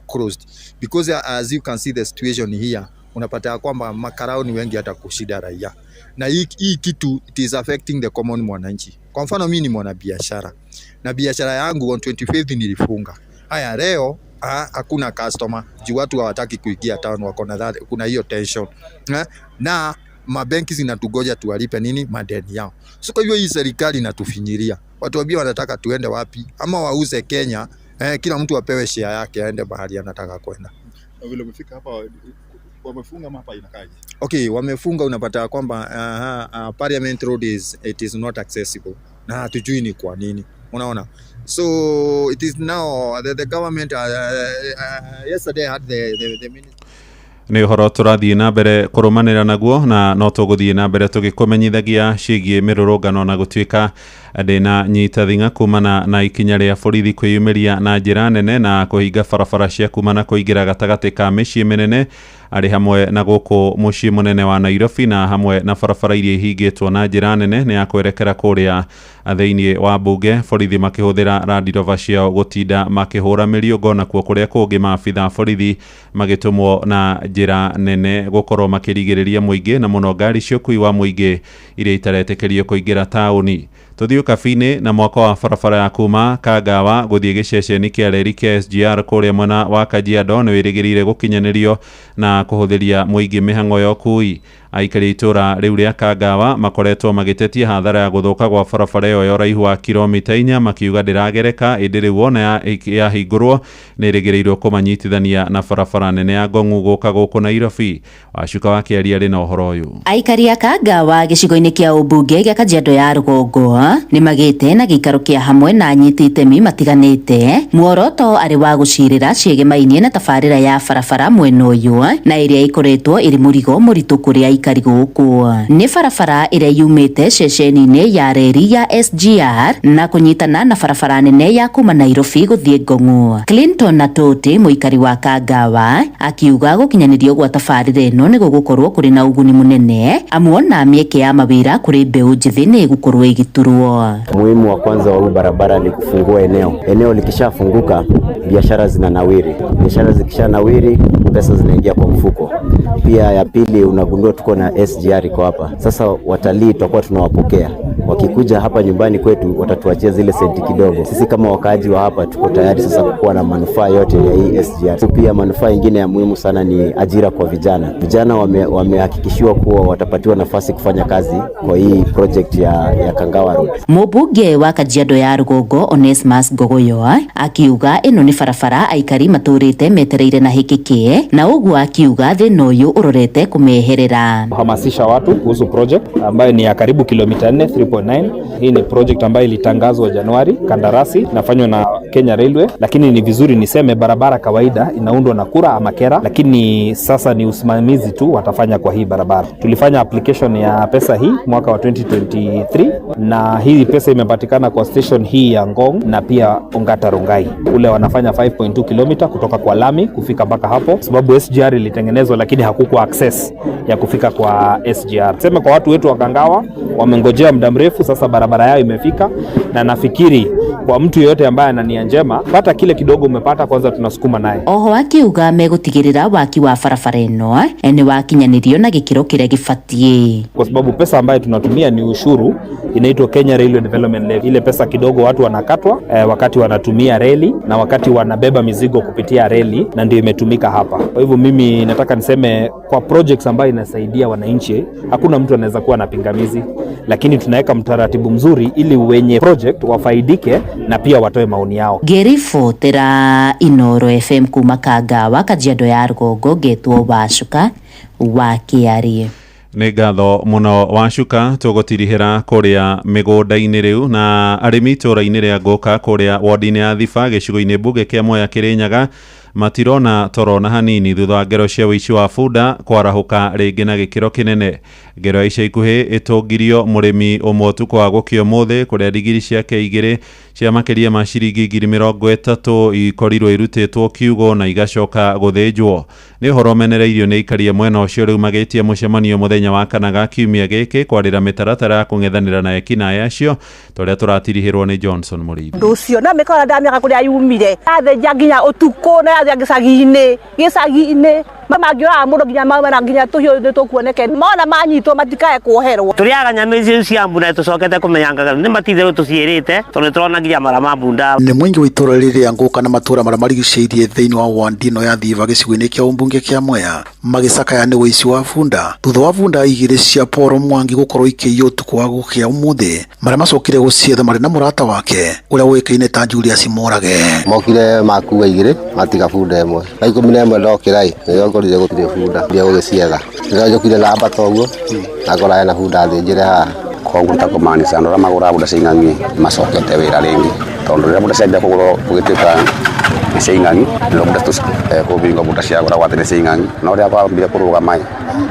closed because as you can see the situation here. Unapata ya kwamba makarao ni wengi hata kushida raia, na hii kitu it is affecting the common mwananchi. Kwa mfano mimi ni mwanabiashara na biashara yangu on 25th nilifunga. Haya leo hakuna customer juu watu hawataki kuingia town, wako na kuna hiyo tension na mabenki zinatugoja tuwalipe nini madeni yao. So kwa hivyo hii serikali inatufinyilia, watuambie wanataka tuende wapi, ama wauze Kenya, kila mtu apewe share yake aende mahali anataka kwenda. Vile umefika hapa wamefunga ama hapa inakaje? Okay, wamefunga. Unapata kwamba Parliament Road is not accessible na hatujui ni kwa nini, unaona. So it is now the government yesterday had the minister Nĩ ũhoro tũrathiĩ na mbere kũrũmanĩra naguo na no tũgũthiĩ na mbere tũgĩkũmenyithagia ciĩgiĩ mĩrũrũngano na gũtuĩka ndĩna nyita thing'a kumana na ikinya rĩa borithi kwĩyumĩria na njĩra nene na kũhinga barabara cia kuma na kũingĩra gatagatĩ ka mĩciĩ mĩnene arĩ hamwe na gũkũ mũciĩ mũnene wa Nairobi na hamwe na barabara iria ihingĩtwo na njĩra nene nĩ ya kwerekera kũrĩa thĩinĩ wa mbunge, borithi makĩhũthĩra Land Rover ciao gũtinda makĩhũra mĩriũngo, nakuo kũrĩa kũngĩ maabitha borithi magĩtũmwo na njĩra nene gũkorwo makĩrigĩrĩria mũingĩ na mũno ngari cia ũkui wa mũingĩ iria itaretĩkĩrio kũingĩra taũni. Tũthiĩ Ũkabi-inĩ na mwako wa barabara ya kuma Kangawa gũthiĩ gĩceceni kĩa reri kĩa SGR kũrĩa mwena wa Kajiado nĩ wĩrĩgĩrĩire gũkinyanĩrio na kũhũthĩria mũingĩ mĩhang'o ya ũkui. Aikari itũra rĩu rĩa Kangawa makoretwo magĩtetia hathara ya gũthũka gwa barabara ĩyo ya ũraihu wa kilomita 4 makiuga ndĩragereka, ĩndĩ rĩu wona yahingũrwo nĩ ĩrĩgĩrĩirwo kũmanyitithania na barabara nene ya Ngong'u gũka gũkũ Nairobi. Wacuka wa Kĩaria arĩ na ũhoro ũyũ. Aikari a Kangawa gĩcigo-inĩ kĩa ũmbunge gĩa Kajiado ya rũgongo nĩ magĩte na gĩikaro kĩa hamwe na anyiti itemi matiganĩte, muoroto arĩ wa gũcirĩra ciĩgemainie na tabarĩra ya barabara mwena ũyũ na ĩrĩa ĩkoretwo ĩrĩ mũrigo mũritũ kũrĩ aikari gũkũ. Nĩ barabara ĩrĩa yumĩte ceceni-inĩ ya reri ya SGR na kũnyitana na barabara nene ya kuma Nairobi gũthiĩ Ngong'u. Clinton Natoti mũikari wa Kangawa akiuga gũkinyanĩrio gwa tabarĩra ĩno nĩ gũgũkorwo kũrĩ na ũguni mũnene amuona mĩeke ya mawĩra kũrĩ mbeũ njĩthĩ nĩ ĩgũkorwo ĩgĩturwo. Muhimu wa kwanza wa barabara ni kufungua eneo. Eneo likishafunguka biashara zinanawiri. Biashara zikishanawiri pesa zinaingia kwa mfuko. Pia ya pili, unagundua tuko na SGR iko hapa. Sasa watalii tutakuwa tunawapokea. Wakikuja hapa nyumbani kwetu watatuachia zile senti kidogo. Sisi kama wakaaji wa hapa tuko tayari sasa kuwa na manufaa yote ya hii SGR. Pia manufaa ingine ya muhimu sana ni ajira kwa vijana. Vijana wamehakikishiwa kuwa watapatiwa nafasi kufanya kazi kwa hii project ya Kangawa Road. Mũmbunge wa Kajiado ya rũgongo Onesmus Ngogoyo akiuga ĩno nĩ barabara aikari matũrĩte metereire na hĩkĩkĩ na ũguo akiuga thĩna ũyũ ũrorete kũmeherera. Hamasisha watu kuhusu project ambayo ni ya karibu kilomita 4 3.9. Hii ni project ambayo ilitangazwa Januari, kandarasi inafanywa na Kenya Railway, lakini ni vizuri niseme barabara kawaida inaundwa na kura ama kera, lakini sasa ni usimamizi tu watafanya kwa hii barabara. Tulifanya application ya pesa hii mwaka wa 2023 na hii pesa imepatikana kwa station hii ya Ngong na pia Ongata Rongai. Ule wanafanya 5.2 km kutoka kwa lami kufika mpaka hapo, sababu SGR ilitengenezwa lakini hakukuwa access ya kufika kwa SGR. Sema kwa watu wetu wa Kangawa wamengojea muda mrefu, sasa barabara yao imefika, na nafikiri kwa mtu yeyote ambaye ana nia njema, pata kile kidogo umepata, kwanza tunasukuma naye. Oho akiuga megutigirira waki wa barabara ĩno nĩ wakinyanĩrio na gĩkĩro kĩrĩa gĩbatiĩ, kwa sababu pesa ambayo tunatumia ni ushuru, inaitwa Kenya Railway Development Levy. Ile pesa kidogo watu wanakatwa wakati wanatumia reli na wakati wanabeba mizigo kupitia reli, na ndio imetumika hapa. Kwa hivyo mimi nataka niseme kwa projects ambayo inasaidia wananchi, hakuna mtu anaweza kuwa na pingamizi, lakini tunaweka mtaratibu mzuri ili wenye project wafaidike na pia watoe maoni yao. Ngĩribotera Inoro FM kuma Kangawa, Kajiado ya rũgongo, ngetwo Wacuka wa Kĩarie. Nĩ ngatho mũno Wacuka. Tũgũtirihĩra kũrĩa mĩgũnda-inĩ rĩu na arĩmi itũũra-inĩ rĩa Ngũka kũrĩa wodi-inĩ ya Thiba gĩcigo-inĩ mbunge kĩa Mwea Kĩrĩnyaga matirona toro na hanini thutha wa ngero cia ũici wa bunda kwarahũka rĩngĩ na gĩkĩro kĩnene. Ngero ya ica ikuhĩ ĩtũngirio mũrĩmi ũmwe ũtukũ wa gũkĩa ũmũthĩ kũrĩa ndigiri ciake 2 cia makĩria ma ciringi 30,000 ikorirwo irutĩtwo kiugo na igacoka gũthĩnjwo. Nĩ ũhoro ũmenereirio nĩ aikari a mwena ũcio rĩu magĩtia mũcemanio mũthenya wa kana ga kiumia gĩkĩ kwarĩra mĩtaratara ya kũng'ethanĩra na ekinaĩ acio tũrĩa tũratirihĩrwo nĩ Johnson Mũrĩithi. Ũndũ ũcio na mĩkora ndamĩaga kũrĩa yumire yathĩnja nginya ũtukũ na yathĩa gĩcagi-inĩ Mangĩũraga mũndũ nginya maume na nginya tũhiũ nĩ tũkuoneke mona manyitwo matikae kuoherwo. Tũrĩaga nyama icio cia mbunda tũcokete kũmenyangaga nĩ matitherũ tũciĩrĩte tondũ nĩtũrona nginya mara ma mbunda. Nĩ mũingĩ wa itũra rĩrĩ rĩa Ngũka na matũra marĩa marigicĩirie thĩinĩ wa wandi ĩno ya Thiva gĩcigo-inĩ kĩa ũmbunge kĩa Mwea magĩcakaya nĩ ũici wa bunda thutha wa bunda igĩrĩ cia Paul Mwangi gũkorwo ikĩiywo ũtukũ wa gũkĩa ũmũthĩ marĩa macokire gũcietha marĩ na mũrata wake ũrĩa ũĩkaine ta Julius Mũrage. Mokire makua igĩrĩ matiga bunda ĩmwe thaa 11 ndokĩra ĩ nĩrĩo ngorire gũtirĩ bunda ndia gũgĩcietha nĩrĩo na ambata ũguo na ngora hena bunda thĩnjĩre haha. Koguo ta kũmaanica andũ arĩa magũraga bunda cia ing'ang'i macokete wĩra rĩngĩ tondũ rĩrĩa bunda ciambia kũgũrwo gũgĩtuĩka nĩ cia ing'ang'i nĩrĩo bunda kũbingwo bunda ciagũragwo atĩ nĩ cia ing'ang'i no rĩrĩa kwambire kũrũgama ĩ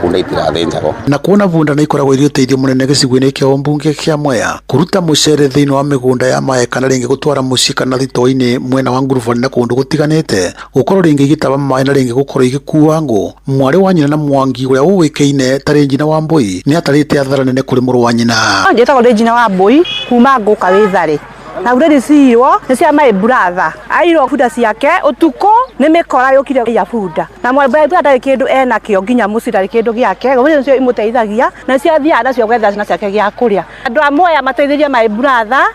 bunda itirathĩnjagwo. Na kuona bunda nĩ ikoragwo irĩ ũteithio mũnene gĩcigo-inĩ kĩa ũmbunge kĩa Mwea kũruta mũcere thĩinĩ wa mĩgũnda ya maĩ kana rĩngĩ gũtwara mũciĩ kana thitoo-inĩ mwena wa Ngurubani na kũndũ gũtiganĩte gũkorwo rĩngĩ igĩtaba maĩ na rĩngĩ gũkorwo igĩkua ngũ. Mwarĩ wa nyina na Mwangi ũrĩa ũĩkaine ta Regina Wambui nĩ atarĩte athara nene kũrĩ mũrũ wa nyina. Njĩtagwo Regina Wambui kuma Ngũka Wĩtharĩ na bunda ciirwo nĩ cia my brother airwo bunda ciake ũtukũ nĩ mĩkora yũkire ya bunda na my brother ndarĩ kĩndũ enakĩo nginya mũciĩ ndarĩ kĩndũ gĩake bunda nĩcio imũteithagia na ciathiaga nacio gwetha ciana ciake gĩa kũrĩa. Andũ a Mwea mateithĩrie my brother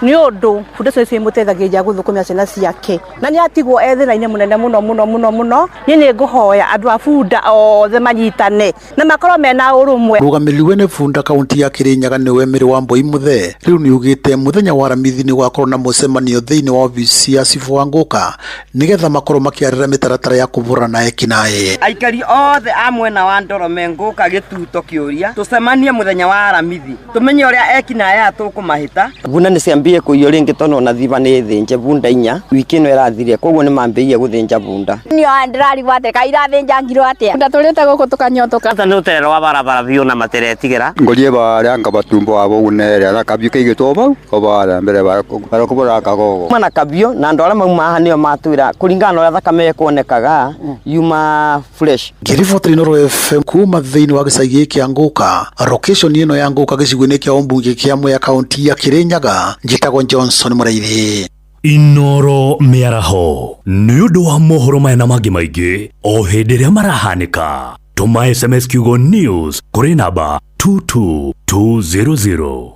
nĩ ũndũ bunda icio nĩcio imũteithagĩrĩria gũthũkũmia ciana ciake na nĩ atigwo e thĩna-inĩ mũnene mũno mũno mũno mũno. Niĩ nĩ ngũhoya andũ a bunda othe manyitane na makorwo mena ũrũmwe. Mũrũgamĩrĩri wene bunda kaunti ya Kirinyaga nĩwe Mary Wambui Muthee rĩu nĩugĩte mũthenya wa Aramithi nĩ gũgakorwo na mũcemanio thĩinĩ wa obici ya cibũ wa Ngũka nĩgetha makorwo makĩarĩra mĩtaratara ya kũbũrana na ekinaĩ. Aikari othe a mwena wa Ndorome Ngũka gĩtuto kĩũria tũcemanie mũthenya wa Aramithi tũmenye ũrĩa ekinaĩ aya tũkũmahĩta. Bunda nĩ ciambie kũiywo rĩngĩ tondũ ona Thiva nĩ thĩnje bunda inya wiki ĩno ĩrathirire koguo nĩ mambĩrĩirie gũthĩnja bunda. Niĩ ndĩrarigwo atĩ kaĩ irathĩnjangirwo atĩa. Bunda tũrĩte gũkũ tũkanyotoka. Bata nĩ ũterero wa barabara biũ na materetigĩra. Ngorie baria ngabatumbo abo unere na kabiũ kaigĩtwo bau kobara mbere barakũbora kagogo. Mana kabiũ na andũ arĩa mauma haha nĩo matwĩra kũringana na ũrĩa thakame ĩkuonekaga yuma fresh. Ngĩribotera Inooro FM kuma thĩinĩ wa gĩcagi gĩkĩ kĩa Ngũka location ĩno ya Ngũka gĩcigo-inĩ kĩa ũmbunge kĩa Mwea kaunti ya Kirinyaga njĩtagwo Johnson Mũraithi. Inooro Mĩaraho nĩ ũndũ wa mohoro maya na mangĩ maingĩ o hĩndĩ ĩrĩa marahanĩka tũma SMS kiugo news kũrĩ namba 22200.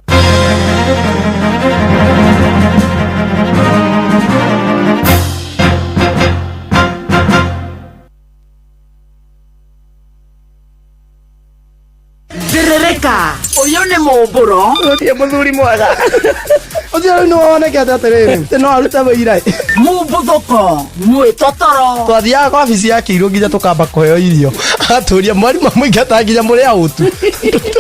Thĩrĩrĩka ũyũ nĩ mũmbũro ũtie mũthuri mwega ũcio rĩu nĩ wonekete atĩrĩrĩ no arute wĩira mũmbuthũko mwĩtotoro. Twathiaga kwa obici ya kĩirũ nginya tũkamba kũheo irio atũria mwarimũ amũingata nginya mũrĩ aũtu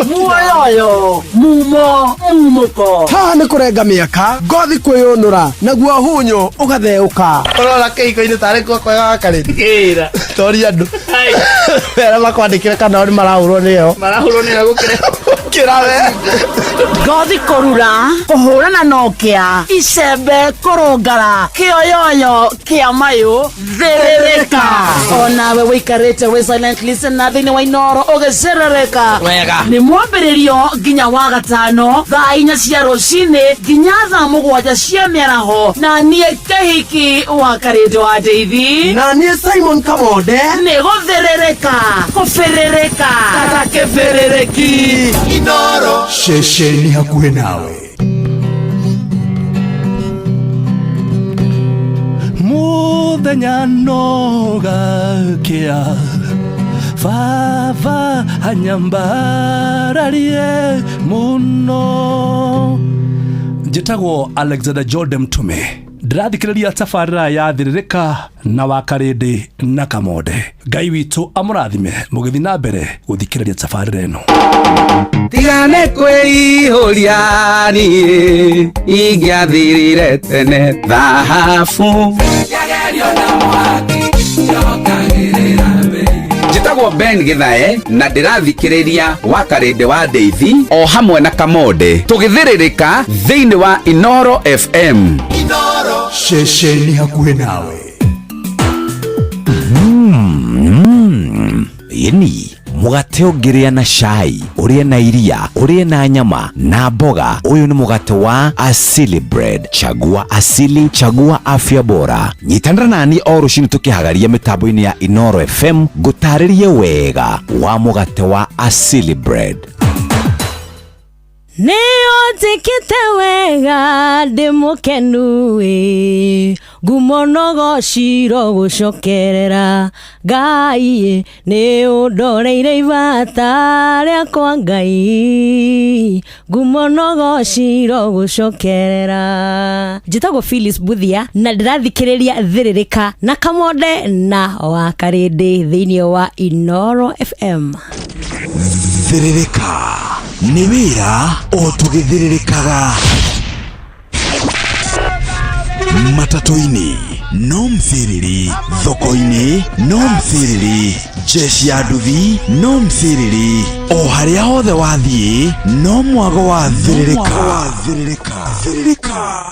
muoyoyo mumo mumũko. Haha nĩ kũrenga mĩaka ngothi kwĩyũnũra naguo hunyũ ũgatheũka ũrora kĩhiko-inĩ tarĩ kuo kwega wakarĩte toria andũ mera makwandĩkĩre kana o nĩ marahũrwo nĩyo marahũrwo nĩyo gũkĩra gũkĩra we. Ngothi kũrura kũhũrana na ũkĩa icembe kũrũngara kĩoyoyo kĩa mayũ thĩrĩrĩka onawe wĩikarĩte wĩ silent listener thĩinĩ wa Inooro ũgĩcerereka Wega. nĩ mwambĩrĩrio nginya wa gatano thaa 4 cia rũcinĩ nginya thaa 7 cia mĩaraho na niĩ Kĩhiki wa Karĩndũ wa Ndeithi na niĩ Simon Kamonde nĩ gũthĩrĩrĩka kũbĩrĩrĩka kata kĩbĩrĩrĩki. Inooro ceceni hakuhĩ nawe. Mũthenya no gakĩa baba anyambararie mũno. Njĩtagwo Alexander Jordan Mtume ndĩrathikĩrĩria tabarĩra ya Thĩrĩrĩka na Wakarĩndĩ na Kamonde. Ngai witũ amũrathime mũgĩthiĩ na mbere gũthikĩrĩria tabarĩra ĩno. Tigane kwĩihũria niĩ ingĩathirire tene thahabu. Njĩtagwo Ben Githae na ndĩrathikĩrĩria Wakarĩndĩ wa Ndeithi o hamwe na Kamonde tũgĩthĩrĩrĩka thĩinĩ wa Inooro FM. Inooro ceceni hakuhĩ nawe. Yeni Mũgate ũngĩrĩa na cai, ũrĩe na iria, ũrĩe na nyama na mboga. Ũyũ nĩ mũgate wa Asili Bread. Chagua Asili, chagua afya bora. Nyitanĩra nani o rũcinĩ tũkĩhagaria mĩtambo-inĩ ya Inoro FM ngũtarĩrie wega wa mũgate wa Asili Bread. Nĩ ũnjĩkĩte wega ndĩ mũkenu ĩ ngumo nogociro gũcokerera Ngai nĩ ũndoreire ibata rĩakwa Ngai ngumo nogociro gũcokerera. Njĩtagwo Phyllis Buthia na ndĩrathikĩrĩria Thĩrĩrĩka na Kamonde na Wakarĩndĩ thĩinĩ wa Inoro FM. Thĩrĩrĩka nĩ wĩra o tũgĩthĩrĩrĩkaga matatũ-inĩ no mcĩrĩrĩ, thoko-inĩ no mcĩrĩrĩ, jeshi ya nduthi no mcĩrĩrĩ, o harĩa hothe wathiĩ no mwago wa thĩrĩrĩka. Thĩrĩrĩka.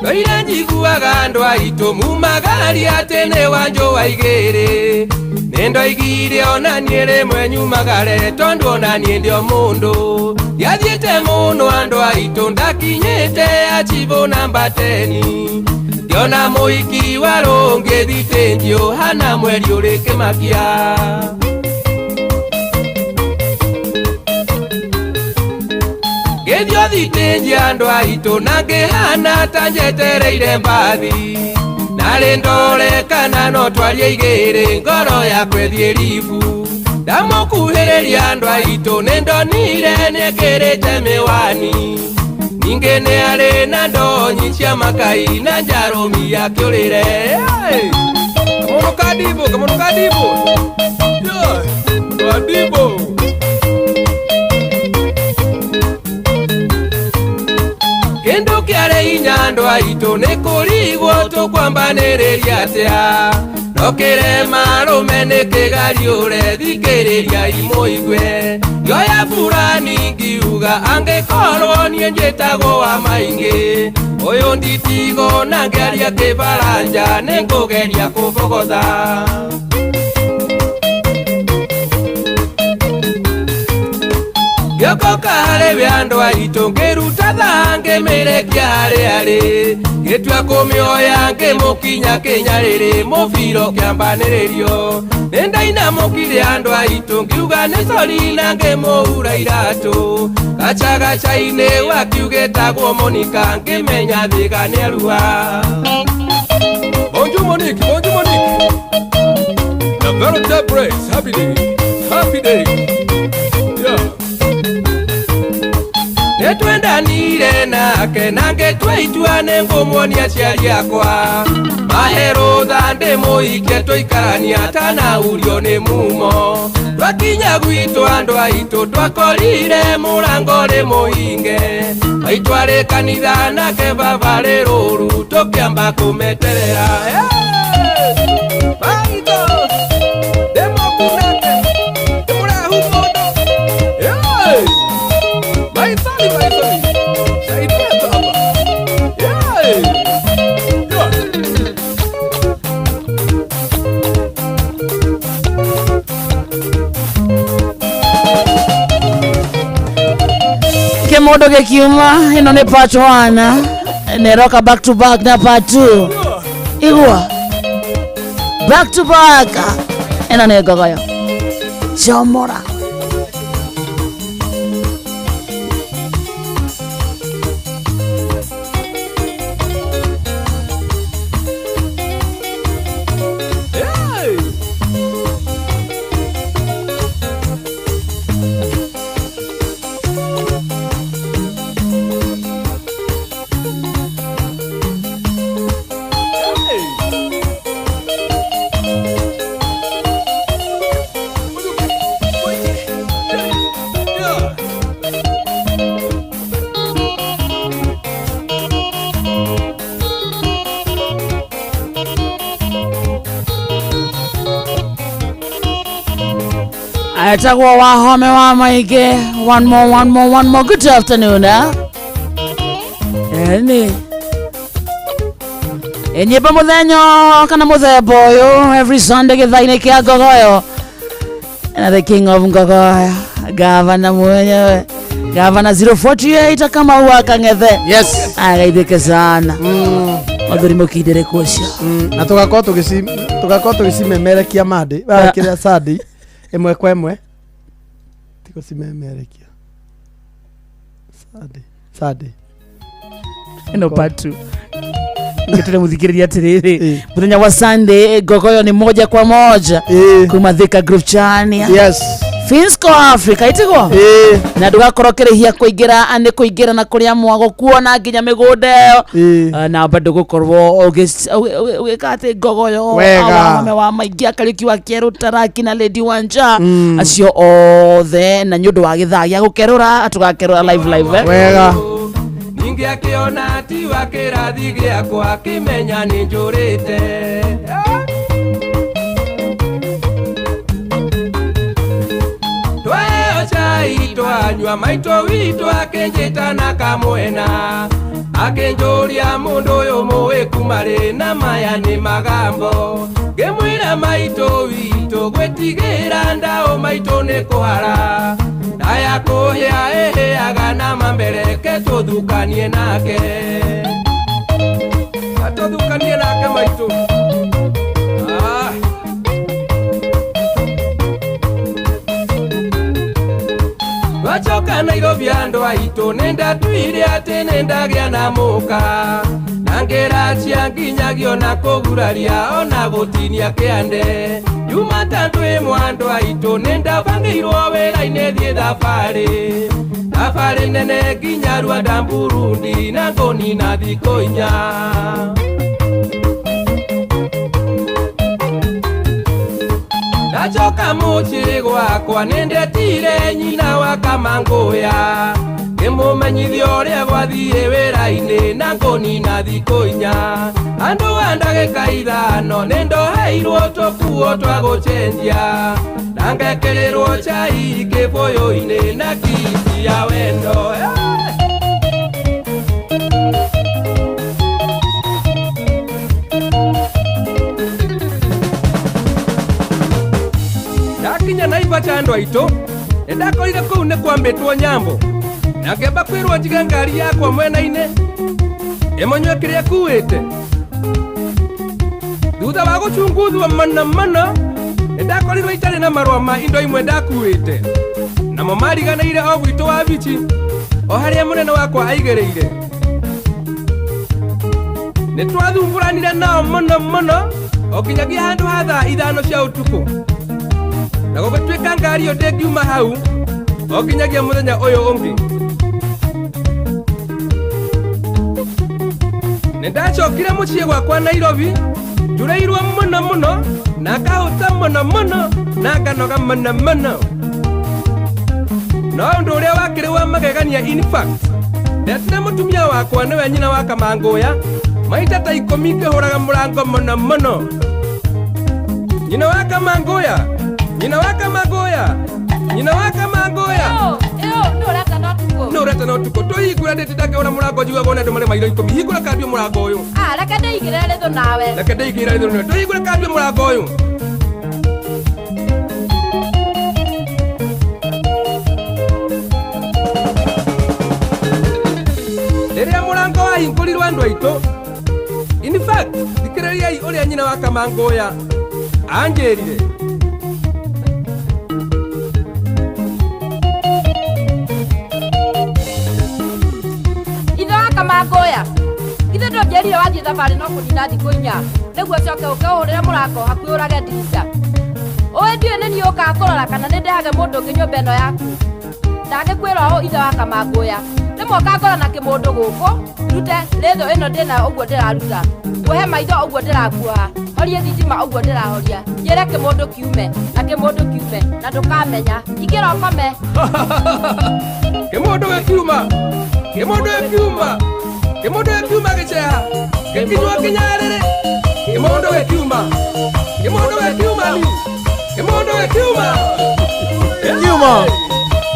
Ndoire njiguaga andũ aitũ mumagaria atĩ nĩ wanjũ wa igĩrĩ. Nĩ ndoigire ona niĩ rĩmwe nyumagare tondũ ona niĩ ndĩ o mũndũ. Ndiathiĩte mũno andũ aitũ ndakinyĩte achibũ namba teni. Ndiona mũhiki wa rũngĩ thitĩnji ũhana mweri ũrĩ kĩmakia. Ngĩthiĩ thitĩnji andũ aitũ na ngĩhana ta njetereire mbathi. Narĩ ndore kana no twarie igĩrĩ ngoro yakwa ĩthiĩ ribu. Ndamũkuhĩrĩria andũ aitũ nĩ ndonire nĩekĩrĩte mĩwani. Ningĩ nĩ arĩ na ndonyi cia makai na njarũmi akĩũrĩre. Kamono kadibo, kamono kadibo. Yeah, kadibo. Kĩndũ kĩarĩ hinya andũ aitũ nĩ kũrigwo tũkwambanĩrĩria atĩa. No kĩrema arũme nĩ kĩgariũre thikĩrĩria imũigue. Ngĩoya burani ngiuga angĩkorwo niĩ njĩtagwo wa maingĩ. Ũyũ nditigo na ngĩaria kĩbaranja nĩngũgeria kũbogotha. Ngĩokoka harĩ we andũ aitũ ngĩruta thaa ngĩmĩrekia harĩ arĩ. Ngĩtua kũmĩoya ngĩmũkinya kĩnyarĩrĩ mũbira ũkĩambanĩrĩrio. Nĩ ndainamũkire andũ aitũ ngiuga nĩ sori na ngĩmũhura iratũ. Gacagaca-inĩ wakiugĩtagwo Monica ngĩmenya thĩga nĩarua. Bonjour Monique, bonjour Monique. The Verite Brace, happy day, happy day. Yeah. Nĩtwendanire nake na ngĩtua itua nĩngũmuonia aciari akwa. Mahe rũtha ndĩmũhikie tũikarania tanaurio nĩ mumo. Twakinya gwitũ andũ aitũ twakorire mũrango rĩ mũhinge. Maitũ arĩ kanitha nake baba rĩ rũru tũkĩamba kũmeterera. Maitũ ndĩmũkunake ndĩmũrahu mũndũ. Maithori, maithori. Saidia baba. Yeah. Yeah. Kĩmũndũ gĩkiuma ĩno nĩ part 1 nĩroka back to back na part 2. Igua back to back ĩno nĩ ngogoyo comora. Etagwo Wahome wa Maingĩ. One more, one more, one more. Good afternoon, eh? Eni nyĩmbo mũthenya kana mũthemba ũyũ every Sunday gĩthaa-inĩ kĩa Ngogoyo na the king of Ngogoyo, gavana mwenyewe, gavana 048 kama wa Kang'ethe. Yes. Agaithĩke sana mathuri mũkindĩre kuocio. Na tugakorwo tũgĩcimemerekia Monday, kĩrĩa Sunday ĩmwe kwa ĩmwe, ti gũcimemerekia Sunday, Sunday. Ĩno part 2 ngĩtũre mũthikĩrĩria atĩrĩrĩ, mũthenya wa Sunday Ngogoyo ni moja kwa moja kuma Thika Group Chania. Yes. Finsco Africa itigwo na ndũgakorwo ũkĩrĩhia kũingĩra nĩ kũingĩra na kũrĩa mwago kuona nginya mĩgũnda ĩyo, na bado gũkorwo ũgĩka atĩ Ngogoyo. Wega. Wahome wa Maingĩ, Akariũki wa Kĩerũ, Taraki na Lady Wanja, acio othe, na nĩ ũndũ wa gĩthaa gĩa gũkerũra, tũgakerũra live live, eh? Wega. Ningĩ akĩona tiwa kĩrathi gĩakwa, akĩmenya nĩ njũrĩte. Twaheo cai twanyua, maitũ witũ akĩnjĩta na kamwena, akĩnjũria mũndũ ũyũ mũĩ kuma rĩ, na maya nĩ magambo. Ngĩmwĩra maitũ witũ gwĩtigĩra ndaũ maitũ nĩ kũhara ndaya kũhĩa ĩhĩaga na mambereke tũthukanie nake, atũthukanie nake maitũ. Ah. Twacoka Nairobi andũ aitũ, nĩndatuire atĩ nĩndagĩa na mũka, na ngĩracia nginyagio na kũguraria ona gũtinia kĩande. Jumatatũ ĩmwe andũ aitũ, nĩndabangĩirwo wĩra-inĩ thiĩ thabarĩ, thabarĩ nene nginya Rwanda, Burundi, na ngũnina thikũ 4. Ndacoka mũciĩ gwakwa, nĩndetire nyina wa Kamangũya, ngĩmũmenyithia ũrĩa gwathiĩ wĩra-inĩ na ngũnina thikũ 4. Andũ a ndagĩka 5 nĩndoheirwo tũkuo twa gũcenjia, na ngekĩrĩrwo cai kĩbũyũ-inĩ na kisi ya wendo. Ndakinya Naivasha andũ aitũ, nĩndakorire kũu nĩ kwambĩtwo nyambo, na ngĩamba kwĩrwo njige ngari yakwa mwena-inĩ ĩmonywe kĩrĩa kuĩte. Thutha wa gũcunguthwo mũno mũno, nĩndakorirwo itarĩ na marũa ma indo imwe ndakuĩte, namo mariganĩire o gwitũ wa bici, o harĩa mũnene wakwa aigĩrĩire. Nĩtwathumbũranire nao mũno mũno o nginyagia handũ ha thaa 5 cia ũtukũ, na gũgĩtuĩka ngari ĩyo ndĩngiuma hau o nginyagia mũthenya ũyũ ũngĩ. Nĩndacokire mũciĩ gwakwa Nairobi njũrĩirwo mũno mũno, na ngahũta mũno mũno, na nganoga mũno mũno. No ũndũ ũrĩa wakĩrĩ wa magegania, in fact, ndetire mũtumia wakwa nĩwe nyina wa Kamangũya maita ta 10 ngĩhũraga mũrango mũno mũno. Nyina wa Kamangũya, nyina wa Kamangũya, nyina wa Kamangũya. Nĩ ũreta na ũtukũ tũhingũra, ndĩtinda ngĩhũra mũrango njiguaga ona andũ marĩ mairo 10. Hingũra kambie mũrango ũyũ. Reke ndĩigĩrĩre rĩthũ nawe. Reke ndĩigĩrĩre rĩthũ nawe. Tũhingũre kambie mũrango ũyũ. Rĩrĩa mũrango wahingũrirwo andũ aitũ, in fact, thikĩrĩriai ũrĩa nyina wa Kamangũya anjĩrire. Ithe wa Kamangũya, ithe ndũnjĩrire wathiĩ thabarĩ no kũnina thikũ 4 nĩguo ũcoke ũke ũhũrĩre mũrango hakuhĩ ũrage ndirica. Ũĩ ndiũĩ nĩ niĩ ũkaga kũrora kana nĩ ndehage mũndũ ũngĩ nyũmba ĩno yaku. Ndangĩkwĩra ũũ ithe wa Kamangũya, rĩmwe ũkangora na kĩmũndũ gũkũ, ndute rĩthũ ĩno ndĩnayo ũguo ndĩraruta, nguohe maitho ũguo ndĩrakuoha, horie thitima ũguo ndĩrahoria, njĩre kĩmũndũ kiume na kĩmũndũ kiume, na ndũkamenya. Ingĩra ũkome. Kĩmũndũ gĩkiuma, kĩmũndũ gĩkiuma, kĩmũndũ gĩkiuma gĩceha, gĩkinyua kĩnyarĩrĩ. Kĩmũndũ gĩkiuma, kĩmũndũ gĩkiuma ni, kĩmũndũ gĩkiuma. gĩkiuma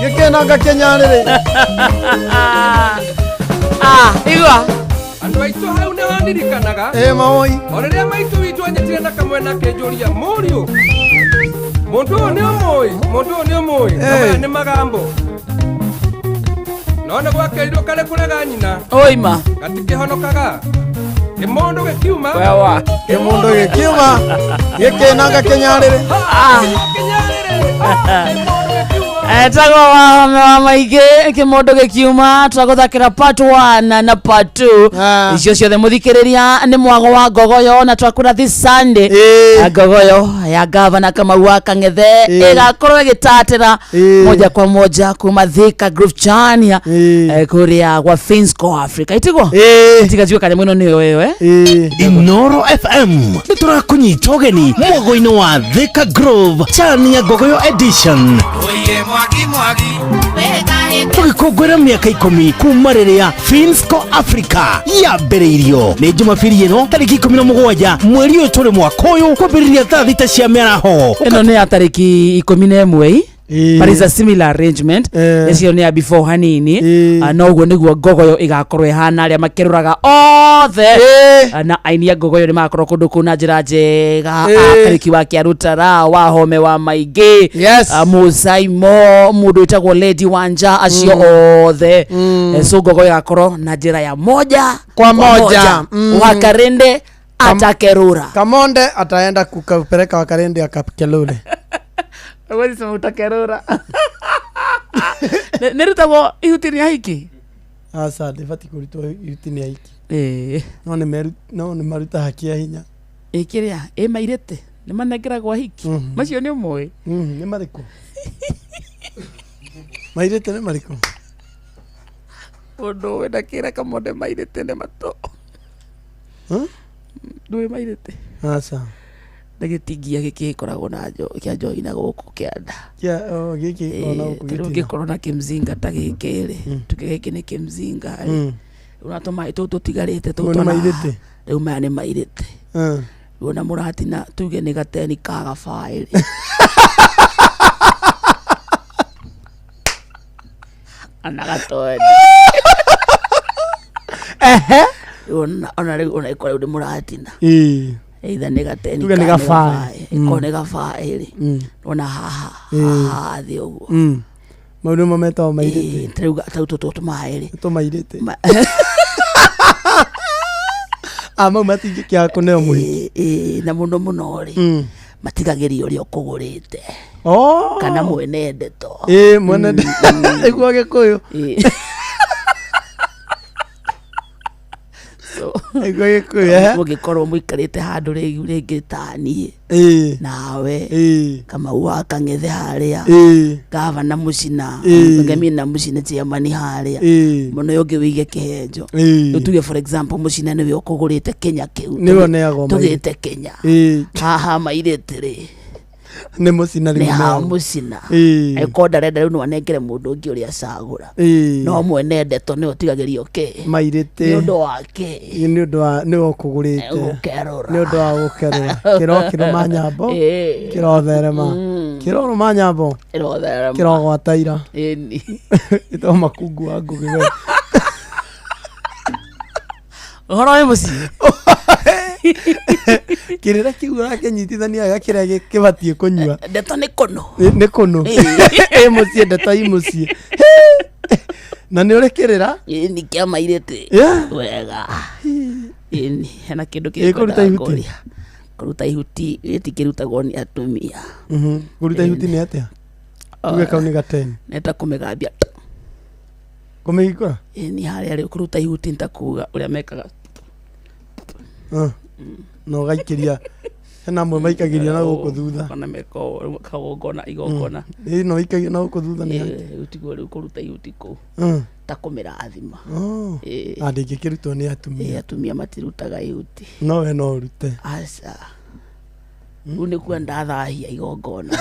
gĩkĩnanga kĩnyarĩrĩ. Ah, igua. Andũ aitũ hau nĩho ndirikanaga. Ĩ maũi. O rĩrĩa maitũ witũ anyitire na kamwe na akĩnjũria, mũriũ, mũndũ ũyũ nĩ ũmũĩ, mũndũ ũyũ nĩ ũmũĩ, na maya nĩ magambo. No nĩ gwakĩrirwo karĩ kũrega nyina. Oima. Gatikĩhonokaga. Kĩmũndũ gĩkiuma. Wewa. Kĩmũndũ gĩkiuma gĩkĩnanga kĩnyarĩrĩ. Etagwo wahome wa maingĩ kĩmũndũ gĩkiuma twagũthakĩra part 1 na part 2 icio ciothe mũthikĩrĩria nĩ mwago wa ngogoyo na twakwĩra this Sunday ngogoyo ya gavana Kamau wa Kang'ethe ĩgakorwo ĩgĩtatĩra moja kwa moja kuma Thika Groove Chania kũrĩa gwa Finsco Africa itigwo tiga kana mwĩno nĩyo ĩyo Inoro FM nĩ tũrakũnyita ũgeni mwago-inĩ wa Thika Grove Chania Ngogoyo Edition tũgĩkũngũĩra mĩaka 10 kuma rĩrĩa Finsco Africa yambĩrĩirio. Nĩ Jumapili ĩno tarĩki 17 mweri ũyũ tũrĩ mwaka ũyũ kwambĩrĩria thaa 6 cia mĩaraho. Ĩno nĩ ya tarĩki 11 but it's a similar arrangement icio nĩ ya before hanini no ũguo nĩguo ngogoyo ĩgakorwo ĩhana arĩa makĩrũraga othe na aini a ngogoyo nĩ magakorwo kũndũ kũu na njĩra njega Karĩki wa Kĩarutara Wahome wa Maingĩ Mũsaimo mũndũ wĩtagwo Lady Wanja acio othe so ngogoyo ĩgakorwo na njĩra ya moja kwa moja. Wakarende atakerura. Kamonde ataenda kukapeleka Wakarende akakelule. Huwezi sema utakerura. Nĩrutagwo ihuti nĩ ahiki? Aca ndĩbatiĩ kũrutwo ihuti nĩ ahiki. No nĩ marutaga kĩa hinya. Ĩ kĩrĩa ĩ mairĩte nĩ manengeragwo ahiki. Macio nĩ ũmoĩ? Nĩ marĩkũ? Mairĩte nĩ marĩkũ? Ũndũ wĩna kĩra Kamonde mairĩte nĩ matũ. Ndũĩ mairĩte? Aca. Na gĩtingia gĩkĩ gĩkoragwo na kĩa njohi na gũkũ kĩanda. Gĩkĩ gĩkoragwo na gũkũ gĩtina. Gĩkorwo na kĩmzinga ta gĩkĩ rĩ. Tuge gĩkĩ nĩ kĩmzinga rĩ. Rĩu na tũmaĩ tũtũ tũtigarĩte tũtũ na rĩu maya nĩ mairĩte. Rĩu na mũratina tuge nĩ gateni ka gabaĩ rĩ. Ana gatoeni. Ona rĩu ona ĩkorwo rĩu nĩ mũratina. Either nĩ gateni tuge nĩ gabaĩ. Ĩkorwo nĩ gabaĩ rĩ. Ona haha haha thĩ ũguo. Mau nĩmo metagwo mairĩte. Rĩu tau tũtũ tũmaĩ rĩ. Tũmairĩte. Mau matingĩkĩaga kũneo mũhiki. Na mũno mũno rĩ matigagĩria ũrĩa ũkũgũrĩte. Kana mwene ndeto. Mwene ndeto. Ĩguo Gĩkũyũ. Mũngĩkorwo mũikarĩte handũ rĩngĩ ta niĩ nawe Kamau wa Kang'ethe harĩa gavana Mũcina Ngemie na Mũcina chairman harĩa mũno ũyũ ũngĩ wĩige kĩhenjo rĩu tuge for example Mũcina nĩwe ũkũgũrĩte Kenya kĩu tũgĩte Kenya haha mairĩte rĩ nĩ Mũcina rĩu nĩ Mũcina ĩkorwo ndarenda rĩu no anengere mũndũ ũngĩ ũrĩa acagũra no mwene ndeto nĩwe ũtigagĩrio kĩ mairĩte nĩ ũndũ wa kĩ nĩ ũndũ wa nĩwe ũkũgũrĩte nĩ ũndũ wa gũkerũra kĩro kĩrũma nyambo kĩrotherema kĩrorũma nyambo kĩrogwata ira ĩtagwo makungu wa Ngũgĩ we. Ũhoro wĩ mũciĩ? Kĩrĩra kĩu ũrakĩnyitithania wega kĩrĩa kĩbatiĩ kũnyua. Ndeto nĩ kũnũ. Nĩ kũnũ. Ĩ mũciĩ ndeto i mũciĩ. Na nĩ ũrĩ kĩrĩra? Nĩ kĩa mairĩte. Wega. Ĩni hena kĩndũ kĩngĩ ihuti. Kũruta ihuti gĩtikĩrutagwo nĩ atumia. Kũruta ihuti nĩ atĩa? Tuge kau nĩ gateni. Nĩ ta kũmĩgambia. Kũmĩhingũra? Ĩni harĩa rĩ kũruta ihuti nĩ ta kuga ũrĩa mekaga. Na ũgaikĩria hena amwe maikagĩria na gũkũ thutha. Kana meka kagongona igongona. No ikagia na gũkũ thutha nĩ rĩu tiguo rĩu kũruta ihuti kũu. Ta kũmĩrathima. Ndĩngĩkĩrutwo nĩ atumia. Atumia matirutaga ihuti. No we no ũrute. Aca. Rĩu nĩ kuga ndathahia igongona.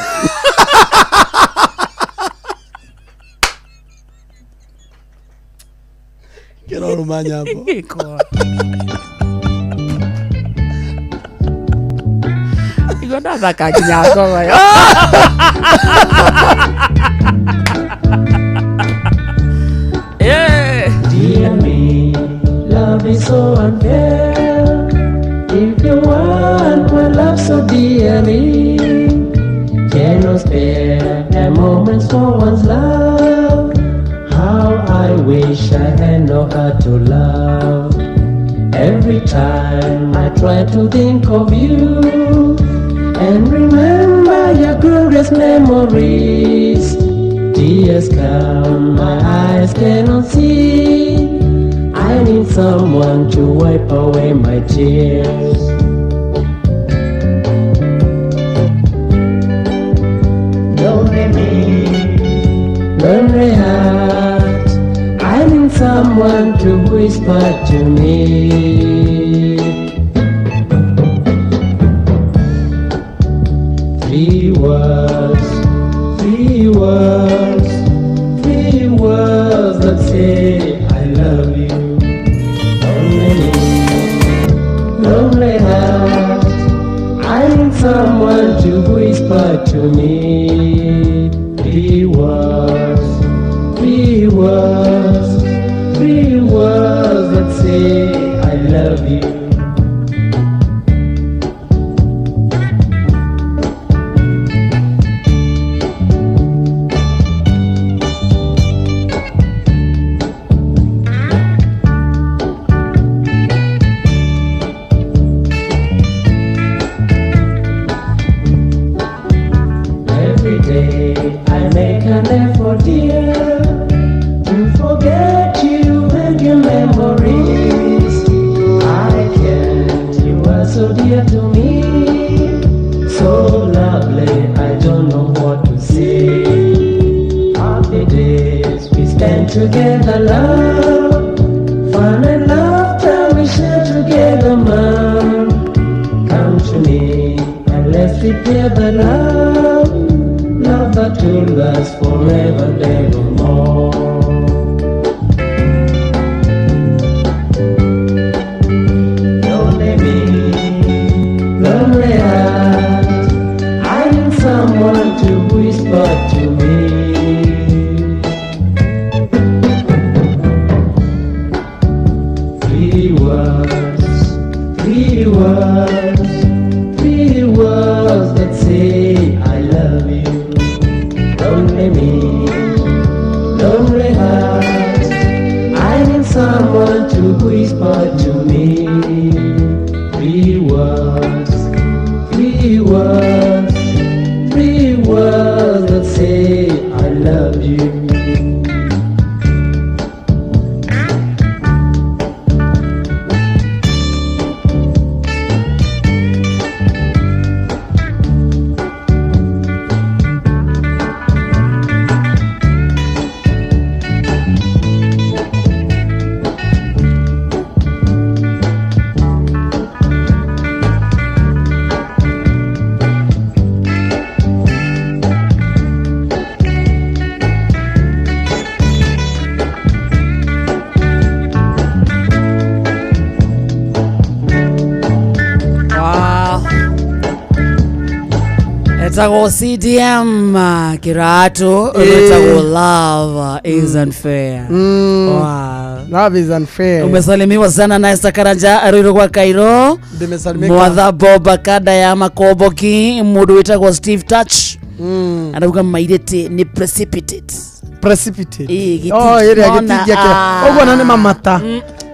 Kĩrorũma nyambo. Igua ndathaka nginya ngogoyo. Yeah. Dear me, love is so unfair. If you want my love so dearly, cannot spare a moment for one's love. How I wish I had no heart to love. Every time I try to think of you and remember your glorious memories. Tears come, my eyes cannot see. I need someone to wipe away my tears. Lonely me, lonely heart. I need someone to whisper to me. Three words, three words, three words that say I love you. Lonely me, lonely heart. I need someone to whisper to me. Three words, three words, three words that say I love you. Every day I make an effort, dear, to forget you and your memories. I can't, you are so dear to me, so lovely, I don't know what to say. Happy days we spend together, love, fun and laughter we share together, man. Come to me and let's repair the love, love that will last forever and evermore. Lonely me, lonely heart, I need someone to whisper to me. Three words, three words, three words that say I love you. Lonely me, lonely heart, I need someone to whisper to me. Three words, three words, three words that say I love you. Wow. Etagwo CDM Kirato etagwo love is unfair. Wow. Love is unfair. Umesalimiwa sana na Esther Karanja Arwiro gwa Kairo. Ndimesalimika. Mwatha Boba Kada ya Makoboki mundu witagwo Steve Touch. Arauga mairĩte nĩ precipitate. Precipitate. Ĩĩ, Oh, ĩrĩa gĩtingĩona, gĩtingia kĩrĩa. ah. Ũguo na nĩ mamata.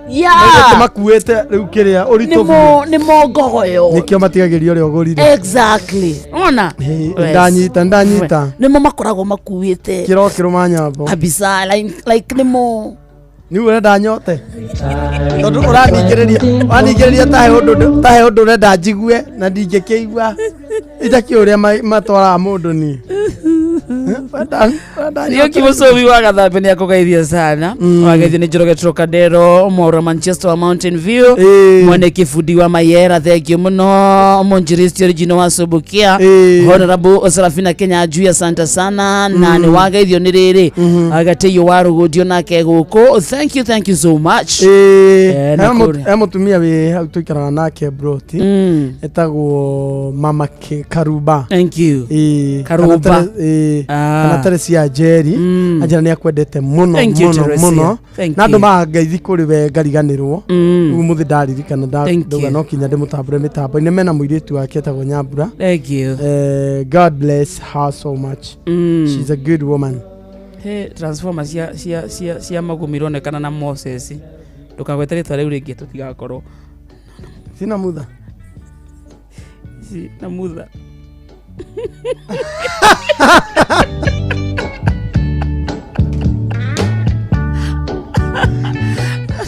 Yeah. Mairĩte makuĩte rĩu kĩrĩa ũritũ Nĩmo nĩmo ngogoyo. Nĩkĩo matigagĩria ũrĩa ũgũrire. Exactly. Ona. Ĩ, Ndanyita ndanyita. Nĩmo makoragwo makuĩte. Kĩro kĩrũma nyambo. Kabisa like nĩmo Nĩ ũrenda nyote. Tondũ ũraningĩrĩria waningĩrĩria tahe ũndũ tahe ũndũ ũrenda njigue na ndingĩkĩigua. Itakĩũĩ ũrĩa matwaraga mũndũ niĩ. Rioki Musomi wa Gathambe nĩ akũgeithia sana. Wageithio nĩ Njoroge Trocadero Mwaura Manchester wa Mountain View mwene kĩbundi wa Mayera thengio mũno Mũnjiristi original wa Subukia Honorable Serafina Kenya Njui asante sana na nĩ wageithio nĩ rĩrĩ Agatĩio wa Rũgũndio nake gũkũ thank you thank you so much. Na kũrĩa. He mũtumia wĩ hau tũikaraga nake broti etagwo mama Karuba. Thank you. Ĩĩ, Karuba. kana ĩĩ. Kana Teresia Njeri anjĩra nĩ akwendete mũno Thank you, mũno Teresia. mũno Thank na andũ you. mangeithi kũrĩ we ngariganĩrwo rĩu mũthĩ ndaririkana Thank ndauga you. no kinya ndĩmũtambũre mĩtambo-inĩ mena mũirĩtu wake etagwo Nyambura. Thank you. God bless her so much. She's a good woman. He transformer cia cia cia cia magumi ironekana na Moses. Ndukagwete rĩtwa rĩu rĩngĩ tũtigakorwo. Sina mutha. Si na mutha.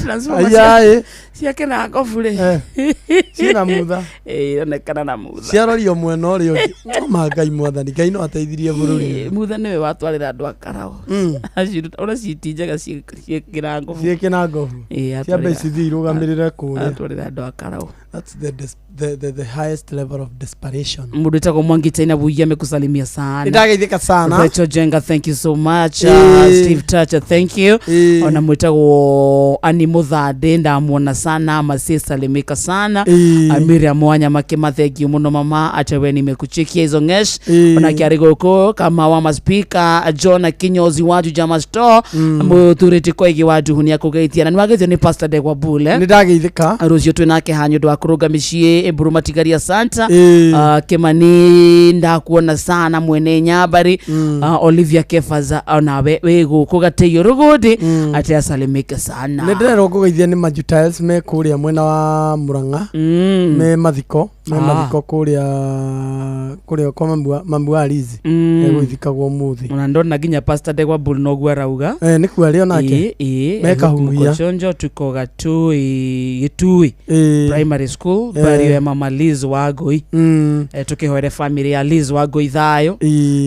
Transformer Ayaĩ. ciake na ngobu rĩ. Ciĩna mutha. Ĩ ironekana na mutha. Ciarorio mwena ũrĩa ũngĩ. Ma Ngai mwathani Ngai no ateithirie bũrũri. Ĩ, mutha nĩwe watwarĩra andũ akarao. Aciruta ũrĩa citi njega ciĩkĩra ngobu. Ciĩkĩra ngobu. Ĩ, Ciambe atwarĩra- cithiĩ irũgamĩrĩre kũrĩa. atwarĩra andũ akarao. That's the highest level of desperation. Mundu witagwo Mwangi China Buya amekusalimia sana. Nĩndageithĩka sana. Rachel Jenga, thank you so much. Steve Tacha, thank you. Ona mwitagwo Ani Muthande ndamuona sana, Masi salimika sana. Miriam Mwanya Makema, thank you muno mama, acha we nimekuchekia hizo ngesh. Ona kiari goko kama wa maspika John Kinyozi waju Jama Store muthuriti koigi wa nduhu akugeitia na niwageithio ni Pastor Degwa Bule. Nĩndageithĩka. Rũciũ twĩ nake hanyu ũndũ wa kũrũnga mĩciĩ ĩmbũrũ matigaria santa. Kĩmani ndakuona sana mwene nyambari. Olivia Kefaza onawe wĩ gũkũ gatĩio rũgũndĩ atĩ asalimike sana. Nĩ ndĩrerwo ngũgeithia nĩ Maju Tiles me kũrĩa mwena wa Murang'a me mathiko me mathiko kũrĩa kũrĩa kwa mamu wa Liz egũithikagwo ũmũthĩ. Ona ndona nginya Pastor Degwa Bull noguo arauga. Nĩ kuo arĩ onake. Ĩ, Me kahuhia. Mukochonjo tuko Gatui Gitui Primary School bari ya mama Liz Wangui. Tukihoere family ya Liz Wangui thayo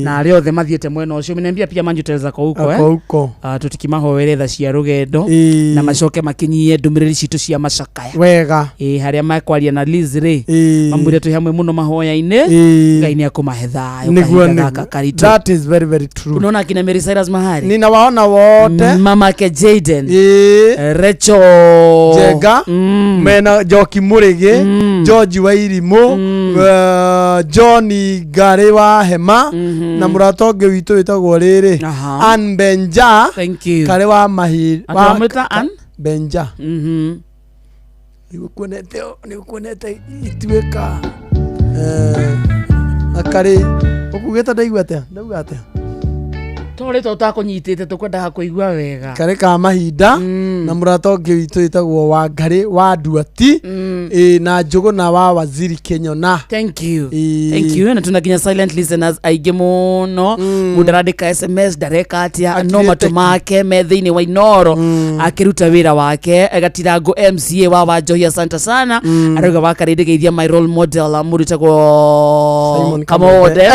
na arĩa othe mathiĩte mwena ũcio meniambia pia Manju Tiles ako huko. Ako huko. Tũtikimahoere tha cia rũgendo na macoke makinyie ndũmĩrĩri citũ cia macakaya wega. Harĩa makwaria na Liz rĩ mamwĩre twĩ hamwe mũno mahoya-inĩ Ngai nĩ akũmahe thayũ Nĩguo kahinda nĩguo. gaka karitũ. That is very very true. Unaona akina Mary Cyrus Mahari Ninawaona wote. Mamake Jaden, Rachel Jenga mena Njoki Mũrĩgĩ, George Wairimũ, John Ngarĩ wa Hema na mũrata ũngĩ witũ wĩtagwo rĩrĩ Ann Benja. Thank you. Karĩ wa mahi Atĩ wamwĩta Ann? Benja. Nĩgũkuonete nĩgũkuonete ituĩka akarĩ ũkugĩte ndaigua atĩa ndauga atĩa To rĩtwa ũtakũnyitĩte tũkwendaga kũigua wega. Karĩ ka mahinda na mũrata ũngĩ witũ wĩtagwo Wangarĩ wa Nduati na Njũgũna wa Waziri Kĩnyona. Thank you. Thank you. Na tuna nginya silent listeners aingĩ mũno mũndũ arandĩka SMS ndareka atĩa no matũ make me thĩinĩ wa Inoro akĩruta wĩra wake Gatirango MCA wa Wanjohi asante sana arauga wakarĩ ndĩgeithia my role model mũndũ wĩtagwo Simon Kamonde.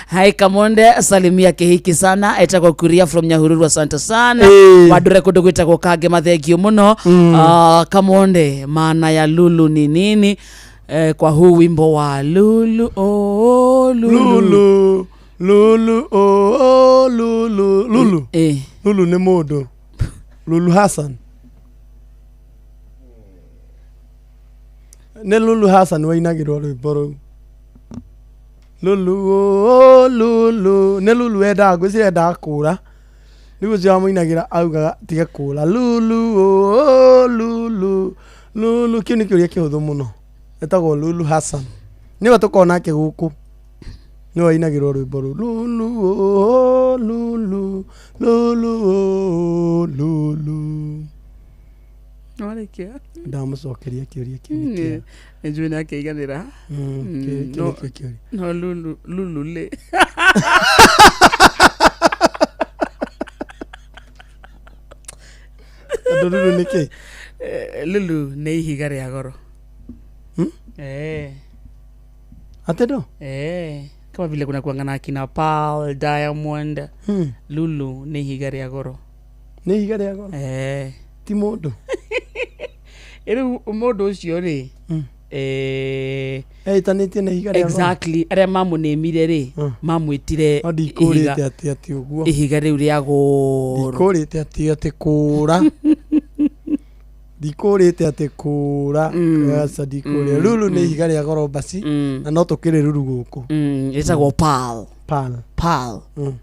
Hi Kamonde, salimia kihiki sana etagwo Kuria from Nyahururu asante sana wandure kũndũ gwĩtagwo Kange mathengio mũno. Kamonde, maana ya lulu ni nini? Kwa huu wimbo wa lulu oh, lulu Lulu Lulu oh, Lulu Lulu Lulu nĩ mũndũ Lulu Hassan nĩ Lulu Hassan wainagĩrwo rwĩmbo rũu Lulu oh, Lulu nĩ Lulu wendaga ngwĩciria endaga kũra rĩu ũcio wamũinagĩra augaga tiga kũra Lulu oh, Lulu Lulu kĩu nĩ kĩũria kĩhũthũ mũno etagwo Lulu Hassan nĩwe tũkorwo nake gũkũ nĩwe wainagĩrwo rwĩmbo rũu Lulu oh, Lulu Lulu oh, Lulu Warĩkia ndamũcokeria kĩũria kĩu nĩ kĩega. Nĩnjũĩ nĩ akĩiganĩra. Kĩu nĩkĩo kĩũria. No lulu lulu lĩ Tondũ lulu nĩ kĩ? Lulu nĩ ihiga rĩa goro. Atĩ ndo? Kama vile kuna kuanga na akina Pearl, Diamond. Lulu nĩ ihiga rĩa goro. Nĩ ihiga rĩa goro? Ti mũndũ? Rĩu mũndũ ũcio rĩ Eĩtanĩtie na ihiga rĩa goro? Exactly arĩa mamũnĩmire rĩ mamwĩtire No ndikũrĩte atĩ atĩ ũguo ihiga rĩu rĩa goro. Ndikũrĩte atĩ atĩ kũra ndikũrĩte atĩ kũra aca ndikũrĩa. Lulu nĩ ihiga rĩa goro baci na no tũkĩrĩ ruru gũkũ. Ĩtagwo Pearl. Pearl. Pearl.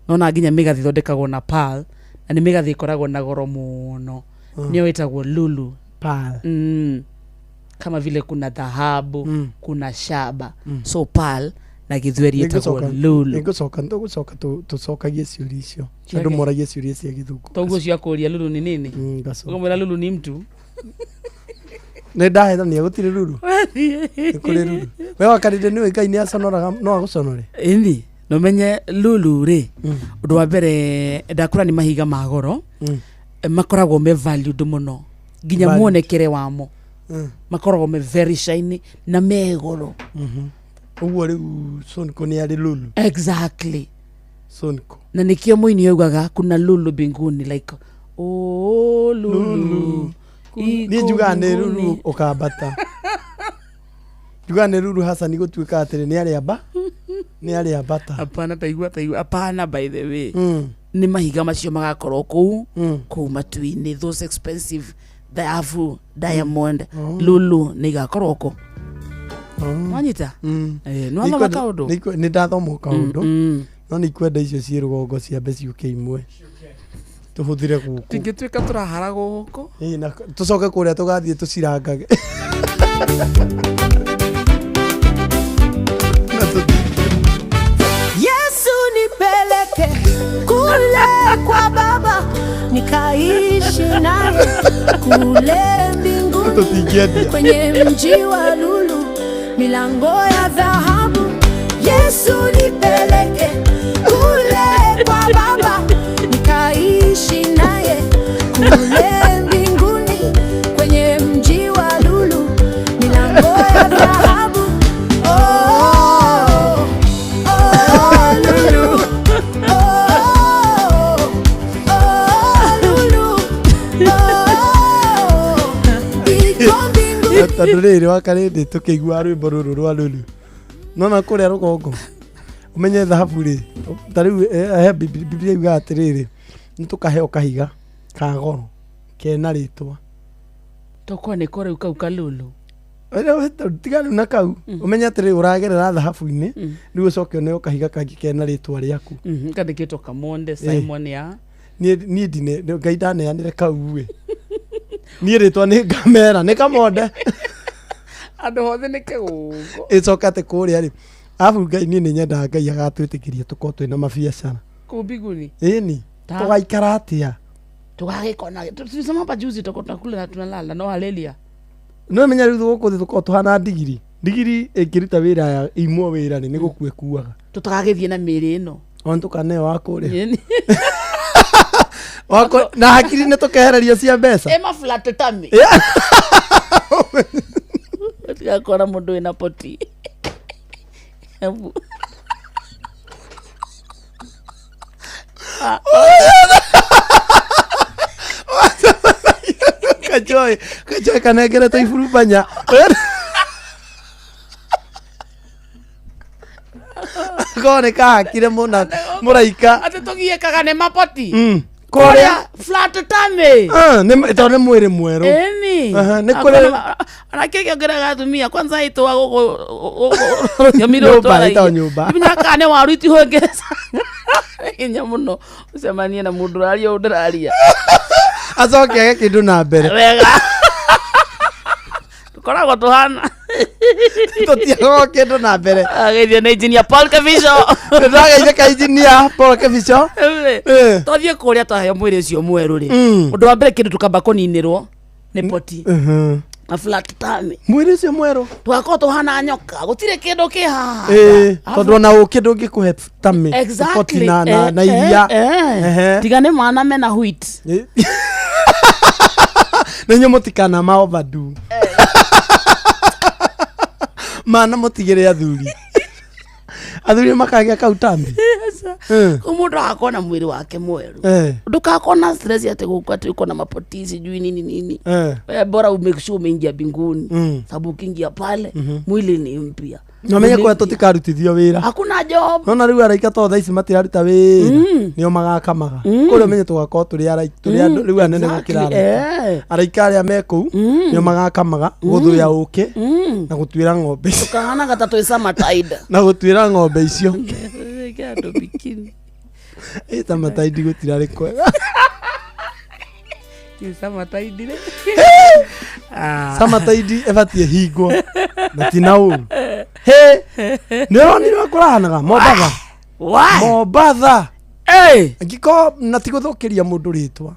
Nona nginya mĩgathĩ ĩthondekagwo na pearl, na nĩ mĩgathĩ ĩkoragwo na goro mũno. Nĩyo ĩtagwo lulu. Pearl. Kama vile kuna dhahabu, kuna shaba. So pearl na gĩthweri ĩtagwo lulu. Nĩngũcoka tũgũcoka tũcokagie ciũria icio. Ciake. Andũ moragie ciũria cia gĩthũngũ. Toguo cia kũria lulu ni nini? Ngacoka. Ũkamwĩra lulu ni mtu. Nĩ ndahethania gũtirĩ ruru. Nĩ kũrĩ ruru. We wakarinde nĩũĩ Ngai nĩ aconoraga no agũconore. Ĩni, na ũmenye lulu rĩ, ũndũ wa mbere ndakũra nĩ mahiga ma goro, makoragwo me valued mũno nginya Valued. muonekere wamo. Makoragwo me very shiny na me goro. Ũguo rĩu Sonko nĩ arĩ lulu. Exactly. Sonko. Na nikio mũini augaga kuna lulu mbinguni, like oh, lulu. Niĩ njugaga nĩ ruru ũkambata. Njugaga nĩ ruru Hassan gũtuĩka atĩrĩ nĩ arĩ amba nĩ arĩ ambata. Hapana, taigua taigua, hapana, by the way. Nĩ mahiga macio magakorwo kũu kũu matu-inĩ, those expensive dhahabu, diamond, lulu nĩ igakorwo kũ. Wanyita? Eh, nĩ wathoma kaũndũ? Nĩ ndathoma kaũndũ no nĩ ikwenda icio ciĩ rũgongo ciambe ciũke imwe tũhũthĩre gũkũ. Tingĩtuĩka tũrahara gũkũ. Ĩĩ, na tũcoke kũrĩa tũgathiĩ tũcirangage. Yesu nipeleke kule kwa Baba nikaishi naye kule mbinguni Tũtingĩendia. kwenye mji wa lulu milango ya dhahabu. Yesu nipeleke kule kwa Baba nikaishi naye kule mbinguni kwenye mji wa lulu milango ya dhahabu. Oh, oh, lulu. Oh, oh, lulu. Oh, iko mbinguni. Tondũ rĩrĩ wakarĩndĩ tũkĩigua rwĩmbo rũrũ rwa lulu nona kũrĩa rũgongo ũmenye thahabu rĩ ta rĩu he Biblia yugaga atĩrĩrĩ nĩ tũkaheo kahiga ka goro kena rĩtwa. Tokorwo nĩ ko rĩu kau kalulu. Tiga rĩu na kau ũmenye atĩrĩrĩ ũragerera thahabu-inĩ rĩu ũcoke ũneo kahiga kangĩ kena rĩtwa rĩaku. Kandĩkĩtwo Kamonde Simon ya Niĩ ndine Ngai ndaneanire kau ĩ. Niĩ rĩtwa nĩ ngamera nĩ Kamonde. Andũ othe nĩ kĩgũngũ. Ĩcoke atĩ kũrĩa rĩ arabu Ngai niĩ nĩ nyendaga Ngai agatwĩtĩkĩria tũkorwo twĩna mabiacara. Kũu mbinguni. Ĩni tũgaikara atĩa? Tũgagĩkona tulisema hapa juzi tutakuwa tunakula na tunalala no haleluya. No menya rĩu gũkũ thĩ tũkorwo tũhana ndigiri. Ndigiri ĩngĩruta wĩra ya imwo wĩra rĩ nĩ gũkua ĩkuaga. Tũtagagĩthiĩ na mĩĩrĩ ĩno. Ona tũkaneo wa kũrĩa. Ĩni. Wako na hakiri nĩ tũkehererio cia mbeca. Ema flat tummy. Tigakora mũndũ wĩna poti. Hebu. Kajoy, kajoy kanengeretwo iburubanya. Korwo nĩ kahakire mũna mũraika. Atĩ tũgiĩkaga nĩ mapoti. Kũrĩa flat tummy. Ah, nĩ tondũ nĩ mwĩrĩ mwerũ. Ĩni. Aha, nĩ kũrĩ Ona kĩngĩongerera atumia kwanza itwa gũkũ rũthiomi rũrũ Nyũmba, ĩtagwo nyũmba. Nginya kana nĩ waru itihongereza. Hinya mũno ũcemanie na mũndũ ũraria ũũ ndĩraria. Acoke age kĩndũ na mbere. Wega. Tũkoragwo tũhana. Tũtiagaga kĩndũ na mbere. Ageithio nĩ engineer Paul Kabico. Nĩndĩrageithia ka engineer Paul Kabico. Twathiĩ kũrĩa twaheo mwĩrĩ ũcio mwerũ rĩ. Ũndũ wa mbere kĩndũ tũkamba kũninĩrwo nĩ poti. Na flat tummy. Mwĩrĩ ũcio mwerũ. Tũgakorwo tũhana nyoka. Gũtirĩ kĩndũ kĩ haha. Ĩĩ, tondũ ona ũkĩ ndũngĩkũhe tummy. Exactly. Poti na iria. Tiga nĩ mana mena wheat. Nĩ inyuĩ mũtikana ma overdo. Mana mũtigĩre athuri. Athuri makagĩa kau tummy. Kũu mũndũ agakorwo na mwĩrĩ wake mwerũ. Ndũgakorwo na stress atĩ gũkũ atĩ uko na mapoti sijui nini nini. Wewe bora umake sure umeingia mbinguni. Sababu ukiingia pale mwili ni mpya. Na menye kũrĩa tũtikarutithio wĩra. Hakuna job. Nona rĩu araika to thaa ici matiraruta wĩra nĩo magakamaga. Kũrĩa ũmenye tũgakorwo tũrĩ araika tũrĩ andũ rĩu anene gũkĩra araika. Araika arĩa me kũu nĩo magakamaga gũthũya ũkĩ na gũtuĩra ng'ombe icio. Tũkahanaga ta twĩ summertide. Na gũtuĩra ng'ombe icio. Andũ bikini. Ĩ Samataidi gũtirarĩ kwega. Ĩ Samataidi rĩ. Ah. Samataidi ĩbatiĩ hingwo na ti na ũru. Hĩ, nĩ ũronire ũrĩa kũrahanaga Mombatha? Mombatha. Angĩkorwo na ti gũthũkĩria mũndũ rĩtwa.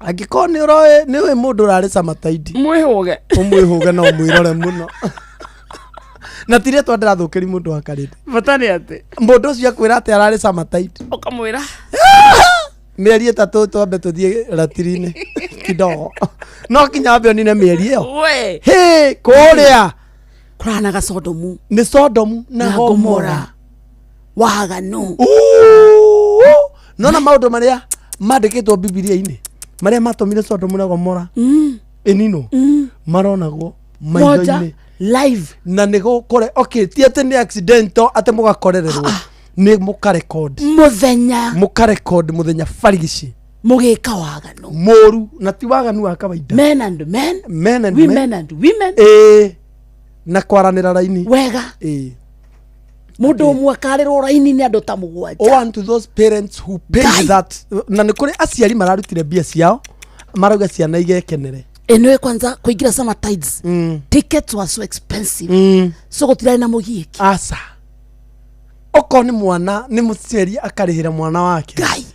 Angĩkorwo nĩ ũroĩ nĩ ũĩ mũndũ ũrarĩ Samataidi. Mwĩhũge. Ũmwĩhũge na ũmwĩrore mũno. Na ti rĩtwa ndĩrathũkĩria mũndũ wa Karĩndĩ. Bata nĩ atĩ. Mũndũ ũcio akwĩra atĩ ararĩ Samataidi. Ũkamwĩra. Mĩeri ĩtatũ twambe tũthiĩ ratiri-inĩ kidogo. No kinya ambe onine mĩeri ĩyo. We. Hĩ, kũrĩa. Kũrahanaga Sodomu. Nĩ Sodomu na Na Gomora. Gomora. Waganu. Nona maũndũ marĩa mandĩkĩtwo Bibilia-inĩ marĩa matũmire Sodomu na Gomora ĩninwo maronagwo Moja maitho-inĩ live na nĩ gũkore okay ti atĩ nĩ accidental atĩ mũgakorererwo nĩ mũkarekod Mũthenya. Mũkarekod mũthenya barigici Mũgĩka waganu mũru na ti waganu wa kawaida. Men and men. Men and Women men. and women. Ĩĩ, na kwaranĩra raini wega. Ĩĩ. Mũndũ ũmwe akarĩrwo raini nĩ andũ ta mũgwanja. Oh, and to those parents who paid that, na nĩ kũrĩ aciari mararutire mbia ciao marauga ciana igekenere. Ĩnĩwe kwanza kũingĩra Summer Tides, tickets were so expensive, so gũtirarĩ na mũgiĩki. Aca, okorwo nĩ mwana nĩ mũciari akarĩhĩra mwana wake. Ngai.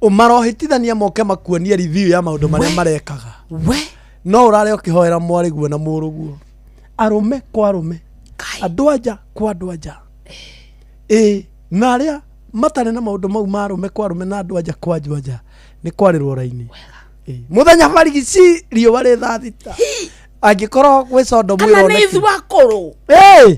Marohĩtithania moke makuonie review ya maũndũ marĩa marekaga. We. No ũrarĩ ũkĩhoera mwarĩ guo na mũrũguo, arũme kwa arũme, andũ anja kwa andũ anja. Ĩ na arĩa matarĩ na maũndũ mau ma arũme kwa arũme na andũ anja kwa andũ anja nĩ kwarĩrwo raini. Ĩ, mũthenya barigici riũa rĩ thaa 6 angĩkorwo gwĩ Sodomu Kana nĩ ĩroneki. ithuĩ akũrũ? Ĩ,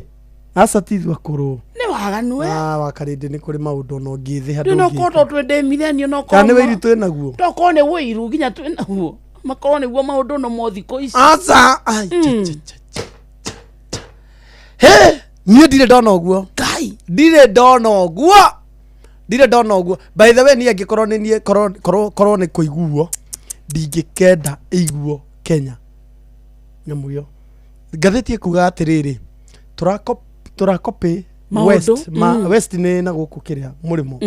aca ti ithuĩ akũrũ. Nĩ waganu we. Ah, wakarĩndĩ nĩ kũrĩ maũndũ ona ũngĩthĩ Rĩu handũ no ũngĩka. korwo twĩ ndĩ millennial no Kana nĩ korwo wĩiru twĩ naguo. tokorwo nĩ wĩiru nginya twĩ naguo makorwo nĩguo maũndũ no mo thikũ ici. Aca. Ai, cha, cha, cha, cha. Hĩ, niĩ ndirĩ ndona ũguo. Ngai. Ndirĩ ndona ũguo. Ndirĩ ndona ũguo. By the way, niĩ angĩkorwo nĩ niĩ korwo korwo korwo nĩ kũiguo ndingĩkenda ĩiguo Kenya nyamũ ĩyo. Ngathĩti ĩkuga atĩrĩrĩ, tũrakopĩ Maũndũ, West, ma, West nĩ na gũkũ kĩrĩa mũrĩmo.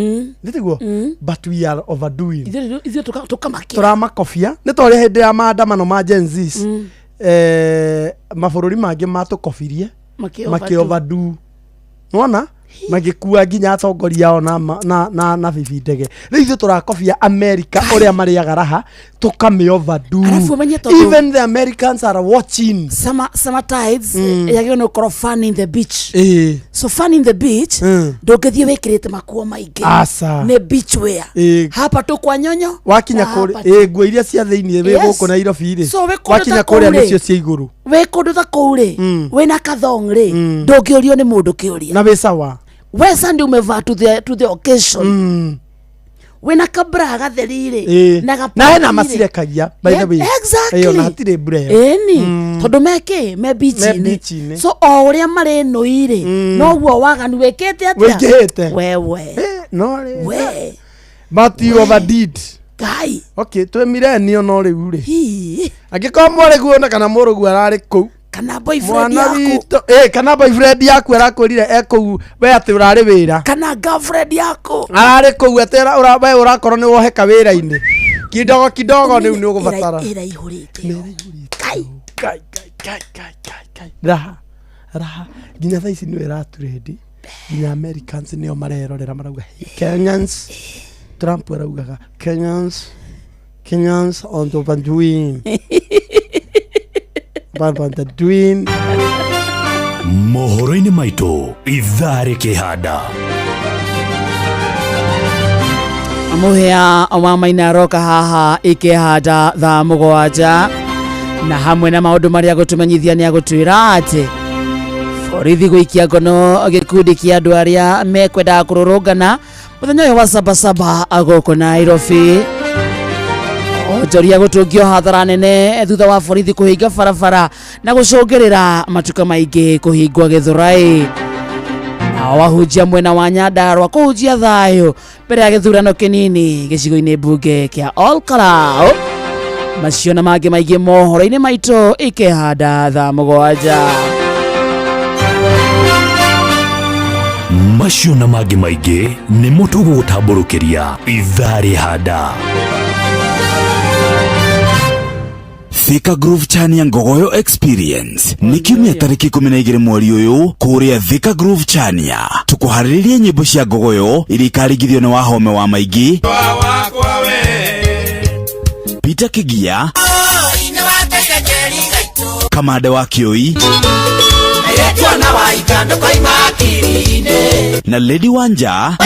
Nĩ tiguo? But we are overdoing. Ithuĩ tũkamakĩra. Tũramakobia nĩ ta ũrĩa hĩndĩ ya maandamano ma Gen Zs, mabũrũri mangĩ matũkobirie Makĩ makĩ overdo nona magĩkua nginya atongoria ao na, ma- na, na, na bibi ndege. Rĩu ithuĩ tũrakobia America ũrĩa marĩaga raha tũkamĩ overdo. Arabu ũmenye tondũ- Even the Americans are watching. Summer Tides yagĩrĩirwo nĩ gũkorwo fun in the beach. Ĩĩ. So fun in the beach ndũngĩthiĩ wĩkĩrĩte makuo maingĩ. Aca. Nĩ beach wear. Ĩĩ. Hapa tu kwa nyonyo Wakinya na kũrĩa hapa tu. ĩ nguo iria cia thĩiniĩ wĩ Yes. gũkũ Nairobi rĩ, So wĩ kũndũ wakinya ta kũu kũrĩa rĩ. nĩcio cia igũrũ. Wĩ kũndũ ta kũu rĩ, wĩna kathong rĩ, ndũngĩũrio nĩ mũndũ kĩũria. Na wĩ sawa. We Sunday umevaa to the occasion. Wĩna kabra gatheri rĩ, Ĩĩ. na na hena gapanti rĩ. macirekagia by the way. Exactly. Ĩĩ, ona hatirĩ mbura ĩyo. Ĩni tondũ mekĩ me beach-inĩ. beach-inĩ, so o ũrĩa marĩ nũi rĩ, noguo waganu wĩkĩte atĩa Wĩingĩhĩte. Wewe. No rĩ. We. But you overdid. Ngai. Okay, twĩ millennial no rĩu rĩ. Hii. Angĩkorwo mwarĩguo na kana mũrũguo ararĩ kũu. Kana boyfriend Mwana yaku. witũ, kana boyfriend yaku arakwĩrire e kũu we atĩ ũrarĩ wĩra. Kana girlfriend yaku. Ararĩ kũu atĩ we ũrakorwo nĩ woheka wĩra-inĩ. Kidogo kidogo rĩu nĩ ũgũbatara. Ĩraihũrĩte. Ngai. Ngai, Ngai, Ngai, Ngai, Ngai. Raha. Raha. Nginya thaa ici nĩyo ĩraturendi. Nginya Americans nĩo marerorera marauga, "Hey, Kenyans." Trump araugaga Kenyans, Kenyans on the overdoing. Overdoing. Mohoro-inĩ maitũ ithaa rĩkĩhanda. Mũhĩa wa Maina aroka haha ikĩhanda thaa 7 na hamwe na maũndũ marĩa gũtũmenyithia nĩ agũtwĩra atĩ borithi gũikia ngono gĩkundi kĩa andũ arĩa mekwendaga kũrũrũngana mũthenya ũyũ wa sabasaba gũkũ Nairobi. Onjoria gũtũngio hathara nene thutha wa borithi kũhinga barabara na gũcũngĩrĩra matuka maingĩ kũhingwo Gĩthũrai. Nao wahunjia mwena wa Nyandarua kũhunjia thayũ mbere ya gĩthurano kĩnini gĩcigo-inĩ mbunge kĩa Olkalau. Macio na mangĩ maingĩ mohoro-inĩ maitũ ikĩhanda thaa 7. Macio na mangĩ maingĩ nĩmo tũgũgũtambũrũkĩria ithaa rĩhanda. Thika Groove Chania Ngogoyo Experience nĩ kiumia tarĩki 12 mweri ũyũ kũrĩa Thika Groove Chania tũkũharĩrĩria nyĩmbo cia Ngogoyo iria ikaringithio nĩ Wahome wa Maingĩ, Peter Kigia, Kamande wa Kĩoi na Lady Wanja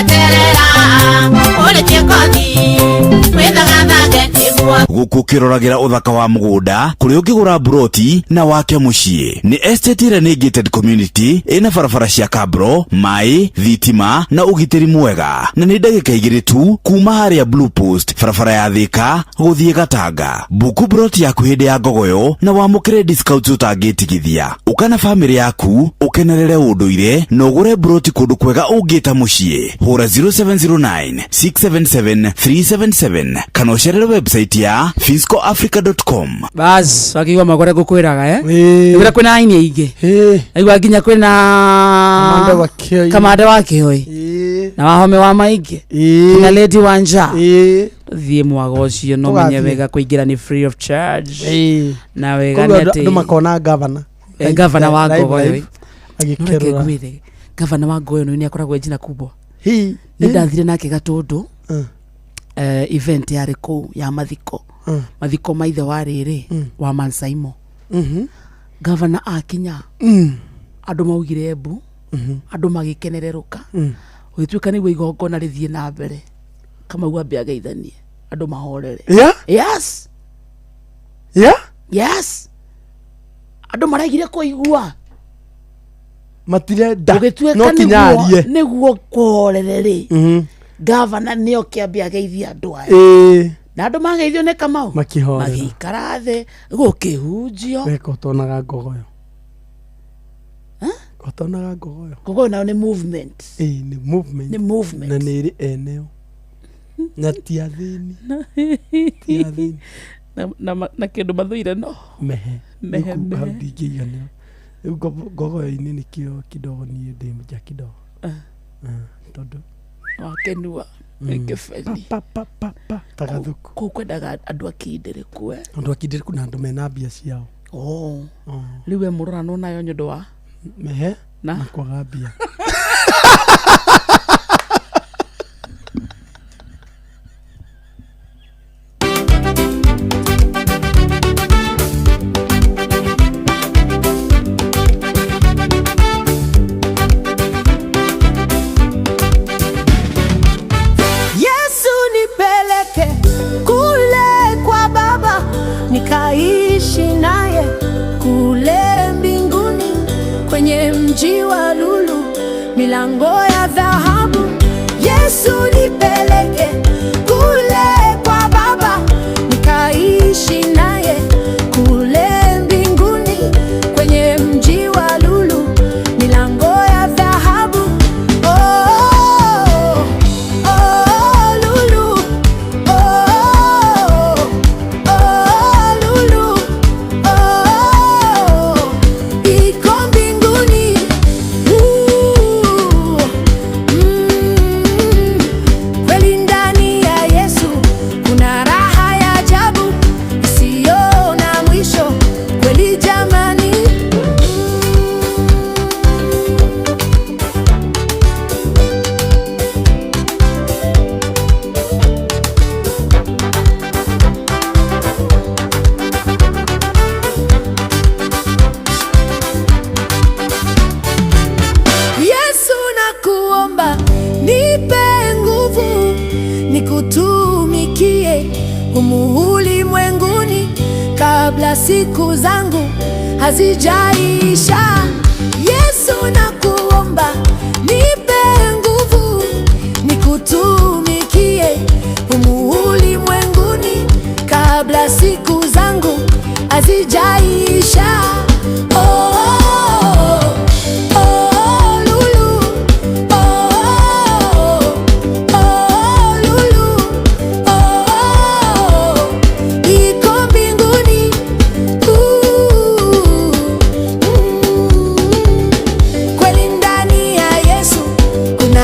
gũkũ ũkĩroragĩra ũthaka wa mũgũnda kũrĩa ũngĩgũra mburoti na wake mũciĩ. Nĩ estate ĩrĩa nĩ gated community ĩna barabara cia kabro, maĩ, thitima na ũgitĩri mwega, na nĩ ndagĩka 2 tu kuma harĩa Blue Post, barabara ya Thika gũthiĩ Gatanga. Buku mburoti yaku hĩndĩ ya Ngogoyo na wamũkĩre discount ũtangĩtigithia. Ũka na bamĩrĩ yaku ũkenerere ũndũire na ũgũre mburoti kũndũ kwega ũngĩta mũciĩ. Hũra 0709 677 377 kana ũcerere website ya finscoafrica.com. Bas wakiigua makore ngũkwĩraga eh nĩkwĩra kwĩna aini aingĩ aigua nginya kwĩna Kamande wa Kĩoi. Kamande wa Kĩoi na Wahome wa Maingĩ na Lady Wanja. Thiĩ mwaga ũcio no menye Tũgathiĩ. wega kũingĩra nĩ free of charge na wega Koguo nĩ andũ atĩ andũ makona gavana. Gavana wa Live, Ngogoyo. live, agĩkerũra. Ngwĩre gavana wa Ngogoyo nĩ akoragwo e jina kubwa. Nĩ Nĩ ndathire nake Gatũndũ, event yarĩ kũu ya mathiko, mathiko ma ithe wa rĩrĩ wa Mansaimo. Gavana akinya, andũ maugire mbu, andũ magĩkenererũka, gũgĩtuĩka nĩguo igongona rĩthiĩ na mbere. Kamau ambe ageithanie andũ mahorere. Yeah? Yes. Yeah? Yes, andũ maregire kũigua. Matirenda gũgĩtuĩka no kinya arie. Nĩguo kũhorere rĩ, gavana nĩo kĩambe ageithia andũ aya, na andũ mageithio nĩ Kamau makĩhorera, magĩikara thĩ gũkĩhunjio. Weka ũtonaga Ngogoyo. Ũtonaga Ngogoyo. Ngogoyo nayo nĩ movement. Ĩĩ, nĩ movement. Nĩ movement. Na nĩ ĩrĩ eneo na ti athĩni. Ti athĩni. Na kĩndũ mathũire no mehe. Mehe, Rĩu hau mehe. ndingĩiganĩra. Rĩu Ngogoyo-inĩ nĩkĩo kidogo niĩ ndĩ nja kidogo. Tondũ wakenua gĩkĩbeni ta gathuku. Kũu kwendaga andũ akindĩrĩku eh? Andũ akindĩrĩku na andũ mena mbia ciao. Oh. Rĩu we mũrorano nayo nĩ ũndũ wa mehe na kwaga mbia. Yesu nipeleke kule kwa Baba, nikaishi naye kule mbinguni, kwenye mji wa lulu, milango ya dhahabu. Yesu nipeleke kule kwa Baba, nikaishi naye kule mbinguni, kwenye mji wa lulu, milango ya dhahabu. Oh, oh, lulu. Oh, oh, lulu. Oh, iko mbinguni. Kweli ndani ya Yesu kuna raha ya ajabu isiyo na mwisho. Kweli jamani. Yesu nakuomba nipe nguvu nikutumikie humu ulimwenguni kabla siku zangu hazijaisha. Yesu nakuomba nipe nguvu nikutumikie humu ulimwenguni kabla siku zangu hazijaisha. Oh, oh, oh, lulu. Oh, oh, lulu. Oh, iko mbinguni. Kweli ndani ya Yesu kuna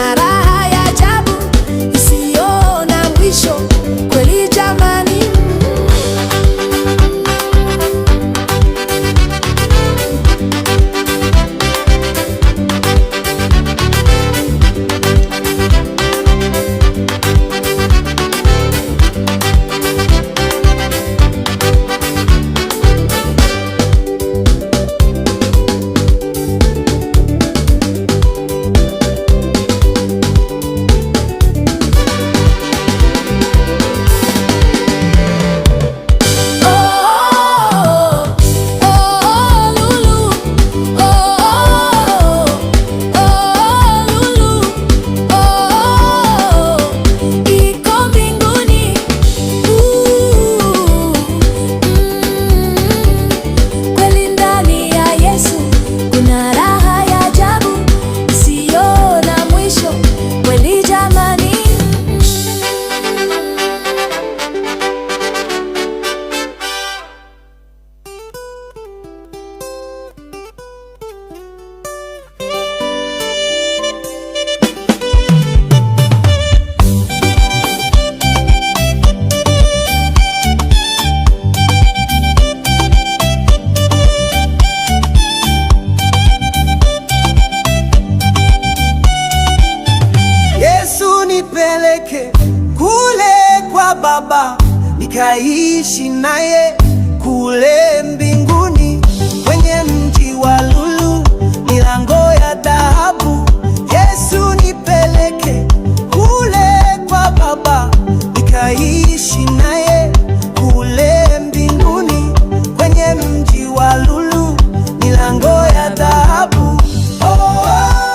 kwa Baba nikaishi naye kule mbinguni, kwenye mji wa lulu, milango ya dhahabu. Yesu nipeleke kule kwa Baba nikaishi naye kule mbinguni, kwenye mji wa lulu, milango ya dhahabu. Oh, oh.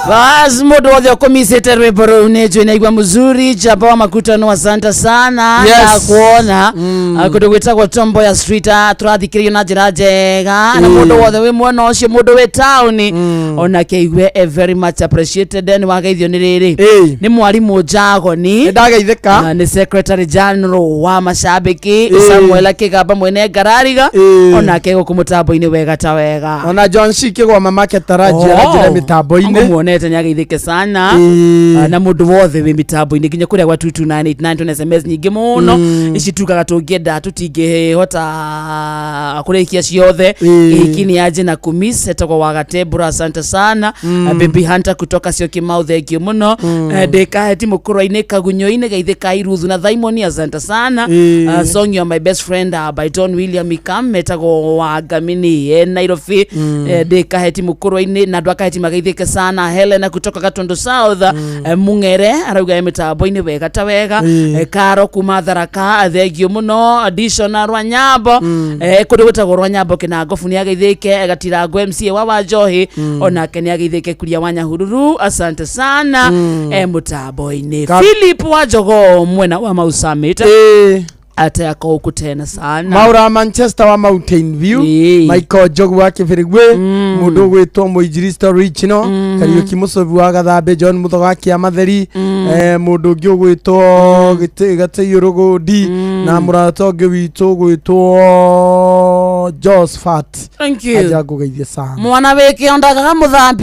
Bas mundu wothe ukumicite rwimbo rũu nĩ njũĩ naigua mzuri jamba wa makutano asante sana Yes. na kuona kũndũ gwĩtagwo Tomboya Street tũrathikĩrĩrio na njĩra njega na mũndũ wothe wĩ mwena ũcio mũndũ wĩ taũni onake aigue very much appreciated nĩ wageithio nĩ rĩrĩ nĩ mwarimũ Njagoni nĩ ndageithĩka nĩ secretary general wa macambĩki Samuel Kĩgamba mwene ngarariga onake gũkũ mũtambo-inĩ wega ta wega ona John C kĩgwa mamake taraji aranjĩra mĩtambo-inĩ muonete nĩageithĩke sana na mũndũ wothe wĩ mĩtambo-inĩ nginya kũrĩa gwa 22989 tuna sms nyingĩ mũno ici tugaga tũngĩenda tũtingĩhota kũrĩkia ciothe hiki ni aje na kumis etagwo wa Gatembura asante sana Baby Hunter kutoka Syokimau thengio mũno ndĩkaheti mũkũrwa-inĩ kagunyo-inĩ geithĩka iruthu na Thaimoni asante sana song you are my best friend by Don William Ikam etagwo wa Ngamini Nairobi ndĩkaheti mũkũrwa-inĩ na andũ akaheti mageithĩke sana Helena kutoka Gatundu South Mung'ere arauga e mĩtambo-inĩ wega ta wega Karo kuma Tharaka thengio mũno Dishona Rwanyambo kũndũ gwĩtagwo Rwanyambo Kĩnangobu nĩ ageithĩke Gatirango MCA wa Wanjohi onake nĩ ageithĩke Kuria wa Nyahururu asante sana mũtambo-inĩ Philip wa Jogoo mwena wa Mau Summit atayako huku tena sana Maura Manchester wa Mountain View Michael Njogu wa Kĩbĩrĩgwe mũndũ ũgwĩtwo Mũinjilisti Original Kariũki Mũcobi wa Gathambe John Mũthoga wa Kĩamatheri mũndũ ũngĩ ũgwĩtwo Gatĩiyũ Rũgũndi na mũrata ũngĩ witũ ũgwĩtwo Josephat Thank you. Aja ngũgeithie sana mwana wĩ kĩo ndagaga mũthambi